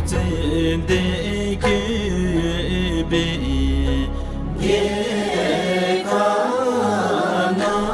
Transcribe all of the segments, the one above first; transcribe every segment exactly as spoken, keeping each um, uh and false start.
ཚེ་འདི་གི་བའི་རྒྱལ་ཁ་ན།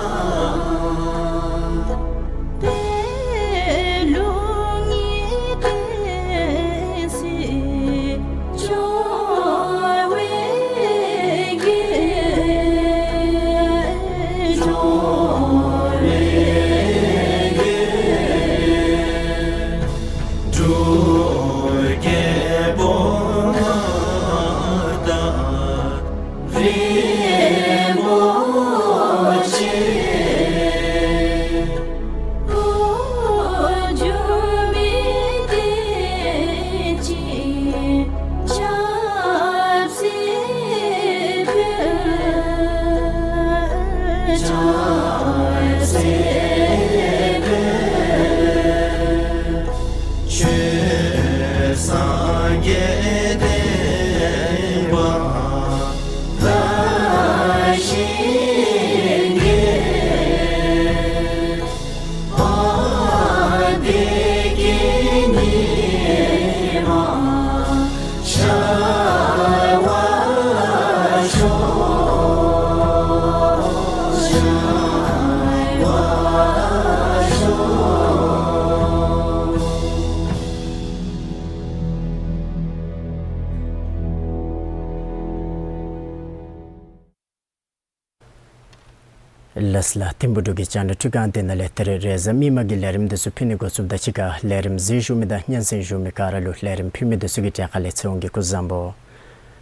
ལགས་ལགས། ཐིམ་ཕུག་འབྲུག་གི་རྒྱང་བསྒྲགས་འཕྲུལ་ཁང་འདི་ནང་ལས་ད་རེས་རེས་གཟའ་མིག་དམར་གྱི་ལས་རིམ་འདི་ཚུ་ཕུལ་ནི་འགོ་བཙུགསཔ་དང་གཅིག་ཁར་ལས་རིམ་གཟིགས་བཞུགས་མི་དང་སྙན་གསན་བཞུགས་མི་ག་ར་ལུ་ལས་རིམ་ཕུལ་མི་འདི་ཚུ་གི་གྲས་ཁ་ལས་ཚེ་དབང་གིས་སྐུ་གཟུགས་བཟང་པོ།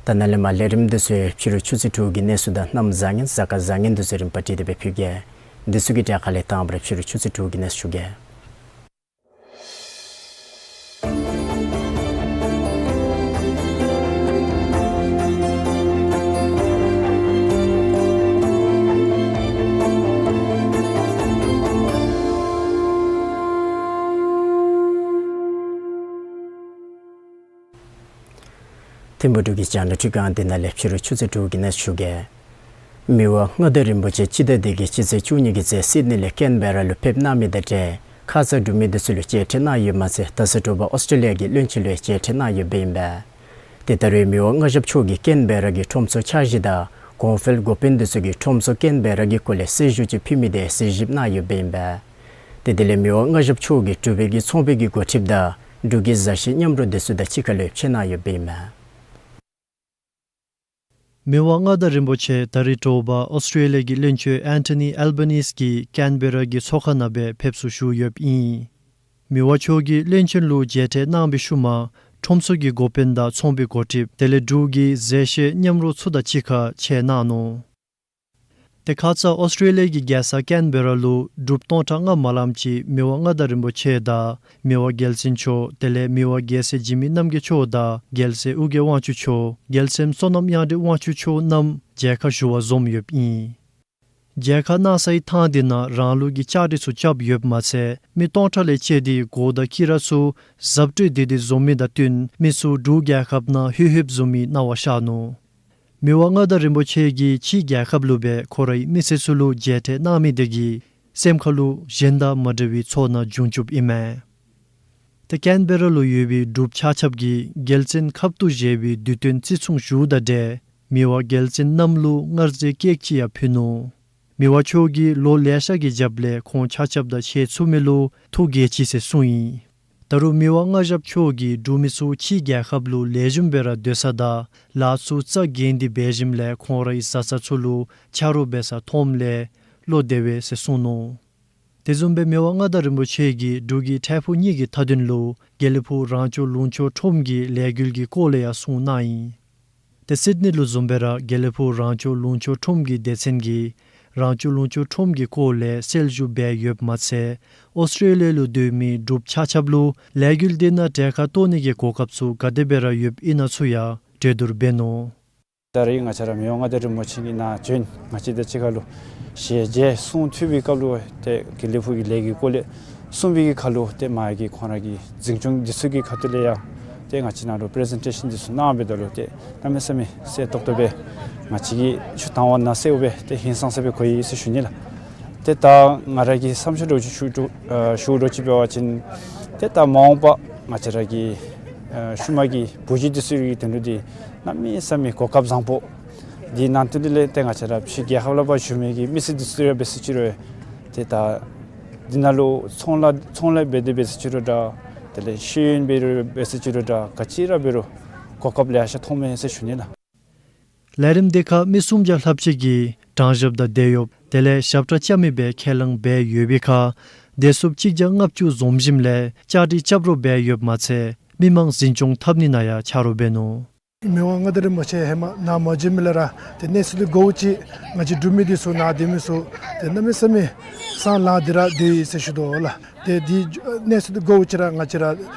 ད་ནཱ་ལས་མར་ལས་རིམ་འདི་ཚུ་ཕྱི་རུ་ཆུ་ཚོད་དྲུག་གི་གནས་ཚུལ་དང་གནམ་བཟང་ངན་གཟའ་སྐར་བཟང་ངན་འདི་ཚུ་རིམ་པ་བསྒྲིགས་ཏེ་སྦེ་ཕུལ་གེ། འདི་ཚུ་གི་གྲས་ཁ་ལས་དང་པ་ར་ཕྱི་རུ་ཆུ་ཚོད་དྲུག་གི་གནས་ཚུལ་ཞུ་གེ། ཐིམ་ཕུག་འབྲུག་གི་རྒྱང་བསྒྲགས་འཕྲུལ་ཁང་འདི་ནང་ལས་ཕྱི་རུ་ཆུ་ཚོད་དྲུག་གི་གནས་ཚུལ་ཞུ་གེ། མི་དབང་མངའ་བདག་རིན་པོ་ཆེ་སྤྱི་ཟླ་འདི་གི་སྤྱི་ཚེས་བཅུ་གཉིས་ཀྱི་ཚེ་སིད་ནི་ལས་ཀེན་བེ་ར་ལུ་ཕེབས་གནང་མི་དང་འབྲེལ་ཁ་ཙ་འབྲུག་མི་འདི་ཚུ་ལུ་མཇལ་འཕྲད་གནང་ཡོདཔ་མ་ཚད་ད་ས་དྲོ་པ་ཨོསི་ཊེ་ལི་ཡ་གི་བློན་ཆེན་ལུ་ཡང་མཇལ་འཕྲད་གནང་ཡོདཔ་ཨིན་པས། ཏེ་ད་རེས་མི་དབང་མངའ་ཞབས་མཆོག་གིས་ཀེན་བེ་ར་གི་ཁྲོམ་ཚོགས་འཆར་གཞི་དང་གོང་འཕེལ་འགོ་དཔོན་འདི་ཚུ་གིས་ཁྲོམ་ཚོགས་ཀེན་བེ་ར་གི་སྐོར་ལས་གསལ་ཞུ་ཅིག་ཕུལ་མི་དེ་གཟིགས་ཞིབ་གནང་ཡོདཔ་ཨིན་པས། ཏེ་དེ་ལས་མི་དབང་མངའ་ཞབས་མཆོག་གིས་འབྲུག་པའི་གི་ཚོང་པའི་གི་འགོ་ཁྲིདཔ་དང་འབྲུག་གི་མཛའ་བཤེས་མཉམ་རོགས་འདི་ཚུ་དང་གཅིག་ཁར་ལུ་ཕྱད་གནང་ཡོདཔ་ཨིན་མས། མི་དབང་མངའ་བདག་རིན་པོ་ཆེ་ད་རིས་དྲོ་པ་ཨོསི་ཊེ་ལི་ཡ་གི་བློན་ཆེན་ཨན་ཐོ་ནི་ཨལ་བྷ་ནིས་ཀྱི་ཀེན་བེ་ར་གི་ཚོགས་ཁང་ནང་སྦེ་ཕེབས་བསུ་ཞུ་ཡོདཔ་ཨིན། མི་དབང་མཆོག་གིས་བློན་ཆེན་ལུ་མཇལ་འཕྲད་གནང་བའི་ཤུལ་མ་ཁྲོམ་ཚོགས་ཀྱི་འགོ་དཔོན་དང་ཚོང་པའི་འགོ་ཁྲིདཔ་དེ་ལས་འབྲུག་གི་མཛའ་བཤེས་མཉམ་རོགས་ཚུ་དང་གཅིག་ཁར་ཕྱད་གནང་ནུག། ཏེ་ཁ་ཙ་ཨོསི་ཊེ་ལི་ཡ་གི་རྒྱལ་ས་ཀེན་བེ་ར་ལུ་འབྲུགཔ་སྟོང་ཕྲག་ལྔ་མ་ལངམ་ཅིག་མི་དབང་མངའ་བདག་རིན་པོ་ཆེ་དང་མི་དབང་རྒྱལ་བཙུན་མཆོག་དེ་ལས་མི་དབང་རྒྱལ་སྲས་འཇིགས་མེད་རྣམ་རྒྱལ་མཆོག་དང་རྒྱལ་སྲས་ཨོ་རྒྱན་དབང་ཕྱུག་མཆོག་རྒྱལ་མཚན་བསོད་ནམས་དབྱངས་སྒྲོན་དབང་ཕྱུག་མཆོག་རྣམས་མཇལ་ཁ་ཞུ་བར་འཛོམས་ཡོདཔ་ཨིན། མཇལ་ཁ་གནང་སའི་ཐང་འདི་ནང་རང་ལུགས་ཀྱི་ལྕགས་རི་ཚུ་རྐྱབ་ཡོདཔ་མ་ཚད་མི་སྟོང་ཕྲག་ལས་བཅད་དེ་གོ་དང་ཁྱི་ར་ཚུ་གཟབ་སྤྲོས་འདི་འདི་བཟོ་མི་དང་བསྟུན་མི་ཚུ་འབྲུག་རྒྱལ་ཁབ་ནང་ལྷོད་ལྷོདཔ་བཟོ་མི་སྣང་བ་ཤར་ནུག། མི་དབང་མངའ་བདག་རིན་པོ་ཆེ་གིས་ཕྱིའི་རྒྱལ་ཁབ་ལུ་སྦེ་ཁོ་རའི་མི་སེར་ཚུ་ལུ་མཇལ་འཕྲད་གནང་མི་དེ་གིས་སེམས་ཁ་ལུ་གཞན་དང་མ་འདྲ་བའི་ཚོར་སྣང་བྱུང་བཅུགཔ་ཨིན་མས། ཏེ་ཀེན་བེ་ར་ལུ་ཡོད་པའི་འབྲུགཔ་ཆ་ཁྱབ་ཀྱིས་རྒྱལ་བཙན་ཁབ་ཏུ་བཞེས་པའི་དུས་སྟོན་བརྩི་སྲུང་ཞུཝ་དང་འབྲེལ་མི་དབང་རྒྱལ་བཙན་རྣམས་ལུ་མངར་ཟས་ཀེག་ཅིག་ཡང་ཕུལ་ནུག། མི་དབང་མཆོག་གིས་ལོ་ལེ་ཤ་གི་རྒྱབ་ལས་ཁོང་ཆ་ཁྱབ་དང་ཕྱད་ཚུགས་མི་ལུ་ཐུགས་དགྱེས་ཅི་ཟེར་གསུངས་ཡི། ད་རུང་མི་དབང་མངའ་ཞབས་མཆོག་གིས་འབྲུག་མི་ཚུ་ཕྱིའི་རྒྱལ་ཁབ་ལུ་ལེགས་ཤོམ་སྦེ་ར་སྡོད་ས་དང་ལཱ་ཚུ་རྩ་འགེངས་ཏེ་འབད་ཞིནམ་ལས་ཁོང་རའི་བཟའ་ཚང་ཚུ་ལུ་ཆ་རོགས་འབད་སར་འཐོནམ་ལས་བློ་བདེ་བས་ཟེར་གསུངས་ནུག། དེ་བཟུམ་སྦེ་མི་དབང་མངའ་བདག་རིན་པོ་ཆེ་གིས་འབྲུག་གི་འཕྲལ་ཕུགས་གཉིས་ཀྱི་མཐའ་དོན་ལུ་དགེ་ལེགས་ཕུག་རང་སྐྱོང་ལུང་ཕྱོགས་ཁྲོམ་གྱི་ལས་འགུལ་གྱི་སྐོར་ལས་ཡང་གསུངས་གནང་ཡི། ཏེ་སིད་ནི་ལུ་བཟུམ་སྦེ་ར་དགེ་ལེགས་ཕུག་རང་སྐྱོང་ལུང་ཕྱོགས་ཁྲོམ་གྱི་སྡེ་ཚན་གྱིས་རང་སྐྱོང་ལུང་ཕྱོགས་ཁྲོམ་གྱི་སྐོར་ལས་གསལ་ཞུ་འབད་ཡོདཔ་མ་ཚད་ཨོསི་ཊེ་ལི་ཡ་ལུ་སྡོད་མི་འབྲུགཔ་ཆ་ཁྱབ་ལུ་ལས་འགུལ་འདི་ནང་གྲལ་ཁར་གཏོགས་ནི་གི་གོ་སྐབས་ཚུ་ག་དེ་སྦེ་ར་ཡོདཔ་ཨིན་ན་ཚུ་ཡང་གྲོས་བསྡུར་འབད་ནུག། ད་རེས་ང་བཅས་ར་མི་དབང་མངའ་བདག་རིན་པོ་ཆེ་གིས་ནཱ་བྱོན་ང་བཅས་དང་གཅིག་ཁར་ལུ་ཞལ་མཇལ་གསུང་ཐོས་པའི་སྐབས་ལུ་ཏེ་དགེ་ལེགས་ཕུག་གི་ལས་ཀྱི་སྐོར་ལས་གསུངས་པའི་གི་ཁར་ལུ་ཏེ་མ་གི་ཁོང་ར་གི་འཛིན་སྐྱོང་འདི་ཚུ་གི་ཁ་ཐུག་ལས་ཡང་ཏེ་ང་བཅས་ནཱ་ལུ་པི་རི་ཟེན་ཊེ་ཤཱན་འདི་ཚུ་གནང་བའི་ད་ལུ་ཏེ་གནམ་མེད་ས་མེད་གསལ་ཏོག་ཏོ་སྦེ་ང་བཅས་ཀྱིས་ཆུ་དྭངས་པ་ནང་གསལཝ་སྦེ་ཏེ་ཧིང་སངས་ས་སྦེ་གོ་ཡི་ཟེར་ཞུ་ནི་ལགས། ཏེ་ད་ང་ར་གི་བསམ་ཤེས་འདྲཝ་ཅིག་ཞུ་འདྲཝ་ཨ་ཞུ་འདྲཝ་ཅིག་འབད་བ་ཅིན་ཏེ་ད་མ་འོངས་པ་ང་བཅས་ར་གི་ ཨ་ཤུལ་མ་གི་བུ་གཞི་འདི་ཚུ་གི་དོན་ལུ་འདི་གནམ་མེད་ས་མེད་གོ་སྐབས་བཟང་པོ། འདི་ནང་དོན་འདི་ལས་ཏེ་ང་བཅས་ར་ཕྱི་རྒྱལ་ཁབ་ལས་ཕར་བཞུགས་མི་གི་མི་སེར་འདི་ཚུ་ར་འབད་ཟེར་ཅི་རུང་ཏེ་ད་འདི་ནང་ལུ་ཚོང་ལཱ་ཚོང་ལཱ་འབད་དེ་འབད་ཟེར་ཅི་རུང་འདྲ། དེ་ལས་ཤེས་ཡོན་འབད་རུང་འབད་ཟེར་ཅི་རུང་འདྲ། ག་ཅི་ར་འབད་རུང་གོ་སྐབས་ལེ་ཤ་ཐོབ་མས་ཟེར་ཞུ་ནི་ལགས། ལས་རིམ་དེ་ཁར་མི་སུམ་བརྒྱ་ལྷགཔ་ཅིག་གིས་གྲངས་ཞབས་དང་དེད་གཡོགཔ་དེ་ལས་ཞབས་ཁྲ་རྐྱབ་མི་སྦེ་ཁས་བླངས་འབད་ཡོད་པའི་ཁར་དེད་སོཔ་གཅིག་བརྒྱ་ལྔ་བཅུ་འཛོམས་ཞིནམ་ལས་བཅའ་སྒྲིག་རྐྱབ་རོགས་འབད་ཡོདཔ་མ་ཚད་མི་མང་འཛིན་སྐྱོང་འཐབ་ནི་ནང་ཡང་ཆ་རོགས་འབད་ནུག། མི་དབང་མངའ་བདག་རིན་པོ་ཆེ་ཧེ་མ་ནཱ་མ་བྱོན་མི་ལས་ར་ཏེ་གནས་ཚུལ་འདི་གོཝ་ཅིག་ང་བཅས་འབྲུག་མི་འདི་ཚུ་ནཱ་སྡོད་མི་ཚུ་ཏེ་གནམ་མེད་ས་མེད་སང་ལངས་ཏེ་ར་སྡོད་ཡི་ཟེར་ཞུ་དོ་ལགས། ཏེ་འདི་གནས་ཚུལ་འདི་གོཝ་ཅིག་ར་ང་བཅས་ར་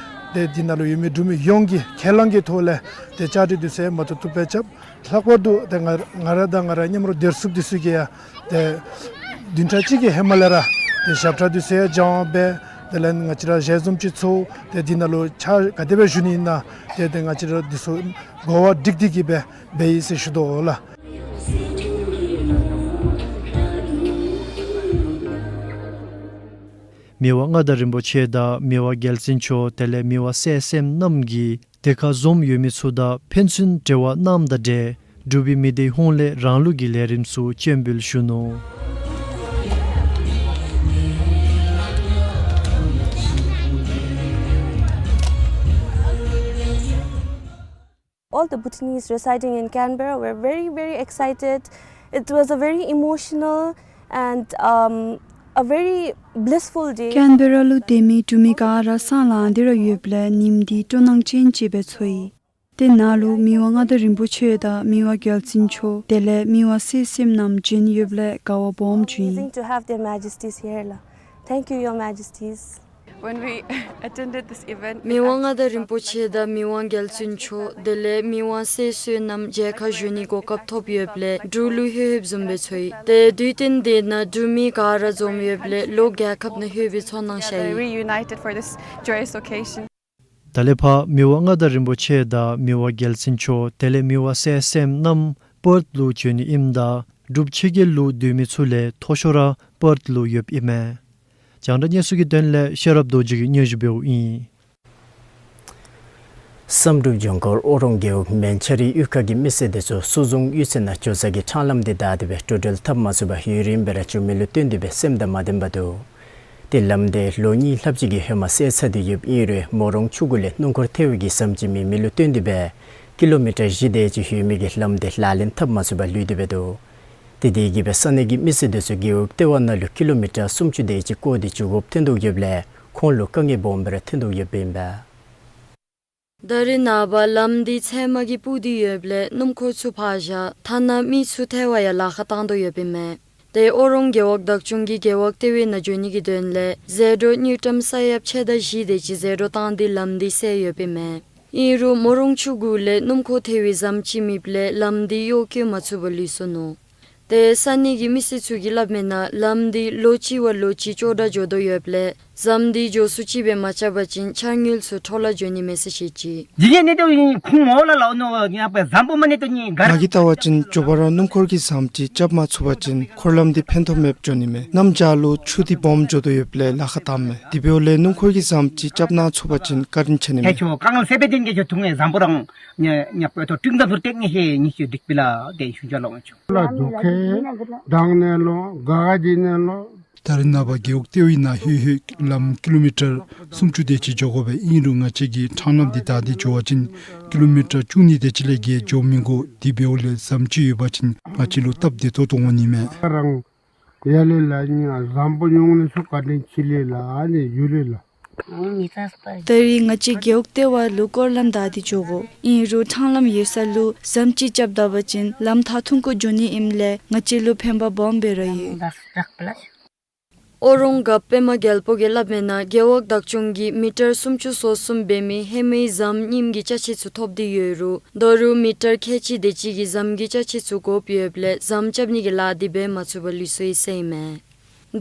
ཏེ་འདི་ནང་ལུ་ཡོད་མི་འབྲུག་མི་ཡོངས་ཀྱི་ཁས་བླངས་ཀྱི་ཐོག་ལས་ཏེ་བཅའ་སྒྲིག་འདི་ཚུ་མ་བཏུབ་བཏུབ་སྦེ་རྐྱབ། ལྷག་པར་དུ་ཏེ་ང་ང་ར་དང་ང་ར་མཉམ་རོགས་དེད་སོཔ་འདི་ཚུ་གིས་ཡང་ཏེ་བདུན་ཕྲག་གཅིག་གི་ཧེ་མ་ལས་ར་ཏེ་ཞབས་ཁྲ་འདི་ཚུ་ཡང་སྦྱང་བ་འབད། དེ་ལས་ང་བཅས་ར་ཞལ་འཛོམས་ཅིག་ཚོགས། ཏེ་འདི་ནང་ལུ་ཕྱག་ག་དེ་སྦེ་ཞུ་ནི་ཨིན་ན་ཏེ་ཏེ་ང་བཅས་ར་འདི་ཚུ་གོ་བ་སྒྲིག་སྟེ་གི་སྦེ་འབད་ཡི་ཟེར་ཞུ་དོ་ལགས། མི་དབང་མངའ་བདག་རིན་པོ་ཆེ་དང་མི་དབང་རྒྱལ་བཙུན་མཆོག་དེ་ལས་མི་དབང་གསན་བསམ་རྣམ་གཉིས་དེ་ཁར་འཛོམས་ཡོད་མི་ཚུ་དང་ཕན་ཚུན་འབྲེལ་བ་གནངམ་དང་འབྲེལ་འབྲུག་པའི་མི་སྡེ་ཧོངས་ལས་རང་ལུགས་ཀྱི་ལས་རིམ་ཚུ་སྤྱན་འབུལ་ཞུ་ནུག། All the Bhutanese residing in Canberra were very, very excited. It was a very emotional and, um, a very blissful day. ཀེན་བེ་ར་ལུ་སྡོད་མི་འབྲུག་མི་ག་ར་སང་ལངས་ཏེ་ར་ཡོདཔ་ལས་ཉིནམ་འདི་སྤྲོ་སྣང་ཅན་ཅིག་སྦེ་ཚོར་ཡི། དེ་ནང་ལུ་མི་དབང་མངའ་བདག་རིན་པོ་ཆེ་དང་མི་དབང་རྒྱལ་བཙུན་མཆོག་དེ་ལས་མི་དབང་གསན་བསམ་རྣམ་བྱོན་ཡོདཔ་ལས་དགའ་བ་སྦོམ་བྱུང་ཡི། Amazing to have their majesties here, la. Thank you, your majesties. When we attended this event, it actually struck us. མི་དབང་མངའ་བདག་རིན་པོ་ཆེ་དང་མི་དབང་རྒྱལ་བཙུན་མཆོག་དེ་ལས་མི་དབང་གསན་བསམ་རྣམ་མཇལ་ཁ་ཞུ་ནི་གོ་སྐབས་ཐོབ་ཡོདཔ་ལས་འབྲུག་ལུ་ལྷོད་ལྷོདཔ་བཟུམ་སྦེ་ཚོར་ཡི། ཏེ་དུས་སྟོན་དེ་ནང་འབྲུག་མི་ག་ར་འཛོམས་ཡོདཔ་ལས་ལོག་རྒྱལ་ཁབ་ནང་ལྷོད་པའི་ཚོར་སྣང་ཤར་ཡི། Together, reunited for this joyous occasion. ད་ལས་ཕར་མི་དབང་མངའ་བདག་རིན་པོ་ཆེ་དང་མི་དབང་རྒྱལ་བཙུན་མཆོག་དེ་ལས་མི་དབང་གསན་བསམ་རྣམ་པརཐ་ལུ་བྱོན་ནི་ཨིནམ་ད་འབྲུག་ཕྱི་རྒྱལ་ལུ་སྡོད་མི་ཚུ་ལས་མཐོ་ཤོས་ར་པརཐ་ལུ་ཡོདཔ་ཨིན་མས། རྒྱང་བསྒྲགས་གནས་ཚུལ་གྱི་དོན་ལས་ཤེས་རབ་རྡོ་རྗེ་གིས་སྙན་ཞུ་འབདཝ་ཨིན། བསམ་གྲུབ་ལྗོངས་མཁར་ཨོ་རོང་རྒེད་འོག་མན་ཆ་རི་གཡུས་ཁ་གི་མི་སེར་དེ་ཚུ་སོ་བཟུང་གཡུས་ཚན་ནང་འགྱོ་ས་གི་ཕྲང་ལམ་དེ་བདའ་སྟེ་སྦེ་འགྲོ་འགྲུལ་འཐབ་མ་ཚུགས་པར་ཡུན་རིངམོ་སྦེ་ར་འགྱོ་མི་ལུ་བརྟེན་ཏེ་སྦེ་སེམས་དང་མ་ལྡན་པར་འདུག། ཏེ་ལམ་དེ་ལོ་གཉིས་ལྷགཔ་ཅིག་གི་ཧེ་མ་སེལ་ཚར་ཏེ་ཡོདཔ་ཨིན་རུང་མོ་རོང་ཆུ་གུ་ལས་སྣུམ་འཁོར་ཐལ་བའི་གི་ཟམ་ཅིག་མེད་མི་ལུ་བརྟེན་ཏེ་སྦེ་ཀི་ལོ་མི་ཊར་བཞི་དེ་ཅིག་ཡོད་མི་གི་ལམ་དེ་ལག་ལེན་འཐབ་མ་ཚུགས་པར་ལུས་ཏེ་སྦེ་འདུག། ཏེ་དེ་གིས་སྦེ་ས་གནས་ཀྱི་མི་སེར་དེ་ཚུ་རྒེད་འོག་ལྟེ་བ་ནང་ལུ་ཀི་ལོ་མི་ཊར་སུམ་ཅུ་དེ་ཅིག་བསྐོར་ཏེ་འགྱོ་དགོཔ་ཐོན་དོ་ཡོདཔ་ལས་ཁོང་ལུ་དཀའ་ངལ་སྦོམ་སྦེ་ར་ཐོན་དོ་ཡོདཔ་ཨིན་པས། ད་རེས་ནངས་པ་ལམ་འདི་ཚལ་མ་གིས་སྤུར་ཏེ་ཡོདཔ་ལས་སྣུམ་འཁོར་ཚུ་ཕར་བཞག་ཐ་ན་མི་ཚུ་ཐལ་བར་ཡང་ལཱ་ཁག་བཏང་དོ་ཡོདཔ་ཨིན་མས། ཏེ་ཨོ་རོང་རྒེད་འོག་བདག་སྐྱོང་གིས་རྒེད་འོག་ལྟེ་བའི་ནང་འགྱོ་ནི་གི་དོན་ལས་ཟད་འགྲོ་དངུལ་ཀྲམ་ས་ཡ་ཕྱེད་དང་བཞི་དེ་ཅིག་ཟད་འགྲོ་བཏང་སྟེ་ལམ་འདི་སེལ་ཡོདཔ་ཨིན་མས། ཨིན་རུང་མོ་རོང་ཆུ་གུ་ལས་སྣུམ་འཁོར་ཐལ་བའི་ཟམ་ཅིག་མེདཔ་ལས་ལམ་འདི་གཡོག་བཀོལ་མ་ཚུགས་པར་ལུས་སོ་ནུག། ཏེ་ས་གནས་ཀྱི་མི་སེར་ཚུ་གིས་སླབ་མིའི་ནང་ལམ་འདི་ལོ་གཅིག་བ་ལོ་གཅིག་ཅོག་འཐདཔ་འགྱོ་དོ་ཡོདཔ་ལས་ཟམ་འདི་མགྱོགས་སུ་ཅིག་སྦེ་མ་རྐྱབ་པ་ཅིན་འཆར་དངུལ་ཚུ་འཕྲོ་བརླག་འགྱོ་ནི་མས་ཟེར་བཤད་ཅི། ཇི་ནི་ནི་དོ་ཁུངས་མོ་ལ་ལོ་ནོ་ཡང་པའི་ཟམ་པོ་མ་ནི་དོ་ནི་གར། ང་གིས་བལྟ་བ་ཅིན་མགྱོགས་པ་ར་སྣུམ་འཁོར་གྱི་ཟམ་ཅིག་རྐྱབ་མ་ཚུགས་པ་ཅིན་འཁོར་ལམ་འདི་ཕན་ཐོགས་མེདཔ་འགྱོ་ནི་མས། གནམ་བྱཱར་ལུ་ཆུ་འདི་སྦོམ་འགྱོ་དོ་ཡོདཔ་ལས་ལཱ་ཁག་བཏངམ་མས། དེ་འབདཝ་ལས་སྣུམ་འཁོར་གྱི་ཟམ་ཅིག་རྐྱབ་གནང་ཚུགས་པ་ཅིན་བཀའ་དྲིན་ཆེ་ནི་མས། ཁྱོད་ཁ་ངལ་སེལ་བའི་དོན་གྱིས་ཁྱོད་ཐུགས་ངལ་ཟམ་པོ་རང་ཉ་ཉ་པོ་ཏོ་ཀྲིང་ད་ཟུར་ཏེག་ནི་ཧེ་ཉི་ཤུ་སྡིག་པི་ལ་དེ་ཤུ་ཇ་ལོང་ཆུ། ལ་དུ་ཁེ་དང་ནེ་ལོ་ག་ག་ཇི་ནེ་ལོ། ད་རེས་ནངས་པ་རྒེད་འོག་ལྟེ་བའི་ནང་ལྷོད་ལྷོདཔ་ལམ་ཀི་ལོ་མི་ཊར་སུམ་ཅུ་དེ་ཅིག་འགྱོ་དགོ་པས། ཨིན་རུང་ང་བཅས་ཀྱིས་ཕྲང་ལམ་འདི་བདའ་སྟེ་འགྱོ་བ་ཅིན་ཀི་ལོ་མི་ཊར་བཅུ་གཉིས་དེ་ཅིག་ལས་བརྒལ་འགྱོ་མི་དགོ། དེ་འབདཝ་ལས་ཟམ་ཅིག་ཡོད་པ་ཅིན་ང་བཅས་ལུ་སྟབས་བདེ་ཏོག་ཏོ་འོང་ནི་མས། རང་ཡ་ལེ་ལ་ཉ་ཟམ་པོ་ཉུང་ནི་ཚུ་བཀའ་དྲིན་ཆེ་ལེ་ལ་ཨ་ནི་ཡུ་ལེ་ལ། ད་རེས་ང་བཅས་རྒེད་འོག་ལྟེ་བ་ལུ་སྐོར་ལམ་བདའ་སྟེ་འགྱོ་དགོ། ཨིན་རུང་ཕྲང་ལམ་ཡོད་ས་ལུ་ཟམ་ཅིག་རྐྱབ་ད་པ་ཅིན་ལམ་ཐག་ཐུང་ཀུ་འགྱོ་ནི་ཨིནམ་ལས་ང་བཅས་ལུ་ཕན་པ་སྦོམ་སྦེ་ར་ཡོད། ཨོ་རོང་རྒཔོ་པདྨ་རྒྱལ་པོ་གིས་སླབ་མིའི་ནང་རྒེད་འོག་བདག་སྐྱོང་གིས་མི་ཊར་སུམ་ཅུ་སོ་གསུམ་འབད་མི་ཧེ་མའི་ཟམ་རྙིངམ་གི་ཅ་ཆས་ཚུ་ཐོབ་སྟེ་ཡོད་རུང་ད་རུང་མི་ཊར་ཁལ་གཅིག་དེ་ཅིག་གི་ཟམ་གྱི་ཅ་ཆས་ཚུ་དགོཔ་ཡོདཔ་ལས་ཟམ་རྐྱབ་ནི་གི་ལཱ་འདི་འབད་མ་ཚུགས་པར་ལུས་སོ་ཡི་ཟེར་ཨིན་མས།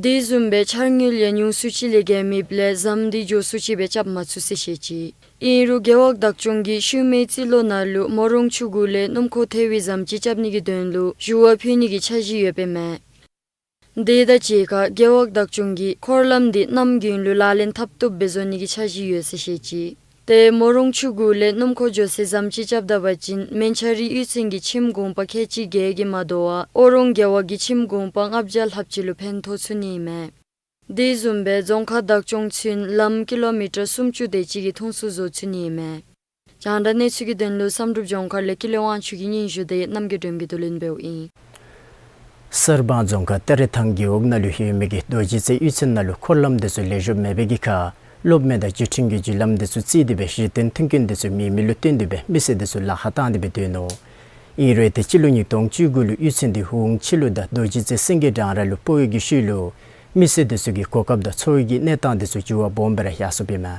དེ་བཟུམ་སྦེ་འཆར་དངུལ་ཡང་ཉུང་སུ་ཅིག་ལས་བརྒལ་མེདཔ་ལས་ཟམ་འདི་མགྱོགས་སུ་ཅིག་སྦེ་རྐྱབ་མ་ཚུགས་ཟེར་བཤད་ཅི། ཨིན་རུང་རྒེད་འོག་བདག་སྐྱོང་གིས་ཤུལ་མའི་རྩིས་ལོ་ནང་ལུ་མོ་རོང་ཆུ་གུ་ལས་སྣུམ་འཁོར་ཐལ་བའི་ཟམ་ཅིག་རྐྱབ་ནི་གི་དོན་ལུ་ཞུ་བ་ཕུལ་ནི་གི་འཆར་གཞི་ཡོདཔ་ཨིན་མས། དེ་དང་གཅིག་ཁར་རྒེད་འོག་བདག་སྐྱོང་གིས་འཁོར་ལམ་འདི་གནམ་དགུན་ལུ་ལག་ལེན་འཐབ་བཏུབ་སྦེ་བཟོ་ནི་གི་འཆར་གཞི་ཡོད་ཟེར་བཤད་ཅི། ཏེ་མོ་རོང་ཆུ་གུ་ལས་སྣུམ་འཁོར་འགྱོ་སའི་ཟམ་ཅིག་རྐྱབ་ད་པ་ཅིན་མན་ཆ་རི་གཡུས་ཚན་གྱི་ཁྱིམ་གུང་པ་ཁལ་གཅིག་བརྒྱད་ཀྱིས་མ་དོ་བར་ཨོ་རོང་རྒེད་འོག་གི་ཁྱིམ་གུང་པ་ལྔ་བརྒྱ་ལྷགཔ་ཅིག་ལུ་ཕན་ཐོགས་ཚུགས་ནི་ཨིན་མས། དེ་བཟུམ་སྦེ་རྫོང་ཁག་བདག་སྐྱོང་ཚུན་ལམ་ཀི་ལོ་མི་ཊར་སུམ་ཅུ་དེ་ཅིག་གི་མཐོང་སུ་བཟོ་ཚུགས་ནི་ཨིན་མས། རྒྱང་བསྒྲགས་གནས་ཚུལ་གྱི་དོན་ལུ་བསམ་གྲུབ་ལྗོངས་མཁར་ལས་ཀུན་ལེགས་དབང་ཕྱུག་གི་སྙན་ཞུ་དེ་རྣམ་རྒྱལ་སྒྲོལམ་གྱིས་བསྡུ་ལེན་འབདཝ་ཨིན། གསར་སྤང་རྫོང་ཁག་སྟ་རེ་ཐང་རྒེད་འོག་ནང་ལུ་ཡོད་མི་གི་རྡོ་རྗེ་རྩེ་གཡུས་ཚན་ནང་ལུ་འཁོར་ལམ་དེ་ཚུ་ལེགས་ཤོམ་མེད་པའི་གི་ཁར་གློག་མེ་དང་བརྒྱུད་འཕྲིན་གྱི་བརྒྱུད་ལམ་དེ་ཚུ་བརྩིགས་ཏེ་སྦེ་གཞི་རྟེན་མཐུན་རྐྱེན་དེ་ཚུ་མེད་མི་ལུ་བརྟེན་ཏེ་སྦེ་མི་སེར་དེ་ཚུ་ལཱ་ཁག་བཏང་སྟེ་སྦེ་སྡོད་ནུག། ཨིན་རུང་ཏེ་སྤྱི་ལོ་ཉིས་སྟོང་བཅུ་དགུ་ལུ་གཡུས་ཚན་དེ་ཧུང་ཆི་ལུ་དང་རྡོ་རྗེ་རྩེ་སེང་གེ་སྦྲང་ར་ལུ་སྤོ་བའི་གི་ཤུལ་ལུ་མི་སེར་དེ་ཚུ་གི་གོ་སྐབས་དང་འཚོ་བའི་གི་གནས་སྟངས་དེ་ཚུ་འགྱུར་བ་སྦོམ་སྦེ་ར་ཡར་སོངམ་ཨིན་མས།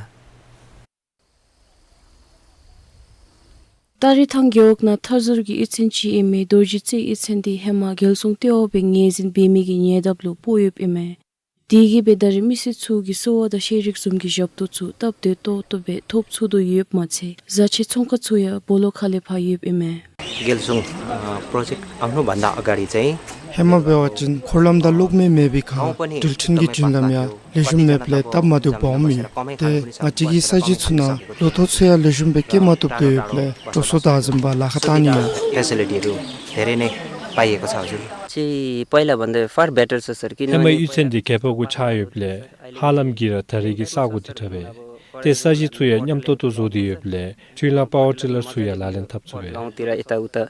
སྟ་རེ་ཐང་རྒེད་འོག་ནང་མཐའ་ཟུར་གྱི་གཡུས་ཚན་ཅིག་ཨིན་མི་རྡོ་རྗེ་རྩེ་གཡུས་ཚན་དེ་ཧེ་མ་རྒྱལ་སྲུང་ལྟེ་བ་སྦེ་ངོས་འཛིན་འབད་མི་གི་ཉེ་འདབས་ལུ་སྤོ་ཡོདཔ་ཨིན་མས། དེ་གིས་སྦེ་ད་རེས་མི་སེར་ཚུ་གིས་གསོ་བ་དང་ཤེས་རིག་བཟུམ་གྱི་ཞབས་ཏོག་ཚུ་སྟབས་བདེ་ཏོག་ཏོ་སྦེ་ཐོབ་ཚུགས་དོ་ཡོདཔ་མ་ཚད་བཟའ་ཆས་ཚོང་ཁང་ཚུ་ཡང་སྦོ་ལོགས་ཁ་ལས་ཕར་ཡོདཔ་ཨིན་མས། རྒྱལ་སྲུང་ཨ་པྲོ་ཇེཀཊ་ཨ་ནུ་བཱན་ད་ཨ་ག་རི་ཅིག་ཨིན། ཧེ་མ་འབད་བ་ཅིན་འཁོར་ལམ་དང་གློག་མེ་མེད་པའི་ཁར་འགྲུལ་འཕྲིན་གྱི་བརྒྱུད་ལམ་ཡང་ལེགས་ཤོམ་མེདཔ་ལས་སྟབས་མ་བདེཝ་སྦོམ་ཨིན། ཏེ་ང་བཅས་ཀྱི་ས་གཞི་ཚུ་ནང་ལོ་ཐོག་ཚུ་ཡང་ལེགས་ཤོམ་སྦེ་སྐྱེ་མ་བཏུབ་དོ་ཡོདཔ་ལས་འགྲོ་སོང་བདའ་ཟུན་པར་ལཱ་ཁག་བཏང་ནི་ཨིན། ཕེ་སི་ལི་ཊི་རུ་དེ་རེ་ནི་པའི་ཡེ་གོ་ཚར་ཟུར། ཅི་པའི་ལ་བན་དེ་ཕར་བེ་ཊར་སོ་སར་ཀི་ཧེ་མ་གཡུས་ཚན་དེ་རྒེད་འོག་གུ་ཆགས་ཡོདཔ་ལས་ཧ་ལམ་གྱིས་ར་ད་རེས་ཀྱི་ས་གོ་དེ་དྲག་པས། ཏེ་ས་གཞི་ཚུ་ཡང་མཉམ་ཏོག་ཏོ་བཟོ་སྟེ་ཡོདཔ་ལས་འཕྲུལ་གླང་པ་ཝར་ཊི་ལར་ཚུ་ཡང་ལག་ལེན་འཐབ་ཚུགས་པས། गाउँतिर यताउता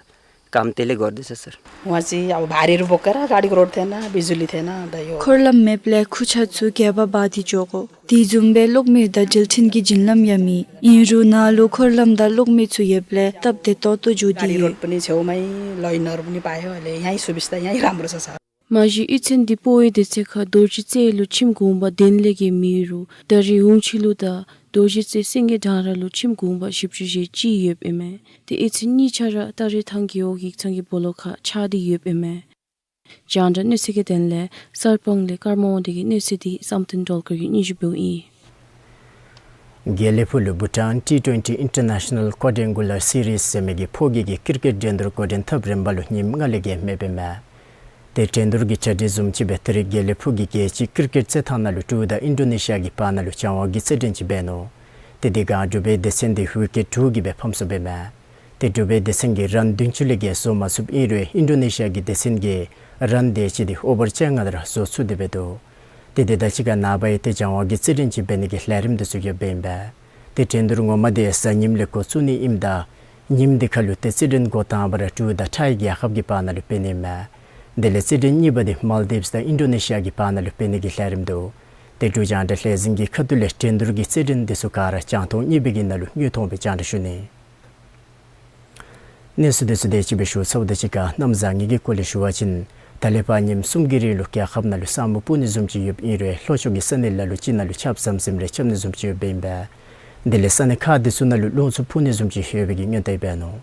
काम त्यसले गर्दैछ सर। वहाँ चाहिँ अब भारीहरू बोकेर गाडीको रोड थिएन, बिजुली थिएन, अन्त यो འཁོར་ལམ་མེདཔ་ལས་ཁུར་ཆ་ཚུ་སྒལ་པ་འབག་སྟེ་འགྱོ་དགོ། དེ་བཟུམ་སྦེ་གློག་མེ་དང་འགྲུལ་འཕྲིན་གྱི་བརྒྱུད་ལམ་ཡང་མེད། ཨིན་རུང་ནཱ་ལུ་འཁོར་ལམ་དང་གློག་མེ་ཚུ་ཡོདཔ་ལས་སྟབས་བདེ་ཏོག་ཏོ་འགྱོ་སྟེ་गाडी रोड ཡོད། पनि छेउमै, लाइनहरू पनि पायो, अहिले यहीँ सुविस्ता, यहीँ राम्रो छ सर। མ་གཞི་གཡུས་ཚན་དེ་སྤོ་བའི་དུས་ཚོད་ཁར་རྡོ་རྗེ་རྩེ་ལུ་ཁྱིམ་གུང་པ་གདན་ལེགས་ཀྱི་མེད་རུང་ད་རེས་ཧུང་ཆི་ལུ་དང་རྡོ་རྗེ་རྩེ་སེང་གེ་སྦྲང་ར་ལུ་ཁྱིམ་གུང་པ་བཞི་བཅུ་ཞེ་གཅིག་ཡོདཔ་ཨིན་མས། ཏེ་གཡུས་ཚན་གཉིས་ཆ་ར་སྟ་རེ་ཐང་རྒེད་འོག་ཡིག་ཚང་གི་སྦོ་ལོགས་ཁར་ཆགས་ཏེ་ཡོདཔ་ཨིན་མས། རྒྱང་བསྒྲགས་གནས་ཚུལ་གྱི་དོན་ལས་གསར་སྤང་ལས་ཀརྨ་དབང་འདུས་ཀྱི་གནས་ཚུལ་དེ་བསམ་གཏན་སྒྲོལ་དཀར་གྱིས་སྙན་ཞུ་འབདཝ་ཨིན། དགེ་ལེགས་ཕུག་ལུ་བྷུ་ཊཱན་ཊི་ཊུ་ཝེན་ཊི་ཨིན་ཊར་ནེ་ཤ་ནཱལ་ཀོ་ཌྲེན་གུ་ལར་སི་རིསི་ཟེར་མི་གི་ཕོ་སྐྱེས་ཀྱི་ཀིར་ཀེཊ་འགྲན་བསྡུར་འགོ་འདྲེན་ཐབས་རིམ་པ་ལུ་ཉིནམ་ལྔ་ལས་བརྒལ་མེདཔ་ཨིན་མས། ཏེ་འགྲན་བསྡུར་གྱི་གྲ་སྒྲིག་བཟུམ་ཅིག་སྦེ་ད་རེས་དགེ་ལེགས་ཕུག་གི་རྒྱལ་སྤྱིའི་ཀིར་ཀེཊ་རྩེད་ཐང་ནང་ལུ་འབྲུག་དང་ཨིན་ཌོ་ནེ་ཤི་ཡ་གི་བར་ན་ལུ་སྦྱང་བ་གི་རྩེད་འགྲན་ཅིག་འབད་ནུག། ཏེ་དེ་སྒང་འབྲུག་པའི་སྡེ་ཚན་དེ་ཝི་ཀེཊ་དྲུག་གིས་སྦེ་ཕམ་སོངམ་ཨིན་མས། ཏེ་འབྲུག་པའི་སྡེ་ཚན་གྱིས་རན་བདུན་ཅུ་ལས་བརྒལ་བཟོ་མ་ཚུགསཔ་ཨིན་རུང་ཨིན་ཌོ་ནེ་ཤི་ཡ་གི་སྡེ་ཚན་གྱིས་རན་དེ་ཅིག་དེ་ཨོ་བར་བཅོ་ལྔ་དེ་ར་བཟོ་ཚུགས་ཏེ་སྦེ་འདུག། ཏེ་དེ་དང་གཅིག་ཁར་ནངས་པ་ཡང་ཏེ་སྦྱང་བ་གི་རྩེད་འགྲན་ཅིག་འབད་ནི་གི་ལས་རིམ་དེ་ཚུ་ཡོདཔ་ཨིན་པས། ཏེ་འགྲན་བསྡུར་ངོ་མ་དེ་གཟའ་ཉིམ་ལས་འགོ་བཙུགས་ནི་ཨིནམ་ད་ཉིནམ་དེ་ཁར་ལུ་ཏེ་རྩེད་འགྲན་འགོ་དང་པ་ར་འབྲུག་དང་ཐའི་རྒྱལ་ཁབ་ཀྱི་བར་ན་ལུ་འབད་ནི་ཨིན་མས། དེ་ལས་རྩེད་འགྲན་གཉིས་པ་དེ་མཱལ་དིབས་དང་ཨིན་ཌོ་ནེ་ཤི་ཡ་གི་བར་ན་ལུ་འབད་ནི་གི་ལས་རིམ་འདུག། ཏེ་འབྲུག་རྒྱང་བསྒྲགས་ལས་འཛིན་གྱི་ཁ་ཐུག་ལས་འགྲན་བསྡུར་གྱི་རྩེད་འགྲན་དེ་ཚུ་ག་ར་རྒྱང་མཐོང་གཉིས་པའི་གི་ནང་ལུ་དངོས་མཐོང་སྦེ་རྒྱང་བསྒྲགས་ཞུ་ནི། གནས་ཚུལ་དེ་ཚུ་དེ་ཅིག་སྦེ་ཞུ་ཚརཝ་དང་གཅིག་ཁར་གནམ་བཟང་ངན་གྱི་སྐོར་ལས་ཞུ་བ་ཅིན་ད་ལས་ཕར་ཉིནམ་གསུམ་གྱི་རིང་ལུ་རྒྱལ་ཁབ་ནང་ལུ་ས་སྨུག་སྤུབ་ནི་བཟུམ་ཅིག་ཡོདཔ་ཨིན་རུང་ལྷོ་ཕྱོགས་ཀྱི་ས་གནས་ལ་ལུ་ཅིག་ནང་ལུ་ཆརཔ་ཟམ་ཟིམ་རེ་རྐྱབ་ནི་བཟུམ་ཅིག་ཡོདཔ་ཨིན་པས། དེ་ལས་ས་གནས་ཁག་དེ་ཚུ་ནང་ལུ་རླུང་འཚུབ་འཕུ་ནི་བཟུམ་ཅིག་ཡོད་པའི་གི་སྔོན་བརྡ་འབད་ནུག།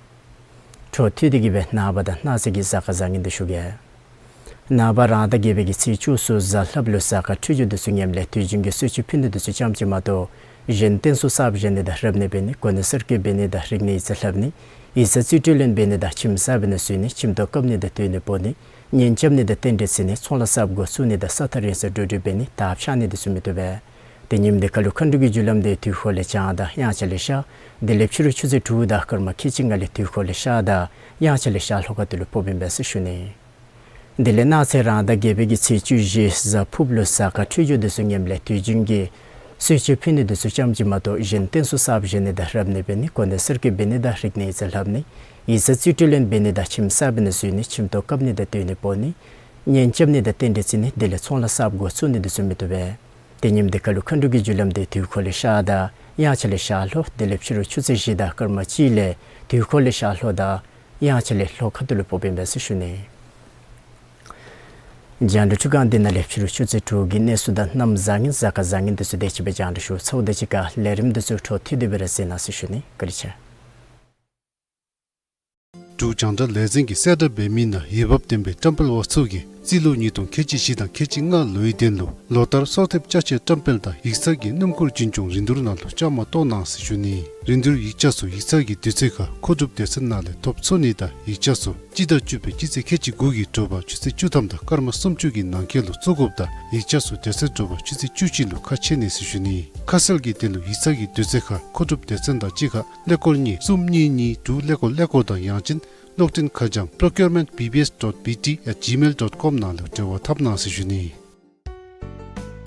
འཕྲོ་མཐུད་དེ་གི་སྦེ་ནངས་པ་དང་གནངས་ཚེ་གི་གཟའ་སྐར་བཟང་ངན་དེ་ཞུ་གེ། ནངས་པ་རང་ཟླ་བརྒྱད་པའི་གི་ཚེས་བཅུ་གསུམ་གཟའ་ལྷགཔ་ལུ་གཟའ་སྐར་འཕྲོད་སྦྱོར་དེ་ཚུ་ངནམ་ལས་དུས་རྒྱུན་གྱི་གསོལ་མཆོད་ཕུལ་ནི་དེ་ཚུ་ཙམ་ཅིག་མ་གཏོགས་གཞན་རྟེན་གསོལ་གསརཔ་བཞེངས་ནི་དང་རབ་གནས་འབད་ནི་གོ་གནས་གསར་བསྐོ་འབད་ནི་དང་རིག་གནས་ཡིག་ཚང་ལྷབ་ནི་ཡིག་ཚང་རྩིས་སྤྲོད་ལེན་འབད་ནི་དང་ཁྱིམ་གསར་པའི་ནང་འཛུལ་ནི་ཁྱིམ་ཐོག་བཀབ་ནི་དང་སྡོད་གནས་སྤོ་ནི་གཉེན་རྐྱབ་ནི་དང་རྟེན་འབྲེལ་བརྩི་ནི་ཚོང་ལཱ་གསརཔ་འགོ་བཙུགས་ནི་དང་ས་ཐག་རིང་སར་འགྲོ་འགྲུལ་འབད་ནི་དར་འཕྱར་ནི་དེ་ཚུ་མི་བཏུབ་པས། ཏེ་ཉིནམ་དེ་ཁར་ལུ་མཁའ་འགྲོ་གི་རྒྱུ་ལམ་དེ་དུས་འཁོར་ལས་བྱང་དང་དབྱངས་འཆར་ལས་ཤར། དེ་ལས་ཕྱི་རུ་ཆུ་ཚོད་དྲུག་དང་སྐར་མ་ཁལ་གཅིག་ལྔ་ལས་དུས་འཁོར་ལས་ཤར་དང་དབྱངས་འཆར་ལས་ཤར་ལྷོ་ཁ་ཐུག་ལུ་ཕོགཔ་ཨིན་པས་ཟེར་ཞུ་ནི། དེ་ལས་གནངས་ཚེ་རང་ཟླ་བརྒྱད་པའི་གི་ཚེས་བཅུ་བཞི་གཟའ་ཕུརཔ་ལུ་གཟའ་སྐར་འཕྲོད་སྦྱོར་དེ་ཚུ་ངནམ་ལས་དུས་རྒྱུན་གྱི་གསོལ་མཆོད་ཕུལ་ནི་དེ་ཚུ་ཙམ་ཅིག་མ་གཏོགས་གཞན་རྟེན་གསོལ་གསརཔ་བཞེངས་ནི་དང་རབ་གནས་འབད་ནི་གོ་གནས་གསར་བསྐོ་འབད་ནི་དང་རིག་གནས་ཡིག་ཚང་ལྷབ་ནི་ཡིག་ཚང་རྩིས་སྤྲོད་ལེན་འབད་ནི་དང་ཁྱིམ་གསར་པའི་ནང་འཛུལ་ནི་ཁྱིམ་ཐོག་བཀབ་ནི་དང་སྡོད་གནས་སྤོ་ནི་གཉེན་རྐྱབ་ནི་དང་རྟེན་འབྲེལ་བརྩི་ནི་དེ་ལས་ཚོང་ལཱ་གསརཔ་འགོ་བཙུགས་ནི་དེ་ཚུ་མི་བཏུབ་པས། ཏེ་ཉིནམ་དེ་ཁར་ལུ་མཁའ་འགྲོ་གི་རྒྱུ་ལམ་དེ་དུས་འཁོར་ལས་ཤར་དང་དབྱངས་འཆར་ལས་ཤར་ལྷོ། དེ་ལས་ཕྱི་རུ་ཆུ་ཚོད་བཞི་དང་སྐར་མ་གཅིག་ལས་དུས་འཁོར་ལས་ཤར་ལྷོ་དང་དབྱངས་འཆར་ལས་ལྷོ་ཁ་ཐུག་ལུ་ཕོགཔ་ཨིན་པས་ཟེར་ཞུ་ནི། རྒྱང་བསྒྲགས་འཕྲུལ་ཁང་འདི་ནང་ལས་ཕྱི་རུ་ཆུ་ཚོད་དྲུག་གི་གནས་ཚུལ་དང་གནམ་བཟང་ངན་གཟའ་སྐར་བཟང་ངན་དེ་ཚུ་དེ་ཅིག་སྦེ་རྒྱང་བསྒྲགས་ཞུ་ཚརཝ་དང་གཅིག་ཁར་ལས་རིམ་དེ་ཚུ་འཕྲོ་མཐུད་དེ་སྦེ་ར་གཟིགས་གནང་ཟེར་ཞུ་ནི། བཀའ་དྲིན་ཆེ། འབྲུག་རྒྱང་བསྒྲགས་ལས་འཛིན་གྱིས་གསལ་བསྒྲགས་འབད་མི་ནང་འོས་འབབ་ལྡན་པའི་བཀྲམ་སྤེལ་པ་ཚུ་གིས་ རྩིས་ལོ་ཉིས་སྟོང་ཁལ་གཅིག་བཞི་དང་ཁལ་གཅིག་ལྔ་ལོའི་དོན་ལུ་ལོ་ལྟར་གསོལ་འདེབས་བཅའ་ཆས་བཀྲམ་སྤེལ་དང་ཡིག་ཚང་གི་སྣུམ་འཁོར་འཛིན་སྐྱོང་རིན་བསྡུར་ནང་ལུ་བཅའ་མར་གཏོགས་གནང་ཟེར་ཞུ་ནི། རིན་བསྡུར་ཡིག་ཆ་ཚུ་ཡིག་ཚང་གི་དུས་ཚོད་ཁར་མཁོ་སྒྲུབ་སྡེ་ཚན་ནང་ལས་ཐོབ་ཚུགས་ནི་དང་ཡིག་ཆ་ཚུ་སྤྱི་ཟླ་བཅུ་པའི་སྤྱི་ཚེས་ཁལ་གཅིག་དགུ་གི་དྲོ་པ་ཆུ་ཚོད་བཅུ་ཐམ་དང་སྐར་མ་སུམ་ཅུ་གི་ནང་འཁོད་ལུ་བཙུགས་དགོཔ་དང་ཡིག་ཆ་ཚུ་དེ་ཚེ་དྲོ་པ་ཆུ་ཚོད་བཅུ་གཅིག་ལུ་ཁ་ཕྱེ་ནི་ཟེར་ཞུ་ནི། ཁ་གསལ་གྱི་དོན་ལུ་ཡིག་ཚང་གི་དུས་ཚོད་ཁར་མཁོ་སྒྲུབ་སྡེ་ཚན་དང་གཅིག་ཁར་ཀླད་ཀོར་གཉིས་གསུམ་གཉིས་གཉིས་དྲུག་ཀླད་ཀོར་ཀླད་ཀོར་དང་ཡང་ཅིན་གློག་འཕྲིན་ཁ་བྱང་procurement B B S dot B T at gmail dot com ནང་ལུ་འབྲེལ་བ་འཐབ་གནང་ཟེར་ཞུ་ནི།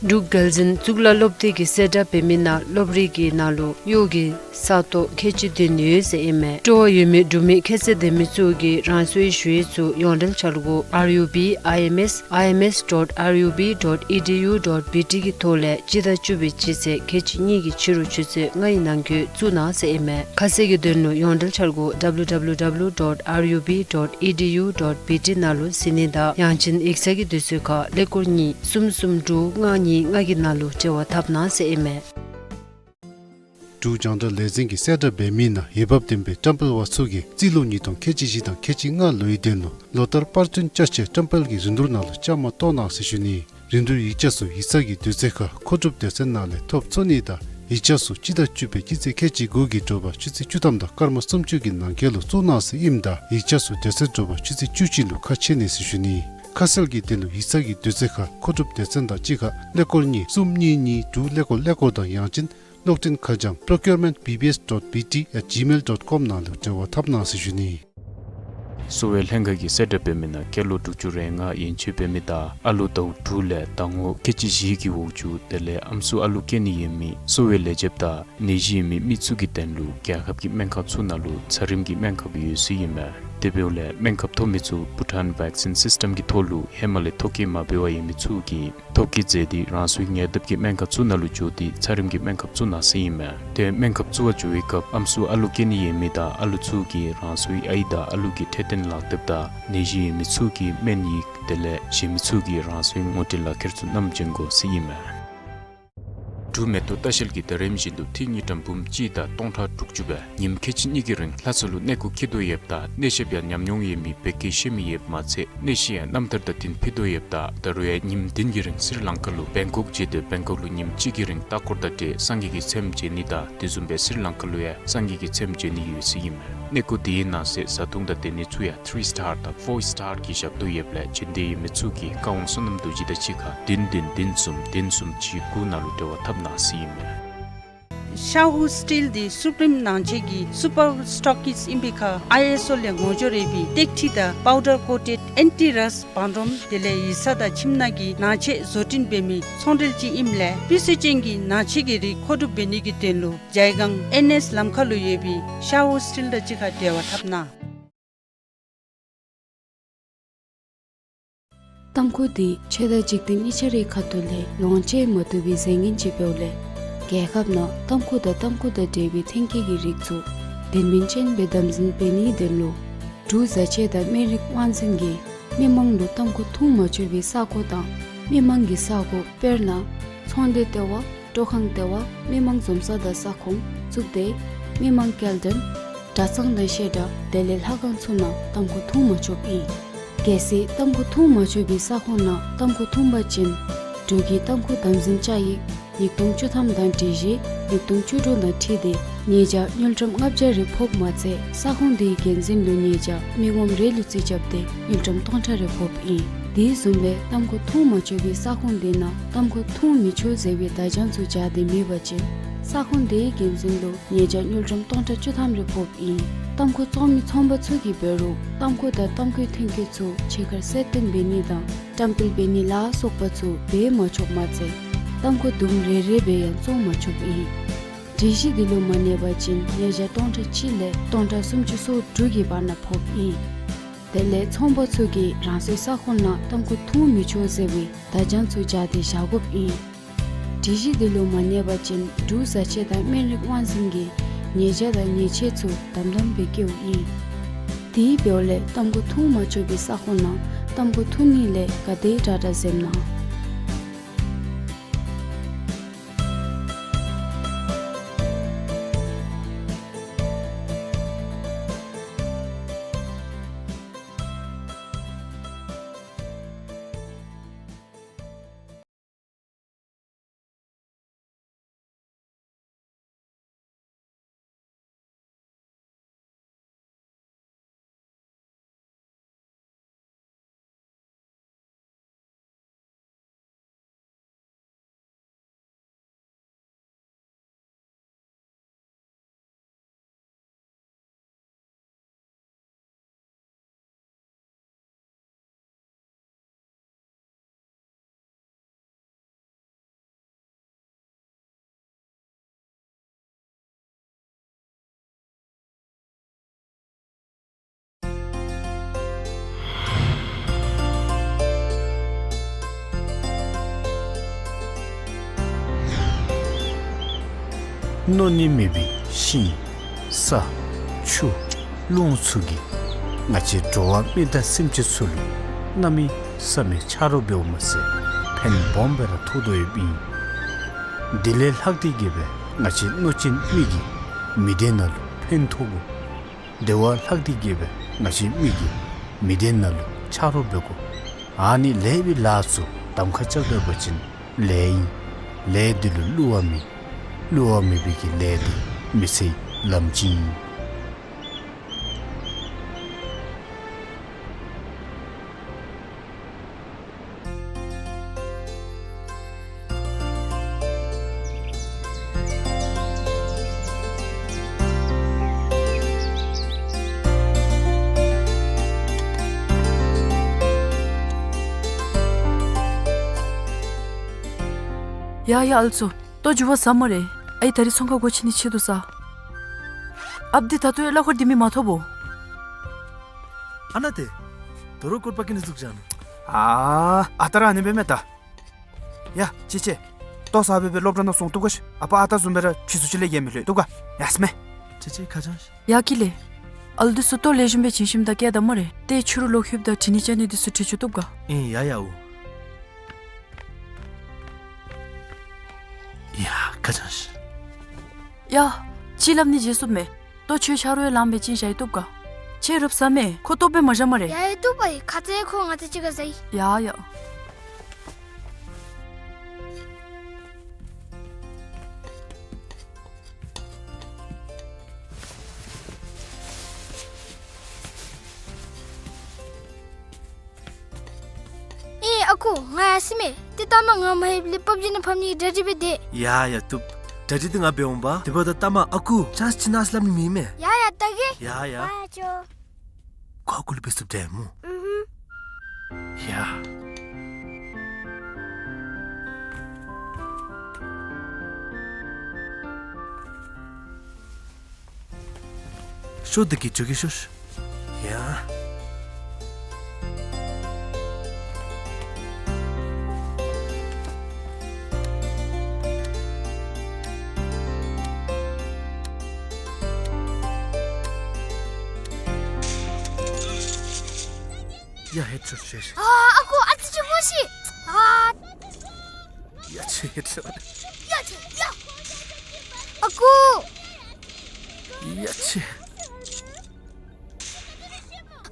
འབྲུག་རྒྱལ་འཛིན་གཙུག་ལག་སློབ་སྡེ་གི་གསལ་བསྒྲགས་འབད་མི་ནང་སློབ་རིམ་གྱི་ནང་ལུ་གཡོག་གི་ས་སྟོང་ཁལ་གཅིག་བདུན་ཡོད་ཟེར་ཨིན་མས། སྤྲོ་བ་ཡོད་མི་འབྲུག་མི་ཁྱད་ཚད་ལྡན་མི་ཚུ་གིས་རང་སོའི་ཞུ་ཡིག་ཚུ་ཡོངས་འབྲེལ་འཆར་སྒོ་R U B I M S I M S dot R U B dot E D U dot B T གི་ཐོག་ལས་སྤྱི་ཟླ་བཅུ་པའི་སྤྱི་ཚེས་ཁལ་གཅིག་གཉིས་ཀྱི་ཕྱི་རུ་ཆུ་ཚོད་ལྔའི་ནང་འཁོད་བཙུགས་གནང་ཟེར་ཨིན་མས། ཁ་གསལ་གྱི་དོན་ལུ་ཡོངས་འབྲེལ་འཆར་སྒོ་W W W dot R U B dot E D U dot B T ནང་ལུ་གཟིགས་ནི་དང་ཡང་ཅིན་ཡིག་ཚང་གི་དུས་ཚོད་ཁར་ཀླད་ཀོར་གཉིས་གསུམ་གསུམ་དྲུག་ལྔ་གཉིས་ལྔ་གི་ནང་ལུ་འབྲེལ་བ་འཐབ་གནང་ཟེར་ཨིན་མས། འབྲུག་རྒྱང་བསྒྲགས་ལས་འཛིན་གྱི་གསལ་བསྒྲགས་འབད་མི་ནང་འོས་འབབ་ལྡན་པའི་བཀྲམ་སྤེལ་པ་ཚུ་གིས་རྩིས་ལོ་ཉིས་སྟོང་ཁལ་གཅིག་བཞི་དང་ཁལ་གཅིག་ལྔ་ལོའི་དོན་ལུ་ལོ་ལྟར་པར་སྐྲུན་བཅའ་ཆས་བཀྲམ་སྤེལ་གྱི་རིན་བསྡུར་ནང་ལུ་བཅའ་མར་གཏོགས་གནང་ཟེར་ཞུ་ནི། རིན་བསྡུར་ཡིག་ཆ་ཚུ་ཡིག་ཚང་གི་དུས་ཚོད་ཁར་མཁོ་སྒྲུབ་སྡེ་ཚན་ནང་ལས་ཐོབ་ཚུགས་ནི་དང་ཡིག་ཆ་ཚུ་སྤྱི་ཟླ་བཅུ་པའི་སྤྱི་ཚེས་ཁལ་གཅིག་དགུ་གི་དྲོ་པ་ཆུ་ཚོད་བཅུ་ཐམ་དང་སྐར་མ་སུམ་ཅུ་གི་ནང་འཁོད་ལུ་བཙུགས་གནང་ཟེར་ཨིནམ་ད་ཡིག་ཆ་ཚུ་དེ་ཚེ་དྲོ་པ་ཆུ་ཚོད་བཅུ་གཅིག་ལུ་ཁ་ཕྱེ་ནི་ཟེར་ཞུ་ནི། ཁ་གསལ་གྱི་དོན་ལུ་ཡིག་ཚང་གི་དུས་ཚོད་ཁར་མཁོ་སྒྲུབ་སྡེ་ཚན་དང་གཅིག་ཁར་ཀླད་ཀོར་གཉིས་གསུམ་གཉིས་གཉིས་དྲུག་ཀླད་ཀོར་ཀླད་ཀོར་དང་ཡང་ཅིན་གློག་འཕྲིན་ཁ་བྱང་procurement B B S dot B T at gmail dot com ནང་ལུ་འབྲེལ་བ་འཐབ་གནང་ཟེར་ཞུ་ནི། གསོ་བའི་ལྷན་ཁག་གི་གསལ་བསྒྲགས་འབད་མི་ནང་སྐྱེས་ལོ་དྲུག་ཅུ་རེ་ལྔ་ཡན་ཆད་འབད་མི་དང་ཨ་ལོ་ཟླཝ་དྲུག་ལས་ཟླ་ངོ་ཁལ་གཅིག་བཞི་གི་འོག་ཅུ་དེ་ལས་ཨམ་སྲུ་ཨ་ལུ་སྐྱེ་ནི་ཡོད་མི་གསོ་བའི་ལས་བྱེདཔ་དང་ནད་གཞི་ཡོད་མི་མི་ཚུ་གི་དོན་ལུ་རྒྱལ་ཁབ་ཀྱི་སྨན་ཁང་ཚུ་ནང་ལུ་ཚད་རིམས་ཀྱི་སྨན་ཁབ་ཡོད་ཟེར་ཨིན་མས། དེ་འབདཝ་ལས་སྨན་ཁབ་ཐོབ་མི་ཚུ་Bhutan Vaccine System གི་ཐོག་ལུ་ཧེ་མ་ལས་ཐོ་བཀོད་མ་འབད་བར་ཡོད་མི་ཚུ་གིས་ཐོ་བཀོད་མཛད་དེ་རང་སོའི་ཉེ་འདབས་ཀྱི་སྨན་ཁང་ཚུ་ནང་ལུ་འགྱོ་སྟེ་ཚད་རིམས་ཀྱི་སྨན་ཁབ་བཙུགས་གནང་ཟེར་ཨིན་མས། ཏེ་སྨན་ཁབ་བཙུགས་པར་འགྱོ་བའི་སྐབས་ཨམ་སྲུ་ཨ་ལུ་སྐྱེ་ནི་ཡོད་མི་དང་ཨ་ལུ་ཚུ་གིས་རང་སོའི་ཨའི་དང་ཨ་ལུ་གི་འཕྲོད་བསྟེན་ལག་དེབ་དང་ནད་གཞི་ཡོད་མི་ཚུ་གི་སྨན་ཡིག་དེ་ལས་གཞན་མི་ཚུ་གིས་རང་སོའི་ངོ་སྤྲོད་ལག་ཁྱེར་ཚུ་བསྣམས་བྱོན་དགོ་ཟེར་ཨིན་མས། འབྲུག་མེ་ཏོག་ལྟ་བཤལ་གྱིས་ད་རིམ་བཞིན་དུ་ཏི་རུ་དངུལ་ཀྲམ་འབུམ་གཅིག་དང་སྟོང་ཕྲག་དྲུག་ཅུ་སྦེ་ཉིནམ་ཁལ་གཅིག་གཉིས་ཀྱི་རིང་ལྷ་ས་ལུ་གནས་སྐོར་འཁྱིད་དོ་ཡོདཔ་ད་གནས་ཞབས་ཡང་ཉམས་མྱོང་ཡོད་མི་བོད་སྐད་ཤེས་མི་ཡོདཔ་མ་ཚད་གནས་གཞི་ཡང་རྣམ་ཐར་དང་བསྟུན་ཕུལ་དོ་ཡོདཔ་ད་ད་རུང་ཡང་ཉིནམ་བདུན་གྱི་རིང་སི་རི་ལང་ཀ་ལུ་བེང་ཀོག་བྱོན་ཏེ་བེང་ཀོག་ལུ་ཉིནམ་གཅིག་གི་རིང་ལྟ་སྐོར་དང་འབྲེལ་སངས་རྒྱས་ཀྱི་ཚེམས་མཇལ་ནི་དང་དེ་བཟུམ་སྦེ་སི་རི་ལང་ཀ་ལུ་ཡང་སངས་རྒྱས་ཀྱི་ཚེམས་མཇལ་ནི་ཡོད་ཟེར་ཨིན་མས། གནས་སྐོར་དེའི་ནང་གསེས་བཟའ་འཐུང་དང་སྡོད་གནས་ཚུ་ཡང་ཐི་རི་སི་ཊར་དང་ཕོར་སི་ཊར་གྱི་ཞབས་ཏོག་ཡོདཔ་ལས་བྱོན་འདོད་ཡོད་མི་ཚུ་གིས་བཀའ་དབང་བསོད་ནམས་རྡོ་རྗེ་དང་གཅིག་ཁར་བདུན་བདུན་བདུན་གསུམ་བདུན་གསུམ་གཅིག་དགུ་ནང་ལུ་འབྲེལ་བ་འཐབ་གནང་ཟེར་ཨིན་མས། ཤ་ཧུ་སི་ཊིལ་འདི་སུ་པི་རིམ་ནང་ཆས་ཀྱི་སུ་པར་སི་ཊོག་ཀིསཊ་ཨིན་པའི་ཁར་ཨའི་ཨེསི་ཨོ་ལས་ངོ་སྦྱོར་ཡོད་པའི་ཏེག་ཁྲི་དང་པའུ་ཌར་ཀོ་ཊེཌ་ཨེན་ཊི་རསཊ་བང་རོམ་དེ་ལས་ཡིག་ཚང་དང་ཁྱིམ་ནང་གི་ནང་ཆས་བཟོ་སྐྲུན་འབད་མི་ཚོང་འབྲེལ་ཅིག་ཨིནམ་ལས་སྤུས་ཚད་ཅན་གྱི་ནང་ཆས་ཀྱི་རིགས་མཁོ་སྒྲུབ་འབད་ནི་གི་དོན་ལུ་ཇའི་སྒང་ཨེན་ཨེསི་ལམ་ཁ་ལུ་ཡོད་པའི་ཤ་ཧུ་སི་ཊིལ་དང་གཅིག་ཁར་འབྲེལ་བ་འཐབ་གནང་། ཏམ་ཁུ་འདི་ཆོས་དང་འཇིག་རྟེན་གཉིས་ཆ་རའི་ཁ་ཐུག་ལས་ལོངས་སྤྱོད་མ་བཏུབ་པའི་རྫས་ངན་ཅིག་འབདཝ་ལས་རྒྱལ་ཁབ་ནང་ཏམ་ཁུ་དང་ཏམ་ཁུ་དང་འབྲེལ་བའི་ཐོན་སྐྱེད་ཀྱི་རིགས་ཚུ་དོན་སྨིན་ཅན་སྦེ་དམ་འཛིན་འབད་ནིའི་དོན་ལུ་འབྲུག་བཟའ་ཆས་དང་སྨན་རིགས་དབང་འཛིན་གྱིས་མི་མང་ལུ་ཏམ་ཁུ་འཐུང་མ་ཆོག་པའི་ས་གོ་དང་མི་མང་གི་ས་གོ་དཔེར་ན་ཚོང་སྡེ་ལྟེ་བ། སྤྲོ་ཁང་ལྟེ་བ། མི་མང་འཛོམས་ས་དང་ས་ཁོངས་གཙུག་སྡེ། མི་མང་སྐྱེལ་འདྲེན། གྲྭ་ཚང་དང་བཤད་གྲྭ་དེ་ལས་ལྷ་ཁང་ཚུ་ནང་ཏམ་ཁུ་འཐུང་མ་ཆོགཔ་ཨིན། གལ་སྲིད་ཏམ་ཁུ་འཐུང་མ་ཆོག་པའི་ས་ཁོངས་ནང་ཏམ་ཁུ་འཐུང་པ་ཅིན་འབྲུག་གི་ཏམ་ཁུ་དམ་འཛིན་བཅའ་ཡིག་ཉིས་སྟོང་བཅུ་ཐམ་དང་སྒྲིག་གཞི་ཉིས་སྟོང་བཅུ་དྲུག་དང་འཁྲིལ་ཏེ་ཉེས་བྱ་དངུལ་ཀྲམ་ལྔ་བརྒྱ་རེ་ཕོགཔ་མ་ཚད་ས་ཁོངས་དེའི་འགན་འཛིན་ལུ་ཉེས་བྱ་མི་ངོམ་རེ་ལུ་རྩིས་རྐྱབ་སྟེ་དངུལ་ཀྲམ་སྟོང་ཕྲག་རེ་ཕོགཔ་ཨིན། དེ་བཟུམ་སྦེ་ཏམ་ཁུ་འཐུང་མ་ཆོག་པའི་ས་ཁོངས་དེ་ནང་ཏམ་ཁུ་འཐུང་མི་ཆོག་ཟེར་བའི་བརྡ་བྱང་ཚུ་སྦྱར་ཏེ་མེད་པ་ཅིན་ས་ཁོངས་དེའི་འགན་འཛིན་ལུ་ཉེས་བྱ་དངུལ་ཀྲམ་སྟོང་ཕྲག་བཅུ་ཐམ་རེ་ཕོགཔ་ཨིན། ཏམ་ཁུ་བཙོང་མི་ཚོང་པ་ཚུ་གིས་འབད་རུང་ཏམ་ཁུ་དང་ཏམ་ཁུའི་ཐོན་སྐྱེད་ཚུ་ཕྱི་ཁར་གསལ་སྟོན་འབད་ནི་དང་བཀྲམ་སྤེལ་འབད་ནི་ལ་སོགས་པ་ཚུ་འབད་མ་ཆོགཔ་མ་ཚད་ཏམ་ཁུ་དུམ་རེ་རེ་སྦེ་ཡང་བཙོང་མ་ཆོགཔ་ཨིན། སྒྲིག་གཞི་འདི་ལུ་མ་གནས་པ་ཅིན་ཉེས་བྱ་སྟོང་ཕྲག་གཅིག་ལས་སྟོང་ཕྲག་སུམ་ཅུ་སོ་དྲུག་གི་བར་ན་ཕོགཔ་ཨིན། དེ་ལས་ཚོང་པ་ཚུ་གིས་རང་སོའི་ས་ཁོངས་ནང་ཏམ་ཁུ་འཐུང་མི་ཆོག་ཟེར་བའི་བརྡ་བྱང་ཚུ་སྦྱར་ཏེ་བཞག་དགོཔ་ཨིན། སྒྲིག་གཞི་འདི་ལུ་མ་གནས་པ་ཅིན་འབྲུག་བཟའ་ཆས་དང་སྨན་རིགས་དབང་འཛིན་གྱིས་ཉེས་བྱ་དང་ཉེས་ཆད་ཚུ་དམ་དམ་སྦེ་བཀལཝ་ཨིན། དེ་འབདཝ་ལས་ཏམ་ཁུ་འཐུང་མ་ཆོག་པའི་ས་ཁོངས་ནང་ཏམ་ཁུ་འཐུང་ནི་ལས་ག་དེ་དྲག་དྲག་འཛེམ་གནང་། མནོ་ནི་མེད་པའི་ཤིང་ས་ཆུ་རླུང་ཚུ་གིས་ང་བཅས་འགྲོ་བ་མི་དང་སེམས་ཅན་ཚུ་ལུ་གནམ་མེད་ས་མེད་ཆ་རོགས་འབདཝ་མ་ཚད་ཕན་སྦོམ་སྦེ་ར་ཐོགས་དོ་ཡོདཔ་ཨིན། དེ་ལས་ལྷག་སྟེ་གིས་སྦེ་ང་བཅས་མནོ་ཅན་མི་གིས་མི་སྡེ་ནང་ལུ་ཕན་ཐོགས་དགོ། དེ་བ་ལྷག་སྟེ་གིས་སྦེ་ང་བཅས་མི་གིས་མི་སྡེ་ནང་ལུ་ཆ་རོགས་འབད་དགོ། ཨ་ནི་ལེགས་པའི་ལཱ་ཚུ་གདམ་ཁ་རྐྱབ་སྡོད་པ་ཅིན་ལེགས་ཨིན། ལས་འདི་ལུ་བསླུ་བ་མེད། བསླུ་བ་མེད་པའི་གི་ལས་འདི་མི་ཚེའི་ལམ་སྤྱི་ཨིན། ཡ་ཡ་ཨ་ལུ་ཚུ། ལྟོ་འགྱོ་བ་ཟ་སྨ་རེ། ཨའི་ད་རིས་ཚོང་ཁང་སྒོ་ཕྱེ་ནི་ཆེད་དུ་ས། ཨཔ་འདི་ད་ལྟོ་ཡང་གླ་འཁོར་འདི་མི་མ་ཐོབ་བོ། ཨ་ན་ཏེ། དོ་རུང་སྐོར་པ་ཀི་ནི་འཛུགས་བཞག་ནུག། ཨ་ཨ་རྟག་ར་ཨ་ནི་འབད་མས་ད། ཡ་ཅི་ཅི། ལྟོ་ཟ་སྦེ་སྦེ་སློབ་གྲྭ་ནང་སོང་བཏུབ་ག་ཤིག། ཨ་པ་ཨ་རྟག་བཟུམ་སྦེ་ར་ཕྱི་སུ་ཅིག་ལས་ཀྱི་མི་ལྷོད་བཏུབ་ག། ཡ་སྨེ། ཅི་ཅི་ཁ་བྱང་ཤིག། ཡ་ཀི་ལེ། ཨ་ལུ་འདི་ཚུ་ལྟོ་ལེགས་ཤོམ་སྦེ་བྱིན་ཞིནམ་ད་བསྐྱལ་ད་སྨ་རེ། ཏེ་ཕྱི་རུ་ལོག་ལྷོདཔ་ད་དྲི་ནི་བཅར་ནི་འདི་ཚུ་དྲི་བཅུག་བཏུབ་ག། ཨིན་ཡ་ཡ་འོ། ཡ་ཁ་བྱང་ཤིག། ཡ། ཅིག་སླབ་ནི་བརྗེད་སོང་མས། ལྟོ་ཁྱོད་ཆ་རོགས་ཡང་ལངམ་སྦེ་བྱིན་བཞག་ཡི་བཏུབ་ག། ཁྱོད་རུབ་ཟ་སྨེ། ཁོ་ལྟོཝ་སྦེ་མ་བཞག་སྨ་རེ། ཡ་ཡ་བཏུབ་པ་ཡི། ཁ་ཙ་ཁོ་ང་བཅས་གཅིག་ཁར་ཟ་ཡི། ཡ་ཡ། ཨེ་ཨ་ཁུ་ང་ཡར་སོ་མས། ཏེ་ལྟ་མ་ང་མ་ལྷོདཔ་ལས་པབ་ཇི་ནང་ཕབ་ནི་གི་གྲ་སྒྲིག་འབད་དེས། ཡ་ཡ་བཏུབ། གྲ་སྒྲིག་འདི་ང་འབད་འོང་པ། དེ་འབདཝ་ད་ལྟ་མ་ཨ་ཁུ་ཅན་སི་ཅིག་གནང་ཟེར་སླབ་ནི་མེད་མས། ཡ་ཡ་ལྟ་གེ། ཡ་ཡ། ཨ་ཅོ། ཁོ་ཨ་ཁུ་ལུ་འབད་ཚུགསཔ་འདྲས་སྨོ། ཨུ་ཧུམ། ཡ། ཤོག་འདི་གིས་འགྱོ་གེ་ཤོག། ཡ། ཡ་ཧེད་ཤོག་ཤོག་ཤོག། ཨ་ཨ་ཁུ་ཨ་ཙི་ཅིག་སྨོ་ཤིག། ཨ། ཡ་ཆེ་ཧེད་ཤོག། ཡ་ཆེ་ཡ། ཨ་ཁུ། ཡ་ཆེ།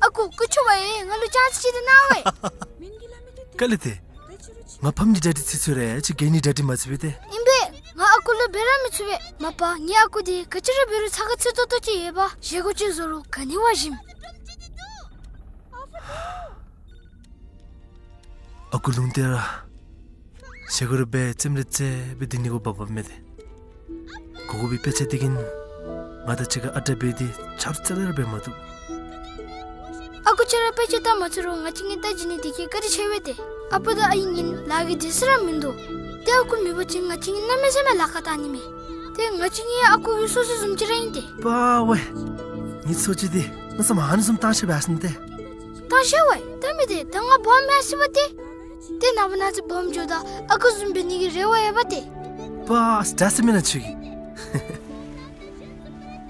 ཨ་ཁུ་སྐུ་མཁྱེན་པ་ཡིས། ང་ལུ་ཅན་སི་ཅིག་ཏེ་གནང་བས། ག་ལས་ཏེ། ང་ཕམ་ནི་གྲ་སྒྲིག་ཚར་ཚར་ར་ཅིག་གྱལ་ནི་གྲ་སྒྲིག་མ་ཚར་བས་ཏེ། ཨིན་པས། ང་ཨ་ཁུ་ལུ་འབད་ར་མི་ཚུགས་པས། མ་པ་ངེའི་ཨ་ཁུ་འདི་ག་ཅི་ར་འབད་རུང་ཚ་ཁ་ཚུད་ཏོག་ཏོ་ཅིག་ཡོད་པ། བཞེས་སྒོ་ཅིག་བཟོ་རུང་ག་ནི་བ་ཞིམ། ཨ་ཁུ་ལུང་བསྟན་ར། བཞེས་སྒོ་ར་འབད་རྩེདམོ་ར་རྩེ་སྦེ་སྡོད་ནི་གུ་བབ་བབ་མས་ཏེ། དགོ་དགོ་པའི་དཔེ་ཆ་འདི་གིས་ང་དང་གཅིག་ཁར་ཨ་རྟག་འབད་དེ་ཆ་རོགས་རྩ་ལས་ར་འབད་མ་བཏུབ། ཨ་ཁུ་ཁྱོད་ར་དཔེ་ཆ་ལྟ་མ་ཚུགས་རུང་ང་བཅས་གཉིས་ལྟ་བྱིན་ནི་འདི་གིས་བཀའ་དྲིན་ཆེ་བས་ཏེ། ཨ་པ་དང་ཨའི་གཉིས་ལཱ་གི་དུས་ཚོད་ར་མིན་འདུག། ཏེ་ཨ་ཁུ་མེད་པ་ཅིན་ང་བཅས་གཉིས་གནམ་མེད་ས་མེད་ལཱ་ཁག་བཏང་ནི་མས། ཏེ་ང་བཅས་གཉིས་ཨ་ཁུ་གི་སོ་སོ་བཟུམ་ཅིག་ར་ཨིན་ཏེ། པ་ཝེ། ངེའི་སོ་སོ་འདི་གནམ་མེད་ས་མེད་ཨ་ནི་བཟུམ་བཏང་ཤེས་པས་ཟེར་ནི་ཏེ། བཏང་ཤེས་ཝེ། ད་མི་དེ་ད་ང་སྦོམ་མེན་ཟེར་བ་ཏེ། ཏེ་ནངས་པ་གནངས་ཚེ་སྦོམ་འགྱོཝ་ད་ཨ་ཁུ་བཟུམ་འབད་ནི་གི་རེ་བ་ཡོད་པ་ཏེ། པ་ཨ་ཙི་ད་ཟེར་མེན་ན་ཁྱོད་ཀྱིས།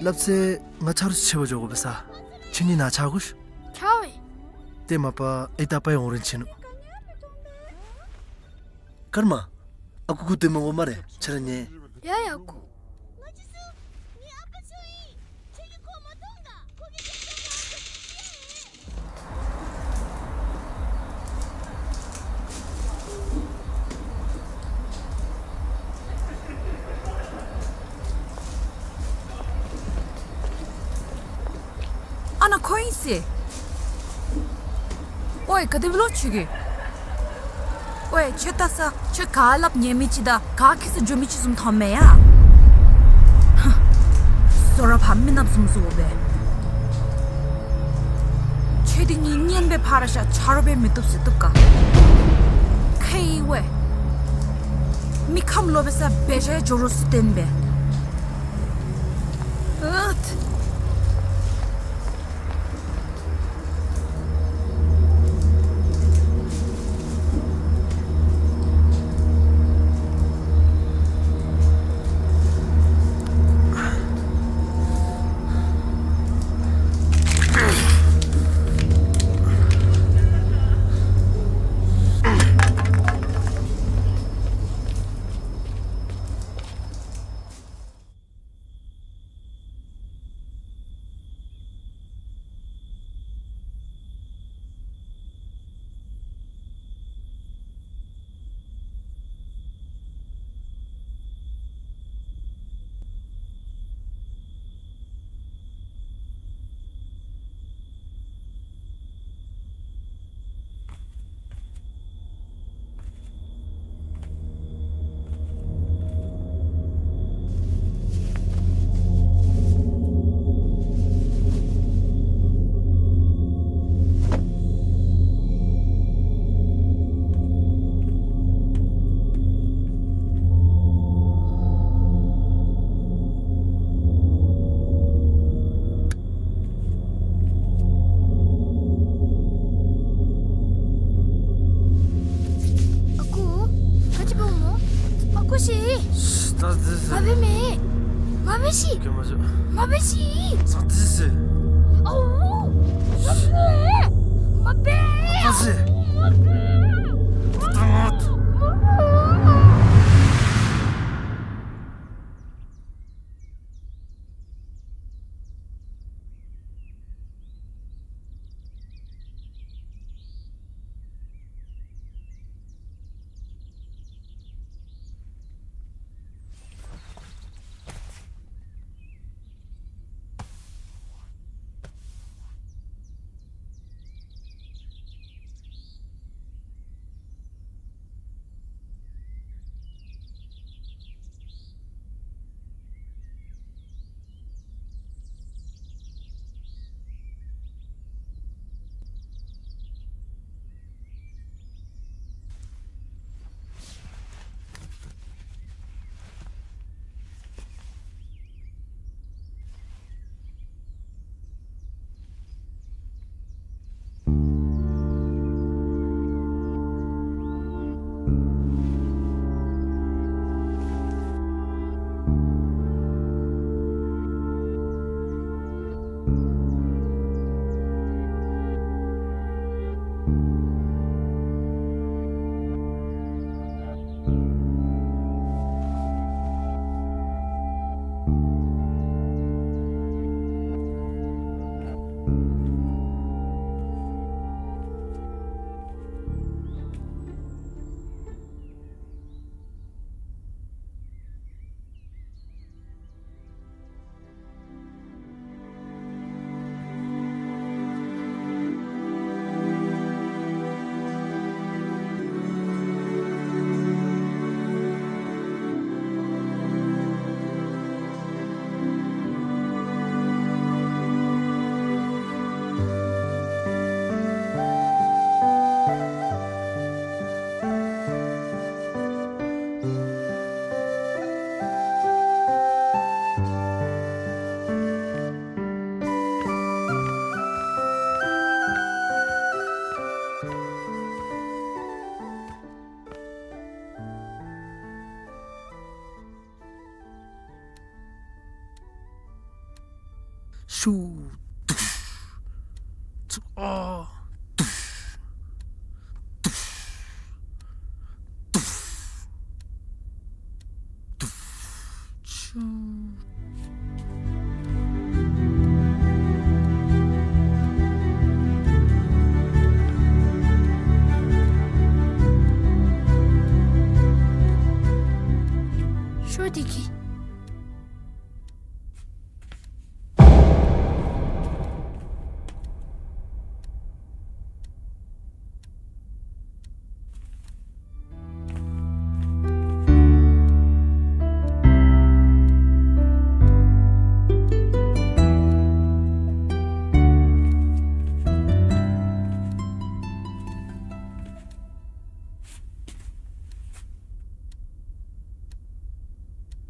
སླབ་ཚེ་ང་ཆ་རོགས་ཆེ་བ་འགྱོ་དགོ་པས་ས། ཁྱོད་གཉིས་ནཱ་ཆ་དགོ་ཤིག། ཆ་ཝེ། ཏེ་མ་པ་ཨའི་དང་པ་ཡང་འོང་རན་ཆི་ནུག། ཀརྨ། ཨ་ཁུ་ཁུ་སྡོད་མ་དགོ་སྨ་རེ། ཁྱོད་ར་ཉལ། ཡ་ཡ་ཨ་ཁུ། ཨ་ན་ཁོ་ཨིན་ཟེར། ཨོའི་ག་དེ་སྦེ་ལོ་ཁྱོད་ཀྱིས། ཨོའི་ཁྱོད་ལྟ་ས་ཁྱོད་ག་སླབ་ཉན་མི་ཅིག་དང་ག་ཁྱད་གསོད་འགྱོ་མི་ཅིག་བཟུམ་མཐོངམ་མས་ཡ། ཧ། བཟོ་ར་ཕམ་མི་ནགཔ་བཟུམ་བཟོ་སྦེ། ཁྱོད་འདི་གཉིས་གཉེན་སྦེ་ཕར་བཞག་ཆ་རོགས་སྦེ་མི་བཏུབ་ཟེར་བཏུབ་ག། ཁེ་ཝེ། མི་ཁམས་ལོག་པའི་ས་འབད་བཞག་འགྱོ་རོགས་ཟེར་བསྟན་པས། ཨུད། མ་འབད་མེ། མ་འབད་ཤིག། མ་འབད་ཤིག། ཨོ། མ་འབད། མ་འབད། ཤུ། དུཤ། ཚུ། ཨ། དུཤ། དུཤ། དུཤ། དུཤ། ཤུ། ཤོ་དེ་གི།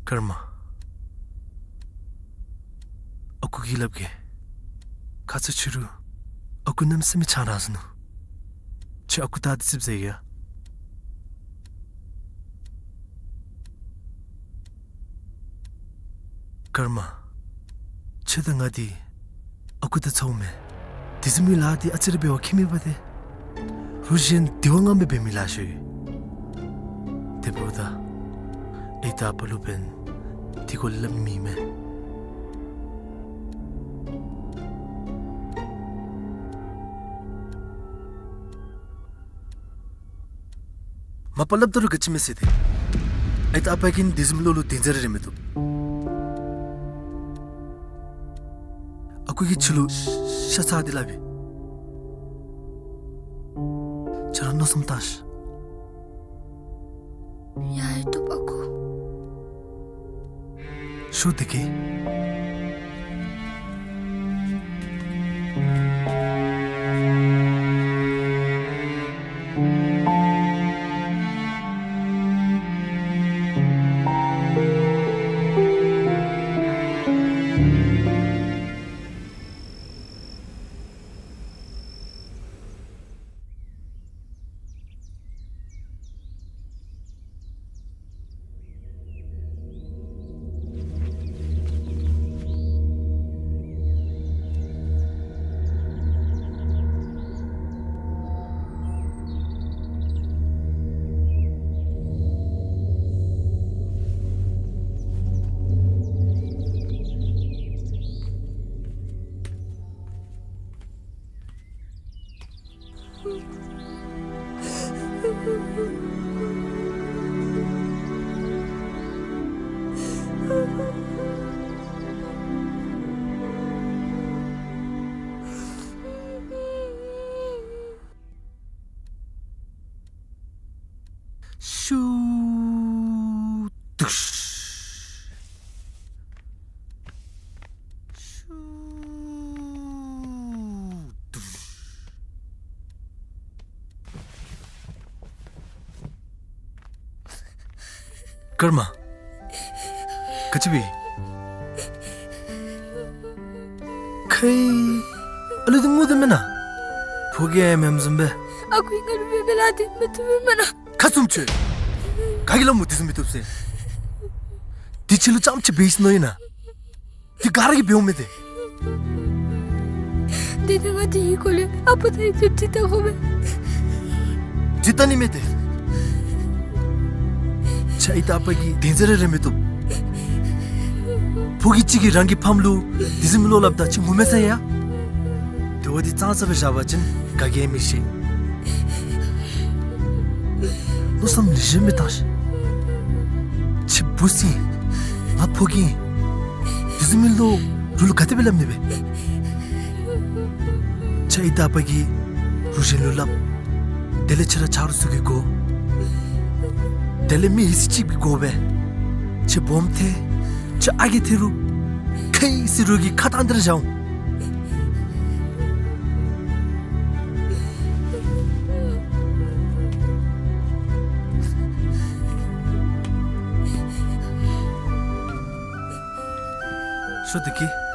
ཀརྨ། ཨ་ཁུ་གིས་སླབ་གེ། ཁ་ཙ་ཕྱི་རུ་ཨ་ཁུ་གནམ་མེད་ས་མེད་ཆང་རག་ཟ་ནུག། ཁྱོད་ཨ་ཁུ་ད་འདི་ཙིགཔ་ཟ་ཡི་ཡ། ཀརྨ། ཁྱོད་དང་ང་འདི་ཨ་ཁུ་དང་ཚ་བོ་མེན། དེ་བཟུམ་མའི་ལཱ་འདི་ཨ་ཙི་རེ་འབད་བ་ཁྱད་མེད་པ་ཏེ། རུ་གཞན་དེ་བ་ངན་པ་འབད་མི་ལཱ་ཤོས་ཡོད། དེ་འབདཝ་ད་ཨའི་དང་ཨ་པ་ལུ་འབདན་དེ་གུ་སླབ་མི་མེད། མ་པ་སླབ་ད་རུང་ག་ཅི་མེད་ཟེར་ཏེ། ཨའི་དང་ཨ་པ་གིས་དེ་བཟུམ་བློ་ལུ་གདེང་ཚད་རེ་རེ་མི་བཏུབ། ཨ་ཁུ་གིས་ཁྱོད་ལུ་ཤ་ཚ་སྟེ་སླབ་ཨིན། ཁྱོད་ར་མནོ་བསམ་བཏང་ཤིག། ཡ་ཡ་བཏུབ་ཨ་ཁུ། ཤོ་དེ་གི། ཀརྨ། ག་ཅི་སྦེ། ཁའི། ཨ་ལུ་འདི་ངུ་དོ་མེན་ན། ཕོ་རྒྱས་མེནམ་བཟུམ་སྦེ། ཨ་ཁུ་ང་ལུ་འབད་བའི་ལཱ་འདི་མི་བཏུབ་མེན་ན། ཁ་བཙུམ་ཤོག། ག་གིས་སླབ་སྨོ་དེ་བཟུམ་མི་བཏུབ་ཟེར། འདི་ཁྱོད་ལུ་རྐྱངམ་ཅིག་འབད་ཡི་ཟེར་མནོ་ཡི་ན། འདི་ག་ར་གིས་འབདཝ་མས་ཏེ། དེ་ནི་ང་འདི་གི་སྐོར་ལས་ཨ་པ་དང་ཡུམ་ཚུ་དྲི་བལྟ་དགོ་པས། དྲི་བལྟ་ནི་མེད་དེ། ཁྱོད་ཨའི་དང་ཨ་པ་གི་དོན་ཟེར་ར་རེ་མི་བཏུབ། ཕོ་རྒྱས་ཅིག་གིས་རང་གི་ཕམ་ལུ་དེ་བཟུམ་མའི་བློ་སླབ་ད་ཁྱོད་ངུ་མས་ཟེར་ཡ། དེ་བ་འདི་ཙང་ཙ་སྦེ་བཞག་པ་ཅིན་ག་གིས་མི་ཤེས། མནོ་བསམ་ལེགས་ཤོམ་སྦེ་བཏང་ཤིག། ཁྱོད་བུ་ཟེར་ང་ཕོ་རྒྱས་ཨིན། དེ་བཟུམ་མའི་བློ་རུང་ལུ་ག་དེ་སྦེ་སླབ་ནི་སྦེ། ཁྱོད་ཨའི་དང་ཨ་པ་གིས་རུང་གཞན་ལུ་སླབ། དེ་ལས་ཁྱོད་ར་ཆ་རོགས་ཚུ་གིས་གོ། དེ་ལས་མི་ཡི་སྲིད་ཅིག་སྦེ་གོ་སྦེ། ཁྱོད་སྦོམ་ཐལ། ཁྱོད་ཨ་རྒས་ཐལ་རུང་། ཁའི་ཟེར་རོགས་ཀྱི་ཁ་བཏང་སྟེ་ར་བཞག་འོང་། ཤོག་བདེ་སྐྱིད།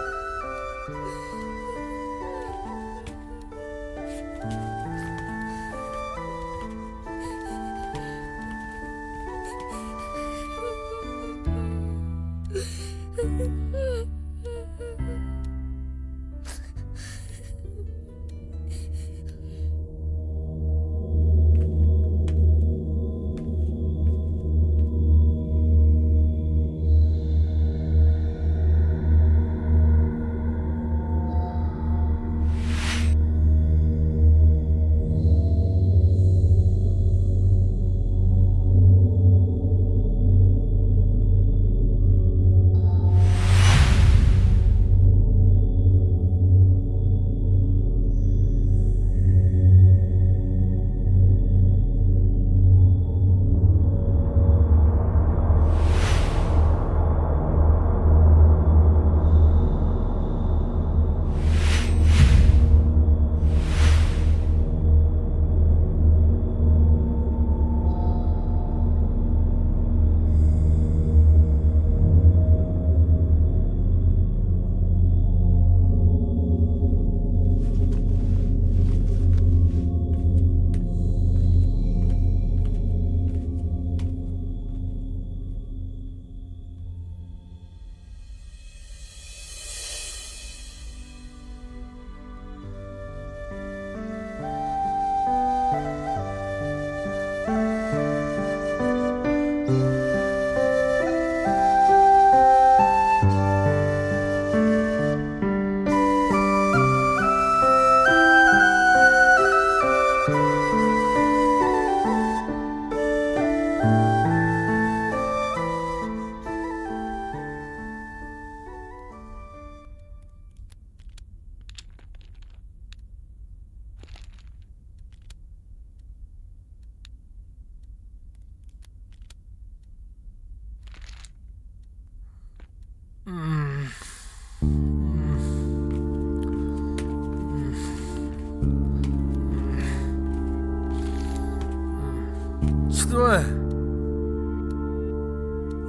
ཅི་འདུག་པས།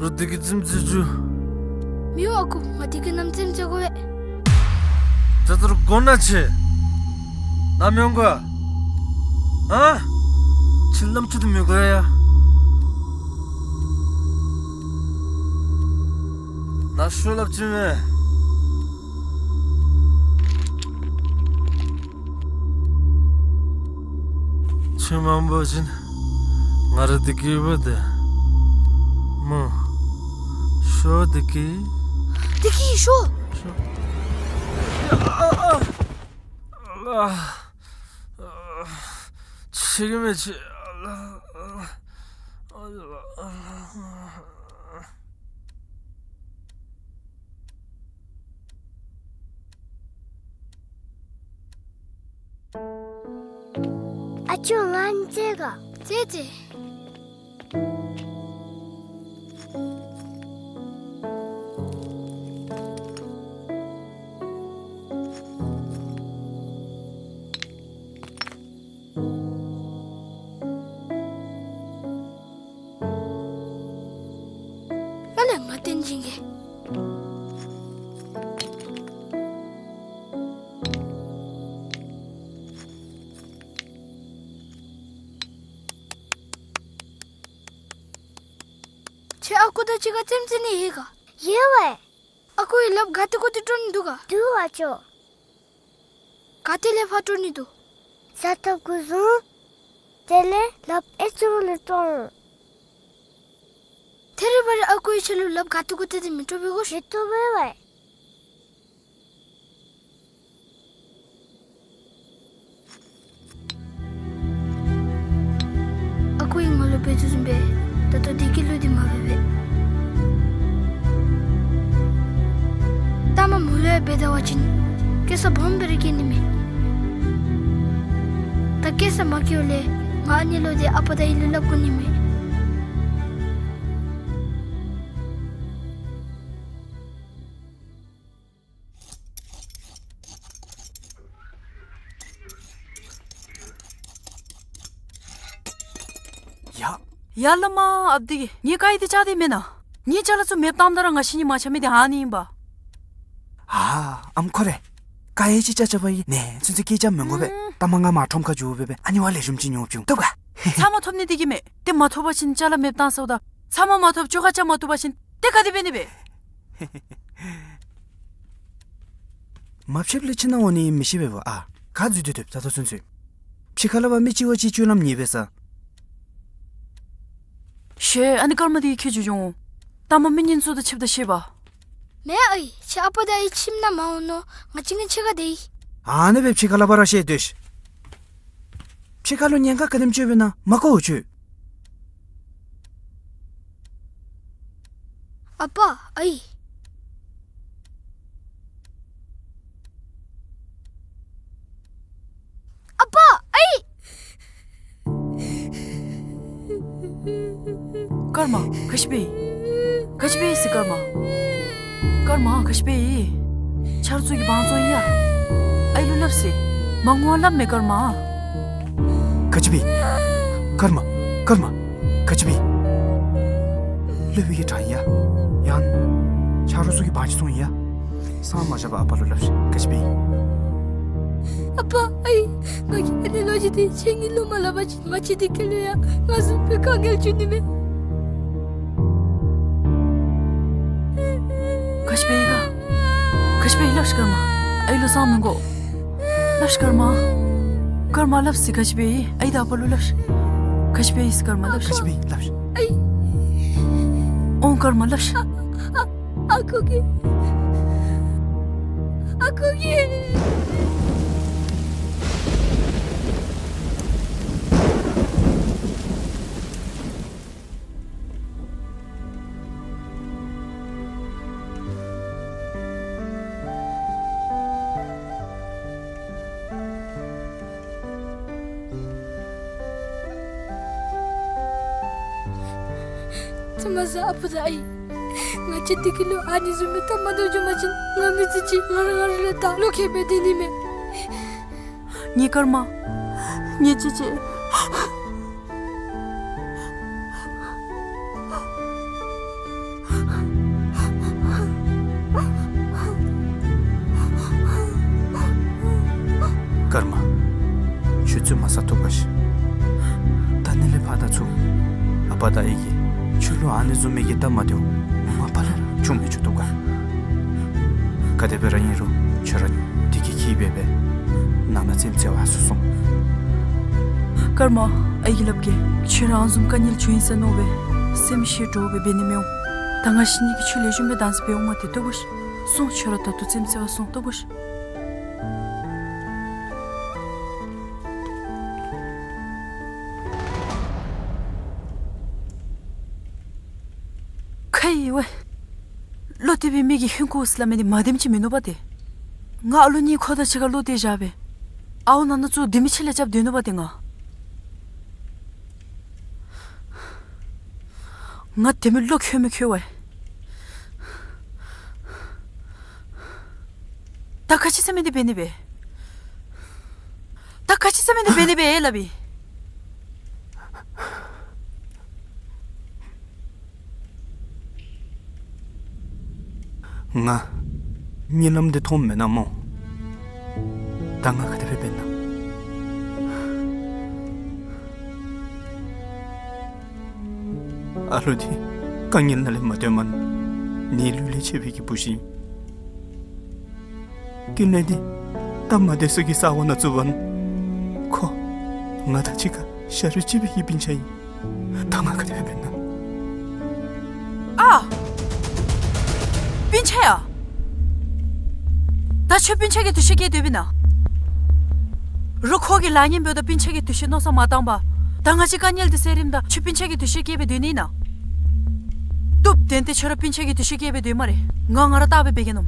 རོགས་བདེ་སྐྱིད་རྩེདམོ་རྩེ་བཅུག། མི་འོང་ཨ་ཁུ། ང་བདེ་སྐྱིད་རྣམ་རྩེདམོ་རྩེ་དགོ་པས། ད་ལྟོ་ར་དགོ་ན་ཁྱོད་ནཱ་མི་འོང་ག། ཨ། ཁྱོད་རྣམ་ཅོ་འདི་མི་དགོ་ཡ། ནཱ་ཤོག་སླབ་ཅི་མས། ཁྱོད་མ་འོང་པ་ཅིན་ང་ར་བདེ་སྐྱིད་འབོ་དེ་སྨོ། ཤོག་བདེ་སྐྱིད། བདེ་སྐྱིད་ཤོག། ཤོག། ཨ་ཨ་ཨ། ཨ་ཨ། ཤེས་ཀྱི་མེད་ཅི། ཨ་ཨ། ཨ་ཅོ་ང་རྩེད་ག། རྩེད་རྩེད། ཅིག་ཁར་རྩེདམོ་རྩེ་ནི་ཡོད་ག། ཡོད་པས། ཨ་ཁུ་གིས་ལགཔ་ག་ཏེ་གུ་ཏེ་དཀྲོག་ནི་འདུག་ག། འདུག་ཨ་ཅོ། ག་ཏེ་ལས་ཕར་དཀྲོག་ནི་འདུག། ས་ཐོབ་གུ་བཟུང་། དེ་ལས་ལགཔ་ཨེ་ཅོ་ལས་དཀྲོག། ཐད་རི་བ་རི་ཨ་ཁུ་གིས་ཁྱོད་ལུ་ལགཔ་ག་ཏེ་གུ་ཏེ་དེ་མི་དཀྲོག་པས་གོ། མི་དཀྲོག་པས་པ། ཨ་ཁུ་གིས་ང་ལུ་འབད་དོ་བཟུམ་སྦེ་ད་ལྟོ་བདེ་སྐྱིད་ལུ་འདི་མ་འབད་པས། ད་མ་མོ་ལུ་ཡང་འབད་ད་བ་ཅིན་སྐྱེ་ས་སྦོམ་སྦེ་ར་སྐྱེ་ནི་མས། ད་སྐྱེ་ས་མ་སྐྱེཝ་ལས་ང་ཨ་ནི་ལུ་འདི་ཨ་པ་དང་ཨའི་ལུ་སླབ་དགོ་ནི་མས། ཡ། ཡ་བླ་མ་ཨཔ་དེ་གིས་ངེའི་ཀ་ཡི་དེ་བཅག་སྟེ་མེན་ན། ངེའི་ཅ་ལ་ཚུ་མེདཔ་བཏངམ་ད་ར་ང་བཤལ་ནི་མ་ཆགས་མི་དེ་ཨ་ནི་ཨིན་པ། ཨ་ཨམ་ཁོ་རེ། ཀ་ཡི་ཅིག་བཅག་བཅགཔ་ཨིན། ནེ་ཚུན་ཚོད་སྐད་རྐྱབ་མི་དགོ་པས། ཨུམ། ད་མ་ང་མར་ཁྲོམ་ཁར་འགྱོ་སྦེ་སྦེ་ཨ་ནི་བ་ལེགས་ཤོམ་ཅིག་ཉོ་བྱིན་འོང་། ཐོབ་ག། ཚབ་མ་ཐོབ་ནི་དེ་གིས་མེན། དེ་མ་ཐོབ་པ་ཅིན་ཅ་ལ་མེདཔ་བཏང་ཟེརཝ་ད། ཚབ་མ་མ་ཐོབ་ཅོག་ཁ་རྐྱབ་མ་བཏུབ་པ་ཅིན་དེ་ག་དེ་འབད་ནི་སྦེ། མ་ཕྱདཔ་ལས་ཕྱི་ནང་འོང་ནི་མི་ཤེས་པས་པ། ཨ་ག་འཛུལ་ཏེ་སྡོདཔ་ད་ལྟོ་ཚུན་ཚོད། ཕྱི་ཁ་ལས་ཕར་མི་གཅིག་བ་གཅིག་སྤྱོད་ལམ་ཉེས་པས་ས། ཤེས། ཨ་ནི་སྐར་མ་དེ་གིས་ཁྱོད་འགྱོ་འགྱོ་འོང་། ད་མ་མི་ངན་ཚུ་དང་ཕྱདཔ་ད་ཤེས་པ། མེན་ཨའི། ཁྱོད་ཨ་པ་དང་ཨའི་ཁྱིམ་ནང་མ་འོང་ནོ། ང་བཅས་ཀྱིས་ཕྱི་ཁར་སྡོད་ཡི། ཨ་ནི་སྦེ་ཕྱི་ཁ་ལས་ཕར་ར་བཤལ་སྡོད་ཤིག། ཕྱི་ཁ་ལུ་ཉེན་ཁ་ག་དེམ་ཅིག་ཡོདཔ་ཨིན་ན་མ་གོ་འོང་ཁྱོད། ཨ་པ་ཨའི། ཨ་པ་ཨའི། སྐར་མ་ག་ཅི་འབད་ཡི། ག་ཅི་འབད་ཡི་ཟེར་སྐར་མ། སྐར་མ་ག་ཅི་འབད་ཡི། ཆ་རོགས་ཚུ་གིས་དབང་བཙོང་ཡི་ཡ། ཨའི་ལུ་སླབ་ཟེར། མ་ངུ་བར་སླབ་མས་སྐར་མ། ག་ཅི་འབད་ཡི། སྐར་མ། སྐར་མ། ག་ཅི་འབད་ཡི། སློབ་དཔོན་གྱིས་དྲངས་ཡི་ཡ། ཡང་ཆ་རོགས་ཚུ་གིས་དབང་ཅིག་བཙོང་ཡི་ཡ། སངས་མ་རྒྱས་པར་ཨ་པ་ལུ་སླབ་ཤིག། ག་ཅི་འབད་ཡི། ཨ་པ་ཨའི། ང་གིས་ཨ་ནི་ལོ་རྒྱུས་དེ་ཁྱེད་གཉིས་ལུ་མ་སླབ་པ་ཅིན་ང་བཅས་བདེ་སྐྱིད་ལུ་ཡང་ང་བཟུམ་སྦེ་དཀའ་ངལ་འབྱུང་ནི་མས། ག་ཅི་འབད་ཡི་ག། ག་ཅི་འབད་ཡི་སླབ་ཤིག་སྐར་མ། ཨའི་ལུ་སངས་མི་དགོ། སླབ་ཤིག་སྐར་མ། སྐར་མ་སླབ་ཟེར་ག་ཅི་འབད་ཡི། ཨའི་དང་ཨ་པ་ལུ་སླབ་ཤིག། ག་ཅི་འབད་ཡི་སྐར་མ་སླབ་ཤིག། ག་ཅི་འབད་ཡི་སླབ་ཤིག། ཨའི། འོང་སྐར་མ་སླབ་ཤིག། ཨ་ཨ་ཨ་ཁུ་གིས། ཨ་ཁུ་གིས། ཚ་མ་ཟ་ཨ་པ་དང་ཨའི། ང་བཅས་བདེ་སྐྱིད་ལུ་ཨ་ནི་བཟུམ་མའི་སྟབས་མ་བདེཝ་བྱུང་པ་ཅིན་ང་མི་ཚེ་གཅིག་ང་ར་ང་ར་ལུ་ད་བློ་ཁེལ་སྦེ་སྡོད་ནི་མས། ངེའི་སྐར་མ། ངེའི་ཅེ་ཅེ། སྐར་མ། ཁྱོད་བཙུན་མ་ཟ་བཏུབ་ག་ཤིག། ད་ནི་ལས་ཕར་ད་ཚུར་ཨ་པ་དང་ཨའི་གིས་ཁྱོད་ལུ་ཨ་ནི་བཟུམ་མའི་གི་སྟབས་མ་བདེཝ་ངོ་མ་ཕར་ལས་ར་བྱུང་མི་བཅུག་བཏུབ་ག། ག་དེ་སྦེ་ར་ཨིན་རུང་ཁྱོད་ར་བདེ་སྐྱིད་འཁྱིད་སྦེ་སྦེ་ནང་ན་རྩེདམོ་རྩེ་བར་སོང་སོང་། སྐར་མ། ཨའི་གིས་སླབ་གེ། ཁྱོད་ར་ཨ་ནི་བཟུམ་དཀའ་ངལ་བྱུང་ཡི་ཟེར་མནོ་སྦེ་སེམས་ཤི་འདྲོག་སྦེ་འབད་ནི་མི་འོང་། ད་ང་བཤལ་ནི་གི་ཆུ་ལེགས་ཤོམ་སྦེ་བདག་འཛིན་འབད་འོང་མ་སྟེ་བཏུབ་ག་ཤིག། སོང་། ཁྱོད་ར་ད་ལྟོ་རྩེདམོ་རྩེ་བར་སོང་། བཏུབ་ག་ཤིག། ཁ་ཡི་ཝེ། བློ་གཏད་པའི་མི་གིས་ཧིང་ཁུ་ཟེར་སླབ་མི་འདི་མ་བདེནམ་ཅིག་མིན་ནུག་པ་ཏེ། ང་ཨ་ལུ་གཉིས་ཁོ་དང་གཅིག་ཁར་བློ་གཏད་བཞག་སྦེ་ཨའོ་ནང་ན་ཚུར་སྡོད་མི་ཆེད་ལས་རྐྱབ་སྡོད་ནུག་པ་ཏེ་ང་། ང་དེ་མི་བློ་ཁོལ་མི་ཁོལ་བས། ད་ག་ཅི་ཟེར་མི་འདི་འབད་ནི་སྦེ། ད་ག་ཅི་ཟེར་མི་འདི་འབད་ནི་སྦེ་སླབ་ཨིན། ང་གཉིད་ལམ་འདི་མཐོངམ་མེན་ན་སྨོ། ད་ང་ག་དེ་སྦེ་འབད་ན། ཨ་ལུ་འདི་ དཀའ་ངལ་ནང་ལས་མ་བཏོན་མ་ནི་ལུས་ལས་ཆད་པའི་གི་བུ་ཤིང་། ཀུན་ལས་འདི་སྟབས་མ་བདེ་སུ་གི་ས་འོག་ན་བཙུགས་པ་ནི་ཁོ་ང་དང་གཅིག་ཁར་ཤ་རུས་གཅིག་པའི་གི་སྤུན་ཆ་ཨིན། ད་ང་ག་དེ་སྦེ་འབད་ན། ཨ། སྤུན་ཆ་ཡ། ད་ཁྱོད་སྤུན་ཆ་གི་འདུ་ཤེས་བསྐྱེད་སྡོདཔ་ཨིན་ན། རོགས་ཁོ་གི་ལཱ་ངན་འབདཝ་ད་སྤུན་ཆ་གི་འདུ་ཤེས་མནོ་བསམ་མ་བཏང་པར། ད་ང་བཅས་དཀའ་ངལ་འདི་སེལ་རནམ་ད་ཁྱོད་སྤུན་ཆ་གི་འདུ་ཤེས་བསྐྱེད་སྦེ་སྡོད་ནི་ཨིན་ན། བཏུབ། དེ་འདི་ཁྱོད་ར་སྤུན་ཆ་གི་འདུ་ཤེས་བསྐྱེད་སྦེ་སྡོད་སྨ་རེ། ང་ང་ར་བལྟ་སྦེ་འབད་གེ་ནོ།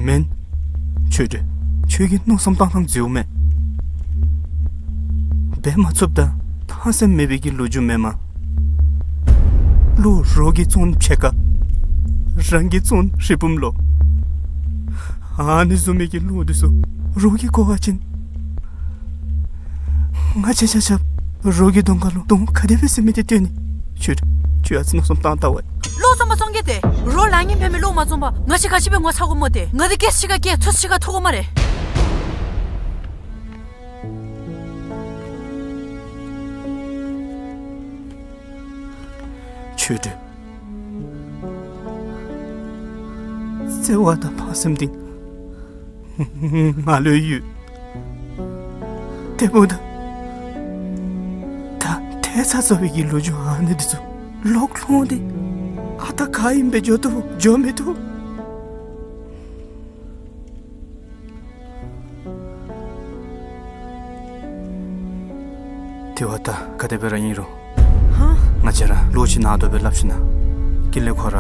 མེན། ཆོས་སྒྲོན། ཁྱོད་ཀྱི་མནོ་བསམ་བཏང་ཐངས་འཛོལཝ་མས། འབད་མ་ཚུགསཔ་ད་ཐང་སེམས་མེད་པའི་གི་ལོ་རྒྱུས་མེན་མས། ལོ་རོགས་ཀྱིས་བཙོང་ཕྱེད་ཀ། རང་གིས་བཙོང་རི་བུམ་ལོ། ཨ་ནི་བཟུམ་མའི་གི་ལོ་འདི་ཚུ་རོགས་ཀྱིས་བཀོ་བ་ཅིན། ང་བཅས་ཆ་ཁྱབ་རོགས་ཀྱི་གདོང་ཁ་ལུ་གདོང་ག་དེ་སྦེ་ཟེར་མི་འདི་སྟོན་ནི། ཁྱོད་ཁྱོད་ཨ་ཙི་མནོ་བསམ་བཏང་ལྟ་བ། བློ་བཟང་པོ་སངས་རྒྱས་ཏེ། རོགས་ལཱ་ངན་འབད་མི་བློ་མ་བཟང་པར་ང་བཅས་ག་ཅི་སྦེ་ངོ་ཚ་དགོཔ་སྨོ་ཏེ། ང་འདི་སྐྱེས་ཤི་ག་སྐྱེས་ཐུག་ཤི་ག་ཐུག་དགོ་སྨ་རེ། ཆོས་སྒྲོན། བརྩེ་བ་དང་ཕངས་སེམས་འདི་ང་ལུ་ཡོད། དེ་འབདཝ་ད་ད་ཏེ་ཚ་ཚ་བའི་གི་ལོ་རྒྱུས་ཨ་ནི་འདི་ཚུ་ལོག་ལྷོང་སྟེ་ཨ་རྟག་ག་ཨིནམ་སྦེ་འགྱོ་བཏུབ་འགྱོ་མི་བཏུབ། དེ་བ་ད་ག་དེ་སྦེ་ར་ཨིན་རུང་། ཧ། ང་བཅས་ར་ལོག་ཅིག་ནང་དོག་སྦེ་སླབ་ཞིན་ན་ཀུན་ལས་ཁོ་ར་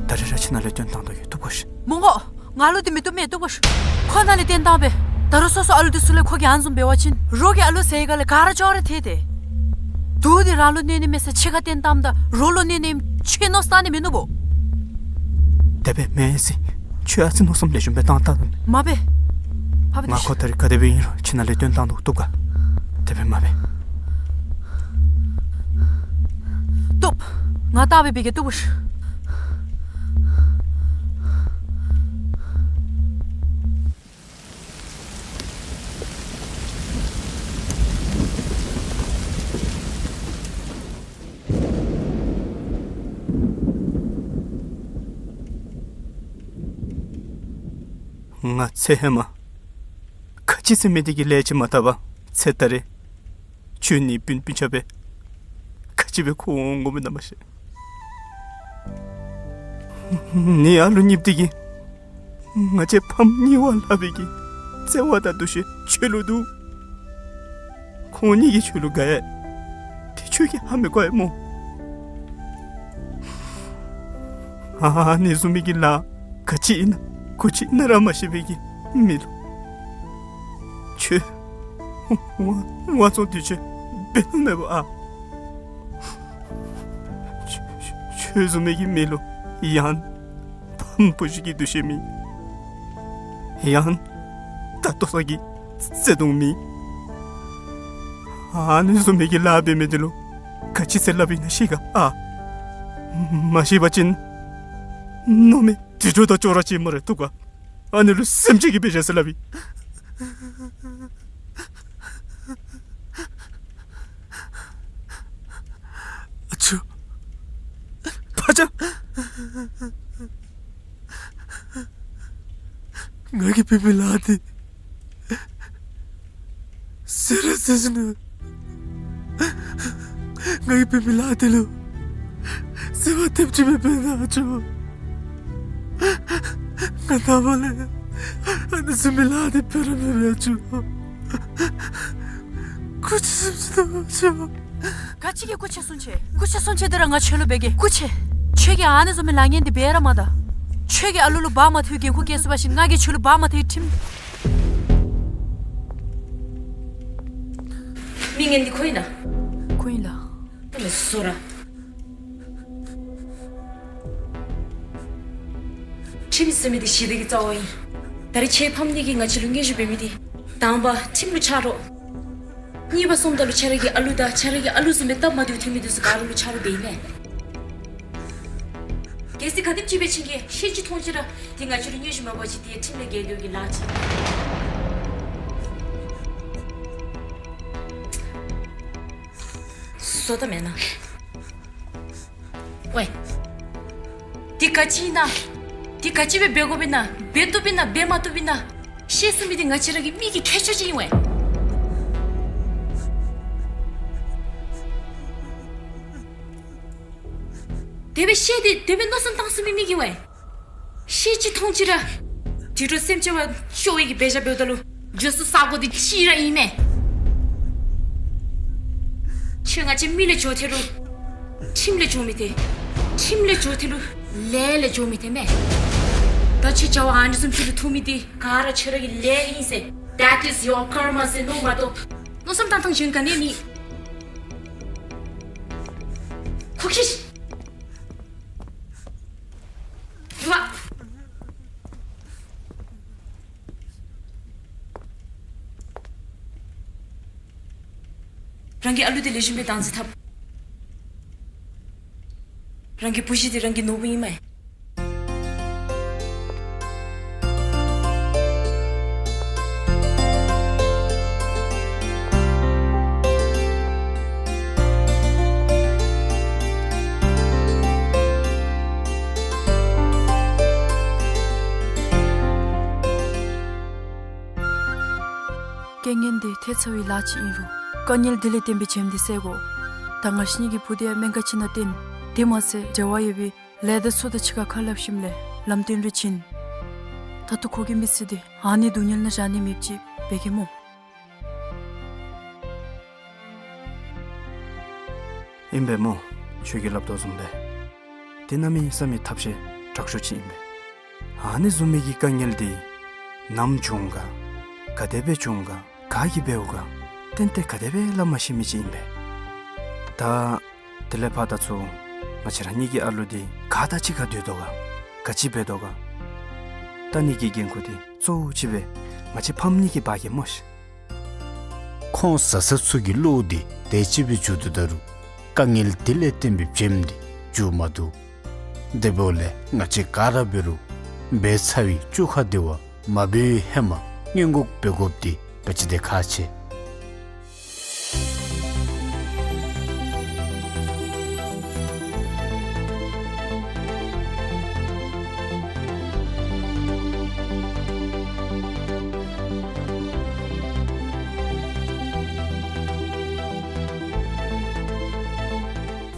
ད་རིས་ར་ཁྱིམ་ནང་ལས་བཏོན་བཏང་དོ་ཡོད། བཏུབ་གོ་ཤིག། མི་དགོ། ང་ལུ་འདི་མི་བཏུབ་མས། བཏུབ་གོ་ཤིག། ཁོ་ནཱ་ལས་བཏོན་བཏང་པས། ད་རུང་སོ་སོ་ཨ་ལུ་འདི་ཚུ་ལས་ཁོ་གིས་ཨ་ནི་བཟུམ་འབད་བ་ཅིན་རོགས་ཀྱི་ཨ་ལུ་ཟེར་ག་ལས་ག་ར་ཅོག་ར་ཐལ་ཏེ། དུག་འདི་རང་ལུ་གནོད་ནི་མེད་ས་ཕྱི་ཁར་བཏོན་བཏངམ་ད་རོགས་ལུ་གནོད་ནི་ཨིནམ་ཁྱོད་མནོ་བསམ་བཏང་ནི་མིན་ནུག་བོ། དེ་སྦེ་མེན་ཟེར། ཁྱོད་ཨ་ཙི་མནོ་བསམ་ལེགས་ཤོམ་སྦེ་བཏང་བལྟ་ད། མ་འབད། ཕ་བུ་ང་ཁོ་ད་རིས་ག་དེ་སྦེ་ཨིན་རུང་ཁྱིམ་ནང་ལས་བཏོན་བཏང་དོ། བཏུབ་ག། དེ་སྦེ་མ་འབད། བཏུབ། ང་བལྟ་སྦེ་འབད་གེ། བཏུབ་གོ་ཤིག། ང་ཚེ་ཧེ་མ་ཁ་ཅིག་ཟེར་མི་འདི་གི་ལས་ཅིག་མ་བཏབ་པར་ཚེ་ད་རིས་ཁྱོད་ནི་སྤུན་སྤུན་ཆ་སྦེ་ག་ཅི་སྦེ་ཁུངས་འོང་འོང་མི་ནང་མ་ཤེས། ནི་ཨ་ལུ་གཉིསཔོ་འདི་གིས་ང་བཅས་ཕམ་གཉིས་པ་ལྷག་པའི་གི་བརྩེ་བ་དང་འདུ་ཤེས་ཁྱོད་ལུ་འདུག། ཁོང་གཉིས་ཀྱིས་ཁྱོད་ལུ་དགའ་ཡི། དེ་ཁྱོད་ཀྱིས་ཧ་མི་གོ་བས་སྨོ། ཨ་ནི་བཟུམ་མའི་གི་ལཱ་ག་ཅི་ཨིན་ན་གུ་ཅི་ཨིན་ན་ར་མ་ཤེས་པའི་གི་མི་ལུ་ཁྱོད་ཝ་ཝ་ཙོང་དུས་ཅི་འབད་ནི་མས་པ། ཨ་ཁྱོད་ཁྱོད་བཟུམ་མའི་གི་མི་ལུ་ཡང་ཕམ་བུ་ཅིག་གི་འདུ་ཤེས་མེད། ཡང་ད་ལྟོ་ས་གི་བརྩེ་དུང་མེད། ཨ་ནི་བཟུམ་མའི་གི་ལཱ་འབད་མི་འདི་ལུ་ག་ཅི་ཟེར་སླབ་ཨིན་ན་ཤེས་ག། ཨ་མ་ཤེས་པ་ཅིན་མནོ་མི་དུད་འགྲོ་དང་ཅོག་ར་ཅིག་སྨ་རེ། བཏུབ་ག། ཨ་ནི་ལུ་སེམས་ཅན་གྱི་དཔེ་བཞག་ཟེར་སླབ་ཨིན། ཨ་ཅོ། ཕ་ཅག། ང་གིས་འབད་མི་ལཱ་འདི་ཟེར་ར་ཟེར་ཞིན་ན་ང་གིས་འབད་མི་ལཱ་འདི་ལུ་བརྩེ་བ་ཐེབས་ཅིག་མེད་པས་ན་ཨ་ཅོ། ང་ནངས་པ་ལས་ཨ་ནི་བཟུམ་མའི་ལཱ་འདི་འབད་ར་མི་འབད་ཨ་ཅོ། སྐུ་མཁྱེན་གསུང་ཆེ་ཨ་ཅོ། ག་ཅི་གི་སྐུ་མཁྱེན་གསུང་ཆེ། སྐུ་མཁྱེན་གསུང་ཆེ་འདི་ར་ང་ཁྱོད་ལུ་འབད་གེ། སྐུ་མཁྱེན། ཁྱོད་ཀྱིས་ཨ་ནི་བཟུམ་མའི་ལཱ་ངན་འདི་འབད་ར་མ་ད། ཁྱོད་ཀྱིས་ཨ་ལུ་ལུ་འབག་མ་ཐལ་བའི་འགན་ཁུར་བཀལ་ཚུགས་པ་ཅིན་ང་གིས་ཁྱོད་ལུ་འབག་མ་ཐལ་བའི་ཁྲིམས། མི་ངན་འདི་ཁོ་ཨིན་ན། ཁོ་ཨིན་ལགས། ད་ལས་སོ་ར། ཁྲིམས་ཟེར་མི་འདི་ཞི་བདེ་གི་རྩ་བ་ཨིན། ད་རིས་ཁྱེད་ཕམ་གཉིས་ཀྱིས་ང་བཅས་ལུ་བརྙས་བཅོས་འབད་མི་འདི་དང་པ་ཁྲིམས་ལུ་ཆ་རོགས། གཉིས་པ་སོངམ་ད་ལུ་ཁྱེད་ར་གི་ཨ་ལུ་དང་ཁྱེད་ར་གི་ཨ་ལུ་བཟུམ་སྦེ་སྟབས་མ་བདེཝ་ཐོན་མི་འདི་ཚུ་ག་ར་ལུ་ཆ་རོགས་འབད་ཨིན་མས། གལ་སྲིད་ག་དེམ་ཅིག་སྦེ་ཁྱེད་ཀྱིས་ཤེས་ཅི་མཐོང་ཅི་ར་འདི་ང་བཅས་ལུ་བརྙས་བཅོས་མ་འབད་བ་ཅིན་འདི་ཁྲིམས་ལས་འགལ་འགྱོ་གི་ལཱ་ཅིག། བཟོ་ལྟ་མེན་ན། ཝེ། འདི་ག་ཅི་ཨིན་ན། འདི་ག་ཅི་སྦེ་འབད་དགོཔ་ཨིན་ན། འབད་བཏུབ་ཨིན་ན་འབད་མ་བཏུབ་ཨིན་ན། ཤེས་ཚུགས་མི་འདི་ང་བཅས་ར་གི་མི་གི་ཁྱད་ཆོས་ཅིག་ཨིན་ཝེ། དེ་སྦེ་ཤེས་ཏེ་དེ་སྦེ་མནོ་བསམ་བཏང་ཚུགས་མི་མི་གིས་ཝེ། ཤེས་ཅི་མཐོང་ཅི་ར། དུད་འགྲོ་སེམས་ཅན་བ་ཤོར་བའི་གི་འབད་བཞག་འབདཝ་ད་ལུ་འགྱོ་ས་ས་གོ་འདི་གཅིག་ར་ཨིན་མས། ཁྱོད་ང་བཅས་མི་ལས་འགྱོ་ཐལ་རུང་ཁྲིམས་ལས་འགྱོ་མི་ཐལ། ཁྲིམས་ལས་འགྱོ་ཐལ་རུང་ལས་ལས་འགྱོ་མི་ཐལ་མས། ད་ཁྱོད་བྱ་བ་ཨ་ནི་བཟུམ་ཅིག་ལུ་ཐུག་མི་འདི་ག་ར་ཁྱོད་ར་གི་ལས་ཨིན་ཟེར། That is your karma ཟེར་མནོ་མ་གཏོགས་མནོ་བསམ་བཏང་ཐངས་གཞན་ག་ནི་ཡང་མེད། ཁོ་ཁྱོད་ཤི། ཝ། རང་གི་ཨ་ལུ་འདི་ལེགས་ཤོམ་སྦེ་བདག་འཛིན་འཐབ། རང་གི་བུ་གཞི་འདི་རང་གི་ནོར་བུ་ཨིན་མས། རྐྱེན་ངན་འདི་ཐལ་ཚར་བའི་ལཱ་ཅིག་ཨིན་རུང་དཀའ་ངལ་འདི་ལས་བརྟེན་པའི་བྱེམ་འདི་བསལ་དགོ། ད་ང་བཅས་གཉིས་ཀྱི་བུ་འདི་ཡང་སྨན་ཁང་ཕྱིན་ནི་བརྟེན་དེ་མ་ཚད་འབྲེལ་བ་ཡོད་པའི་ལས་སྡེ་ཚུ་དང་གཅིག་ཁར་ཁ་སླབ་ཞིནམ་ལས་ལམ་སྟོན་རེ་བྱིན། ད་ལྟོ་ཁོ་གི་མི་ཚེ་འདི་ཨ་ནི་སྡུག་བསྔལ་ནང་བཞག་ནི་མེདཔ་ཅིག་འབད་གེ་སྨོ། ཨིན་པས་སྨོ། ཁྱོད་ཀྱིས་སླབ་དོ་བཟུམ་སྦེ་དེ་གནམ་མེད་ས་མེད་ཐབས་ཤེས་དྲག་ཤོས་ཅིག་ཨིན་པས། ཨ་ནི་བཟུམ་མའི་གི་དཀའ་ངལ་འདི་ནམ་བྱུང་ག་ག་དེ་སྦེ་བྱུང་ག་ག་གིས་འབདཝ་ག་ཏན་ཏན་ག་དེ་སྦེ་སླབ་མ་ཤེས་མི་ཅིག་ཨིན་པས། ད་དེ་ལས་ཕར་ད་ཚུར་ང་བཅས་ར་གཉིས་ཀྱི་ཨ་ལུ་འདི་ག་དང་གཅིག་ཁར་སྡོད་དོ་ག་ག་ཅི་འབད་དོ་ག་ལྟ་ནི་གི་འགན་ཁུར་འདི་གཙོ་བོ་ཅིག་སྦེ་ང་བཅས་ཕམ་གཉིས་ཀྱིས་འབག་གེ་སྨོ་ཤིག། ཁོང་བཟའ་ཚང་ཚུ་གི་བློ་འདི་དེ་ཅིག་སྦེ་འགྱོ་དོ་ད་རུང་དཀའ་ངལ་དེ་ལས་བརྟེན་པའི་བྱེམ་འདི་འགྱོ་མ་བཏུབ། དེ་འབདཝ་ལས་ང་བཅས་ག་ར་འབད་རུང་འབད་ཚར་བའི་བཅོ་ཁ་དེ་བ་མ་འབད་བའི་ཧེ་མ་སྔོན་འགོག་འབད་དགོཔ་འདི་ག་ཅི་དེ་ཁག་ཆེ།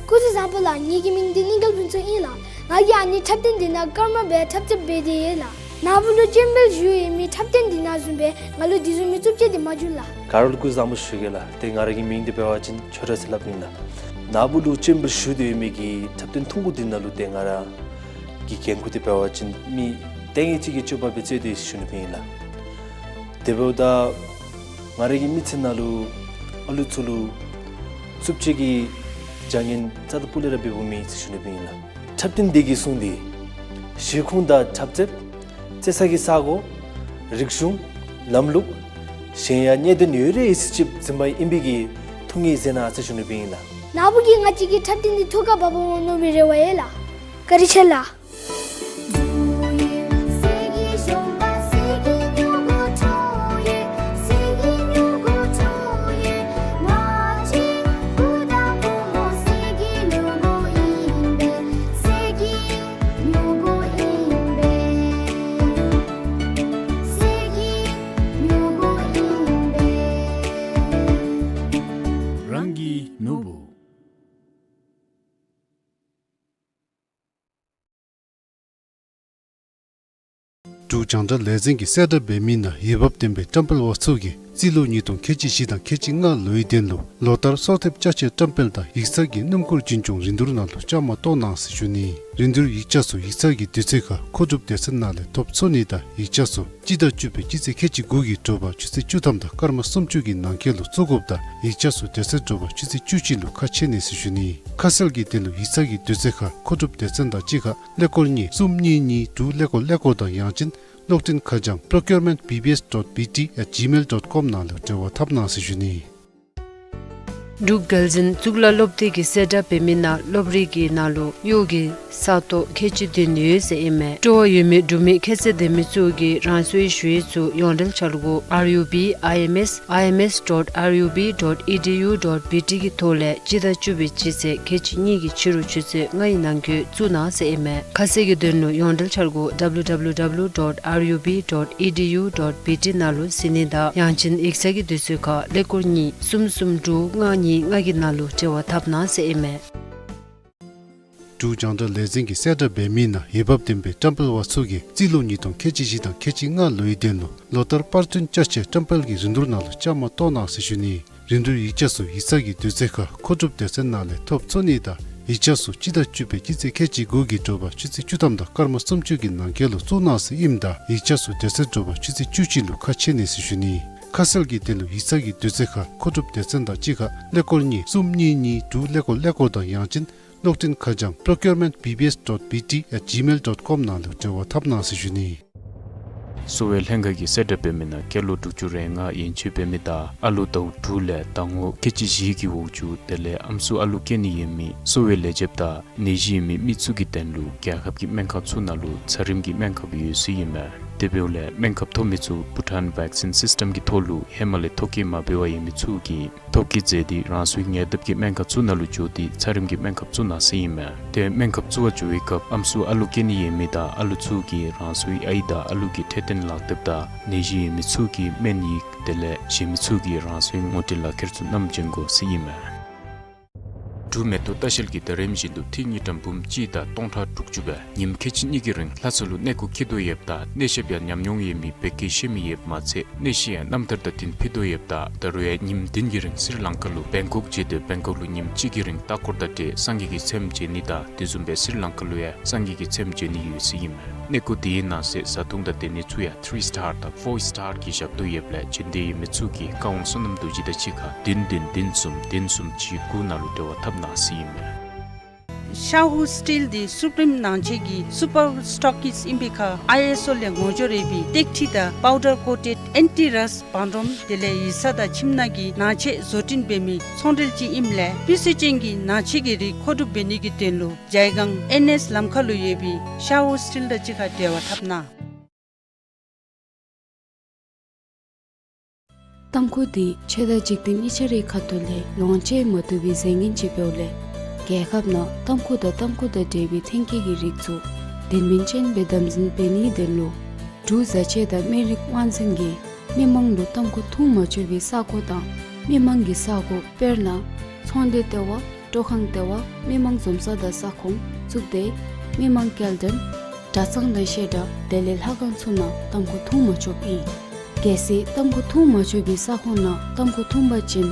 སྐུ་གཟུགས་བཟང་པོ་ལགས། ངེ་གི་མིང་འདི་གླིང་དཀར་ཕུན་ཚོགས་ཨིན་ལགས། ང་གིས་ཨ་ནི་འཁྲབ་སྟོན་འདི་ནང་སྐར་མ་སྦེ་འཁྲབ་རྩེདཔ་འབད་དེ་ཡོད་ལགས། ན་བུ་ལུ་སྤྱན་འབུལ་ཞུ་ཡོད་མི་འཁྲབ་སྟོན་འདི་ནང་བཟུམ་སྦེ་ང་ལུ་དེ་བཟུམ་མའི་རྩུབ་སྤྱོད་འདི་མ་འབྱུང་ལགས། ག་ར་ལུ་སྐུ་གཟུགས་བཟང་པོ་ཞུ་གེ་ལགས། ཏེ་ང་ར་གི་མིང་འདི་འབད་བ་ཅིན་ཆོས་གྲགས་ཟེར་སླབ་ཨིན་ལགས། ན་བུ་ལུ་སྤྱན་འབུལ་ཞུ་སྟེ་ཡོད་མི་གི་འཁྲབ་སྟོན་ཐུང་ཀུ་འདི་ནང་ལུ་ཏེ་ང་ར་གི་འགན་ཁུར་འདི་འབད་བ་ཅིན་མི་ལྟས་ངན་ཅིག་གི་སྤྱོད་པ་སྦེ་རྩོད་དེ་ཞུ་ནི་སྦེ་ཨིན་ལགས། དེ་འབདཝ་ད་ང་ར་གི་མི་ཚེ་ནང་ལུ་ཨ་ལུ་ཚུ་ལུ་རྩུབ་སྤྱོད་ཀྱི་བྱ་ངན་རྩ་དང་སྤུ་ལས་ར་འབདཝ་མེད་ཟེར་ཞུ་ནི་སྦེ་ཨིན་ལགས། འཁྲབ་སྟོན་འདི་གིས་གསུངས་ཏེ་གཞིས་ཁོངས་དང་འཁྲབ་རྩེདཔ་རྩེ་ས་གི་ས་གོ་རིག་གཞུང་ལམ་ལུགས་གཞན་ཡང་གནད་དོན་ཡོད་རིགས་ཡོད་ཚད་ཅིག་འཛིན་པ་ཨིན་པའི་གི་ཐུགས་ངེས་མཛད་གནང་ཟེར་ཞུ་ནི་སྦེ་ཨིན་ལགས། ན་བུ་གིས་ང་བཅས་ཀྱི་འཁྲབ་སྟོན་འདི་ཐུགས་ཁར་འབག་འོང་མནོ་བའི་རེ་བ་ཡོད་ལགས། བཀའ་དྲིན་ཆེ་ལགས། རང་གི་ནོར་བུ། འབྲུག་རྒྱང་བསྒྲགས་ལས་འཛིན་གྱིས་གསལ་བསྒྲགས་འབད་མི་ནང་འོས་འབབ་ལྡན་པའི་བཀྲམ་སྤེལ་པ་ཚུ་གིས་རྩིས་ལོ་ཉིས་སྟོང་ཁལ་གཅིག་བཞི་དང་ཁལ་གཅིག་ལྔ་ལོའི་དོན་ལུ་ལོ་ལྟར་གསོལ་འདེབས་བཅའ་སྤྱོད་བཀྲམ་སྤེལ་དང་ཡིག་ཚང་གི་སྣུམ་འཁོར་འཛིན་སྐྱོང་རིན་བསྡུར་ནང་ལུ་བཅའ་མར་གཏོགས་གནང་ཟེར་ཞུ་ནི། རིན་བསྡུར་ཡིག་ཆ་ཚུ་ཡིག་ཚང་གི་དུས་ཚོད་ཁར་མཁོ་སྒྲུབ་སྡེ་ཚན་ནང་ལས་ཐོབ་ཚུགས་ནི་དང་ཡིག་ཆ་ཚུ་སྤྱི་ཟླ་བཅུ་པའི་སྤྱི་ཚེས་ཁལ་གཅིག་དགུ་གི་དྲོ་པ་ཆུ་ཚོད་བཅུ་ཐམ་དང་སྐར་མ་སུམ་ཅུ་གི་ནང་འཁོད་ལུ་བཙུགས་དགོཔ་དང་ཡིག་ཆ་ཚུ་དེ་ཚེ་དྲོ་པ་ཆུ་ཚོད་བཅུ་གཅིག་ལུ་ཁ་ཕྱེ་ནི་ཟེར་ཞུ་ནི། ཁ་གསལ་གྱི་དོན་ལུ་ཡིག་ཚང་གི་དུས་ཚོད་ཁར་མཁོ་སྒྲུབ་སྡེ་ཚན་དང་གཅིག་ཁར་ཀླད་ཀོར་གཉིས་གསུམ་གཉིས་གཉིས་དྲུག་ཀླད་ཀོར་ཀླད་ཀོར་དང་ཡང་ཅིན་གློག་འཕྲིན་ཁ་བྱང་procurement B B S dot B T at gmail dot com ནང་ལུ་འབྲེལ་བ་འཐབ་གནང་ཟེར་ཞུ་ནི། འབྲུག་རྒྱལ་འཛིན་གཙུག་ལག་སློབ་སྡེ་གིས་གསལ་བསྒྲགས་འབད་མི་ནང་སློབ་རིམ་གྱི་ནང་ལུ་གཡོག་གི་ས་སྟོང་ཁལ་གཅིག་བདུན་ཡོད་ཟེར་ཨིན་མས། སྤྲོ་བ་ཡོད་མི་འབྲུག་མི་ཁྱད་ཚད་ལྡན་མི་ཚུ་གིས་རང་སོའི་ཞུ་ཡིག་ཚུ་ཡོངས་འབྲེལ་འཆར་སྒོ་R U B I M S I M S dot R U B dot E D U dot B T གི་ཐོག་ལས་སྤྱི་ཟླ་བཅུ་པའི་སྤྱི་ཚེས་ཁལ་གཅིག་གཉིས་ཀྱི་ཕྱི་རུ་ཆུ་ཚོད་ལྔའི་ནང་འཁོད་བཙུགས་གནང་ཟེར་ཨིན་མས། ཁ་གསལ་གྱི་དོན་ལུ་ཡོངས་འབྲེལ་འཆར་སྒོ་W W W dot R U B dot E D U dot B T ནང་ལུ་གཟིགས་ནི་དང་ཡང་ཅིན་ཡིག་ཚང་གི་དུས་ཚོད་ཁར་ཀླད་ཀོར་གཉིས་གསུམ་གསུམ་དྲུག་ལྔ་གཉིས་ལྔ་གི་ནང་ལུ་འབྲེལ་བ་འཐབ་གནང་ཟེར་ཨིན་མས། འབྲུག་རྒྱང་བསྒྲགས་ལས་འཛིན་གྱིས་གསལ་བསྒྲགས་འབད་མི་ནང་འོས་འབབ་ལྡན་པའི་བཀྲམ་སྤེལ་པ་ཚུ་གིས་རྩིས་ལོ་ཉིས་སྟོང་ཁལ་གཅིག་བཞི་དང་ཁལ་གཅིག་ལྔ་ལོའི་དོན་ལུ་ལོ་ལྟར་པར་སྐྲུན་བཅའ་ཆས་བཀྲམ་སྤེལ་གྱི་རིན་བསྡུར་ནང་ལུ་བཅའ་མར་གཏོགས་གནང་ཟེར་ཞུ་ནི། རིན་བསྡུར་ཡིག་ཆ་ཚུ་ཡིག་ཚང་གི་དུས་ཚོད་ཁར་མཁོ་སྒྲུབ་སྡེ་ཚན་ནང་ལས་ཐོབ་ཚུགས་ནི་དང་ཡིག་ཆ་ཚུ་སྤྱི་ཟླ་བཅུ་པའི་སྤྱི་ཚེས་ཁལ་གཅིག་དགུ་གི་དྲོ་པ་ཆུ་ཚོད་བཅུ་ཐམ་དང་སྐར་མ་སུམ་ཅུ་གི་ནང་འཁོད་ལུ་བཙུགས་གནང་ཟེར་ཨིནམ་ད་ཡིག་ཆ་ཚུ་དེ་ཚེ་དྲོ་པ་ཆུ་ཚོད་བཅུ་གཅིག་ལུ་ཁ་ཕྱེ་ནི་ཟེར་ཞུ་ནི། ཁ་གསལ་གྱི་དོན་ལུ་ཡིག་ཚང་གི་དུས་ཚོད་ཁར་མཁོ་སྒྲུབ་སྡེ་ཚན་དང་གཅིག་ཁར་ཀླད་ཀོར་གཉིས་གསུམ་གཉིས་གཉིས་དྲུག་ཀླད་ཀོར་ཀླད་ཀོར་དང་ཡང་ཅིན་གློག་འཕྲིན་ཁ་བྱང་procurement B B S dot B T at gmail dot com ནང་ལུ་འབྲེལ་བ་འཐབ་གནང་ཟེར་ཞུ་ནི། གསོ་བའི་ལྷན་ཁག་གིས་གསལ་བསྒྲགས་འབད་མི་ནང་སྐྱེས་ལོ་དྲུག་ཅུ་རེ་ལྔ་ཡན་ཆད་འབད་མི་དང་ཨ་ལོ་ཟླཝ་དྲུག་ལས་ཟླ་ངོ་ཁལ་གཅིག་བཞི་གི་འོག་ཅུ་དེ་ལས་ཨམ་སྲུ་ཨ་ལུ་སྐྱེ་ནི་ཡོད་མི་གསོ་བའི་ལས་བྱེདཔ་དང་ནད་གཞི་ཡོད་མི་མི་ཚུ་གི་དོན་ལུ་རྒྱལ་ཁབ་ཀྱི་སྨན་ཁང་ཚུ་ནང་ལུ་ཚད་རིམ་གྱི་སྨན་ཁབ་ཡོད་ཟེར་ཨིན་མས། དེ་འབདཝ་ལས་སྨན་ཁབ་ཐོབ་མི་ཚུ་Bhutan Vaccine System གི་ཐོག་ལུ་ཧེ་མ་ལས་ཐོ་བཀོད་མ་འབད་བར་ཡོད་མི་ཚུ་གིས་ཐོ་བཀོད་མཛད་དེ་རང་སོའི་ཉེ་འདབས་ཀྱི་སྨན་ཁང་ཚུ་ནང་ལུ་འགྱོ་སྟེ་ཚད་རིམ་གྱི་སྨན་ཁབ་བཙུགས་གནང་ཟེར་ཨིན་མས། དེ་སྨན་ཁབ་བཙུགས་པར་འགྱོ་བའི་སྐབས་ཨམ་སྲུ་ཨ་ལུ་སྐྱེ་ནི་ཡོད་མི་དང་ཨ་ལུ་ཚུ་གིས་རང་སོའི་ཨའི་དང་ཨ་ལུ་གི་འཕྲོད་བསྟེན་ལག་དེབ་དང་ནད་གཞི་ཡོད་མི་ཚུ་གི་སྨན་ཡིག་དེ་ལས་གཞན་མི་ཚུ་གིས་རང་སོའི་ངོ་སྤྲོད་ལག་ཁྱེར་ཚུ་བསྣམས་བྱོན་དགོ་ཟེར་ཨིན་མས། འབྲུག་མེ་ཏོག་ལྟ་བཤལ་གྱིས་ད་རིམ་བཞིན་དུ་ཏི་རུ་དངུལ་ཀྲམ་འབུམ་གཅིག་དང་སྟོང་ཕྲག་དྲུག་ཅུ་སྦེ་ཉིནམ་ཁལ་གཅིག་གཉིས་ཀྱི་རིང་ལྷ་ས་ལུ་གནས་སྐོར་འཁྱིད་དོ་ཡོདཔ་ད་གནས་བཤདཔ་ཡང་ཉམས་མྱོང་ཡོད་མི་བོད་སྐད་ཤེས་མི་ཡོདཔ་མ་ཚད་གནས་གཞི་ཡང་རྣམ་ཐར་དང་བསྟུན་ཕུལ་དོ་ཡོདཔ་ད་ད་རུང་ཡང་ཉིནམ་བདུན་གྱི་རིང་སི་རི་ལང་ཀ་ལུ་བེང་ཀོག་བྱོན་ཏེ་བེང་ཀོག་ལུ་ཉིནམ་གཅིག་གི་རིང་ལྟ་སྐོར་དང་འབྲེལ་སངས་རྒྱས་ཀྱི་ཚལ་བྱོན་ནི་དང་དེ་བཟུམ་སྦེ་སི་རི་ལང་ཀ་ལུ་ཡང་སངས་རྒྱས་ཀྱི་ཚལ་བྱོན་ནི་ཡོད་ཟེར་ཨིན་མས། གནས་སྐོར་དེའི་ནང་གསེས་བཟའ་འཐུང་དང་སྡོད་གནས་ཚུ་ཡང་ཐི་རི་སི་ཊར་དང་ཕོར་སི་ཊར་གྱི་ཞབས་ཏོག་ཡོདཔ་ལས་བྱོན་འདོད་ཡོད་མི་ཚུ་གིས་བཀའ་དབང་བསོད་ནམས་རྡོ་རྗེ་དང་གཅིག་ཁར་བདུན་བདུན་བདུན་གསུམ་བདུན་གསུམ་གཅིག་དགུ་ནང་ལུ་འབྲེལ་བ་འཐབ་གནང་ཟེར་ཨིན་མས། ཤ་ཧུ་སི་ཊིལ་འདི་སུ་པི་རིམ་ནང་ཆས་ཀྱི་སུ་པར་སི་ཊོག་གིསཊ་ཨིན་པའི་ཁར་ཨའི་ཨེསི་ཨོ་ལས་ངོ་སྦྱོར་ཡོད་པའི་ཏེག་ཁྲི་དང་པའུ་ཌར་ཀོ་ཊེཌ་ཨེན་ཊི་རསཊ་བང་སྒྲོམ་དེ་ལས་ཡིག་ཚང་དང་ཁྱིམ་ནང་གི་ནང་ཆས་བཟོ་སྐྲུན་འབད་མི་ཚོང་འབྲེལ་ཅིག་ཨིནམ་ལས་སྤུས་ཚད་ཅན་གྱི་ནང་ཆས་ཀྱི་རིགས་མཁོ་སྒྲུབ་འབད་ནི་གི་དོན་ལུ་ཇའི་སྒང་ཨེན་ཨེསི་ལམ་ཁ་ལུ་ཡོད་པའི་ཤ་ཧུ་སི་ཊིལ་དང་གཅིག་ཁར་འབྲེལ་བ་འཐབ་གནང་། ཏམ་ཁུ་འདི་ཆོས་དང་འཇིག་རྟེན་གཉིས་ཆ་རའི་ཁ་ཐུག་ལས་ལོངས་སྤྱོད་མ་བཏུབ་པའི་རྫས་ངན་ཅིག་འབདཝ་ལས་རྒྱལ་ཁབ་ནང་ཏམ་ཁུ་དང་ཏམ་ཁུ་དང་འབྲེལ་བའི་ཐོན་སྐྱེད་ཀྱི་རིགས་ཚུ་དོན་སྨིན་ཅན་སྦེ་དམ་འཛིན་འབད་ནིའི་དོན་ལུ་འབྲུག་བཟའ་ཆས་དང་སྨན་རིགས་དབང་འཛིན་གྱིས་མི་མང་ལུ་ཏམ་ཁུ་འཐུང་མ་ཆོག་པའི་ས་གོ་དང་མི་མང་གི་ས་གོ་དཔེར་ན་ཚོང་སྡེ་ལྟེ་བ་སྤྲོ་ཁང་ལྟེ་བ་མི་མང་འཛོམས་ས་དང་ས་ཁོངས་བཙུགས་ཏེ་མི་མང་སྐྱེལ་འདྲེན་གྲྭ་ཚང་དང་བཤད་གྲྭ་དེ་ལས་ལྷ་ཁང་ཚུ་ནང་ཏམ་ཁུ་འཐུང་མ་ཆོགཔ་ཨིན། གལ་སྲིད་ཏམ་ཁུ་འཐུང་མ་ཆོག་པའི་ས་ཁོངས་ནང་ཏམ་ཁུ་འཐུང་པ་ཅིན་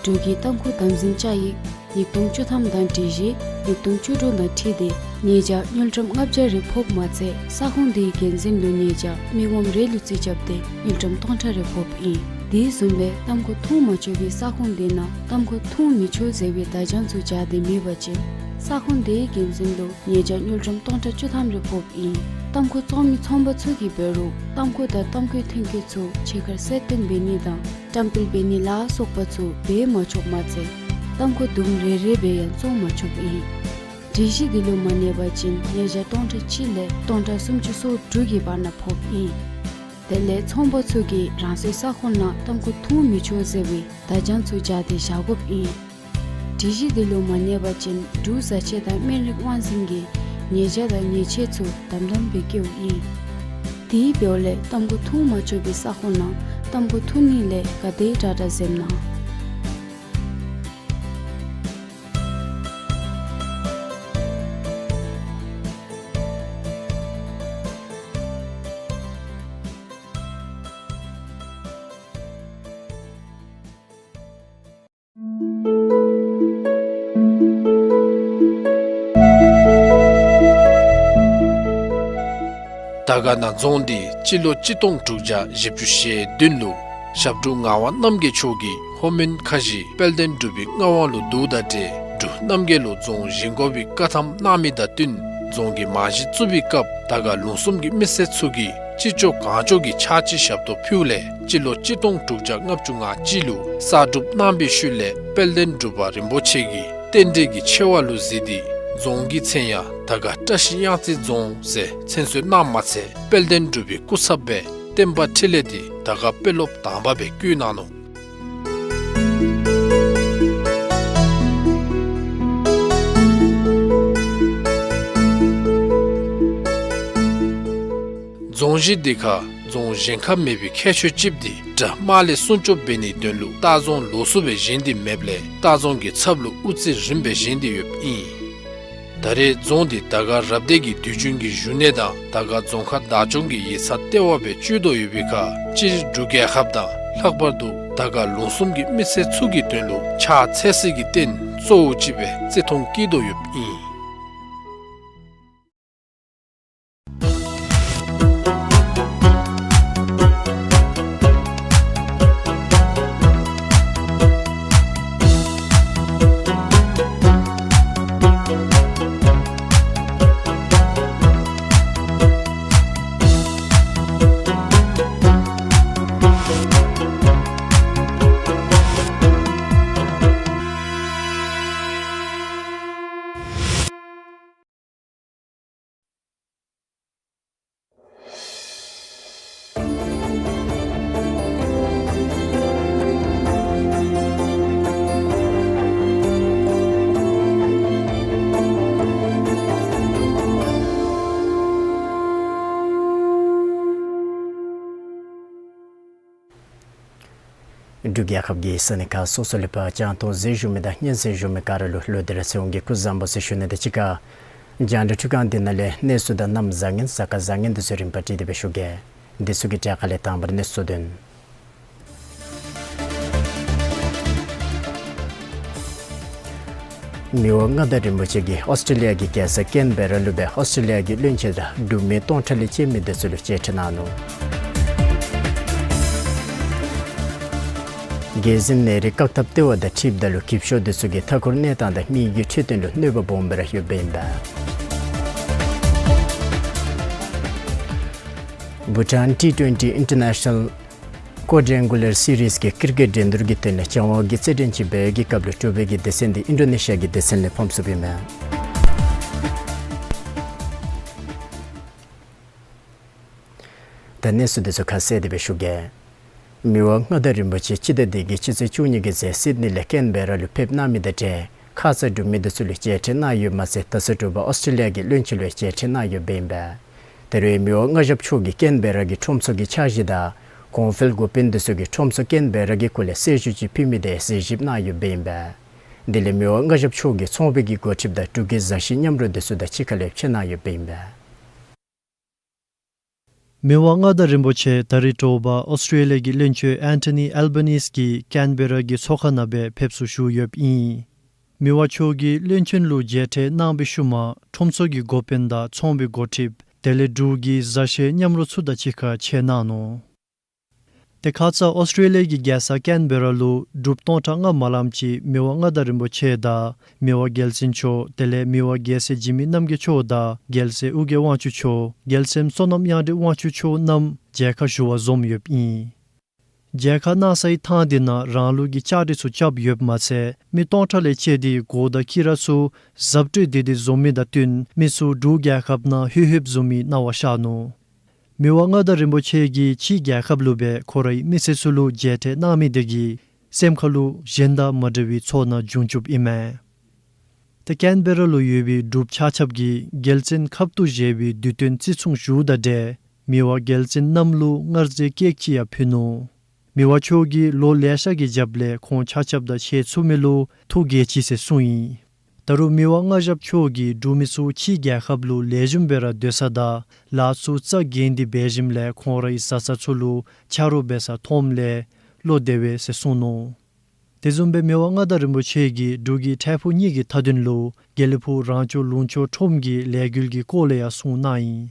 འབྲུག་གི་ཏམ་ཁུ་དམ་འཛིན་བཅའ་ཡིག་ཉིས་སྟོང་བཅུ་ཐམ་དང་སྒྲིག་གཞི་ཉིས་སྟོང་བཅུ་དྲུག་དང་འཁྲིལ་ཏེ་ཉེས་བྱ་དངུལ་ཀྲམ་ལྔ་བརྒྱ་རེ་ཕོགཔ་མ་ཚད་ས་ཁོངས་དེའི་འགན་འཛིན་ལུ་ཉེས་བྱ་མི་ངོམ་རེ་ལུ་རྩིས་རྐྱབ་སྟེ་དངུལ་ཀྲམ་སྟོང་ཕྲག་རེ་ཕོགཔ་ཨིན། དེ་བཟུམ་སྦེ་ཏམ་ཁུ་འཐུང་མ་ཆོག་པའི་ས་ཁོངས་དེ་ནང་ཏམ་ཁུ་འཐུང་མི་ཆོག་ཟེར་བའི་བརྡ་བྱང་ཚུ་སྦྱར་ཏེ་མེད་པ་ཅིན་ས་ཁོངས་དེའི་འགན་འཛིན་ལུ་ཉེས་བྱ་དངུལ་ཀྲམ་སྟོང་ཕྲག་བཅུ་ཐམ་རེ་ཕོགཔ་ཨིན། ཏམ་ཁུ་བཙོང་མི་ཚོང་པ་ཚུ་གིས་འབད་རུང་ཏམ་ཁུ་དང་ཏམ་ཁུའི་ཐོན་སྐྱེད་ཚུ་ཕྱི་ཁར་གསལ་སྟོན་འབད་ནི་དང་བཀྲམ་སྤེལ་འབད་ནི་ལ་སོགས་པ་ཚུ་འབད་མ་ཆོགཔ་མ་ཚད་ཏམ་ཁུ་དུམ་རེ་རེ་སྦེ་ཡང་བཙོང་མ་ཆོགཔ་ཨིན། སྒྲིག་གཞི་འདི་ལུ་མ་གནས་པ་ཅིན་ཉེས་བྱ་སྟོང་ཕྲག་གཅིག་ལས་སྟོང་ཕྲག་སུམ་ཅུ་སོ་དྲུག་གི་བར་ན་ཕོགཔ་ཨིན། དེ་ལས་ཚོང་པ་ཚུ་གིས་རང་སོའི་ས་ཁོངས་ནང་ཏམ་ཁུ་འཐུང་མི་ཆོག་ཟེར་བའི་བརྡ་བྱང་ཚུ་སྦྱར་ཏེ་བཞག་དགོཔ་ཨིན། སྒྲིག་གཞི་འདི་ལུ་མ་གནས་པ་ཅིན་འབྲུག་བཟའ་ཆས་དང་སྨན་རིགས་དབང་འཛིན་གྱིས་ཉེས་བྱ་དང་ཉེས་ཆད་ཚུ་དམ་དམ་སྦེ་བཀལཝ་ཨིན། དེ་འབདཝ་ལས་ཏམ་ཁུ་འཐུང་མ་ཆོག་པའི་ས་ཁོངས་ནང་ཏམ་ཁུ་འཐུང་ནི་ལས་ག་དེ་དྲག་དྲག་འཛེམ་གནང་། དར་དཀར་ན་རྫོང་འདི་སྤྱི་ལོ་གཅིག་སྟོང་དྲུག་བརྒྱ་བཞི་བཅུ་ཞེ་བདུན་ལུ་ཞབས་དྲུང་ངག་དབང་རྣམ་རྒྱལ་མཆོག་གིས་ལྷོ་མོན་ཁ་བཞི་དཔལ་ལྡན་འབྲུག་པའི་མངའ་དབང་ལུ་བསྡུ་ད་ཏེ་འབྲུག་རྣམ་རྒྱལ་ལུ་རྫོང་བཞེངས་དགོ་པའི་བཀའ་ཐམ་གནང་མི་དང་བསྟུན་ རྫོང་གི་རྨང་གཞི་བཙུགས་པའི་སྐབས་དར་དཀར་ལུང་གསུམ་གྱི་མི་སེར་ཚུ་གིས་ཅི་ལྕོགས་གང་ལྕོགས་ཀྱི་ཕྱག་ཕྱི་ཞབས་ཏོག་ཕུལཝ་ལས་སྤྱི་ལོ་གཅིག་སྟོང་དྲུག་བརྒྱ་ལྔ་བཅུ་ང་གཅིག་ལུ་གསར་སྒྲུབ་གནང་པའི་ཤུལ་ལས་དཔལ་ལྡན་འབྲུག་པ་རིན་པོ་ཆེ་གིས་རྟེན་འབྲེལ་གྱི་ཆེ་བ་ལུ་གཟིགས་ཏེ་རྫོང་གི་མཚན་ཡང་དར་དཀར་བཀྲ་ཤིས་གཡང་རྩེ་རྫོང་ཟེར་མཚན་གསོལ་གནངམ་མ་ཚད་དཔལ་ལྡན་འབྲུག་པའི་སྐུ་ཚབ་སྦེ་བསྟན་པ་འཕྲིན་ལས་འདི་དར་དཀར་དཔོན་སློབ་དང་པ་སྦེ་བསྐོ་གནང་ནུག། རྫོང་གཞི་འདི་ཁར་རྫོང་གཞན་ཁར་མེད་པའི་ཁྱད་ཆོས་ཅིག་འདི་དགྲ་དམག་ལས་སྲུང་སྐྱོབ་འབད་ནིའི་དོན་ལུ་ལྟ་རྫོང་ལོགས་སུ་སྦེ་བཞེངས་ཏེ་མེདཔ་ལས་ལྟ་རྫོང་གི་ཚབ་ལུ་དབུ་རྩེ་རིངམ་སྦེ་བཞེངས་ཏེ་ཡོདཔ་ཨིན། ད་རེས་རྫོང་འདི་དར་དཀར་རབ་སྡེ་གི་དུས་རྒྱུན་གྱི་བཞུགས་གནས་དང་དར་དཀར་རྫོང་ཁག་བདག་སྐྱོང་གི་ཡིག་ཚང་ལྟེ་བ་སྦེ་སྤྱོད་དོ་ཡོད་པའི་ཁར་སྤྱིར་འབྲུག་རྒྱལ་ཁབ་དང་ལྷག་པར་དུ་དར་དཀར་ལུང་གསུམ་གྱི་མི་སེར་ཚུ་གི་དོན་ལུ་ཕྱག་འཚལ་སའི་རྟེན་གཙོ་བོ་ཅིག་སྦེ་བརྩི་མཐོང་བསྐྱེད་དོ་ཡོདཔ་ཨིན། འབྲུག་རྒྱལ་ཁབ་ཀྱི་ས་གནས་ཁག་སོ་སོ་ལས་ཕར་རྒྱང་མཐོང་གཟིགས་བཞུགས་མི་དང་སྙན་གསན་བཞུགས་མི་ག་ར་ལུ་ལོག་སྟེ་ར་ཚེ་དབང་གིས་སྐུ་གཟུགས་བཟང་པོ་ཟེར་ཞུ་ནི་དང་གཅིག་ཁར་རྒྱང་བསྒྲགས་འཕྲུལ་ཁང་འདི་ནང་ལས་གནས་ཚུལ་དང་གནམ་བཟང་ངན་གཟའ་སྐར་བཟང་ངན་འདི་ཚུ་རིམ་པ་བསྒྲིགས་ཏེ་སྦེ་ཞུ་གེ། འདི་ཚུ་གི་གྲས་ཁ་ལས་དང་པ་ར་གནས་ཚུལ་དོན། མི་དབང་མངའ་བདག་རིན་པོ་ཆེ་གིས་ཨོསི་ཊྲེ་ལི་ཡ་གི་རྒྱལ་ས་ཀེན་བེ་ར་ལུ་སྦེ་ཨོསི་ཊྲེ་ལི་ཡ་གི་བློན་ཆེན་དང་འབྲུག་མི་སྟོང་ཕྲག་ལས་བཅད་མི་འདི་ཚུ་ལུ་མཇལ་ཕྲད་གནང་ནུག། རྒྱལ་ཟླ་ནད་རིགས་བཀག་ཐབས་ལྟེ་བ་དང་འཁྲིལཝ་ད་ལུ་གིབ་ཤོག་འདི་ཚུ་གིས་མཐའ་འཁོར་གནས་སྟངས་དང་མི་གི་འཕྲོད་བསྟེན་ལུ་གནོད་པ་སྦོམ་སྦེ་ར་ཡོདཔ་ཨིན་པས། བྷུ་ཊཱན་ཊི་ཊུ་ཝེན་ཊི་ཨིན་ཊར་ནེ་ཤ་ནཱལ་ཀོཌ་རེ་ཨེང་གུ་ལར་སི་རིསི་གི་ཀིར་ཀེཊ་འགྲན་བསྡུར་གྱི་དོན་ལས་སྦྱང་བ་གི་རྩེད་འགྲན་ཅིག་འབད་བའི་སྐབས་ལུ་གྲུབ་པའི་གི་སྡེ་ཚན་འདི་ཨིན་ཌོ་ནེ་ཤི་ཡ་གི་སྡེ་ཚན་ལས་ཕམ་སོངམ་ཨིན་མས། ད་གནས་ཚུལ་འདི་ཚུ་ཁ་གསལ་ཏེ་སྦེ་ཞུ་གེ། མི་དབང་མངའ་བདག་རིན་པོ་ཆེ་སྤྱི་ཟླ་འདི་གི་སྤྱི་ཚེས་བཅུ་གཉིས་ཀྱི་ཚེ་སིཌ་ནི་ལས་ཀེན་བེ་ར་ལུ་ཕེབས་གནང་མི་དང་འབྲེལ་ཁ་ཙ་འབྲུག་མི་འདི་ཚུ་ལུ་མཇལ་ཕྲད་གནང་ཡོདཔ་མ་ཚད་ད་ལྟོ་དྲོ་པ་ཨོསི་ཊྲེ་ལི་ཡ་གི་བློན་ཆེན་ལུ་མཇལ་ཕྲད་གནང་ཡོདཔ་ཨིན་པས། ད་རེས་མི་དབང་མངའ་ཞབས་མཆོག་གིས་ཀེན་བེ་ར་གི་ཁྲོམ་ཚོགས་ཀྱི་འཆར་གཞི་དང་གོང་འཕེལ་འགོ་དཔོན་འདི་ཚུ་གིས་ཁྲོམ་ཚོགས་ཀེན་བེ་ར་གི་སྐོར་ལས་གསལ་ཞུ་ཅིག་ཕུལ་མི་དེ་གཟིགས་ཞིབ་གནང་ཡོདཔ་ཨིན་པས། དེ་ལས་མི་དབང་མངའ་ཞབས་མཆོག་གིས་ཚོང་པའི་གི་འགོ་ཁྲིདཔ་དང་འབྲུག་གི་བཟའ་བཤའི་མཉམ་རོགས་འདི་ཚུ་དང་གཅིག་ཁར་ལས་ཕྱད་གནང་ཡོདཔ་ཨིན་པས། མི་དབང་མངའ་བདག་རིན་པོ་ཆེ་ད་རེས་དྲོ་པ་ཨོསི་ཊྲེ་ལི་ཡ་གི་བློན་ཆེན་ཨན་ཊོ་ནི་ཨལ་བ་ནིས་ཀྱིས་ཀེན་བེ་ར་གི་ཚོགས་ཁང་ནང་སྦེ་ཕེབས་བསུ་ཞུ་ཡོདཔ་ཨིན། མི་དབང་མཆོག་གིས་བློན་ཆེན་ལུ་མཇལ་ཕྲད་གནང་བའི་ཤུལ་མ་ཁྲོམ་ཚོགས་ཀྱི་འགོ་དཔོན་དང་ཚོང་པའི་འགོ་ཁྲིདཔ་དེ་ལས་འབྲུག་གི་བཟའ་བཤའི་མཉམ་རོགས་ཚུ་དང་གཅིག་ཁར་ཕྱད་གནང་ནུག། ཏེ་ཁ་ཙ་ཨོསི་ཊྲེ་ལི་ཡ་གི་རྒྱལ་ས་ཀེན་བེ་ར་ལུ་འབྲུགཔ་སྟོང་ཕྲག་ལྔ་མ་ལངམ་ཅིག་མི་དབང་མངའ་བདག་རིན་པོ་ཆེ་དང་མི་དབང་རྒྱལ་བཙུན་མཆོག་དེ་ལས་མི་དབང་རྒྱལ་སྲས་འཇིགས་མེད་རྣམ་རྒྱལ་མཆོག་དང་རྒྱལ་སྲས་ཨོ་རྒྱན་དབང་ཕྱུག་མཆོག་རྒྱལ་མཚན་བསོད་ནམས་དབྱངས་སྒྲོན་དབང་ཕྱུག་མཆོག་རྣམས་མཇལ་ཁ་ཞུ་བར་འཛོམས་ཡོདཔ་ཨིན། མཇལ་ཁ་གནང་སའི་ཐང་འདི་ནང་རང་ལུགས་ཀྱི་ལྕགས་རི་ཚུ་རྐྱབ་ཡོདཔ་མ་ཚད་མི་སྟོང་ཕྲག་ལས་བཅད་དེ་གོ་དང་ཁྱི་ར་ཚུ་གཟབ་སྤྲོས་འདི་འདི་བཟོ་མི་དང་བསྟུན་མི་ཚུ་འབྲུག་རྒྱལ་ཁབ་ནང་ལྷོད་ལྷོདཔ་བཟོ་མི་སྣང་བ་ཤར་ནུག། མི་དབང་མངའ་བདག་རིན་པོ་ཆེ་གིས་ཕྱི་རྒྱལ་ཁབ་ལུ་སྦེ་ཁོ་རའི་མི་སེར་ཚུ་ལུ་མཇལ་ཕྲད་གནང་མི་དེ་གིས་སེམས་ཁ་ལུ་གཞན་དང་མ་འདྲ་བའི་ཚོར་སྣང་བྱུང་བྱུངམ་ཨིན་མས། ཏེ་ཀེན་བེ་ར་ལུ་ཡོད་པའི་འབྲུགཔ་ཆ་ཁྱབ་ཀྱིས་རྒྱལ་བཙུན་ཁབ་ཏུ་བཞེས་པའི་དུས་སྟོན་བརྩི་སྲུང་ཞུཝ་དང་འབྲེལ་མི་དབང་རྒྱལ་བཙུན་རྣམས་ལུ་མངའ་རྫས་ཀེག་ཅིག་ཡང་ཕུལ་ནུག། མི་དབང་མཆོག་གིས་ལོ་ལེ་ཤ་གི་རྒྱབ་ལས་ཁོང་ཆ་ཁྱབ་དང་ཕྱད་ཚུགས་མི་ལུ་ཐུགས་དགྱེས་ཅི་ཟེར་གསུངས་ཡི། ད་རུང་མི་དབང་མངའ་ཞབས་མཆོག་གིས་འབྲུག་མི་ཚུ་ཕྱི་རྒྱལ་ཁབ་ལུ་ལེགས་ཤོམ་སྦེ་ར་སྡོད་ས་དང་ལཱ་ཚུ་རྩ་འགེངས་ཏེ་འབད་ཞིནམ་ལས་ཁོང་རའི་བཟའ་ཚང་ཚུ་ལུ་ཆ་རོགས་འབད་ས་མཐོངམ་ལས་བློ་བདེ་བས་ཟེར་གསུངས་ནུག། དེ་བཟུམ་སྦེ་མི་དབང་མངའ་བདག་རིན་པོ་ཆེ་གིས་འབྲུག་གི་འཕྲལ་ཕུགས་གཉིས་ཀྱི་མཐའ་དོན་ལུ་དགེ་ལེགས་ཕུག་རང་སྐྱོང་ལུང་ཕྱོགས་ཁྲོམ་གྱི་ལས་འགུལ་གྱི་སྐོར་ལས་ཡང་གསུངས་གནང་ཡི།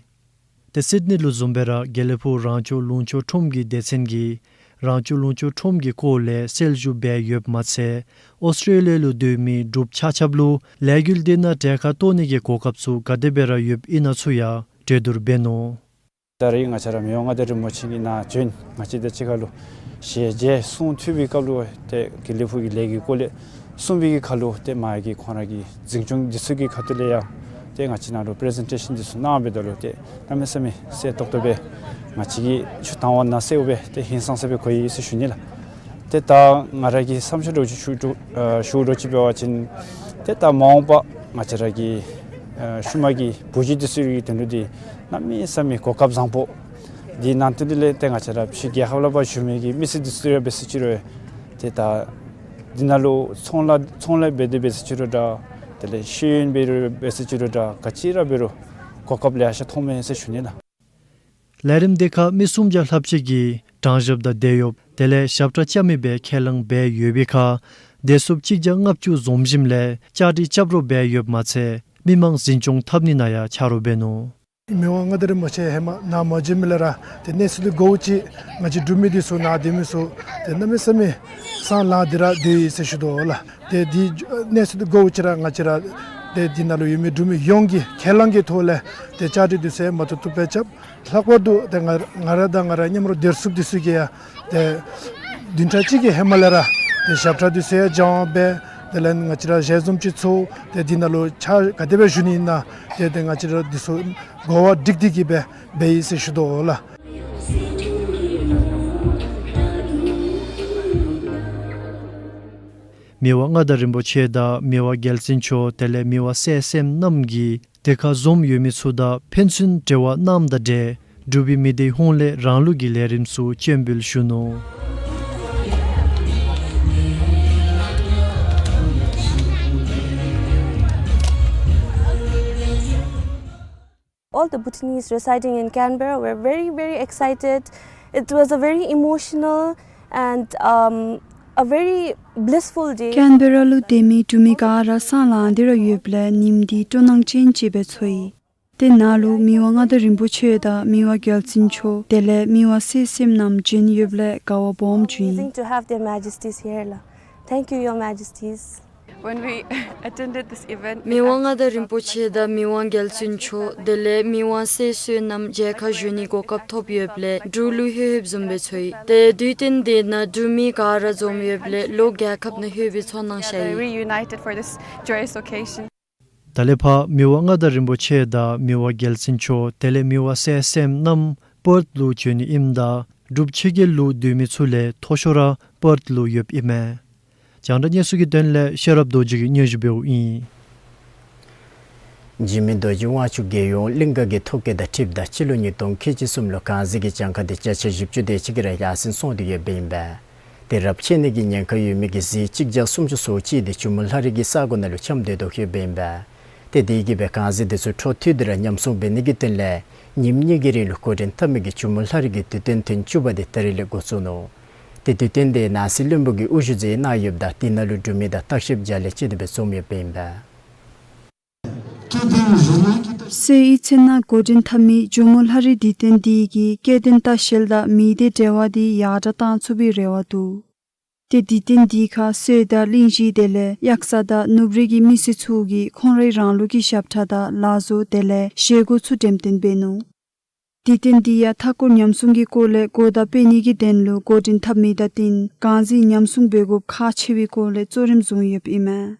ཏེ་སིཌ་ནི་ལུ་བཟུམ་སྦེ་ར་དགེ་ལེགས་ཕུག་རང་སྐྱོང་ལུང་ཕྱོགས་ཁྲོམ་གྱི་སྡེ་ཚན་གྱིས་ རང་བྱུང་ལུང་བྱུང་ཁྲོམ་གྱི་སྐོར་ལས་གསལ་ཞུ་འབད་ཡོདཔ་མ་ཚད་ཨོསི་ཊེ་ལི་ཡ་ལུ་སྡོད་མི་འབྲུགཔ་ཆ་ཁྱབ་ལུ་ལས་འགུལ་འདི་ནང་གྲལ་ཁར་གཏོགས་ནི་གི་གོ་སྐབས་ཚུ་ག་དེ་སྦེ་ར་ཡོདཔ་ཨིན་ན་ཚུ་ཡང་གྲོས་བསྡུར་འབད་ནུག། ད་རེས་ང་བཅས་ར་མི་དབང་མངའ་བདག་རིན་པོ་ཆེ་གི་ནཱ་བྱོན། ང་བཅས་དང་གཅིག་ཁར་ལུ་ཞལ་མཇལ་གསུང་ཐོས་པའི་སྐབས་ལུ་ཏེ་དགེ་ལེགས་ཕུག་གི་ལས་ཀྱི་སྐོར་ལས་གསུང་པའི་གི་ཁར་ལུ་ཏེ་མ་གི་ཁོང་ར་གི་འཛིན་སྐྱོང་འདི་ཚུ་གི་ཁ་ཐུག་ལས་ཡང་ཏེ་ང་བཅས་ནང་ལུ་པི་རི་ཛེན་ཊེ་ཤཱན་འདི་ཚུ་གནང་འབདཝ་ད་ལུ་ཏེ་གནམ་མེད་ས་མེད་གསལ་ཏོག་ཏོ་སྦེ་ང་བཅས་ཀྱིས་ཆུ་དྭངས་པ་ནང་གསལཝ་སྦེ་ཏེ་ཧིང་སངས་ས་སྦེ་གོ་ཡི་ཟེར་ཞུ་ནི་ལགས། ཏེ་ད་ང་ར་གི་བསམ་ཤེས་འདྲཝ་ཅིག་ཞུ་དོ་ཨ་ཞུ་དོ་ཅིག་འབད་བ་ཅིན་ཏེ་ད་མ་འོངས་པ་ང་བཅས་ར་གི་ཨ་ཤུལ་མ་གི་བུ་གཞི་འདི་ཚུ་གི་དོན་ལུ་འདི་གནམ་མེད་ས་མེད་གོ་སྐབས་བཟང་པོ། འདི་ནང་དོན་འདི་ལས་ཏེ་ང་བཅས་ར་ཕྱི་རྒྱལ་ཁབ་ལུ་ཕར་བཞུགས་མི་གི་མི་སེར་འདི་ཚུ་ར་འབད་ཟེར་ཅི་རུང་ཏེ་ད་འདི་ནང་ལུ་ཚོང་ལཱ་ཚོང་ལཱ་འབད་དེ་འབད་ཟེར་ཅི་རུང་འདྲ། དེ་ལས་ཤེས་ཡོན་འབད་རུང་འབད་ཟེར་ཅི་རུང་འདྲ། ག་ཅི་ར་འབད་རུང་གོ་སྐབས་ལེ་ཤ་ཐོབ་མས་ཟེར་ཞུ་ནི་ལགས། ལས་རིམ་འདི་ཁར་མི་སུམ་བརྒྱ་ལྷགཔ་ཅིག་གིས་གྲངས་ཞབས་དང་འབྲེལ་ཡོདཔ་དེ་ལས་ཞབས་ཁྲ་རྐྱབ་མི་སྦེ་ཁས་བླངས་འབད་ཡོད་པའི་ཁར་བདེ་སྲུངཔ་གཅིག་བརྒྱ་ལྔ་བཅུ་འཛོམས་ཞིནམ་ལས་བཅའ་སྒྲིག་རྐྱབ་རོགས་འབད་ཡོདཔ་མ་ཚད་མི་མང་འཛིན་སྐྱོང་འཐབ་ནི་ནང་ཡང་ཆ་རོགས་འབད་ནུག། མི་དབང་མངའ་བདག་རིན་པོ་ཆེ་ཧེ་མ་ནཱ་མ་བྱོན་མི་ལས་ར་ཏེ་གནས་ཚུལ་འདི་གོཝ་ཅིག་ང་བཅས་འབྲུག་མི་འདི་ཚུ་ནཱ་སྡོད་མི་ཚུ་ཏེ་གནམ་མེད་ས་མེད་སེམས་ལང་སྟེ་ར་སྡོད་ཡི་ཟེར་ཞུ་དོ་ལགས། ཏེ་འདི་གནས་ཚུལ་འདི་གོཝ་ཅིག་ར་ང་བཅས་ར་ཏེ་འདི་ནང་ལུ་ཡོད་མི་འབྲུག་མི་ཡོངས་ཀྱི་ཁས་བླངས་ཀྱི་ཐོག་ལས་ཏེ་བཅའ་སྒྲིག་འདི་ཚུ་མ་ཐུབ་ཐུབ་སྦེ་རྐྱབ། ལྷག་པར་དུ་ཏེ་ང་ང་ར་དང་ང་ར་མཉམ་རོགས་བདེ་སྲུངཔ་འདི་ཚུ་གིས་ཡང་ཏེ་བདུན་ཕྲག་གཅིག་གི་ཧེ་མ་ལས་ར་ཏེ་ཞབས་ཁྲ་འདི་ཚུ་ཡང་སྦྱང་བ་འབད། དེ་ལས་ང་བཅས་ར་ཞལ་འཛོམས་ཅིག་ཚོགས། ཏེ་འདི་ནང་ལུ་ཕྱག་ག་དེ་སྦེ་ཞུ་ནི་ཨིན་ན་ཏེ་ཏེ་ང་བཅས་ར་འདི་ཚུ་གོ་བ་སྒྲིག་སྟེ་གི་སྦེ་འབད་ཡི་ཟེར་ཞུ་དོ་ལགས། མི་དབང་མངའ་བདག་རིན་པོ་ཆེ་དང་མི་དབང་རྒྱལ་བཙུན་མཆོག་དེ་ལས་མི་དབང་གསལ་སེམས་རྣམ་གཉིས་དེ་ཁར་འཛོམས་ཡོད་མི་ཚུ་དང་ཕན་ཚུན་འབྲེལ་བ་གནངམ་དང་འབྲེལ་འབྲུག་པའི་མི་སྡེ་ཧོངས་ལས་རང་ལུགས་ཀྱི་ལས་རིམ་ཚུ་སྤྱན་འབུལ་ཞུ་ནུག། All the Bhutanese residing in Canberra were very, very excited. It was a very emotional and, um, a very blissful day. ཀེན་བེ་ར་ལུ་སྡོད་མི་འབྲུག་མི་ག་ར་སེམས་ལང་སྟེ་ར་ཡོདཔ་ལས་ཉིནམ་འདི་སྤྲོ་སྣང་ཅན་ཅིག་སྦེ་ཚོར་ཡི། དེ་ནང་ལུ་མི་དབང་མངའ་བདག་རིན་པོ་ཆེ་དང་མི་དབང་རྒྱལ་བཙུན་མཆོག་དེ་ལས་མི་དབང་གསལ་སེམས་རྣམ་བྱོན་ཡོདཔ་ལས་དགའ་བ་སྦོམ་བྱུང་ཡི། Amazing to have their majesties here, la. Thank you, your majesties. When we attended this event, མི་དབང་མངའ་བདག་རིན་པོ་ཆེ་དང་མི་དབང་རྒྱལ་བཙུན་མཆོག་དེ་ལས་མི་དབང་གསལ་སེམས་རྣམ་མཇལ་ཁ་ཞུ་ནི་གོ་སྐབས་ཐོབ་ཡོདཔ་ལས་འབྲུག་ལུ་ལྷོད་ལྷོདཔ་བཟུམ་སྦེ་ཚོར་ཡི། ཏེ་དུས་སྟོན་འདི་ནང་འབྲུག་མི་ག་ར་འཛོམས་ཡོདཔ་ལས་ལོག་རྒྱལ་ཁབ་ནང་ལྷོད་པའི་ཚོར་སྣང་ཤར་ཡི། Reunited for this joyous occasion. ད་ལས་ཕར་མི་དབང་མངའ་བདག་རིན་པོ་ཆེ་དང་མི་དབང་རྒྱལ་བཙུན་མཆོག་དེ་ལས་མི་དབང་གསལ་སེམས་རྣམ་པརཐ་ལུ་བྱོན་ནི་ཨིནམ་ད་འབྲུག་ཕྱི་རྒྱལ་ལུ་སྡོད་མི་ཚུ་ལས་མཐོ་ཤོས་ར་པརཐ་ལུ་ཡོདཔ་ཨིན་མས། རྒྱང་བསྒྲགས་གནས་ཚུལ་གྱི་དོན་ལས་ཤེས་རབ་རྡོ་རྗེ་གིས་སྙན་ཞུ་འབདཝ་ཨིན། འཇིགས་མེད་རྡོ་རྗེ་དབང་ཕྱུག་རྒྱལ་ཡོངས་གླིང་ག་གི་ཐོ་བཀོད་དང་འཁྲིལཝ་ད་སྤྱི་ལོ་ཉིས་སྟོང་ཁལ་གཅིག་གསུམ་ལུ་གངས་རྫི་གི་གྱངས་ཁ་དེ་བརྒྱ་ཆ་བཞི་བཅུ་དེ་ཅིག་གིས་ར་ཡར་སེང་སོང་སྟེ་ཡོདཔ་ཨིན་པས། དེ་རབས་ཆད་ནི་གི་ཉེན་ཁ་ཡོད་མི་གི་གཟི་གཅིག་བརྒྱ་སུམ་ཅུ་སོ་གཅིག་དེ་ཇོ་མོ་ལྷ་རི་གི་ས་གོ་ནང་ལུ་འཁྱམས་ཏེ་སྡོད་ཡོདཔ་ཨིན་པས། ཏེ་དེ་གིས་སྦེ་གངས་རྫི་དེ་ཚུ་འཕྲོ་མཐུད་དེ་ར་ཉམས་སྲུང་འབད་ནི་གི་དོན་ལས་ཉིནམ་གཉིས་ཀྱི་རིང་ལུ་འགོ་འདྲེན་འཐབ་མི་གི་ཇོ་མོ་ལྷ་རི་གི་དུས་སྟོན་ཐེངས་བཅུ་པ་དེ་ད་རིས་ལས་འགོ་བཙུགས་ནུག། ཏེ་དུས་སྟོན་དེ་ནང་སྲིད་བློན་པོ་གིས་དབུ་བཞུགས་མཛད་གནང་ཡོདཔ་ད་དེ་ནང་ལུ་འབྲུག་མི་དང་བརྟག་ཞིབ་བརྒྱ་ལས་བཅད་དེ་སྦེ་འཛོམས་ཡོདཔ་ཨིན་པས། སྲོལ་ཡིག་ཚུ་ནང་འགོ་འདྲེན་འཐབ་མི་ཇོ་མོ་ལྷ་རི་དུས་སྟོན་འདི་གིས་སྐྱེ་ལྡན་ལྟ་བཤལ་དང་མི་སྡེ་འབྲེལ་བ་འདི་ཡར་དྲག་གཏང་ཚུགས་པའི་རེ་བ་འདུག། ཏེ་དུས་སྟོན་འདི་ཁར་སྲོལ་དང་གླིང་བཞི་དེ་ལས་གཡག་ས་དང་ནུབ་རི་གི་མི་སེར་ཚུ་གིས་ཁོང་རའི་རང་ལུགས་ཀྱི་ཞབས་ཁྲ་དང་ལག་བཟོ་དེ་ལས་བཞེས་སྒོ་ཚུ་འགྲེམས་སྟོན་འབད་ནུག། དུས་སྟོན་འདི་ཡང་མཐའ་འཁོར་ཉམས་སྲུང་གི་སྐོར་ལས་གོ་བརྡ་སྤེལ་ནི་གི་དོན་ལུ་འགོ་འདྲེན་འཐབ་མི་དང་བསྟུན་གངས་རྫི་ཉམས་སྲུང་འབད་དགོཔ་ཁག་ཆེ་བའི་སྐོར་ལས་གཙོ་རིམ་བཟུང་ཡོདཔ་ཨིན་མས།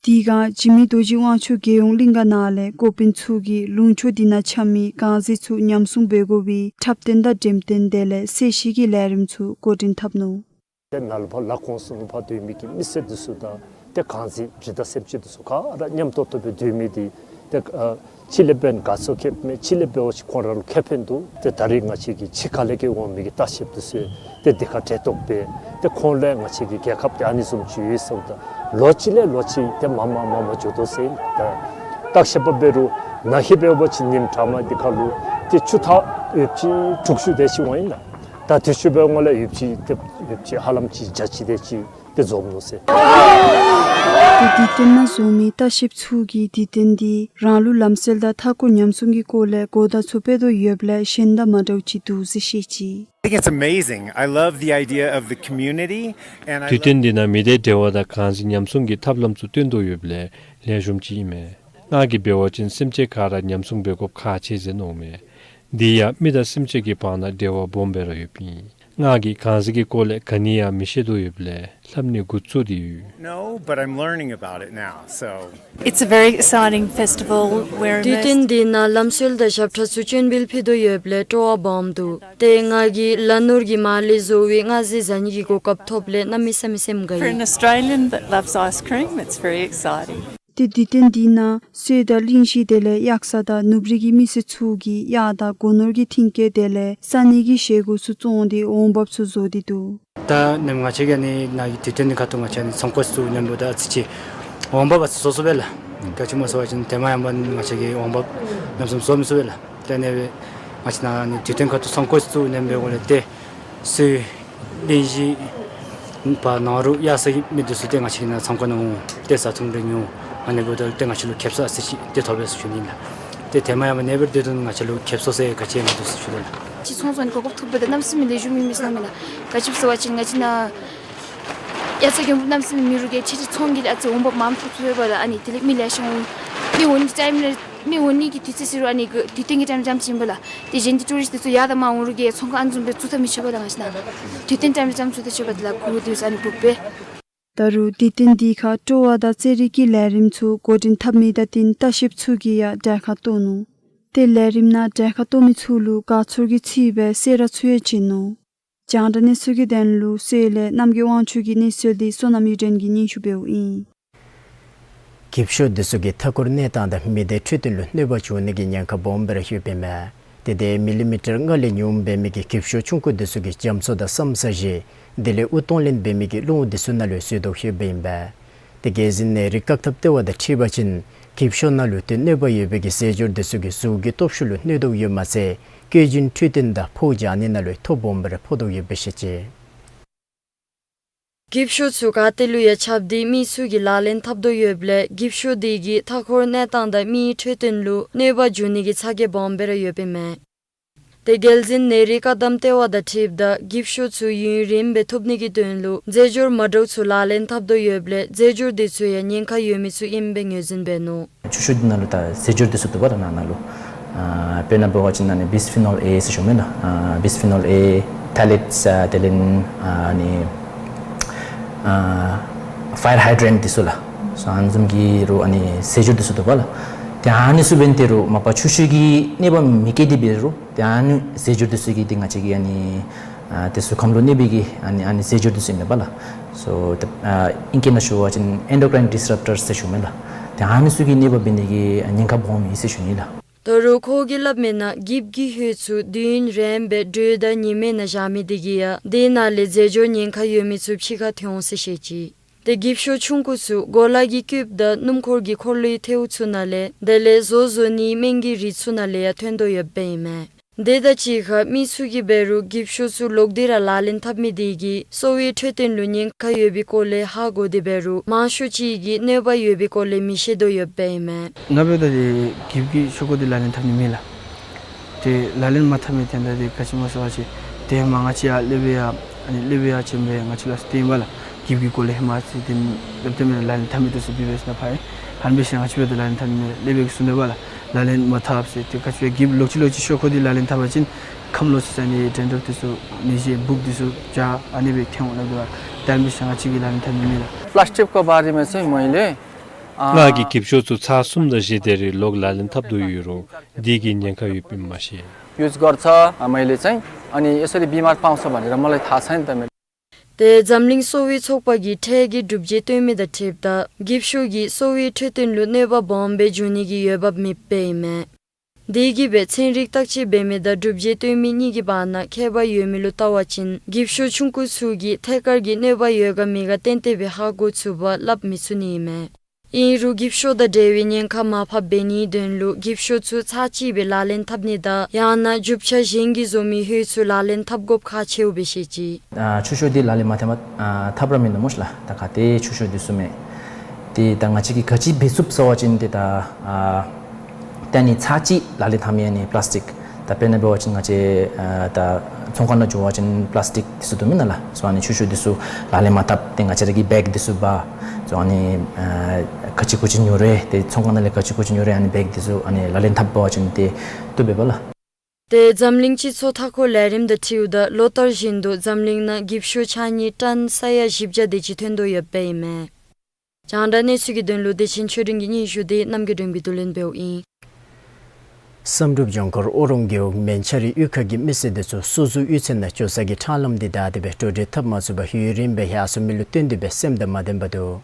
དེ་སྒང་འཇིགས་མེད་རྡོ་རྗེ་དབང་ཕྱུག་རྒྱལ་ཡོངས་གླིང་ག་ནང་ལས་འགོ་དཔོན་ཚུ་གིས་ལུང་ཕྱོགས་འདི་ནང་འཁྱམས་མི་གངས་རྫི་ཚུ་ཉམས་སྲུང་འབད་དགོ་པའི་འཁྲབ་སྟོན་དང་འགྲེམས་སྟོན་དེ་ལས་གསལ་བཤད་ཀྱི་ལས་རིམ་ཚུ་འགོ་འདྲེན་འཐབ་ནུག། ཏེ་ནཱ་ལུ་ཕར་ལ་ཁོངས་སུ་ཕར་སྡོད་མི་གི་མི་སེར་འདི་ཚུ་དང་ཏེ་གངས་རྫི་འབྲི་དང་སེམས་ཅན་འདི་ཚུ་ག་ར་མཉམ་ཏོག་ཏོ་སྦེ་སྡོད་མི་འདི་ཏེ་ཨ་ཕྱི་ལས་འབདན་དགའ་ཚོར་ཁེབས་མས། ཕྱི་ལས་འབད་བ་ཅིན་ཁོང་ར་ལུ་ཁེ་ཕན་འདུག། ཏེ་ད་རིས་ང་བཅས་ཀྱི་ཕྱི་ཁ་ལས་ཀྱི་འོང་མི་གི་བརྟག་ཞིབཔ་འདི་ཚུ་ཏེ་འདི་ཁར་གྲལ་གཏོགས་འབད། ཏེ་ཁོང་ལས་ང་བཅས་ཀྱི་རྒྱལ་ཁབ་འདི་ཨ་ནི་བཟུམ་ཅིག་ཡོད་ཟེརཝ་ད་ལོ་གཅིག་ལས་ལོ་གཅིག་ཏེ་མར་མར་མར་མར་འགྱོ་དོ་ཟེར། ད་བརྟག་ཞིབཔ་འབད་རུང་ནཱ་ཧེ་འབད་བ་ཅིན་ཉིནམ་གྲངས་མ་འདི་ཁར་ལུ་ཏེ་ཆུ་ཐག་ཡོདཔ་ཅིག་དྲུག་ཅུ་དེ་ཅིག་འོང་ཡི་ལགས། ད་དུས་ཅི་འབདཝ་ལས་ཡོདཔ་ཅིག་ཏེ་ཡོདཔ་ཅིག་ཧ་ལམ་ཅིག་བརྒྱ་ཅིག་དེ་ཅིག་ཏེ་འཛོམས་ནུག་ཟེར། ཏེ་དུས་སྟོན་ནང་འཛོམས་མི་ལྟ་བཤལཔ་ཚུ་གིས་དུས་སྟོན་འདི་རང་ལུགས་ལམ་སྲོལ་དང་མཐའ་འཁོར་ཉམས་སྲུང་གི་སྐོར་ལས་གོ་བརྡ་ཚུ་སྤེལ་དོ་ཡོདཔ་ལས་གཞན་དང་མ་འདྲཝ་ཅིག་འདུག་ཟེར་བཤད་ཅི། I think it's amazing. I love the idea of the community, and I དུས་སྟོན་འདི་ནང་མི་སྡེའི་འབྲེལ་བ་དང་གང་ཟག་ཉམས་སྲུང་གི་ཐབས་ལམ་ཚུ་སྟོན་དོ་ཡོདཔ་ལས་ལེགས་ཤོམ་ཅིག་ཨིན་མས། ང་གིས་འབད་བ་ཅིན་སེམས་ཅན་ག་ར་ཉམས་སྲུང་འབད་དགོཔ་ཁག་ཆེ་ཟེར་མནོཝ་མས། འདི་ཡང་མི་དང་སེམས་ཅན་གྱི་བར་ན་འབྲེལ་བ་སྦོམ་སྦེ་ར་ཡོདཔ་ཨིན། ང་གིས་གང་ཟག་གི་སྐོར་ལས་ག་ནི་ཡང་མི་ཤེས་དོ་ཡོདཔ་ལས་ལྷབ་ནི་འགོ་བཙུགས་ཏེ་ཡོད། No, but I'm learning about it now, so. It's a very exciting festival. We're དུས་སྟོན་immersed འདི་ནང་ལམ་སྲོལ་དང་ཞབས་ཁྲ་ཚུ་སྤྱན་འབུལ་ཕུལ་དོ་ཡོདཔ་ལས་སྤྲོ་བ་སྦོམ་འདུག། ཏེ་ང་གིས་ལ་ནོར་གྱི་མར་ལས་བཟོ་བའི་མངར་ཟས་ཟ་ནི་གི་གོ་སྐབས་ཐོབ་ལས་གནམ་མེད་ས་མེད་སེམས་དགའ་ཡི། For an Australian that loves ice cream, it's very exciting. ཏེ་དུས་སྟོན་འདི་ནང་སོས་དང་གླིང་བཞི་དེ་ལས་གཡག་ས་དང་ནུབ་རི་གི་མི་སེར་ཚུ་གིས་གཡག་དང་སྒོ་ནོར་གྱི་ཐིམ་སྐས་དེ་ལས་ས་གནས་ཀྱི་བཞེས་སྒོ་ཚུ་བཙོང་སྟེ་འོང་འབབ་ཚུ་བཟོ་སྟེ་འདུག། ད་ནམ་ང་བཅས་ཀྱིས་ནི་ནཱ་གི་དུས་སྟོན་འདི་ཁ་ཐུག་ང་བཅས་ནི་ཚོང་ཁང་ཚུ་མཉམ་པོ་ད་ཨ་ཙི་ཅིག་འོང་འབབ་བཟོ་ཚུགས་པས་ལགས། ག་ཅི་སྨོ་ཟེར་བ་ཅིན་ཏེ་མ་ཡང་པ་ནི་ང་བཅས་ཀྱིས་འོང་འབབ་ཉམས་སུ་བཟོ་མི་ཚུགས་པས་ལགས། དེ་ནས་ང་བཅས་ནཱ་ནི་དུས་སྟོན་ཁ་ཐུག་ཚོང་ཁང་ཚུ་མཉམ་པའི་སྒོ་ལས་ཏེ་སོས་གླིང་བཞི་བར་ནང་རུ་གཡག་ས་གི་མི་འདི་ཚུ་ཏེ་ང་བཅས་ནཱ་ཚོང་ཁང་ནང་འོང་ཏེ་བཟའ་འཐུང་རེ་ཉོ། ཨ་ནི་འབདཝ་ད་ཏེ་ང་བཅས་ལུ་ཁེ་སང་ཨ་ཙི་ཅིག་ཏེ་ཐོབ་པས་ཟེར་ཞུ་ནི་ལགས། ཏེ་ཏེ་མ་ཡང་པ་ནེ་བར་དེ་དོན་ང་བཅས་ལུ་ཁེ་སང་ཟེར་ག་ཅི་ཡང་མིན་འདུག་ཟེར་ཞུ་དོ་ལགས། ཅིག་ཚོང་ཚོང་ནི་གོ་སྐབས་ཐོབ་པ་ད་གནམ་མེད་ས་མེད་ལེགས་ཤོམ་ཨིན་མས་ཟེར་མས་ལགས། ག་ཅི་སྨོ་ཟེར་བ་ཅིན་ང་བཅས་ནཱ་གཡག་ཚ་གྱོན་གནམ་མེད་ས་མེད་མེད་རུང་གི་ཁྱེད་ཚོང་གི་ལས་ཨ་ཙི་འོང་འབབ་མངམ་ཐོབ་ཚུགས་པས་ལགས། ཨ་ནི་དེ་ལས་མི་ལེ་ཤ་འོང་། མི་འོང་ནི་ཅིག་ཨིན་ལགས། མི་འོང་ནི་གི་དུས་ཚོད་ཟེར་རུང་ཨ་ནི་གི་དུས་སྟོན་གྱི་ཊའིམ་ཙམ་ཅིག་ཨིན་པས་ལགས། ཏེ་གཞན་དེ་ཊུ་རིསཊ་དེ་ཚུ་ཡར་དང་མར་འོང་རུང་གི་ཚོང་ཁང་ཨ་ནི་བཟུམ་སྦེ་བཙུགས་ཐབས་མི་ཆོག་པས་ལགས། ང་བཅས་ནཱ་དུས་སྟོན་ཊའིམ་ཙམ་བཙུགས་ཐབས་ཆོག་པས་ལགས། གུར་དེ་ཚུ་ཨ་ནི་སྦུག་སྦེ། ད་རུང་དུས་སྟོན་འདི་ཁར་སྤྲོ་བ་དང་རྩེད་རིགས་ཀྱི་ལས་རིམ་ཚུ་འགོ་འདྲེན་འཐབ་མི་དང་བསྟུན་ལྟ་བཤལཔ་ཚུ་གིས་ཡང་གྲལ་ཁར་གཏོགས་ནུག། ཏེ་ལས་རིམ་ནང་གྲལ་ཁར་གཏོགས་མི་ཚུ་ལུ་དགའ་ཚོར་གྱིས་ཚིག་པའི་སེར་བ་ཚུ་ཡང་བྱིན་ནུག། རྒྱང་བསྒྲགས་གནས་ཚུལ་གྱི་དོན་ལུ་སོས་ལས་རྣམ་རྒྱལ་དབང་ཕྱུག་གི་གནས་ཚུལ་འདི་བསོད་ནམས་གཡུ་སྒྲོན་གྱིས་སྙན་ཞུ་འབདཝ་ཨིན། འགྱིབ་ཤོག་འདི་ཚུ་གིས་མཐའ་འཁོར་གནས་སྟངས་དང་མི་སྡེའི་འཕྲོད་བསྟེན་ལུ་གནོད་པ་འབྱུང་ནི་གི་ཉེན་ཁ་སྦོམ་སྦེ་ར་ཡོདཔ་ཨིན་མས། དེ་དེ་མི་ལི་མི་ཊར་ལྔ་ལས་ཉུངམ་འབད་མི་གི་འགྱིབ་ཤོག་ཆུང་ཀུ་འདི་ཚུ་གིས་རྒྱ་མཚོ་དང་སམ་ས་གཞི་དེ་ལས་ཨུ་སྟོང་ལེན་འབད་མི་གི་ལུང་འདི་ཚུ་ནང་ལུ་ཡང་སོ་དོ་ཡོདཔ་ཨིན་པས། དེ་རྒྱལ་འཛིན་ནད་རིགས་བཀག་ཐབས་ལྟེ་བ་དང་འཁྲིལ་བ་ཅིན་འགྱིབ་ཤོག་ནང་ལུ་ཏེ་གནོད་པ་ཡོད་པའི་གི་རྫས་སྦྱོར་འདི་ཚུ་གིས་གཟུགས་ཀྱི་སྟོབས་ཤུགས་ལུ་གནོད་དོ་ཡོདཔ་མ་ཚད་བཀོད་རྒྱུན་འཕྲོད་བསྟེན་དང་ཕོཝ་རྒྱག་ནི་ནང་ལུ་ཡང་ཐོ་སྦོམ་སྦེ་ར་ཕོག་དོ་ཡོདཔ་སྦེ་བཤད་ཅི། འགྱིབ་ཤོག་ཚུ་ག་ཏེ་ལུ་ཡང་ཁྱབ་སྟེ་མི་ཚུ་གིས་ལག་ལེན་འཐབ་དོ་ཡོདཔ་ལས་འགྱིབ་ཤོག་འདི་གིས་མཐའ་འཁོར་གནས་སྟངས་དང་མིའི་འཕྲོད་བསྟེན་ལུ་གནོད་པ་འབྱུང་ནི་གི་ཚ་གྱང་སྦོམ་སྦེ་ར་ཡོདཔ་ཨིན་མས། ཏེ་རྒྱལ་འཛིན་ནད་རིགས་བཀག་སྡོམ་ལྟེ་བ་དང་འཁྲིལཝ་ད་འགྱིབ་ཤོག་ཚུ་ཡུན་རིངམོ་སྦེ་ཐོབ་ནི་གི་དོན་ལུ་རྫས་སྦྱོར་མ་འདྲཝ་ཚུ་ལག་ལེན་འཐབ་དོ་ཡོདཔ་ལས་རྫས་སྦྱོར་འདི་ཚུ་ཡང་ཉེན་ཁ་ཡོད་མི་ཚུ་ཨིནམ་སྦེ་ངོས་འཛིན་འབད་ནུག། ཆུ་ཤོག་འདི་ནང་ལུ་ད་རྫས་སྦྱོར་འདི་ཚུ་འདུག་པ་ལགས། ནང་ན་ལུ་ཨ་དཔེར་ན་འབད་བ་ཅིན་ཨ་ནི་བིས་ཕི་ནོལ་ཨེ་ཟེར་ཞུཝ་མས་ལགས། ཨ་བིས་ཕི་ནོལ་ཨེ་ཐ་ལེཊསི་ཨ་དེ་ལས་ཨ་ནི་ཨ་ཕ་ཡར་ཧའི་ཌྲེནཊ་འདི་ཚུ་ལགས། སོ་ཨ་ནི་བཟུམ་གྱི་རུང་ཨ་ནི་རྫས་སྦྱོར་འདི་ཚུ་འདུག་པ་ལགས། ཏེ་ཨ་ནི་ཚུ་འབདན་ཏེ་རུང་མ་པ་ཆུ་ཤོག་གི་གནོད་པ་མི་བཀལ་ཏེ་འབད་རུང་ཏེ་ཨ་ནི་རྫས་སྦྱོར་འདི་ཚུ་གིས་ཏེ་ང་བཅས་ཀྱི་ཨ་ནི་ཨ་དེ་ཚུ་ཁམས་ལུ་གནོད་པའི་གི་ཨ་ནི་ཨ་ནི་རྫས་སྦྱོར་འདི་ཚུ་ཨིན་མས་པ་ལགས། སོ་ཏེ་ཨ་ཨིང་སྐད་ནང་ཞུ་བ་ཅིན་ཨེན་ཌོ་ཀྲའིན་ཌིས་རབ་ཊརསི་ཟེར་ཞུཝ་མས་ལགས། ཏེ་ཨ་ནི་ཚུ་གིས་གནོད་པ་འབད་ནི་གི་ཉེན་ཁ་སྦོམ་ཨིན་ཟེར་ཞུ་ནི་ལགས། ད་རུང་ཁོ་གིས་སླབ་མིའི་ནང་འགྱིབ་ཀྱི་ཧོད་ཚུ་དུས་ཡུན་རིངམོ་སྦེ་དྲོད་དང་ཉི་མའི་ནང་བཞག་མི་དེ་གིས་ཡང་དེ་ནང་ལས་རྫས་སྦྱོར་ཉེན་ཁ་ཡོད་མི་ཚུ་ཕྱི་ཁར་ཐོན་འོང་ཟེར་བཤད་ཅི། ཏེ་འགྱིབ་ཤོག་ཆུང་ཀུ་ཚུ་གོ་ལ་གི་རྐུདཔ་དང་སྣུམ་འཁོར་གྱི་འཁོར་ལོའི་ཐལཝ་ཚུ་ནང་ལས་དེ་ལས་བཟོ་བཟོ་ནིའི་སྨན་གྱི་རིགས་ཚུ་ནང་ལས་ཡང་ཐོན་དོ་ཡོདཔ་ཨིན་མས། དེ་དང་གཅིག་ཁར་མི་ཚུ་གིས་འབད་རུང་འགྱིབ་ཤོག་ཚུ་ལོག་སྟེ་ར་ལག་ལེན་འཐབ་མི་དེ་གིས་གསོ་བའི་འཕྲོད་བསྟེན་ལུ་ཉེན་ཁ་ཡོད་པའི་སྐོར་ལས་ཧ་གོ་སྟེ་འབད་རུང་མང་ཤོས་ཅིག་གིས་གནོད་པ་ཡོད་པའི་སྐོར་ལས་མི་ཤེས་དོ་ཡོདཔ་ཨིན་མས། ང་འབདཝ་ད་འགྱིབ་ཀྱི་ཤོག་ཀུ་འདི་ལག་ལེན་འཐབ་ནི་མེད་ལགས། ཏེ་ལག་ལེན་མ་འཐབ་མི་དོན་དག་འདི་ག་ཅི་སྨོ་ཟེར་བ་ཅིན་ཏེ་མ་ང་བཅས་ཡར་སློབ་དཔོན་ཡར་ཨ་ནི་སློབ་དཔོན་ཡར་བྱོན་སྦེ་ང་བཅས་ལུ་སྟོན་པས་ལགས། འགྱིབ་ཀྱི་སྐོར་ལས་ཧེ་མ་ཅིག་ཏེ་སློབ་སྟོན་མི་ལག་ལེན་འཐབ་མི་འདི་ཚུ་འབད་འབད་ཟེར་ན་ཕར་ཨིན། ཧན་འབད་ཞིནམ་ང་བཅས་འབདཝ་ད་ལག་ལེན་འཐབ་ནི་མེད་ལགས། སློབ་དཔོན་གྱིས་གསུངས་ནུག་པ་ལགས། ལག་ལེན་མ་འཐབ་ཟེར། ཏེ་ག་ཅི་སྦེ་འགྱིབ་ལོག་ཅི་ལོག་ཅི་ཤོག་ཀུ་འདི་ལག་ལེན་འཐབ་པ་ཅིན་ཁམས་ལོག་ཅི་ཟེར་ཨ་ནི་ཌེན་ཌྲབ་འདི་ཚུ་ནད་གཞི་འབུཔ་འདི་ཚུ་བྱ་ཨ་ནི་སྦེ་ཐོན་འོང་ལགས། ད་ཧན་འབད་ཞིནམ་ང་བཅས་ཀྱིས་ལག་ལེན་འཐབ་ནི་མེད་ལགས། प्लास्टिक के बारे में चाहिँ मैले ང་གིས་འགྱིབ་ཤོག་ཚུ་ཚར་གསུམ་དང་བཞི་དེ་རེ་ལོག་ལག་ལེན་འཐབ་དོ་ཡོད་རུང་འདི་གིས་ཉེན་ཁ་ཡོདཔ་ཨིནམ་མ་ཤེས། युज गर्छ मैले चाहिँ, अनि यसरी बिमार पाउँछ भनेर मलाई थाहा छैन त। ཏེ་འཛམ་གླིང་གསོ་བའི་ཚོགས་པ་གིས་འཕྲལ་གྱི་སྒྲུབ་བྱེད་སྟོན་མི་དང་འཁྲིལཝ་ད་འགྱིབ་ཤོག་གིས་གསོ་བའི་འཕྲོད་བསྟེན་ལུ་གནོད་པ་སྦོམ་སྦེ་འབྱུང་ནི་གི་འོས་འབབ་མེདཔ་ཨིན་མས། དེ་གིས་འབད་ཚན་རིག་བརྟག་དཔྱད་འབད་མི་དང་སྒྲུབ་བྱེད་སྟོན་མི་གཉིས་ཀྱི་བར་ན་ཁྱད་པར་ཡོད་མི་ལུ་བལྟ་བ་ཅིན་འགྱིབ་ཤོག་ཆུང་ཀུ་ཚུ་གིས་ཐད་ཀར་གྱི་གནོད་པ་ཡོད་ག་མེད་ག་ཏན་ཏན་སྦེ་ཧ་གོ་ཚུགས་པ་སླབ་མི་ཚུགས་ནི་ཨིན་མས། ཨིན་རུང་འགྱིབ་ཤོག་དང་འབྲེལ་བའི་ཉེན་ཁ་མར་ཕབ་འབད་ནིའི་དོན་ལུ་འགྱིབ་ཤོག་ཚུ་ཚར་གཅིག་སྦེ་ལག་ལེན་འཐབ་ནི་དང་ཡང་ན་རྒྱུ་ཆ་གཞན་གྱིས་བཟོ་མི་ཧོད་ཚུ་ལག་ལེན་འཐབ་དགོཔ་ཁག་ཆེཝ་སྦེ་བཤད་ཅི། ཨ་ཆུ་ཤོག་འདི་ལག་ལེན་མ་འཐབ་མ་ཨ་འཐབ་ར་མེན་ན་སྨོ་ཤ་ལགས། ད་ག་ཏེ་ཆུ་ཤོག་འདི་ཚུ་མས། ཏེ་ད་ང་བཅས་ཀྱིས་ག་ཅི་འབད་ཚུགས་ཟེར་བ་ཅིན་ཏེ་ད་ཨ་ཏེ་ཨ་ནི་ཚར་གཅིག་ལག་ལེན་འཐབ་མི་ཨ་ནི་པ་ལཱསི་ཊིག། ད་དཔེར་ན་འབད་བ་ཅིན་ང་བཅས་ཨ་ད་ཚོང་ཁང་ནང་འགྱོ་བ་ཅིན་པ་ལཱསི་ཊིག་འདི་ཚུ་འདུག་མེན་ན་ལགས། སོ་ཨ་ནི་ཆུང་ཆུང་འདི་ཚུ་ལག་ལེན་མ་འཐབ། ཏེ་ང་བཅས་ར་གི་བེག་འདི་ཚུ་འབག། སོ་ཨ་ནི་ཨ་ག་ཅི་གུ་ཅི་ཉོ་རུང་ཏེ་ཚོང་ཁང་ནང་ལས་ག་ཅི་གུ་ཅི་ཉོ་རུང་ཨ་ནི་བེག་འདི་ཚུ་ཨ་ནི་ལག་ལེན་འཐབ་འབད་བ་ཅིན་ཏེ་བཏུབ་པས་པ་ལགས། ཏེ་འཛམ་གླིང་སྤྱི་ཚོགས་མཐའ་འཁོར་ལས་རིམ་དང་འཁྲིལཝ་ད་ལོ་ལྟར་བཞིན་དུ་འཛམ་གླིང་ནང་འགྱིབ་ཤོག་ཕྱགས་སྙིགས་ཊཱོན་ས་ཡ་བཞི་བརྒྱ་དེ་ཅིག་ཐོན་དོ་ཡོདཔ་ཨིན་མས། རྒྱང་བསྒྲགས་གནས་ཚུལ་གྱི་དོན་ལུ་བདེ་ཆེན་ཆོས་སྒྲོན་གྱི་སྙན་ཞུ་དེ་རྣམ་རྒྱལ་སྒྲོན་གྱིས་བསྡུ་ལེན་འབདཝ་ཨིན། བསམ་གྲུབ་ལྗོངས་མཁར་ཨོ་རོང་རྒེད་འོག་མན་ཆ་རི་གཡུས་ཁ་གི་མི་སེར་དེ་ཚུ་སོ་སོའི་གཡུས་ཚན་ནང་འགྱོ་ས་གི་འཕྲང་ལམ་འདི་བདའ་སྟེ་སྦེ་འགྲོ་འགྲུལ་འཐབ་མ་ཚུགས་པར་ཡུན་རིངམོ་སྦེ་ཡར་སོང་མི་ལུ་བསྟུན་ཏེ་སྦེ་སེམས་དང་མ་ལྡན་པར་འདུག།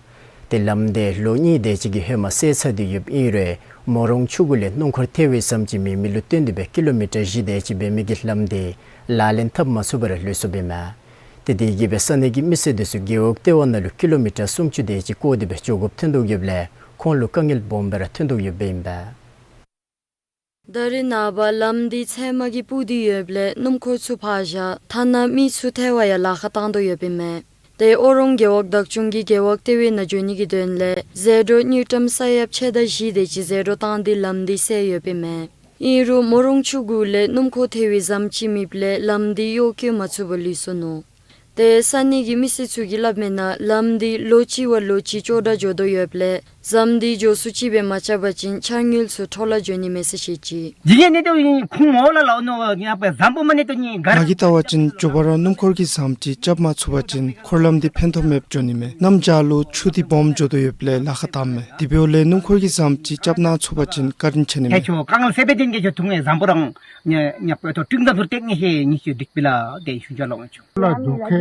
ཏེ་ལམ་འདི་ལོ་གཉིས་དེ་ཅིག་གི་ཧེ་མ་བསལ་ཚར་ཏེ་ཡོདཔ་ཨིན་རུང་མོ་རོང་ཆུ་གུ་ལས་སྣུམ་འཁོར་ཐལ་བའི་ཟམ་ཅིག་མེད་མི་ལུ་བསྟུན་ཏེ་སྦེ་ཀི་ལོ་མི་ཊར་བཞི་དེ་ཅིག་འབད་མི་གི་ལམ་འདི་ལག་ལེན་འཐབ་མ་ཚུགས་པར་ལུས་སོཔ་ཨིན་མས། ཏེ་དེ་གིས་སྦེ་ས་གནས་ཀྱི་མི་སེར་དེ་ཚུ་རྒེད་འོག་ལྟེ་བ་ནང་ལུ་ཀི་ལོ་མི་ཊར་སུམ་ཅུ་དེ་ཅིག་བསྐོར་ཏེ་སྦེ་འགྱོ་དགོཔ་ཐོན་དོ་ཡོདཔ་ལས་ཁོང་ལུ་དཀའ་ངལ་སྦོམ་སྦེ་ར་ཐོན་དོ་ཡོདཔ་ཨིན་པས། ད་རེས་ནངས་པ་ལམ་འདི་ཚལ་མ་གིས་སྤུར་ཏེ་ཡོདཔ་ལས་སྣུམ་འཁོར་ཚུ་ཕར་བཞག་ཐ་ན་མི་ཚུ་ཐལ་བར་ཡང་ལཱ་ཁག་བཏང་དོ་ཡོདཔ་ཨིན་མས། ཏེ་ཨོ་རོང་རྒེད་འོག་བདག་སྐྱོང་གིས་རྒེད་འོག་ལྟེ་བའི་ནང་འགྱོ་ནི་གི་དོན་ལས་ཟད་འགྲོ་དངུལ་ཀྲམ་ས་ཡ་ཕྱེད་དང་བཞི་དེ་ཅིག་ཟད་འགྲོ་བཏང་སྟེ་ལམ་འདི་བསལ་ཡོདཔ་ཨིན་མས། ཨིན་རུང་མོ་རོང་ཆུ་གུ་ལས་སྣུམ་འཁོར་ཐལ་བའི་ཟམ་ཅིག་མེདཔ་ལས་ལམ་འདི་གཡོག་བཀོལ་མ་ཚུགས་པར་ལུས་སོ་ནུག། ཏེ་ས་གནས་ཀྱི་མི་སེར་ཚུ་གིས་སླབ་མིའི་ནང་ལམ་འདི་ལོ་གཅིག་བ་ལོ་གཅིག་ཅོག་འཐདཔ་འགྱོ་དོ་ཡོདཔ་ལས་ཟམ་འདི་མགྱོགས་སུ་ཅིག་སྦེ་མ་རྐྱབ་པ་ཅིན་འཆར་དངུལ་ཚུ་འཕྲོ་བརླག་འགྱོ་ནི་མས་ཟེར་བཤད་ཅི། ཇི་ཡང་ནི་དུ་ཁུངས་མོ་ལ་ལ་ནོ་ཡང་པའི་ཟམ་པོ་མ་ནི་དུ་ནི་ག་ང་གིས་བལྟ་བ་ཅིན་མགྱོགས་པ་ར་སྣུམ་འཁོར་གྱི་ཟམ་ཅིག་རྐྱབ་མ་ཚུགས་པ་ཅིན་འཁོར་ལམ་འདི་ཕན་ཐོགས་མེདཔ་འགྱོ་ནི་མས། གནམ་བྱཱར་ལུ་ཆུ་འདི་སྦོམ་འགྱོ་དོ་ཡོདཔ་ལས་ལཱ་ཁག་བཏངམ་མས། དེ་འབདཝ་ལས་སྣུམ་འཁོར་གྱི་ཟམ་ཅིག་རྐྱབ་གནང་ཚུགས་པ་ཅིན་བཀའ་དྲིན་ཆེ་ནི་མས། ཁྱོད་ཀང་སེ་བེ་དིན་གྱི་ཁྱོད་ཐུང་ངེ་ཟམ་པོ་རང་ཉ་ཉ་པོ་ཏོ་ཀྲིང་དང་ཐུར་ཏེག་ངེ་ཧེ་ཉི་ཤུ་སྡིག་པི་ལ་དེ་ཤུ་ཇ་ལོང་ཆུ། ལ་དུ་ཁེ་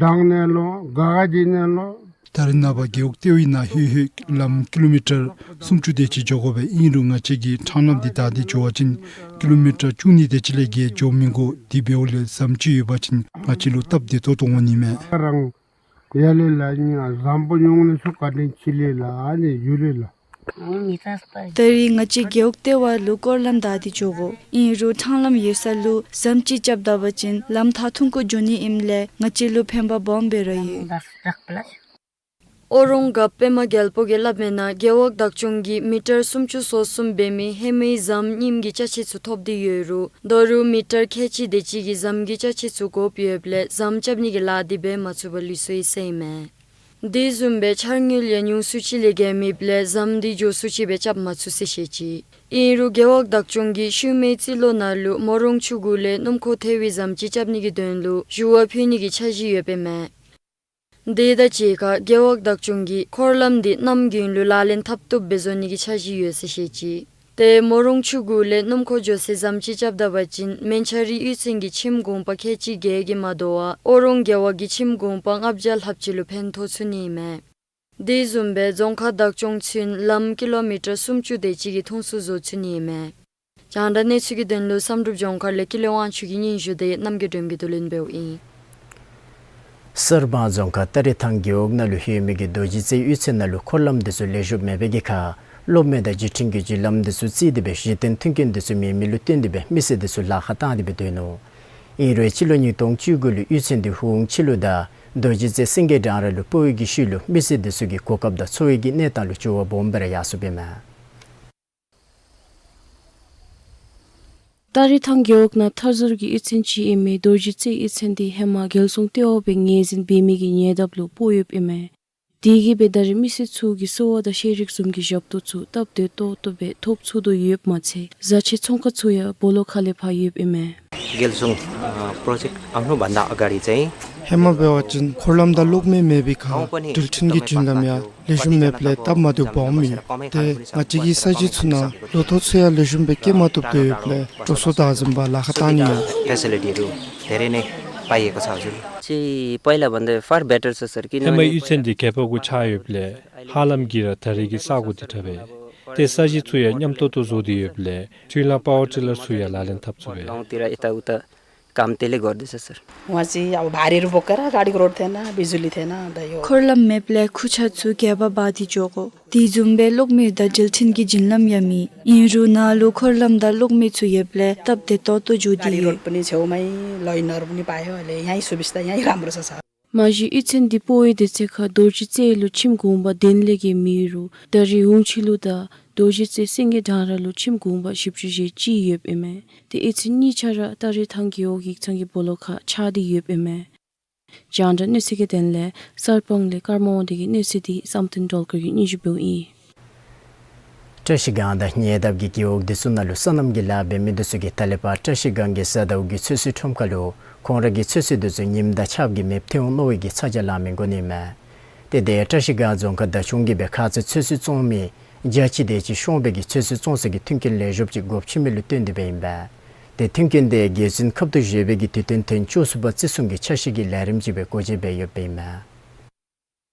དང་ནེ་ལོ་ག་ག་ཇི་ནེ་ལོ། ད་རེས་ནངས་པ་རྒེད་འོག་ལྟེ་བའི་ནང་ལྷོད་ལྷོད་ལམ་ཀི་ལོ་མི་ཊར་སུམ་ཅུ་དེ་ཅིག་འགྱོ་དགོ་པས། ཨིན་རུང་ང་བཅས་ཀྱིས་འཕྲང་ལམ་འདི་བདའ་སྟེ་འགྱོ་བ་ཅིན་ཀི་ལོ་མི་ཊར་བཅུ་གཉིས་དེ་ཅིག་ལས་བརྒལ་འགྱོ་མི་དགོ། དེ་འབདཝ་ལས་ཟམ་ཅིག་ཡོད་པ་ཅིན་ང་བཅས་ལུ་སྟབས་བདེ་ཏོག་ཏོ་འོང་ནི་མས། ཁོ་རང་ཡར་ལས་ལ་ཉ་ཟམ་པོ་ཉུང་ནི་ཚུ་བཀའ་དྲིན་ཆེ་ལེ་ལ་ཨ་ནི་ཡུ་ལེ་ལ། ད་རེས་ང་བཅས་རྒེད་འོག་ལྟེ་བ་ལུ་སྐོར་ལམ་བདའ་སྟེ་འགྱོ་དགོ། ཨིན་རུང་འཕྲང་ལམ་ཡོད་ས་ལུ་ཟམ་ཅིག་རྐྱབ་ད་པ་ཅིན་ལམ་ཐག་ཐུང་ཀུ་འགྱོ་ནི་ཨིནམ་ལས་ང་བཅས་ལུ་ཕན་པ་སྦོམ་སྦེ་ར་ཡོད། ཨོ་རོང་རྒཔོ་པདྨ་རྒྱལ་པོ་གིས་སླབ་མིའི་ནང་རྒེད་འོག་བདག་སྐྱོང་གིས་མི་ཊར་སུམ་ཅུ་སོ་གསུམ་འབད་མི་ཧེ་མའི་ཟམ་རྙིངམ་གི་ཅ་ཆས་ཚུ་ཐོབ་སྟེ་ཡོད་རུང་ད་རུང་མི་ཊར་ཁལ་གཅིག་དེ་ཅིག་གི་ཟམ་གྱི་ཅ་ཆས་ཚུ་དགོཔ་ཡོདཔ་ལས་ཟམ་རྐྱབ་ནི་གི་ལཱ་འདི་འབད་མ་ཚུགས་པར་ལུས་སོ་ཡི་ཟེར་ཨིན་མས། དེ་བཟུམ་སྦེ་འཆར་དངུལ་ཡང་ཉུང་སུ་ཅིག་ལས་བརྒལ་མེདཔ་ལས་ཟམ་འདི་མགྱོགས་སུ་ཅིག་སྦེ་རྐྱབ་མ་ཚུགས་ཟེར་བཤད་ཅི། ཨིན་རུང་རྒེད་འོག་བདག་སྐྱོང་གིས་ཤུལ་མའི་རྩིས་ལོ་ནང་ལུ་མོ་རོང་ཆུ་གུ་ལས་སྣུམ་འཁོར་ཐལ་བའི་ཟམ་ཅིག་རྐྱབ་ནི་གི་དོན་ལུ་ཞུ་བ་ཕུལ་ནི་གི་འཆར་གཞི་ཡོདཔ་ཨིན་མས། དེ་དང་གཅིག་ཁར་རྒེད་འོག་བདག་སྐྱོང་གིས་འཁོར་ལམ་འདི་གནམ་དགུན་ལུ་ལག་ལེན་འཐབ་བཏུབ་སྦེ་བཟོ་ནི་གི་འཆར་གཞི་ཡོད་ཟེར་བཤད་ཅི། ཏེ་མོ་རོང་ཆུ་གུ་ལས་སྣུམ་འཁོར་འགྱོ་སའི་ཟམ་ཅིག་རྐྱབ་ད་པ་ཅིན་མན་ཆ་རི་གཡུས་ཚན་གྱི་ཁྱིམ་གུང་པ་ཁལ་གཅིག་བརྒལ་གྱི་མ་དོ་བར་ཨོ་རོང་རྒེད་འོག་གི་ཁྱིམ་གུང་པ་ལྔ་བརྒྱ་ལྷགཔ་ཅིག་ལུ་ཕན་ཐོགས་ཚུགས་ནི་ཨིན་མས། དེ་བཟུམ་སྦེ་རྫོང་ཁག་བདག་སྐྱོང་ཚུན་ལམ་ཀི་ལོ་མི་ཊར་སུམ་ཅུ་དེ་ཅིག་གི་ཐུང་སུ་བཟོ་ཚུགས་ནི་ཨིན་མས། རྒྱང་བསྒྲགས་གནས་ཚུལ་གྱི་དོན་ལུ་བསམ་གྲུབ་ལྗོངས་མཁར་ལས་ཀུན་ལེགས་དབང་ཕྱུག་གི་སྙན་ཞུ་དེ་རྣམ་རྒྱལ་སྒྲོན་གྱིས་བསྡུ་ལེན་འབདཝ་ཨིན། གསར་སྤང་རྫོང་ཁག་སྟ་རེ་ཐང་རྒེད་འོག་ནང་ལུ་ཡོད་མི་གི་རྡོ་རྗེ་རྩེ་གཡུས་ཚན་ནང་ལུ་འཁོར་ལམ་དེ་ཚུ་ལེགས་ཤོམ་མེད་པའི་གི་ཁར་གློག་མེ་དང་བརྒྱུད་འཕྲིན་གྱི་བརྒྱུད་ལམ་དེ་ཚུ་བརྩིགས་ཏེ་སྦེ་གཞི་རྟེན་མཐུན་རྐྱེན་དེ་ཚུ་མེད་མི་ལུ་བརྟེན་ཏེ་སྦེ་མི་སེར་དེ་ཚུ་ལཱ་ཁག་བཏང་སྟེ་སྦེ་སྡོད་ནུག། ཨིན་རུང་སྤྱི་ལོ་ཉིས་སྟོང་བཅུ་དགུ་ལུ་གཡུས་ཚན་འདི་ཧུང་ཆི་ལུ་དང་རྡོ་རྗེ་རྩེ་སེང་གེ་འབྲང་ར་ལུ་སྤོ་བའི་གི་ཤུལ་ལུ་མི་སེར་དེ་ཚུ་གི་གོ་སྐབས་དང་འཚོ་བའི་གི་གནས་སྟངས་ལུ་འགྱུར་བ་སྦོམ་སྦེ་ར་ཡར་སོཔ་ཨིན་མས། སྟ་རེ་ཐང་རྒེད་འོག་ནང་མཐའ་ཟུར་གྱི་གཡུས་ཚན་ཅིག་ཨིན་མི་རྡོ་རྗེ་རྩེ་གཡུས་ཚན་འདི་ཧེ་མ་རྒྱལ་སྲུང་ལྟེ་བ་སྦེ་ངོས་འཛིན་འབད་མི་གི་ཉེ་འདབས་ལུ་སྤོ་ཡོདཔ་ཨིན་མས། དེ་གིས་སྦེ་ད་རེས་མི་སེར་ཚུ་གི་གསོ་བ་དང་ཤེས་རིག་བཟུམ་གྱི་ཞབས་ཏོག་ཚུ་སྟབས་བདེ་ཏོག་ཏོ་སྦེ་ཐོབ་ཚུགས་དོ་ཡོདཔ་མ་ཚད་བཟའ་ཆས་ཚོང་ཁང་ཚུ་ཡང་སྦོ་ལོགས་ཁ་ལས་ཕར་ཡོདཔ་ཨིན་མས། རྒྱལ་སྲུང་ཨ་པྲོ་ཇེཀཊ་ཨ་ནུ་བན་དྷ་ཨ་ག་རི་ཟེར་ཨིན། ཧེ་མ་འབད་བ་ཅིན་འཁོར་ལམ་དང་གློག་མེ་མེད་པའི་ཁར་འགྲུལ་འཕྲིན་གྱི་བརྒྱུད་ལམ་ཡང་ལེགས་ཤོམ་མེདཔ་ལས་སྟབས་མ་བདེཝ་སྦོམ་ཨིན། ཏེ་ང་བཅས་ཀྱི་ས་གཞི་ཚུ་ནང་ལོ་ཐོག་ཚུ་ཡང་ལེགས་ཤོམ་སྦེ་སྐྱེ་མ་བཏུབ་དོ་ཡོདཔ་ལས་འགྲོ་སོང་བདའ་འཛིན་པ་ལཱ་ཁག་བཏང་ནི་ཡང་ཕེ་སི་ལི་ཊི་རུ་དེ་རེ་ནི་པ་ཡེ་ཀ་ཚ་ཟུར། ཅི་པ་ཡེ་ལ་བན་དེ་ཧེ་མ་གཡུས་ཚན་འདི་གད་པ་གུ་ཆགས་ཡོདཔ་ལས་ཧ་ལམ་གྱིས་ར་ད་རེས་ཀྱི་ས་གོ་འདི་དྲག་པས། ཏེ་ས་གཞི་ཚུ་ཡང་ཉམས་ཏོག་ཏོ་བཟོ་སྟེ་ཡོདཔ་ལས་མཐུན་ལམ་པ་ཝར་ཊི་ལར་ཚུ་ཡང་ལག་ལེན་འཐབ་ཚུགས་པས། गाउँतिर यताउता काम त्यसले गर्दैछ सर। वहाँ चाहिँ अब भारीहरू बोकेर गाडीको रोड थिएन, बिजुली थिएन, अन्त यो འཁོར་ལམ་མེདཔ་ལས་ཁུར་ཆ་ཚུ་གད་པ་འབག་སྟེ་འགྱོ་དགོ། དེ་བཟུམ་སྦེ་གློག་མེ་དང་འགྲུལ་འཕྲིན་གྱི་བརྒྱུད་ལམ་ཡང་མེད། ཨིན་རུང་ནཱ་ལུ་འཁོར་ལམ་དང་གློག་མེ་ཚུ་ཡོདཔ་ལས་སྟབས་བདེ་ཏོག་ཏོ་འགྱོ་སྟེ་गाडी ཡོད། रोड पनि छेउमै, लाइनहरू पनि पायो, अहिले यहीँ सुविस्ता, यहीँ राम्रो छ सर। མ་གཞི་ཨི་ཚན་འདི་སྤོ་བའི་དུས་ཚོད་ཁར་རྡོ་རྗེ་རྩེ་ལུ་ཁྱིམ་གུང་པ་གདན་ལས་བརྒལ་མེད་རུང་ད་རེས་འོང་ཕྱི་ལུ་དང་རྡོ་རྗེ་རྩེ་སེང་གེ་འབྲང་ར་ལུ་ཁྱིམ་གུང་པ་བཞི་བཅུ་ཞེ་གཅིག་ཡོདཔ་ཨིན་མས། ཏེ་ཨི་ཚན་གཉིས་ཆ་ར་ད་རེས་ཐང་རྒེད་འོག་ཡིག་ཚང་གི་སྦོ་ལོགས་ཁར་ཆགས་ཏེ་ཡོདཔ་ཨིན་མས། རྒྱང་བསྒྲགས་གནས་ཚུལ་གྱི་དོན་ལས་གསར་སྤང་ལས་ཀརྨ་དབང་འདུས་ཀྱི་གནས་ཚུལ་འདི་བསམ་གཏན་སྒྲོལ་དཀར་གྱིས་སྙན་ཞུ་འབདཝ་ཨིན། བཀྲ་ཤིས་སྒང་དང་ཉེ་འདབས་ཀྱི་རྒེད་འོག་འདི་ཚུ་ནང་ལུ་སོ་ནམ་གྱི་ལཱ་འབད་མི་འདི་ཚུ་གིས་ད་ལས་ཕར་བཀྲ་ཤིས་སྒང་གི་གཟའ་ཟླཝ་གི་ཚོད་བསྲེ་ཁྲོམ་ཁ་ལུ་ཁོང་ར་གི་ཚོད་བསྲེ་འདི་ཚུ་ཉིམ་དང་ཆརཔ་གིས་མེདཔ་ཐལ་འོང་མནོ་བའི་གི་ཚ་གྱང་ལང་མི་འགོ་ནི་མས། ཏེ་དེ་བཀྲ་ཤིས་སྒང་རྫོང་ཁག་བདག་སྐྱོང་གིས་སྦེ་ཁ་ཙ་ཚོད་བསྲེ་བཙོང་མི་བརྒྱ་ཅིག་དེ་ཅིག་ཤོང་བའི་གི་ཚོད་བསྲེ་བཙོང་སའི་གི་མཐུན་རྐྱེན་ལེགས་ཤོམ་ཅིག་སྒོ་ཕྱེ་མི་ལུ་བརྟེན་ཏེ་སྦེ་ཨིན་པས། ཏེ་མཐུན་རྐྱེན་དེ་རྒྱལ་བཙུན་ཁབ་ཏུ་བཞེས་པའི་གི་དུས་སྟོན་ཐེངས་བཅུ་གསུམ་པ་བརྩི་སྲུང་གི་འཆར་གཞི་གི་ལས་རིམ་ཅིག་སྦེ་སྒོ་འབྱེད་འབད་ཡོདཔ་ཨིན་མས།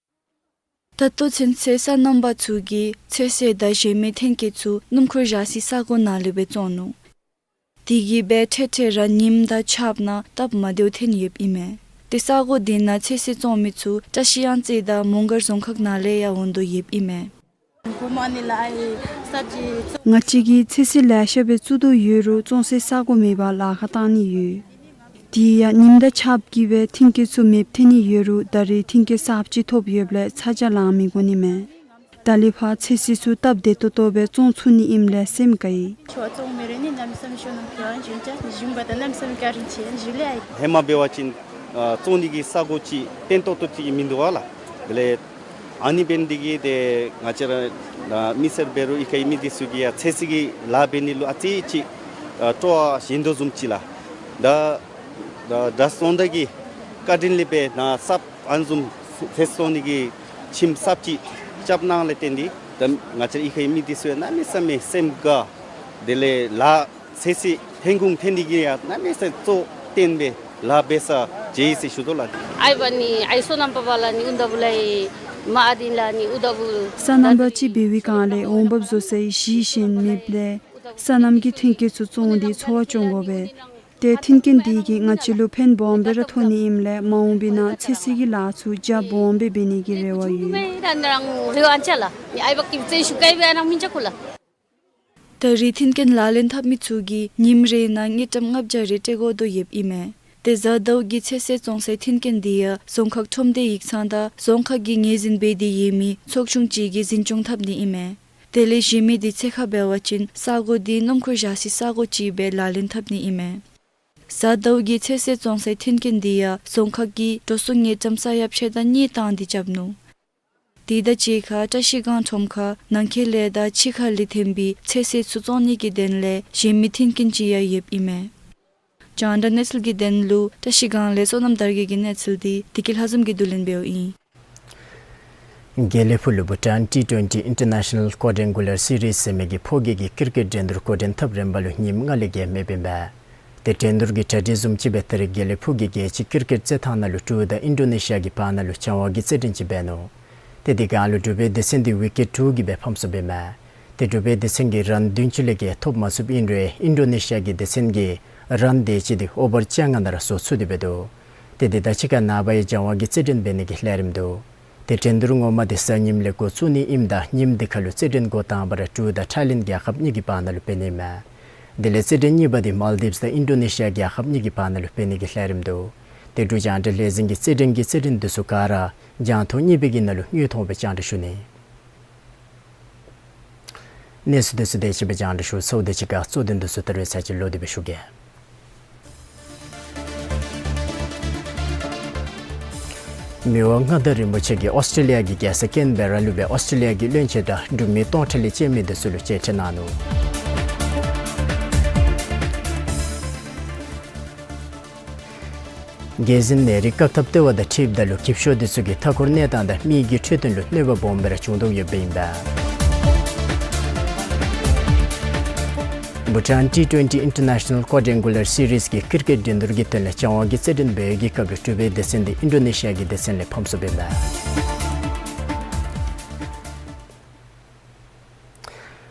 ད་ལྟོ་ཚུན་ཚོད་སོ་ནམ་པ་ཚུ་གིས་ཚོད་བསྲེ་དང་གཞན་མི་མཐུན་རྐྱེན་ཚུ་སྣུམ་འཁོར་བཞག་སའི་ས་གོ་ནང་ལས་སྦེ་བཙོང་ནུག། དེ་གིས་སྦེ་འཕྲལ་འཕྲལ་ར་ཉིམ་དང་ཆརཔ་ནང་སྟབས་མ་བདེཝ་ཐོན་ཡོདཔ་ཨིན་མས། ཏེ་ས་གོ་དེ་ནང་ཚོད་བསྲེ་བཙོང་མི་ཚུ་བཀྲ་ཤིས་གཡང་རྩེ་དང་མོང་སྒར་རྫོང་ཁག་ནང་ལས་ཡང་འོང་དོ་ཡོདཔ་ཨིན་མས། ང་བཅས་ཀྱིས་ཚོད་བསྲེ་ལེ་ཤ་སྦེ་བཙུགས་དོ་ཡོད་རུང་བཙོང་སའི་ས་གོ་མེད་པར་ལཱ་ཁག་བཏང་ནི་ཡོད། དེ་ཡང་ཉིམ་དང་ཆརཔ་གིས་སྦེ་མཐུན་རྐྱེན་ཚུ་མེདཔ་ཐལ་ནི་ཡོད་རུང་ད་རེས་མཐུན་རྐྱེན་གསརཔ་ཅིག་ཐོབ་ཡོདཔ་ལས་ཚ་གྱང་ལང་མི་འགོ་ནི་མས། ད་ལས་ཕར་ཚོད་བསྲེ་ཚུ་སྟབས་བདེ་ཏོག་ཏོ་སྦེ་བཙོང་ཚུགས་ནི་ཨིནམ་ལས་སེམས་དགའ་ཡི། ཧེ་མ་འབད་བ་ཅིན་ཨ་བཙོང་ནི་གི་ས་གོ་ཅིག་བརྟན་ཏོག་ཏོ་ཅིག་མིན་འདུག་པ་ལགས། དེ་ལས་ཨ་ནི་འབད་ནི་དེ་གིས་ཏེ་ང་བཅས་ར་མི་སེར་འབད་རུང་གཡུས་ཁའི་མི་འདི་ཚུ་གིས་ཡང་ཚོད་བསྲེ་གི་ལཱ་འབད་ནི་ལུ་ཨ་ཙི་ཅིག་སྤྲོ་བ་ཞན་དོ་བཟུམ་ཅིག་ལགས། ད་ད་ད་སོང་ད་གི་བཀའ་དྲིན་ལས་འབད་ནཱ་གསརཔ་ཨ་ནི་བཟུམ་ཚོད་བསྲེ་བཙོང་ནི་གི་ཁྱིམ་གསརཔ་ཅིག་རྐྱབ་གནང་ལས་བརྟེན་ཏེ་ད་ང་བཅས་གཡུས་ཁའི་མི་འདི་ཚུ་ཡང་གནམ་མེད་ས་མེད་སེམས་དགའ། དེ་ལས་ལཱ་ཚོད་བསྲེ་ཐོན་ཁུངས་ཐོན་ནི་གི་ཡང་གནམ་མེད་ས་མེད་གཙོ་བོ་བཏོན་སྦེ་ལཱ་འབད་ས་མཇལ་ཡི་ཟེར་ཞུ་དོ་ལགས། ཨའི་བ་ནི་ཨའི་སོ་ནམ་པ་བ་ལ་ནི་ཨུ་ད་བུ་ལ་ཡི་མ་ཨ་དིན་ལ་ནི་ཨུ་ད་བུ། སོ་ནམ་པ་ཅིག་འབད་བའི་སྒང་ལས་འོང་འབབ་བཟོ་སའི་གཞི་ཞིང་མེདཔ་ལས་སོ་ནམ་གྱི་ཐོན་སྐྱེད་ཚུ་བཙོང་སྟེ་འཚོ་བ་སྐྱོང་དགོ་པས། ཏེ་མཐུན་རྐྱེན་དེ་གིས་ང་བཅས་ལུ་ཕན་སྦོམ་སྦེ་ར་ཐོགས་ནི་ཨིནམ་ལས་མ་འོངས་པའི་ནང་ཚོད་བསྲེ་གི་ལཱ་ཚུ་རྒྱ་སྦོམ་སྦེ་འབད་ནི་གི་རེ་བ་ཡོད། ད་རེས་མཐུན་རྐྱེན་ལག་ལེན་འཐབ་མི་ཚུ་གིས་ཉིནམ་རེ་ནང་དངུལ་ཀྲམ་ལྔ་བརྒྱ་རེ་སྤྲོད་དགོ་དོ་ཡོདཔ་ཨིན་མས། ཏེ་གཟའ་ཟླཝ་གི་ཚོད་བསྲེ་བཙོང་སའི་མཐུན་རྐྱེན་དེ་ཡང་རྫོང་ཁག་ཁྲོམ་སྡེ་ཡིག་ཚང་དང་རྫོང་ཁག་གིས་ངོས་འཛིན་འབད་དེ་ཡོད་མི་ཚོགས་ཆུང་ཅིག་གིས་འཛིན་སྐྱོང་འཐབ་ནི་ཨིན་མས། དེ་ལས་གཞན་མི་དེ་ཚུ་ཁར་འབད་བ་ཅིན་ས་གོ་དེ་སྣུམ་འཁོར་བཞག་སའི་ས་གོ་ཅིག་སྦེ་ལག་ལེན་འཐབ་ནི་ཨིན་མས། གཟའ་ཟླཝ་གི་ཚོད་བསྲེ་བཙོང་སའི་མཐུན་རྐྱེན་དེ་ཡང་རྫོང་ཁག་གིས་འགྲོ་སོང་དངུལ་ཀྲམ་ས་ཡ་ཕྱེད་དང་གཉིས་བཏང་སྟེ་རྐྱབ་ནུག། དེ་དང་གཅིག་ཁར་བཀྲ་ཤིས་སྒང་ཁྲོམ་ཁར་ནང་འཁོད་ལས་དང་ཕྱི་ཁ་ལས་ཐོན་པའི་ཚོད་བསྲེ་ཚུ་བཙོང་ནི་གི་དོན་ལས་གཞན་མི་མཐུན་རྐྱེན་ཅིག་ཡང་ཡོདཔ་ཨིན་མས། རྒྱང་བསྒྲགས་གནས་ཚུལ་གྱི་དོན་ལུ་བཀྲ་ཤིས་སྒང་ལས་བསོད་ནམས་དར་རྒྱས་ཀྱི་གནས་ཚུལ་འདི་བདེ་སྐྱིད་ལྷ་འཛོམས་ཀྱིས་བསྡུ་ལེན་འབདཝ་ཨིན། དགེ་ལེགས་ཕུག་ལུ་བྷུ་ཊཱན་ཊི་ཊུ་ཝེན་ཊི་ཨིན་ཊར་ནེ་ཤ་ནཱལ་ཀོ་ཌེན་གུ་ལར་སི་རིསི་ཟེར་མི་གི་ཕོ་སྐྱེད་ཀྱི་ཀིར་ཀེཊ་འགྲན་བསྡུར་འགོ་འདྲེན་ཐབས་རིམ་པ་ལུ་ཉིནམ་ལྔ་ལས་བརྒལ་མེདཔ་ཨིན་པས། ཏེ་འགྲན་བསྡུར་གྱི་གྲ་སྒྲིག་བཟུམ་ཅིག་སྦེ་ད་རེས་དགེ་ལེགས་ཕུག་གི་རྒྱལ་སྤྱི་ཀིར་ཀེཊ་རྩེད་ཐང་ནང་ལུ་འབྲུག་དང་ཨིན་ཌོ་ནེ་ཤི་ཡ་གི་བར་ན་ལུ་སྦྱང་བ་གི་རྩེད་འགྲན་ཅིག་འབད་ནུག། ཏེ་དེ་སྒང་ལུ་འབྲུག་པའི་སྡེ་ཚན་འདི་ཝི་ཀེཊ་དྲུག་གིས་སྦེ་ཕམ་སོཔ་ཨིན་མས། ཏེ་འབྲུག་པའི་སྡེ་ཚན་གྱིས་རཱན་བདུན་ཅུ་ལས་བརྒལ་ཐོབ་མ་ཚུགསཔ་ཨིན་རུང་ཨིན་ཌོ་ནེ་ཤི་ཡ་གི་སྡེ་ཚན་གྱིས་རཱན་དེ་ཅིག་འདི་ཨོ་བར་བཅོ་ལྔ་ནང་ར་བཟོ་ཚུགས་ཏེ་འབད་དོ། ཏེ་དེ་དང་གཅིག་ཁར་ནངས་པ་ཡང་སྦྱང་བ་གི་རྩེད་འགྲན་འབད་ནི་གི་ལས་རིམ་འདུག། ཏེ་འགྲན་བསྡུར་ངོ་མ་འདི་གཟའ་ཉིམ་ལས་འགོ་བཙུགས་ནི་ཨིནམ་ད་ཉིནམ་འདི་ཁར་ལུ་རྩེད་འགྲན་འགོ་དང་པ་ར་འབྲུག་དང་ཐའི་ལེནཌ་རྒྱལ་ཁབ་གཉིས་ཀྱི་བར་ན་ལུ་འབད་ནི་ཨིན་མས། དེ་ལས་རྩེད་འགྲན་གཉིས་པ་འདི་མཱལ་དིབསི་དང་ཨིན་ཌོ་ནེ་ཤི་ཡ་རྒྱལ་ཁབ་གཉིས་ཀྱི་བར་ན་ལུ་འབད་ནི་གི་ལས་རིམ་འདུག། ཏེ་འབྲུག་རྒྱང་བསྒྲགས་ལས་འཛིན་གྱིས་རྩེད་འགྲན་གྱི་རྩེད་འགྲན་འདི་ཚུ་ག་ར་རྒྱང་མཐོང་གཉིས་པའི་གི་ནང་ལུ་དངོས་མཐོང་སྦེ་རྒྱང་བསྒྲགས་ཞུ་ནི། གནས་ཚུལ་འདི་ཚུ་དེ་ཅིག་སྦེ་རྒྱང་བསྒྲགས་ཞུ་ཚརཝ་དང་གཅིག་ཁར་གཙོ་དོན་འདི་ཚུ་ད་རེས་ཚར་གཅིག་ལོག་སྟེ་སྦེ་ཞུ་གེ། མི་དབང་མངའ་བདག་རིན་པོ་ཆེ་གིས་ཨོསི་ཊྲེ་ལི་ཡ་གི་རྒྱལ་ས་ཀེན་བེ་ར་ལུ་སྦེ་ཨོསི་ཊྲེ་ལི་ཡ་གི་བློན་ཆེན་དང་འབྲུག་མི་སྟོང་ཕྲག་ལས་བཅད་མི་འདི་ཚུ་ལུ་མཇལ་ཕྲད་གནང་ནུག། རྒྱལ་ཟིན་ནད་རིགས་བཀག་ཐབས་ལྟེ་བ་དང་འཁྲིལཝ་ད་ལུ་འགྱིབ་ཤོག་འདི་ཚུ་གིས་མཐའ་འཁོར་གནས་སྟངས་དང་མི་གི་འཕྲོད་བསྟེན་ལུ་གནོད་པ་སྦོམ་སྦེ་ར་བྱུང་དོ་ཡོདཔ་ཨིན་པས། བྷུ་ཊཱན་ཊི་ཊུ་ཝེན་ཊི་ཨིན་ཊར་ནེ་ཤ་ནཱལ་ཀོ་ཌེན་གུ་ལར་སི་རིསི་གི་ཀིར་ཀེཊ་འགྲན་བསྡུར་གྱི་དོན་ལས་སྦྱང་བ་གི་རྩེད་འགྲན་འབད་བའི་གི་སྐབས་ལུ་འབྲུག་པའི་སྡེ་ཚན་འདི་ཨིན་ཌོ་ནེ་ཤི་ཡ་གི་སྡེ་ཚན་ལས་ཕམ་སོཔ་ཨིན་པས།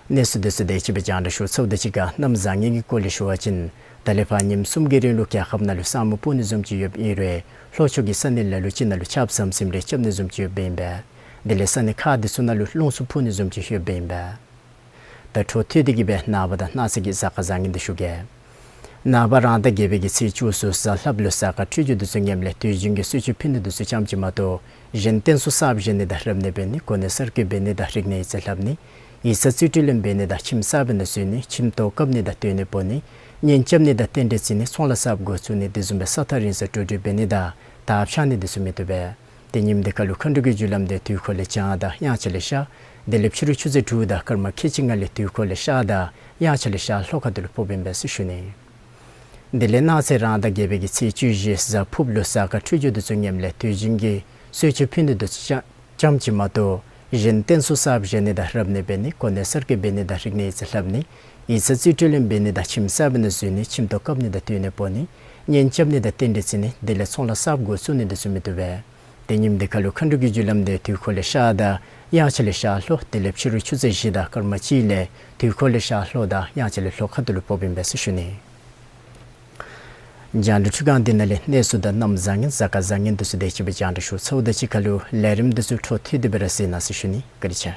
གནས་ཚུལ་འདི་ཚུ་དེ་ཅིག་སྦེ་རྒྱང་བསྒྲགས་ཞུ་ཚརཝ་དང་གཅིག་ཁར་གནམ་བཟང་ངན་གྱི་སྐོར་ལས་ཞུ་བ་ཅིན་ད་ལས་ཕར་ཉིནམ་གསུམ་གྱི་རིང་ལུ་རྒྱལ་ཁབ་ནང་ལུ་ས་སྨུག་སྤུབ་ནི་བཟུམ་ཅིག་ཡོདཔ་ཨིན་རུང་ལྷོ་ཕྱོགས་ཀྱི་ས་གནས་ལ་ལུ་ཅིག་ནང་ལུ་ཆརཔ་ཟམ་ཟིམ་རེ་རྐྱབ་ནི་བཟུམ་ཅིག་ཡོདཔ་ཨིན་པས། དེ་ལས་ས་གནས་ཁག་འདི་ཚུ་ནང་ལུ་རླུང་འཚུབ་འཕུ་ནི་བཟུམ་ཅིག་ཡོདཔ་ཨིན་པས། ད་འཕྲོ་མཐུད་དེ་གིས་སྦེ་ནངས་པ་དང་གནངས་ཚེ་གི་གཟའ་སྐར་བཟང་ངན་འདི་ཞུ་གེ། ནངས་པ་རང་ཟླ་བརྒྱད་པའི་གི་ཚེས་བཅུ་གསུམ་གཟའ་ལྷགཔ་ལུ་གཟའ་སྐར་འཕྲོད་སྦྱོར་འདི་ཚུ་ངནམ་ལས་དུས་རྒྱུན་གྱི་གསོལ་མཆོད་ཕུལ་ནི་འདི་ཚུ་ཙམ་ཅིག་མ་གཏོགས་གཞན་རྟེན་གསོལ་གསརཔ་བཞེངས་ནི་དང་རབ་གནས་འབད་ནི་གོ་གནས་གསར་བསྐོ་འབད་ནི་དང་རིག་གནས་ཡིག་ཚང་ལྷབ་ནི་ཡིག་ཚང་རྩིས་སྤྲོད་ལེན་འབད་ནི་དང་ཁྱིམ་གསར་པའི་ནང་འཛུལ་ནི་ཁྱིམ་ཐོག་བཀབ་ནི་དང་སྟོན་ནི་སྤོ་ནི་གཉེན་རྐྱབ་ནི་དང་རྟེན་འབྲེལ་བརྩི་ནི་ཚོང་ལཱ་གསརཔ་འགོ་བཙུགས་ནི་དེ་བཟུམ་སྦེ་ས་ཐག་རིང་སར་འགྲོ་འགྲུལ་འབད་ནི་དང་དར་འཕྱར་ནི་འདི་ཚུ་མི་བཏུབ་པས། ཏེ་ཉིནམ་འདི་ཁར་ལུ་མཁའ་འགྲོ་གི་རྒྱུ་ལམ་འདི་དུས་འཁོར་ལས་བྱང་དང་དབྱངས་འཆར་ལས་ཤར། དེ་ལས་ཕྱི་རུ་ཆུ་ཚོད་དྲུག་དང་སྐར་མ་ཁལ་གཅིག་ལྔ་ལས་དུས་འཁོར་ལས་ཤར་དང་དབྱངས་འཆར་ལས་ཤར་ལྷོ་ཁ་ཐུག་ལུ་ཕོགཔ་ཨིན་པས་ཟེར་ཞུ་ནི། དེ་ལས་གནངས་ཚེ་རང་ཟླ་བརྒྱད་པའི་གི་ཚེས་བཅུ་བཞི་གཟའ་ཕུརཔ་ལུ་གཟའ་སྐར་འཕྲོད་སྦྱོར་འདི་ཚུ་ངནམ་ལས་དུས་རྒྱུན་གྱི་གསོལ་མཆོད་ཕུལ་ནི་འདི་ཚུ་ཙམ་ཙམ་ཅིག་མ་གཏོགས་གཞན་རྟེན་གསོལ་གསརཔ་བཞེངས་ནི་དང་རབ་གནས་འབད་ནི་གོ་གནས་གསར་བསྐོ་འབད་ནི་དང་རིག་གནས་ཡིག་ཚང་ལྷབ་ནི་ཡིག་ཚང་རྩིས་སྤྲོད་ལེན་འབད་ནི་དང་ཁྱིམ་གསར་པའི་ནང་འཛུལ་ནི་ཁྱིམ་ཐོག་བཀབ་ནི་དང་སྟོན་ནི་སྤོ་ནི་གཉེན་རྐྱབ་ནི་དང་རྟེན་འབྲེལ་བརྩི་ནི་དེ་ལས་ཚོང་ལཱ་གསརཔ་འགོ་བཙུགས་ནི་འདི་ཚུ་མི་བཏུབ་པས། ཏེ་ཉིནམ་འདི་ཁར་ལུ་མཁའ་འགྲོ་གི་རྒྱུ་ལམ་འདི་དུས་འཁོར་ལས་ཤར་དང་དབྱངས་འཆར་ལས་ཤར་ལྷོ། དེ་ལས་ཕྱི་རུ་ཆུ་ཚོད་བཞི་དང་སྐར་མ་གཅིག་ལས་དུས་འཁོར་ལས་ཤར་ལྷོ་དང་དབྱངས་འཆར་ལས་ལྷོ་ཁ་ཐུག་ལུ་ཕོགཔ་ཨིན་པས་ཟེར་ཞུ་ནི། རྒྱང་བསྒྲགས་འཕྲུལ་ཁང་འདི་ནང་ལས་གནས་ཚུལ་དང་གནམ་བཟང་ངན་གཟའ་སྐར་བཟང་ངན་འདི་ཚུ་དེ་ཅིག་སྦེ་རྒྱང་བསྒྲགས་ཞུ་ཚརཝ་དང་གཅིག་ཁར་ལུ་ལས་རིམ་འདི་ཚུ་འཕྲོ་མཐུད་དེ་སྦེ་ར་གཟིགས་གནང་ཟེར་ཞུ་ནི། བཀའ་དྲིན་ཆེ།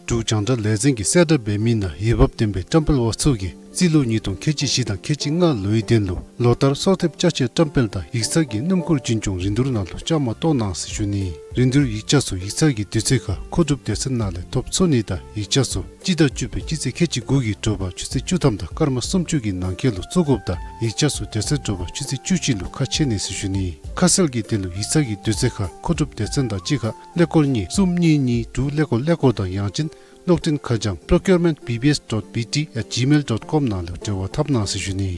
འབྲུག་རྒྱང་བསྒྲགས་ལས་འཛིན་གྱིས་གསལ་བསྒྲགས་འབད་མི་ནང་འོས་འབབ་ལྡན་པའི་བཀྲམ་སྤེལ་པ་ཚུ་གིས་རྩིས་ལོ་ཉིས་སྟོང་ཁལ་གཅིག་བཞི་དང་ཁལ་གཅིག་ལྔ་ལོའི་དོན་ལུ་ལོ་ལྟར་གསོལ་འདེབས་ཅ་ཆས་བཀྲམ་སྤེལ་དང་ཡིག་ཚང་གི་སྣུམ་འཁོར་རྒྱུན་སྐྱོང་རིན་བསྡུར་ནང་ལུ་བཅའ་མར་གཏོགས་གནང་ཟེར་ཞུ་ནི། རིན་བསྡུར་ཡིག་ཆ་ཚུ་ཡིག་ཚང་གི་དུས་ཚོད་ཁར་མཁོ་སྒྲུབ་སྡེ་ཚན་ནང་ལས་ཐོབ་ཚུགས་ནི་དང་ཡིག་ཆ་ཚུ་སྤྱི་ཟླ་བཅུ་པའི་སྤྱི་ཚེས་ཁལ་གཅིག་དགུ་གི་དྲོ་པ་ཆུ་ཚོད་བཅུ་ཐམ་དང་སྐར་མ་སུམ་ཅུ་གི་ནང་འཁོད་ལུ་བཙུགས་དགོཔ་དང་ཡིག་ཆ་ཚུ་དེ་ཚེ་དྲོ་པ་ཆུ་ཚོད་བཅུ་གཅིག་ལུ་ཁ་ཕྱེ་ནི་ཟེར་ཞུ་ནི། ཁ་གསལ་གྱི་དོན་ལུ་ཡིག་ཚང་གི་དུས་ཚོད་ཁར་མཁོ་སྒྲུབ་སྡེ་ཚན་དང་གཅིག་ཁར་ཀླད་ཀོར་གཉིས་གསུམ་གཉིས་གཉིས་དྲུག་ཀླད་ཀོར་ཀླད་ཀོར་དང་ཡང་ཅིན་གློག་འཕྲིན་ཁ་བྱང་procurement B B S dot B T at gmail dot com ནང་ལུ་འབྲེལ་བ་འཐབ་གནང་ཟེར་ཞུ་ནི།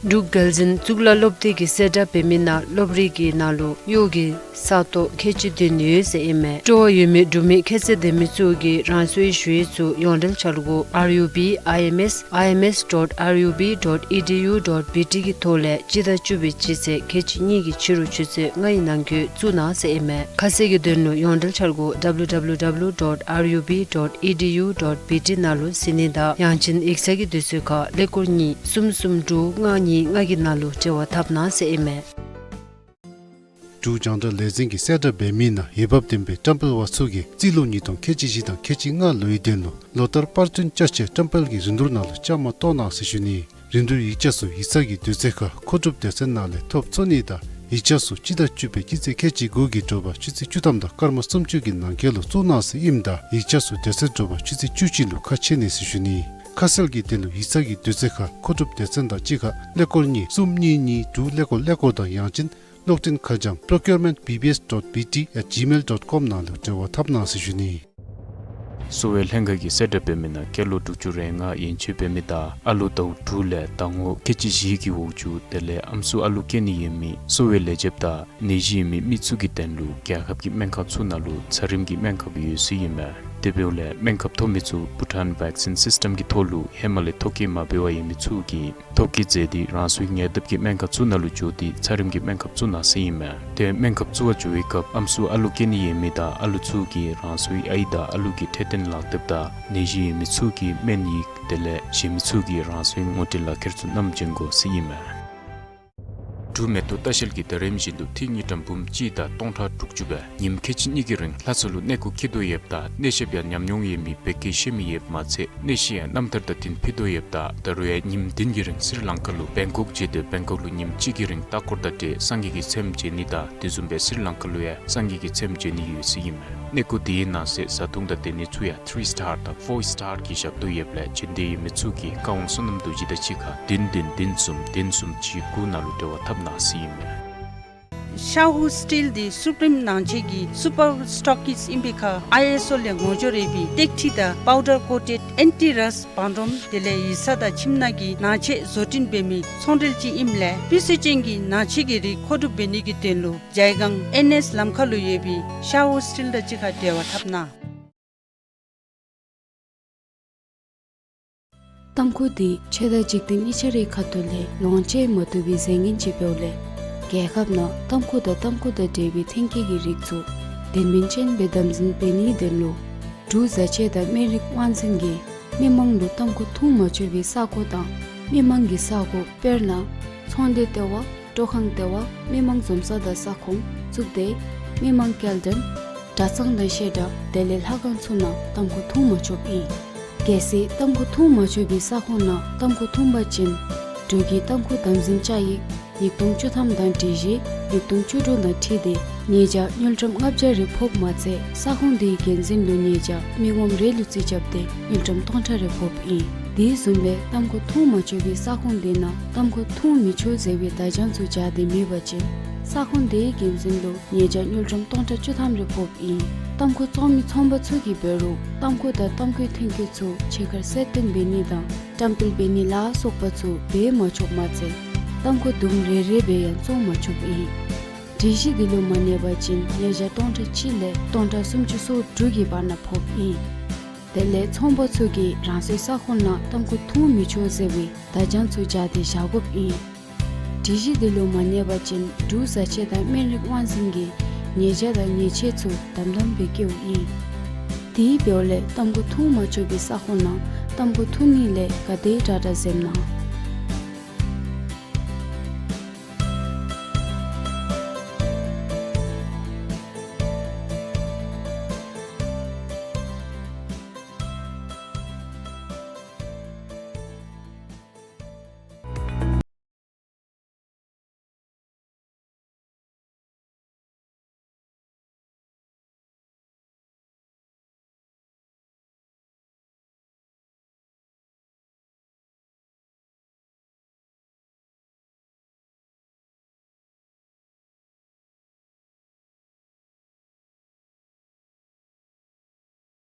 འབྲུག་རྒྱལ་འཛིན་གཙུག་ལག་སློབ་སྡེ་གིས་གསལ་བསྒྲགས་འབད་མི་ནང་སློབ་རིམ་གྱི་ནང་ལུ་གཡོག་གི་ས་སྟོང་ཁལ་གཅིག་བདུན་ཡོད་ཟེར་ཨིན་མས། སྤྲོ་བ་ཡོད་མི་འབྲུག་མི་ཁྱད་ཚད་ལྡན་མི་ཚུ་གིས་རང་སོའི་ཞུ་ཡིག་ཚུ་ཡོངས་འབྲེལ་འཆར་སྒོ་R U B I M S I M S dot R U B dot E D U dot B T གི་ཐོག་ལས་སྤྱི་ཟླ་བཅུ་པའི་སྤྱི་ཚེས་ཁལ་གཅིག་གཉིས་ཀྱི་ཕྱི་རུ་ཆུ་ཚོད་ལྔའི་ནང་འཁོད་བཙུགས་གནང་ཟེར་ཨིན་མས། ཁ་གསལ་གྱི་དོན་ལུ་ཡོངས་འབྲེལ་འཆར་སྒོ་W W W dot R U B dot E D U dot B T ནང་ལུ་གཟིགས་ནི་དང་ཡང་ཅིན་ཡིག་ཚང་གི་དུས་ཚོད་ཁར་ཀླད་ཀོར་གཉིས་གསུམ་གསུམ་དྲུག་ལྔ་གཉིས་ལྔ་གི་ནང་ལུ་འབྲེལ་བ་འཐབ་གནང་ཟེར་ཨིན་མས། འབྲུག་རྒྱང་བསྒྲགས་ལས་འཛིན་གྱིས་གསལ་བསྒྲགས་འབད་མི་ནང་འོས་འབབ་ལྡན་པའི་བཀྲམ་སྤེལ་པ་ཚུ་གིས་རྩིས་ལོ་ཉིས་སྟོང་ཁལ་གཅིག་བཞི་དང་ཁལ་གཅིག་ལྔ་ལོའི་དོན་ལུ་ལོ་ལྟར་པར་སྐྲུན་ཅ་ཆས་བཀྲམ་སྤེལ་གྱི་རིན་བསྡུར་ནང་ལུ་བཅའ་མར་གཏོགས་གནང་ཟེར་ཞུ་ནི། རིན་བསྡུར་ཡིག་ཆ་ཚུ་ཡིག་ཚང་གི་དུས་ཚོད་ཁར་མཁོ་སྒྲུབ་སྡེ་ཚན་ནང་ལས་ཐོབ་ཚུགས་ནི་དང་ཡིག་ཆ་ཚུ་སྤྱི་ཟླ་བཅུ་པའི་སྤྱི་ཚེས་ཁལ་གཅིག་དགུ་གི་དྲོ་པ་ཆུ་ཚོད་བཅུ་ཐམ་དང་སྐར་མ་སུམ་ཅུ་གི་ནང་འཁོད་ལུ་བཙུགས་གནང་ཟེར་ཨིནམ་ད་ཡིག་ཆ་ཚུ་དེ་ཚེ་དྲོ་པ་ཆུ་ཚོད་བཅུ་གཅིག་ལུ་ཁ་ཕྱེ་ནི་ཟེར་ཞུ་ནི། ཁ་གསལ་གྱི་དོན་ལུ་ཡིག་ཚང་གི་དུས་ཚོད་ཁར་མཁོ་སྒྲུབ་སྡེ་ཚན་དང་གཅིག་ཁར་ཀླད་ཀོར་གཉིས་གསུམ་གཉིས་གཉིས་དྲུག་ཀླད་ཀོར་ཀླད་ཀོར་དང་ཡང་ཅིན་གློག་འཕྲིན་ཁ་བྱང་procurement B B S dot B T at gmail dot com ནང་ལུ་འབྲེལ་བ་འཐབ་གནང་ཟེར་ཞུ་ནི། གསོ་བའི་ལྷན་ཁག་གིས་གསལ་བསྒྲགས་འབད་མི་ནང་སྐྱེས་ལོ་དྲུག་ཅུ་རེ་ལྔ་ཡན་ཆད་འབད་མི་དང་ཨ་ལོ་ཟླཝ་དྲུག་ལས་ཟླ་ངོ་ཁལ་གཅིག་བཞི་གི་འོག་ཅུ་དེ་ལས་ཨམ་སྲུ་ཨ་ལུ་སྐྱེ་ནི་ཡོད་མི་གསོ་བའི་ལས་བྱེདཔ་དང་ནད་གཞི་ཡོད་མི་མི་ཚུ་གི་དོན་ལུ་རྒྱལ་ཁབ་ཀྱི་སྨན་ཁང་ཚུ་ནང་ལུ་ཚད་རིམས་ཀྱི་སྨན་ཁབ་ཡོད་ཟེར་ཨིན་མས། དེ་འབདཝ་ལས་སྨན་ཁབ་ཐོབ་མི་ཚུ་བྷུ་ཊཱན་ཝེག་སིན་སིསི་ཊམ་གྱི་ཐོག་ལུ་ཧེ་མ་ལས་ཐོ་བཀོད་མ་འབད་བར་ཡོད་མི་ཚུ་གིས་ཐོ་བཀོད་མཛད་དེ་རང་སོའི་ཉེ་འདབས་ཀྱི་སྨན་ཁང་ཚུ་ནང་ལུ་འགྱོ་སྟེ་ཚད་རིམས་ཀྱི་སྨན་ཁབ་བཙུགས་གནང་ཟེར་ཨིན་མས། ཏེ་སྨན་ཁབ་བཙུགས་པར་འགྱོ་བའི་སྐབས་ཨམ་སྲུ་ཨ་ལུ་སྐྱེ་ནི་ཡོད་མི་དང་ཨ་ལུ་ཚུ་གིས་རང་སོའི་ཨའི་དང་ཨ་ལུ་གི་འཕྲོད་བསྟེན་ལག་དེབ་དང་ནད་གཞི་ཡོད་མི་ཚུ་གི་སྨན་ཡིག་དེ་ལས་གཞན་མི་ཚུ་གིས་རང་སོའི་ངོ་སྤྲོད་ལག་ཁྱེར་ཚུ་བསྣམས་བྱོན་དགོ་ཟེར་ཨིན་མས། འབྲུག་མེ་ཏོག་ལྟ་བཤལ་གྱིས་ད་རིས་བཞིན་དུ་ཏི་རུ་ཉིན་གྲངས་འབུམ་གཅིག་དང་སྟོང་ཕྲག་དྲུག་ཅུ་སྦེ་ཉིནམ་ཁལ་གཅིག་གཉིས་ཀྱི་རིང་ལྷ་ས་ལུ་གནས་སྐོར་འཁྱིད་དོ་ཡོདཔ་ད་གནས་བཤདཔ་ཡང་ཉམས་མྱོང་ཡོད་མི་བོད་སྐད་ཤེས་མི་ཡོདཔ་མ་ཚད་གནས་གཞི་ཡང་རྣམ་ཐར་དང་བསྟུན་ཕུལ་དོ་ཡོདཔ་ད་ད་རུང་ཡང་ཉིནམ་བདུན་གྱི་རིང་སི་རི་ལང་ཀ་ལུ་བེང་ཀོག་བརྒྱུད་དེ་བེང་ཀོག་ལུ་ཉིནམ་གཅིག་གི་རིང་ལྟ་སྐོར་དང་འབྲེལ་སངས་རྒྱས་ཀྱི་ཚེམས་མཇལ་ནི་དང་དེ་བཟུམ་སྦེ་སི་རི་ལང་ཀ་ལུ་ཡང་སངས་རྒྱས་ཀྱི་ཚེམས་མཇལ་ནི་ཡོད་ཟེར་ཨིན་མས། གནས་སྐོར་དེའི་ནང་གསེས་བཟའ་འཐུང་དང་སྡོད་གནས་ཚུ་ཡང་ཐི་རི་སི་ཊར་དང་ཕོར་སི་ཊར་གྱི་ཞབས་ཏོག་ཡོདཔ་ལས་འབྱོན་འདོད་ཡོད་མི་ཚུ་གིས་བཀའ་དབང་བསོད་ནམས་རྡོ་རྗེ་དང་གཅིག་ཁར་བདུན་བདུན་བདུན་གསུམ་བདུན་གསུམ་གཅིག་དགུ་ནང་ལུ་འབྲེལ་བ་འཐབ་གནང་ཟེར་ཨིན་མས། ཤ་ཧུ་སི་ཊིལ་འདི་སུ་པི་རིམ་ནང་ཆེན་གྱི་སུ་པར་སི་ཊོག་ཀིསཊ་ཨིན་པའི་ཁར་ཨའི་ཨེསི་ཨོ་ལས་ངོ་སྦྱོར་ཡོད་པའི་ཏེག་ཁྲི་དང་པའུ་ཌར་ཀོ་ཊེཌ་ཨེན་ཊི་རསཊ་བང་སྒྲོམ་དེ་ལས་ཡིག་ཚང་དང་ཁྱིམ་ནང་གི་ནང་ཆས་བཟོ་སྐྲུན་འབད་མི་ཚོང་འབྲེལ་ཅིག་ཨིནམ་ལས་སྤུས་ཚད་ཅན་གྱི་ནང་ཆས་ཀྱི་རིགས་མཁོ་སྒྲུབ་འབད་ནི་གི་དོན་ལུ་ཇའི་སྒང་ཨེན་ཨེསི་ལམ་ཁ་ལུ་ཡོད་པའི་ཤ་ཧུ་སི་ཊིལ་དང་གཅིག་ཁར་འབྲེལ་བ་འཐབ་གནང་། ཏམ་ཁུ་འདི་ཆོས་དང་འཇིག་རྟེན་གཉིས་ཆ་རའི་ཁ་ཐུག་ལས་ལོངས་སྤྱོད་མ་བཏུབ་པའི་རྫས་ངན་ཅིག་འབདཝ་ལས་རྒྱལ་ཁབ་ནང་ཏམ་ཁུ་དང་ཏམ་ཁུ་དང་འབྲེལ་བའི་ཐོན་སྐྱེད་ཀྱི་རིགས་ཚུ་དོན་སྨིན་ཅན་སྦེ་དམ་འཛིན་འབད་ནིའི་དོན་ལུ་འབྲུག་བཟའ་ཆས་དང་སྨན་རིགས་དབང་འཛིན་གྱིས་མི་མང་ལུ་ཏམ་ཁུ་འཐུང་མ་ཆོག་པའི་ས་གོ་དང་མི་མང་གི་ས་གོ་དཔེར་ན་ཚོང་སྡེ་ལྟེ་བ། སྤྲོ་ཁང་ལྟེ་བ། མི་མང་འཛོམས་ས་དང་ས་ཁོངས་བཙུགས་ཏེ་མི་མང་སྐྱེལ་འདྲེན་གྲྭ་ཚང་དང་བཤད་གྲྭ་དེ་ལས་ལྷ་ཁང་ཚུ་ནང་ཏམ་ཁུ་འཐུང་མ་ཆོགཔ་ཨིན། གལ་སྲིད་ཏམ་ཁུ་འཐུང་མ་ཆོག་པའི་ས་ཁོངས་ནང་ཏམ་ཁུ་འཐུང་པ་ཅིན་འབྲུག་གི་ཏམ་ཁུ་དམ་འཛིན་བཅའ་ཡིག་ཉིས་སྟོང་བཅུ་ཐམ་དང་སྒྲིག་གཞི་ཉིས་སྟོང་བཅུ་དྲུག་དང་འཁྲིལ་ཏེ་ཉེས་བྱ་དངུལ་ཀྲམ་ལྔ་བརྒྱ་རེ་ཕོགཔ་མ་ཚད་ས་ཁོངས་དེའི་འགན་འཛིན་ལུ་ཉེས་བྱ་མི་ངོམ་རེ་ལུ་རྩིས་རྐྱབ་སྟེ་དངུལ་ཀྲམ་སྟོང་ཕྲག་རེ་ཕོགཔ་ཨིན། དེ་བཟུམ་སྦེ་ཏམ་ཁུ་འཐུང་མ་ཆོག་པའི་ས་ཁོངས་དེ་ནང་ཏམ་ཁུ་འཐུང་མི་ཆོག་ཟེར་བའི་བརྡ་བྱང་ཚུ་སྦྱར་ཏེ་མེད་པ་ཅིན་ས་ཁོངས་དེའི་འགན་འཛིན་ལུ་ཉེས་བྱ་དངུལ་ཀྲམ་སྟོང་ཕྲག་བཅུ་ཐམ་རེ་ཕོགཔ་ཨིན། ཏམ་ཁུ་བཙོང་མི་ཚོང་པ་ཚུ་གིས་འབད་རུང་ཏམ་ཁུ་དང་ཏམ་ཁུའི་ཐོན་སྐྱེད་ཚུ་ཕྱི་ཁར་གསལ་སྟོན་འབད་ནི་དང་བཀྲམ་སྤེལ་འབད་ནི་ལ་སོགས་པ་ཚུ་འབད་མ་ཆོགཔ་མ་ཚད་ཏམ་ཁུ་དུམ་རེ་རེ་སྦེ་ཡང་བཙོང་མ་ཆོགཔ་ཨིན། སྒྲིག་གཞི་འདི་ལུ་མ་གནས་པ་ཅིན་ཉེས་བྱ་སྟོང་ཕྲག་གཅིག་ལས་སྟོང་ཕྲག་སུམ་ཅུ་སོ་དྲུག་གི་བར་ན་ཕོགཔ་ཨིན། དེ་ལས་ཚོང་པ་ཚུ་གིས་རང་སོའི་ས་ཁོངས་ནང་ཏམ་ཁུ་འཐུང་མི་ཆོག་ཟེར་བའི་བརྡ་བྱང་ཚུ་སྦྱར་ཏེ་བཞག་དགོཔ་ཨིན། སྒྲིག་གཞི་འདི་ལུ་མ་གནས་པ་ཅིན་འབྲུག་བཟའ་ཆས་དང་སྨན་རིགས་དབང་འཛིན་གྱིས་ཉེས་བྱ་དང་ཉེས་ཆད་ཚུ་དམ་དམ་སྦེ་བཀལཝ་ཨིན། དེ་འབདཝ་ལས་ཏམ་ཁུ་འཐུང་མ་ཆོག་པའི་ས་ཁོངས་ནང་ཏམ་ཁུ་འཐུང་ནི་ལས་ག་དེ་དྲག་དྲག་འཛེམ་གནང་།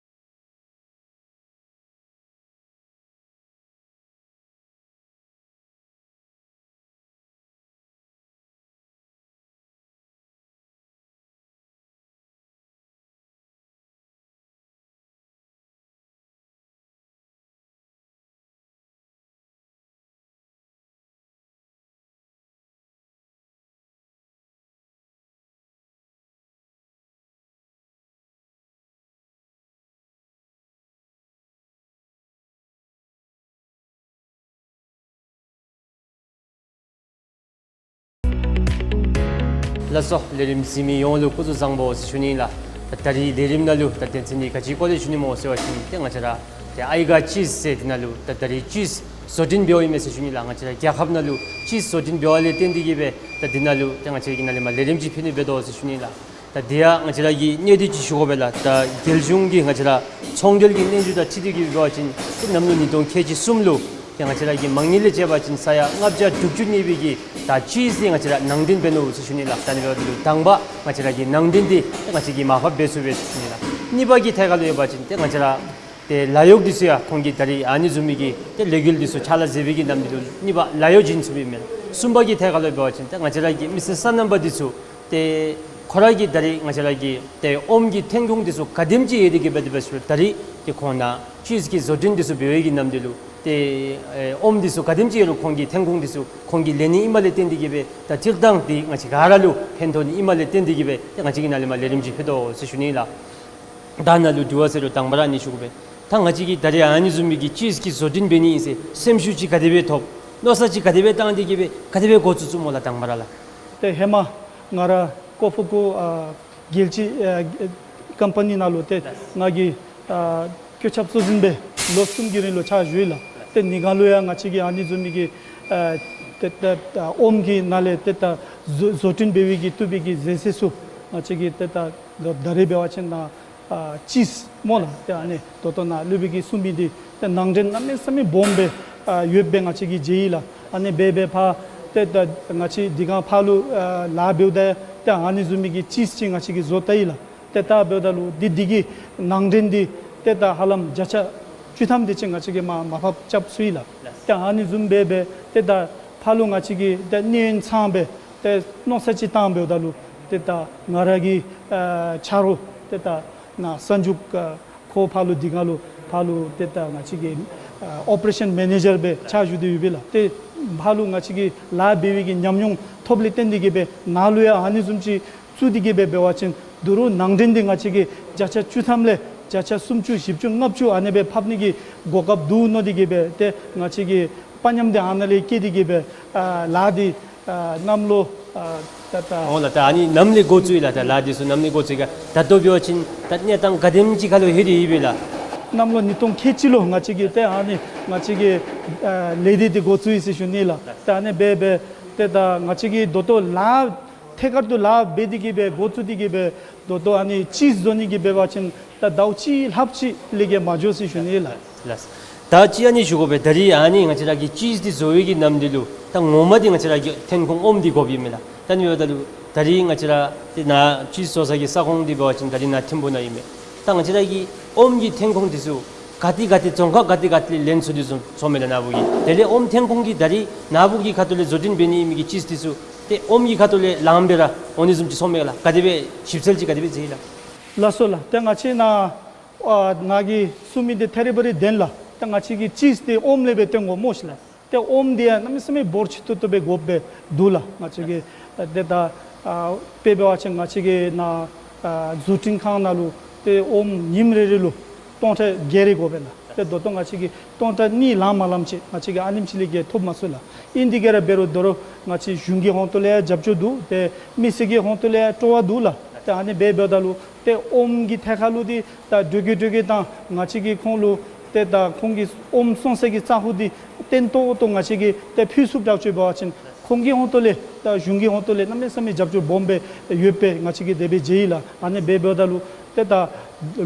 ལགས་སོ། ལས་རིམ་གཟིགས་མི་ཡོངས་ལུ་སྐུ་གཟུགས་བཟང་པོ་ཟེར་ཞུ་ནི་ལགས། ད་ད་རིས་ལས་རིམ་ནང་ལུ་ད་དོན་ཚན་འདི་ག་ཅིའི་སྐོར་ལས་ཞུ་ནི་སྨོ་ཟེར་བ་ཅིན་ཏེ་ང་བཅས་ར་ཏེ་ཨའི་ག་ཅིས་ཟེར་འདི་ནང་ལུ་ད་ད་རིས་ཅིས་བཟོ་སྐྲུན་འབདཝ་ཨིན་མས་ཟེར་ཞུ་ནི་ལགས། ང་བཅས་ར་རྒྱལ་ཁབ་ནང་ལུ་ཅིས་བཟོ་སྐྲུན་འབདཝ་ལས་བརྟེན་ཏེ་གིས་སྦེ་ད་འདི་ནང་ལུ་ཏེ་ང་བཅས་ཀྱིས་ནཱ་ལས་མར་ལས་རིམ་ཅིག་ཕུལ་ནི་འབད་དོ་ཟེར་ཞུ་ནི་ལགས། ད་འདི་ཡང་ང་བཅས་ར་གིས་གནད་དོན་ཅིག་ཞུ་དགོ་པས་ལགས། ད་རྒྱལ་གཞུང་གི་ང་བཅས་ར་ཚོང་འབྲེལ་གྱི་སྙན་ཞུ་དང་འཁྲིལ་ཏེ་གིས་འབད་བ་ཅིན་ཏེ་གནམ་ལོ་ཉིས་སྟོང་ཁལ་གཅིག་གསུམ་ལུ་ཏེ་ང་བཅས་ར་གི་མ་དངུལ་ལས་བཅད་པ་ཅིན་ས་ཡ་ལྔ་བརྒྱ་དྲུག་ཅུ་གནས་པའི་གི་ད་ཅིས་འདི་ང་བཅས་ར་ནང་འདྲེན་འབད་ནུག་ཟེར་ཞུ་ནི་ལགས། ད་ནི་འབདཝ་ད་ལུ་དང་པ་ང་བཅས་ར་གི་ནང་འདྲེན་འདི་ཏེ་ང་བཅས་ཀྱིས་མར་ཕབ་འབད་ཚུགས་པས་ཟེར་ཞུ་ནི་ལགས། གཉིས་པ་གི་ཐད་ཁར་ལུ་ཡོད་པ་ཅིན་ཏེ་ང་བཅས་ར་ཏེ་ལཱ་གཡོག་འདི་ཚུ་ཡང་ཁོང་གིས་ད་རིས་ཨ་ནི་བཟུམ་མའི་གི་ཏེ་ལས་འགུལ་འདི་ཚུ་ཕྱག་ལཱ་མཛད་པའི་གི་ནམ་འདི་ལུ་གཉིས་པ་ལཱ་གཡོག་བྱིན་ཚུགས་པས་མེན་ན། གསུམ་པ་གི་ཐད་ཁར་ལུ་འབད་བ་ཅིན་ཏེ་ང་བཅས་ར་གི་མི་སེར་སོ་ནམ་པ་འདི་ཚུ་ཏེ་ཁོ་ར་གིས་ད་རིས་ང་བཅས་ར་གི་ཏེ་ཨོམ་གྱི་ཐོན་ཁུངས་འདི་ཚུ་ག་དེམ་ཅིག་ཡོད་དེ་གིས་སྦེ་དེ་སྦེ་ཞུ་ད་རིས་ཏེ་ཁོང་ནཱ་ཅིས་ཀྱི་བཟོ་སྐྲུན་འདི་ཚུ་འབད་བའི་གི་ནམ་འདི་ལུ་ཏེ་ཨེ་ཨོམ་འདི་ཚུ་ག་དེམ་ཅིག་ཡོད་རུང་ཁོང་གི་ཐོན་ཁུངས་འདི་ཚུ་ཁོང་གིས་ལེན་ནི་ཨིནམ་ལས་བརྟེན་ཏེ་གིས་སྦེ་ད་སྤྱིར་བཏང་འདི་ང་བཅས་ག་ར་ལུ་ཕན་ཐོགས་ནི་ཨིནམ་ལས་བརྟེན་ཏེ་གིས་སྦེ་ཏེ་ང་བཅས་ཀྱིས་ནཱ་ལས་མར་ལས་རིམ་ཅིག་ཕུལ་དོ་ཟེར་ཞུ་ནི་ལགས། ད་ནཱ་ལུ་དྲི་བ་ཟེར་རུང་དང་པ་ར་ཨ་ནི་ཞུ་དགོ་པས། ད་ང་བཅས་ཀྱིས་ད་རིས་ཨ་ནི་བཟུམ་མའི་གི་ཅིས་ཀྱི་བཟོ་སྐྲུན་འབད་ནི་ཨིན་ཟེར་སེམས་ཤུགས་ཅིག་ག་དེ་སྦེ་ཐོབ། མནོ་བསམ་ཅིག་ག་དེ་སྦེ་བཏང་སྟེ་གིས་སྦེ་ག་དེ་སྦེ་འགོ་བཙུགས་བཙུགསཔ་སྨོ་ལགས་དང་པ་ར་ལགས། ཏེ་ཧེ་མ་ང་ར་ཀོ་ཕུ་ཀུ་ཨ་རྒྱལ་སྤྱི་ཨ་ཀམ་པ་ནི་ནང་ལུ་ཏེ་ང་གིས་ཨ་བཀོད་ཁྱབ་གཙོ་འཛིན་སྦེ་ལོ་གསུམ་གྱི་རིང་ལུ་ཕྱག་ཞུ་ཡི་ལགས། ཏེ་ནི་ག་ལུ་ཡང་ང་བཅས་ཀྱིས་ཨ་ནི་བཟུམ་མའི་གི་ཨ་ཏེ་ཏེ་ཨ་ཨོམ་གྱི་ནང་ལས་ཏེ་ད་བཟོ་བཟོ་སྐྲུན་འབད་བའི་གི་བཏུབ་པའི་གི་ཟས་ཟས་ཚུ་ང་བཅས་ཀྱིས་ཏེ་ད་ད་རིས་འབད་བ་ཅིན་ནཱ་ཨ་ཅིས་སྨོ་ལགས། ཏེ་ཨ་ནི་ད་ལྟོ་ནཱ་སློབ་དཔོན་གྱིས་གསུངས་མི་འདི་ཏེ་ནང་འདྲེན་གནམ་མེད་ས་མེད་སྦོམ་སྦེ་ཨ་ཡོདཔ་སྦེ་ང་བཅས་ཀྱིས་མཇལ་ཡི་ལགས། ཨ་ནི་འབད་འབད་ཕར་ཏེ་ད་ང་བཅས་འདི་ག་ཕར་ལུ་ཨ་ལཱ་འབདཝ་ད་ཏེ་ཨ་ནི་བཟུམ་མའི་གི་ཅིས་ཅིག་ང་བཅས་ཀྱིས་བཟོ་བལྟ་ཡི་ལགས། ཏེ་ད་འབདཝ་ད་ལུ་འདི་འདི་གི་ནང་འདྲེན་འདི་ཏེ་ད་ཧ་ལམ་བརྒྱ་ཆ་བཅུ་ཐམ་དེ་ཅིག་ང་བཅས་ཀྱིས་མར་མར་ཕབ་རྐྱབ་ཚུགས་ཡི་ལགས། ཏེ་ཨ་ནི་བཟུམ་སྦེ་སྦེ་ཏེ་ད་ཕར་ལུ་ང་བཅས་ཀྱིས་ཏེ་གནས་ཡུན་ཚང་སྦེ་ཏེ་མནོ་བསམ་ཅིག་བཏང་འབདཝ་ད་ལུ་ཏེ་ད་ང་ར་གི་ཨ་ཆ་རོགས་ཏེ་ད་ནཱ་གསར་འཇུག་ཨ་ཁོ་ཕར་ལུ་འདི་ག་ལུ་ཕར་ལུ་ཏེ་ད་ང་བཅས་ཀྱི་ཨ་ཨོ་པ་རེ་ཤཱན་མེ་ནེ་ཇར་སྦེ་ཕྱག་ཞུ་སྟེ་ཡོད་པས་ལགས། ཏེ་ཕར་ལུ་ང་བཅས་ཀྱིས་ལཱ་འབད་བའི་གི་ཉམས་མྱོང་ཐོབ་ལས་བརྟེན་ཏེ་གིས་སྦེ་ནཱ་ལུ་ཡང་ཨ་ནི་བཟུམ་ཅིག་བཙུགས་ཏེ་གིས་སྦེ་འབད་བ་ཅིན་ད་རུང་ནང་འདྲེན་འདི་ང་བཅས་ཀྱིས་བརྒྱ་ཆ་བཅུ་ཐམ་ལས་བརྒྱ་ཆ་སུམ་ཅུ་བཞི་བཅུ་ལྔ་བཅུ་ཨ་ནི་སྦེ་ཕབ་ནི་གི་གོ་སྐབས་འདུག་མནོ་སྟེ་གིས་སྦེ་ཏེ་ང་བཅས་ཀྱིས་དཔའ་ཉམས་འདི་ཨ་ནཱ་ལས་བསྐྱེད་དེ་གིས་སྦེ་ཨ་ལཱ་འདི་ཨ་གནམ་ལོ་ཨ་ད་ད་འོང་ལགས། ད་ཨ་ནི་ནམ་ལས་འགོ་བཙུགས་ཡི་ལགས། ད་ལཱ་འདི་ཚུ་ནམ་ལས་འགོ་བཙུགས་ཡི་ག། ད་ལྟོ་འབད་བ་ཅིན་ད་གནས་སྟངས་ག་དེམ་ཅིག་ཁར་ལུ་ལྷོད་དེ་ཡོད་པས་ལགས། གནམ་ལོ་ཉིས་སྟོང་ཁལ་གཅིག་ལུ་ང་བཅས་ཀྱིས་ཏེ་ཨ་ནི་ང་བཅས་ཀྱིས་ཨ་ལས་སྡེ་འདི་འགོ་བཙུགས་ཡི་ཟེར་ཞུ་ནི་ལགས། ཏེ་ཨ་ནི་སྦེ་སྦེ་ཏེ་ད་ང་བཅས་ཀྱིས་ད་ལྟོ་ལཱ་ཐད་ཀར་དུ་ལཱ་འབད་དེ་གིས་སྦེ་འགོ་བཙུགས་ཏེ་གིས་སྦེ་ད་ལྟོ་ཨ་ནི་ཅིསི་བཟོ་ནི་གི་འབད་བ་ཅིན་ད་ཟླཝ་གཅིག་ལྷགཔ་ཅིག་ལས་ཀྱི་མ་འགྱོ་ཟེར་ཞུ་ནི་ལགས། ལགས། ད་ཅི་ཨ་ནི་ཞུ་དགོ་པས། ད་རིས་ཨ་ནི་ང་བཅས་ར་གི་ཅིསི་འདི་བཟོ་བའི་གི་ནམ་དུས་ལུ་ད་ངོ་མ་འདི་ང་བཅས་ར་གི་ཐོན་ཁུངས་ཨོམ་འདི་དགོཔ་ཨིན་མས་ལགས། ད་ཨ་ནི་འབདཝ་ད་ལུ་ད་རིས་ང་བཅས་ར་ཏེ་ནཱ་ཅིསི་བཟོ་ས་གི་ས་ཁོངས་འདི་འབད་བ་ཅིན་ད་རིས་ནཱ་ཐིམ་ཕུ་ནང་ཨིན་མས། ད་ང་བཅས་ར་གི་ཨོམ་གྱི་ཐོན་ཁུངས་འདི་ཚུ་ག་ཏེ་ག་ཏེ་རྫོང་ཁག་ག་ཏེ་ག་ཏེ་ལས་ལེན་ཚུགས་ཏེ་སོང་སོངམ་མས་ལགས་ནཱ་བུ་གི། དེ་ལས་ཨོམ་ཐོན་ཁུངས་ཀྱི་ད་རིས་ནཱ་བུ་གི་ཁ་ཐུག་ལས་བཟོ་སྐྲུན་འབད་ནི་ཨིན་མི་གི་ཅིསི་འདི་ཚུ་ཏེ་ཨོམ་གྱི་ཁ་ཐུག་ལས་ལངམ་སྦེ་ར་འོང་ནི་བཟུམ་ཅིག་སོངམ་མས་ལགས། ག་དེ་སྦེ་ཞིབ་འཚོལ་ཅིག་ག་དེ་སྦེ་མཛད་ཡི་ལགས། ལགས་སོ་ལགས། ཏེ་ང་བཅས་ནཱ་ཨ་ནཱ་གིས་གསུང་མི་འདི་ཐད་རི་བ་རི་བདེན་ལགས། ཏེ་ང་བཅས་ཀྱིས་ཅིསི་འདི་ཨོམ་ལས་སྦེ་བཏོན་དགོ་སྨོ་ཤེས་ལགས། ཏེ་ཨོམ་འདི་ཡང་གནམ་མེད་ས་མེད་འབོར་ཆེ་ཏོག་ཏོ་སྦེ་དགོཔ་སྦེ་འདུག་ལགས། ང་བཅས་ཀྱིས་ཨ་ཏེ་ད་ཨ་དཔེ་འབད་བ་ཅིན་ང་བཅས་ཀྱི་ནཱ་ཨ་བཟོ་སྐྲུན་ཁང་ནང་ལུ་ཏེ་ཨོམ་ཉིནམ་རེ་རེ་ལུ་སྟོང་ཕྲག་བརྒྱད་རེ་དགོ་པས་ལགས། ཏེ་ད་ལྟོ་ང་བཅས་ཀྱིས་སྟོང་ཕྲག་གཉིས་ལང་མ་ལངམ་ཅིག་ང་བཅས་ཀྱིས་ཨ་ནེམ་ཅིག་ལས་བརྒལ་ཐོབ་མ་ཚུགས་ལགས། ཨིན་དེ་གིས་ར་འབད་རུང་དོ་རུང་ང་བཅས་གཞུང་གི་ཧོང་ཏོ་ལས་ཡང་རྒྱབ་སྐྱོར་འདུག། ཏེ་མི་སེར་གྱི་ཧོང་ཏོ་ལས་ཡང་སྤྲོ་བ་འདུག་ལགས། ཏེ་ཨ་ནི་སྦེ་འབདཝ་ད་ལུ་ཏེ་ཨོམ་གྱི་ཐད་ཁར་ལུ་འདི་ད་དྲོ་གི་དྲོ་གི་དང་ང་བཅས་ཀྱིས་ཁོང་ལུ་ཏེ་ད་ཁོང་གི་ཨོམ་སོང་ས་གི་ས་ཁོངས་འདི་བརྟན་ཏོག་ཏོ་ང་བཅས་ཀྱིས་ཏེ་ཕུལ་ཚུགསཔ་དྲག་ཅིག་འབད་བ་ཅིན་ཁོང་གི་ཧོང་ཏོ་ལས་ད་གཞུང་གི་ཧོང་ཏོ་ལས་གནམ་མེད་ས་མེད་རྒྱབ་སྐྱོར་སྦོམ་སྦེ་ཡོདཔ་སྦེ་ང་བཅས་ཀྱིས་དེ་སྦེ་མཇལ་ཡི་ལགས། ཨ་ནི་སྦེ་འབདཝ་ད་ལུ་ཏེ་ད་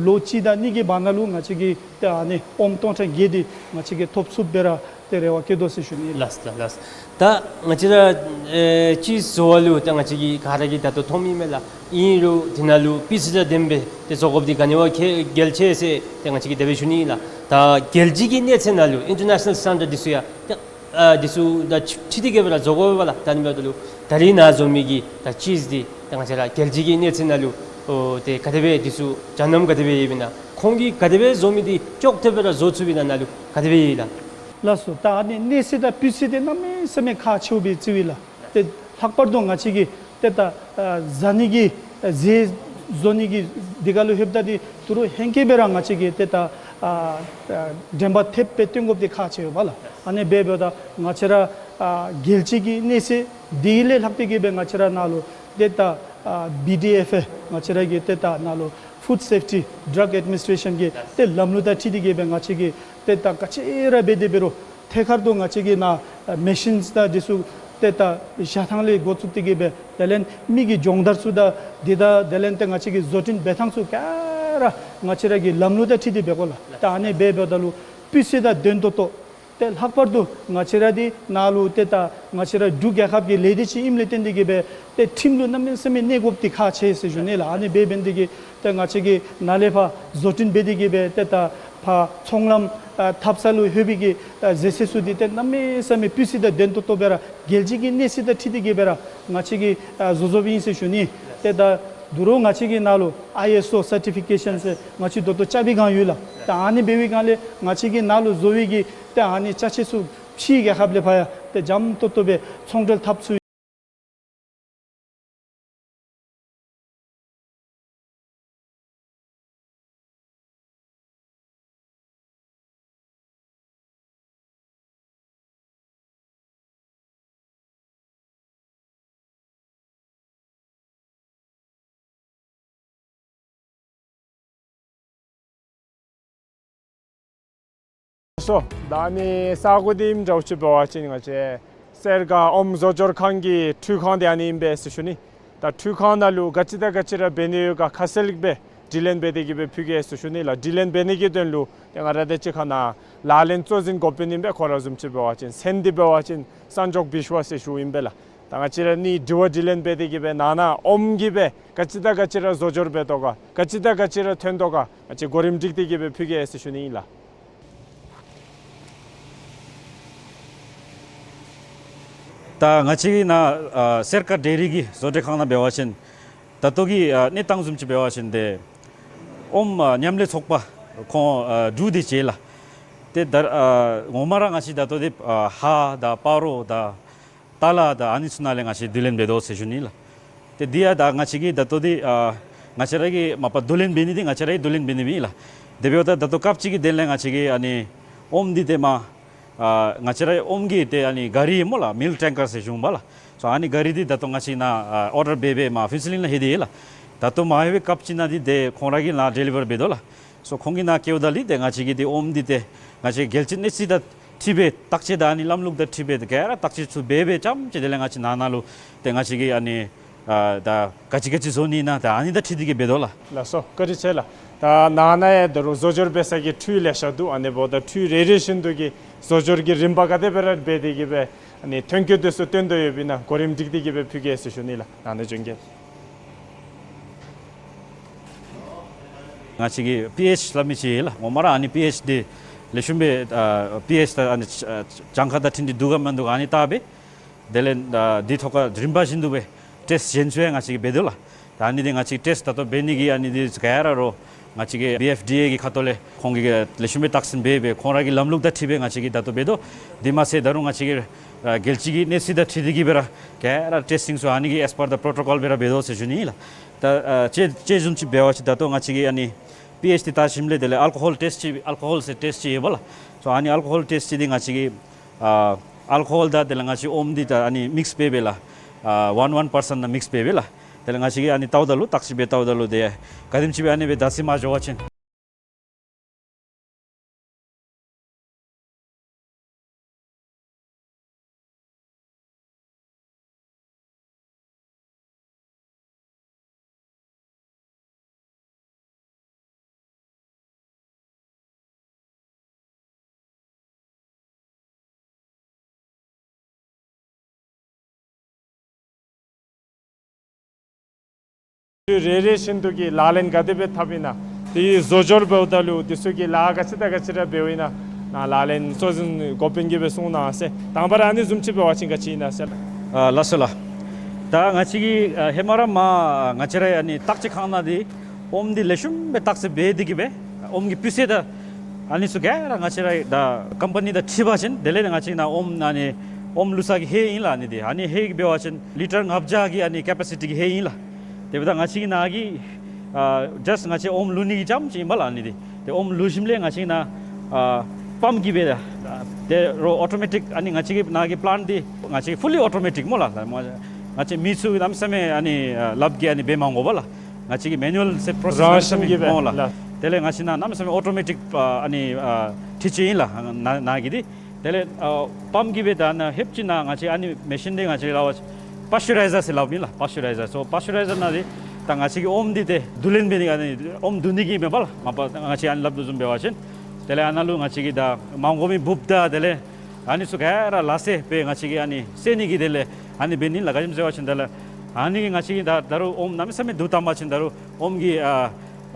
ལོ་གཅིག་དང་གཉིས་ཀྱི་བར་ན་ལུ་ང་བཅས་ཀྱིས་ཏེ་ཨ་ནི་ཨོམ་སྟོང་ཕྲག་བརྒྱད་འདི་ང་བཅས་ཀྱིས་ཐོབ་ཚུགསཔ་སྦེ་ར་ཏེ་རེ་བ་བསྐྱེད་དོ་ཟེར་ཞུ་ནི། ལགས་ལགས་ལགས། ད་ང་བཅས་ར་ཨེ་ཅིསི་བཟོ་བ་ལུ་ད་ང་བཅས་ཀྱིས་ག་ར་གིས་ད་ལྟོ་མཐོངམ་ཨིན་མས་ལགས། ཨིན་རུང་དེ་ནང་ལུ་སྤུས་ཚད་དང་ལྡནམ་སྦེ་ཏེ་བཟོ་དགོཔ་འདི་ག་ནི་བ་གལ་གལ་ཆེ་ཟེར་ཏེ་ང་བཅས་ཀྱིས་དེ་སྦེ་ཞུ་ནི་ལགས། ད་རྒྱལ་སྤྱི་གི་གནས་ཚད་ནང་ལུ་ཨིན་ཊར་ནེ་ཤ་ནཱལ་སི་ཊེན་ཌརཌ་འདི་ཚུ་ཡང་ཏེ་ཨ་འདི་ཚུ་དང་འཁྲིལ་ཏེ་གིས་སྦེ་ར་བཟོ་དགོ་པས་ལགས། ད་ཨ་ནི་འབདཝ་ད་ལུ་ད་རིས་ནཱ་བཟོ་མི་གི་ད་ཅིསི་འདི་ད་ང་བཅས་ར་རྒྱལ་སྤྱི་གི་གནས་ཚད་ནང་ལུ་ཨོ་ཏེ་ག་དེ་སྦེ་འདི་ཚུ་སྦྱང་གནམ་ག་དེ་སྦེ་ཡོདཔ་ཨིན་ན། ཁོང་གིས་ག་དེ་སྦེ་བཟོ་མི་འདི་ཅོག་འཐདཔ་སྦེ་ར་བཟོ་ཚུགསཔ་ཨིན་ན་ནཱ་ལུ་ག་དེ་སྦེ་ཡོད་ལགས། ལགས་སོ། ད་ཨ་ནི་གནས་ཚད་དང་སྤུས་ཚད་འདི་གནམ་མེད་ས་མེད་ཁག་ཆེཝ་སྦེ་བརྩིཝ་ཨིན་ལགས། ཏེ་ལྷག་པར་དུ་ང་བཅས་ཀྱིས་ཏེ་ད་ཨ་བཟའ་ནི་གི་ཨ་ཟས་བཟོ་ནི་གི་འདི་ཁར་ལུ་ལྷོདཔ་ད་འདི་ད་རུང་ཧེང་སྐལ་སྦེ་ར་ང་བཅས་ཀྱིས་ཏེ་ད་ཨ་ཨ་དྲན་པ་ཐེབས་སྦེ་བཏོན་དགོཔ་འདི་ཁག་ཆེ་ཡོདཔ་ལགས། ཨ་ནི་སྦེ་འབདཝ་ད་ང་བཅས་ར་ཨ་རྒྱལ་སྤྱི་གི་གནས་ཚད་འདི་ལས་ལྷག་སྟེ་གིས་སྦེ་ང་བཅས་ར་ནཱ་ལུ་ཏེ་ད་ཨ་བི་ཌི་ཨེཕ་ཨེ་ང་བཅས་ར་གི་ཏེ་ད་ནཱ་ལུ་ཕུཌ་སེཕ་ཊི་ཌྲག་ཨེཌ་མི་ནིསི་ཊེ་ཤཱན་གྱི་ཏེ་ལམ་ལུགས་དང་འཁྲིལ་ཏེ་གིས་སྦེ་ང་བཅས་ཀྱིས་ཏེ་ད་ག་ཅི་ར་འབད་དེ་འབད་རུང་ཐད་ཀར་དུ་ང་བཅས་ཀྱིས་ནཱ་ཨ་མེ་ཤིནསི་དང་འདི་ཚུ་ཏེ་ད་བཞག་ཐངས་ལས་འགོ་བཙུགས་ཏེ་གིས་སྦེ་དེ་ལས་མི་གི་སྦྱོང་བརྡར་ཚུ་དང་འདི་དང་དེ་ལས་ཏེ་ང་བཅས་ཀྱི་བཟོ་སྐྲུན་འབད་ཐངས་ཚུ་ག་ར་ང་བཅས་ར་གི་ལམ་ལུགས་དང་འཁྲིལ་ཏེ་འབད་དགོ་ལགས། ད་ཨ་ནི་སྦེ་འབདཝ་ད་ལུ་སྤུས་ཚད་དང་ལྡན་ཏོག་ཏོ་ཏེ་ལྷག་པར་དུ་ང་བཅས་ར་འདི་ནཱ་ལུ་ཏེ་ད་ང་བཅས་ར་འབྲུག་རྒྱལ་ཁབ་ཀྱི་ལས་སྡེ་ཅིག་ཨིནམ་ལས་བརྟེན་ཏེ་གིས་སྦེ་ཏེ་ཁྲིམས་ལུ་གནམ་མེད་ས་མེད་གནས་དགོཔ་འདི་ཁག་ཆེ་ཟེར་ཞུ་ནི་ལགས། ཨ་ནི་སྦེ་འབད་ནི་དེ་གིས་ཏེ་ང་བཅས་ཀྱིས་ནཱ་ལས་ཕར་བཟོ་སྐྲུན་འབད་དེ་གིས་སྦེ་ཏེ་ད་ཕར་ཚོང་ལམ་ཨ་འཐབ་ས་ལུ་ལྷོད་པའི་གི་ཨ་ཟས་ཚད་ཚུ་འདི་ཏེ་གནམ་མེད་ས་མེད་སྤུས་ཚད་དང་ལྡན་ཏོག་ཏོ་སྦེ་ར་རྒྱལ་སྤྱི་གི་གནས་ཚད་དང་འཁྲིལ་ཏེ་གིས་སྦེ་ར་ང་བཅས་ཀྱིས་ཨ་བཟོ་བཟོཝ་ཨིན་ཟེར་ཞུ་ནི། ཏེ་ད་ད་རུང་ང་བཅས་ཀྱི་ནཱ་ལུ་ཨའི་ཨེསི་ཨོ་སར་ཊི་ཕི་ཀེ་ཤཱན་ཟེར་ང་བཅས་ད་ལྟོ་རྐྱབ་པའི་སྒང་ཡོད་ལགས། ད་ཨ་ནི་འབད་བའི་སྒང་ལས་ང་བཅས་ཀྱི་ནཱ་ལུ་བཟོ་བའི་གི་ཏེ་ཨ་ནི་ཅ་ཆས་ཚུ་ཕྱིའི་རྒྱལ་ཁབ་ལས་ཕར་ཡང་ཏེ་འཇམ་ཏོག་ཏོ་སྦེ་ཚོང་འབྲེལ་འཐབ་ཚུགས། སོ། ད་ཨ་ནི་ས་གོ་འདི་ཨིནམ་འདྲཝ་ཅིག་འབད་བ་ཅིན་ང་བཅས་སེར་དཀར་ཨོམ་བཟོ་སྦྱོར་ཁང་གི་འཕྲུལ་ཁང་འདི་ཨ་ནི་ཨིན་པས་ཟེར་ཞུ་ནི། ད་འཕྲུལ་ཁང་ནང་ལུ་ག་ཅི་དང་ག་ཅི་ར་འབད་ནི་ཡོད་ག་ཁ་གསལ་སྦེ་དྲི་ལན་འབད་དེ་གིས་སྦེ་ཕུལ་གེ་ཟེར་ཞུ་ནི་ལགས། དྲི་ལན་འབད་ནི་གི་དོན་ལུ་ཏེ་ང་ར་དང་གཅིག་ཁར་ནཱ་ལག་ལེན་གཙོ་འཛིན་འགོ་དཔོན་ཨིན་པས། ཁོ་ར་བཟུམ་ཅིག་འབད་བ་ཅིན་མཚན་འདི་འབད་བ་ཅིན་སན་ཇོག་བིཤ་ཝ་ཟེར་ཞུཝ་ཨིན་པས་ལགས། ད་ང་བཅས་ར་གཉིས་དྲི་བ་དྲི་ལན་འབད་དེ་གིས་སྦེ་ནཱ་ནཱ་ཨོམ་གྱིས་སྦེ་ག་ཅི་དང་ག་ཅི་ར་བཟོ་སྦྱོར་འབད་དོ་ག་ག་ཅི་དང་ག་ཅི་ར་ཐོན་དོ་ག་ང་བཅས་གོ་རིམ་སྒྲིག་སྟེ་གིས་སྦེ་ཕུལ་གེ་ཟེར་ཞུ་ནི་ཨིན་ལགས། ད་ང་བཅས་ཀྱི་ནཱ་ཨ་སེར་དཀར་ཌེ་རི་གི་བཟོ་གྲྭ་ཁང་ནང་འབད་བ་ཅིན་ད་ལྟོ་གི་ཨ་གནས་སྟངས་བཟུམ་ཅིག་འབད་བ་ཅིན་ཏེ་ཨོམ་ཨ་མཉམ་ལས་ཚོགས་པ་ཁོང་ཨ་དྲུག་འདི་བྱེད་ལགས། ཏེ་ད་ཨ་ངོ་མ་ར་ང་བཅས་ད་ལྟོ་འདི་ཨ་ཧཱ་དང་སྤ་རོ་དང་ཏ་ལ་དང་ཨ་ནི་ཚུ་ནང་ལས་ང་བཅས་བསྡུ་ལེན་འབད་དོ་ཟེར་ཞུ་ནི་ལགས། ཏེ་འདི་ཡང་ད་ང་བཅས་ཀྱིས་ད་ལྟོ་འདི་ཨ་ང་བཅས་ར་གིས་མ་པ་བསྡུ་ལེན་འབད་ནི་འདི་ང་བཅས་ར་གིས་བསྡུ་ལེན་འབད་ནི་ཨིན་ལགས། དེ་འབདཝ་ད་ད་ལྟོ་སྐབས་ཅིག་གི་དོན་ལས་ང་བཅས་ཀྱིས་ཨ་ནི་ཨོམ་འདི་ཏེ་མ་ཨ་ང་བཅས་ར་ཨོམ་གྱི་ཏེ་ཨ་ནི་ག་རི་སྨོ་ལགས། མིལཀ་ཊེང་ཀར་ཟེར་ཞུཝ་ལགས། སོ་ཨ་ནི་ག་རི་འདི་ད་ལྟོ་ང་བཅས་ནཱ་ཨ་ཨོར་ཌར་འབད་འབད་མར་ཕུན་ཚོགས་གླིང་ལུ་ལྷོད་དེ་ཡོད་ལགས། ད་ལྟོ་མ་ལྷོད་པའི་སྐབས་ཅིག་ནང་འདི་ཏེ་ཁོང་ར་གིས་ནཱ་ཌེ་ལི་བར་འབད་དོ་ལགས། སོ་ཁོང་གི་ནང་བསྐྱལཝ་ད་ལུ་ཏེ་ང་བཅས་ཀྱིས་ཏེ་ཨོམ་འདི་ཏེ་ང་བཅས་རྒྱལ་སྤྱིའི་གནས་ཚད་དང་འཁྲིལ་སྦེ་བརྟག་དཔྱད་དང་ཨ་ནི་ལམ་ལུགས་དང་འཁྲིལ་སྦེ་ཏེ་ག་ར་བརྟག་དཔྱད་ཚུ་འབད་སྦེ་རྐྱངམ་ཅིག་དེ་ལས་ང་བཅས་ནང་ན་ལུ་ཏེ་ང་བཅས་ཀྱིས་ཨ་ནི་ཨ་ད་ག་ཅི་ག་ཅི་བཟོ་ནི་ཨིན་ན་ད་ཨ་ནི་དང་འཁྲིལ་ཏེ་གིས་འབད་དོ་ལགས། ལགས་སོ། བཀའ་དྲིན་ཆེ་ལགས། ད་ནང་ན་ཡང་ད་རུང་བཟོ་སྦྱོར་འབད་ས་གི་འཕྲུལ་ལེ་ཤ་འདུག། ཨ་ནི་འབདཝ་ད་འཕྲུལ་རེ་རེ་བཞིན་དུ་གི་བཟོ་སྦྱོར་གྱི་རིམ་པ་ག་དེ་སྦེ་ར་འབད་དེ་གིས་སྦེ་ཨ་ནི་ཐོན་སྐྱེད་དེ་ཚུ་བཏོན་དོ་ཡོདཔ་ཨིན་ན་གོ་རིམ་སྒྲིག་སྟེ་གིས་སྦེ་ཕུལ་གེ་ཟེར་ཞུ་ནི་ལགས། ནང་ན་བྱོན་གེ། ང་བཅས་ཀྱིས་པི་ཨེཆ་སླབ་མི་ཅིག་ཡོད་ལགས། ངོ་མ་ར་ཨ་ནི་པི་ཨེཆ་འདི་ལེགས་ཤོམ་སྦེ་ཨ་པི་ཨེཆ་དང་ཨ་ནི་ཨ་གྱངས་ཁ་དང་འཁྲིལ་ཏེ་འདུག་ག་མིན་འདུག་ག་ཨ་ནི་བལྟ་སྦེ་དེ་ལས་ཨ་འདི་ཐོག་ཁར་རིམ་པ་བཞིན་དུ་སྦེ་ཊེསཊ་གཞན་ཚུ་ཡང་ང་བཅས་ཀྱིས་འབད་དོ་ལགས། ད་ཨ་ནི་འདི་ང་བཅས་ཊེསཊ་ད་ལྟོ་འབད་ནི་གི་ཨ་ནི་འདི་ག་ར་རོགས་ང་བཅས་ཀྱི་བི་ཨེཕ་ཌི་ཨེ་གི་ཁ་ཐུག་ལས་ཁོང་གིས་ལེགས་ཤོམ་སྦེ་བརྟག་ཞིབ་འབད་སྦེ་ཁོང་ར་གི་ལམ་ལུགས་དང་འཁྲིལ་སྦེ་ང་བཅས་ཀྱིས་ད་ལྟོ་འབད་དོ། དེ་མ་ཚད་ད་རུང་ང་བཅས་ཀྱིས་ཨ་རྒྱལ་སྤྱི་གི་གནས་ཚད་དང་འཁྲིལ་ཏེ་གིས་སྦེ་ར་ག་ར་ཊེསི་ཊིང་ཚུ་ཨ་ནི་གི་ཨེས་པར་ཌི་པོརོ་ཊོ་ཀོལ་སྦེ་ར་འབད་དོ་ཟེར་ཞུ་ནི་ཨིན་ལགས། ད་ཨ་དཔྱེ་དཔྱེ་བཟུམ་ཅིག་འབད་བ་ཅིན་ད་ལྟོ་ང་བཅས་ཀྱིས་ཨ་ནི་པི་ཨེཆ་འདི་བལྟ་ཞིནམ་ལས་དེ་ལས་ཨལ་ཀོ་ཧོལ་ཊེསཊ་ཅིག་ཨལ་ཀོ་ཧོལ་ཟེར་ཊེསཊ་ཅིག་ཡོད་པ་ལགས། སོ་ཨ་ནི་ཨལ་ཀོ་ཧོལ་ཊེསཊ་ཅིག་འདི་ང་བཅས་ཀྱིས་ཨ་ཨལ་ཀོ་ཧོལ་དང་དེ་ལས་ང་བཅས་ཨོམ་འདི་ད་ཨ་ནི་མིགསི་འབད་སྦེ་ལགས། ཨ་ཝན་ཝན་པར་སེནཊ་དང་མིགསི་འབད་སྦེ་ལགས། དེ་ལས་ང་བཅས་ཀྱིས་ཨ་ནི་བལྟཝ་ད་ལུ་བརྟག་ཞིབ་འབད་བལྟཝ་ད་ལུ་ཏེ་ག་དེམ་ཅིག་སྦེ་ཨ་ནི་སྦེ་བརྡ་ཚིག་མ་འགྱོ་བ་ཅིན། རེ་རེ་བཞིན་དུ་གི་ལག་ལེན་ག་དེ་སྦེ་འཐབ་ཨིན་ན། དེ་བཟོ་སྦྱོར་འབདཝ་ད་ལུ་དེ་ཚུ་གི་ལཱ་ག་ཅི་དང་ག་ཅི་ར་འབདཝ་ཨིན་ན། ནཱ་ལག་ལེན་གཙོ་འཛིན་འགོ་དཔོན་གྱིས་སྦེ་གསུང་གནང་ཟེར། དང་པ་ར་ཨ་ནི་བཟུམ་ཅིག་འབད་བ་ཅིན་ག་ཅི་ཨིན་ན་ཟེར། ཨ་ལགས་སོ་ལགས། ད་ང་བཅས་ཀྱིས་ཨ་ཧེ་མ་ར་མར་ང་བཅས་ར་ཨ་ནི་བརྟག་དཔྱད་ཁང་ནང་འདི་ཨོམ་འདི་ལེགས་ཤོམ་སྦེ་བརྟག་དཔྱད་འབད་དེ་གིས་སྦེ་ཨོམ་གྱི་སྤུས་ཚད་དང་ཨ་ནི་ཚུ་ག་ར་ང་བཅས་ར་ད་ཀམ་པ་ནི་དང་འཁྲིལ་བ་ཅིན་དེ་ལས་ང་བཅས་ནཱ་ཨོམ་ཨ་ནི་ཨོམ་བླུགས་ས་གི་ཧེ་ཨིན་ལགས། ཨ་ནི་འདི་ཨ་ནི་ཧེ་གི་འབད་བ་ཅིན་ལི་ཊར་ལྔ་བརྒྱ་གི་ཨ་ནི་ཀེ་པ་སི་ཊི་གི་ཧེ་ཨིན་ལགས། དེ་འབདཝ་ད་ང་བཅས་ཀྱི་ནཱ་གི་ཨ་ཇཱསཊ་ང་བཅས་ཨོམ་བླུགས་ནི་གི་རྐྱངམ་ཅིག་ཨིན་པ་ལགས་ཨ་ནི་འདི། ཏེ་ཨོམ་བླུགས་ཞིནམ་ལས་ང་བཅས་ནཱ་ཨ་པམཔ་གིས་སྦེ་ད་ཏེ་རོགས་ཨོ་ཊོ་མེ་ཊིཀ་ཨ་ནི་ང་བཅས་ཀྱི་ནཱ་གི་པི་ལེནཊ་འདི་ང་བཅས་ཕུ་ལི་ཨོ་ཊོ་མེ་ཊིཀ་སྨོ་ལགས། ང་བཅས་མི་ཚུ་གནམ་མེད་ས་མེད་ཨ་ནི་ཨ་ལགཔ་གིས་ཨ་ནི་འབད་མ་དགོ་པ་ལགས། ང་བཅས་ཀྱི་མེ་ནུ་ཨལ་ཟེར་པོ་རོ་སེསི་རང་བཞིན་གྱིས་སྦེ་སྨོ་ལགས། ལགས། དེ་ལས་ང་བཅས་ནཱ་གནམ་མེད་ས་མེད་ཨོ་ཊོ་མེ་ཊིཀ་ཨ་ཨ་ནི་ཨ་འཕྲུལ་ཆས་ཨིན་ལགས་ནཱ་ནཱ་གི་འདི། དེ་ལས་ཨ་པམཔ་གིས་སྦེ་ད་ནཱ་ཧེབ་ཅིག་ནཱ་ང་བཅས་ཨ་ནི་མེ་ཤིན་འདི་ང་བཅས་སླབ་པ་ཅིན་པཱས་ཅུ་རའི་ཛར་ཟེར་སླབ་ཨིན་ལགས། པཱས་ཅུ་རའི་ཛར། སོ་པཱས་ཅུ་རའི་ཛར་ནང་འདི་ད་ང་བཅས་ཀྱིས་ཨོམ་འདི་ཏེ་བསྡུ་ལེན་འབད་ནི་ཨ་ནི་ཨོམ་བསྡུ་ནི་གི་མེན་པ་ལགས། མ་པ་ང་བཅས་ཨ་ནི་སླབ་དོ་བཟུམ་འབད་བ་ཅིན་དེ་ལས་ཨ་ནཱ་ལུ་ང་བཅས་ཀྱིས་ད་མ་དགོ་མི་འབུཔ་དང་དེ་ལས་ཨ་ནི་ཚུ་ག་ར་ལག་སེལ་སྦེ་ང་བཅས་ཀྱིས་ཨ་ནི་སེལ་ནི་གི་དེ་ལས་ཨ་ནི་འབད་ནི་ལགས། ག་ཅི་སྨོ་ཟེར་བ་ཅིན་དེ་ལས་ཨ་ནི་གིས་ང་བཅས་ཀྱིས་ད་ད་རུང་ཨོམ་གནམ་མེད་ས་མེད་བསྡུ་བཏང་པ་ཅིན་ད་རུང་ཨོམ་གྱི་ཨ་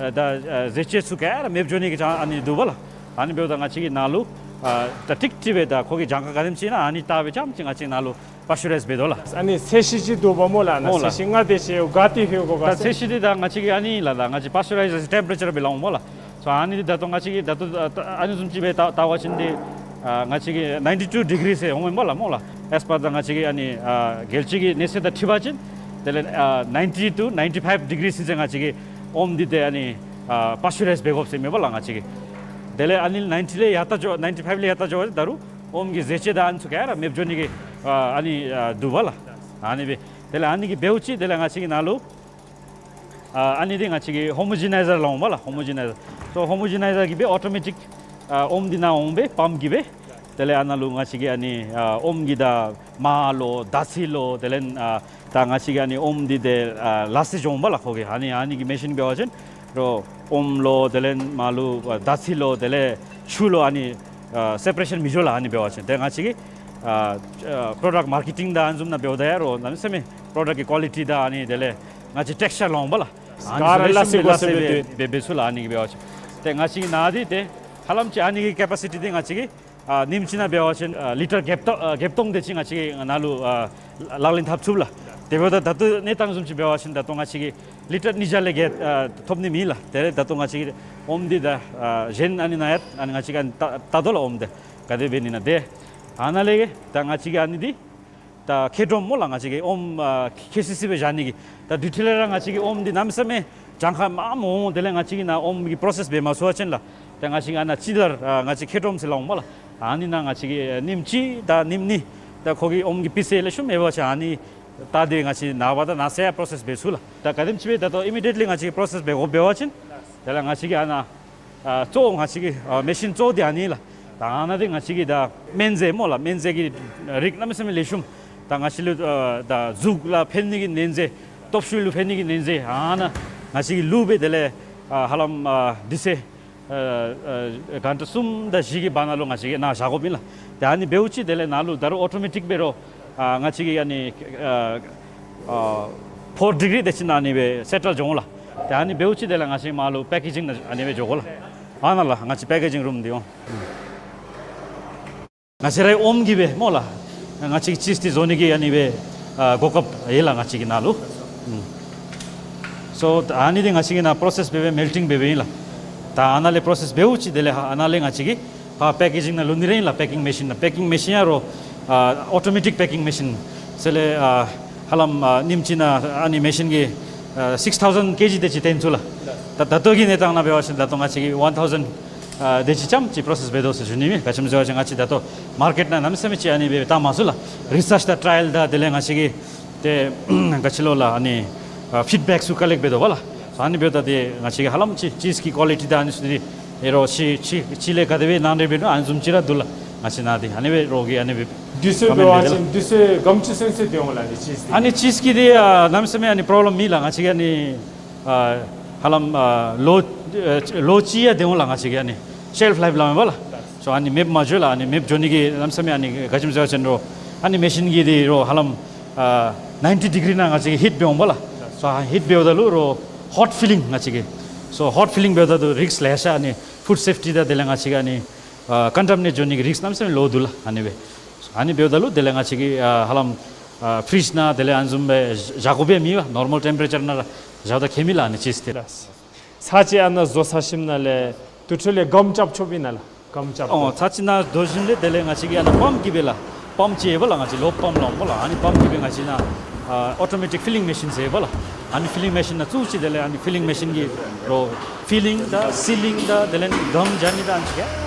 ཨ་ད་ཨ་རྫས་ཆས་ཚུ་ག་ར་མེདཔ་འགྱོ་ནི་གི་ཅང་ཨ་ནི་འདུག་པ་ལགས། ཨ་ནི་འབདཝ་ད་ང་བཅས་ཀྱིས་ནཱ་ལུ་ཨ་ད་ཀྲིག་ཀྲི་སྦེ་ད་ཁོ་གི་གྱངས་ཁ་ག་དེམ་ཅིག་ཨིན་ན་ཨ་ནི་བལྟ་སྦེ་རྐྱངམ་ཅིག་ང་བཅས་ནཱ་ལུ་པཱས་ཅུ་རའིཛ་འབད་དོ་ལགས། ཨ་ནི་ཚད་གཞི་ཅིག་འདུག་པ་སྨོ་ལགས། ནཱ་སྨོ་ལགས། ཚད་གཞི་ལྔ་སྟེ་ཧེ་གོ་ག་ད་ཚད་གཞི་འདི་ད་ང་བཅས་ཀྱིས་ཨ་ནི་ལགས་ད་ང་བཅས་པཱས་ཅུ་རའི་ཛར་ཊེམ་པ་རེ་ཅར་སྦེ་སླབ་འོང་སྨོ་ལགས། སོ་ཨ་ནི་འདི་ད་ལྟོ་ང་བཅས་ཀྱིས་ད་ལྟོ་ཨ་ཨ་ནི་བཟུམ་ཅིག་སྦེ་བལྟ་བལྟ་བ་ཅིན་འདི་ཨ་ང་བཅས་ཀྱིས་ནའིན་ཊི་ཊུ་ཌི་གི་རི་ཟེར་འོང་མས་སྨོ་ལགས་སྨོ་ལགས། ཨེས་པར་ད་ང་བཅས་ཀྱི་ཨ་ནི་ཨ་རྒྱལ་སྤྱི་གི་གནས་ཚད་དང་འཁྲིལ་བ་ཅིན་དེ་ལས་ཨ་ནའིན་ཊི་ཊུ་ནའིན་ཊི་ཕའིབ་ཌི་གི་རི་ཟེར་ང་བཅས་ཀྱིས་ཨོམ་འདི་ཏེ་ཨ་ནི་ཨ་པཱས་ཅུ་རའིཛ་འབད་དགོཔ་ཟེར་མས་སྨོ་ལགས་ང་བཅས་ཀྱིས། དེ་ལས་ཨ་ནི་ནའིན་ཊི་ལས་ཡར་ལྟ་འགྱོ་ནའིན་ཊི་ཕའིབ་ལས་ཡར་ལྟ་འགྱོ་བ་ཅིན་ད་རུང་ཨོམ་གྱི་རྫས་ཆས་དང་ཨ་ནི་ཚུ་ག་ར་མེདཔ་འགྱོ་ནི་གི་ཨ་ཨ་ནི་ཨ་འདུག་པ་ལགས། ཨ་ནི་སྦེ་དེ་ལས་ཨ་ནི་གིས་འབདཝ་ཅིག་དེ་ལས་ང་བཅས་ཀྱིས་ནཱ་ལུ་ཨ་ཨ་ནི་འདི་ང་བཅས་ཀྱིས་ཧོ་མོ་ཇི་ནའི་ཛར་སླབ་འོང་སྨོ་ལགས། ཧོ་མོ་ཇི་ནའི་ཛར། སོ་ཧོ་མོ་ཇི་ནའི་ཛར་གྱིས་སྦེ་ཨོ་ཊོ་མེ་ཊིཀ་ཨ་ཨོམ་འདི་ནཱ་འོང་སྦེ་པམཔ་གིས་སྦེ་དེ་ལས་ཨ་ནཱ་ལུ་ང་བཅས་ཀྱིས་ཨ་ནི་ཨ་ཨོམ་གྱི་ད་མར་ལོ་དར་ཚིལ་ལོ་དེ་ལས་ཨ་ད་ང་བཅས་ཀྱིས་ཨ་ནི་ཨོམ་འདི་ཏེ་ཨ་ལག་སེལ་འགྱོ་འོང་སྨོ་ལགས། ཁོ་གིས་ཨ་ནི་ཨ་ནི་གི་མེ་ཤིན་འབད་བ་ཅིན་རོགས་ཨོམ་ལོ་དེ་ལས་མར་ལུ་ཨ་དར་ཚིལ་ལོ་དེ་ལས་ཆུ་ལོ་ཨ་ནི་ཨ་སེ་པ་རེ་ཤཱན་མི་འགྱོ་ལགས། ཨ་ནི་འབད་བ་ཅིན་ཏེ་ང་བཅས་ཀྱིས་ཨ་ཨ་པྲོ་ཌགཊ་མར་ཀེ་ཊིང་དང་ཨ་ནི་བཟུམ་ནང་འབདཝ་ད་ཡང་རོགས་གནམ་མེད་ས་མེད་པྲོ་ཌགཊ་གི་ཀོ་ལི་ཊི་དང་ཨ་ནི་དེ་ལས་ང་བཅས་ཊེགསི་ཅར་སླབ་འོང་སྨོ་ལགས། ཨ་ནི་ག་ར་ཚུ་ལག་སེལ་ལག་སེལ་འབད་འབད་འབད་ཚུགས་ལགས། ཨ་ནི་གིས་འབད་བ་ཅིན་ཏེ་ང་བཅས་ཀྱི་ནཱ་འདི་ཏེ་ཧ་ལམ་ཅིག་ཨ་ནི་གི་ཀེ་པ་སི་ཊི་འདི་ང་བཅས་ཀྱིས་ཨ་ཉིནམ་གཅིག་ནང་འབད་བ་ཅིན་ཨ་ལི་ཊར་བརྒྱད་སྟོང་བརྒྱད་སྟོང་དེ་ཅིག་ང་བཅས་ཀྱིས་ནཱ་ལུ་ཨ་ལག་ལེན་འཐབ་ཚུགས་ལགས། དེ་འབདཝ་ད་ད་ལྟོ་གནས་སྟངས་བཟུམ་ཅིག་འབད་བ་ཅིན་ད་ལྟོ་ང་བཅས་ཀྱིས་ལི་ཊར་ཉིས་བརྒྱ་ལས་བརྒལ་ཨ་ཐོབ་ནི་མེད་ལགས། དེ་ལས་ད་ལྟོ་ང་བཅས་ཀྱིས་ཨོམ་འདི་ད་ཨ་གཞན་ཨ་ནི་ནང་ཡང་ཨ་ནི་ང་བཅས་ཀྱིས་ཨ་ནི་བལྟ་བལྟ་དོ་ལགས། ཨོམ་འདི་ག་དེ་འབད་ནི་ཨིན་ན་ཏེ། ཨ་ནཱ་ལས་ད་ང་བཅས་ཀྱིས་ཨ་ནི་འདི་ད་ཁེ་ཌོམ་སྨོ་ལགས། ང་བཅས་ཀྱིས་ཨོམ་ཨ་ཁེ་སི་སི་སྦེ་བཞག་ནི་གི་ད་དུས་ཐོག་ལས་ར་ང་བཅས་ཀྱིས་ཨོམ་འདི་གནམ་མེད་ས་མེད་གྱངས་ཁ་མངམ་འོང་། དེ་ལས་ང་བཅས་ཀྱིས་ནཱ་ཨོམ་གྱི་པྲོ་སེསི་འབད་མ་ཚུགས་པ་ཅིན་ལགས། ད་ང་བཅས་ཀྱིས་ཨ་ནཱ་ཅི་ལར་ཨ་ང་བཅས་ཁེ་ཌོམ་ཟེར་སླབ་འོང་སྨོ་ལགས། ཨ་ནི་ནང་ང་བཅས་ཀྱིས་ཨ་ཉིནམ་གཅིག་དང་ཉིནམ་གཉིས་ད་ཁོ་གི་ཨོམ་གྱི་སྤུས་ཚད་ལེགས་ཤོམ་ཡོད་པ་ཅིན་ཨ་ནི་ད་དེ་ང་བཅས་ནངས་པ་དང་གནངས་ཚེ་ཡང་པྲོ་སེསི་འབད་ཚུགས་ལགས། ད་ག་དེམ་ཅིག་སྦེ་ད་ལྟོ་ཨི་མི་ཌི་ཡེཊ་ལི་ང་བཅས་ཀྱིས་པྲོ་སེསི་འབད་དགོཔ་འབད་བ་ཅིན་དེ་ལས་ང་བཅས་ཀྱིས་ཨ་ནཱ་ ཨ་གཙོ་བོ་ང་བཅས་ཀྱི་ཨ་མེ་ཤིན་གཙོ་བོ་འདི་ཨ་ནི་ལགས། ད་ཨ་ནཱ་འདི་ང་བཅས་ཀྱི་ད་སྨན་རྫས་སྨོ་ལགས། སྨན་རྫས་ཀྱི་རིགས་གནམ་མེད་ས་མེད་ལེགས་ཤོམ། ད་ང་བཅས་ལུ་ཨ་ད་གཟུགས་ལུ་ཕན་ནི་གི་སྨན་རྫས་སྟོབས་ཤུགས་ལུ་ཕན་ནི་གི་སྨན་རྫས་ཨ་ནཱ་ང་བཅས་ཀྱིས་བླུགས་སྦེ་དེ་ལས་ཨ་ཧ་ལམ་ཨ་དུས་ཚོད་ཨ་ཨ་གྷན་ཊ་གསུམ་དང་བཞི་གི་བར་ན་ལུ་ང་བཅས་ཀྱིས་ནཱ་བཞག་དགོཔ་ཨིན་ལགས། ཏེ་ཨ་ནི་འབདཝ་ཅིག་དེ་ལས་ནཱ་ལུ་ད་རུང་ཨོ་ཊོ་མེ་ཊིཀ་འབད་རུང་ཨ་ང་བཅས་ཀྱིས་ཨ་ནི་ཨ་ཨ་ཕོར་ཌི་གི་རི་དེ་ཅིག་ནང་ཨ་ནི་སྦེ་སེ་ཊལ་འགྱོ་འོང་ལགས། ཏེ་ཨ་ནི་འབདཝ་ཅིག་དེ་ལས་ང་བཅས་མར་ལུ་པེ་ཀེ་ཇིང་ནང་ཨ་ནི་སྦེ་འགྱོ་དགོ་ལགས། ཨ་ནཱ་ལགས་ང་བཅས་པེ་ཀེ་ཇིང་རུམ་འདི་འོང་། ང་བཅས་རའི་ཨོམ་གྱིས་སྦེ་སྨོ་ལགས། ང་བཅས་ཀྱིས་ཅིསི་འདི་བཟོ་ནི་གི་ཨ་ནི་སྦེ་ཨ་གོ་སྐབས་ཡོད་ལགས་ང་བཅས་ཀྱི་ནང་ལུ། སོ་ཨ་ནི་འདི་ང་བཅས་ཀྱིས་ནཱ་པྲོ་སེསི་འབད་འབད་མེལ་ཊིང་འབད་འབདཝ་ཨིན་ལགས། ད་ཨ་ནཱ་ལས་པྲོ་སེསི་འབདཝ་ཅིག་དེ་ལས་ཧ་ཨ་ནཱ་ལས་ང་བཅས་ཀྱིས་ཕར་པེ་ཀེ་ཇིང་ནང་བླུག་ནི་ར་ཨིན་ལགས། པེ་ཀིང་མེ་ཤིན་ནང་པེ་ཀིང་མེ་ཤིན་ཡང་རོགས་ཨ་ཨོ་ཊོ་མེ་ཊིཀ་པེ་ཀིང་མེ་ཤིན་ཟེར་ལས་ཨ་ཧ་ལམ་ཨ་ཉིནམ་གཅིག་ནང་ཨ་ནི་མེ་ཤིན་གྱིས་ཨ་སིགསི་ཐའུ་ཟེན་ཀེ་ཇི་དེ་ཅིག་བཏོན་ཚུགས་ལགས། ད་ད་ལྟོ་གི་གནས་སྟངས་ནང་འབད་བ་ཅིན་ད་ལྟོ་ང་བཅས་ཀྱིས་ཝན་ཐའུ་ཟེན་ཨ་དེ་ཅིག་ཙམ་ཅིག་པྲོ་སེསི་འབད་དོ་ཟེར་ཞུ་ནི་མས། ག་ཅི་སྨོ་ཟེར་བ་ཅིན་ང་བཅས་ད་ལྟོ་མར་ཀེཊ་ནང་གནམ་མེད་ས་མེད་ཅིག་ཨ་ནི་སྦེ་བཏང་མ་ཚུགས་ལགས། རི་སརཆ་དང་ཊ་རའི་ཡལ་དང་དེ་ལས་ང་བཅས་ཀྱིས་ཏེ་ག་ཅི་ལོ་ལགས་ཨ་ནི་ཨ་ཕིཌ་བེཀ་ཚུ་ཀ་ལེཀཊ་འབད་དོ་བ་ལགས། ཨ་ནི་འབདཝ་ད་ཏེ་ང་བཅས་ཀྱིས་ཧ་ལམ་ཅིག་ཅིསི་གི་ཀོ་ལི་ཊི་དང་ཨ་ནི་ཚུ་འདི་ཨེ་རོགས་ཕྱི་ཕྱི་ཕྱི་ལས་ག་དེ་སྦེ་ནང་འདྲེན་འབད་ནུག་ཨ་ནི་བཟུམ་ཅིག་ར་འདུག་ལགས། ང་བཅས་ནཱ་འདི་ཨ་ནི་སྦེ་རོགས་ཀྱིས་ཨ་ནི་སྦེ་དུས་ཚོད་འབད་བ་ཅིན་དུས་ཚོད་ག་དེམ་ཅིག་ཚུན་ཚོད་སྡོད་འོང་ལགས་ཨ་ནི་ཅིསི་འདི། ཨ་ནི་ཅིསི་གི་འདི་ཨ་གནམ་མེད་ས་མེད་ཨ་ནི་པྲོབ་ལེམ་མེད་ལགས། ང་བཅས་ཀྱིས་ཨ་ནི་ཨ་ཧ་ལམ་ཨ་ལོ་ཨ་ལོ་གཅིག་ཡང་སྡོད་འོང་ལགས། ང་བཅས་ཀྱིས་ཨ་ནི་ཤེལཕ་ལའིཕ་སླབ་མས་པ་ལགས། སོ་ཨ་ནི་མེདཔ་མ་འགྱོ་ལགས། ཨ་ནི་མེདཔ་འགྱོ་ནི་གི་གནམ་མེད་ས་མེད་ཨ་ནི་ག་ཅི་སྨོ་ཟེར་བ་ཅིན་རོགས་ཨ་ནི་མེ་ཤིན་གྱིས་འདི་རོགས་ཧ་ལམ་ཨ་ནའིན་ཊི་ཌི་གི་རི་ནང་ང་བཅས་ཀྱིས་ཧིཊ་འབད་འོང་པ་ལགས། སོ་ཧིཊ་འབདཝ་ད་ལུ་རོགས་ཧོཊ་ཕི་ལིང་ང་བཅས་ཀྱིས། སོ་ཧོཊ་ཕི་ལིང་འབདཝ་ད་ལུ་རིསཀ་ལེ་ཤ་ཨ་ནི་ཕུཌ་སེཕ་ཊི་དང་དེ་ལས་ང་བཅས་ཀྱིས་ཨ་ནི་ཨ་ཀོན་ཊ་མི་ནེཊ་འགྱོ་ནི་གི་རིསཀ་གནམ་མེད་ས་མེད་ལོ་འདུག་ལགས། ཨ་ནི་སྦེ་ཨ་ནི་འབདཝ་ད་ལུ་དེ་ལས་ང་བཅས་ཀྱིས་ཨ་ཧ་ལམ་ཨ་ཕི་རིཇ་ནང་དེ་ལས་ཨ་ནི་བཟུམ་སྦེ་བཞག་དགོཔ་ཡང་མེད་པ། ནོར་མཱལ་ཊེམ་པེ་རེ་ཅར་ནང་ར་བཞག་ད་ཁྱད་མེད་ལགས་ཨ་ནི་ཅིསི་འདི། ཚར་གཅིག་ཨ་ནཱ་བཟོ་ཚར་ཞིནམ་ལས་དེ་འཕྲོ་ལས་སྒམ་རྐྱབ་ཆོགཔ་ཨིན་ན་ལགས། སྒམ་རྐྱབ། ཨོ་ཚར་གཅིག་ནཱ་བཟོ་ཞིནམ་ལས་དེ་ལས་ང་བཅས་ཀྱིས་ཨ་ནཱ་པམཔ་གིས་སྦེ་ལགས། པམཔ་ཅིག་ཡོད་པ་ལགས། ང་བཅས་ལོ་པམཔ་སླབ་པ་ལགས། ཨ་ནི་པམཔ་གིས་སྦེ་ང་བཅས་ནཱ་ཨ་ཨོ་ཊོ་མེ་ཊིཀ་ཕི་ལིང་མེ་ཤིན་ཟེར་ཡོད་པ་ལགས། ཨ་ནི་ཕི་ལིང་མེ་ཤིན་ནང་བཙུགས་ཅི། དེ་ལས་ཨ་ནི་ཕི་ལིང་མེ་ཤིན་གྱིས་རོགས་ཕི་ལིང་དང་སི་ལིང་དང་དེ་ལས་སྒམ་རྐྱབ་ནི་དང་ཨ་ནི་ཚུ་ག་ར།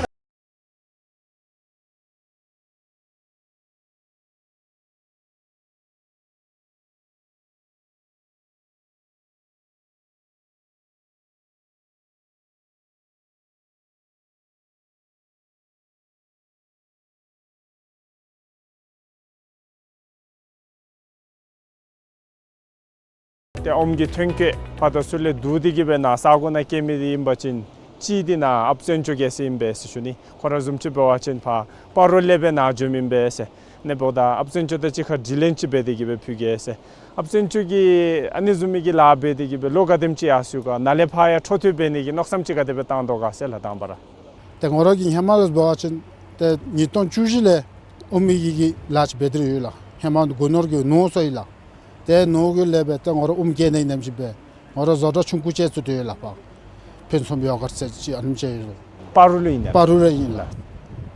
ཏེ་ཨོམ་གྱི་ཐོན་སྐྱེད་ཕར་དང་ཚུར་ལས་བསྡུ་སྟེ་གི་སྦེ་ནཱ་ས་གོ་ནང་སྐྱེལ་མི་འདི་ཨིན་པ་ཅིན་གཅིག་འདི་ནཱ་ཨཔ་བཙན་སྐྱོགས་རྒྱལ་མཚན་ཨིན་པས་ཟེར་ཞུ་ནི། ཁོ་ར་བཟུམ་ཅིག་འབད་བ་ཅིན་ཕར་སྤ་རོ་ལས་སྦེ་ནཱ་འཛོམས་ཨིན་པས་ཟེར། ཨ་ནི་འབདཝ་ད་ཨཔ་བཙན་སྐྱོགས་དང་གཅིག་ཁར་དྲི་ལན་ཅིག་འབད་དེ་གི་སྦེ་ཕུལ་གེ་ཟེར། ཨཔ་བཙན་སྐྱོགས་ཀྱིས་ཨ་ནི་བཟུམ་མའི་གི་ལཱ་འབད་དེ་གི་སྦེ་ལོ་ག་དེམ་ཅིག་ཡར་སོང་ག། ནཱ་ལས་ཕར་ཡང་འཕྲོ་མཐུད་འབད་ནི་གི་མནོ་བསམ་ཅིག་ག་དེ་སྦེ་བཏང་དོ་ག་ཟེར་ལགས་དང་པ་ར། ཏེ་ང་ར་གིས་ཧེ་མ་ལས་འབད་བ་ཅིན་ཏེ་ཉིས་སྟོང་བཅུ་བཞི་ལས་ཨོམ་གྱི་གི་ལཱ་ཅིག་འབད་དེ་ཡོད་ལགས། ཧེ་མ་སྒོ་ནོར་གྱི་ནོར་སོང་ཡི་ལགས། ཏེ་ནོར་གྱི་ལས་སྦེ་ཏེ་ང་ར་ཨོམ་སྐྱེ་ནི་ནེམ་ཅིག་སྦེ་ང་ར་བཟོ་གྲྭ་ཆུང་ཀུ་ཅིག་བཙུགས་ཏེ་ཡོད་ལགས། ཕར་ཕུན་སུམ་ཡོ་གརཊ་ཟེར་ཅིག་ཨ་ནེམ་ཅིག་ཡོད། སྤ་རོ་ལུ་ཨིན་ན། སྤ་རོ་ལུ་ཨིན་ལགས།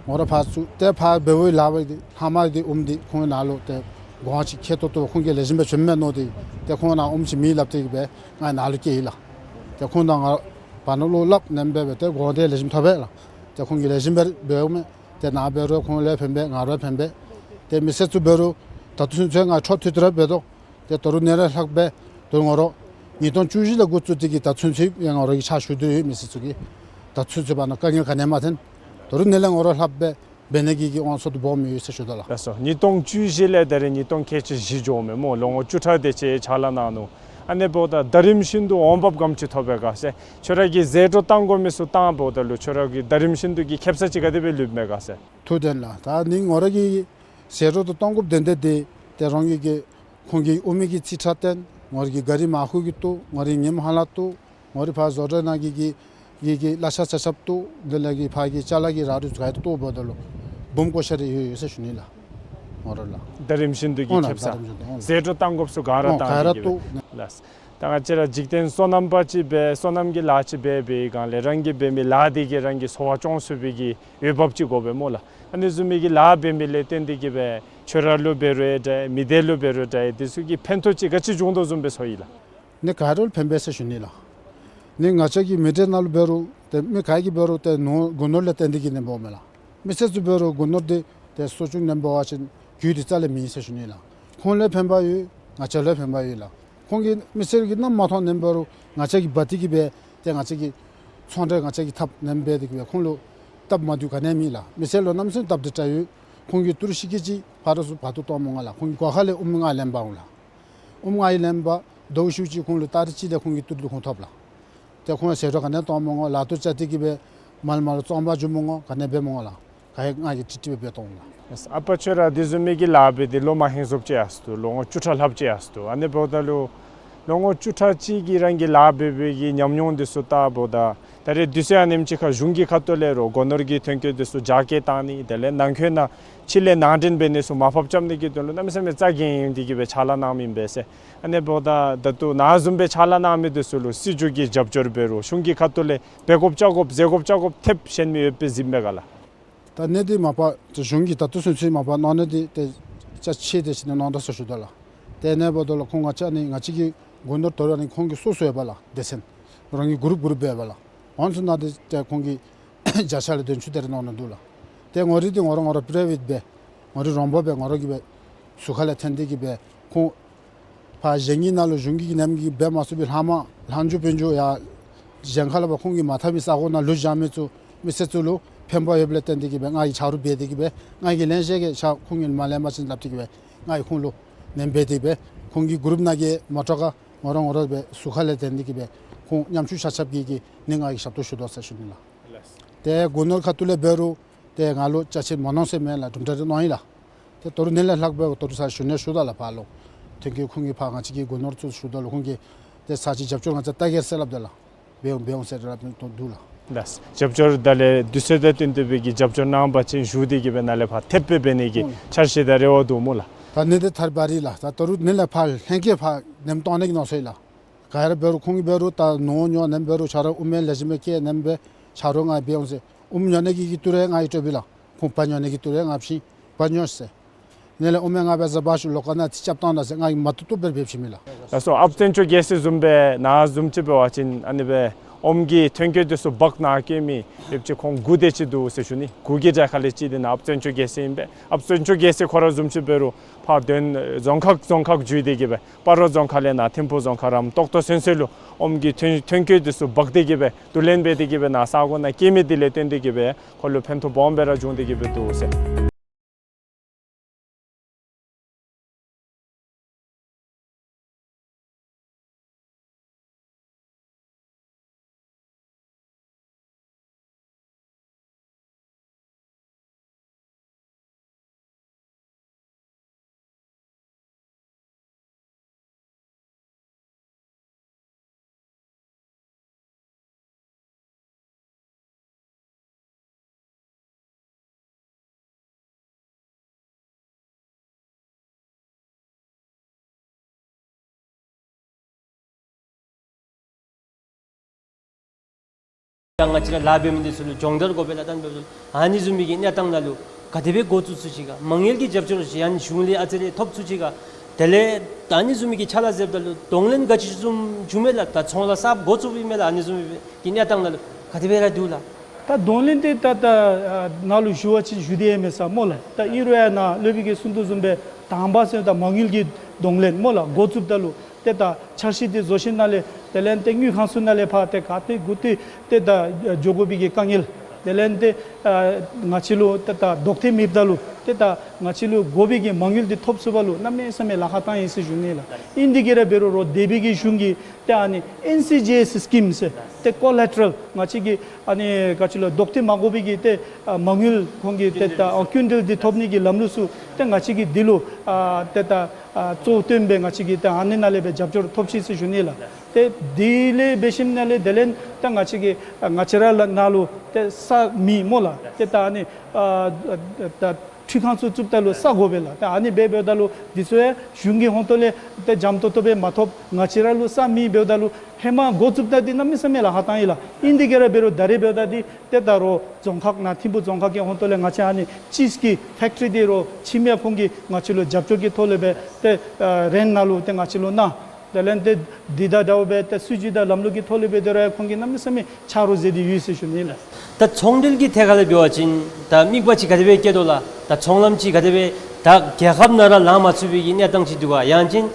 ང་ར་ཕར་བཙུགས་ཏེ་ཕར་འབད་བའི་ལཱ་འབད་དེ་ལྷག་མ་འདི་ཨོམ་འདི་ཁོང་ནཱ་ལུ་ཏེ་གོང་ཅིག་ཁེ་ཏོག་ཏོ་ཁོང་གིས་ལེགས་ཤོམ་སྦེ་བྱིནམ་མས་མནོ་སྟེ་ཏེ་ཁོང་ནཱ་ཨོམ་ཅིག་མེད་སླབ་སྟེ་གི་སྦེ་ང་ནཱ་ལུ་བསྐྱལ་ཡི་ལགས། ཏེ་ཁོང་དང་ང་བར་ན་ལུ་སླབ་ནེམ་སྦེ་སྦེ་ཏེ་གོང་འདི་ལེགས་ཤོམ་ཐོབ་པས་ལགས། ཏེ་ཁོང་གིས་ལེགས་ཤོམ་སྦེ་འབདཝ་མས། ཏེ་ནཱ་འབད་རུང་ཁོང་ལུ་ཕན་པས། ང་ར་ཕན་པས། ཏེ་མི་སེར་ཚུ་འབད་རུང་ད་ལྟོ་ཚུན་ཚོད་ང་འཕྲོ་མཐུད་དེ་ར་འབད་དོ། ཏེ་ད་རུང་ནཱ་ལས་ལྷག་སྦེ་ད་རུང་ང་ར་ཉིས་སྟོང་བཅུ་བཞི་ལས་འགོ་བཙུགས་ཏེ་གི་ད་ལྟོ་ཚུན་ཚོད་ཡང་ང་ར་གིས་ཕྱག་ཞུ་སྟེ་ཡོད། མི་སེར་ཚུ་གི་ད་ལྟོ་ཚུན་ཚོད་བར་ན་དཀའ་ངལ་ག་ནི་ཡང་མ་ཐོན། ད་རུང་ནཱ་ལས་ང་ར་ལྷག་སྦེ་འབད་ནི་གི་གི་དབང་ཚད་དུ་སྦོམ་ཡོད་ཟེར་ཞུ་དོ་ལགས། ལགས་སོ། ཉིས་སྟོང་བཅུ་བཞི་ལས་ད་རེས་ཉིས་སྟོང་ཁལ་གཅིག་བཞི་འགྱོཝ་མས་སྨོ། ལོ་ངོ་བཅུ་ཕྲག་དེ་ཅིག་ཕྱག་ལཱ་གནང་ནུག། ཨ་ནི་འབདཝ་ད་ད་རིམ་བཞིན་དུ་འོང་འབབ་ག་དེམ་ཅིག་ཐོབ་པས་ག་ཟེར། ཁྱོད་ར་གིས་ཟད་འགྲོ་བཏང་དགོ་མི་ཚུ་བཏང་འབདཝ་ད་ལུ་ཁྱོད་ར་གི་ད་རིམ་བཞིན་དུ་གི་ཁེ་སང་ཅིག་ག་དེ་སྦེ་ལུསཔ་མས་ག་ཟེར། ཐུགས་བདེན་ལགས། ད་ནི་ང་ར་གིས་ཟད་འགྲོ་དང་བཏང་དགོཔ་དོན་དག་འདི་ཏེ་རང་གི་གི་ཁོང་གིས་ཨོམ་གྱི་རྩིས་ཁྲ་བཏོན། ང་ར་གིས་གཱ་རི་མར་ཁུ་གི་བཏོག། ང་ར་གིས་ཉིམ་ཧ་ལམ་བཏོག། ང་ར་ཕར་བཟོ་གྲྭ་ནང་གི་གི་གི་གི་གླ་ཆ་ཆ་ཁྱབ་བཏོག། དེ་ལས་གི་ཕར་གི་ཅ་ལ་གི་ར་རུ་ག་ཡོད་བཏོག་འབདཝ་ད་ལུ་སྦོམ་བཀོ་བཞག་རེ་ཡོད་ཡོད་ཟེར་ཞུ་ནི་ལགས། ང་ར་ལགས། ད་རིམ་བཞིན་དུ་གི་ཨོ་ན་ཁེ་སང་ད་རིམ་བཞིན་དུ་ཨོ་ན་ཟད་འགྲོ་བཏང་དགོཔ་ཚུ་ག་ར་ཨོ་བཏང་ག་ར་སྟེ་གི་སྦེ་བཏོག། ལགས། ད་ང་བཅས་ར་འཇིག་རྟེན་སོ་ནམ་པ་ཅིག་སྦེ་སོ་ནམ་གྱི་ལཱ་ཅིག་འབད་བའི་སྒང་ལས་རང་གིས་འབད་མི་ལཱ་འདི་གིས་རང་གི་འཚོ་བ་སྐྱོང་ཚུགས་པའི་གི་འོས་འབབ་ཅིག་དགོ་པས་སྨོ་ལགས། ཨ་ནི་བཟུམ་མའི་གི་ལཱ་འབད་མི་ལས་བརྟེན་ཏེ་གི་སྦེ་ཁྱོད་ར་ལུ་འབད་རུང་འདྲ་མི་སྡེ་ལུ་འབད་རུང་འདྲ་དེ་ཚུ་གི་ཕན་ཐོགས་ཅིག་ག་ཅི་བྱུང་དོ་བཟུམ་སྦེ་ཚོར་ཡི་ལགས། ནི་ག་ར་ལུ་ཕན་པས་ཟེར་ཞུ་ནི་ལགས། ནི་ང་བཅས་ཀྱི་མི་སྡེ་ནང་ལུ་འབད་རུང་ཏེ་མི་ག་གིས་འབད་རུང་ཏེ་ནོར་སྒོ་ནོར་ལས་བརྟེན་ཏེ་གི་ནེམ་འབདཝ་མས་ལགས། མི་སེར་ཚུ་འབད་རུང་སྒོ་ནོར་འདི་ཏེ་གསོ་སྐྱོང་ནེམ་འབད་བ་ཅིན་རྒྱུ་འདི་རྩ་ལས་མེད་ཟེར་ཞུ་ནི་ལགས། ཁོང་ལུ་ཕན་པ་ཡོད། ང་བཅས་ལུ་ཕན་པ་ཡོད་ལགས། ཁོང་གིས་མི་སེར་གྱིས་ནམ་མ་མཐོང་ནེམ་འབད་རུང་ང་བཅས་ཀྱིས་འབག་སྟེ་གི་སྦེ་ཏེ་ང་བཅས་ཀྱིས་ ཚོང་འབྲེལ་ང་བཅས་ཀྱིས་འཐབ་ནེམ་འབད་དེ་གི་སྦེ་ཁོང་ལུ་སྟབས་མ་བདེཝ་ག་ནི་མེད་ལགས། མི་སེར་ལུ་གནམ་མེད་ས་མེད་སྟབས་བདེ་དྲགས་ཡོད། ཁོང་གིས་ཏི་རུ་ཤི་ཀི་ཅིག་ཕར་ར་ཚུར་བར་དུ་གཏོང་མི་འོང་ལགས། ཁོང་གིས་སྒོ་ཁ་ལས་ཨོམ་ལྔ་ལེན་པར་འོང་ལགས། ཨོམ་ལྔ་ཡི་ལེན་པར་ཟླཝ་ཤུལ་ཅིག་ཁོང་ལུ་ཏ་རིག་གཅིག་ལས་ཁོང་གི་ཏི་རུ་ཁོང་ཐོབ་ལགས། ཏེ་ཁོང་ཟད་འགྲོ་ག་ནི་གཏོང་མི་འོང་ལགས། ཏི་རུ་བཅའ་སྟེ་གི་སྦེ་མར་མར་བཙོང་པར་འགྱོ་མི་འོང་། ག་ནི་འབད་མི་འོང་ལགས། ག་ཡང་ང་གིས་ཀྲིག་ཀྲི་སྦེ་འབད་དོ་འོང་ལགས། ཨ་པ་ཁྱོད་ར་དེ་བཟུམ་མའི་གི་ལཱ་འབད་དེ་ལོ་མ་ཧེང་སོབ་ཅིག་ཡར་སོ་ནུག། ལོ་ངོ་བཅུ་ཕྲག་ལྷགཔ་ཅིག་ཡར་སོ་ནུག། ཨ་ནི་འབདཝ་ད་ལུ་ལོ་ངོ་བཅུ་ཕྲག་གཅིག་གི་རང་གི་ལཱ་འབད་བའི་གི་ཉམས་མྱོང་འདི་ཚུ་བལྟཝ་ད་ད་རེས་དུས་ཚོད་ཨ་ནེམ་ཅིག་ཁར་གཞུང་གི་ཁ་ཐུག་ལས་རོགས་སྒོ་ནོར་གྱི་ཐོན་སྐྱེད་འདི་ཚུ་རྒྱ་སྐྱེད་བཏང་ནི་དེ་ལས་ནང་འཁོད་ནང་ཕྱི་ལས་ནང་འདྲེན་འབད་ནི་ཚུ་མར་ཕབ་རྐྱབ་ནི་གི་དོན་ལུ་གནམ་མེད་ས་མེད་རྩ་འགེངས་ཏེ་གི་སྦེ་ཕྱག་ལཱ་གནང་མི་ཨིན་པས་ཟེར། ཨ་ནི་འབདཝ་ད་ད་ལྟོ་ནཱ་བཟུམ་སྦེ་ཕྱག་ལཱ་གནང་མི་འདི་ཚུ་ལུ་སྲིད་བྱུས་ཀྱི་རྒྱབ་སྐྱོར་འབད་རུང་གཞུང་གི་ཁ་ཐུག་ལས་འབད་དགོཔ་རྐྱབ་དགོཔ་ཟེར་དགོཔ་རྐྱབ་དགོཔ་ཐེབས་ཤེས་མི་ཡོདཔ་སྦེ་གཟིགསཔ་མས་ག་ལགས། ད་གནད་འདི་མ་པ་གཞུང་གིས་ད་ལྟོ་ཚུན་ཚོད་མ་པ་གནང་ནི་འདི་ཏེ་ཅ་ཆས་དེ་ཅིག་ནི་གནང་དོ་ཟེར་ཞུ་དོ་ལགས། ཏེ་ཨ་ནི་འབདཝ་ད་ལུ་ཁོང་ང་བཅས་ནི་ང་བཅས་ཀྱི་སྒོ་ནོར་དོ་རུང་ཨ་ནི་ཁོང་གི་སོ་སོ་ཡོད་པ་ལགས། སྡེ་ཚན་རང་གི་གུ་རུབ་གུ་རུབ་འབད་བ་ལགས། འོང་ཚུ་ནང་འདི་ཏེ་ཁོང་གིས་བརྒྱ་ཆ་ལས་བདུན་ཅུ་དེ་རེ་གནང་ནི་འདུག་ལགས། ཏེ་ངོ་རིས་འདི་ངོ་ར་ངོ་ར་པ་རའི་ཝེཊ་སྦེ་ངོ་རིས་རོང་པ་སྦེ་ངོ་ར་གིས་སྦེ་ཟུར་ཁ་ལས་འཐེན་ཏེ་གི་སྦེ་ཁོང་ཕར་གཞན་གྱི་ནང་ལུ་གཞུང་གིས་ནེམ་གི་འབད་མ་ཚུགས་པའི་ལྷག་མ་ལྷག་འགྱོ་འབད་འགྱོ་ཡར་གཞན་ཁ་ལས་ཕར་ཁོང་གིས་མ་འཐབ་པའི་ས་གོ་ནང་ལུ་བཞག་མི་ཚུ་མི་སེར་ཚུ་ལུ་ཕན་པ་ཡོདཔ་ལས་བརྟེན་ཏེ་གི་སྦེ་ང་གིས་ཆ་རོགས་འབད་དེ་གི་སྦེ་ང་གིས་ལེན་ཤེས་གི་ཆ་ཁོང་གིས་མ་ལེན་པ་ཅིན་སླབ་སྟེ་གི་སྦེ་ང་གིས་ཁོང་ལུ་ནེམ་འབད་དེ་སྦེ་ཁོང་གི་གུ་རུབ་ནང་གི་མོ་ཊ་ཁར་ངོ་ར་ངོ་ར་སྦེ་ཟུར་ཁ་ལས་འཐེན་ཏེ་གི་སྦེ་ཁོང་ཉམ་ཆུང་ཤ་ཆབ་ཀྱི་གི་ནི་ང་གིས་ཞབས་ཏོག་ཞུ་དོ་ཟེར་ཞུ་ནི་ལགས། ཏེ་སྒོ་ནོར་ཁ་ཐུག་ལས་འབད་རུང་ཏེ་ང་ལུ་ཅ་ཆས་མ་གནང་ཟེར་མེན་ལགས། གྲུབ་འབྲས་རེ་གནང་ཡི་ལགས། ཏེ་ད་རུང་ཨ་ནི་ལས་ལྷག་སྦེ་ད་རུང་ས་ཞུ་ནི་ཞུ་དོ་ལགས་ཕར་ལུ། ཐོན་སྐྱེད་ཁོང་གིས་ཕར་ང་བཅས་ཀྱི་སྒོ་ནོར་ཚུ་ཞུ་དོ་ལགས། ཁོང་གིས་ཏེ་ས་ཅིག་རྒྱབ་སྐྱོར་ང་བཅས་བལྟ་གེ་ཟེར་སླབ་དོ་ལགས། འབད་འོང་འབད་འོང་ཟེར་སླབ་དོ་འདུག་ལགས། ལགས། རྒྱབ་སྐྱོར་ད་ལས་དུས་ཚོད་དང་བསྟུན་ཏེ་སྦེ་གི་རྒྱབ་སྐྱོར་གནང་བ་ཅིན་ཞུ་སྟེ་གི་སྦེ་ནཱ་ལས་ཕར་ཐེབས་སྦེ་འབད་ནི་གི་འོང་། འཆར་གཞི་དང་རེ་བ་འདུག་སྨོ་ལགས། ད་ཨ་ནི་འདི་ཐད་རི་བ་རི་ལགས། ད་ད་རུང་ཨ་ནི་ལས་ཕར་ལྷན་རྒྱས་ཕར་ནེམ་གཏང་ནི་གི་མནོ་བསམ་ཡོད་ལགས། ག་ར་འབད་རུང་ཁོང་གིས་འབད་རུང་ད་ནོར་ཉོ་ནེམ་འབད་རུང་ཆ་རོགས་ཨོམ་ལེན་ལེགས་ཤོམ་སྦེ་བསྐྱལ་ནེམ་སྦེ་ཆ་རོགས་ང་འབད་འོང་ཟེར། ཨོམ་ཉོ་ནི་གི་གི་ཏི་རུ་ང་གིས་སྤྲོད་པས་ལགས། ཁོང་བལ་ཉོ་ནི་གི་ཏི་རུ་ང་བྱིན་བལ་ཉོ་ཟེར། ཨ་ནི་ལས་ཨོམ་ང་འབད་ཟ་བ་ཤུལ་ལོགས་ཁར་ནང་ཏེ་རྐྱབ་བཏང་ད་ཟེར་ང་གིས་མ་བཏུབ་བཏུབ་སྦེ་འབད་བྱིན་མས་ལགས། ལགས་སོ། ཨཔ་བཙན་སྐྱོགས་རྒྱལ་སྲིད་བཟུམ་སྦེ་ནཱ་བཟུམ་ཅིག་འབད་བ་ཅིན་ཨ་ནི་སྦེ་ཨོམ་གྱི་ཐོན་སྐྱེད་འདི་ཚུ་བག་ནང་བཀལ་མི་ཡོདཔ་ཅིག་ཁོང་དགུ་དེ་ཅིག་འདུག་ཟེར་ཞུ་ནི། དགུ་གི་གྲས་ཁ་ལས་གཅིག་འདི་ནཱ་ཨཔ་བཙན་སྐྱོགས་རྒྱལ་སྲིད་ཨིན་པས། ཨཔ་བཙན་སྐྱོགས་རྒྱལ་སྲིད་ཁོ་ར་བཟུམ་ཅིག་འབད་རུང་ཕར་དོན་རྫོང་ཁག་རྫོང་ཁག་བརྒྱུད་དེ་གི་སྦེ་སྤ་རོ་རྫོང་ཁག་ལས་ནཱ་ཐིམ་ཕུ་རྫོང་ཁག་རམ་ཏོག་ཏོ་ཚུན་ཚོད་ལུ་ཨོམ་གྱི་ཐོན་ཐོན་སྐྱེད་འདི་ཚུ་འབག་སྟེ་གི་སྦེ་བསྡུ་ལེན་འབད་དེ་གི་སྦེ་ནཱ་ས་གོ་ནང་བསྐྱལ་མི་འདི་ལས་བརྟེན་ཏེ་གི་སྦེ་ཁོ་ལུ་ཕན་ཐོགས་སྦོམ་སྦེ་ར་བྱུང་སྟེ་གི་སྦེ་འདུག་ཟེར། ད་ང་བཅས་ར་ལཱ་འབད་མི་འདི་ཚུ་ལུ་སྦྱོང་བརྡར་དགོ་པས་ལགས། ད་འབདཝ་ད་ཨ་ནི་བཟུམ་མའི་གི་གནས་སྟངས་ནང་ལུ་ག་དེ་སྦེ་འགོ་བཙུགས་ཚུགས་ཅི་ག། མ་དངུལ་གྱི་རྒྱབ་སྐྱོར་ཅིག་ཡང་གཞུང་ལས་ཨ་ཙི་རེ་ཐོབ་ཚུགས་ཅི་ག། དེ་ལས་ད་ཨ་ནི་བཟུམ་མའི་གི་ཕྱག་ལཱ་མཛདཔ་ད་ལུ་གདོང་ལེན་ག་ཅི་བཟུམ་བྱུང་མས་ལགས། ད་ཚོང་ལཱ་གསརཔ་འགོ་བཙུགསཔ་ཨིན་མས་ལགས། ཨ་ནི་བཟུམ་མའི་གི་གནས་སྟངས་ནང་ལུ་ག་དེ་སྦེ་ར་འདུག་ལགས། ད་གདོང་ལེན་འདི་ད་ད་ནཱ་ལུ་ཞུ་བ་ཅིན་ཞུ་སྟེ་ཡང་མེད་ས་སྨོ་ལགས། ད་ཨིན་རུང་ཡང་ནཱ་སློབ་དཔོན་གྱིས་གསུང་དོ་བཟུམ་སྦེ་དང་པ་ཟེར་ད་མ་དངུལ་གྱི་གདོང་ལེན་སྨོ་ལགས། འགོ་བཙུགསཔ་ད་ལུ་ཏེ་ད་འཆར་གཞི་འདི་བཟོ་ཞིནམ་ལས་དེ་ལས་ཏེ་དངུལ་ཁང་ཚུ་ནང་ལས་ཕར་ཏེ་ག་ཏེ་གུ་ཏེ་ཏེ་ད་འགྱོ་དགོ་པའི་གི་དཀའ་ངལ། དེ་ལས་ཏེ་ཨ་ང་བཅས་ལུ་ཏེ་ད་ལྡོག་ཐེངས་མེདཔ་ད་ལུ་ཏེ་ད་ང་བཅས་ལུ་དགོ་པའི་གི་མ་དངུལ་འདི་ཐོབ་ཚུགས་པ་ལུ་གནམ་མེད་ས་མེད་ལཱ་ཁག་བཏང་ཡི་ཟེར་ཞུ་ནི་ལགས། ཨིན་དེ་གིས་ར་འབད་རུང་རོགས་སྡེ་པའི་གི་གཞུང་གིས་ཏེ་ཨ་ནི་ཨེན་སི་ཇི་ཨེསི་སི་ཀིམ་ཟེར་ཏེ་ཀོ་ལེ་ཊ་རལ་ང་བཅས་ཀྱིས་ཨ་ནི་ག་ཅི་ལོ་ལྡོག་ཐེངས་མ་དགོ་པའི་གི་ཏེ་ཨ་མ་དངུལ་ཁོང་གིས་ཏེ་ད་ཨ་སྐྱིན་འགྲུལ་འདི་ཐོབ་ནི་གི་ལམ་ལུགས་ཚུ་ཏེ་ང་བཅས་ཀྱིས་འདི་ལུ་ཨ་ཏེ་ད་ཨ་གཙོ་བོ་བཏོན་སྦེ་ང་བཅས་ཀྱིས་ཏེ་ཨ་ནི་ནང་ལས་སྦེ་རྒྱབ་སྐྱོར་ཐོབ་ཅི་ཟེར་ཞུ་ནི་ལགས། ཏེ་དེ་ལས་འབད་ཞིནམ་ལས་དེ་ལས་ད་ང་བཅས་ཀྱིས་ཨ་ང་བཅས་ར་ལགས་ནཱ་ལུ་ཏེ་ས་མེད་སྨོ་ལགས། ཏེ་ད་ཨ་ནི་ཨ་ད་ཁྲུས་ཁང་ཚུ་བཙུགསཔ་ད་ལུ་ས་དགོ་པས་ལགས། ཏེ་ཨ་ནི་སྦེ་འབདཝ་ད་ལུ་འདི་ཚུ་ཡང་གཞུང་གི་ཧོངས་ཏོ་ལས་ཏེ་འཇམ་ཏོང་ཏོ་སྦེ་མ་ཐོབ། ང་བཅས་ར་ལུ་ས་མེད་འབདཝ་ད་ལུ་ཧེ་མ་འགོ་བཙུགསཔ་ད་འདི་གནམ་མེད་ས་མེད་ལཱ་ཁག་བཏང་ཡི་ལགས། ཨིན་དེ་གིས་ར་འབད་རུང་ད་རེས་འབདཝ་ད་འདི་ཏེ་ད་རོགས་རྫོང་ཁག་ནང་ཐིམ་ཕུ་རྫོང་ཁག་གི་ཧོངས་ཏོ་ལས་ང་བཅས་ཨ་ནི་ཅིསི་ཀི་ཕེཀ་ཊི་རི་འདི་རོགས་ཁྱིམ་ཡང་ཁོང་གིས་ང་བཅས་ལུ་རྒྱབ་སྐྱོར་གྱི་ཐོག་ལས་སྦེ་ཏེ་ཨ་རེནཊ་ནང་ལུ་ཏེ་ང་བཅས་ལུ་གནང་། དེ་ལས་ཏེ་འདི་དང་འདྲཝ་སྦེ་ཏེ་སྲིད་བྱུས་དང་ལམ་ལུགས་ཀྱི་ཐོག་ལས་སྦེ་ཏེ་རོགས་ཁོང་གིས་གནམ་མེད་ས་མེད་ཆ་རོགས་མཛད་དེ་ཡོད་ཟེར་ཞུ་ནི་ལགས། ད་ཚོང་འབྲེལ་གྱི་ཐད་ཁ་ལས་འབད་བ་ཅིན་ད་དམིགས་པ་ཅིག་ག་དེ་སྦེ་བསྐྱེད་དོ་ལགས། ད་ཚོང་ལམ་ཅིག་ག་དེ་སྦེ་ད་རྒྱལ་ཁབ་ནང་ར་ལང་མ་ཚུགས་པའི་གི་གནས་སྟངས་ཅིག་འདུག་ག། ཡང་ཅིན་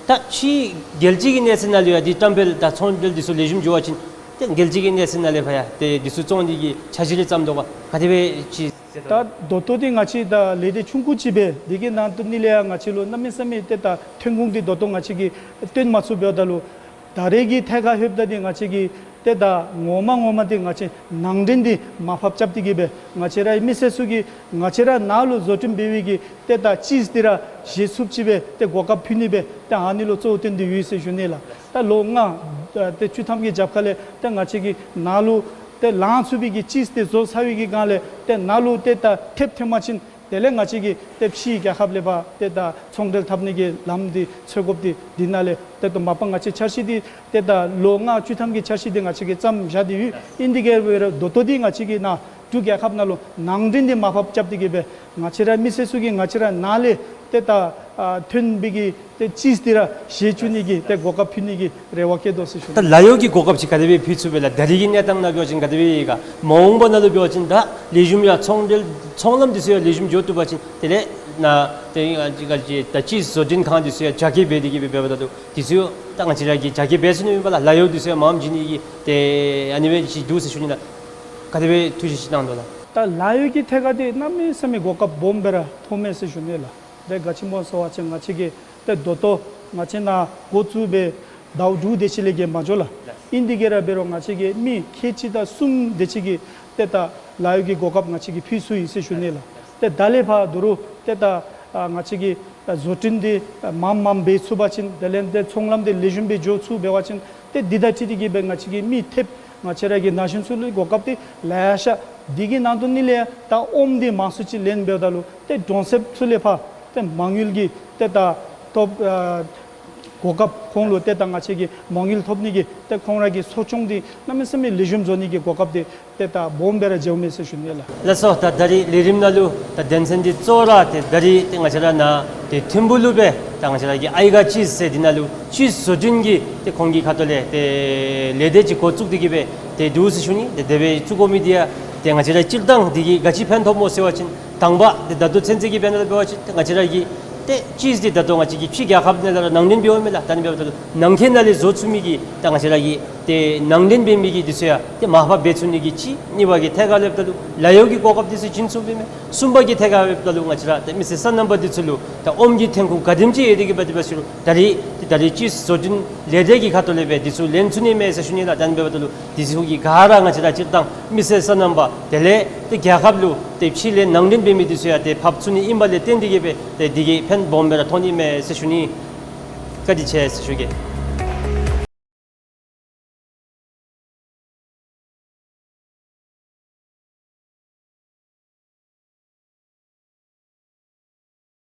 ད་ཕྱི་རྒྱལ་སྤྱི་གི་གནས་ཚད་ནང་ལུ་ཡང་འདི་བཀྲམ་སྤེལ་ད་ཚོང་འབྲེལ་འདི་ཚུ་ལེགས་ཤོམ་འགྱོ་བ་ཅིན་ ཏེ་རྒྱལ་སྤྱི་གི་གནས་ཚད་ནང་ལས་ཕར་ཡང་ཏེ་འདི་ཚུ་བཙོང་ནི་གི་འཆར་གཞི་རེ་བརྩམས་དོ་ག། ག་དེ་སྦེ་ཅིག། ད་ད་ལྟོ་འདི་ང་བཅས་ད་ལས་སྡེ་ཆུང་ཀུ་ཅིག་སྦེ་འདི་གི་ནང་དུ་ནི་ལས་ཡང་ང་བཅས་ལུ་གནམ་མེད་ས་མེད་ཏེ་ད་ཐོན་ཁུངས་འདི་ད་ལྟོ་ང་བཅས་ཀྱིས་བཏོན་མ་ཚུགས་འབདཝ་ད་ལུ་ད་རེས་ཀྱི་ཐད་ཁར་ལྷོདཔ་ད་འདི་ང་བཅས་ཀྱིས་ཏེ་ད་ངོ་མ་ངོ་མ་འདི་ང་བཅས་ནང་འདྲེན་འདི་མར་ཕབ་རྐྱབ་སྟེ་གི་སྦེ་ང་བཅས་རའི་མི་སེར་ཚུ་གིས་ང་བཅས་ར་ནང་ལུ་བཟོ་སྐྲུན་འབད་བའི་གི་ཏེ་ད་ཅིསི་འདི་ར་བཞེས་ཚུགསཔ་ཅིག་སྦེ་ཏེ་གོ་སྐབས་ཕུལ་ནི་སྦེ་ཏེ་ཨ་ནི་ལུ་གཙོ་བོ་བཏོན་ཏེ་ཡོད་ཟེར་ཞུ་ནི་ལགས། ད་ལོ་ལྔ་ཏེ་བཅུ་ཐམ་གྱི་རྒྱབ་ཁ་ལས་ཏེ་ང་བཅས་ཀྱིས་ནང་ལུ་ཏེ་ལང་ཚུགས་པའི་གི་ཅིསི་འདི་བཟོ་ཚར་བའི་གི་སྒང་ལས་ཏེ་ནང་ལུ་ཏེ་ད་ཐེབས་ཐོན་པ་ཅིན་དེ་ལས་ང་བཅས་ཀྱིས་ཏེ་ཕྱིའི་རྒྱལ་ཁབ་ལས་ཕར་ཏེ་ད་ཚོང་འབྲེལ་འཐབ་ནི་གི་ལམ་འདི་འཚོལ་དགོཔ་འདི་འདི་ནང་ལས་ཏེ་ད་མ་པ་ང་བཅས་འཆར་གཞི་འདི་ཏེ་ད་ལོ་ལྔ་བཅུ་ཐམ་གྱི་འཆར་གཞི་འདི་ང་བཅས་ཀྱིས་བརྩམས་བཞག་སྟེ་ཡོད། ཨིན་དེ་གིས་འབད་རུང་ད་ལྟོ་འདི་ང་བཅས་ཀྱིས་ནཱ་འབྲུག་རྒྱལ་ཁབ་ནང་ལུ་ནང་འདྲེན་འདི་མར་ཕབ་རྐྱབ་སྟེ་གི་སྦེ་ང་བཅས་ར་མི་སེར་ཚུ་གིས་ང་བཅས་ར་ནང་ལས་ཏེ་ད་ཨ་ཐོན་པའི་གི་ཏེ་ཅིསི་འདི་ར་བཞེས་བཅུག་ནི་གི་ཏེ་གོ་སྐབས་ཕུལ་ནི་གི་རེ་བ་བསྐྱེད་དོ་ཟེར་ཞུ། ད་ལཱ་གཡོག་གི་གོ་སྐབས་ཅིག་ག་དེ་སྦེ་ཕུལ་ཚུགས་པས་ལགས། ད་རེས་ཀྱི་གནས་སྟངས་ནང་འབད་བ་ཅིན་ག་དེ་སྦེ་ཡོད་ག། མ་འོངས་པ་ནང་ལུ་འབད་བ་ཅིན་ད་ལེགས་ཤོམ་ཡང་ཚོང་འབྲེལ་ཚོང་ལམ་འདི་ཚུ་ཡང་ལེགས་ཤོམ་འགྱོ་བཏུབ་པ་ཅིན་དེ་ལས་ནཱ་ཏེ་ཨ་ཅི་ག་ཅི་ད་ཅིསི་བཟོ་སྐྲུན་ཁང་འདི་ཚུ་ཡང་རྒྱ་སྐྱེད་འབད་དེ་གི་སྦེ་འབདཝ་ད་ལུ་འདི་ཚུ་ཡང་ད་ང་བཅས་ར་གིས་རྒྱ་སྐྱེད་འབད་ཚུགས་ནི་མས་པ་ལགས། ལཱ་གཡོག་འདི་ཚུ་ཡང་མངམ་བྱིན་ནི་གི་ཏེ་ཨ་ནི་སྦེ་ཅིག་འདུག་ཟེར་ཞུ་ནི་ལགས། ག་དེ་སྦེ་ཐུགས་བཞེད་ཅིག་གནང་དོ་ལགས། ད་ལཱ་གཡོག་གི་ཐད་ཁར་འདི་གནམ་མེད་ས་མེད་གོ་སྐབས་སྦོམ་སྦེ་ར་མཐོངམ་མས་ཟེར་ཞུ་ནི་ལགས། ཏེ་ག་ཅི་སྨོ་ཟེར་བ་ཅིན་ང་བཅས་ཀྱིས་ཏེ་ད་ལྟོ་ང་བཅས་ནཱ་འགོ་བཙུགས་སྦེ་ཟླཝ་དྲུག་དེ་ཅིག་ལས་བརྒལ་མ་འགྱོ་ལགས། ཨིན་དེ་གིས་ར་འབད་རུང་ང་བཅས་ཀྱིས་མི་ཁལ་གཅིག་དང་གསུམ་དེ་ཅིག་གི་ཏེ་ད་ལཱ་གཡོག་གི་གོ་སྐབས་ང་བཅས་ཀྱིས་ཕུལ་ཚུགས་ཡི་ཟེར་ཞུ་ནི་ལགས། ཏེ་ད་ལས་ཕར་ད་རུང་ཏེ་ད་ཨ་ང་བཅས་ཀྱིས་ད་བཟོ་སྐྲུན་འདི་མངམ་མངམ་འབད་ཚུགས་པ་ཅིན་དེ་ལས་ཏེ་ཚོང་ལམ་འདི་ལེགས་ཤོམ་སྦེ་འགྱོ་ཚུགས་འབད་བ་ཅིན་ཏེ་འདི་དང་འཁྲིལ་ཏེ་གི་སྦེ་ང་བཅས་ཀྱི་མི་ཐེབས་ང་བཅས་ར་གི་ན་གཞོན་ཚུ་ལུ་གོ་སྐབས་འདི་ལེ་ཤ། འདི་གི་ནང་དོན་ནི་ལས་ད་ཨོམ་འདི་མང་སུ་ཅིག་ལེན་འབདཝ་ད་ལུ་ཏེ་གྲོང་གསེབ་ཚུ་ལས་ཕར་ཏེ་མ་དངུལ་གྱི་ཏེ་ད་ཐོབ་ཨ་གོ་སྐབས་ཁོང་ལུ་ཏེ་ད་ང་བཅས་ཀྱིས་མ་དངུལ་ཐོབ་ནི་གི་ཏེ་ཁོང་ར་གི་གསོ་སྐྱོང་འདི་གནམ་མེད་ས་མེད་ལེགས་ཤོམ་བཟོ་ནི་གི་གོ་སྐབས་འདི་ཏེ་ད་སྦོམ་སྦེ་ར་མཇལཝ་མས་ཟེར་ཞུ་ནི་ལགས། ལགས་སོ། ད་ད་རིས་ལས་རིམ་ནང་ལུ་ད་དོན་ཚན་འདི་གཙོ་བོ་ར་ཏེ་ད་རིས་ཏེ་ང་བཅས་ར་ནཱ་ཏེ་ཐིམ་ཕུག་ལུ་སྦེ་ད་ང་བཅས་ར་གི་ཨའི་ག་ཅིསི་ཟེར་འདི་ནང་ལུ་ཅིསི་བཟོ་སྐྲུན་གྱི་ཏེ་ཁོང་གི་ཁ་ཐུག་ལས་ཏེ་ལས་སྡེ་ཅིག་འགོ་བཙུགས་ཏེ་གི་སྦེ་ཏེ་འདུག་ཟེར་ཞུ་ནི། ཏེ་དེ་སྦེ་བཙུགས་དགོ་མི་འདི་ཡང་ཏེ་ང་བཅས་ར་སྤྱིར་བཏང་འདི་གིས་ག་ཅི་ཕན་ཐོགས་སྨོ་ཟེར་བ་ཅིན་དང་པ་ཏེ་ད་ལྟོ་ཚུན་ཚོད་ཀྱི་དཔེ་ནང་ལུ་འབད་བ་ཅིན་ཏེ་ང་བཅས་ར་གི་ཏེ་ཅིསི་འདི་ད་ལྟོ་ང་བཅས་ཀྱིས་ཕྱི་རྒྱལ་ཁབ་ནང་ལས་ར་ནང་འདྲེན་འབདཝ་མས་ལགས། ད་ནི་འབདཝ་ད་ལུ་ནང་འཁོད་ནང་ལས་བཟོ་ཚུགས་མི་གི་ད་ང་བཅས་ར་གི་ཏེ་ནང་འདྲེན་འབད་མི་གི་འདི་ཚུ་ཡང་ཏེ་མར་ཕབ་འབད་ཚུགས་ནི་གི་གཅིག། གཉིས་པ་གི་ཐད་ཁར་ལྷོདཔ་ད་ལུ་ལཱ་གཡོག་གི་གོ་སྐབས་འདི་ཚུ་བྱིན་ཚུགསཔ་མས། གསུམ་པ་གི་ཐད་ཁར་ལྷོདཔ་ད་ལུ་ང་བཅས་ར་ཏེ་མི་སེར་སོ་ནམ་པ་འདི་ཚུ་ལུ་ད་ཨོམ་གྱི་ཐོན་ཁུངས་ག་དེམ་ཅིག་ཡོད་དེ་གི་འབད་དེ་འབད་ཞུ་རུང་ད་རིས་ཏེ་ད་རིས་ཅིསི་བཟོ་སྐྲུན་ལས་སྡེ་གི་ཁ་ཐུག་ལས་སྦེ་འདི་ཚུ་ལེན་ཚུགས་ནི་མས་ཟེར་ཞུ་ནི་ལགས། ད་ནི་འབདཝ་ད་ལུ་འདི་ཚུ་གི་ག་ར་ང་བཅས་ར་སྤྱིར་བཏང་མི་སེར་སོ་ནམ་པ་དེ་ལས་ཏེ་རྒྱལ་ཁབ་ལུ་ཏེ་ཕྱི་ལས་ནང་འདྲེན་འབད་མི་འདི་ཚུ་ཡང་ཏེ་ཕབ་ཚུགས་ནི་ཨིན་པ་ལས་བརྟེན་ཏེ་གི་སྦེ་ཏེ་འདི་གིས་ཕན་སྦོམ་སྦེ་ར་ཐོགས་ནི་མས་ཟེར་ཞུ་ནི། བཀའ་དྲིན་ཆེ་ཟེར་ཞུ་གེ།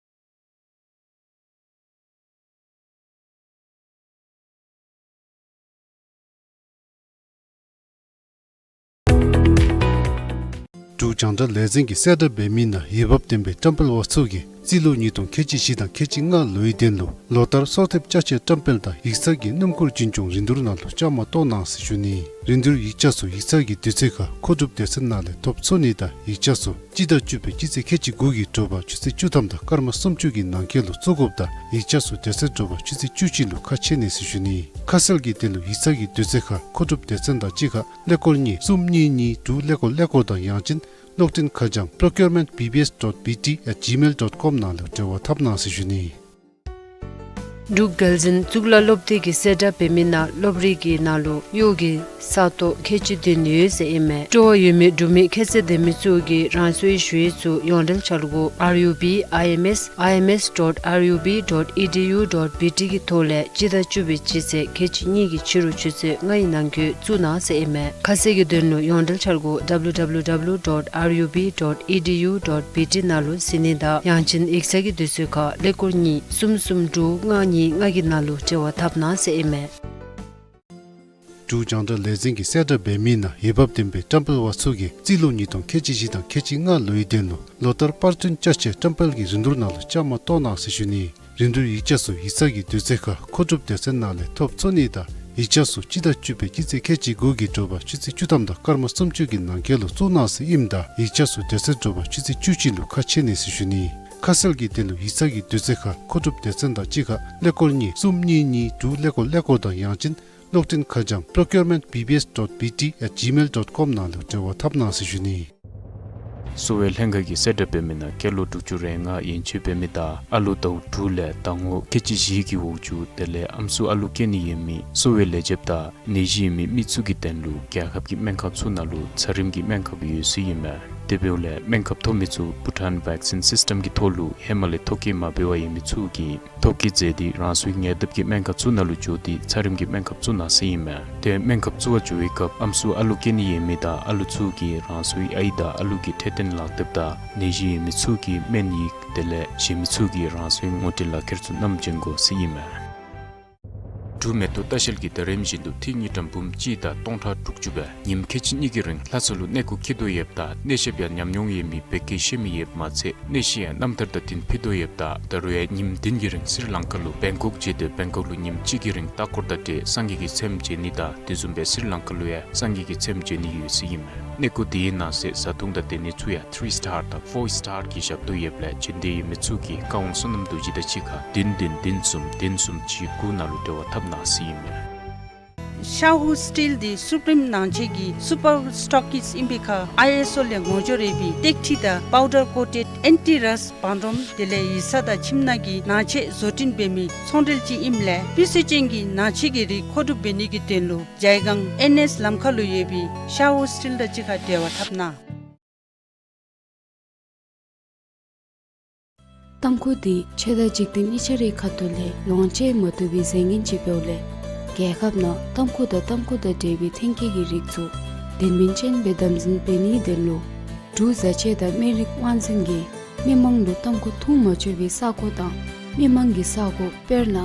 འབྲུག་རྒྱང་བསྒྲགས་ལས་འཛིན་གྱིས་གསལ་བསྒྲགས་འབད་མི་ནང་འོས་འབབ་ལྡན་པའི་བཀྲམ་སྤེལ་པ་ཚུ་གིས་རྩིས་ལོ་ཉིས་སྟོང་ཁལ་གཅིག་བཞི་དང་ཁལ་གཅིག་ལྔ་ལོའི་དོན་ལུ་ལོ་ལྟར་སོར་ཐེབས་ཅ་ཆས་བཀྲམ་སྤེལ་དང་ཡིག་ཚང་གི་སྣུམ་འཁོར་འཛིན་སྐྱོང་རིན་བསྡུར་ནང་ལུ་བཅའ་མར་གཏོགས་གནང་ཟེར་ཞུ་ནི། རིན་བསྡུར་ཡིག་ཆ་ཚུ་ཡིག་ཚང་གི་དུས་ཚོད་ཁར་མཁོ་སྒྲུབ་སྡེ་ཚན་ནང་ལས་ཐོབ་ཚུགས་ནི་དང་ཡིག་ཆ་ཚུ་སྤྱི་ཟླ་བཅུ་པའི་སྤྱི་ཚེས་ཁལ་གཅིག་དགུ་གི་དྲོ་པ་ཆུ་ཚོད་བཅུ་ཐམ་དང་སྐར་མ་སུམ་ཅུ་གི་ནང་འཁོད་ལུ་བཙུགས་དགོཔ་དང་ཡིག་ཆ་ཚུ་དེ་ཚེ་དྲོ་པ་ཆུ་ཚོད་བཅུ་གཅིག་ལུ་ཁ་ཕྱེ་ནི་ཟེར་ཞུ་ནི། ཁ་གསལ་གྱི་དོན་ལུ་ཡིག་ཚང་གི་དུས་ཚོད་ཁར་མཁོ་སྒྲུབ་སྡེ་ཚན་དང་གཅིག་ཁར་ཀླད་ཀོར་གཉིས་གསུམ་གཉིས་གཉིས་དྲུག་ཀླད་ཀོར་ཀླད་ཀོར་དང་ཡང་ཅིན་གློག་འཕྲིན་ཁ་བྱང་procurement B B S dot B T at gmail dot com ནང་ལུ་འབྲེལ་བ་འཐབ་གནང་ཟེར་ཞུ་ནི། འབྲུག་རྒྱལ་འཛིན་གཙུག་ལག་སློབ་སྡེ་གིས་གསལ་བསྒྲགས་འབད་མི་ནང་སློབ་རིགས་ཀྱི་ནང་ལུ་གཡོག་གི་ས་སྟོང་ཁལ་གཅིག་བདུན་ཡོད་ཟེར་ཨིན་མས། སྤྲོ་བ་ཡོད་མི་འབྲུག་མི་ཁྱད་ཚད་ལྡན་མི་ཚུ་གིས་རང་སོའི་ཞུ་ཡིག་ཚུ་ཡོངས་འབྲེལ་འཆར་སྒོ་R U B I M S I M S dot R U B dot E D U dot B T གི་ཐོག་ལས་སྤྱི་ཟླ་བཅུ་པའི་སྤྱི་ཚེས་ཁལ་གཅིག་གཉིས་ཀྱི་ཕྱི་རུ་ཆུ་ཚོད་ལྔའི་ནང་འཁོད་བཙུགས་གནང་ཟེར་ཨིན་མས། ཁ་གསལ་གྱི་དོན་ལུ་ཡོངས་འབྲེལ་འཆར་སྒོ་W W W dot R U B dot E D U dot B T ནང་ལུ་གཟིགས་ནི་དང་ཡང་ཅིན་ཡིག་ཚང་གི་དུས་ཚོད་ཁར་ཀླད་ཀོར་གཉིས་གསུམ་གསུམ་དྲུག་ལྔ་གཉིས་ལྔ་གི་ནང་ལུ་འབྲེལ་བ་འཐབ་གནང་ཟེར་ཨིན་མས། འབྲུག་རྒྱང་བསྒྲགས་ལས་འཛིན་གྱིས་གསལ་བསྒྲགས་འབད་མི་ནང་འོས་འབབ་ལྡན་པའི་བཀྲམ་སྤེལ་པ་ཚུ་གིས་རྩིས་ལོ་ཉིས་སྟོང་ཁལ་གཅིག་བཞི་དང་ཁལ་གཅིག་ལྔ་ལོའི་དོན་ལུ་ལོ་ལྟར་པར་སྐྲུན་ཅ་ཆས་བཀྲམ་སྤེལ་གྱི་རིན་བསྡུར་ནང་ལུ་བཅའ་མར་གཏོགས་གནང་ཟེར་ཞུ་ནི། རིན་བསྡུར་ཡིག་ཆ་ཚུ་ཡིག་ཚང་གི་དུས་ཚོད་ཁར་མཁོ་སྒྲུབ་སྡེ་ཚན་ནང་ལས་ཐོབ་ཚུགས་ནི་དང་ཡིག་ཆ་ཚུ་སྤྱི་ཟླ་བཅུ་པའི་སྤྱི་ཚེས་ཁལ་གཅིག་དགུ་གི་དྲོ་པ་ཆུ་ཚོད་བཅུ་ཐམ་དང་སྐར་མ་སུམ་ཅུ་གི་ནང་འཁོད་ལུ་བཙུགས་གནང་ཟེར་ཨིནམ་ད་ཡིག་ཆ་ཚུ་དེ་ཚེ་དྲོ་པ་ཆུ་ཚོད་བཅུ་གཅིག་ལུ་ཁ་ཕྱེ་ནི་ཟེར་ཞུ་ནི། ཁ་གསལ་གྱི་དོན་ལུ་ཡིག་ཚང་གི་དུས་ཚོད་ཁར་མཁོ་སྒྲུབ་སྡེ་ཚན་དང་གཅིག་ཁར་ཀླད་ཀོར་གཉིས་གསུམ་གཉིས་གཉིས་དྲུག་ཀླད་ཀོར་ཀླད་ཀོར་དང་ཡང་ཅིན་ གློག་འཕྲིན་ཁ་བྱང་procurement B B S dot B T at gmail dot com ནང་ལུ་འབྲེལ་བ་འཐབ་གནང་ཟེར་ཞུ་ནི། གསོ་བའི་ལྷན་ཁག་གིས་གསལ་བསྒྲགས་འབད་མི་ནང་སྐྱེས་ལོ་དྲུག་ཅུ་རེ་ལྔ་ཡན་ཆད་འབད་མི་དང་ཨ་ལོ་ཟླཝ་དྲུག་ལས་ཟླ་ངོ་ཁལ་གཅིག་བཞི་གི་འོག་ཅུ་དེ་ལས་ཨམ་སྲུ་ཨ་ལོ་སྐྱེ་ནི་ཡོད་མི་གསོ་བའི་ལས་བྱེདཔ་དང་ནད་གཞི་ཡོད་མི་མི་ཚུ་གི་དོན་ལུ་རྒྱལ་ཁབ་ཀྱི་སྨན་ཁང་ཚུ་ནང་ལུ་ཚད་རིམས་ཀྱི་སྨན་ཁབ་ཡོད་ཟེར་ཨིན་མས། དེ་འབདཝ་ལས་སྨན་ཁབ་ཐོབ་མི་ཚུ་བྷུ་ཊཱན་བེག་སིན་སིསི་ཊམ་གྱི་ཐོག་ལུ་ཧེ་མ་ལས་ཐོ་བཀོད་མ་འབད་བར་ཡོད་མི་ཚུ་གིས་ཐོ་བཀོད་མཛད་དེ་རང་སོའི་ཉེ་འདབས་ཀྱི་སྨན་ཁང་ཚུ་ནང་ལུ་འགྱོ་སྟེ་ཚད་རིམས་ཀྱི་སྨན་ཁབ་ཚུ་གནང་ཟེར་ཨིན་མས། ཏེ་སྨན་ཁབ་བཙུགས་པར་འགྱོ་བའི་སྐབས་ཨམ་སྲུ་ཨ་ལོ་སྐྱེ་ནི་ཡོད་མི་དང་ཨ་ལོ་ཚུ་གིས་རང་སོའི་ཨའི་དང་ཨ་ལོ་གི་འཕྲོད་བསྟེན་ལག་དེབ་དང་ནད་གཞི་ཡོད་མི་ཚུ་གི་སྨན་ཡིག་དེ་ལས་གཞན་མི་ཚུ་གིས་རང་སོའི་ངོ་སྤྲོད་ལག་ཁྱེར་ཚུ་བསྣམས་བྱོན་དགོ་ཟེར་ཨིན་མས། འབྲུག་མེ་ཏོག་ལྟ་བཤལ་གྱིས་ད་རིམ་བཞིན་དུ་ཏི་རུ་དངུལ་ཀྲམ་འབུམ་གཅིག་དང་སྟོང་ཕྲག་དྲུག་ཅུ་སྦེ་ཉིནམ་ཁལ་གཅིག་གཉིས་ཀྱི་རིང་ལྷ་ས་ལུ་གནས་སྐོར་འཁྱིད་དོ་ཡོདཔ་ད་གནས་བཤད་ཡང་ཉམས་མྱོང་ཡོད་མི་བོད་སྐད་ཤེས་མི་ཡོདཔ་མ་ཚད་གནས་གཞི་ཡང་རྣམ་ཐར་དང་བསྟུན་ཕུལ་དོ་ཡོདཔ་ད་ད་རུང་ཡང་ཉིནམ་བདུན་གྱི་རིང་སི་རི་ལང་ཀ་ལུ་བེང་ཀོག་བྱོན་ཏེ་བེང་ཀོག་ལུ་ཉིནམ་གཅིག་གི་རིང་ལྟ་སྐོར་དང་འབྲེལ་སངས་རྒྱས་ཀྱི་ཚལ་མཇལ་ནི་དང་དེ་བཟུམ་སྦེ་སི་རི་ལང་ཀ་ལུ་ཡང་སངས་རྒྱས་ཀྱི་ཚལ་མཇལ་ནི་ཡོད་ཟེར་ཨིན་མས། གནས་སྐོར་དེའི་ནང་གསེས་བཟའ་འཐུང་དང་སྡོད་གནས་ཚུ་ཡང་ཐི་རི་སི་ཊར་དང་ཕོར་སི་ཊར་གྱི་ཞབས་ཏོག་ཡོདཔ་ལས་བྱོན་འདོད་ཡོད་མི་ཚུ་གིས་བཀའ་དབང་བསོད་ནམས་རྡོ་རྗེ་དང་གཅིག་ཁར་བདུན་བདུན་བདུན་གསུམ་བདུན་གསུམ་གཅིག་དགུ་ནང་ལུ་འབྲེལ་བ་འཐབ་གནང་ཟེར་ཨིན་མས། ཤ་ཧུ་སི་ཊིལ་འདི་སུ་པིརིམ་ནང་ཆེན་གྱི་སུ་པར་སི་ཊོག་ཀིསཊ་ཨིན་པའི་ཁར་ཨའི་ཨེསི་ཨོ་ལས་ངོ་སྦྱོར་ཡོད་པའི་ཏེག་ཁྲི་དང་པའུ་ཌར་ཀོ་ཊེཌ་ཨེན་ཊི་རསཊ་བང་རིམ་དེ་ལས་ཡིག་ཚང་དང་ཁྱིམ་ནང་གི་ནང་ཆས་བཟོ་སྐྲུན་འབད་མི་ཚོང་འབྲེལ་ཅིག་ཨིནམ་ལས་སྤུས་ཚད་ཅན་གྱི་ནང་ཆས་ཀྱི་རིགས་མཁོ་སྒྲུབ་འབད་ནི་གི་དོན་ལུ་ཇའི་སྒང་ཨེན་ཨེསི་ལམ་ཁ་ལུ་ཡོད་པའི་ཤ་ཧུ་སི་ཊིལ་དང་གཅིག་ཁར་འབྲེལ་བ་འཐབ་གནང་། ཏམ་ཁུ་འདི་ཆོས་དང་འཇིག་རྟེན་གཉིས་ཆ་རའི་ཁ་ཐུག་ལས་ལོངས་སྤྱོད་མ་བཏུབ་པའི་རྫས་ངན་ཅིག་འབདཝ་ལས་རྒྱལ་ཁབ་ནང་ཏམ་ཁུ་དང་ཏམ་ཁུ་དང་འབྲེལ་བའི་ཐོན་སྐྱེད་ཀྱི་རིགས་ཚུ་དོན་སྨིན་ཅན་སྦེ་དམ་འཛིན་འབད་ནིའི་དོན་ལུ་འབྲུག་བཟའ་ཆས་དང་སྨན་རིགས་དབང་འཛིན་གྱིས་མི་མང་ལུ་ཏམ་ཁུ་འཐུང་མ་ཆོག་པའི་ས་གོ་དང་མི་མང་གི་ས་གོ་དཔེར་ན་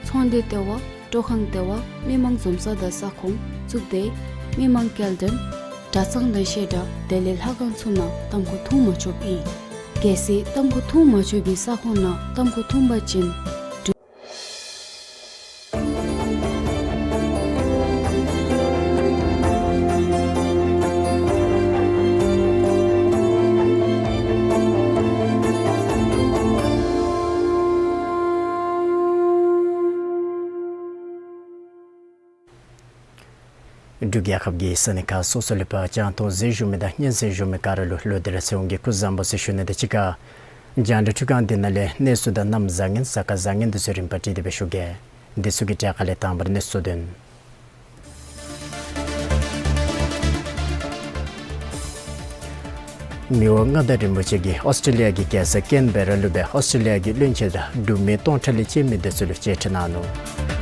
ཚོང་སྡེ་ལྟེ་བ། སྤྲོ་ཁང་ལྟེ་བ། མི་མང་འཛོམས་ས་དང་ས་ཁོངས་བཙུགས་ཏེ་མི་མང་སྐྱེལ་འདྲེན་གྲྭ་ཚང་དང་བཤད་གྲྭ་དེ་ལས་ལྷ་ཁང་ཚུ་ནང་ཏམ་ཁུ་འཐུང་མ་ཆོགཔ་ཨིན། གལ་སྲིད་ཏམ་ཁུ་འཐུང་མ་ཆོག་པའི་ས་ཁོངས་ནང་ཏམ་ཁུ་འཐུང་པ་ཅིན་འབྲུག་རྒྱལ་ཁབ་ཀྱི་ས་གནས་ཁག་སོ་སོ་ལས་ཕར་རྒྱང་མཐོང་གཟིགས་བཞུགས་མི་དང་སྙན་གསན་བཞུགས་མི་ག་ར་ལུ་ལོག་སྟེ་ར་ཚེ་དབང་གིས་སྐུ་གཟུགས་བཟང་པོ་ཟེར་ཞུ་ནི་དང་གཅིག་ཁར་རྒྱང་བསྒྲགས་འཕྲུལ་ཁང་འདི་ནང་ལས་གནས་ཚུལ་དང་གནམ་བཟང་ངན་གཟའ་སྐར་བཟང་ངན་འདི་ཚུ་རིམ་པ་བསྒྲིགས་ཏེ་སྦེ་ཞུ་གེ། འདི་ཚུ་གི་གྲས་ཁ་ལས་དང་པ་ར་གནས་ཚུལ་དོན། མི་དབང་མངའ་བདག་རིན་པོ་ཆེ་གིས་ཨོསི་ཊྲེ་ལི་ཡ་གི་རྒྱལ་ས་ཀེན་བེ་ར་ལུ་སྦེ་ཨོསི་ཊྲེ་ལི་ཡ་གི་བློན་ཆེན་དང་འབྲུག་མི་སྟོང་ཕྲག་ལས་བཅད་མི་འདི་ཚུ་ལུ་མཇལ་ཕྲད་གནང་ནུག།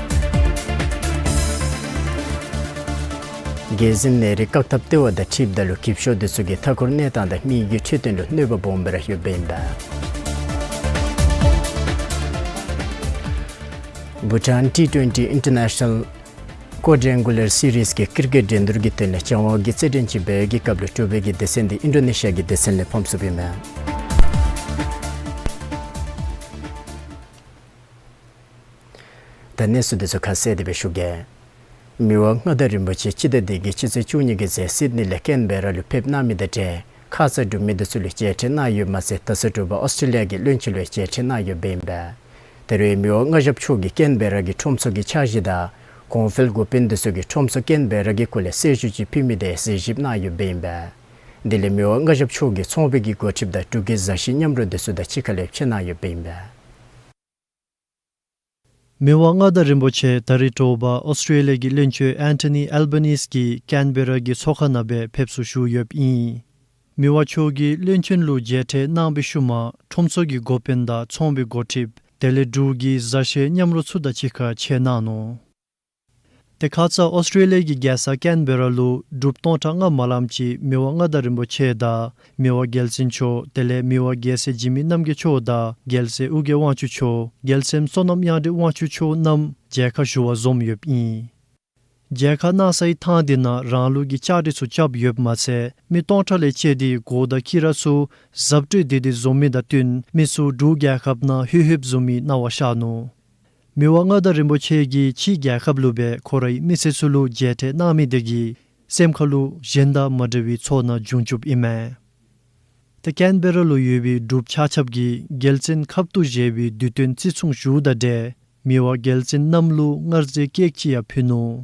རྒྱལ་ཟླ་ནད་རིགས་བཀག་ཐབས་ལྟེ་བ་དང་འཁྲིལཝ་ད་ལུ་འགྱིབ་ཤོག་འདི་ཚུ་གིས་མཐའ་འཁོར་གནས་སྟངས་དང་མི་གི་འཕྲོད་བསྟེན་ལུ་གནོད་པ་སྦོམ་སྦེ་ར་ཡོདཔ་ཨིན་པས། བྷུ་ཊཱན་ཊི་ཊུ་ཝེན་ཊི་ཨིན་ཊར་ནེ་ཤ་ནཱལ་ཀོཌ་རེ་ངུ་ལར་སི་རིསི་གི་ཀིར་ཀེཊ་འགྲན་བསྡུར་གྱི་དོན་ལས་སྦྱང་བ་གི་རྩེད་འགྲན་ཅིག་འབད་བའི་གི་སྐབས་ལུ་དྲུག་པའི་གི་སྡེ་ཚན་འདི་ཨིན་ཌོ་ནེ་ཤི་ཡ་གི་སྡེ་ཚན་ལས་ཕམ་སོངམ་ཨིན་མས། ད་གནས་ཚུལ་འདི་ཚུ་ཁ་གསལ་ཏེ་སྦེ་ཞུ་གེ། མི་དབང་མངའ་བདག་རིན་པོ་ཆེ་སྤྱི་ཟླ་འདི་གི་སྤྱི་ཚེས་བཅུ་གཉིས་ཀྱི་ཚེ་སིཌ་ནི་ལས་ཀེན་བེ་ར་ལུ་ཕེབས་གནང་མི་དང་འབྲེལ་ཁ་ཙ་འབྲུག་མི་འདི་ཚུ་ལུ་མཇལ་ཕྲད་གནང་ཡོདཔ་མ་ཚད་ད་ཚ་དྲོ་པ་ཨོསི་ཊྲེ་ལི་ཡ་གི་བློན་ཆེན་ལུ་མཇལ་ཕྲད་གནང་ཡོདཔ་ཨིན་པས། ད་རུང་མི་དབང་མངའ་ཞབས་མཆོག་གིས་ཀེན་བེ་ར་གི་ཁྲོམ་ཚོགས་ཀྱི་འཆར་གཞི་དང་གོང་འཕེལ་འགོ་དཔོན་འདི་ཚུ་གིས་ཁྲོམ་ཚོགས་ཀེན་བེ་ར་གི་སྐོར་ལས་གསལ་ཞུ་ཅིག་ཕུལ་མི་དེ་གཟིགས་ཞིབ་གནང་ཡོདཔ་ཨིན་པས། དེ་ལས་མི་དབང་མངའ་ཞབས་མཆོག་གིས་ཚོང་པའི་གི་འགོ་ཁྲིདཔ་དང་འབྲུག་གི་བཟའ་བཞེས་མཉམ་རོགས་འདི་ཚུ་དང་གཅིག་ཁར་ལས་མཇལ་གནང་ཡོདཔ་ཨིན་པས། མི་དབང་མངའ་བདག་རིན་པོ་ཆེ་ད་རིས་དྲོ་པ་ཨོསི་ཊྲེ་ལི་ཡ་གི་བློན་ཆེན་ཨན་ཊོ་ནི་ཨལ་བ་ནིས་ཀྱི་ཀེན་བེ་ར་གི་ཚོགས་ཁང་ནང་སྦེ་ཕེབས་བསུ་ཞུ་ཡོདཔ་ཨིན། མི་དབང་མཆོག་གིས་བློན་ཆེན་ལུ་མཇལ་ཕྲད་གནང་བའི་ཤུལ་མ་ཁྲོམ་ཚོགས་ཀྱི་འགོ་དཔོན་དང་ཚོང་པའི་འགོ་ཁྲིདཔ་དེ་ལས་འབྲུག་གི་བཟའ་བཞེས་མཉམ་རོགས་ཚུ་དང་གཅིག་ཁར་མཇལ་གནང་ནུག། ཏེ་ཁ་ཙ་ཨོསི་ཊྲེ་ལི་ཡ་གི་རྒྱལ་ས་ཀེན་བེ་ར་ལུ་འབྲུགཔ་སྟོང་ཕྲག་ལྔ་མ་ལངམ་ཅིག་མི་དབང་མངའ་བདག་རིན་པོ་ཆེ་དང་མི་དབང་རྒྱལ་བཙུན་མཆོག་དེ་ལས་མི་དབང་རྒྱལ་སྲས་འཇིགས་མེད་རྣམ་རྒྱལ་མཆོག་དང་རྒྱལ་སྲས་ཨོ་རྒྱན་དབང་ཕྱུག་མཆོག་རྒྱལ་མཚན་བསོད་ནམས་དབྱངས་སྒྲོན་དབང་ཕྱུག་མཆོག་རྣམས་མཇལ་ཁ་ཞུ་བར་འཛོམས་ཡོདཔ་ཨིན། མཇལ་ཁ་གནང་སའི་ཐང་འདི་ནང་རང་ལུགས་ཀྱི་ལྕགས་རི་ཚུ་རྐྱབ་ཡོདཔ་མ་ཚད་མི་སྟོང་ཕྲག་ལས་བཅད་དེ་གོ་དང་ཁྱི་ར་ཚུ་གཟབ་སྤྲོས་འདི་འདི་བཟོ་མི་དང་བསྟུན་མི་ཚུ་འབྲུག་རྒྱལ་ཁབ་ནང་ལྷོད་ལྷོདཔ་བཟུམ་མའི་སྣང་བ་ཤར་ནུག། མི་དབང་མངའ་བདག་རིན་པོ་ཆེ་གིས་ཕྱིའི་རྒྱལ་ཁབ་ལུ་སྦེ་ཁོ་རའི་མི་སེར་ཚུ་ལུ་མཇལ་ཕྲད་གནང་མི་དེ་གིས་སེམས་ཁ་ལུ་གཞན་དང་མ་འདྲ་བའི་ཚོར་སྣང་བྱུང་བཅུགཔ་ཨིན་མས། ཏེ་ཀེན་བེ་ར་ལུ་ཡོད་པའི་འབྲུགཔ་ཆ་ཁྱབ་ཀྱིས་རྒྱལ་བཙུན་ཁབ་ཏུ་བཞེས་པའི་དུས་སྟོན་བརྩི་སྲུང་ཞུཝ་དང་འབྲེལ་མི་དབང་རྒྱལ་བཙུན་རྣམས་ལུ་མངར་ཟས་ཀེག་ཅིག་ཡང་ཕུལ་ནུག།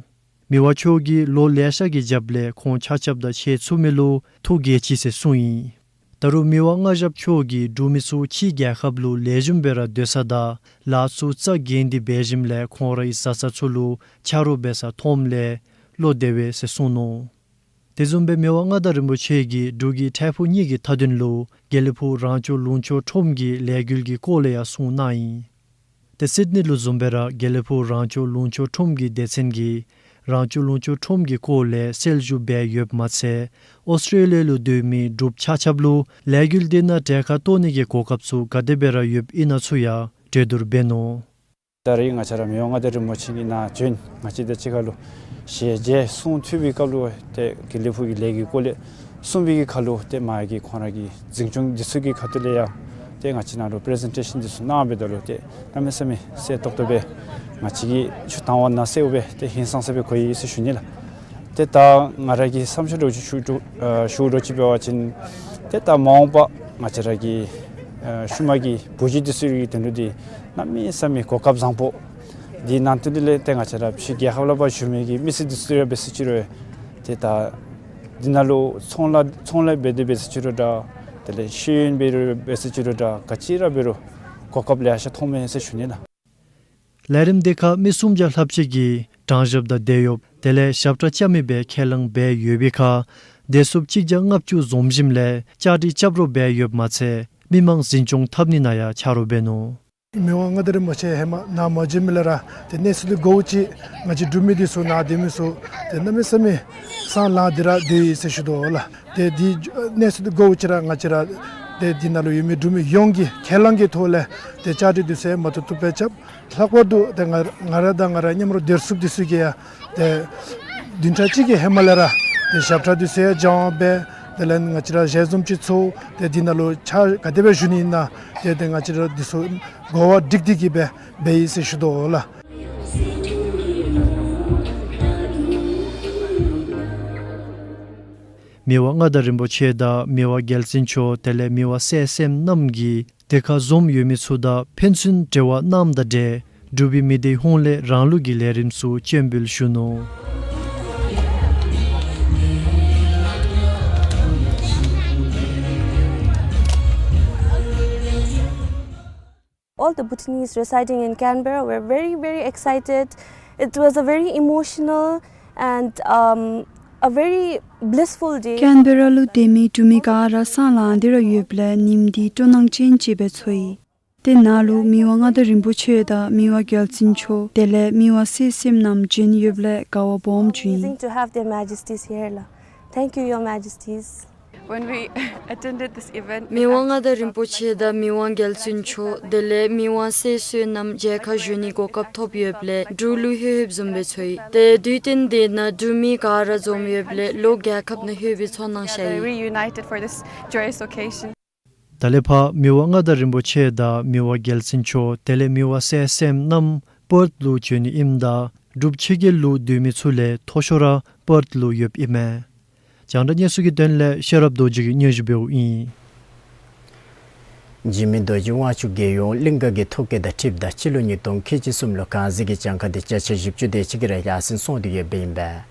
མི་དབང་མཆོག་གིས་ལོ་ལེ་ཤ་གི་རྒྱབ་ལས་ཁོང་ཆ་ཁྱབ་དང་ཕྱད་ཚུགས་མི་ལུ་ཐུགས་དགྱེས་ཅི་ཟེར་གསུངས་ཡི། ད་རུང་མི་དབང་མངའ་ཞབས་མཆོག་གིས་འབྲུག་མི་ཚུ་ཕྱི་རྒྱལ་ཁབ་ལུ་ལེགས་ཤོམ་སྦེ་ར་སྡོད་ས་དང་ལཱ་ཚུ་རྩ་འགེངས་ཏེ་འབད་ཞིནམ་ལས་ཁོང་རའི་བཟའ་ཚང་ཚུ་ལུ་ཆ་རོགས་འབད་ས་མཐོངམ་ལས་བློ་བདེ་བས་ཟེར་གསུངས་ནུག། དེ་བཟུམ་སྦེ་མི་དབང་མངའ་བདག་རིན་པོ་ཆེ་གིས་འབྲུག་གི་འཕྲལ་ཕུགས་གཉིས་ཀྱི་མཐའ་དོན་ལུ་དགེ་ལེགས་ཕུག་རང་སྐྱོང་ལུང་ཕྱོགས་ཁྲོམ་གྱི་ལས་འགུལ་གྱི་སྐོར་ལས་ཡང་གསུངས་གནང་ཡི། ཏེ་སིཌ་ནི་ལུ་བཟུམ་སྦེ་ར་དགེ་ལེགས་ཕུག་རང་སྐྱོང་ལུང་ཕྱོགས་ཁྲོམ་གྱི་སྡེ་ཚན་གྱིས་རང་སྐྱོང་ལུང་ཕྱོགས་ཁྲོམ་གྱི་སྐོར་ལས་གསལ་ཞུ་འབད་ཡོདཔ་མ་ཚད་ཨོསི་ཊེ་ལི་ཡ་ལུ་སྡོད་མི་འབྲུགཔ་ཆ་ཁྱབ་ལུ་ལས་འགུལ་དེ་ནང་གྲལ་ཁར་གཏོགས་ནི་གི་གོ་སྐབས་ཚུ་ག་དེ་སྦེ་ར་ཡོདཔ་ཨིན་ན་ཚུ་ཡང་གྲོས་བསྡུར་འབད་ནུག། ད་རེས་ང་བཅས་ར་མི་དབང་མངའ་བདག་རིན་པོ་ཆེ་གིས་ནཱ་བྱོན་ང་བཅས་དང་གཅིག་ཁར་ལུ་ཞལ་མཇལ་གསུང་ཐོས་པའི་སྐབས་ལུ་ཏེ་དགེ་ལེགས་ཕུག་གི་ལས་ཀྱི་སྐོར་ལས་གསུངས་པའི་གི་ཁར་ལུ་ཏེ་མ་གི་ཁོང་ར་གི་འཛིན་སྐྱོང་འདི་ཚུ་གི་ཁ་ཐུག་ལས་ཡང་ཏེ་ང་བཅས་ནང་ལུ་པི་རི་ཛེན་ཊེ་ཤཱན་འདི་ཚུ་གནང་འབདཝ་ད་ལུ་ཏེ་གནམ་མེད་ས་མེད་གསལ་ཏོག་ཏོ་སྦེ་ང་བཅས་ཀྱིས་ཆུ་དྭངས་པ་ནང་གསལཝ་སྦེ་ཏེ་ཧིང་སངས་ས་སྦེ་གོ་ཡི་ཟེར་ཞུ་ནི་ལགས། ཏེ་ད་ང་ར་གི་བསམ་ཤེས་འདྲཝ་ཅིག་ཞུ་འདྲཝ་ཨ་ཞུ་འདྲཝ་ཅིག་འབད་བ་ཅིན་ཏེ་ད་མ་འོངས་པ་ང་བཅས་ར་གི་ཨ་ཤུལ་མ་གི་བུ་བརྒྱུད་འདི་ཚུ་གི་དོན་ལུ་འདི་གནམ་མེད་ས་མེད་གོ་སྐབས་བཟང་པོ། འདི་ནང་དོན་འདི་ལས་ཏེ་ང་བཅས་ར་ཕྱི་རྒྱལ་ཁབ་ལས་ཕར་བྱོན་མི་གི་མི་སེར་འདི་ཚུ་ར་འབད་ཟེར་ཅི་རུང་ཏེ་ད་འདི་ནང་ལུ་ཚོང་ལཱ་ཚོང་ལཱ་འབད་དེ་འབད་ཟེར་ཅི་རུང་འདྲ། དེ་ལས་ཤེས་ཡོན་འབད་རུང་འབད་ཟེར་ཅི་རུང་འདྲ། ག་ཅི་ར་འབད་རུང་གོ་སྐབས་ལེ་ཤ་ཐོབ་མས་ཟེར་ཞུ་ནི་ལགས། ལས་རིམ་དེ་ཁར་མི་སུམ་བརྒྱ་ལྷགཔ་ཅིག་གིས་དྲང་ཞབས་དང་འབྲེལ་ཡོདཔ་དེ་ལས་ཞབས་ཁྲ་རྐྱབ་མི་སྦེ་ཁས་བླངས་འབད་ཡོད་པའི་ཁར་བདེ་སྲུངཔ་གཅིག་བརྒྱ་ལྔ་བཅུ་འཛོམས་ཞིནམ་ལས་བཅའ་སྒྲིག་རྐྱབ་རོགས་འབད་ཡོདཔ་མ་ཚད་མི་མང་འཛིན་སྐྱོང་འཐབ་ནི་ནང་ཡང་ཆ་རོགས་འབད་ནུག། མི་དབང་མངའ་བདག་རིན་པོ་ཆེ་ཧེ་མ་ནཱ་མ་བྱོན་མི་ལས་ར་ཏེ་གནས་ཚུལ་འདི་གོཝ་ཅིག་ང་བཅས་འབྲུག་མི་འདི་ཚུ་ནཱ་སྡོད་མི་ཚུ་ཏེ་གནམ་མེད་ས་མེད་སེམས་ལང་སྟེ་ར་སྡོད་ཡི་ཟེར་ཞུ་དོ་ལགས། ཏེ་འདི་གནས་ཚུལ་འདི་གོཝ་ཅིག་ར་ང་བཅས་ར་ཏེ་འདི་ནང་ལུ་ཡོད་མི་འབྲུག་མི་ཡོངས་ཀྱི་ཁས་བླངས་ཀྱི་ཐོག་ལས་ཏེ་བཅའ་སྒྲིག་འདི་ཚུ་མ་ཐུབ་ཐུབ་སྦེ་རྐྱབ། ལྷག་པར་དུ་ཏེ་ང་ང་ར་དང་ང་ར་མཉམ་རོགས་སྡེ་སྲུངཔ་འདི་ཚུ་གིས་ཡང་ཏེ་བདུན་ཕྲག་གཅིག་གི་ཧེ་མ་ལས་ར་ཏེ་ཞབས་ཁྲ་འདི་ཚུ་ཡང་སྦྱང་བ་འབད། དེ་ལས་ང་བཅས་ར་ཞལ་འཛོམས་ཅིག་ཚོགས་ཏེ་འདི་ནང་ལུ་ཕྱག་ག་དེ་སྦེ་ཞུ་ནི་ཨིན་ན་ཏེ་ཏེ་ང་བཅས་ར་འདི་ཚུ་གོ་བ་སྒྲིག་སྟེ་གི་སྦེ་འབད་ཡི་ཟེར་ཞུ་དོ་ལགས། མི་དབང་མངའ་བདག་རིན་པོ་ཆེ་དང་མི་དབང་རྒྱལ་བཙུན་མཆོག་དེ་ལས་མི་དབང་གསལ་སེམས་རྣམ་གཉིས་དེ་ཁར་འཛོམས་ཡོད་མི་ཚུ་དང་ཕན་ཚུན་འབྲེལ་བ་གནངམ་དང་འབྲེལ་འབྲུག་པའི་མི་སྡེ་ཧོངས་ལས་རང་ལུགས་ཀྱི་ལས་རིམ་ཚུ་སྤྱན་འབུལ་ཞུ་ནུག། All the Bhutanese residing in Canberra were very, very excited. It was a very emotional and, um, a very blissful day. ཀེན་བེ་ར་ལུ་སྡོད་མི་འབྲུག་མི་ག་ར་སེམས་ལང་སྟེ་ར་ཡོདཔ་ལས་ཉིནམ་འདི་སྤྲོ་སྣང་ཅན་ཅིག་སྦེ་ཚོར་ཡི། དེ་ནང་ལུ་མི་དབང་མངའ་བདག་རིན་པོ་ཆེ་དང་མི་དབང་རྒྱལ་བཙུན་མཆོག་དེ་ལས་མི་དབང་གསལ་སེམས་རྣམ་བྱོན་ཡོདཔ་ལས་དགའ་བ་སྦོམ་བྱུང་ཡི། Amazing to have their majesties here, la. Thank you, your majesties. When we attended this event, མི་དབང་མངའ་བདག་རིན་པོ་ཆེ་དང་མི་དབང་རྒྱལ་བཙུན་མཆོག་དེ་ལས་མི་དབང་གསལ་སེམས་རྣམ་མཇལ་ཁ་ཞུ་ནི་གོ་སྐབས་ཐོབ་ཡོདཔ་ལས་འབྲུག་ལུ་ལྷོད་ལྷོདཔ་བཟུམ་སྦེ་ཚོར་ཡི། ཏེ་དུས་སྟོན་དེ་ནང་འབྲུག་མི་ག་ར་འཛོམས་ཡོདཔ་ལས་ལོག་རྒྱལ་ཁབ་ནང་ལྷོད་པའི་ཚོར་སྣང་ཤར་ཡི། Reunited for this joyous occasion. ད་ལས་ཕར་མི་དབང་མངའ་བདག་རིན་པོ་ཆེ་དང་མི་དབང་རྒྱལ་བཙུན་མཆོག་དེ་ལས་མི་དབང་གསལ་སེམས་རྣམ་པརཐ་ལུ་བྱོན་ནི་ཨིནམ་ད་འབྲུགཔ་ཕྱི་རྒྱལ་ལུ་སྡོད་མི་ཚུ་ལས་མཐོ་ཤོས་ར་པརཐ་ལུ་ཡོདཔ་ཨིན་མས། རྒྱང་བསྒྲགས་གནས་ཚུལ་གྱི་དོན་ལས་ཤེས་རབ་རྡོ་རྗེ་གིས་སྙན་ཞུ་འབདཝ་ཨིན། འཇིགས་མེད་རྡོ་རྗེ་དབང་ཕྱུག་རྒྱལ་ཡོངས་གླིང་ག་གི་ཐོ་བཀོད་དང་འཁྲིལཝ་ད་སྤྱི་ལོ་ཉིས་སྟོང་ཁལ་གཅིག་གསུམ་ལུ་གངས་འཛིན་གྱི་གྱངས་ཁ་དེ་བརྒྱ་ཆ་བཞི་བཅུ་དེ་ཅིག་གིས་ར་ཡར་སེང་སོང་སྟེ་ཡོདཔ་ཨིན་པས།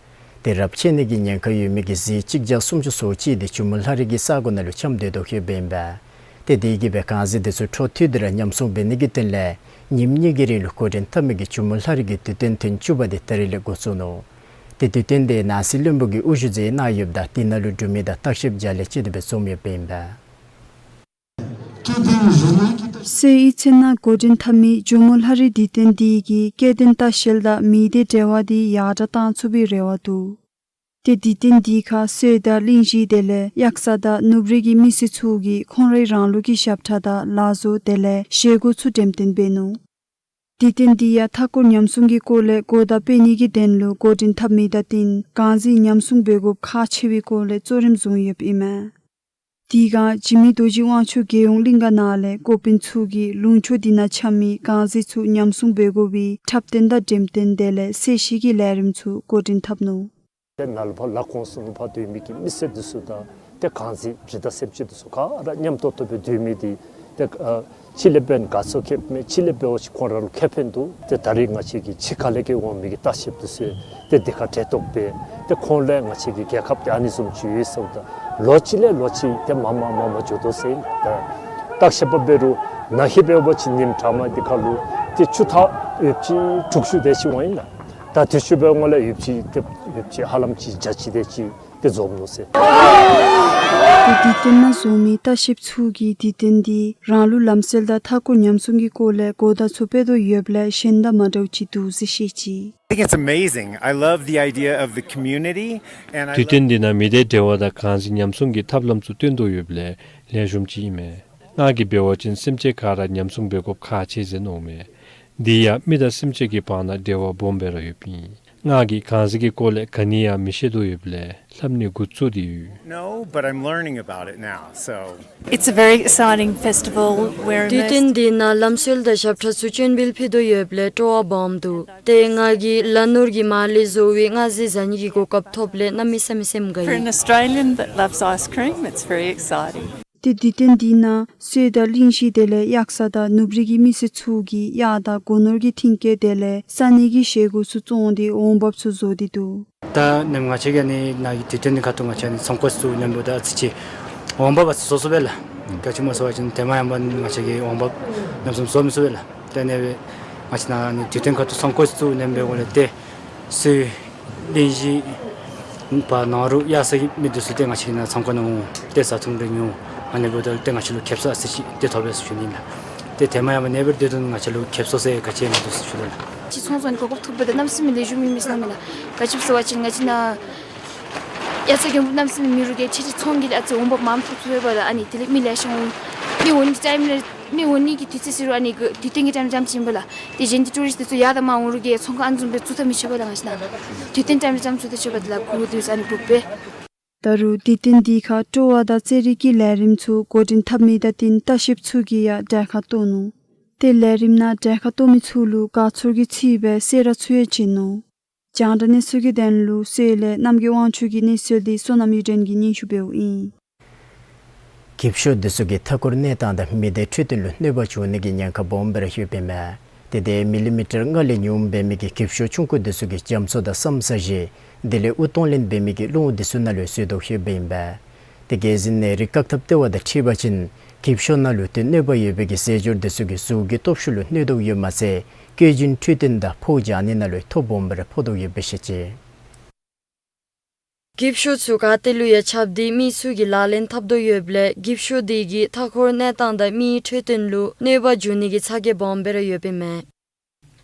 དེ་རབས་ཆད་ནི་གི་ཉེན་ཁ་ཡོད་མི་གི་གཟི་གཅིག་བརྒྱ་སུམ་ཅུ་སོ་གཅིག་དེ་ཇོ་མོ་ལྷ་རི་གི་ས་གོ་ནང་ལུ་འཁྱམས་སྡོད་དོ་ཡོདཔ་ཨིན་པས། ཏེ་དེ་གིས་སྦེ་གངས་འཛིན་དེ་ཚུ་འཕྲོ་མཐུད་དེ་ར་ཉམས་སྲུང་འབད་ནི་གི་དོན་ལས་ཉིནམ་གཉིས་ཀྱི་རིང་ལུ་འགོ་འདྲེན་འཐབ་མི་གི་ཇོ་མོ་ལྷ་རི་གི་དུས་སྟོན་ཐེངས་བཅུ་པ་དེ་ད་རིས་ལས་འགོ་བཙུགས་ནུག། ཏེ་དུས་སྟོན་དེ་ནང་སྲིད་བློན་པོ་གིས་དབུ་བཞུགས་མཛད་གནང་ཡོདཔ་ད་དེ་ནང་ལུ་འབྲུག་མི་དང་བརྟག་ཞིབ་བྱ་ལས་ཅིག་དེ་སྦེ་འཛོམས་ཡོདཔ་ཨིན་པས། སྲོལ་ཡིག་ཚུ་ནང་འགོ་འདྲེན་འཐབ་མི་ཇོ་མོ་ལྷ་རི་དུས་སྟོན་དེ་གིས་སྐལ་ལྡན་ལྟ་བཤལ་དང་མི་སྡེ་འབྲེལ་བ་དེ་ཡར་དྲག་གཏང་ཚུགས་པའི་རེ་བ་འདུག། ཏེ་དུས་སྟོན་དེ་ཁར་སྲོལ་དང་གླིང་བཞི་དེ་ལས་གཡག་ས་དང་ནུབ་རི་གི་མི་སེར་ཚུ་གིས་ཁོང་རའི་རང་ལུགས་ཀྱི་ཞབས་ཁྲ་དང་ལག་བཟོ་དེ་ལས་བཞེས་སྒོ་ཚུ་འགྲེམས་སྟོན་འབད་ནུག། དུས་སྟོན་དེ་ཡང་མཐའ་འཁོར་ཉམས་སྲུང་གི་སྐོར་ལས་གོ་བརྡ་སྤེལ་ནི་གི་དོན་ལུ་འགོ་འདྲེན་འཐབ་མི་དང་བསྟུན་གངས་འཛིན་ཉམས་སྲུང་འབད་དགོཔ་ཁག་ཆེ་བའི་སྐོར་ལས་གཙོ་རིམ་བཟུང་ཡོདཔ་ཨིན་མས། དེ་ཁར་འཇིགས་མེད་རྡོ་རྗེ་དབང་ཕྱུག་རྒྱལ་ཡོངས་གླིང་ག་ནང་ལས་འགོ་དཔོན་ཚུ་གིས་ལུང་ཕྱོགས་དེ་ནང་འཁྱམས་མི་གངས་འཛིན་ཚུ་ཉམས་སྲུང་འབད་དགོ་པའི་འཁྲབ་སྟོན་དང་འགྲེམས་སྟོན་དེ་ལས་གསལ་བཤད་ཀྱི་ལས་རིམ་ཚུ་འགོ་འདྲེན་འཐབ་ནུག། ཏེ་ནཱ་ལུ་ཕར་ལ་ཁོངས་སུ་ལུ་ཕར་སྡོད་མི་གི་མི་སེར་འདི་ཚུ་དང་ཏེ་གངས་འཛིན་འདྲེ་དང་སེམས་ཅན་འདི་ཚུ་ག་ར་མཉམ་ཏོག་ཏོ་སྦེ་སྡོད་མི་འདི་ཏེ་ཨ་ ཕྱི་ལས་འབད་ན་དགའ་ཚོར་ཁེབ་མས། ཕྱི་ལས་འབད་བ་ཅིན་ཁོང་ར་ལུ་ཁེ་ཕན་འདུག། ཏེ་ད་རིས་ང་བཅས་ཀྱི་ཕྱི་ཁ་ལས་ཀྱི་འོང་མི་གི་ལྟ་བཤལཔ་འདི་ཚུ་ཏེ་དེ་ཁར་གྲལ་གཏོགས་འབད། ཏེ་ཁོང་ལས་ང་བཅས་ཀྱི་རྒྱལ་ཁབ་འདི་ཨ་ནི་བཟུམ་ཅིག་ཡོད་ཟེརཝ་ད་ལོ་གཅིག་ལས་ལོ་གཅིག་ཏེ་མར་མར་མར་མར་འགྱོ་དོ་ཟེར་ཨིན། ད་བརྟག་ཞིབ་འབད་རུང་ནཱ་ཧེ་འབད་བ་ཅིན་ཉིནམ་དྲ་མ་འདི་ཁར་ལུ་ཏེ་ཆུ་ཐག་ཡོདཔ་ཅིག་དྲུག་ཅུ་དེ་ཅིག་འོང་ཡི་ལགས། ད་དུས་ཅི་འབད་བ་ཅིན་ཡོདཔ་ཅིག་ཏེ་ཡོདཔ་ཅིག་ཧ་ལམ་ཅིག་བརྒྱ་ཅིག་དེ་ཅིག་ཏེ་འཛོམས་ནུག་ཟེར། ཏེ་དུས་སྟོན་ནང་འཛོམས་མི་ལྟ་བཤལཔ་ཚུ་གིས་དུས་སྟོན་འདི་རང་ལུགས་ལམ་སྲོལ་དང་མཐའ་འཁོར་ཉམས་སྲུང་གི་སྐོར་ལས་གོ་བརྡ་ཚུ་སྤེལ་དོ་ཡོདཔ་ལས་གཞན་དང་མ་འདྲཝ་ཅིག་འདུག་ཟེར་བཤད་ཅི། I think it's amazing. I love the idea of the community, and I དུས་སྟོན་འདི་ནང་མི་སྡེ་འབྲེལ་བ་དང་གང་ཟག་ཉམས་སྲུང་གི་ཐབས་ལམ་ཚུ་སྟོན་དོ་ཡོདཔ་ལས་ལེགས་ཤོམ་ཅིག་ཨིན་མས། ང་གིས་འབད་བ་ཅིན་སེམས་ཅན་ག་ར་ཉམས་སྲུང་འབད་དགོཔ་ཁག་ཆེ་ཟེར་མནོཝ་མས། འདི་ཡང་མི་དང་སེམས་ཅན་གྱི་བར་ན་འབྲེལ་བ་སྦོམ་སྦེ་ར་ཡོདཔ་ཨིན། ང་གིས་གང་ཟག་གི་སྐོར་ལས་ག་ནི་ཡང་མི་ཤེས་དོ་ཡོདཔ་ལས་ལྷབ་ནི་འགོ་བཙུགས་ཏེ་ཡོད། No, but I'm learning about it now, so. It's a very exciting festival. དུས་སྟོན་འདི་ནང་ལམ་སྲོལ་དང་ཞབས་ཁྲ་ཚུ་སྤྱན་འབུལ་ཕུལ་དོ་ཡོདཔ་ལས་སྤྲོ་བ་སྦོམ་འདུག། ཏེ་ང་གིས་ལ་ནོར་གྱི་མར་ལས་བཟོ་བའི་མངར་ཟས་ཟ་ནི་གི་གོ་སྐབས་ཐོབ་ལས་གནམ་མེད་ས་མེད་སེམས་དགའ་ཡི། For an Australian that loves ice cream, it's very exciting. ཏེ་དུས་སྟོན་འདི་ནང་སོས་དང་གླིང་བཞི་དེ་ལས་གཡག་ས་དང་ནུབ་རི་གི་མི་སེར་ཚུ་གིས་གཡག་དང་སྒོ་ནོར་གྱི་ཐིམ་སྐས་དེ་ལས་ས་གནས་ཀྱི་བཞེས་སྒོ་ཚུ་བཙོང་སྟེ་འོང་འབབ་ཚུ་བཟོ་སྟེ་འདུག། ད་ནམ་ང་བཅས་ཀྱིས་ནི་ནཱ་གི་དུས་སྟོན་འདི་ཁ་ཐུག་ང་བཅས་ནི་ཚོང་ཀོས་ཚུ་ཉམས་པོ་ད་ཨ་ཙི་ཅིག་འོང་འབབ་ཨ་ཙི་བཟོ་ཚུགས་པས་ལགས། ག་ཅི་སྨོ་ཟེར་བ་ཅིན་ཏེ་མ་ཡང་པ་ང་བཅས་ཀྱིས་འོང་འབབ་ཉམས་སུ་བཟོ་མི་ཚུགས་པས་ལགས། ཏེ་ཨ་ནི་སྦེ་ང་བཅས་ནཱ་ནི་དུས་སྟོན་ཁ་ཐུག་ཚོང་ཀོས་ཚུ་ཉམས་པའི་སྒོ་ལས་ཏེ་སོས་གླིང་བཞི་བར་ན་རུ་གཡག་ས་གི་མི་འདི་ཚུ་ཏེ་ང་བཅས་ནཱ་ཚོང་ཀོས་ནང་འོང་ཏེ་བཟའ་འཐུང་རེ་ཉོ། ཨ་ནི་འབདཝ་ད་ཏེ་ང་བཅས་ལུ་ཁེབ་སང་ཨ་ཙི་ཅིག་ཏེ་ཐོབ་པས་ཟེར་ཞུ་ནི་ལགས། ཏེ་ཏེ་མ་ཡང་པ་ཨ་ནི་སྦེ་སྡོད་དོ་ན་ང་བཅས་ལུ་ཁེབ་སང་ཟེར་ག་ཅི་ཡང་མིན་འདུག་ཟེར་ཞུ་ནི་ལགས། ཅིག་ཚོང་ཟོག་ནི་གོ་སྐབས་ཐོབ་པ་ད་གནམ་མེད་ས་མེད་ལེགས་ཤོམ་ཨིན་མས་ཟེར་མས་ལགས། ག་ཅི་སྨོ་ཟེར་བ་ཅིན་ང་བཅས་ནཱ་གཡག་ཚ་གྱོང་པོ་གནམ་མེད་ས་མེད་མེད་རུང་གི་ཁྱེད་ཀྱི་ཚོང་གི་ཨ་ཙི་འོང་འབབ་མངམ་ཐོབ་ཚུགས་པས་ལགས། ཨ་ནི་དེ་ལས་མི་ལེགས་ཤོམ་འོང་། མི་འོང་ནི་ཅིག་མི་ལེགས་མི་འོང་ནི་གི་དུས་ཚོད་ཟེར་རུང་ཨ་ནི་གི་དུས་སྟོན་གྱི་ཊའིམ་ལས་རྐྱངམ་ཅིག་ཨིན་པས་ལགས། ཏེ་གཞན་གྱི་ཊུ་རིསཊ་འདི་ཚུ་ཡར་དང་མར་འོང་རུང་གི་ཚོང་ཁང་ཨ་ནི་བཟུམ་སྦེ་བཙུགས་ཐབས་མི་ཆོག་པས་ལགས། ང་བཅས་ནཱ་དུས་སྟོན་ཊའིམ་ལས་རྐྱངམ་བཙུགས་ཐབས་ཆོག་པས་ལགས། གུ་དུས་ཨ་ནི་འབུག་པས། ད་རུང་དུས་སྟོན་འདི་ཁར་སྤྲོ་བ་དང་རྩེད་རིགས་ཀྱི་ལས་རིམ་ཚུ་འགོ་འདྲེན་འཐབ་མི་དང་བསྟུན་ལྟ་བཤལཔ་ཚུ་གིས་ཡང་གྲལ་ཁར་གཏོགས་ནུག། ཏེ་ལས་རིམ་ནང་གྲལ་ཁར་གཏོགས་མི་ཚུ་ལུ་དགའ་ཚོར་གྱིས་ཚིག་པའི་སེར་སྐྱ་ཚུ་ཡང་བྱོན་ནུག། རྒྱང་བསྒྲགས་གནས་ཚུལ་གྱི་དོན་ལུ་སོག་ལས་རྣམ་རྒྱལ་དབང་ཕྱུག་གི་གནས་ཚུལ་འདི་བསོད་ནམས་གཡུ་སྒྲོན་གྱིས་སྙན་ཞུ་འབདཝ་ཨིན། འགྱིབ་ཤོག་འདི་ཚུ་གིས་མཐའ་འཁོར་གནས་སྟངས་དང་མི་སྡེ་འཕྲོད་བསྟེན་ལུ་གནོད་པ་བྱུང་ནི་གི་ཉེན་ཁ་སྦོམ་སྦེ་ར་ཡོདཔ་ཨིན་མས། ཏེ་དེ་མི་ལི་མི་ཊར་ལྔ་ལས་ཉུངམ་འབད་མི་གི་འགྱིབ་ཤོག་ཆུང་ཀུ་འདི་ཚུ་གིས་རྒྱ་མཚོ་དང་ས་མཚམས་བཞི་དེ་ལས་དབུགས་གཏོང་ལེན་འབད་མི་གི་ཀླུང་འདི་ཚུ་ནང་ལུ་འཛུལ་དོ་ཡོདཔ་ཨིན་པས། ཏེ་རྒྱལ་འཛིན་ནད་རིགས་བཀག་ཐབས་ལྟེ་བ་དང་འཁྲིལ་བ་ཅིན་འགྱིབ་ཤོག་ནང་ལུ་ཏེ་གནོད་པ་ཡོད་པའི་གི་རྫས་སྦྱོར་འདི་ཚུ་གིས་གཟུགས་ཀྱི་སྟོབས་ཤུགས་ལུ་གནོད་དོ་ཡོདཔ་མ་ཚད་སྐྱེ་རྒྱུན་འཕྲོད་བསྟེན་དང་ཕོཝ་འཇགས་ནི་ནང་ལུ་ཐོ་སྦོམ་སྦེ་ར་ཕོག་དོ་ཡོདཔ་སྦེ་བཤད་ཅི། འགྱིབ་ཤོག་ཚུ་ག་ཏེ་ལུ་ཡང་ཁྱབ་སྟེ་མི་ཚུ་གིས་ལག་ལེན་འཐབ་དོ་ཡོདཔ་ལས་འགྱིབ་ཤོག་འདི་གིས་མཐའ་འཁོར་གནས་སྟངས་དང་མིའི་འཕྲོད་བསྟེན་ལུ་གནོད་པ་འབྱུང་ནི་གི་ཚ་གྱང་སྦོམ་སྦེ་ར་ཡོདཔ་ཨིན་མས།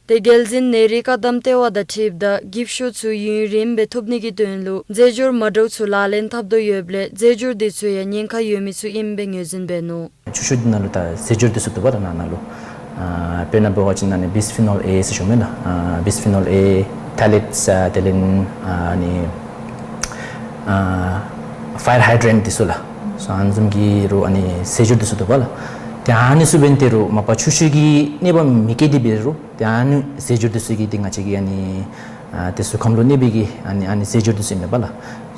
ཏེ་རྒྱལ་འཛིན་ནད་རིགས་བཀག་སྡོམ་ལྟེ་བ་དང་འཁྲིལཝ་ད་འགྱིབ་ཤོག་ཚུ་ཡུན་རིངམོ་སྦེ་ཐོབ་ནི་གི་དོན་ལུ་རྫས་སྦྱོར་མ་འདྲཝ་ཚུ་ལག་ལེན་འཐབ་དོ་ཡོདཔ་ལས་རྫས་སྦྱོར་འདི་ཚུ་ཡང་ཉེན་ཁ་ཡོད་མི་ཚུ་ཨིནམ་སྦེ་ངོས་འཛིན་འབད་ནུག། ཆུ་ཤོག་འདི་ནང་ལུ་ད་རྫས་སྦྱོར་འདི་ཚུ་འདུག་པ་ལགས། ནང་ན་ལུ་ཨ་དཔེར་ན་འབད་བ་ཅིན་ཨ་ནི་བིས་ཕི་ནོལ་ཨེ་ཟེར་ཞུཝ་མས་ལགས། ཨ་བིས་ཕི་ནོལ་ཨེ་ཐ་ལེཊསི་ཨ་དེ་ལས་ཨ་ནི་ཨ་ཕ་ཡར་ཧའི་ཌྲེནཊ་འདི་ཚུ་ལགས། སོ་ཨ་ནི་བཟུམ་གྱི་རུང་ཨ་ནི་རྫས་སྦྱོར་འདི་ཚུ་འདུག་པ་ལགས། ཏེ་ཨ་ནི་ཚུ་འབདན་ཏེ་རུང་མ་པ་ཆུ་ཤོག་གིས་གནོད་པ་མི་བཀལ་ཏེ་འབད་རུང་ཏེ་ཨ་ནི་རྫས་སྦྱོར་འདི་ཚུ་གིས་ཏེ་ང་བཅས་ཀྱི་ཨ་ནི་ཨ་ཏེ་གཟུགས་ཁམས་ལུ་གནོད་པའི་གི་ཨ་ནི་ཨ་ནི་རྫས་སྦྱོར་འདི་ཚུ་ཨིན་མས་པ་ལགས།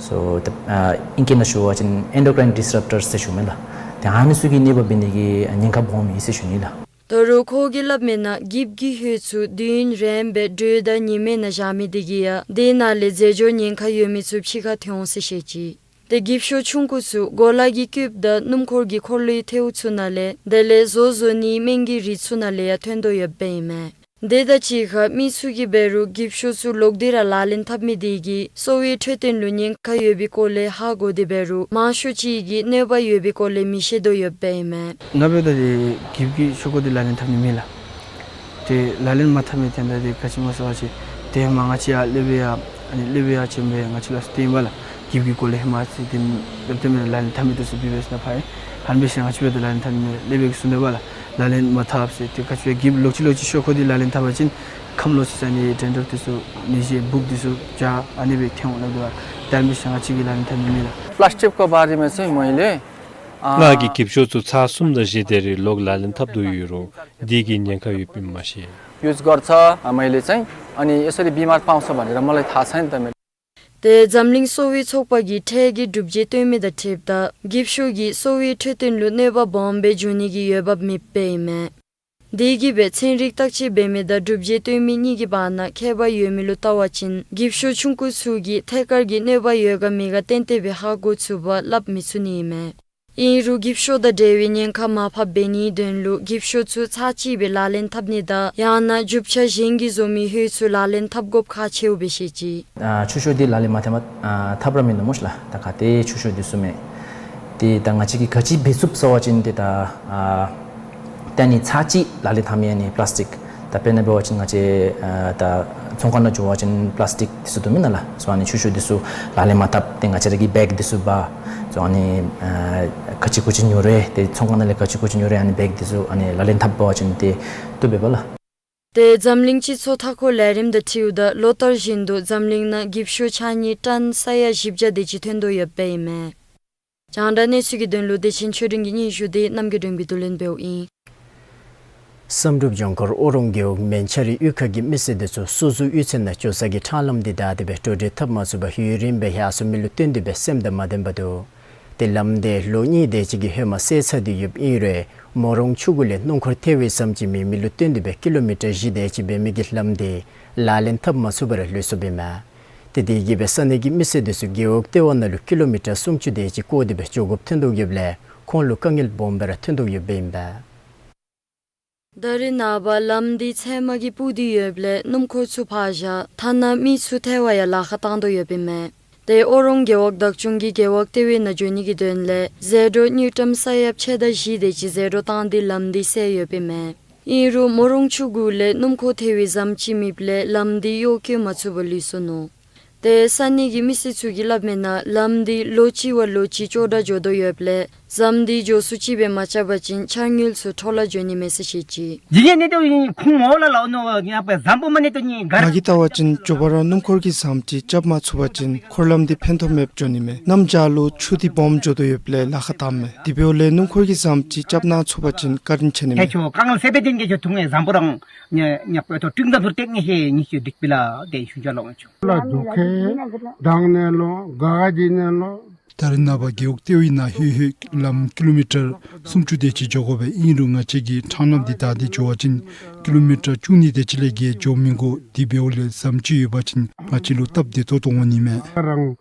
སོ་ཏེ་ཨ་ཨིང་སྐད་ནང་ཞུ་བ་ཅིན་ཨེན་ཌོ་ཀྲའིན་ཌིས་རབ་ཊར་ཟེར་ཞུཝ་མས་ལགས། ཏེ་ཨ་ནི་ཚུ་གིས་གནོད་པ་འབད་ནི་གི་ཉེན་ཁ་སྦོམ་ཨིན་ཟེར་ཞུ་ནི་ལགས། ད་རུང་ཁོ་གིས་སླབ་མི་ནང་འགྱིབ་ཀྱི་ཧོད་ཚུ་དུས་ཡུན་རིངམོ་སྦེ་དྲོད་དང་ཉི་མའི་ནང་བཞག་མི་དེ་གིས་ཡང་དེ་ནང་ལས་རྫས་སྦྱོར་ཉེན་ཁ་ཡོད་མི་ཚུ་ཕྱི་ཁར་ཐོན་འོང་ཟེར་བཤད་ཅི། ཏེ་འགྱིབ་ཤོག་ཆུང་ཀུ་ཚུ་གོ་ལ་གི་སྐུདཔ་དང་སྣུམ་འཁོར་གྱི་འཁོར་ལོའི་ཐལཝ་ཚུ་ནང་ལས་དེ་ལས་བཟོ་བཟོ་ནིའི་སྨན་གྱི་རིགས་ཚུ་ནང་ལས་ཡང་ཐོན་དོ་ཡོདཔ་ཨིན་མས། དེ་དང་གཅིག་ཁར་མི་ཚུ་གིས་འབད་རུང་འགྱིབ་ཤོག་ཚུ་ལོག་སྟེ་ར་ལག་ལེན་འཐབ་མི་དེ་གིས་གསོ་བའི་འཕྲོད་བསྟེན་ལུ་ཉེན་ཁ་ཡོད་པའི་སྐོར་ལས་ཧ་གོ་སྟེ་འབད་རུང་མང་ཤོས་ཅིག་གིས་གནོད་པ་ཡོད་པའི་སྐོར་ལས་མི་ཤེས་དོ་ཡོདཔ་ཨིན་མས། ང་འབདཝ་ད་འགྱིབ་ཀྱི་ཤོག་གུ་འདི་ལག་ལེན་འཐབ་ནི་མེད་ལགས། ཏེ་ལག་ལེན་མ་འཐབ་མི་དོན་དག་འདི་ག་ཅི་སྨོ་ཟེར་བ་ཅིན་ཏེ་མ་ང་བཅས་ཡར་སློབ་དཔོན་ཡང་ཨ་ནི་སློབ་དཔོན་ཡང་བྱོན་སྦེ་ང་བཅས་ལུ་སྟོན་པས་ལགས། འགྱིབ་ཀྱི་སྐོར་ལས་ཧེ་མ་ཨ་ཙི་དེ་སླབ་སྟེ་མེད་ལགས། ལག་ལེན་འཐབ་མི་འདི་ཚུ་འབད་བས་ཟེར་ཕར་ཨིན། ཧེ་མ་འབད་ཞིནམ་ང་བཅས་འབདཝ་ད་ལག་ལེན་འཐབ་ནི་མེད། སློབ་དཔོན་གྱིས་གསུངས་ཏེ་འབདཝ་ལགས། ལག་ལེན་མ་འཐབ་ཟེར། ཏེ་ག་ཅི་སྦེ་འགྱིབ་ལོག་ཅི་ལོག་ཅི་ཤོག་གུ་འདི་ལག་ལེན་འཐབ་པ་ཅིན་ཁམས་ལོག་ཅི་ཟེར་ཨ་ནི་ཌེན་ཌྲབ་འདི་ཚུ་ནད་གཞི་འབུཔ་འདི་ཚུ་བྱ་ཨ་ནི་སྦེ་ཐོན་འོང་སླབ་སྟེ་འབདཝ་ལགས། ད་ཧེ་མ་འབད་ཞིནམ་ང་བཅས་ཀྱིས་ལག་ལེན་འཐབ་ནི་མེད་ལགས། प्लास्टिकको बारेमा चाहिँ मैले, अ, ང་གིས་འགྱིབ་ཤོག་ཚུ་ཚར་གསུམ་དང་བཞི་དེ་རེ་ལོག་ལག་ལེན་འཐབ་དོ་ཡོད་རུང་འདི་གིས་ཉེན་ཁ་ཡོདཔ་ཨིནམ་མ་ཤེས། युज गर्छ, अ, मैले चाहिँ, अनि यसरी बिमार पाउँछ भनेर मलाई थाहा छैन त मेरो। ཏེ་འཛམ་གླིང་གསོ་བའི་ཚོགས་པ་གིས་འཕྲལ་གྱི་གྲུབ་འབྲས་སྟོན་མི་དང་འཁྲིལཝ་ད་འགྱིབ་ཤོག་གིས་གསོ་བའི་འཕྲོད་བསྟེན་ལུ་གནོད་པ་སྦོམ་སྦེ་འབྱུང་ནི་གི་འོས་འབབ་མེདཔ་ཨིན་མས། དེ་གིས་སྦེ་ཚན་རིག་བརྟག་དཔྱད་འབད་མི་དང་གྲུབ་འབྲས་སྟོན་མི་གཉིས་ཀྱི་བར་ན་ཁྱད་པར་ཡོད་མི་ལུ་བལྟ་བ་ཅིན་འགྱིབ་ཤོག་ཆུང་ཀུ་ཚུ་གིས་ཐད་ཀར་གྱི་གནོད་པ་ཡོད་ག་མེད་ག་ཏན་ཏན་སྦེ་ཧ་གོ་ཚུགས་པར་སླབ་མི་ཚུགས་ནི་ཨིན་མས། ཨིན་རུང་འགྱིབ་ཤོག་དང་འབྲེལ་བའི་ཉེན་ཁ་མར་ཕབ་འབད་ནིའི་དོན་ལུ་འགྱིབ་ཤོག་ཚུ་ཚར་གཅིག་སྦེ་ལག་ལེན་འཐབ་ནི་དང་ཡང་ན་རྒྱུ་ཆ་གཞན་གྱིས་བཟོ་མི་ཧོད་ཚུ་ལག་ལེན་འཐབ་དགོཔ་ཁག་ཆེཝ་སྦེ་བཤད་ཅི། ཨ་ཆུ་ཤོག་འདི་ལག་ལེན་མ་འཐབ་མ་ཨ་འཐབ་ར་མིན་ནུག་སྨོ་ཤ་ལགས། ད་ག་ཏེ་ཆུ་ཤོག་འདི་ཚུ་མས། ཏེ་ད་ང་བཅས་ཀྱིས་ག་ཅི་འབད་ཚུགས་ཟེར་བ་ཅིན་ཏེ་ད་ཨ་ད་ནི་ཚར་གཅིག་ལག་ལེན་འཐབ་མི་ཨ་ནི་པ་ལཱསི་ཊིག། ད་དཔེར་ན་འབད་བ་ཅིན་ང་བཅས་ཨ་ད་ཚོང་ཁང་ནང་འགྱོ་བ་ཅིན་པ་ལཱསི་ཊིག་འདི་ཚུ་འདུག་མེན་ན་ལགས། སོ་ཨ་ནི་ཆུ་ཤོག་འདི་ཚུ་ལག་ལེན་མ་འཐབ། ཏེ་ང་བཅས་ར་གི་བེག་འདི་ཚུ་འབག། སོ་ཨ་ནི་ཨ་ག་ཅི་གུ་ཅི་ཉོ་རུང་ཏེ་ཚོང་ཁང་ནང་ལས་ག་ཅི་གུ་ཅི་ཉོ་རུང་ཨ་ནི་བེག་འདི་ཚུ་ཨ་ནི་ལག་ལེན་འཐབ་འབད་བ་ཅིན་ཏེ་བཏུབ་པས་པ་ལགས། ཏེ་འཛམ་གླིང་སྤྱི་ཚོགས་མཐའ་འཁོར་ལས་རིམ་དང་འཁྲིལཝ་ད་ལོ་ལྟར་བཞིན་དུ་འཛམ་གླིང་ནང་འགྱིབ་ཤོག་ཕྱགས་སྙིགས་ཊཱོན་ས་ཡ་བཞི་བརྒྱ་དེ་ཅིག་ཐོན་དོ་ཡོདཔ་ཨིན་མས། རྒྱང་བསྒྲགས་གནས་ཚུལ་གྱི་དོན་ལུ་བདེ་ཆེན་ཆོས་སྒྲོན་གྱི་སྙན་ཞུ་དེ་རྣམ་རྒྱལ་སྒྲོན་གྱིས་བསྡུ་ལེན་འབདཝ་ཨིན། བསམ་གྲུབ་ལྗོངས་མཁར་ཨོ་རོང་རྒེད་འོག་མན་ཆ་རི་གཡུས་ཁ་གི་མི་སེར་དེ་ཚུ་སོ་སོའི་གཡུས་ཚན་ནང་འགྱོ་ས་གི་ཕྲང་ལམ་འདི་བདའ་སྟེ་སྦེ་འགྲོ་འགྲུལ་འཐབ་མ་ཚུགས་པར་ཡུན་རིངམོ་སྦེ་ཡར་སོང་མི་ལུ་བརྟེན་ཏེ་སྦེ་སེམས་དང་མ་ལྡནམ་འབད་དོ། ཏེ་ལམ་དེ་ལོ་གཉིས་དེ་ཅིག་གི་ཧེ་མ་བསལ་ཚར་ཏེ་ཡོདཔ་ཨིན་རུང་མོ་རོང་ཆུ་གུ་ལས་སྣུམ་འཁོར་ཐལ་བའི་ཟམ་ཅིག་མེད་མི་ལུ་བརྟེན་ཏེ་སྦེ་ཀི་ལོ་མི་ཊར་བཞི་དེ་ཅིག་འབད་མི་གི་ལམ་དེ་ལག་ལེན་འཐབ་མ་ཚུགས་པར་ལུས་སོཔ་ཨིན་མས། ཏེ་དེ་གིས་སྦེ་ས་གནས་ཀྱི་མི་སེར་དེ་ཚུ་རྒེད་འོག་ལྟེ་བ་ནང་ལུ་ཀི་ལོ་མི་ཊར་སུམ་ཅུ་དེ་ཅིག་བསྐོར་ཏེ་སྦེ་འགྱོ་དགོཔ་ཐོན་དོ་ཡོདཔ་ལས་ཁོང་ལུ་དཀའ་ངལ་སྦོམ་སྦེ་ར་ཐོན་དོ་ཡོདཔ་ཨིན་པས། ད་རེས་ནངས་པ་ལམ་འདི་ཚལ་མ་གིས་སྤུར་ཏེ་ཡོདཔ་ལས་སྣུམ་འཁོར་ཚུ་ཕར་བཞག་ཐ་ན་མི་ཚུ་ཐལ་བར་ཡང་ལཱ་ཁག་བཏང་དོ་ཡོདཔ་ཨིན་མས། ཏེ་ཨོ་རོང་རྒེད་འོག་བདག་སྐྱོང་གིས་རྒེད་འོག་ལྟེ་བའི་ནང་འགྱོ་ནི་གི་དོན་ལས་ཟད་འགྲོ་དངུལ་ཀྲམ་ས་ཡ་ཕྱེད་དང་བཞི་དེ་ཅིག་ཟད་འགྲོ་བཏང་སྟེ་ལམ་འདི་བསལ་ཡོདཔ་ཨིན་མས། ཨིན་རུང་མོ་རོང་ཆུ་གུ་ལས་སྣུམ་འཁོར་ཐལ་བའི་ཟམ་ཅིག་མེདཔ་ལས་ལམ་འདི་གཡོག་བཀོལ་མ་ཚུགས་པར་ལུས་སོ་ནུག། ཏེ་ས་གནས་ཀྱི་མི་སེར་ཚུ་གིས་སླབ་མིའི་ནང་ལམ་འདི་ལོ་གཅིག་བ་ལོ་གཅིག་ཅོག་འཐདཔ་འགྱོ་དོ་ཡོདཔ་ལས་ཟམ་འདི་མགྱོགས་སུ་ཅིག་སྦེ་མ་རྐྱབ་པ་ཅིན་འཆར་དངུལ་ཚུ་འཕྲོ་བརླག་འགྱོ་ནི་མས་ཟེར་བཤད་ཅི། ཇི་ལས་ནི་དོ་ཨིན་ཁུངས་མོ་ལ་ལ་ཨོ་ནོ་ཡ་པའི་ཟམ་པོ་མ་ནི་དོ་ནི་གར། ང་གིས་བལྟ་བ་ཅིན་མགྱོགས་པ་ར་སྣུམ་འཁོར་གྱི་ཟམ་ཅིག་རྐྱབ་མ་ཚུགས་པ་ཅིན་འཁོར་ལམ་འདི་ཕན་ཐོགས་མེདཔ་འགྱོ་ནི་མས། གནམ་བྱཱར་ལུ་ཆུ་འདི་སྦོམ་འགྱོ་དོ་ཡོདཔ་ལས་ལཱ་ཁག་བཏངམ་མས། དེ་འབདཝ་ལས་སྣུམ་འཁོར་གྱི་ཟམ་ཅིག་རྐྱབ་གནང་ཚུགས་པ་ཅིན་བཀའ་དྲིན་ཆེ་ནི་མས། ཁྱེད་ཆོ་དཀའ་ངལ་སེལ་བའི་དོན་གྱི་ཁྱེད་ཆོ་ཐུགས་ངལ་ཟམ་པོ་རང་ཉ་ཉ་པོ་ཏོ་ཀྲིང་དང་ཟུར་ཏེག་ནི་ཧེ་ཉི་ཤུ་སྡིག་པི་ལ་དེ་ཤུ་ཇ་ལོང་ཆུ། ལ་དུ་ཁེ་དང་ནས་ལོ་ག་ག་ཇི་ནས་ལོ། ད་རེས་ནངས་པ་རྒེད་འོག་ལྟེ་བའི་ནང་ལྷོད་ལྷོད་ལམ་ཀི་ལོ་མི་ཊར་སུམ་ཅུ་དེ་ཅིག་འགྱོ་དགོ་པས། ཨིན་རུང་ང་བཅས་ཀྱིས་ཕྲང་ལམ་འདི་བདའ་སྟེ་འགྱོ་བ་ཅིན་ཀི་ལོ་མི་ཊར་བཅུ་གཉིས་དེ་ཅིག་ལས་བརྒལ་འགྱོ་མི་དགོ། དེ་འབདཝ་ལས་ཟམ་ཅིག་ཡོད་པ་ཅིན་ང་བཅས་ལུ་སྟབས་བདེ་ཏོག་ཏོ་འོང་ནི་མས།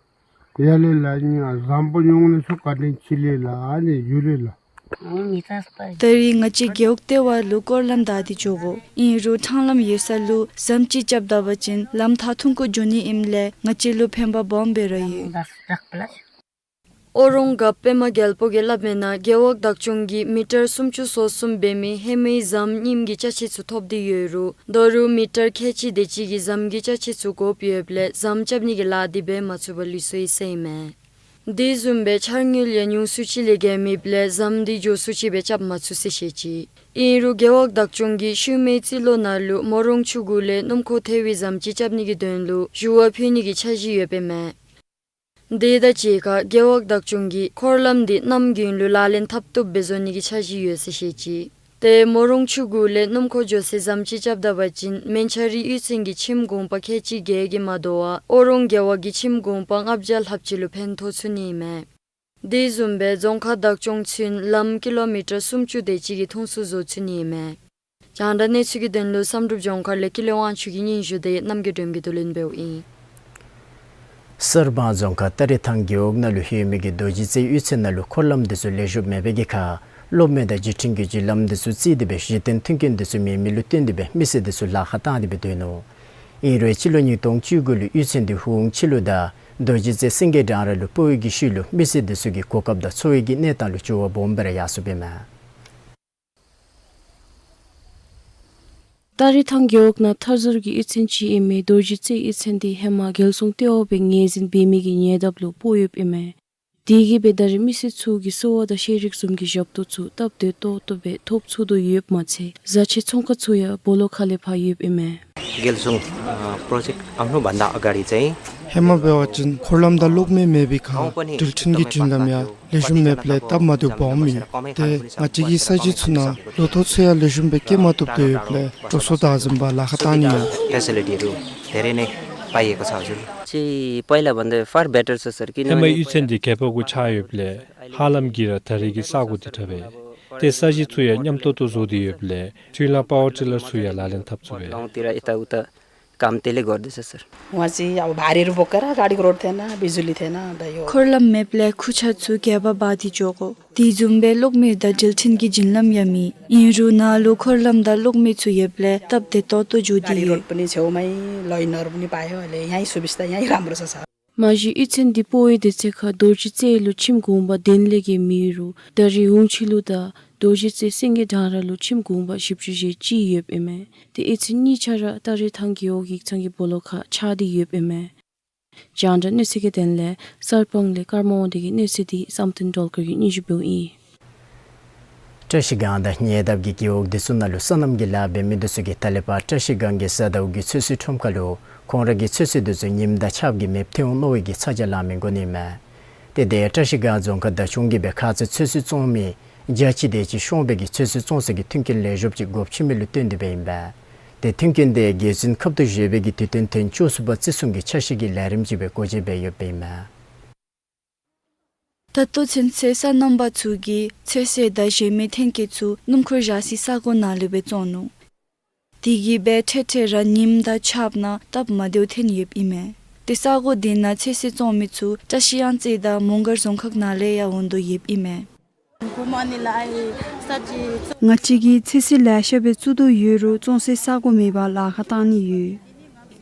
ཡ་ལེ་ལ་ཉ་ཟམ་པོ་ཉུང་ནི་ཚུ་བཀའ་དྲིན་ཆེ་ལེ་ལ་ཨ་ནི་ཡུ་རེ་ལ། ད་རེས་ང་བཅས་རྒེད་འོག་ལྟེ་བ་ལུ་སྐོར་ལམ་བདའ་སྟེ་འགྱོ་དགོ། ཨིན་རུང་ཕྲང་ལམ་ཡོད་ས་ལུ་ཟམ་ཅིག་རྐྱབ་ད་པ་ཅིན་ལམ་ཐག་ཐུང་ཀུ་འགྱོ་ནི་ཨིནམ་ལས་ང་བཅས་ལུ་ཕན་པ་སྦོམ་སྦེ་ར་ཡོད། ཨོ་རོང་རྒཔོ་པདྨ་རྒྱལ་པོ་གིས་སླབ་མིའི་ནང་རྒེད་འོག་བདག་སྐྱོང་གིས་མི་ཊར་སུམ་ཅུ་སོ་གསུམ་འབད་མི་ཧེ་མའི་ཟམ་རྙིངམ་གྱི་ཅ་ཆས་ཚུ་ཐོབ་སྟེ་ཡོད་རུང་ད་རུང་མི་ཊར་ཁལ་གཅིག་དེ་ཅིག་གི་ཟམ་གྱི་ཅ་ཆས་ཚུ་དགོཔ་ཡོདཔ་ལས་ཟམ་རྐྱབ་ནི་གི་ལཱ་འདི་འབད་མ་ཚུགས་པར་ལུས་སོ་ཡི་ཟེར་ཨིན་མས། དེ་བཟུམ་སྦེ་འཆར་དངུལ་ཡང་ཉུང་སུ་ཅིག་ལས་བརྒལ་མེདཔ་ལས་ཟམ་འདི་མགྱོགས་སུ་ཅིག་སྦེ་རྐྱབ་མ་ཚུགས་ཟེར་བཤད་ཅི། ཨིན་རུང་རྒེད་འོག་བདག་སྐྱོང་གིས་ཤུལ་མའི་རྩིས་ལོ་ནང་ལུ་མོ་རོང་ཆུ་གུ་ལས་སྣུམ་འཁོར་ཐལ་བའི་ཟམ་ཅིག་རྐྱབ་ནི་གི་དོན་ལུ་ཞུ་བ་ཕུལ་ནི་གི་འཆར་གཞི་ཡོདཔ་ཨིན་མས། དེ་དང་གཅིག་ཁར་རྒེད་འོག་བདག་སྐྱོང་གིས་འཁོར་ལམ་འདི་གནམ་དགུན་ལུ་ལག་ལེན་འཐབ་བཏུབ་སྦེ་བཟོ་ནི་གི་འཆར་གཞི་ཡོད་ཟེར་བཤད་ཅི། ཏེ་མོ་རོང་ཆུ་གུ་ལས་སྣུམ་འཁོར་འགྱོ་སའི་ཟམ་ཅིག་རྐྱབ་ད་པ་ཅིན་མན་ཆ་རི་གཡུས་ཚན་གྱི་ཁྱིམ་གུང་པ་ཁལ་གཅིག་བརྒྱད་ཀྱིས་མ་དོ་བར་ཨོ་རོང་རྒེད་འོག་གི་ཁྱིམ་གུང་པ་ལྔ་བརྒྱ་ལྷགཔ་ཅིག་ལུ་ཕན་ཐོགས་ཚུགས་ནི་ཨིན་མས། དེ་བཟུམ་སྦེ་རྫོང་ཁག་བདག་སྐྱོང་ཚུན་ལམ་ཀི་ལོ་མི་ཊར་སུམ་ཅུ་དེ་ཅིག་གི་ཐུང་སུ་བཟོ་ཚུགས་ནི་ཨིན་མས། རྒྱང་བསྒྲགས་གནས་ཚུལ་གྱི་དོན་ལུ་བསམ་གྲུབ་ལྗོངས་མཁར་ལས་ཀུན་ལེགས་དབང་ཕྱུག་གི་སྙན་ཞུ་དེ་རྣམ་རྒྱལ་སྒྲོན་གྱིས་བསྡུ་ལེན་འབདཝ་ཨིན། གསར་སྤང་རྫོང་ཁག་སྟ་རེ་ཐང་རྒེད་འོག་ནང་ལུ་ཡོད་མི་གི་རྡོ་རྗེ་རྩེ་གཡུས་ཚན་ནང་ལུ་འཁོར་ལམ་དེ་ཚུ་ལེགས་ཤོམ་མེད་པའི་གི་ཁར་གློག་མེ་དང་བརྒྱུད་འཕྲིན་གྱི་བརྒྱུད་ལམ་དེ་ཚུ་བརྩིགས་ཏེ་སྦེ་གཞི་རྟེན་མཐུན་རྐྱེན་དེ་ཚུ་མེད་མི་ལུ་བརྟེན་ཏེ་སྦེ་མི་སེར་དེ་ཚུ་ལཱ་ཁག་བཏང་སྟེ་སྦེ་སྡོད་ནུག། ཨིན་རུང་སྤྱི་ལོ་ཉིས་སྟོང་བཅུ་དགུ་ལུ་གཡུས་ཚན་འདི་ཧཱུྃ་ཕྱི་ལུ་དང་རྡོ་རྗེ་རྩེ་སེང་གེ་འབྲང་ར་ལུ་སྤོ་བའི་གི་ཤུལ་ལུ་མི་སེར་དེ་ཚུ་གི་གོ་སྐབས་དང་འཚོ་བའི་གི་གནས་སྟངས་ལུ་འགྱུར་བ་སྦོམ་སྦེ་ར་ཡར་སོཔ་ཨིན་མས། སྟ་རེ་ཐང་རྒེད་འོག་ནང་མཐའ་ཟུར་གྱི་གཡུས་ཚན་ཅིག་ཨིན་མི་རྡོ་རྗེ་རྩེ་གཡུས་ཚན་འདི་ཧེ་མ་རྒྱལ་སྲུང་ལྟེ་བ་སྦེ་ངོས་འཛིན་འབད་མི་གི་ཉེ་འདབས་ལུ་སྤོ་ཡོདཔ་ཨིན་མས། དེ་གིས་སྦེ་ད་རེས་མི་སེར་ཚུ་གིས་གསོ་བ་དང་ཤེས་རིག་བཟུམ་གྱི་ཞབས་ཏོག་ཚུ་སྟབས་བདེ་ཏོག་ཏོ་སྦེ་ཐོབ་ཚུགས་དོ་ཡོདཔ་མ་ཚད་བཟའ་ཆས་ཚོང་ཁང་ཚུ་ཡང་སྦོ་ལོགས་ཁ་ལས་ཕར་ཡོདཔ་ཨིན་མས། རྒྱལ་སྲུང་ཨ་པྲོ་ཇེཀཊ་ཨ་ནུ་བན་དཱ་ཨ་གཱ་རི་ཟེར་ཨིན། ཧེ་མ་འབད་བ་ཅིན་འཁོར་ལམ་དང་གློག་མེ་མེད་པའི་ཁར་འགྲུལ་འཕྲིན་གྱི་འཕྲིན་ལམ་ཡང་ལེགས་ཤོམ་མེདཔ་ལས་སྟབས་མ་བདེཝ་སྦོམ་ཨིན། ཏེ་ང་བཅས་ཀྱི་ས་གཞི་ཚུ་ནང་ལོ་ཐོག་ཚུ་ཡང་ལེགས་ཤོམ་སྦེ་སྐྱེ་མ་བཏུབ་དོ་ཡོདཔ་ལས་དྲོད་སོ་དར་འཛིན་པར་ལཱ་ཁག་བཏང་ནི་ཡོད། ཕེ་སི་ལི་ཊི་རུ་དེ་རེ་ནེ་པ་ཡེ་གོ་ཚར་ཟུར། चाहिँ पहिलाभन्दा far better छ सर, किनभने ཧེ་མའི་གཡུས་ཚན་འདི་རྒྱལ་པོ་གུ་ཆགས་ཡོདཔ་ལས་ཧ་ལམ་གྱིས་ར་ད་རེས་ཀྱི་ས་གོ་འདི་དྲག་པས། ཏེ་ས་གཞི་ཚུ་ཡང་ཉམས་ཏོག་ཏོ་བཟོ་སྟེ་ཡོདཔ་ལས་འཕྲུལ་གླང་power tiller ཚུ་ཡང་ལག་ལེན་འཐབ་ཚུགས་པས། गाउँतिर यताउता काम त्यसले गर्दैछ सर। वहाँ चाहिँ अब भारीहरू बोकेर गाडीको रोड थिएन, बिजुली थिएन, अन्त यो འཁོར་ལམ་མེདཔ་ལས་ཁུར་ཆ་ཚུ་སྒལ་པ་འབག་སྟེ་འགྱོ་དགོ། དེ་བཟུམ་སྦེ་གློག་མེ་དང་འགྲུལ་འཕྲིན་གྱི་བརྒྱུད་ལམ་ཡང་མེད། ཨིན་རུང་ནཱ་ལུ་འཁོར་ལམ་དང་གློག་མེ་ཚུ་ཡོདཔ་ལས་སྟབས་བདེ་ཏོག་ཏོ་འགྱོ་སྟེ་गाडी रोड ཡོད། पनि छेउमै, लाइनहरू पनि पायो, अहिले यहीँ सुविस्ता, यहीँ राम्रो छ सर। མ་གཞི་གཡུས་ཚན་འདི་སྤོ་བའི་དུས་ཚོད་ཁར་རྡོ་རྗེ་རྩེ་ལུ་ཁྱིམ་གུང་པ་བདུན་ལས་བརྒལ་མེད་རུང་ད་རེས་ཧུང་ཆི་ལུ་དང་རྡོ་རྗེ་རྩེ་སེང་གེ་འབྲང་ར་ལུ་ཁྱིམ་གུང་པ་བཞི་བཅུ་ཞེ་གཅིག་ཡོདཔ་ཨིན་མས། ཏེ་གཡུས་ཚན་གཉིས་ཆ་ར་ད་རེས་ཐང་རྒེད་འོག་ཡིག་ཚང་གི་སྦོ་ལོགས་ཁར་ཆགས་ཏེ་ཡོདཔ་ཨིན་མས། རྒྱང་བསྒྲགས་གནས་ཚུལ་གྱི་དོན་ལས་གསར་སྤང་ལས་ཀརྨ་དབང་འདུས་ཀྱི་གནས་ཚུལ་འདི་བསམ་གཏན་སྒྲོལ་དཀར་གྱིས་སྙན་ཞུ་འབདཝ་ཨིན། བཀྲ་ཤིས་སྒང་དང་ཉེ་འདབས་ཀྱི་རྒེད་འོག་འདི་ཚུ་ནང་ལུ་སོ་ནམ་གྱི་ལཱ་འབད་མི་འདི་ཚུ་གིས་ད་ལས་ཕར་བཀྲ་ཤིས་སྒང་གི་གཟའ་ཟླཝ་གི་ཚོད་བསྲེ་ཁྲོམ་ཁ་ལུ་ཁོང་ར་གི་ཚོད་བསྲེ་འདི་ཚུ་ཉིམ་དང་ཆརཔ་གིས་མེདཔ་ཐལ་འོང་མནོ་བའི་གི་ཚ་གྱང་ལང་མི་དགོ་ནི་མས། ཏེ་དེ་བཀྲ་ཤིས་སྒང་རྫོང་ཁག་བདག་སྐྱོང་གིས་སྦེ་ཁ་ཙ་ཚོད་བསྲེ་བཙོང་མི་བརྒྱ་ཅིག་དེ་ཅིག་ཤོང་བའི་གི་ཚོད་བསྲེ་བཙོང་སའི་གི་མཐུན་རྐྱེན་ལེགས་ཤོམ་ཅིག་དགོཔ་ཆེ་མི་ལུ་བརྟེན་ཏེ་སྦེ་ཨིན་པས། ཏེ་མཐུན་རྐྱེན་དེ་རྒྱལ་བཙུན་ཁབ་ཏུ་བཞེས་པའི་གི་དུས་སྟོན་ཐེངས་བཅུ་གསུམ་པ་བརྩི་སྲུང་གི་འཆར་གཞི་གི་ལས་རིམ་ཅིག་སྦེ་སྒོ་འབྱེད་འབད་ཡོདཔ་ཨིན་མས། ད་ལྟོ་ཚུན་ཚོད་སོ་ནམ་པ་ཚུ་གིས་ཚོད་བསྲེ་དང་གཞན་མི་ཐོན་སྐྱེད་ཚུ་སྣུམ་འཁོར་བཞག་སའི་ས་གོ་ནང་ལས་སྦེ་བཙོང་ནུག། དེ་གིས་སྦེ་འཕྲལ་འཕྲལ་ར་ཉིམ་དང་ཆརཔ་ནང་སྟབས་མ་བདེཝ་ཐོན་ཡོདཔ་ཨིན་མས། ཏེ་ས་གོ་དེ་ནང་ཚོད་བསྲེ་བཙོང་མི་ཚུ་བཀྲ་ཤིས་གཡང་རྩེ་དང་མོང་སྒར་རྫོང་ཁག་ནང་ལས་ཡང་འོང་དོ་ཡོདཔ་ཨིན་མས། ང་བཅས་ཀྱིས་ཚོད་བསྲེ་ལེ་ཤ་སྦེ་བཙུགས་དོ་ཡོད་རུང་བཙོང་སའི་ས་གོ་མེད་པར་ལཱ་ཁག་བཏང་ནི་ཡོད།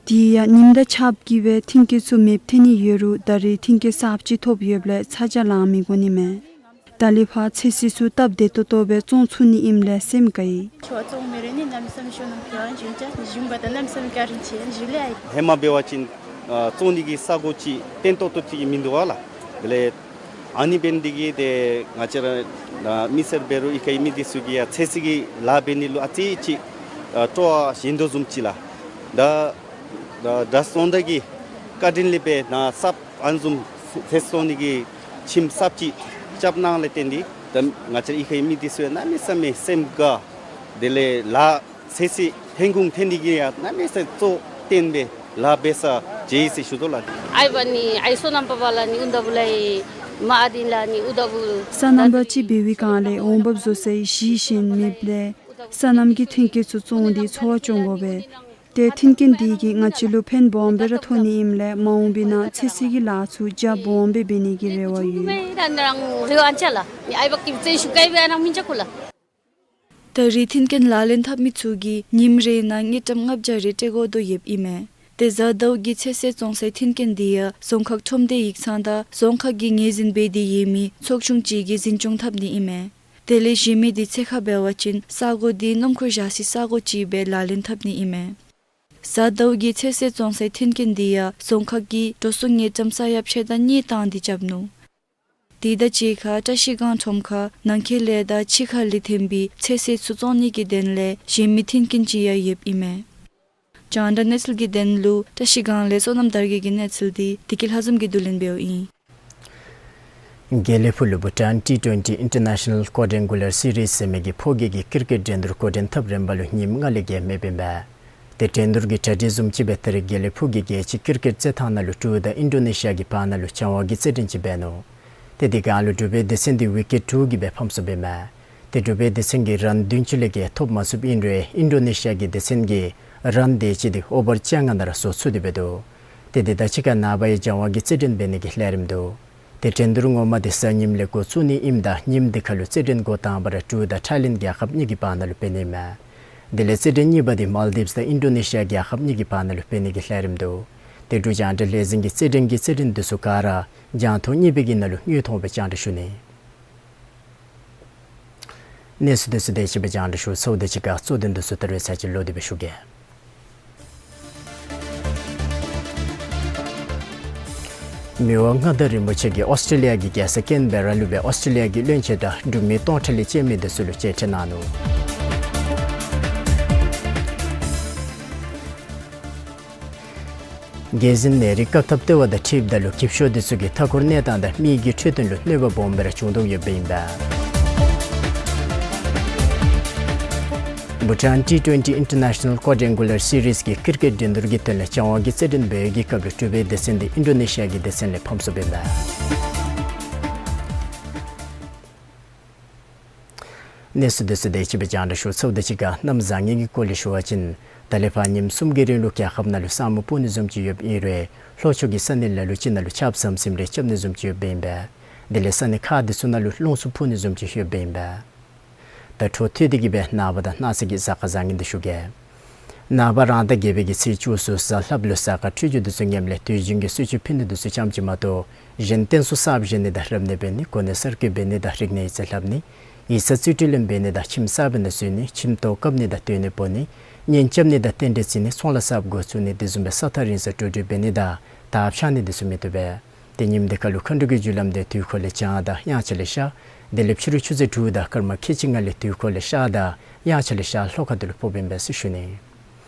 དེ་ཡང་ཉིམ་དང་ཆརཔ་གིས་སྦེ་ཐོན་སྐྱེད་ཚུ་མེདཔ་ཐལ་ནི་ཡོད་རུང་ད་རེས་ཐོན་སྐྱེད་གསརཔ་ཅིག་ཐོབ་ཡོདཔ་ལས་ཚ་གྱང་ལང་མི་དགོ་ནི་མས། ད་ལས་ཕར་ཚོད་བསྲེ་ཚུ་སྟབས་བདེ་ཏོག་ཏོ་སྦེ་བཙོང་ཚུགས་ནི་ཨིནམ་ལས་སེམས་དགའ་ཡི། ཧེ་མ་འབད་བ་ཅིན་ཨ་བཙོང་ནི་གི་ས་གོ་ཅིག་བརྟན་ཏོག་ཏོ་ཅིག་མིན་འདུག་པ་ལགས། དེ་ལས་ཨ་ནི་འབད་ནི་འདི་གིས་ཏེ་ང་བཅས་ར་ཨ་མི་སེར་འབད་རུང་གཡུས་ཁའི་མི་འདི་ཚུ་གིས་ཡང་ཚོད་བསྲེ་གི་ལཱ་འབད་ནི་ལུ་ཨ་ཙི་ཅིག་ཨ་སྤྲོ་བ་ཞན་དོ་བཟུམ་ཅིག་ལགས། ད་ད་དྲག་སོང་ད་གི་བཀའ་དྲིན་ལས་སྦེ་ནཱ་གསརཔ་ཨ་ནི་བཟུམ་ཚོད་བསྲེ་བཙོང་ནི་གི་ཁྱིམ་གསརཔ་ཅིག་རྐྱབ་གནང་ལས་བརྟེན་ཏེ་ད་ང་བཅས་ར་གཡུས་ཁའི་མི་འདི་ཚུ་ཡང་གནམ་མེད་ས་མེད་སེམས་དགའ། དེ་ལས་ལཱ་ཚོད་བསྲེ་ཐོན་ཁུངས་ཐོན་ནི་གི་ཡང་གནམ་མེད་ས་མེད་གཙོ་བཏོན་སྦེ་ལཱ་འབད་ས་མཇལ་ཡི་ཟེར་ཞུ་དོ་ལགས། ཨའི་བ་ནི་ཨའི་སོ་ནམ་པ་བ་ལ་ནི་ཨུ་ད་བུ་ལ་ཨི་མ་ཨ་དིན་ལ་ནི་ཨུ་ད་བུ། སོ་ནམ་པ་ཅིག་འབད་བའི་སྒང་ལས་འོང་འབབ་བཟོ་སའི་གཞི་ཞིང་མེདཔ་ལས་སོ་ནམ་གྱི་ཐོན་སྐྱེད་ཚུ་བཙོང་སྟེ་འཚོ་བ་སྐྱོང་དགོ་པས། ཏེ་མཐུན་རྐྱེན་དེ་གིས་ང་བཅས་ལུ་ཕན་སྦོམ་སྦེ་ར་ཐོགས་ནི་ཨིནམ་ལས་མ་འོངས་པའི་ནང་ཚོད་བསྲེ་གི་ལཱ་ཚུ་རྒྱ་སྦོམ་སྦེ་འབད་ནི་གི་རེ་བ་ཡོད། ད་རེས་མཐུན་རྐྱེན་ལག་ལེན་འཐབ་མི་ཚུ་གིས་ཉིནམ་རེ་ནང་དངུལ་ཀྲམ་ལྔ་བརྒྱ་རེ་སྤྲོད་དགོ་དོ་ཡོདཔ་ཨིན་མས། ཏེ་གཟའ་ཟླཝ་གི་ཚོད་བསྲེ་བཙོང་སའི་མཐུན་རྐྱེན་དེ་ཡང་རྫོང་ཁག་ཁྲོམ་སྡེ་ཡིག་ཚང་དང་རྫོང་ཁག་གིས་ངོས་འཛིན་འབད་དེ་ཡོད་མི་ཚོགས་ཆུང་ཅིག་གིས་འཛིན་སྐྱོང་འཐབ་ནི་ཨིན་མས། དེ་ལས་གཞན་མི་དུས་ཚོད་ཁར་འབད་བ་ཅིན་ས་གོ་དེ་སྣུམ་འཁོར་བཞག་སའི་ས་གོ་ཅིག་སྦེ་ལག་ལེན་འཐབ་ནི་ཨིན་མས། གཟའ་ཟླཝ་གི་ཚོད་བསྲེ་བཙོང་སའི་མཐུན་རྐྱེན་དེ་ཡང་རྫོང་ཁག་གིས་འགྲོ་སོང་དངུལ་ཀྲམ་ས་ཡ་ཕྱེད་དང་གཉིས་བཏང་སྟེ་རྐྱབ་ནུག། དེ་དང་གཅིག་ཁར་བཀྲ་ཤིས་སྒང་ཁྲོམ་ཁར་ནང་འཁོད་ལས་དང་ཕྱི་ཁ་ལས་ཐོན་པའི་ཚོད་བསྲེ་ཚུ་བཙོང་ནི་གི་དོན་ལས་གཞན་མི་མཐུན་རྐྱེན་ཅིག་ཡང་ཡོདཔ་ཨིན་མས། རྒྱང་བསྒྲགས་གནས་ཚུལ་གྱི་དོན་ལུ་བཀྲ་ཤིས་སྒང་ལས་བསོད་ནམས་དར་རྒྱས་ཀྱི་གནས་ཚུལ་འདི་བདེ་སྐྱིད་ལྷ་འཛོམས་ཀྱིས་བསྡུ་ལེན་འབདཝ་ཨིན། དགེ་ལེགས་ཕུག་ལུ་བྷུ་ཊཱན་ཊི་ཊུ་ཝེན་ཊི་ཨིན་ཊར་ནེ་ཤ་ནཱལ་ཀོ་ཌེན་གུ་ལར་སི་རིསི་ཟེར་མི་གི་ཕོ་སྐྱེས་ཀྱི་ཀིར་ཀེཊ་འགྲན་བསྡུར་འགོ་འདྲེན་ཐབས་རིམ་པ་ལུ་ཉིནམ་ལྔ་ལས་བརྒལ་མེདཔ་ཨིན་པས། ཏེ་འགྲན་བསྡུར་གྱི་གྲ་སྒྲིག་བཟུམ་ཅིག་སྦེ་ད་རེས་དགེ་ལེགས་ཕུག་གི་རྒྱལ་སྤྱི་ཀིར་ཀེཊ་རྩེད་ཐང་ནང་ལུ་འབྲུག་དང་ཨིན་ཌོ་ནེ་ཤི་ཡ་གི་བར་ན་ལུ་སྦྱང་བ་གི་རྩེད་འགྲན་ཅིག་འབད་ནུག། ཏེ་དེ་སྒང་ལུ་འབྲུག་པའི་སྡེ་ཚན་འདི་ཝི་ཀེཊ་དྲུག་གིས་སྦེ་ཕམ་སོཔ་ཨིན་མས། ཏེ་འབྲུག་པའི་སྡེ་ཚན་གྱིས་རཱན་བདུན་ཅུ་ལས་བརྒལ་ཐོབ་མ་ཚུགསཔ་ཨིན་རུང་ཨིན་ཌོ་ནེ་ཤི་ཡ་གི་སྡེ་ཚན་གྱིས་རཱན་དེ་ཅིག་འདི་ཨོ་བར་བཅོ་ལྔ་ནང་ར་བཟོ་ཚུགས་ཏེ་འབད་དོ། ཏེ་དེ་དང་གཅིག་ཁར་ནངས་པ་ཡང་སྦྱང་བ་གི་རྩེད་འགྲན་འབད་ནི་གི་ལས་རིམ་འདུག། ཏེ་འགྲན་བསྡུར་ངོ་མ་འདི་གཟའ་ཉིམ་ལས་འགོ་བཙུགས་ནི་ཨིནམ་ད་ཉིནམ་འདི་ཁར་ལུ་རྩེད་འགྲན་འགོ་དང་པ་ར་འབྲུག་དང་ཐའི་ལེནཌ་རྒྱལ་ཁབ་གཉིས་ཀྱི་བར་ན་ལུ་འབད་ནི་ཨིན་མས། དེ་ལས་རྩེད་འགྲན་གཉིས་པ་འདི་མཱལ་དིབས་དང་ཨིན་ཌོ་ནེ་ཤི་ཡ་རྒྱལ་ཁབ་གཉིས་ཀྱི་བར་ན་ལུ་འབད་ནི་གི་ལས་རིམ་འདུག། ཏེ་འབྲུག་རྒྱང་བསྒྲགས་ལས་འཛིན་གྱིས་རྩེད་འགྲན་གྱི་རྩེད་འགྲན་འདི་ཚུ་ག་ར་རྒྱང་མཐོང་གཉིས་པའི་གི་ནང་ལུ་དངོས་མཐོང་སྦེ་རྒྱང་བསྒྲགས་ཞུ་ནི། གནས་ཚུལ་འདི་ཚུ་དེ་ཅིག་སྦེ་རྒྱང་བསྒྲགས་ཞུ་ཚརཝ་དང་གཅིག་ཁར་གཙོ་དོན་འདི་ཚུ་ད་རེས་ཚར་གཅིག་ལོག་སྟེ་སྦེ་ཞུ་གེ། མི་དབང་མངའ་བདག་རིན་པོ་ཆེ་གིས་ཨོསི་ཊྲེ་ལི་ཡ་གི་རྒྱལ་ས་ཀེན་བེ་ར་ལུ་སྦེ་ཨོསི་ཊྲེ་ལི་ཡ་གི་བློན་ཆེན་དང་འབྲུག་མི་སྟོང་ཕྲག་ལས་བཅད་མི་འདི་ཚུ་ལུ་མཇལ་འཕྲད་གནང་ནུག། རྒྱལ་ཟིན་ནད་རིགས་བཀག་ཐབས་ལྟེ་བ་དང་འཁྲིལཝ་ད་ལུ་འགྱིབ་ཤོག་འདི་ཚུ་གིས་མཐའ་འཁོར་གནས་སྟངས་དང་མི་གི་འཕྲོད་བསྟེན་ལུ་གནོད་པ་སྦོམ་སྦེ་ར་བྱུང་དོ་ཡོདཔ་ཨིན་པས། བྷུ་ཊཱན་ཊི་ཊུ་ཝེན་ཊི་ཨིན་ཊར་ནེ་ཤ་ནཱལ་ཀོ་ཌི་ཨེང་གུ་ལར་སི་རིསི་གི་ཀིར་ཀེཊ་འགྲན་བསྡུར་གྱི་དོན་ལས་སྤྱང་བ་གི་རྩེད་འགྲན་འབད་བའི་སྐབས་ལུ་གྲུབ་པའི་སྡེ་ཚན་འདི་ཨིན་ཌོ་ནེ་ཤི་ཡ་གི་སྡེ་ཚན་ལས་ཕམ་སོཔ་ཨིན་པས། གནས་ཚུལ་འདི་ཚུ་དེ་ཅིག་སྦེ་རྒྱང་བསྒྲགས་ཞུ་ཚརཝ་དང་གཅིག་ཁར་གནམ་བཟང་ངན་གྱི་སྐོར་ལས་ཞུ་བ་ཅིན་ད་ལས་ཕར་ཉིནམ་གསུམ་གྱི་རིང་ལུ་རྒྱལ་ཁབ་ནང་ལུ་ས་སྨུག་སྤུབ་ནི་བཟུམ་ཅིག་ཡོདཔ་ཨིན་རུང་ལྷོ་ཕྱོགས་ཀྱི་ས་གནས་ལ་ལུ་ཅིག་ནང་ལུ་ཆརཔ་ཟམ་ཟིམ་རེ་རྐྱབ་ནི་བཟུམ་ཅིག་ཡོདཔ་ཨིན་པས། དེ་ལས་ས་གནས་ཁག་འདི་ཚུ་ནང་ལུ་རླུང་འཚུབ་འཕུ་ནི་བཟུམ་ཅིག་ཡོདཔ་ཨིན་པས། ད་འཕྲོ་མཐུད་དེ་གི་སྦེ་ནངས་པ་དང་གནངས་ཚེ་གི་གཟའ་སྐར་བཟང་ངན་འདི་ཞུ་གེ། ནངས་པ་རང་ཟླ་བརྒྱད་པའི་གི་ཚེས་བཅུ་གསུམ་གཟའ་ལྷགཔ་ལུ་གཟའ་སྐར་འཕྲོད་སྦྱོར་འདི་ཚུ་ངནམ་ལས་དུས་རྒྱུན་གྱི་གསོལ་མཆོད་ཕུལ་ནི་འདི་ཚུ་ཙམ་ཅིག་མ་གཏོགས་གཞན་རྟེན་གསོལ་གསརཔ་བཞེངས་ནི་དང་རབ་གནས་འབད་ནི་གོ་གནས་གསར་བསྐོ་འབད་ནི་དང་རིག་གནས་ཡིག་ཚང་ལྷབ་ནི་ཡིག་ཚང་རྩིས་སྤྲོད་ལེན་འབད་ནི་དང་ཁྱིམ་གསར་པའི་ནང་འཛུལ་ནི་ཁྱིམ་ཐོག་བཀབ་ནི་དང་སྟོན་ནི་སྤོ་ནི་གཉེན་རྐྱབ་ནི་དང་རྟེན་འབྲེལ་བརྩི་ནི་ཚོང་ལཱ་གསརཔ་འགོ་བཙུགས་ནི་དེ་བཟུམ་སྦེ་ས་ཐག་རིང་སར་འགྲོ་འགྲུལ་འབད་ནི་དང་དར་འཕྱར་ནི་འདི་ཚུ་མི་བཏུབ་པས། ཏེ་ཉིནམ་འདི་ཁར་ལུ་མཁའ་འགྲོ་གི་རྒྱུ་ལམ་འདི་དུས་འཁོར་ལས་བྱང་དང་དབྱངས་འཆར་ལས་ཤར། དེ་ལས་ཕྱི་རུ་ཆུ་ཚོད་དྲུག་དང་སྐར་མ་ཁལ་གཅིག་ལྔ་ལས་དུས་འཁོར་ལས་ཤར་དང་དབྱངས་འཆར་ལས་ཤར་ལྷོ་ཁ་ཐུག་ལུ་ཕོགཔ་ཨིན་པས་ཟེར་ཞུ་ནི།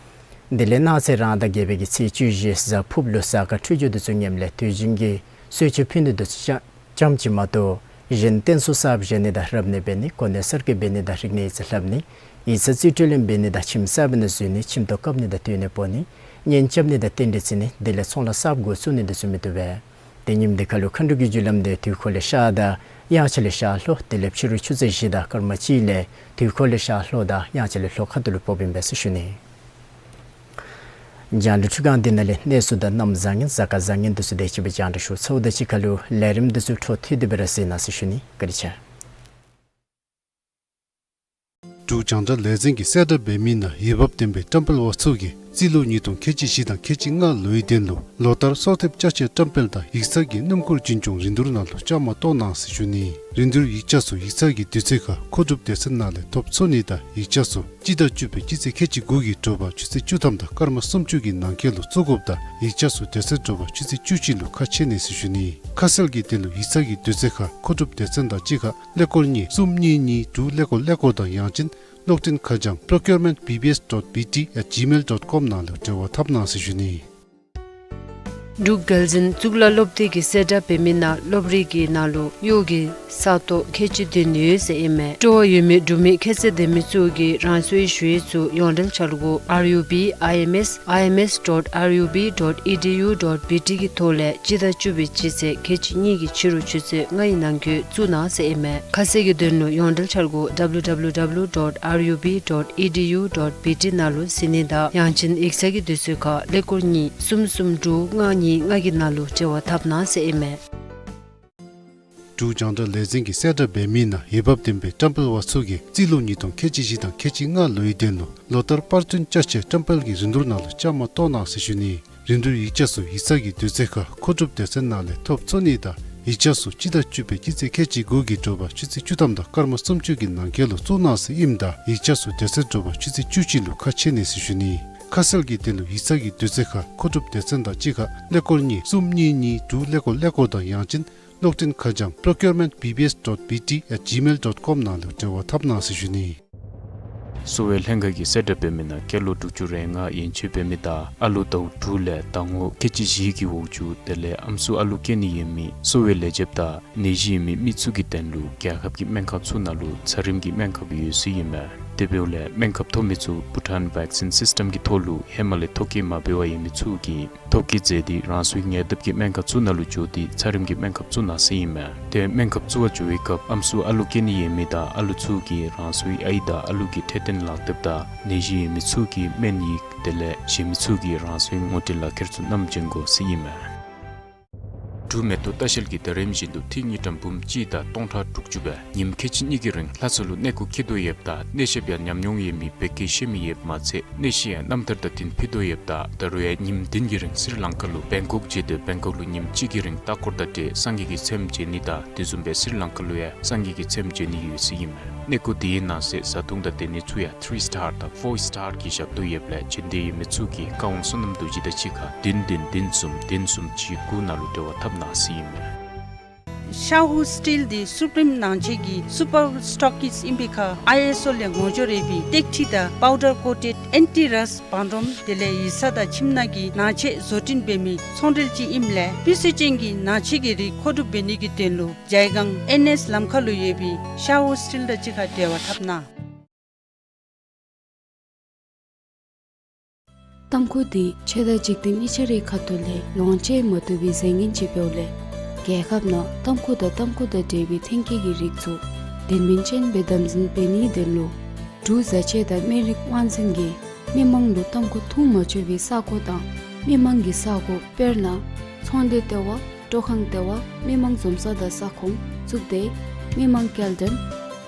དེ་ལས་གནངས་ཚེ་རང་ཟླ་བརྒྱད་པའི་གི་ཚེས་བཅུ་བཞི་གཟའ་ཕུརཔ་ལུ་གཟའ་སྐར་འཕྲོད་སྦྱོར་འདི་ཚུ་ངནམ་ལས་དུས་རྒྱུན་གྱི་གསོལ་མཆོད་ཕུལ་ནི་འདི་ཚུ་ཙམ་ཅིག་མ་གཏོགས་གཞན་རྟེན་གསོལ་གསརཔ་བཞེངས་ནི་དང་རབ་གནས་འབད་ནི་གོ་གནས་གསར་བསྐོ་འབད་ནི་དང་རིག་གནས་ཡིག་ཚང་ལྷབ་ནི་ཡིག་ཚང་རྩིས་སྤྲོད་ལེན་འབད་ནི་དང་ཁྱིམ་གསར་པའི་ནང་འཛུལ་ནི་ཁྱིམ་ཐོག་བཀབ་ནི་དང་སྟོན་ནི་སྤོ་ནི་གཉེན་རྐྱབ་ནི་དང་རྟེན་འབྲེལ་བརྩི་ནི་དེ་ལས་ཚོང་ལཱ་གསརཔ་འགོ་བཙུགས་ནི་འདི་ཚུ་མི་བཏུབ་པས། ཏེ་ཉིནམ་འདི་ཁར་ལུ་མཁའ་འགྲོ་གི་རྒྱུ་ལམ་འདི་དུས་འཁོར་ལས་ཤར་དང་དབྱངས་འཆར་ལས་ཤར་ལྷོ། དེ་ལས་ཕྱི་རུ་ཆུ་ཚོད་བཞི་དང་སྐར་མ་གཅིག་ལས་དུས་འཁོར་ལས་ཤར་ལྷོ་དང་དབྱངས་འཆར་ལས་ལྷོ་ཁ་ཐུག་ལུ་ཕོགཔ་ཨིན་པས་ཟེར་ཞུ་ནི། རྒྱང་བསྒྲགས་འཕྲུལ་ཁང་འདི་ནང་ལས་གནས་ཚུལ་དང་གནམ་བཟང་ངན་གཟའ་སྐར་བཟང་ངན་འདི་ཚུ་དེ་ཅིག་སྦེ་རྒྱང་བསྒྲགས་ཞུ་ཚརཝ་དང་གཅིག་ཁར་ལུ་ལས་རིམ་འདི་ཚུ་འཕྲོ་མཐུད་དེ་སྦེ་ར་གཟིགས་གནང་ཟེར་ཞུ་ནི། བཀའ་དྲིན་ཆེ། འབྲུག་རྒྱང་བསྒྲགས་ལས་འཛིན་གྱིས་གསལ་བསྒྲགས་འབད་མི་ནང་འོས་འབབ་ལྡན་པའི་བཀྲམ་སྤེལ་པ་ཚུ་གིས་རྩིས་ལོ་ཉིས་སྟོང་ཁལ་གཅིག་བཞི་དང་ཁལ་གཅིག་ལྔ་ལོའི་དོན་ལུ་ལོ་ལྟར་གསོལ་འདེབས་ཅ་ཆས་བཀྲམ་སྤེལ་དང་ཡིག་ཚང་གི་སྣུམ་འཁོར་འཛིན་སྐྱོང་རིན་བསྡུར་ནང་ལུ་བཅའ་མར་གཏོགས་གནང་ཟེར་ཞུ་ནི། རིན་བསྡུར་ཡིག་ཆ་ཚུ་ཡིག་ཚང་གི་དུས་ཚོད་ཁར་མཁོ་སྒྲུབ་སྡེ་ཚན་ནང་ལས་ཐོབ་ཚུགས་ནི་དང་ཡིག་ཆ་ཚུ་སྤྱི་ཟླ་བཅུ་པའི་སྤྱི་ཚེས་ཁལ་གཅིག་དགུ་གི་དྲོ་པ་ཆུ་ཚོད་བཅུ་ཐམ་དང་སྐར་མ་སུམ་ཅུ་གི་ནང་འཁོད་ལུ་བཙུགས་དགོཔ་དང་ཡིག་ཆ་ཚུ་དེ་ཚེ་དྲོ་པ་ཆུ་ཚོད་བཅུ་གཅིག་ལུ་ཁ་ཕྱེ་ནི་ཟེར་ཞུ་ནི། ཁ་གསལ་གྱི་དོན་ལུ་ཡིག་ཚང་གི་དུས་ཚོད་ཁར་མཁོ་སྒྲུབ་སྡེ་ཚན་དང་གཅིག་ཁར་ཀླད་ཀོར་གཉིས་གསུམ་གཉིས་གཉིས་དྲུག་ཀླད་ཀོར་ཀླད་ཀོར་དང་ཡང་ཅིན་གློག་འཕྲིན་ཁ་བྱང་procurement B B S dot B T at gmail dot com ནང་ལུ་འབྲེལ་བ་འཐབ་གནང་ཟེར་ཞུ་ནི། འབྲུག་རྒྱལ་འཛིན་གཙུག་ལག་སློབ་སྡེ་གིས་གསལ་བསྒྲགས་འབད་མི་ནང་སློབ་རིམ་གྱི་ནང་ལུ་གཡོག་གི་ས་སྟོང་ཁལ་གཅིག་བདུན་ཡོད་ཟེར་ཨིན་མས། སྤྲོ་བ་ཡོད་མི་འབྲུག་མི་ཁྱད་ཚད་ལྡན་མི་ཚུ་གིས་རང་སོའི་ཞུ་ཡིག་ཚུ་ཡོངས་འབྲེལ་འཆར་སྒོ་R U B I M S I M S dot R U B dot E D U dot B T གི་ཐོག་ལས་སྤྱི་ཟླ་བཅུ་པའི་སྤྱི་ཚེས་ཁལ་གཅིག་གཉིས་ཀྱི་ཕྱི་རུ་ཆུ་ཚོད་ལྔའི་ནང་འཁོད་བཙུགས་གནང་ཟེར་ཨིན་མས། ཁ་གསལ་གྱི་དོན་ལུ་ཡོངས་འབྲེལ་འཆར་སྒོ་W W W dot R U B dot E D U dot B T ནང་ལུ་གཟིགས་ནི་དང་ཡང་ཅིན་ཡིག་ཚང་གི་དུས་ཚོད་ཁར་ཀླད་ཀོར་གཉིས་གསུམ་གསུམ་དྲུག་ལྔ་གཉིས་ལྔ་གི་ནང་ལུ་འབྲེལ་བ་འཐབ་གནང་ཟེར་ཨིན་མས། འབྲུག་རྒྱང་བསྒྲགས་ལས་འཛིན་གྱིས་གསལ་བསྒྲགས་འབད་མི་ནང་འོས་འབབ་ལྡན་པའི་བཀྲམ་སྤེལ་པ་ཚུ་གིས་རྩིས་ལོ་ཉིས་སྟོང་ཁལ་གཅིག་བཞི་དང་ཁལ་གཅིག་ལྔ་ལོའི་དོན་ལུ་ལོ་ལྟར་པར་སྐྲུན་ཅ་ཆས་བཀྲམ་སྤེལ་གྱི་རིན་བསྡུར་ནང་ལུ་བཅའ་མར་གཏོགས་གནང་ཟེར་ཞུ་ནི། རིན་བསྡུར་ཡིག་ཆ་ཚུ་ཡིག་ཚང་གི་དུས་ཚོད་ཁར་མཁོ་སྒྲུབ་སྡེ་ཚན་ནང་ལས་ཐོབ་ཚུགས་ནི་དང་ཡིག་ཆ་ཚུ་སྤྱི་ཟླ་བཅུ་པའི་སྤྱི་ཚེས་ཁལ་གཅིག་དགུ་གི་དྲོ་པ་ཆུ་ཚོད་བཅུ་ཐམ་དང་སྐར་མ་སུམ་ཅུ་གི་ནང་འཁོད་ལུ་བཙུགས་གནང་ཟེར་ཨིནམ་ད་ཡིག་ཆ་ཚུ་དེ་ཚེ་དྲོ་པ་ཆུ་ཚོད་བཅུ་གཅིག་ལུ་ཁ་ཕྱེ་ནི་ཟེར་ཞུ་ནི། ཁ་གསལ་གྱི་དོན་ལུ་ཡིག་ཚང་གི་དུས་ཚོད་ཁར་མཁོ་སྒྲུབ་སྡེ་ཚན་དང་གཅིག་ཁར་ཀླད་ཀོར་གཉིས་གསུམ་གཉིས་གཉིས་དྲུག་ཀླད་ཀོར་ཀླད་ཀོར་དང་ཡང་ཅིན་གློག་འཕྲིན་ཁ་བྱང་procurement B B S dot B T at gmail dot com ནང་ལུ་འབྲེལ་བ་འཐབ་གནང་ཟེར་ཞུ་ནི། གསོ་བའི་ལྷན་ཁག་གིས་གསལ་བསྒྲགས་འབད་མི་ནང་སྐྱེས་ལོ་དྲུག་ཅུ་རེ་ལྔ་ཡན་ཆད་འབད་མི་དང་ཨ་ལོ་ཟླཝ་དྲུག་ལས་ཟླ་ངོ་ཁལ་གཅིག་བཞི་གི་འོག་ཅུ་དེ་ལས་ཨམ་སྲུ་ཨ་ལུ་སྐྱེ་ནི་ཡོད་མི་གསོ་བའི་ལས་བྱེདཔ་དང་ནད་གཞི་ཡོད་མི་མི་ཚུ་གི་དོན་ལུ་རྒྱལ་ཁབ་ཀྱི་སྨན་ཁང་ཚུ་ནང་ལུ་ཚད་རིམས་ཀྱི་སྨན་ཁབ་ཡོད་ཟེར་ཨིན་མས། དེ་འབདཝ་ལས་སྨན་ཁབ་ཐོབ་མི་ཚུ་Bhutan Vaccine System གི་ཐོག་ལུ་ཧེ་མ་ལས་ཐོ་བཀོད་མ་འབད་བར་ཡོད་མི་ཚུ་གིས་ཐོ་བཀོད་མཛད་དེ་རང་སོའི་ཉེ་འདབས་ཀྱི་སྨན་ཁང་ཚུ་ནང་ལུ་འགྱོ་སྟེ་ཚད་རིམས་ཀྱི་སྨན་ཁབ་བཙུགས་གནང་ཟེར་ཨིན་མས། ཏེ་སྨན་ཁབ་བཙུགས་པར་འགྱོ་བའི་སྐབས་ཨམ་སྲུ་ཨ་ལུ་སྐྱེ་ནི་ཡོད་མི་དང་ཨ་ལུ་ཚུ་གིས་རང་སོའི་ཨའི་དང་ཨ་ལུ་གི་འཕྲོད་བསྟེན་ལག་དེབ་དང་ནད་གཞི་ཡོད་མི་ཚུ་གིས་སྨན་ཡིག་དེ་ལས་གཞན་མི་ཚུ་གིས་རང་སོའི་ངོ་སྤྲོད་ལག་ཁྱེར་ཚུ་བསྣམས་བྱོན་དགོ་ཟེར་ཨིན་མས། འབྲུག་མེ་ཏོག་ལྟ་བཤལ་གྱིས་ད་རིམ་བཞིན་དུ་ཐིག་གཉིས་ཀྲམ་འབུམ་གཅིག་དང་སྟོང་ཕྲག་དྲུག་ཅུ་སྦེ་ཉིནམ་ཁལ་གཅིག་གཉིས་ཀྱི་རིང་ལྷ་ས་ལུ་གནས་སྐོར་འཁྱིད་དོ་ཡོདཔ་ད་གནས་བཤདཔ་ཡང་ཉམས་མྱོང་ཡོད་མི་བོད་སྐད་ཤེས་མི་ཡོདཔ་མ་ཚད་གནས་བཤད་ཡང་རྣམ་ཐར་དང་བསྟུན་ཕུལ་དོ་ཡོདཔ་ད་ད་རུང་ཡང་ཉིནམ་བདུན་གྱི་རིང་སི་རི་ལང་ཀ་ལུ་བེང་ཀོག་བྱོན་ཏེ་བེང་ཀོག་ལུ་ཉིནམ་གཅིག་གི་རིང་ལྟ་སྐོར་དང་འབྲེལ་སངས་རྒྱས་ཀྱི་ཚེམས་མཇལ་ནི་དང་དེ་བཟུམ་སྦེ་སི་རི་ལང་ཀ་ལུ་ཡང་སངས་རྒྱས་ཀྱི་ཚེམས་མཇལ་ནི་ཡོད་ཟེར་ཨིན་མས། གནས་སྐོར་དེའི་ནང་གསེས་བཟའ་འཐུང་དང་སྡོད་གནས་ཚུ་ཡང་ཐི་རི་སི་ཊར་དང་ཕོར་སི་ཊར་གྱི་ཞབས་ཏོག་ཡོདཔ་ལས་བྱོན་འདོད་ཡོད་མི་ཚུ་གིས་བཀའ་དབང་བསོད་ནམས་རྡོ་རྗེ་དང་གཅིག་ཁར་བདུན་བདུན་བདུན་གསུམ་བདུན་གསུམ་གཅིག་དགུ་ནང་ལུ་འབྲེལ་བ་འཐབ་གནང་ཟེར་ཨིན་མས། ཤ་ཧུ་སི་ཊིལ་འདི་སུ་པི་རིམ་ནང་ཆས་ཀྱི་སུ་པར་སི་ཊོག་གིསཊ་ཨིན་པའི་ཁར་ཨའི་ཨེསི་ཨོ་ལས་ངོ་སྦྱོར་ཡོད་པའི་ཏེག་ཁྲི་དང་པའུ་ཌར་ཀོ་ཊེཌ་ཨེན་ཊི་རསཊ་བང་སྒྲོམ་དེ་ལས་ཡིག་ཚང་དང་ཁྱིམ་ནང་གི་ནང་ཆས་བཟོ་སྐྲུན་འབད་མི་ཚོང་འབྲེལ་ཅིག་ཨིནམ་ལས་སྤུས་ཚད་ཅན་གྱི་ནང་ཆས་ཀྱི་རིགས་མཁོ་སྒྲུབ་འབད་ནི་གི་དོན་ལུ་ཇའི་སྒང་ཨེན་ཨེསི་ལམ་ཁ་ལུ་ཡོད་པའི་ཤ་ཧུ་སི་ཊིལ་དང་གཅིག་ཁར་འབྲེལ་བ་འཐབ་གནང་། ཏམ་ཁུ་འདི་ཆོས་དང་འཇིག་རྟེན་གཉིས་ཆ་རའི་ཁ་ཐུག་ལས་ལོངས་སྤྱོད་མ་བཏུབ་པའི་རྫས་ངན་ཅིག་འབདཝ་ལས། རྒྱལ་ཁབ་ནང་ཏམ་ཁུ་དང་ཏམ་ཁུ་དང་འབྲེལ་བའི་ཐོན་སྐྱེད་ཀྱི་རིགས་ཚུ་དོན་སྨིན་ཅན་སྦེ་དམ་འཛིན་འབད་ནིའི་དོན་ལུ་འབྲུག་བཟའ་ཆས་དང་སྨན་རིགས་དབང་འཛིན་གྱིས་མི་མང་ལུ་ཏམ་ཁུ་འཐུང་མ་ཆོག་པའི་ས་ཁོངས་དང་མི་མང་གི་ས་ཁོངས། དཔེར་ན་ཚོང་སྡེ་ལྟེ་བ། སྤྲོ་ཁང་ལྟེ་བ། མི་མང་འཛོམས་ས་དང་ས་ཁོངས། གཙུག་སྡེ། མི་མང་སྐྱེལ་འདྲེན།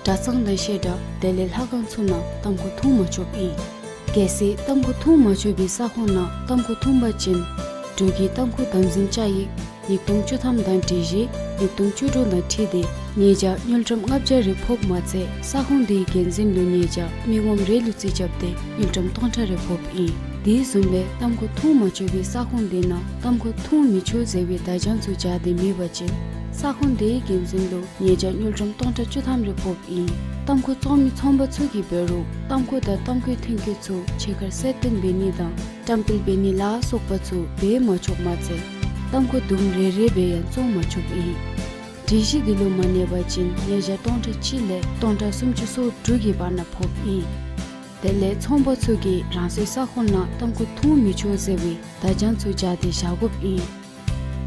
གྲྭ་ཚང་དང་བཤད་གྲྭ། དེ་ལས་ལྷ་ཁང་ཚུ་ནང་ཏམ་ཁུ་འཐུང་མ་ཆོགཔ་ཨིན། གལ་སྲིད་ཏམ་ཁུ་འཐུང་མ་ཆོག་པའི་ས་ཁོངས་ནང་ཏམ་ཁུ་འཐུང་པ་ཅིན་འབྲུག་གི་ཏམ་ཁུ་དམ་འཛིན་བཅའ་ཡིག་ཉིས་སྟོང་བཅུ་ཐམ་དང་སྒྲིག་གཞི་ཉིས་སྟོང་བཅུ་དྲུག་དང་འཁྲིལ་ཏེ་ཉེས་བྱ་དངུལ་ཀྲམ་ལྔ་བརྒྱ་རེ་ཕོགཔ་མ་ཚད་ས་ཁོངས་དེའི་འགན་འཛིན་ལུ་ཉེས་བྱ་མི་ངོམ་རེ་ལུ་རྩིས་རྐྱབ་སྟེ་དངུལ་ཀྲམ་སྟོང་ཕྲག་རེ་ཕོགཔ་ཨིན། དེ་བཟུམ་སྦེ་ཏམ་ཁུ་འཐུང་མ་ཆོག་པའི་ས་ཁོངས་དེ་ནང་ཏམ་ཁུ་འཐུང་མི་ཆོག་ཟེར་བའི་བརྡ་བྱང་ཚུ་སྦྱར་ཏེ་མེད་པ་ཅིན་ས་ཁོངས་དེའི་འགན་འཛིན་ལུ་ཉེས་བྱ་དངུལ་ཀྲམ་སྟོང་ཕྲག་བཅུ་ཐམ་རེ་ཕོགཔ་ཨིན། ཏམ་ཁུ་བཙོང་མི་ཚོང་པ་ཚུ་གིས་འབད་རུང་ཏམ་ཁུ་དང་ཏམ་ཁུའི་ཐོན་སྐྱེད་ཚུ་ཕྱི་ཁར་གསལ་སྟོན་འབད་ནི་དང་བཀྲམ་སྤེལ་འབད་ནི་ལ་སོགས་པ་ཚུ་འབད་མ་ཆོགཔ་མ་ཚད་ཏམ་ཁུ་དུམ་རེ་རེ་སྦེ་ཡང་བཙོང་མ་ཆོགཔ་ཨིན། སྒྲིག་གཞི་འདི་ལུ་མ་གནས་པ་ཅིན་ཉེས་བྱ་སྟོང་ཕྲག་གཅིག་ལས་སྟོང་ཕྲག་སུམ་ཅུ་སོ་དྲུག་གི་བར་ན་ཕོགཔ་ཨིན། དེ་ལས་ཚོང་པ་ཚུ་གིས་རང་སོའི་ས་ཁོངས་ནང་ཏམ་ཁུ་འཐུང་མི་ཆོག་ཟེར་བའི་བརྡ་བྱང་ཚུ་སྦྱར་ཏེ་བཞག་དགོཔ་ཨིན།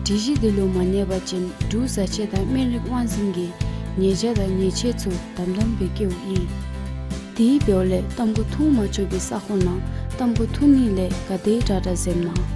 སྒྲིག་གཞི་འདི་ལུ་མ་གནས་པ་ཅིན་འབྲུག་བཟའ་ཆས་དང་སྨན་རིགས་དབང་འཛིན་གྱིས་ཉེས་བྱ་དང་ཉེས་ཆད་ཚུ་དམ་དམ་སྦེ་བཀལཝ་ཨིན། དེ་འབདཝ་ལས་ཏམ་ཁུ་འཐུང་མ་ཆོག་པའི་ས་ཁོངས་ནང་ཏམ་ཁུ་འཐུང་ནི་ལས་ག་དེ་དྲག་དྲག་འཛེམ་གནང་།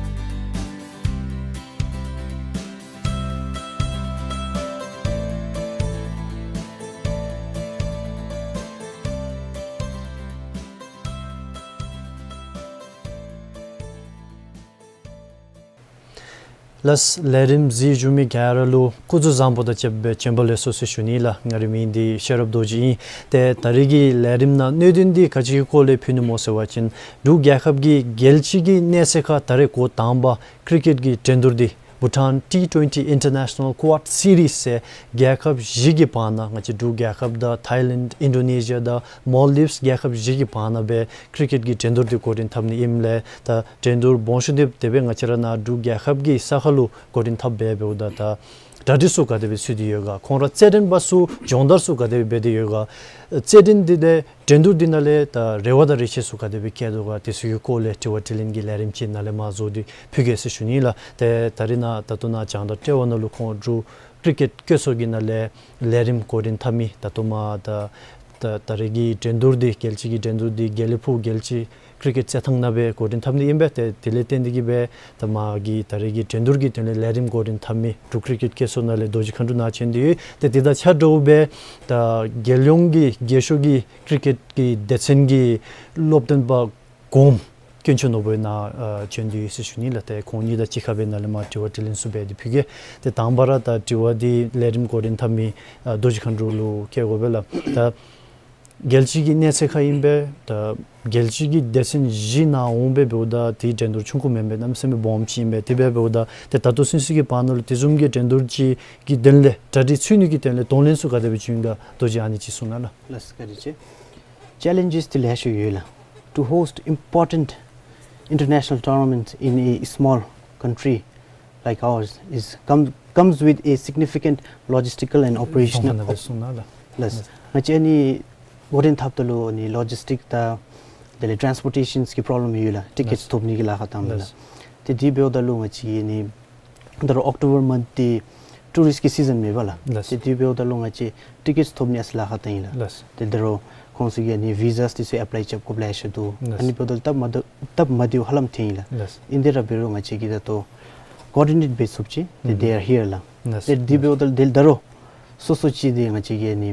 ལགས། ལས་རིམ་གཟིགས་བཞུགས་མི་ག་ར་ལུ་སྐུ་གཟུགས་བཟང་པོ་དང་བཅསཔ་སྦེ་བྱོན་པ་ལེགས་སོ་ཟེར་ཞུ་ནི་ལགས། ང་རའི་མིང་འདི་ཤེས་རབ་རྡོ་རྗེ་ཨིན། ཏེ་ད་རིས་ཀྱི་ལས་རིམ་ནང་གནད་དོན་འདི་ག་ཅི་གི་སྐོར་ལས་ཕུལ་ནི་སྨོ་ཟེར་བ་ཅིན་འབྲུག་རྒྱལ་ཁབ་ཀྱི་རྒྱལ་སྤྱི་གི་གནས་ཚད་ཁར་ད་རེས་འགོ་དང་པ་ཀི་རི་ཀེཊ་ཀྱི་འགྲན་བསྡུར་འདི་བྷུ་ཊཱན་ཊི་ཊུ་ཝེན་ཊི་ཨིན་ཊར་ནེ་ཤ་ནཱལ་ཀུའཌ་སི་རིསི་ཟེར་རྒྱལ་ཁབ་བཞི་གི་བར་ན་ང་བཅས་འབྲུག་རྒྱལ་ཁབ་དང་ཐའི་ལེནཌ་ཨིན་ཌོ་ནེ་ཤི་ཡ་དང་མོལ་ཌིབས་རྒྱལ་ཁབ་བཞི་གི་བར་ན་སྦེ་ཀི་རི་ཀེཊ་ཀྱི་འགྲན་བསྡུར་འདི་འགོ་འདྲེན་འཐབ་ནི་ཨིནམ་ལས་ད་འགྲན་བསྡུར་སྦོམ་ཤོས་འདི་དེ་སྦེ་ང་བཅས་ར་ནཱ་འབྲུག་རྒྱལ་ཁབ་ཀྱི་ས་ཁར་ལུ་འགོ་འདྲེན་འཐབ་འབད་འབདཝ་ད་ད་གྲ་སྒྲིག་ཚུ་ག་དེ་སྦེ་ཚུད་དེ་ཡོད་ག། ཁོང་ར་རྩེད་འགྲན་པ་ཚུ་སྦྱོང་བརྡར་ཚུ་ག་དེ་སྦེ་འབད་དེ་ཡོད་ག། རྩེད་འགྲན་འདི་ལས་འགྲན་བསྡུར་འདི་ནང་ལས་ད་རེ་བ་དང་རེ་ཆེ་ཚུ་ག་དེ་སྦེ་བསྐྱེད་དོ་ག། དེ་ཚུ་གི་སྐོར་ལས་དྲི་བ་དྲིས་ལན་གྱི་ལས་རིམ་ཅིག་ནཱ་ལས་མར་བཟོ་སྟེ་ཕུལ་གེ་ཟེར་ཞུ་ནི་ལགས། ཏེ་ད་རིས་ནཱ་ད་ལྟོ་ནཱ་རྒྱང་བསྒྲགས་ལྟེ་བ་ནང་ལུ་ཁོང་འབྲུག་ཀི་རི་ཀེཊ་བཀོད་ཚོགས་ཀྱི་ནང་ལས་ལས་རིམ་འགོ་འདྲེན་འཐབ་མི་ད་ལྟོ་མར་ད་ད་ད་རིས་ཀྱི་འགྲན་བསྡུར་འདི་རྒྱལ་སྤྱི་གི་འགྲན་བསྡུར་འདི་དགེ་ལེགས་ཕུག་རྒྱལ་སྤྱི་ཀི་རི་ཀེཊ་རྩེད་ཐང་ནང་སྦེ་འགོ་འདྲེན་འཐབ་ནི་ཨིན་པས། ཏེ་དེ་ལས་བརྟེན་ཏེ་གིས་སྦེ་ད་མ་གི་ད་རིས་ཀྱི་འགྲན་བསྡུར་གྱི་དོན་ལས་ལས་རིམ་འགོ་འདྲེན་འཐབ་མི་འབྲུག་ཀི་རི་ཀེཊ་བཀོད་ཚོགས་ནང་ལས་རྡོ་རྗེ་མཁའ་འགྲོ་ནཱ་བྱོན་ཏེ་ཡོད། ཏེ་དེ་དང་ཆ་འདྲཝ་སྦེ་ད་རྒྱལ་ཡོངས་ཀྱི་རྒྱལ་ཤོས་ཀྱི་ཀི་རི་ཀེཊ་ཀྱི་སྡེ་ཚན་གྱི་སློབ་སྟོན་པ་གོངམ་དཀོན་མཆོག་ནོར་བུ་ནཱ་ཨ་བྱོན་ཏེ་ཡོད་ཟེར་ཞུ་ནི་ལགས། ཏེ་ཁོང་གཉིས་དང་གཅིག་ཁར་སྦེ་ནཱ་ལས་མར་དྲི་བ་དྲིས་ལན་ཚུ་འབད་དེ་ཕུལ་གེ། ཏེ་དང་པ་ར་ད་དྲི་བ་འདི་ལས་རིམ་འགོ་འདྲེན་འཐབ་མི་ཨ་རྡོ་རྗེ་མཁའ་འགྲོ་ལུ་བཀོད་དགོ་པས་ལགས། ད་རྒྱལ་སྤྱི་གི་གནས་ཚད་ཁར་ཨིན་པས། ད་རྒྱལ་སྤྱི་གི་སྡེ་ཚན་བཞི་ནང་འོང་སྦེ་འབདཝ་ད་དེ་འགྲན་བསྡུར་ཆུང་ཀུ་མེན་པས། གནམ་མེད་ས་མེད་སྦོམ་ཅིག་ཨིན་པས། དེ་སྦེ་འབདཝ་ད་ཏེ་ད་ལྟོ་ཚུན་ཚོད་ཀྱི་བར་ན་ལུ་དེ་བཟུམ་གྱི་འགྲན་བསྡུར་ཅིག་གི་དོན་ལས་གྲ་སྒྲིག་ཚུད་ནི་གི་དོན་ལས་གདོང་ལེན་ཚུ་ག་དེ་སྦེ་བྱུང་ཡི་ག། རྡོ་རྗེ་ཨ་ནི་ཅིག་གསུང་གནང་ལགས། ལགས་སོ། བཀའ་དྲིན་ཆེ། ཅེ་ལེནཇེསི་འདི་ལེ་ཤ་ཡོད་ལགས། To host important international tournament in a small country like ours is come, comes with a significant logistical and operational གསུང་གནང་ལགས། ལགས། ང་བཅས་ཨ་ནི་འགོ་འདྲེན་འཐབ་ད་ལུ་ཨ་ནི་ལོ་ཇིསི་ཊིཀ་དང་དེ་ལས་ཊེ་རེན་སི་པོར་ཊེ་ཤཱན་གྱི་པོརོབ་ལེམ་ཡོད་ལགས། ཊི་ཀེཊ་ཐོབ་ནི་གི་ལཱ་ཁག་བཏངམ་ལགས། ཏེ་དེ་འབདཝ་ད་ལུ་ང་བཅས་ཨ་ནི་ད་རུང་ཨོཀ་ཊོ་བར་མཱནཐ་འདི་ཊུ་རིསཊ་ཀྱི་སི་ཛན་མེན་པས་ལགས། ལགས། ཏེ་དེ་འབདཝ་ད་ལུ་ང་བཅས་ཊི་ཀེཊ་ཐོབ་ནི་ཨ་ཙི་ལཱ་ཁག་བཏང་ཡི་ལགས། ལགས། ཏེ་ད་རུང་ཁོང་ཚུ་གིས་ཨ་ནི་བི་ཟཱ་འདི་ཚུ་ཨེཔ་ལའི་རྐྱབ་དགོཔ་ལེ་ཤ་འདུག། ལགས། ཨ་ནི་འབདཝ་ད་སྟབས་མ་བདེཝ་སྟབས་མ་བདེཝ་ཧ་ལམ་ཐོན་ཡི་ལགས། ལགས། ཨིན་དེ་ར་འབད་རུང་ང་བཅས་ཀྱིས་ད་ལྟོ་ཀོ་ཨོར་ཌི་ནེཊ་འབད་ཚུགསཔ་ཅིག་ཏེ་ཨུམ་they are here ལགས། ལགས། ཏེ་དེ་འབདཝ་ད་ཏེ་ད་རུང་སོ་སོ་ཅིག་འདི་ང་བཅས་ཀྱི་ཨ་ནི་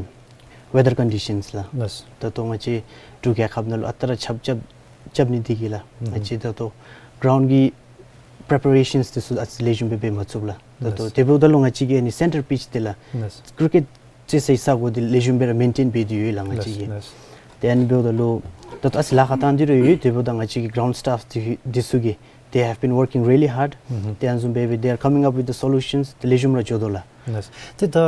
ཝེ་དར་ཀོན་ཌི་ཤཱནསི་ལགས། ལགས། ད་ལྟོ་ང་བཅས་འབྲུག་རྒྱལ་ཁབ་ནང་ལུ་ཨ་རྟག་ར་ཆརཔ་རྐྱབ་རྐྱབ་ནི་འདི་གིས་ལགས། ཨུམ་ང་བཅས་ད་ལྟོ་གྲའུནཌ་གི་པི་རི་པེ་རེ་ཤཱནསི་འདི་ཚུ་ཨ་ཙི་ལེགས་ཤོམ་སྦེ་འབད་མ་ཚུགས་ལགས། ད་ལྟོ་ལགས། དེ་འབདཝ་ད་ལུ་ང་བཅས་ཀྱི་ཨ་ནི་སེན་ཊར་པིཆ་འདི་ལགས། ལགས། ཀི་རི་ཀེཊ་རྩེད་སའི་ས་གོ་འདི་ལེགས་ཤོམ་སྦེ་ར་མེན་ཊེན་འབད་དེ་ཡོད་ལགས་ང་བཅས་ཀྱིས། ལགས། ལགས། ཏེ་ཨ་ནི་འབདཝ་ད་ལུ་ད་ལྟོ་ཨ་ཙི་ལཱ་ཁག་བཏང་སྟེ་ར་ཡོད། དེ་འབདཝ་ད་ང་བཅས་ཀྱི་གྲའུནཌ་སི་ཊཱཕ་འདི་འདི་ཚུ་གིས་they have been working really hard. ཨུམ་ཧུམ། ཏེ་ཨ་ནི་བཟུམ་སྦེ་འབད་they are coming up with the solutions. ཏེ་ལེགས་ཤོམ་ར་འགྱོ་དོ་ལགས། ལགས། ཏེ་ད་ཨ་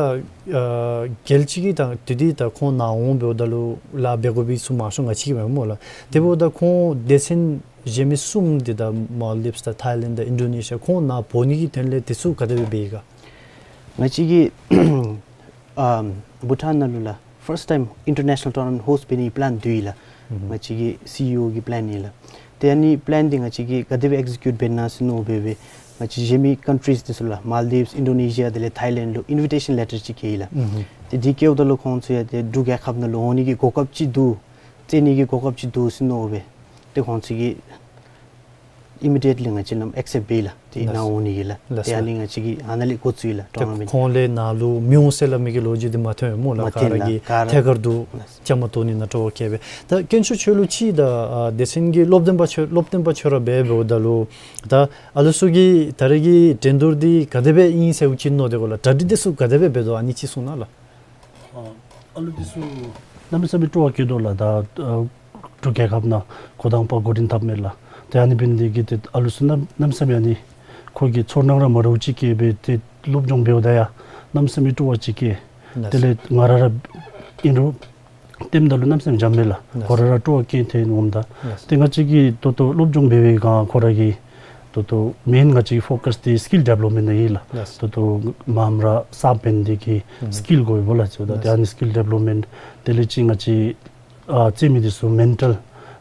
རྒྱལ་སྤྱི་གི་དང་དེ་འདི་ད་ཁོང་ནཱ་འོང་འབདཝ་ད་ལུ་ལཱ་འབད་དགོ་པའི་ཚུ་མང་ཤོས་ང་བཅས་ཀྱིས་འབདཝ་སྨོ་ལགས། དེ་འབདཝ་ད་ཁོང་སྡེ་ཚན་གཞན་མི་གསུམ་འདི་ད་མོལ་ཌིབས་དང་ཐའི་ལེནཌ་དང་ཨིན་ཌོ་ནེ་ཤི་ཡ་ཁོང་ནཱ་འབོ་ནི་གི་དོན་ལས་དེ་ཚུ་ག་དེ་སྦེ་འབད་ཡི་ག། ང་བཅས་ཀྱིས་ཨམ་བྷུ་ཊཱན་ནང་ལུ་ལགས་ཕཱརསཊ་ཊའིམ་ཨིན་ཊར་ནེ་ཤ་ནཱལ་ཊུར་ནཱ་མེནཊ་ཧོསཊ་འབད་ནིའི་པི་ལེན་འདུག་ཡི་ལགས། ཨུམ་ཧུམ། ང་བཅས་ཀྱི་སི་ཨི་ཨོ་གི་པི་ལེན་ཨིན་ལགས། ཏེ་ཨ་ནི་པི་ལེན་འདི་ང་བཅས་ཀྱིས་ག་དེ་སྦེ་ཨེག་ཟི་ཀིའུཊ་འབད་ན་ཟེར་མནོ་སྦེ་སྦེ་ང་བཅས་གཞན་མི་ཀཱན་ཊིསི་འདི་ཚུ་ལུ་མཱལ་ཌིབསི་ཨིན་ཌོ་ནེ་ཤི་ཡ་དེ་ལས་ཐཱའི་ལེནཌ་ལུ་ཨིན་བི་ཊེ་ཤཱན་ལེ་ཊར་ཅིག་བསྐྱལ་ཡི་ལགས། ཨུམ་ཧུམ། ཏེ་འདི་བསྐྱལཝ་ད་ལུ་ཁོང་ཚུ་ཡང་ཏེ་འབྲུག་རྒྱལ་ཁབ་ནང་ལུ་འོང་ནི་གི་གོ་སྐབས་ཅིག་འདུག། རྩེད་ནི་གི་གོ་སྐབས་ཅིག་འདུག་ཟེར་མནོ་སྦེ་ཏེ་ཁོང་ཚུ་གིས་ཨི་མི་ཌི་ཡེཊ་ལི་ང་བཅས་ནང་ཨེག་སེབཊ་འབད་ཡི་ལགས། ཏེ་ནཱ་ལགས། འོང་ནི་གི་ལགས། ལགས་ཏེ་སོ། ཨ་ནི་ང་བཅས་ཀྱིས་ཨ་ནཱ་ལས་འགོ་བཙུགས་ཡི་ལགས། ཏེ་ཊོར་ན་མེནཊ། ཁོང་ལས་ནཱ་ལུ་མི་འོང་ཟེར་སླབ་མི་གི་ལོ་རྒྱུས་འདི་མ་ཐོན་སྨོ་ལགས། མ་ག་ཐོན་ར་ལགས། གིས་ག་ར། ཐད་ཀར་དུ་ལགས། བཅའ་མར་གཏོགས་ནི་ནང་སྤྲོ་བ་བསྐྱེད་སྦེ། ད་དཀོན་མཆོག་ཁྱོད་ལུ་ཅིག་ད་ཨ་སྡེ་ཚན་གྱི་སློབ་སྟོན་པ་ཁྱོད་སློབ་སྟོན་པ་ཁྱོད་ར་འབད་འབདཝ་ད་ལུ་ད་ཨ་ལུ་ཚུ་གིས་ད་རེས་ཀྱི་འགྲན་བསྡུར་འདི་ག་དེ་སྦེ་ཨིན་ཟེར་ཅིག་མནོ་སྟེ་གོ་ལགས། གྲ་སྒྲིག་འདི་ཚུ་ག་དེ་སྦེ་འབད་དོ་ཨ་ནི་ཅིག་གསུང་གནང་ལགས། ཨ་ཨ་ལུ་འདི་ཚུ་གནམ་མེད་ས་མེད་སྤྲོ་བ་བསྐྱེད་དོ་ལགས། ད་ཨ་འབྲུག་རྒྱལ་ཁབ་ནང་འགོ་དང་པ་འགོ་འདྲེན་འཐབ་མི་ལགས། ཏེ་ཨ་ནི་འབད་ནི་འདི་གིས་ཏེ་ཨ་ལུ་ཚུ་གནམ་གནམ་མེད་ས་མེད་ཨ་ནི་ཁོ་གི་ཚོར་སྣང་ར་མ་འདྲཝ་ཅིག་སྐྱེས་སྦེ་ཏེ་སློབ་སྦྱོང་འབདཝ་ད་ཡང་གནམ་མེད་ས་མེད་སྤྲོ་བ་ཅིག་སྐྱེས། ལགས། དེ་ལས་ང་ར་ར་ཨིན་རུང་ལྟདམོ་ད་ལུ་གནམ་མེད་ས་མེད་འཇམ་མས་ལགས། ལགས། ཁོ་ར་ར་སྤྲོ་བ་སྐྱེ་ཐལ་འོངམ་ད། ལགས། ཏེ་ང་བཅས་ཀྱིས་ད་ལྟོ་སློབ་སྦྱོང་འབད་བའི་སྒང་ཁོ་ར་གི་ད་ལྟོ་མེན་ང་བཅས་ཀྱི་ཕོ་ཀཱས་འདི་སི་ཀིལ་ཌི་བེ་ལོབ་མེནཊ་ནང་ཨིན་ལགས། ལགས། ད་ལྟོ་མངམ་ར་སརབ་འབད་ནི་འདི་གི་ཨུམ་སི་ཀིལ་དགོ་པས་ལགས། ད་ལྟོ་ལགས། ཨ་ནི་སི་ཀིལ་ཌི་བེ་ལོབ་མེནཊ། དེ་ལས་ཅིག་ང་བཅས་ཨ་རྩེད་མི་འདི་ཚུ་མེན་ཊལ་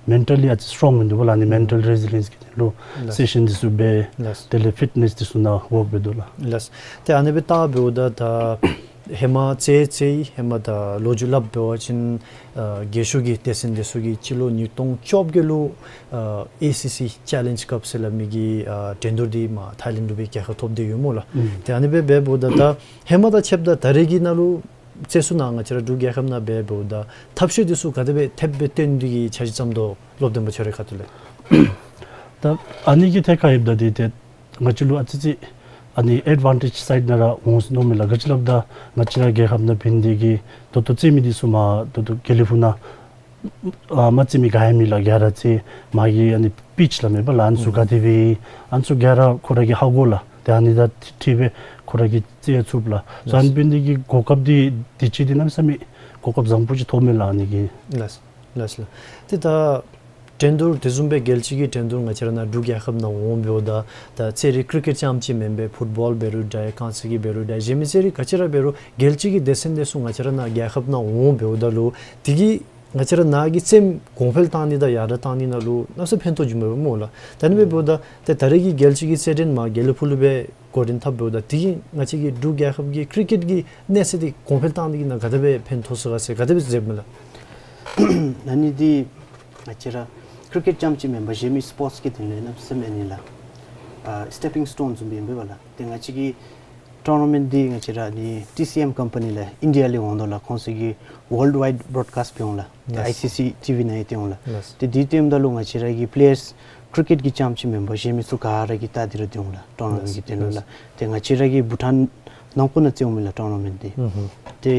མེན་ཊ་ལི་ཨ་ཙི་སི་ཊོང་མིན་འདུག་པ་ལགས། ཨ་ནི་ཨུམ་མེན་ཊལ་རེ་ཟི་ལི་ཡེནསི་གི་དོན་ལུ་ལགས། སེ་ཤཱན་འདི་ཚུ་འབད། ལགས། དེ་ལས་ཕིཊ་ནེསི་འདི་ཚུ་ནང་ཝརཀ་འབད་དོ་ལགས། ལགས། ཏེ་ཨ་ནི་སྦེ་ད་འབདཝ་ད་ད་ཧེ་མ་རྩེད་རྩེད་ཡི། ཧེ་མ་ད་ལོ་རྒྱུས་སླབ་འབད་བ་ཅིན་ཨ་རྒས་ཤོས་ཀྱི་སྡེ་ཚན་འདི་ཚུ་གིས་སྤྱི་ལོ་ཉིས་སྟོང་བཅོ་བརྒྱད་ལུ་ཨ་ཨེ་སི་སི་ཅེ་ལེནཇ་ཀབ་ཟེར་སླབ་མི་གི་ཨ་འགྲན་བསྡུར་འདི་མར་ཐཱའི་ལེནཌ་ལུ་སྦེ་རྒྱལ་ཁ་ཐོབ་སྟེ་ཡོད་སྨོ་ལགས། ཨུམ། ཏེ་ཨ་ནི་སྦེ་འབདཝ་ད་ད་ཧེ་མ་དང་ཕྱདཔ་ད་ད་རེས་ཀྱི་ནང་ལུ་རྩེད་སོ་ནང་ང་བཅས་ར་འབྲུག་རྒྱལ་ཁབ་ནང་འབད་འབདཝ་ད་ཐབས་ཤེས་འདི་ཚུ་ག་དེ་སྦེ་ཐེབས་སྦེ་སྟོན་ནི་གི་འཆར་གཞི་བརྩམ་དོ་སློབ་སྟོན་པ་ཁྱོད་རའི་ཁ་ཐུག་ལས། ད་ཨ་ནི་གི་ཐད་ཁར་ཡོདཔ་ད་འདི་ཏེ་ང་བཅས་ལུ་ཨ་ཙི་ཅིག་ཨ་ནི་ཨེཌ་ཝན་ཊེཇ་སའིཌ་ནང་ར་འོང་ཟེར་མནོཝ་མས་ལགས། ག་ཅི་སླབ་ད་ང་བཅས་ར་རྒྱལ་ཁབ་ནང་འབད་ནི་འདི་གིས་ད་ལྟོ་རྩེད་མི་འདི་ཚུ་མར་ད་ལྟོ་དགེ་ལེགས་ཕུག་ནང་ཨ་མ་རྩེད་མི་ག་ཡང་མེད་ལགས། ག་ར་རྩེད་མ་གི་ཨ་ནི་པིཆ་སླབ་མས་པ་ལགས། ཨ་ནི་ཚུ་ཨུམ་ག་དེ་སྦེ་ཨ་ནི་ཚུ་ག་ར་ཁོ་ར་གིས་ཧ་གོ་ལགས། ཏེ་ཨ་ནི་དང་འཁྲིལ་སྦེ་ཁོ་ར་གིས་རྩེད་ཚུགས་ལགས། སོ་ཨ་ནི་ལགས། འབད་ནི་འདི་གིས་གོ་སྐབས་འདི་འདི་ཅིག་འདི་གནམ་མེད་ས་མེད་གོ་སྐབས་བཟང་པོ་ཅིག་ཐོབ་མས་ལགས་ཨ་ནི་གིས། ལགས། ལགས་ལགས། ཏེ་ད་འགྲན་བསྡུར་དེ་བཟུམ་སྦེ་རྒྱལ་སྤྱི་གི་འགྲན་བསྡུར་ང་བཅས་ར་ནཱ་འབྲུག་རྒྱལ་ཁབ་ནང་འོང་འབདཝ་ད་ད་རྩེད་རིགས་ཀི་རི་ཀེཊ་རྐྱངམ་ཅིག་མེན་པར་ཕུཊ་བཱོལ་འབད་རུང་འདྲ་ཡང་རྐང་རྩེད་ཀྱི་འབད་རུང་འདྲ་ཡང་གཞན་མི་རྩེད་རིགས་ག་ཅི་ར་འབད་རུང་རྒྱལ་སྤྱི་གི་སྡེ་ཚན་འདི་ཚུ་ང་བཅས་ར་ནཱ་རྒྱལ་ཁབ་ནང་འོང་འབདཝ་ད་ལུ་དེ་གིས་ང་བཅས་ར་ནཱ་གི་རྩེདམོ་གོང་འཕེལ་བཏང་ནི་དང་ཡར་དྲག་བཏང་ནི་ནང་ལུ་གནམ་མེད་ས་མེད་ཕན་ཐོགས་འགྱོཝ་མས་སྨོ་ལགས། ད་ཨ་ནི་འབདཝ་ད་ཏེ་ད་རེས་ཀྱི་རྒྱལ་སྤྱི་གི་རྩེད་འགྲན་མར་དགེ་ལེགས་ཕུག་ལུ་སྦེ་འགོ་འདྲེན་འཐབ་འབདཝ་ད་དེ་གིས་ང་བཅས་ཀྱི་འབྲུག་རྒྱལ་ཁབ་ཀྱི་ཀི་རི་ཀེཊ་ཀྱི་གནས་ཚད་འདི་གོང་འཕེལ་བཏང་ནི་གི་ནང་ག་དེ་སྦེ་ཕན་ཐོགས་ཚུགས་ག་ཟེར་ག་དེ་སྦེ་མཛདཔ་མས་ལགས། ཨ་ནི་འདི་ང་བཅས་ར་ཀི་རི་ཀེཊ་རྐྱངམ་ཅིག་མེན་པར་གཞན་མི་སི་པོརཊསི་གི་དོན་ལུ་གནམ་མེད་ས་མེད་ཨ་ནི་ལགས་ཨ་སི་ཊེ་པིང་སི་ཊོན་བཟུམ་སྦེ་ཨིན་པས་ལགས། ཏེ་ང་བཅས་ཀྱི་ཊོར་ན་མེནཊ་འདི་ང་བཅས་ར་ཨ་ནི་ཊི་སི་ཨེམ་ཀམ་པ་ནི་ལགས་ཨིན་ཌི་ཡ་ལས་འོང་དོ་ལགས། ཁོང་ཚུ་གིས་ཝཱལཌ་ཝའིཌ་བྲོཌ་ཀཱསཊ་འབད་འོང་ལགས། ཏེ་ལགས། ཨའི་སི་སི་ཊི་ཝི་ནང་ཡང་སྟོན་འོང་ལགས། ལགས། ཏེ་འདི་སྟོནམ་ད་ལུ་ང་བཅས་ར་གི་པི་ལེ་ཡརསི་ཀི་རི་ཀེཊ་གི་རྐྱངམ་ཅིག་མེན་པར་གཞན་མི་ཚུ་ག་ར་གིས་བལྟ་སྟེ་ར་སྡོད་འོང་ལགས། ཊོར་ན་མེནཊ་ལགས། གི་དོན་ལུ་ལགས། ལགས། ཏེ་ང་བཅས་ར་གི་བྷུ་ཊཱན་ནང་འཁོད་ནང་རྩེདཔ་མས་ལགས་ཊོར་ན་མེནཊ་འདི། ཨུམ་ཧུམ། ཏེ་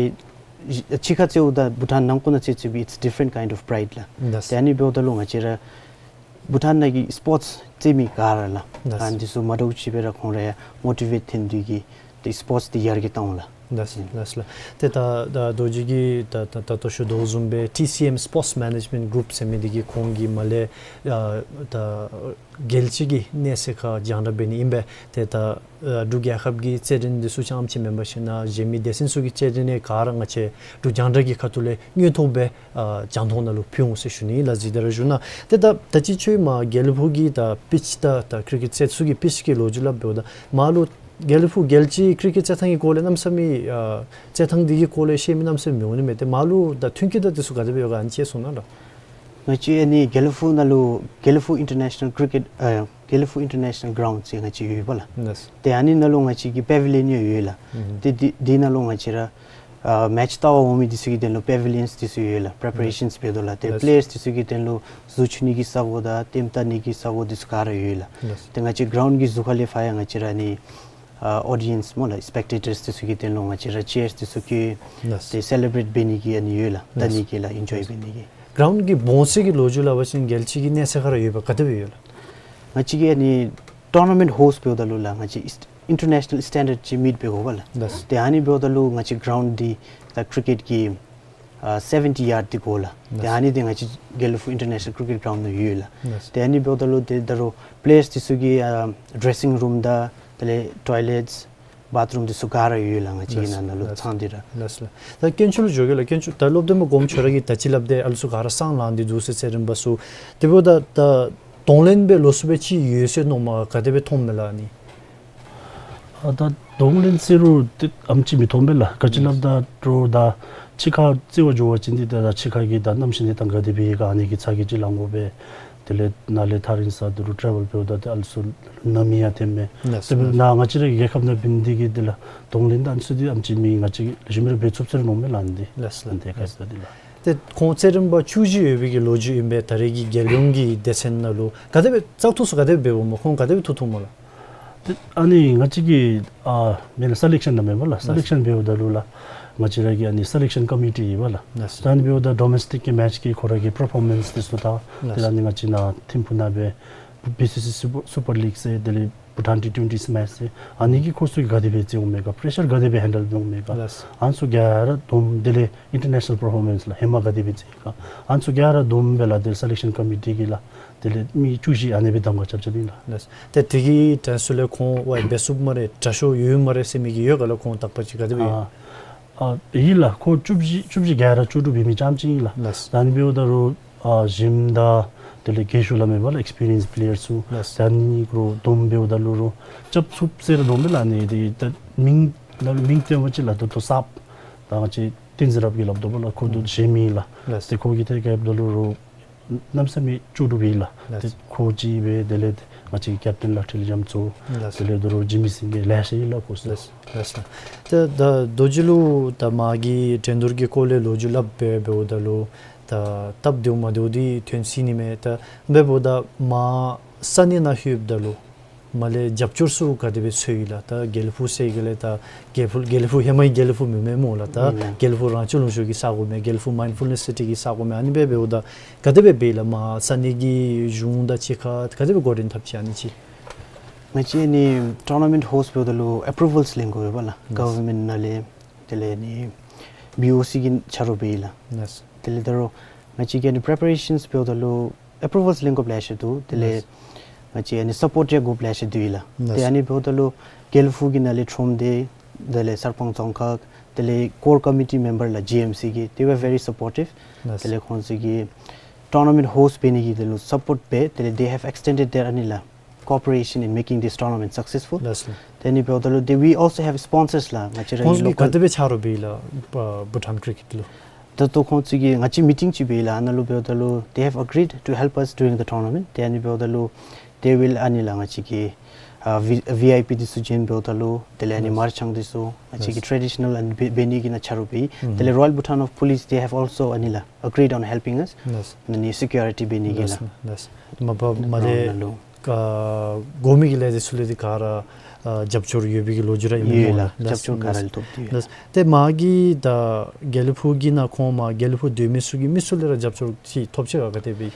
ཕྱི་ཁར་རྩེདཔ་དང་བྷུ་ཊཱན་ནང་འཁོད་ནང་རྩེདཔ་ཚུ་སྦེ་it's different kind of pride ལགས། ལགས། ཏེ་ཨ་ནི་འབདཝ་ད་ལུ་ང་བཅས་ར་བྷུ་ཊཱན་ནང་གི་སི་པོརཊསི་རྩེད་མི་ག་ར་ལགས། ལགས། ཨ་ནི་འདི་ཚུ་མ་འདྲཝ་ཅིག་སྦེ་ར་ཁོང་ར་ཡང་མོ་ཊི་ཝེཊ་འཐོན་ཏེ་གིས་ཏེ་སི་པོརཊསི་འདི་ཡར་རྒྱས་བཏང་འོང་ལགས། ལགས་ལགས་ལགས། ཏེ་ད་ད་རྡོ་རྗེ་གིས་ད་ད་ད་ལྟོ་ཞུ་དོ་བཟུམ་སྦེ་ཊི་སི་ཨེམ་སི་པོརཊསི་མེ་ནེཇ་མེནཊ་གུ་རུབ་ཟེར་མི་འདི་གིས་ཁོང་གིས་མར་ལས་ཨ་ད་རྒྱལ་སྤྱི་གི་གནས་ཚད་ཁར་རྒྱང་བསྒྲགས་འབད་ནི་ཨིན་པས། ཏེ་ད་ཨ་འབྲུག་རྒྱལ་ཁབ་ཀྱི་རྩེད་འགྲན་འདི་ཚུ་རྐྱངམ་ཅིག་མེན་པར་ཞིན་ན་གཞན་མི་སྡེ་ཚན་ཚུ་གི་རྩེད་འགྲན་ཡང་ག་ར་ང་བཅས་འབྲུག་རྒྱང་བསྒྲགས་ཀྱི་ཁ་ཐུག་ལས་དངོས་ཐོག་སྦེ་ཨ་རྒྱང་མཐོང་ནང་ལུ་ཕུལ་འོང་ཟེར་ཞུ་ནི་ལགས། ཅིག་ད་ར་ཞུ་ན། ཏེ་ད་ད་ཅི་ཁྱོད་མར་དགེ་ལེགས་ཕུག་གི་ད་པིཆ་ད་ད་ཀི་རི་ཀེཊ་རྩེད་ས་གི་པིཆ་གི་ལོ་རྒྱུས་སླབ་འབདཝ་ད་མར་ལུ་དགེ་ལེགས་ཕུག་རྒྱལ་སྤྱི་ཀི་རི་ཀེཊ་རྩེད་ཐང་གི་སྐོར་ལས་གནམ་མེད་ས་མེད་ཨ་རྩེད་ཐང་འདི་གི་སྐོར་ལས་ཤེས་མི་གནམ་མེད་ས་མེད་མི་འོང་ནི་མས། ཏེ་མར་ལུ་ད་མཐུན་རྐྱེན་དང་འདི་ཚུ་ག་དེ་སྦེ་ཡོད་ག་ཨ་ནི་ཅིག་གསུང་གནང་ལགས། ང་བཅས་ཨ་ནི་དགེ་ལེགས་ཕུག་ནང་ལུ་དགེ་ལེགས་ཕུག་ཨིན་ཊར་ནེ་ཤ་ནཱལ་ཀི་རི་ཀེཊ་ཨ་དགེ་ལེགས་ཕུག་ཨིན་ཊར་ནེ་ཤ་ནཱལ་གརའུནཌ་ཟེར་ང་བཅས་ཡོད་པ་ལགས། ལགས། ཏེ་ཨ་ནི་ནང་ལུ་ང་བཅས་ཀྱི་པེ་བི་ལི་ཡོན་ཡོད་ཡོད་ལགས། ཨུམ་ཧུམ། ཏེ་འདི་འདི་ནང་ལུ་ང་བཅས་ར་ཨ་མེཆ་ལྟ་བར་འོང་མི་འདི་ཚུ་གི་དོན་ལུ་པེ་བི་ལི་ཡོནསི་འདི་ཚུ་ཡོད་ལགས། པེ་རེ་པ་རེ་ཤཱནསི་འབད་དོ་ལགས། ཏེ་ལགས། པི་ལེ་ཡརསི་འདི་ཚུ་གི་དོན་ལུ་གཟུགས་འཁྱུ་ནི་གི་ས་གོ་དང་ལྟདམོ་བལྟ་ནི་གི་ས་གོ་འདི་ཚུ་ག་ར་ཡོད་ལགས། ལགས། ཏེ་ང་བཅས་གརའུནཌ་གི་གཟུགས་ཁ་ལས་ཕར་ཡང་ང་བཅས་ར་ཨ་ནི་ཨ་ཨོ་ཌི་ཡེནསི་སྨོ་ལགས་སི་པེག་ཊེ་ཊརསི་འདི་ཚུ་གི་དོན་ལུ་ང་བཅས་ར་ཅེརསི་འདི་ཚུ་གི་ལགས། ཏེ་སེ་ལེ་བྲེཊ་འབད་ནི་གི་ཨ་ནི་ཡོད་ལགས། ལགས། བལྟ་ནི་གི་ལགས་ཨིན་ཇོའི་འབད་ནི་གི། གརའུནཌ་གི་སྦོམ་ཚད་ཀྱི་ལོ་རྒྱུས་སླབ་པ་ཅིན་རྒྱལ་སྤྱི་གི་གནས་ཚད་ཁར་ཡོད་པ་ག་དེ་སྦེ་ཡོད་ལགས། ང་བཅས་ཀྱིས་ཨ་ནི་ཊོར་ན་མེནཊ་ཧོསཊ་འབདཝ་ད་ལུ་ལགས་ང་བཅས་ཨིནཊར་ནེ་ཤ་ནཱལ་སི་ཊེན་ཌརཌ་ཅིག་མིཊ་འབད་དགོ་པས་ལགས། ལགས། ཏེ་ཨ་ནི་འབདཝ་ད་ལུ་ང་བཅས་གརའུནཌ་འདི་ད་ཀི་རི་ཀེཊ་ཀྱི་ཨ་སེ་བེན་ཊི་ཡཱརཌ་འདི་དགོ་ལགས། ཏེ་ལགས། ཨ་ནི་འདི་ང་བཅས་དགེ་ལེགས་ཕུག་ཨིནཊར་ནེ་ཤ་ནཱལ་ཀི་རི་ཀེཊ་གརའུནཌ་ནང་ཡོད་ལགས། ལགས། ཏེ་ཨ་ནི་འབདཝ་ད་ལུ་ཏེ་ད་རུང་པི་ལེ་ཡརསི་འདི་ཚུ་གི་ཨ་ཌེ་རེ་སིང་རུམ་དང་དེ་ལས་ཊོའི་ལེཊསི་བཱཐ་རུམ་འདི་ཚུ་ག་ར་ཡོད་ལགས། ང་བཅས་ཀྱི་ལགས། ནང་ན་ལུ་ལགས། ཚང་སྟེ་ར། ལགས་ལགས། ད་དཀོན་མཆོག་ལུ་འགྱོ་གེ་ལགས། དཀོན་མཆོག་ད་སློབ་སྟོན་པ་གོངམ་ཁྱོད་ར་གིས་ད་ཅི་སླབ་དེ་ཨ་ལུ་ཚུ་ག་ར་སྲང་ལང་སྟེ་འདུག་ཟེར་རྩེད་རིམ་པ་ཚུ། དེ་འབདཝ་ད་ད་ གདོང་ལེན་འབད་ལོ་སུ་སྦེ་ཅིག་ཡོད་ཟེར་མནོཝ་མས། ག་དེ་སྦེ་མཐོངམ་མས་ལགས་ཨ་ནི། ཨ་ད་གདོང་ལེན་ཟེར་རུང་ཏེ་ཨམ་ཅིག་མི་མཐོང་པས་ལགས། ག་ཅི་སླབ་ད་འདྲཝ་ད་ཕྱི་ཁར་རྩིས་འབད་བ་ཅིན་འདི་ད་ཕྱི་ཁ་གི་ད་གནམ་གཤིས་གནས་སྟངས་ག་དེ་སྦེ་ཡོད་ག་ཨ་ནི་གི་ཚ་གྱང་ཅིག་ལང་དགོ་པས། དེ་ལས་ནཱ་ལས་ཐག་རིང་ས་འདི་རུ་ཊེ་བཱལ་འབདཝ་ད་ཏེ་ཨལ་སོ་ན་མི་ཡང་ཐོནམ་མས། ལགས་སོ། དེ་འབདཝ་ད་ང་བཅས་རའི་རྒྱལ་ཁབ་ནང་འབད་ནི་འདི་གིས་དེ་ལས་གདོང་ལེན་ད་ཨ་ནི་ཚུ་འདི་ཨམ་ཅིག་མི་ང་བཅས་ལེགས་ཤོམ་སྦེ་འབད་ཚུགས་ཟེར་མནོཝ་མས་ལགས་འདི། ལགས་སོ། འདི་ག་ལགས་སོ། ད་འདི་ལགས། ཏེ་ཁོང་རྩེད་རིམ་པ་བཅུ་བཞི་ཡོད་པའི་གི་ལོ་རྒྱུས་ཨིན་པས། ད་རེས་ཀྱི་རྒྱལ་ཡོངས་ཀྱི་སྡེ་ཚན་ནང་ལུ་ག་དེ་སྦེ་བཙག་འཐུ་ཚུ་ག་དེ་སྦེ་འབདཝ་སྨོ། ཁོང་ག་དེ་སྦེ་འཐུ་འཐུཝ་སྨོ་ལགས། ཏེ་ཨ་ནི་ང་བཅས་ཀྱི་ཨ་མེན་ན་སེ་ལེག་ཤཱན་ནང་མེན་པ་ལགས། སེ་ལེག་ཤཱན་འབདཝ་ད་ལུ་ལགས་ང་བཅས་ར་གི་ཨ་ནི་སེ་ལེག་ཤཱན་ཀོ་མི་ཊི་ཨིན་པ་ལགས། ལགས་སོ། ད་ཨ་ནི་འབདཝ་ད་ཌོ་མེས་ཊིག་གི་མེ་ཆི་གི་ཁོ་ར་གི་པར་ཕོར་མེནསི་འདི་ཚུ་དང་ལགས་སོ། དེ་ལས་ཨ་ནི་ང་བཅས་ནཱ་ཐིམ་ཕུག་ནང་སྦེ་བི་སི་སི་སུ་པར་ལིག་ཟེར་དེ་ལས་བྷུ་ཊཱན་ཊི་ཊུ་ཝེན་ཊི་མེཆ་ཟེར་ཨ་ནི་གི་ཁོང་ཚུ་གིས་ག་དེ་སྦེ་རྩེད་འོང་མས་ག་པེ་རེ་ཤར་ག་དེ་སྦེ་ཧེན་ཌལ་འབད་འོང་མས་ག་ལགས་སོ། ཨ་ནི་ཚུ་ག་ར་བསྡོམས་དེ་ལས་ཨིན་ཊར་ནེ་ཤ་ནཱལ་པར་ཕོར་མེནསི་ལགས་ཧེ་མ་ག་དེ་སྦེ་རྩེད་ག་ཨ་ནི་ཚུ་ག་ར་བསྡོམས་སྦེ་ལགས་དེ་ལས་སེ་ལེག་ཤཱན་ཀོ་མི་ཊི་གིས་ལགས་དེ་ལས་མི་བཅུ་བཞི་ཨ་ནི་སྦེ་གདམ་ཁ་རྐྱབ་རྐྱབ་ཨིན་ལགས། ལགས་སོ། ཏེ་དེ་གི་དྲན་གསོ་ལས་ཁོང་ཝའི་འབད་ཚུགསཔ་སྨ་རེ་དྲག་ཤོས་ཡོད་སྨ་རེ་ཟེར་མི་གི་ཡོད་ག་ལགས། ཁོང་རྟག་པ་ཅིག་ག་དེ་སྦེ་ཡོད། ཨ་ཨ་ཨིན་ལགས། ཁོང་བཅུ་བཞི་བཅུ་བཞི་ག་ར་བཅུ་དྲུག་འབད་མི་རྐྱངམ་ཅིག་ཨིན་ལགས། ལགས་སོ། ད་ཨ་ནི་འབདཝ་ད་རུང་ཨ་གཞོནམ་དང་དེ་ལས་རྒན་ཤོས་ལགས་མེན་པ་ལགས་ཨེགསི་པི་རི་ཡེནསི་པི་ལེ་ཡར་ཚུ། ལགས་སོ། ད་ཨ་ནི་གུ་རུ་བསྡོམས་འབདཝ་ད་ལུ་རུང་རྐྱབ་ཚུགས་ཟེར་ར་མནོཝ་མས་ལགས། ཨ་ནི་འདི་ད་མིང་ལགས་མིང་སྟོན་པ་ཅིག་ལགས་ད་ལྟོ་གསརཔ་ད་ང་བཅས་བསྟན་འཛིན་རབ་རྒྱས་སླབ་དོ་པ་ལགས། ཁོ་ད་ལྟོ་གཞོནམ་ཨིན་ལགས། ལགས་སོ། ཏེ་ཁོ་གི་ཐད་ཁར་འབདཝ་ད་ལུ་རུང་གནམ་མེད་ས་མེད་བཅུ་དྲུག་ཨིན་ལགས། ལགས་སོ། ཏེ་ཁོ་ཅིག་སྦེ་དེ་ལས་ང་བཅས་ཀྱི་ཀེབ་ཊེན་ལགས་ཁྲི་ལས་རྒྱ་མཚོ། ལགས་སོ། དེ་ལས་ད་རུང་ཇི་མི་སིང་གི་ལེ་ཤ་ཨིན་ལགས་ཁོང་ཚུ། ལགས་སོ། ལགས་སོ། ཏེ་ད་རྡོ་རྗེ་ལུ་ད་མ་གི་འགྲན་བསྡུར་གྱི་སྐོར་ལས་ལོ་རྒྱུས་སླབ་སྦེ་འབདཝ་ད་ལུ་ད་སྟབས་བདེཝ་མ་བདེཝ་འདི་ཐོན་སྲིད་ནི་མས། ད་འབདཝ་ད་མ་ས་གནས་ནང་ལྷོདཔ་ད་ལུ་མར་ལས་རྒྱབ་སྐྱོར་ཚུ་ག་དེ་སྦེ་འཚོལ་ཡི་ལགས། ད་དགེ་ལེགས་ཕུག་ཟེར་ག་ལས་ད་དགེ་ལེགས་ཕུག་དགེ་ལེགས་ཕུག་ཧེ་མ་གི་དགེ་ལེགས་ཕུག་མེན་མས་སྨོ་ལགས། ད་ཨིན་ལགས། དགེ་ལེགས་ཕུག་རང་བྱུང་ལུང་ཤུར་གྱི་ས་གོ་མས། དགེ་ལེགས་ཕུག་མའིན་ཌ་ཕུལ་ནེསི་སི་ཊི་གི་ས་གོ་མས། ཨ་ནི་སྦེ་འབདཝ་ད་ག་དེ་སྦེ་འབད་ཡི་ལགས། མ་ས་གནས་ཀྱི་གཞུང་དང་གཅིག་ཁར་ག་དེ་སྦེ་འགོ་འདྲེན་འཐབ་ཅི་ཨ་ནི་ཅིག། ང་བཅས་ཨ་ནི་ཊོར་ན་མེནཊ་ཧོསཊ་འབདཝ་ད་ལུ་ཨེཔ་རུ་ཝཱལསི་ལེན་དགོ་པས་ལགས། ལགས། གོ་ཝར་མེནཊ་ནང་ལས་དེ་ལས་ཨ་ནི་བི་ཨོ་སི་གི་ཆ་རོགས་འབད་ཡི་ལགས། ལགས། དེ་ལས་ད་རུང་ང་བཅས་ཀྱི་ཨ་ནི་པི་རི་པེ་རེ་ཤཱནསི་འབདཝ་ད་ལུ་ཨེཔ་རུ་ཝཱལསི་ལེན་དགོཔ་ལེ་ཤ་འདུག། དེ་ལས་ལགས། ང་བཅས་ཨ་ནི་སཔོརཊ་རྐྱབ་དགོཔ་ལེ་ཤ་འདུག་ལགས། ལགས། ཏེ་ཨ་ནི་འབདཝ་ད་ལུ་དགེ་ལེགས་ཕུག་གི་ནང་ལས་ཁྲོམ་སྡེ་དེ་ལས་གསར་སྤང་རྫོང་ཁག་དེ་ལས་ཀོར་ཀོ་མི་ཊི་མེམ་བར་ལགས་ཇི་ཨེམ་སི་གི་they were very supportive། ལགས། དེ་ལས་ཁོང་ཚུ་གིས་ཊོར་ན་མེནཊ་ཧོསཊ་འབད་ནི་གི་དེ་ལུ་སཔོརཊ་འབད་དེ་ལས་they have extended their ཨ་ནི་ལགས་cooperation in making this tournament successful། ལགས་སོ། དེ་ཨ་ནི་འབདཝ་ད་ལུ་they we also have sponsors ལགས། ང་བཅས་ར་ཁོང་ཚུ་གིས་ལོ་ཀཱལ་ག་དེ་སྦེ་ཆ་རོགས་འབད་ཡི་ལགས་བྷུ་ཊཱན་ཀྲི་ཀེཊ་ལུ། ད་ལྟོ་ཁོང་ཚུ་གིས་ང་བཅས་མི་ཊིང་ཅིག་འབད་ཡི་ལགས། ཨ་ནཱ་ལུ་འབདཝ་ད་ལུ་they have agreed to help us during the tournament། དེ་ཨ་ནི་འབདཝ་ད་ལུ་they will ཨ་ནི་ལགས་ང་བཅས་ཀྱི་ཨ་བི་ཨའི་པི་འདི་ཚུ་བྱིན་འབདཝ་ད་ལུ་དེ་ལས་ཨ་ནི་ལགས། མར་ཆང་འདི་ཚུ་ང་བཅས་ཀྱི་ལགས། ཊེ་ཌི་ཤ་ནཱལ་ཨ་ནི་འབད་འབད་ནི་གི་ནང་ཆ་རོགས་འབད་ཡི། ཨུམ། དེ་ལས་Royal Bhutan of Police they have also ཨ་ནི་ལགས་agreed on helping us། ལགས། ཨ་ནི་སི་ཀིའུ་རི་ཊི་འབད་ནི་གི་ལགས། ལགས། མ་པ་མ་ལས་ཨ་ནཱ་ལུ་ཨ་གོ་མི་གི་ལས་འདི་ཚུ་ལས་འདི་ག་ར་ཨ་རྒྱབ་སྐྱོར་ཡོད་པའི་གི་ལོ་རྒྱུས་ར་ཨིན་མས་ཡོད་སྨོ་ལགས། ལགས། རྒྱབ་སྐྱོར་ག་ར་ལགས། ཐོབ་སྟེ་ཡོད། ལགས། ཏེ་མ་གི་ད་དགེ་ལེགས་ཕུག་གི་ནང་ཁོང་མ་དགེ་ལེགས་ཕུག་སྡོད་མི་ཚུ་གིས་མི་ཚུ་ལས་ར་རྒྱབ་སྐྱོར་ཅིག་ཐོབ་ཅི་ག་ག་དེ་སྦེ།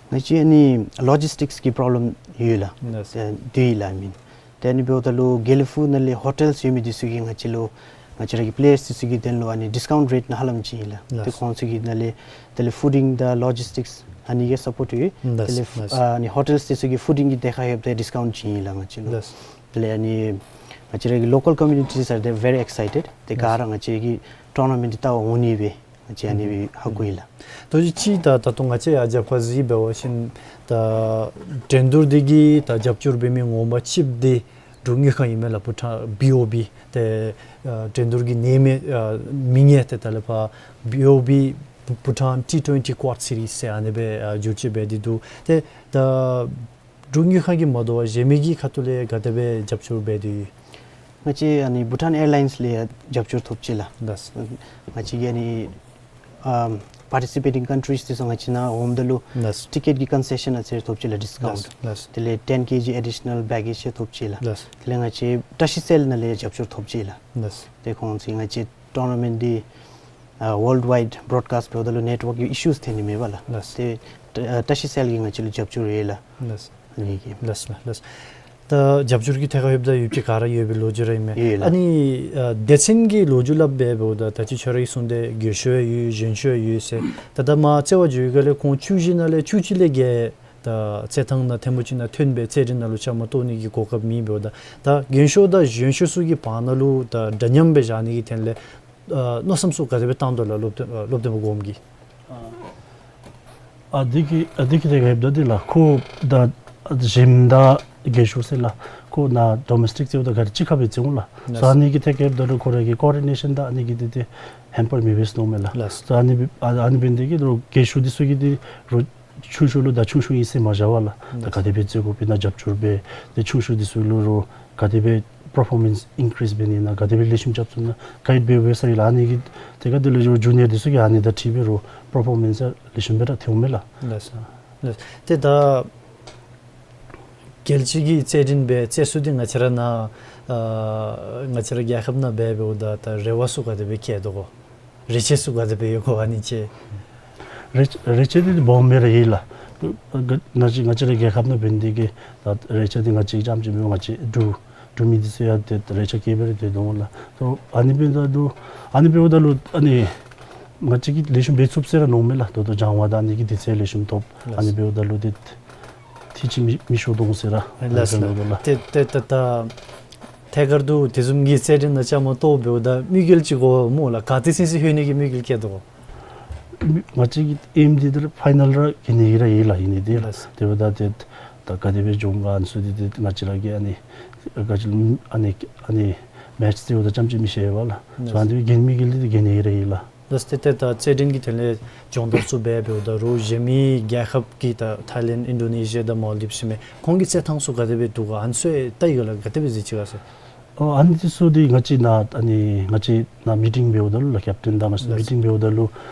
ང་བཅས་ཨ་ནི་ལོ་ཇིསི་ཊིཀསི་གི་པོརོབ་ལེམ་ཡོད་ལགས། ལགས། ཨ་འདི་ཡོད་ལགས་མེན། ཏེ་ཨ་ནི་འབདཝ་ད་ལུ་དགེ་ལེགས་ཕུག་ནང་ལས་ཧོ་ཊེལསི་ཡོད་མི་འདི་ཚུ་གིས་ང་བཅས་ལུ་ང་བཅས་ར་གི་པི་ལེ་ཡརསི་འདི་ཚུ་གི་དོན་ལུ་ཨ་ནི་ཌིསི་ཀའུནཊ་རེཊ་ནང་ཧ་ལམ་ཅིག་ཨིན་ལགས། ལགས། ཏེ་ཁོང་ཚུ་གི་ནང་ལས་དེ་ལས་ཕུ་ཌིང་དང་ལོ་ཇིསི་ཊིཀསི་ཨ་ནི་གི་སཔོརཊ་ཡོད། ལགས། དེ་ལས་ལགས། ཨ་ནི་ཧོ་ཊེལསི་འདི་ཚུ་གི་ཕུ་ཌིང་གི་ཐད་ཁར་ཡོདཔ་ད་ཌིསི་ཀའུནཊ་ཅིག་ཨིན་ལགས་ང་བཅས་ལུ། ལགས། དེ་ལས་ཨ་ནི་ང་བཅས་ར་གི་ལོ་ཀཱལ་ཀོ་མིའུ་ནི་ཊི་ཊིས་ཨར་དེ་ཝེ་རི་ཨེག་སའི་ཊེཌ། ཏེ་ག་ར་ང་བཅས་ཀྱི་ཊོར་ན་མེནཊ་འདི་བལྟ་བར་འོང་ནི་སྦེ་ང་བཅས་ཨ་ནི་སྦེ་ཧ་གོ་ཡི་ལགས། ད་ཅི་ཅིག་ད་ད་ལྟོ་ང་བཅས་ཡར་རྒྱབ་ཁར་གཟིགས་འབད་བ་ཅིན་ད་འགྲན་བསྡུར་འདི་གི་ད་རྒྱབ་སྐྱོར་འབད་མི་ངོ་མ་གཅིག་འདི་འབྲུག་དངུལ་ཁང་ཨིན་མས་ལགས། བྷུ་ཊཱན་བི་ཨོ་བི་ཏེ་ཨ་འགྲན་བསྡུར་གྱི་ནང་མི་ཨ་མིང་ཡང་ཏེ་ད་ལས་ཕར་བི་ཨོ་བི་བྷུ་ཊཱན་ཊི་ཊུ་ཝེན་ཊི་ཀུའཌ་སི་རིསི་ཟེར་ཨ་ནི་སྦེ་ཨ་བསྒྱུར་བཅོས་འབད་དེ་འདུག། ཏེ་ད་འབྲུག་དངུལ་ཁང་གིས་མ་དོ་བར་གཞན་མི་གི་ཁ་ཐུག་ལས་ག་དེ་སྦེ་རྒྱབ་སྐྱོར་འབད་དེ་ཡོད། ང་བཅས་ཨ་ནི་བྷུ་ཊཱན་ཨེར་ལའིནསི་ལས་རྒྱབ་སྐྱོར་ཐོབ་ཅི་ལགས། ལགས། ང་བཅས་ཀྱི་ཨ་ནི་ཨམ་པར་ཊི་སི་པེ་ཊིང་ཀཱན་ཊི་རིསི་འདི་ཚུ་ང་བཅས་ནང་འོངམ་ད་ལུ་ལགས། ཊི་ཀེཊ་ཀྱི་ཀོན་སེ་ཤཱན་ཨ་ཙི་རེ་ཐོབ་ཅི་ལགས། ཌིསི་ཀའུནཊ། ལགས། ལགས། དེ་ལས་ཊེན་ཀེ་ཇི་ཨེ་ཌི་ཤ་ནཱལ་བེག་གེཇ་ཡང་ཐོབ་ཅི་ལགས། ལགས། དེ་ལས་ང་བཅས་བཀྲ་ཤིས་སེལ་ནང་ལས་རྒྱབ་སྐྱོར་ཐོབ་ཅི་ལགས། ལགས། ཏེ་ཁོང་ཚུ་ང་བཅས་ཊོར་ན་མེནཊ་འདི་ཨ་ཝཱལཌ་ཝའིཌ་བོརོཌ་ཀཱསཊ་འབདཝ་ད་ལུ་ནེཊ་ཝརཀ་གི་ཨི་ཤུས་ཐོན་ནི་མས་པ་ལགས། ལགས། ཏེ་ཨ་བཀྲ་ཤིས་སེལ་གྱིས་ང་བཅས་ལུ་རྒྱབ་སྐྱོར་ཡོད་ལགས། ལགས། ཨ་ནི་གི། ལགས་ལགས་ལགས། ད་རྒྱབ་སྐྱོར་གྱི་ཐད་ཁར་ཡོདཔ་ད་ཡོདཔ་ཅིག་ག་ར་ཡོད་པའི་ལོ་རྒྱུས་ར་ཨིན་མས། ཡོད་ལགས། ཨ་ནི་ཨ་སྡེ་ཚན་གྱི་ལོ་རྒྱུས་སླབ་འབདཝ་ད་ད་ཅི་ཁྱོད་ར་གིས་གསུངས་ཏེ་རྒན་ཤོས་ཡོད་གཞོན་ཤོས་ཡོད་ཟེར། ད་ད་མར་རྩེད་པ་འགྱོ་བའི་སྒང་ལས་ཁོང་བཅུ་བཞི་ནང་ལས་བཅུ་གཅིག་ལས་བརྒལ་ད་རྩེད་ཐང་ནང་ཐེངས་མ་གཅིག་ནང་ཐོན་སྦེ་རྩེད་རིགས་ནང་ལུ་བཅའ་མར་གཏོགས་ནི་གི་གོ་སྐབས་མེད་འབདཝ་ད་ད་རྒན་ཤོས་དང་གཞོན་ཤོས་ཚུ་གི་བར་ན་ལུ་ད་འདྲ་མཉམ་སྦེ་བཞག་ནི་གི་ཐད་ལས་ཨ་མནོ་བསམ་ཚུ་ག་དེ་སྦེ་བཏང་དོ་ལགས། སློབ་སྟོན་ཨ་སློབ་སྟོན་པ་གོངམ་གིས། ཨ་ ཨ་འདི་གི་ཨ་འདི་གི་ཐད་ཁར་འབདཝ་ད་འདི་ལགས། ཁོ་ད་གཞིམ་དང་རྒས་ཤོས་ཟེར་ལགས། ཁོ་ནཱ་ཌོ་མེསི་ཊིཀ་ཟེརཝ་ད་ག་ར་གཅིག་ཁར་སྦེ་རྩེ་འོང་ལགས། ལགས། སོ་ཨ་ནི་གི་ཐད་ཁར་འབདཝ་ད་ལུ་ཁོ་ར་གི་ཀོ་ཨོར་ཌི་ནེ་ཤཱན་དང་ཨ་ནི་གི་འདི་འདི་ཧེམ་པར་མི་འབད་ཟེར་མནོཝ་མས་ལགས། ལགས། སོ་ཨ་ནི་འབད་ཨ་ཨ་ནི་འབད་ནི་དེ་གིས་རོགས་རྒས་ཤོས་འདི་ཚུ་གིས་འདི་རོགས་ཆུང་ཤོས་ལུ་ད་ཆུང་ཤོས་ཨིན་ཟེར་མ་བཞག་པར་ལགས། ད་ལགས། ག་དེ་སྦེ་རྩེ་དགོ་པས་ན་རྒྱབ་སྐྱོར་འབད། ཏེ་ཆུང་ཤོས་འདི་ཚུ་ལུ་རོགས་ག་དེ་སྦེ་པར་ཕོར་མེནསི་ཨིན་ཀྲིསི་འབད་ནི་ཨིན་ན་ག་དེ་སྦེ་ལེགས་ཤོམ་རྐྱབ་ཚུགས་ན་ག་དེ་སྦེ་འབད་ས་ཨིན་ལགས། ཨ་ནི་གི་ཐད་ཁར་འདི་ལུ་ཇུ་ནི་ཡར་འདི་ཚུ་གིས་ཨ་ནི་དང་འཁྲིལ་སྦེ་རོགས་པར་ཕོར་མེནསི་ལེགས་ཤོམ་སྦེ་ར་ཐོན་འོང་མས་ལགས། ལགས་སོ། ལགས། ཏེ་ད་རྒྱལ་སྤྱི་གི་རྩེད་འགྲན་སྦེ་རྩེད་ས་འདི་ང་བཅས་ར་ནཱ་ཨ་ང་བཅས་ར་རྒྱལ་ཁབ་ནང་འབད་འབདཝ་ད་ད་རེ་བ་ཚུ་ག་དེ་སྦེ་བསྐྱེད་དོ་གོ། རེ་ཆེ་ཚུ་ག་དེ་སྦེ་ཡོད་གོ་ཨ་ནི་ཅིག། རེ་རེ་ཆེ་འདི་སྦོམ་སྦེ་ར་ཡོད་ལགས། ང་བཅས་ང་བཅས་ར་རྒྱལ་ཁབ་ནང་འབད་ནི་དེ་གིས་ད་རེ་ཆེ་འདི་ང་བཅས་རྐྱངམ་ཅིག་མེན་པར་ང་བཅས་འབྲུག་འབྲུག་མི་འདི་ཚུ་ཡང་ཏེ་རེ་ཆེ་བསྐྱེད་སྦེ་ར་སྡོད་དོ་ལགས། ཏེ་ཨ་ནི་འབདཝ་ད་ལུ་ཨ་ནི་འབདཝ་ད་ལུ་ཨ་ནི་ང་བཅས་ཀྱིས་ལེགས་ཤོམ་འབད་ཚུགས་ཟེར་ར་མནོཝ་མས་ལགས། ད་ལྟོ་སྦྱང་བ་དང་ཨ་ནི་གི་དུས་ཚོད་ལེགས་ཤོམ་ཐོབ། ལགས། ཨ་ནི་འབདཝ་ད་ལུ་ཏེ་ཐེ་ཅིག་མི་མི་ཤོར་དོ་འོང་ཟེར་ར་ལགས་ལགས། ཨ་ནི་འབདཝ་ད་ལགས། ཏེ་ཏེ་ད་ད་ཐད་ཀར་དུ་དེ་བཟུམ་གྱི་རྩེད་འགྲན་ནང་བཅའ་མར་གཏོགས་འབདཝ་ད་དམིགས་ཡུལ་ཅིག་དགོ་སྨོ་ལགས། ག་ཏེ་ཚུན་ཚོད་ལྷོད་ནི་གི་དམིགས་ཡུལ་བསྐྱེད་དོ་གོ། ང་བཅས་ཀྱི་ཨེམ་འདི་ད་ཕའི་ནལ་ར་འགྱོ་ནི་གི་ར་ཡོད་ལགས། ཨིན་ནི་འདི་ལགས། དེ་འབདཝ་ད་ཏེ་ད་ག་དེ་སྦེ་འགྱོ་ག་ཨ་ནི་ཚུ་འདི་ཏེ་ང་བཅས་ར་གིས་ཨ་ནི་ག་ཅི་ཨ་ནི་ཨ་ནི་མེཆ་རྩེཝ་ད་རྐྱངམ་ཅིག་མི་ཤེས་པས་ལགས། ལགས། སོ་ཨ་ནི་འདི་འགྱོ་མི་གི་ལི་འདི་འགྱོ་ནི་གི་ར་ཡོད་ལགས། ལགས། ཏེ་ཏེ་ད་རྩེད་འགྲན་གྱི་དོན་ལས་སྦྱོང་བརྡར་ཚུ་འབད་འབདཝ་ད་རོགས་གཞན་མི་རྒྱལ་ཁབ་ཀྱི་ད་ཐའི་ལེནཌ་ཨིན་ཌོ་ནེ་ཤི་ཡ་དང་མོལ་ཌིབས་ཟེར་མི་ཁོང་གི་རྩེད་ཐངས་ཚུ་ག་དེ་སྦེ་འདུག་ག་ཨ་ནི་ཚུ་ལྟ་ཡི་ག་ལགས། ག་དེ་སྦེ་གཟིགས་ཅི་ག་ཟེར། ཨོ་ཨ་ནི་འདི་ཚུ་འདི་ང་བཅས་ནཱ་ཨ་ནི་ང་བཅས་ནཱ་མི་ཊིང་འབདཝ་ད་ལུ་ལགས་ཀེབ་ཊེན་དང་ང་བཅས་ལགས། མི་ཊིང་འབདཝ་ད་ལུ་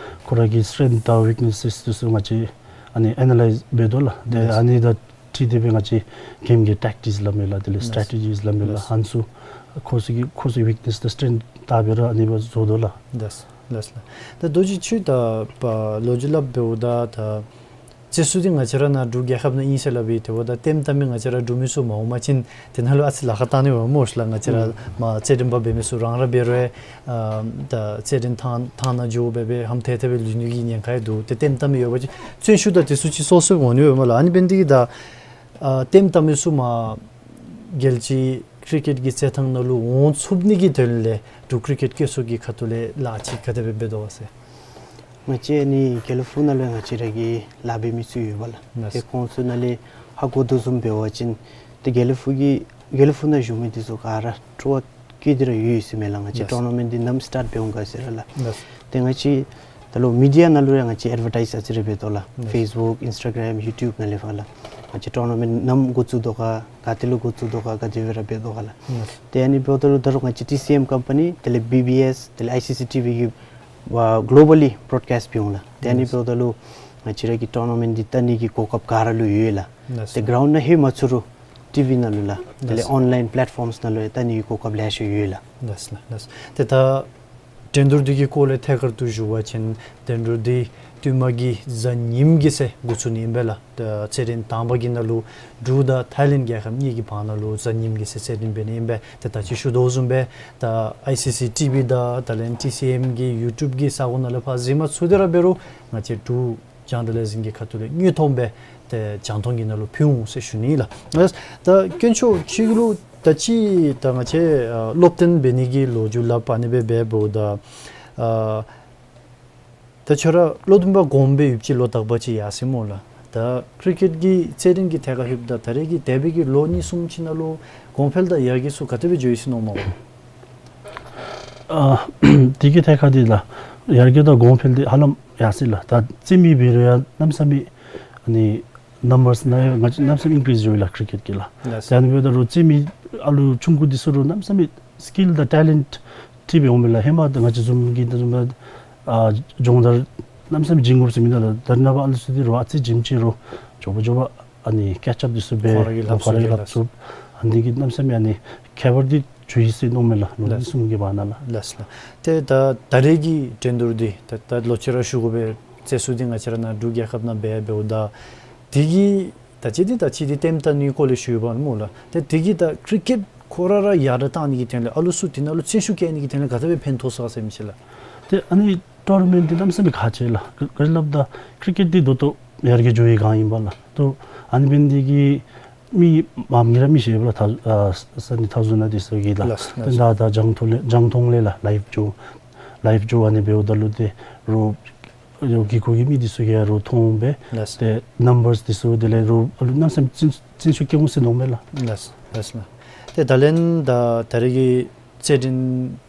ཁོ་ར་གི་སི་ཊེངཐ་དང་ཝིཀ་ནེ་སེསི་འདི་ཚུ་ང་བཅས་ཨ་ནི་ཨེ་ན་ལའིཛ་འབད་དོ་ལགས། ཏེ་ལགས། ཨ་ནི་དང་འཁྲིལ་ཏེ་སྦེ་ང་བཅས་གེམ་གྱི་ཊེག་ཊིཀསི་སླབ་མས་ལགས། དེ་ལས་ལགས། སི་ཊེ་ཊི་ཇིས་སླབ་མས་ལགས། ལགས། ཨ་ནི་ཚུ་ཁོ་ཚུ་གི་ཁོ་ཚུ་ཝིཀ་ནེསི་དང་སི་ཊེངཐ་བལྟ་སྦེ་ར་ཨ་ནི་སྦེ་བཟོ་དོ་ལགས། ལགས་ལགས་ལགས། ད་རྡོ་རྗེ་ཁྱོད་ད་པ་ལོ་རྒྱུས་སླབ་འབདཝ་ད་ད་རྩེད་ས་འདི་ང་བཅས་ར་ནཱ་འབྲུག་རྒྱལ་ཁབ་ནང་ཨིན་ཟེར་སླབ་ཨིན། དེ་འབདཝ་ད་ལྟདམོ་བལྟ་མི་ང་བཅས་ར་འབྲུག་མི་ཚུ་མ་འོང་པ་ཅིན་དེ་ནང་ལུ་ཨ་ཙི་ལཱ་ཁག་བཏང་ནི་འོང་སྨོ་ཤ་ལགས། ང་བཅས་ར་ཨུམ་མ་རྩེད་འགྲན་པ་འབད་མི་ཚུ་རང་ར་འབད་རུང་ཨ་ད་རྩེད་འགྲན་ཐང་ཐང་ནང་འགྱོ་སྦེ་སྦེ་ཧམ་ཐལ་ཐལ་སྦེ་ལུས་ནི་གི་ཉེན་ཁ་ཡང་འདུག། ཏེ་ལྟདམོ་བལྟ་མི་ཡོད་པ་ཅིན་བརྩོན་ཤུགས་དང་དེ་ཚུ་ཅིག་སོ་སོ་འོང་ནི་འོང་སྨོ་ལགས། ཨ་ནི་འབད་ནི་དེ་གིས་ད་ཨ་ལྟདམོ་བལྟ་མི་ཚུ་མར་རྒྱལ་སྤྱི་ཀི་རི་ཀེཊ་གི་རྩེད་ཐང་ནང་ལུ་འོང་ཚུགས་ནི་གི་དོན་ལས་འབྲུག་ཀི་རི་ཀེཊ་བཀོལ་ས་གི་ཁ་ཐུག་ལས་ལཱ་ཅིག་ག་དེ་སྦེ་འབད་དོ་ག་ཟེར། ང་བཅས་ཨ་ནི་དགེ་ལེགས་ཕུག་ནང་ལུ་ཡང་ང་བཅས་ར་གི་ལཱ་འབད་མི་ཚུ་ཡོད་པས་ལགས། ལགས། ཏེ་ཁོང་ཚུ་ནང་ལས་ཧ་གོ་དོ་བཟུམ་འབད་བ་ཅིན་ཏེ་དགེ་ལེགས་ཕུག་གི་དགེ་ལེགས་ཕུག་ནང་བཞུགས་མི་འདི་ཚུ་ག་ར་སྤྲོ་བ་བསྐྱེད་དེ་ར་ཡོད་ཡོད་ཟེར་མས་ལགས། ང་བཅས། ལགས། ཊོར་ནར་མེནཊ་འདི་ནམ་སི་ཊཱརཊ་འབད་འོང་ག་ཟེར་ར་ལགས། ལགས། ཏེ་ང་བཅས་ད་ལུ་མི་ཌི་ཡ་ནང་ལུ་ཡང་ང་བཅས་ཨེཌ་ཝར་ཊའིཛ་ཨ་ཙི་རེ་འབད་དོ་ལགས། ལགས། ཕེསི་བུཀ་ཨིནསི་ཊ་གརམ་ཡུ་ཊིའུབ་ནང་ལས་ཕར་ལགས། ང་བཅས་ཊོར་ནར་མེནཊ་ནམ་འགོ་བཙུགས་དོ་ག་ག་ཏེ་ལུ་འགོ་བཙུགས་དོ་ག་ག་དེ་སྦེ་ར་འབད་དོ་ག་ལགས། ལགས། ཏེ་ཨ་ནི་འབདཝ་ད་ལུ་ད་རུང་ང་བཅས་ཊི་སི་ཨེམ་ཀམ་པ་ནི་དེ་ལས་བི་བི་ཨེསི་དེ་ལས་ཨའི་སི་སི་ཊི་ཝི་གིས་ཝ་གོ་ལོ་བ་ལི་བྲོཌ་ཀེསཊ་འབད་འོང་ལགས། ཏེ་ཨ་ནི། ལགས། འབདཝ་ད་ལུ་ང་བཅས་ར་གི་ཊོར་ནར་མེནཊ་འདི་བལྟ་ནི་གི་གོ་སྐབས་ག་ར་ལུ་ཡོད་ལགས། ལགས། ཏེ་གརའུནཌ་ནང་ལྷོད་མ་ཚུགས་རུང་ཊི་ཝི་ནང་ལུ་ལགས། དེ་ལས། ལགས། ཨོན་ལའིན་པེ་ལེཊ་ཕོརམསི་ནང་ལུ་ཡང་བལྟ་ནི་གི་གོ་སྐབས་ལེ་ཤ་ཡོད་ལགས། ལགས་ལགས་ལགས། ཏེ་ད་འགྲན་བསྡུར་འདི་གི་སྐོར་ལས་ཐད་ཀར་དུ་ཞུ་བ་ཅིན་འགྲན་བསྡུར་འདི་བསྟུད་མར་གྱི་གཟའ་ཉིམ་གྱི་ཚེ་འགོ་བཙུགས་ནི་ཨིན་པས་ལགས། ད་རྩེད་འགྲན་དང་པ་གི་ནང་ལུ་འབྲུག་དང་ཐའི་ལེནཌ་རྒྱལ་ཁབ་གཉིས་ཀྱི་བར་ན་ལུ་གཟའ་ཉིམ་གྱི་ཚེ་རྩེད་འགྲན་འབད་ནི་ཨིན་པས། ཏེ་ད་ཅི་ཞུ་དོ་བཟུམ་སྦེ་ད་ཨའི་སི་སི་ཊི་ཝི་དང་དེ་ལས་ཊི་སི་ཨེམ་གི་ཡུ་ཊིའུབ་གི་ས་གོ་ནང་ལས་ཕར་གཟིགས་མ་ཚུགས་ཏེ་ར་འབད་རུང་ང་བཅས་འབྲུག་རྒྱང་བསྒྲགས་ལས་འཛིན་གྱི་ཁ་ཐུག་ལས་དངོས་མཐོང་སྦེ་ཏེ་རྒྱང་མཐོང་གི་ནང་ལུ་ཕུལ་འོང་ཟེར་ཞུ་ནི་ལགས། ད་དཀོན་མཆོག་ཁྱོད་ལུ་ད་ཅི་ད་ང་བཅས་ཨ་སློབ་སྟོན་འབད་ནི་གི་ལོ་རྒྱུས་སླབ་ཨ་ནི་སྦེ་འབདཝ་ད་ཨ་ད་ཁྱོད་ར་བློ་འདུན་པ་སྒོམ་སྦེ་ཡོདཔ་ཅིག་ལོ་དག་པ་ཅིག་ཡར་སོ་ཡི་སྨོ་ལགས། ད་ཀི་རི་ཀེཊ་གི་རྩེད་འགྲན་གྱི་ཐད་ཁར་ལྷོདཔ་ད་ད་རེས་ཀྱི་འདས་པའི་གི་ལོ་གཉིས་གསུམ་ཅིག་ནང་ལུ་གོང་འཕེལ་དང་ཡར་རྒྱས་ཚུ་ག་དེ་སྦེ་འགྱོ་ཡི་ཟེར་མནོཝ་མས་གོ། ཨ་དེ་གི་ཐད་ཁར་འདི་ལགས་ཡར་རྒྱས་དང་གོང་འཕེལ་འདི་ཧ་ལམ་ཡར་སོ་ཡི་ལགས། ད་རྩེད་མི་འབད་རུང་ཡང་གནམ་མེད་ས་མེད་ཨ་ནི་ནམ་བརསི་ནང་ཡང་ང་བཅས་གནམ་མེད་ས་མེད་ཨིན་ཀི་རིསི་འགྱོ་ཡི་ལགས་ཀི་རི་ཀེཊ་གི་ལགས། ལགས། ད་ཨ་ནི་འབདཝ་ད་རུང་རྩེད་མི་ཨ་ལུ་ཆུང་ཀུ་འདི་ཚུ་རུང་གནམ་མེད་ས་མེད་སི་ཀིལ་དང་ཊེ་ལེནཊ་ཅིག་སྦེ་འོང་མས་ལགས། ཧེ་མ་ད་ང་བཅས་བཟུམ་གྱི་ད་བཟུམ་ཨ་སྦྱོང་བརྡར་གནམ་མེད་ས་མེད་བྱིན་དགོཔ་ཟེར་མི་ད་ལགས། ད་རེས་ནངས་པ་ཨ་ལུ་ཚུ་འདི་རུང་ཨ་ཙི་བྱིནམ་ཅིག་རུང་མགྱོགས་པ་མགྱོགས་པ་ཨ་ནི་ཀེཆ་ཨཔ་འདི་ཚུ་འབད་ཁོང་ར་གིས་ལྷབ་ཁོང་ར་གིས་ཚུགས་ལྷབ་ཚུགས། ཨ་ནི་གིས་གནམ་མེད་ས་མེད་ཨ་ནི་ཁྱད་པར་འདི་འགྱོ་ཡི་ཟེར་མནོཝ་མས་ལགས། ལོ་གཉིས་གསུམ་གྱི་བར་ན་ལགས། ལགས་ལགས། ཏེ་ད་ད་རེས་ཀྱི་འགྲན་བསྡུར་འདི་ད་ད་ལོག་ཅི་ར་ཞུ་དགོ་པས། རྩེད་ས་འདི་ང་བཅས་ར་ནཱ་འབྲུག་རྒྱལ་ཁབ་ནང་འབད་འབདཝ་ད་དེ་གིས་ད་ཅི་འདི་ད་ཅི་འདི་ལྟདམོ་བལྟ་ནི་སྐོར་ལས་ཞུ་བ་སྨོ་ལགས། ཏེ་དེ་གིས་ད་ཀི་རི་ཀེཊ་ཁོ་ར་ར་ཡར་དྲག་བཏང་ནི་གི་དོན་ལས་ཨ་ལུ་ཚུ་དེ་ནང་ལུ་བརྩོན་ཤུགས་བསྐྱེད་ནི་གི་དོན་ལས་ག་དེ་སྦེ་ཕན་ཐོགས་ས་ཟེར་མི་ཅིག་ལགས། ཏེ་ཨ་ནི་ཊོར་ནར་མེནཊ་འདི་གནམ་མེད་ས་མེད་ཁག་ཆེ་ལགས། ག་ག་ཅི་སླབ་ད་ཀི་རི་ཀེཊ་འདི་ད་ལྟོ་ཡར་རྒྱས་འགྱོ་བའི་སྒང་ཨིན་པས་ལགས། ད་ཨ་ནི་འབད་ནི་དེ་གིས་མི་མངམ་གིས་ར་མི་ཤེས་པས་ལགས། ད་ཨ་ས་གནས་མཐའ་ཟུར་ནང་འདི་ཚུ་གིས་ལགས། ལགས་ལགས། ད་ད་རྒྱང་མཐོང་ལས་རྒྱང་མཐོང་ལས་ལགས་ལའིབ་འགྱོ་ལའིབ་འགྱོ་ཨ་ནི་འབདཝ་ད་ལུ་ཏེ་རོགས་ ཡོད་གི་གུ་གི་མི་འདི་ཚུ་གིས་རུང་མཐོང་སྦེ། ལགས། ཏེ་ནམ་བརསི་འདི་ཚུ་དེ་ལས་རུང་ཨ་ལུ་གནམ་མེད་ས་མེད་བརྩོན་བརྩོན་ཤུགས་བསྐྱེད་འོང་ཟེར་མནོཝ་མས་ལགས། ལགས་ལགས་ལགས། ཏེ་ད་ལན་ད་ད་རེས་ཀྱི་རྩེད་འགྲན་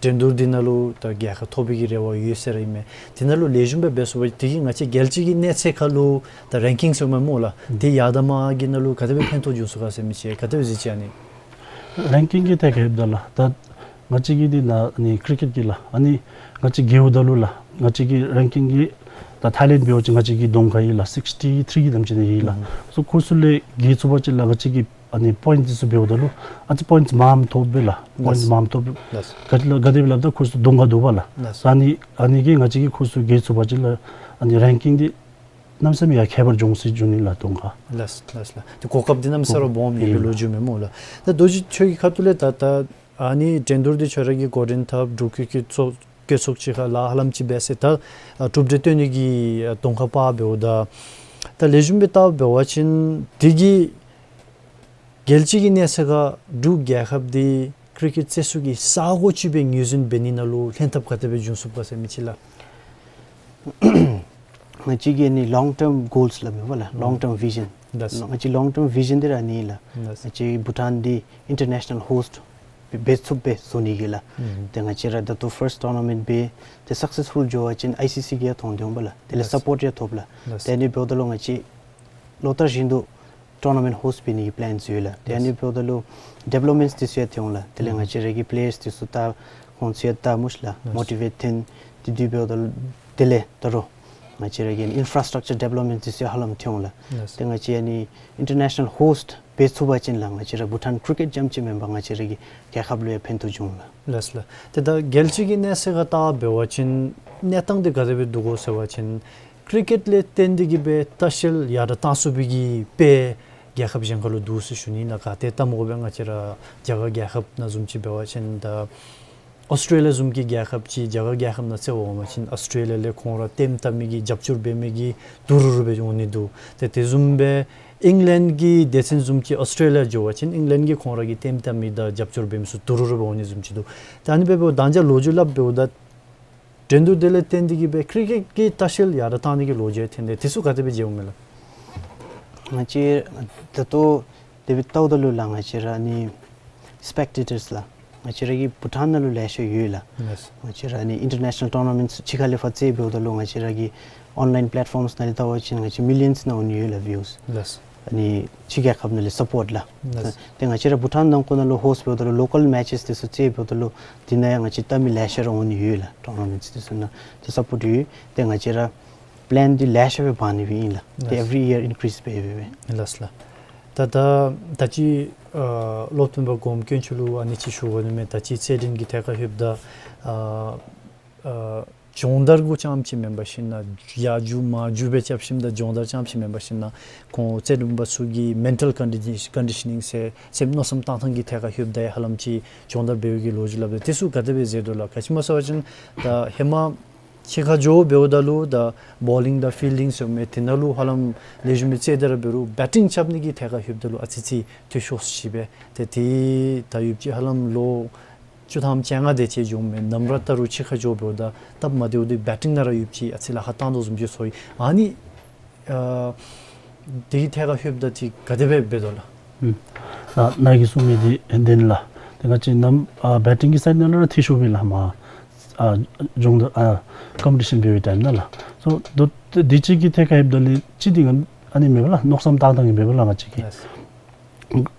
འགྲན་བསྡུར་འདི་ནང་ལུ་ད་རྒྱལ་ཁ་ཐོབ་པའི་གི་རེ་བ་ཡོད་ཟེར་ཨིན་མས། དེ་ནང་ལུ་ལེགས་ཤོམ་སྦེ་འབད་ཚུགས་པ་དེ་གིས་ང་བཅས་རྒྱལ་སྤྱི་གི་གནས་ཚད་ཁར་ལུ་ད་རེང་ཀིང་ཟེར་མི་སྨོ་ལགས། ཨུམ། དེ་ཡར་དང་མར་གྱི་ནང་ལུ་ག་དེ་སྦེ་ཕན་ཐོགས་འབྱུང་ཚུགས་ག་ཟེར་མི་ཅིག་ག་དེ་སྦེ་གཟིགས་ཅི་ཨ་ནི། རེང་ཀིང་གི་ཐད་ཁར་འབདཝ་ད་ལགས། ད་ང་བཅས་ཀྱི་འདི་ནང་ཨ་ནི་ཀི་རི་ཀེཊ་གི་ལགས། ཨ་ནི་ང་བཅས་རྒྱལཝ་ད་ལུ་ལགས། ང་བཅས་ཀྱི་རེང་ཀིང་གི་ད་ཐའི་ལེནཌ་འབད་བ་ཅིན་ང་བཅས་ཀྱི་གདོང་ཁར་ཡོད་ལགས། སིགསི་ཊི་ཐིརི་གི་དེམ་ཅིག་ནང་ཡོད་ལགས། ཨུམ། སོ་ཁོང་ཚུ་ལས་རྒྱལ་ཚུགས་པ་ཅིན་ལགས་ང་བཅས་ཀྱི་ཨ་ནི་པོའིནཊ་འདི་ཚུ་འབདཝ་ད་ལུ་ཨ་ཙི་པོའིནཊ་མངམ་ཐོབ་པས་ལགས། པོའིནཊ། ལགས། མངམ་ཐོབ། ལགས། ག་ལ་ག་དེ་སྦེ་སླབ་ད་ཁོང་ཚུ་གདོང་ཁར་འདུག་པ་ལགས། ལགས། ཨ་ནི་ཨ་ནི་གིས་ང་བཅས་ཀྱིས་ཁོང་ཚུ་རྒྱལ་ཚུགས་པ་ཅིན་ལགས་ཨ་ནི་རེང་ཀིང་འདི་གནམ་མེད་ས་མེད་ཡར་ཁྱད་པར་འབྱུང་སྲིད་འགྱོ་ནི་ལགས་གདོང་ཁར། ལགས་ལགས་ལགས། ཏེ་གོ་སྐབས་འདི་གནམ་མེད་ས་མེད་ར་སྦོམ་ཨིན་པའི་ལོ་རྒྱུས་མས་སྨོ་ལགས། ད་རྡོ་རྗེ་ཁྱོད་ཀྱི་ཁ་ཐུག་ལས་ད་ད་ཨ་ནི་འགྲན་བསྡུར་འདི་ཁྱོད་ར་གིས་འགོ་འདྲེན་འཐབ་འབྲུག་ཁུལ་གྱི་ཚོགས་སྐྱོང་ཚོགས་སྤྱི་ཁ་ལས་ཧ་ལམ་ཅིག་འབད་ཟེར་ད་ཨ་གྲུབ་འབྲས་བཏོན་ནི་གི་ཨ་གདོང་ཁར་འབདཝ་ད་ད་ལེགས་ཤོམ་སྦེ་བལྟ་འབད་བ་ཅིན་དེ་གིས་རྒྱལ་སྤྱི་གི་གནས་ཚད་ཁར་འབྲུག་རྒྱལ་ཁབ་འདི་ཀི་རི་ཀེཊ་རྩེད་ཚུགས་ཀྱི་ས་གོ་ཅིག་སྦེ་ངོས་འཛིན་འབད་ནི་ནང་ལུ་ལྷན་ཐབས་ག་དེ་སྦེ་འབྱུང་ཚུགས་ག་ཟེར་མི་ཅིག་ལགས། ང་བཅས་ཀྱི་ཨ་ནི་ལོང་ཊརམ་གོལསི་སླབ་མས་པ་ལགས། ཨུམ། ལོང་ཊརམ་བི་ཞཱན། ལགས། ང་བཅས་ལོང་ཊརམ་བི་ཞཱན་འདི་ར་ཨ་ནི་ལགས། ལགས། ང་བཅས་བྷུ་ཊཱན་འདི་ཨིན་ཊར་ནེ་ཤ་ནཱལ་ཧོསཊ་འབད་ཚུགསཔ་སྦེ་བཟོ་ནི་གི་ལགས། ཨུམ། ཏེ་ང་བཅས་ར་ད་ལྟོ་ཕརསཊ་ཊོར་ན་མེནཊ་འབད་དེ་སག་སེསི་ཕུལ་འགྱོ་བ་ཅིན་ཨའི་སི་སི་གིས་ཡང་མཐོང་སྟེ་འོང་པ་ལགས། དེ་ལས། ལགས། སཔོརཊ་ཡང་ཐོབ་ལགས། ལགས། ཏེ་ཨ་ནི་འབདཝ་ད་ལུ་ང་བཅས་ལོ་ལྟར་བཞིན་དུ་ཊོར་ན་མེནཊ་ཧོསཊ་འབད་ནི་གི་པི་ལེནསི་ཡོད་ལགས། ཏེ་ཨ་ནི། ལགས། འབདཝ་ད་ལུ་ཌི་ཝེ་ལོབ་མེནཊསི་འདི་ཚུ་ཡང་ཐོན་འོང་ལགས། དེ་ལས། ཨུམ། ང་བཅས་ར་གི་པི་ལེ་ཡརསི་འདི་ཚུ་ད་ཁོང་ཚུ་ཡང་ད་མུ་ཤ་ལགས། ལགས། མོ་ཊི་ཝེཊ་ཐོན། དེ་འདི་འབདཝ་ད་ལུ་དེ་ལས་ད་རུང་ང་བཅས་ར་གི་ཨིན་ཕ་ར་སི་ཊག་ཅར་ཌི་ཝེ་ལོབ་མེནཊསི་འདི་ཚུ་ཡང་ཧ་ལམ་ཐོན་འོང་ལགས། ལགས། ཏེ་ང་བཅས་ཨ་ནི་ཨིན་ཊར་ནེ་ཤ་ནཱལ་ཧོསཊ་འབད་ཚུགས་པ་ཅིན་ལགས་ང་བཅས་ར་བྷུ་ཊཱན་ཀི་རི་ཀེཊ་རྐྱངམ་ཅིག་མེན་པར་ང་བཅས་ར་གི་རྒྱལ་ཁབ་ལུ་ཡང་ཕན་ཐོགས་འབྱུང་ལགས། ལགས་ལགས། ཏེ་ད་རྒྱལ་སྤྱི་གི་གནས་ཚད་ཁར་བལྟ་འབད་བ་ཅིན་གནས་སྟངས་འདི་ག་དེ་སྦེ་འདུག་གོ་ཟེར་བ་ཅིན་ཀི་རི་ཀེཊ་ལས་བརྟེན་ཏེ་གིས་སྦེ་ལྟ་བཤལ་ཡར་དྲག་བཏང་ཚུགས་པའི་གི་དཔེ་རྒྱལ་ཁབ་གཞན་ཁར་ལུ་འདུག་ཟེར་ཞུ་ནི་ཨིན་ན། ག་ཏེ་ལྟ་མི་དགོ་པས། ང་བཅས་ར་རྒྱ་གར་རྒྱལ་ཁབ་ནང་བཟུམ་ཅིག་འབད་བ་ཅིན་ད་ཨོསི་ཊྲེ་ལི་ཡ་བཟུམ་གྱི་རྒྱལ་ཁབ་ཅིག་རྒྱ་གར་རྒྱལ་ཁབ་ནང་རྩེདཔ་འོང་བ་ཅིན་ཨོསི་ཊྲེ་ལི་ཡ་ལས་ཁོང་ར་ལྟདམོ་བལྟ་མི་གི་རྒྱབ་སྐྱོར་འབད་མི་གི་དུམ་གྲ་ར་སྦེ་འོང་ནི་འདུག། ཏེ་དེ་བཟུམ་སྦེ་ཨིང་ལེནཌ་གི་སྡེ་ཚན་བཟུམ་ཅིག་ཨོསི་ཊྲེ་ལི་ཡ་འགྱོ་བ་ཅིན་ཨིང་ལེནཌ་གི་ཁོང་ར་གི་ལྟདམོ་བལྟ་མི་དང་རྒྱབ་སྐྱོར་འབད་མི་ཚུ་དུམ་གྲ་ར་སྦེ་འོང་ནི་བཟུམ་ཅིག་འདུག། ཏེ་ཨ་ནི་འབདཝ་ད་ད་ཅི་ལོ་རྒྱུས་སླབ་འབདཝ་ད་འགྲན་བསྡུར་འདི་ལས་བརྟེན་ཏེ་གིས་སྦེ་ཀི་རི་ཀེཊ་ཀྱི་ལྟ་བཤལ་ཡར་དྲག་བཏང་ནི་གི་ལོ་རྒྱུས་ཐོན་ཏེ་དེ་ཚུ་ག་དེ་སྦེ་མཇལཝ་མས་ལགས། ང་བཅས་ད་ལྟོ་དེ་སྦེ་བལྟཝ་ད་ལུ་ལགས་ང་བཅས་ར་ཨ་ནི་སི་པེག་ཊེ་ཊརསི་ལགས་ང་བཅས་ར་གི་བྷུ་ཊཱན་ནང་ལུ་ལེ་ཤ་ཡོད་ལགས། ལགས། ང་བཅས་ར་ཨ་ནི་ཨིན་ཊར་ནེ་ཤ་ནཱལ་ཊོར་ན་མེནཊསི་ཕྱི་ཁ་ལས་ཕར་རྩེད་འབདཝ་ད་ལུ་ང་བཅས་ར་གི་ཨོན་ལའིན་པེ་ལེཊ་ཕོརམསི་ནང་ལས་བལྟ་བ་ཅིན་ང་བཅས་མི་ལི་ཡཱནསི་ནང་འོང་ནི་ཡོད་ལགས་བིའུསི། ལགས། ཨ་ནི་ཕྱི་རྒྱལ་ཁབ་ནང་ལས་སཔོརཊ་ལགས། ལགས། ཏེ་ང་བཅས་ར་བྷུ་ཊཱན་ནང་འཁོད་ནང་ལུ་ཧོསཊ་འབདཝ་ད་ལུ་ལོ་ཀལ་མེ་ཆེསི་འདི་ཚུ་རྩེད་འབདཝ་ད་ལུ་དེ་ནང་ཡང་ང་བཅས་ལྟ་མི་ལེ་ཤ་ར་འོང་ནི་ཡོད་ལགས། ཊོར་ན་མེནཊསི་འདི་ཚུ་ནང་ཏེ་སཔོརཊ་ཡོད། ཏེ་ང་བཅས་ར་པི་ལེན་འདི་ལེ་ཤ་སྦེ་འབད་ནི་སྦེ་ཨིན་ལགས། ཏེ། ལགས། ཨེབ་རི་ཡར་ཨིན་ཀི་རིསི་འབད་འབད་འབད། ལགས་ལགས། ད་ད་ད་ཅི་ཨ་སློབ་སྟོན་པ་གོངམ་དཀོན་མཆོག་ལུ་ཨ་ནི་ཅིག་ཞུ་དགོ་ནི་མས། ད་ཅི་རྩེད་འགྲན་གྱི་ཐད་ཁར་ལྷོདཔ་ད་ཨ་ཨ་སྦྱོང་བརྡར་གུ་རྐྱངམ་ཅིག་མེན་པར་ཞིན་ན་ཡར་རྒྱུག་མར་རྒྱུག་སྦེ་རྐྱབ་ཞིནམ་ད་སྦྱོང་བརྡར་རྐྱངམ་ཅིག་མེན་པར་ཞིན་ན་ཁོང་རྩེད་འགྲན་པ་ཚུ་གི་མེན་ཊལ་ཀོན་ཌི་ཀོན་ཌི་ཤ་ནིང་ཟེར་སེམས་མནོ་བསམ་བཏང་ཐངས་ཀྱི་ཐད་ཁར་ལྷོདཔ་ད་ཡང་ཧ་ལམ་ཅིག་སྦྱོང་བརྡར་འབད་བའི་གི་ལོ་རྒྱུས་སླབ་སྟེ་དེ་ཚུ་ག་དེ་སྦེ་མཛད་དོ་ལགས། ག་ཅི་སྨོ་ཟེར་བ་ཅིན་ད་ཧེ་མ་ཕྱི་ཁར་འགྱོ་འབདཝ་ད་ལུ་ད་བོ་ལིང་དང་ཕིལ་ཌིང་ཟེར་མི་དེ་ནང་ལུ་ཧ་ལམ་ལེགས་ཤོམ་སྦེ་རྩེད་དེ་ར་འབད་རུང་བེ་ཊིང་རྐྱབ་ནི་གི་ཐད་ཁར་ལྷོདཔ་ད་ལུ་ཨ་ཙི་ཅིག་འཐུས་ཤོར་སོ་ཅི་སྦེ། ཏེ་དེ་ད་ཡོདཔ་ཅིག་ཧ་ལམ་ལོ་བཅུ་ཐམ་བཅོ་ལྔ་དེ་ཅིག་འགྱོཝ་མས། ནམ་ར་ད་རུང་ཕྱི་ཁར་འགྱོ་འབདཝ་ད་སྟབས་མ་བདེཝ་འདི་བེ་ཊིང་ནང་ར་ཡོདཔ་ཅིག་ཨ་ཙི་ལཱ་ཁག་བཏང་དོ་བཟུམ་ཅིག་ཚོར་ཡི། ཨ་ནི་ཨ་དེ་གི་ཐད་ཁར་ལྷོདཔ་ད་ཅིག་ག་དེ་སྦེ་འབད་དོ་ལགས། ཨུམ། ཨ་ནཱ་གིས་གསུང་མི་འདི་བདེན་ལགས། ཏེ་ང་བཅས་ནམ་ཨ་བེ་ཊིང་གི་སའིཌ་ནང་ལུ་ར་འཐུས་ཤོར་བས་ལགས། མར་ཨ་སྦྱོང་བརྡར་ཨ་ཀམ་པི་ཊི་ཤཱན་འབད་བའི་ཊའིམ་ནང་ལགས། སོ་ད་དེ་ཅིག་གི་ཐད་ཁར་ལྷོདཔ་ད་ལུ་ཅིག་འདི་ཨ་ནི་མེད་པ་ལགས། མནོ་བསམ་བཏང་ཐངས་ཀྱི་མེད་པ་ལགས་ང་བཅས་ཀྱི།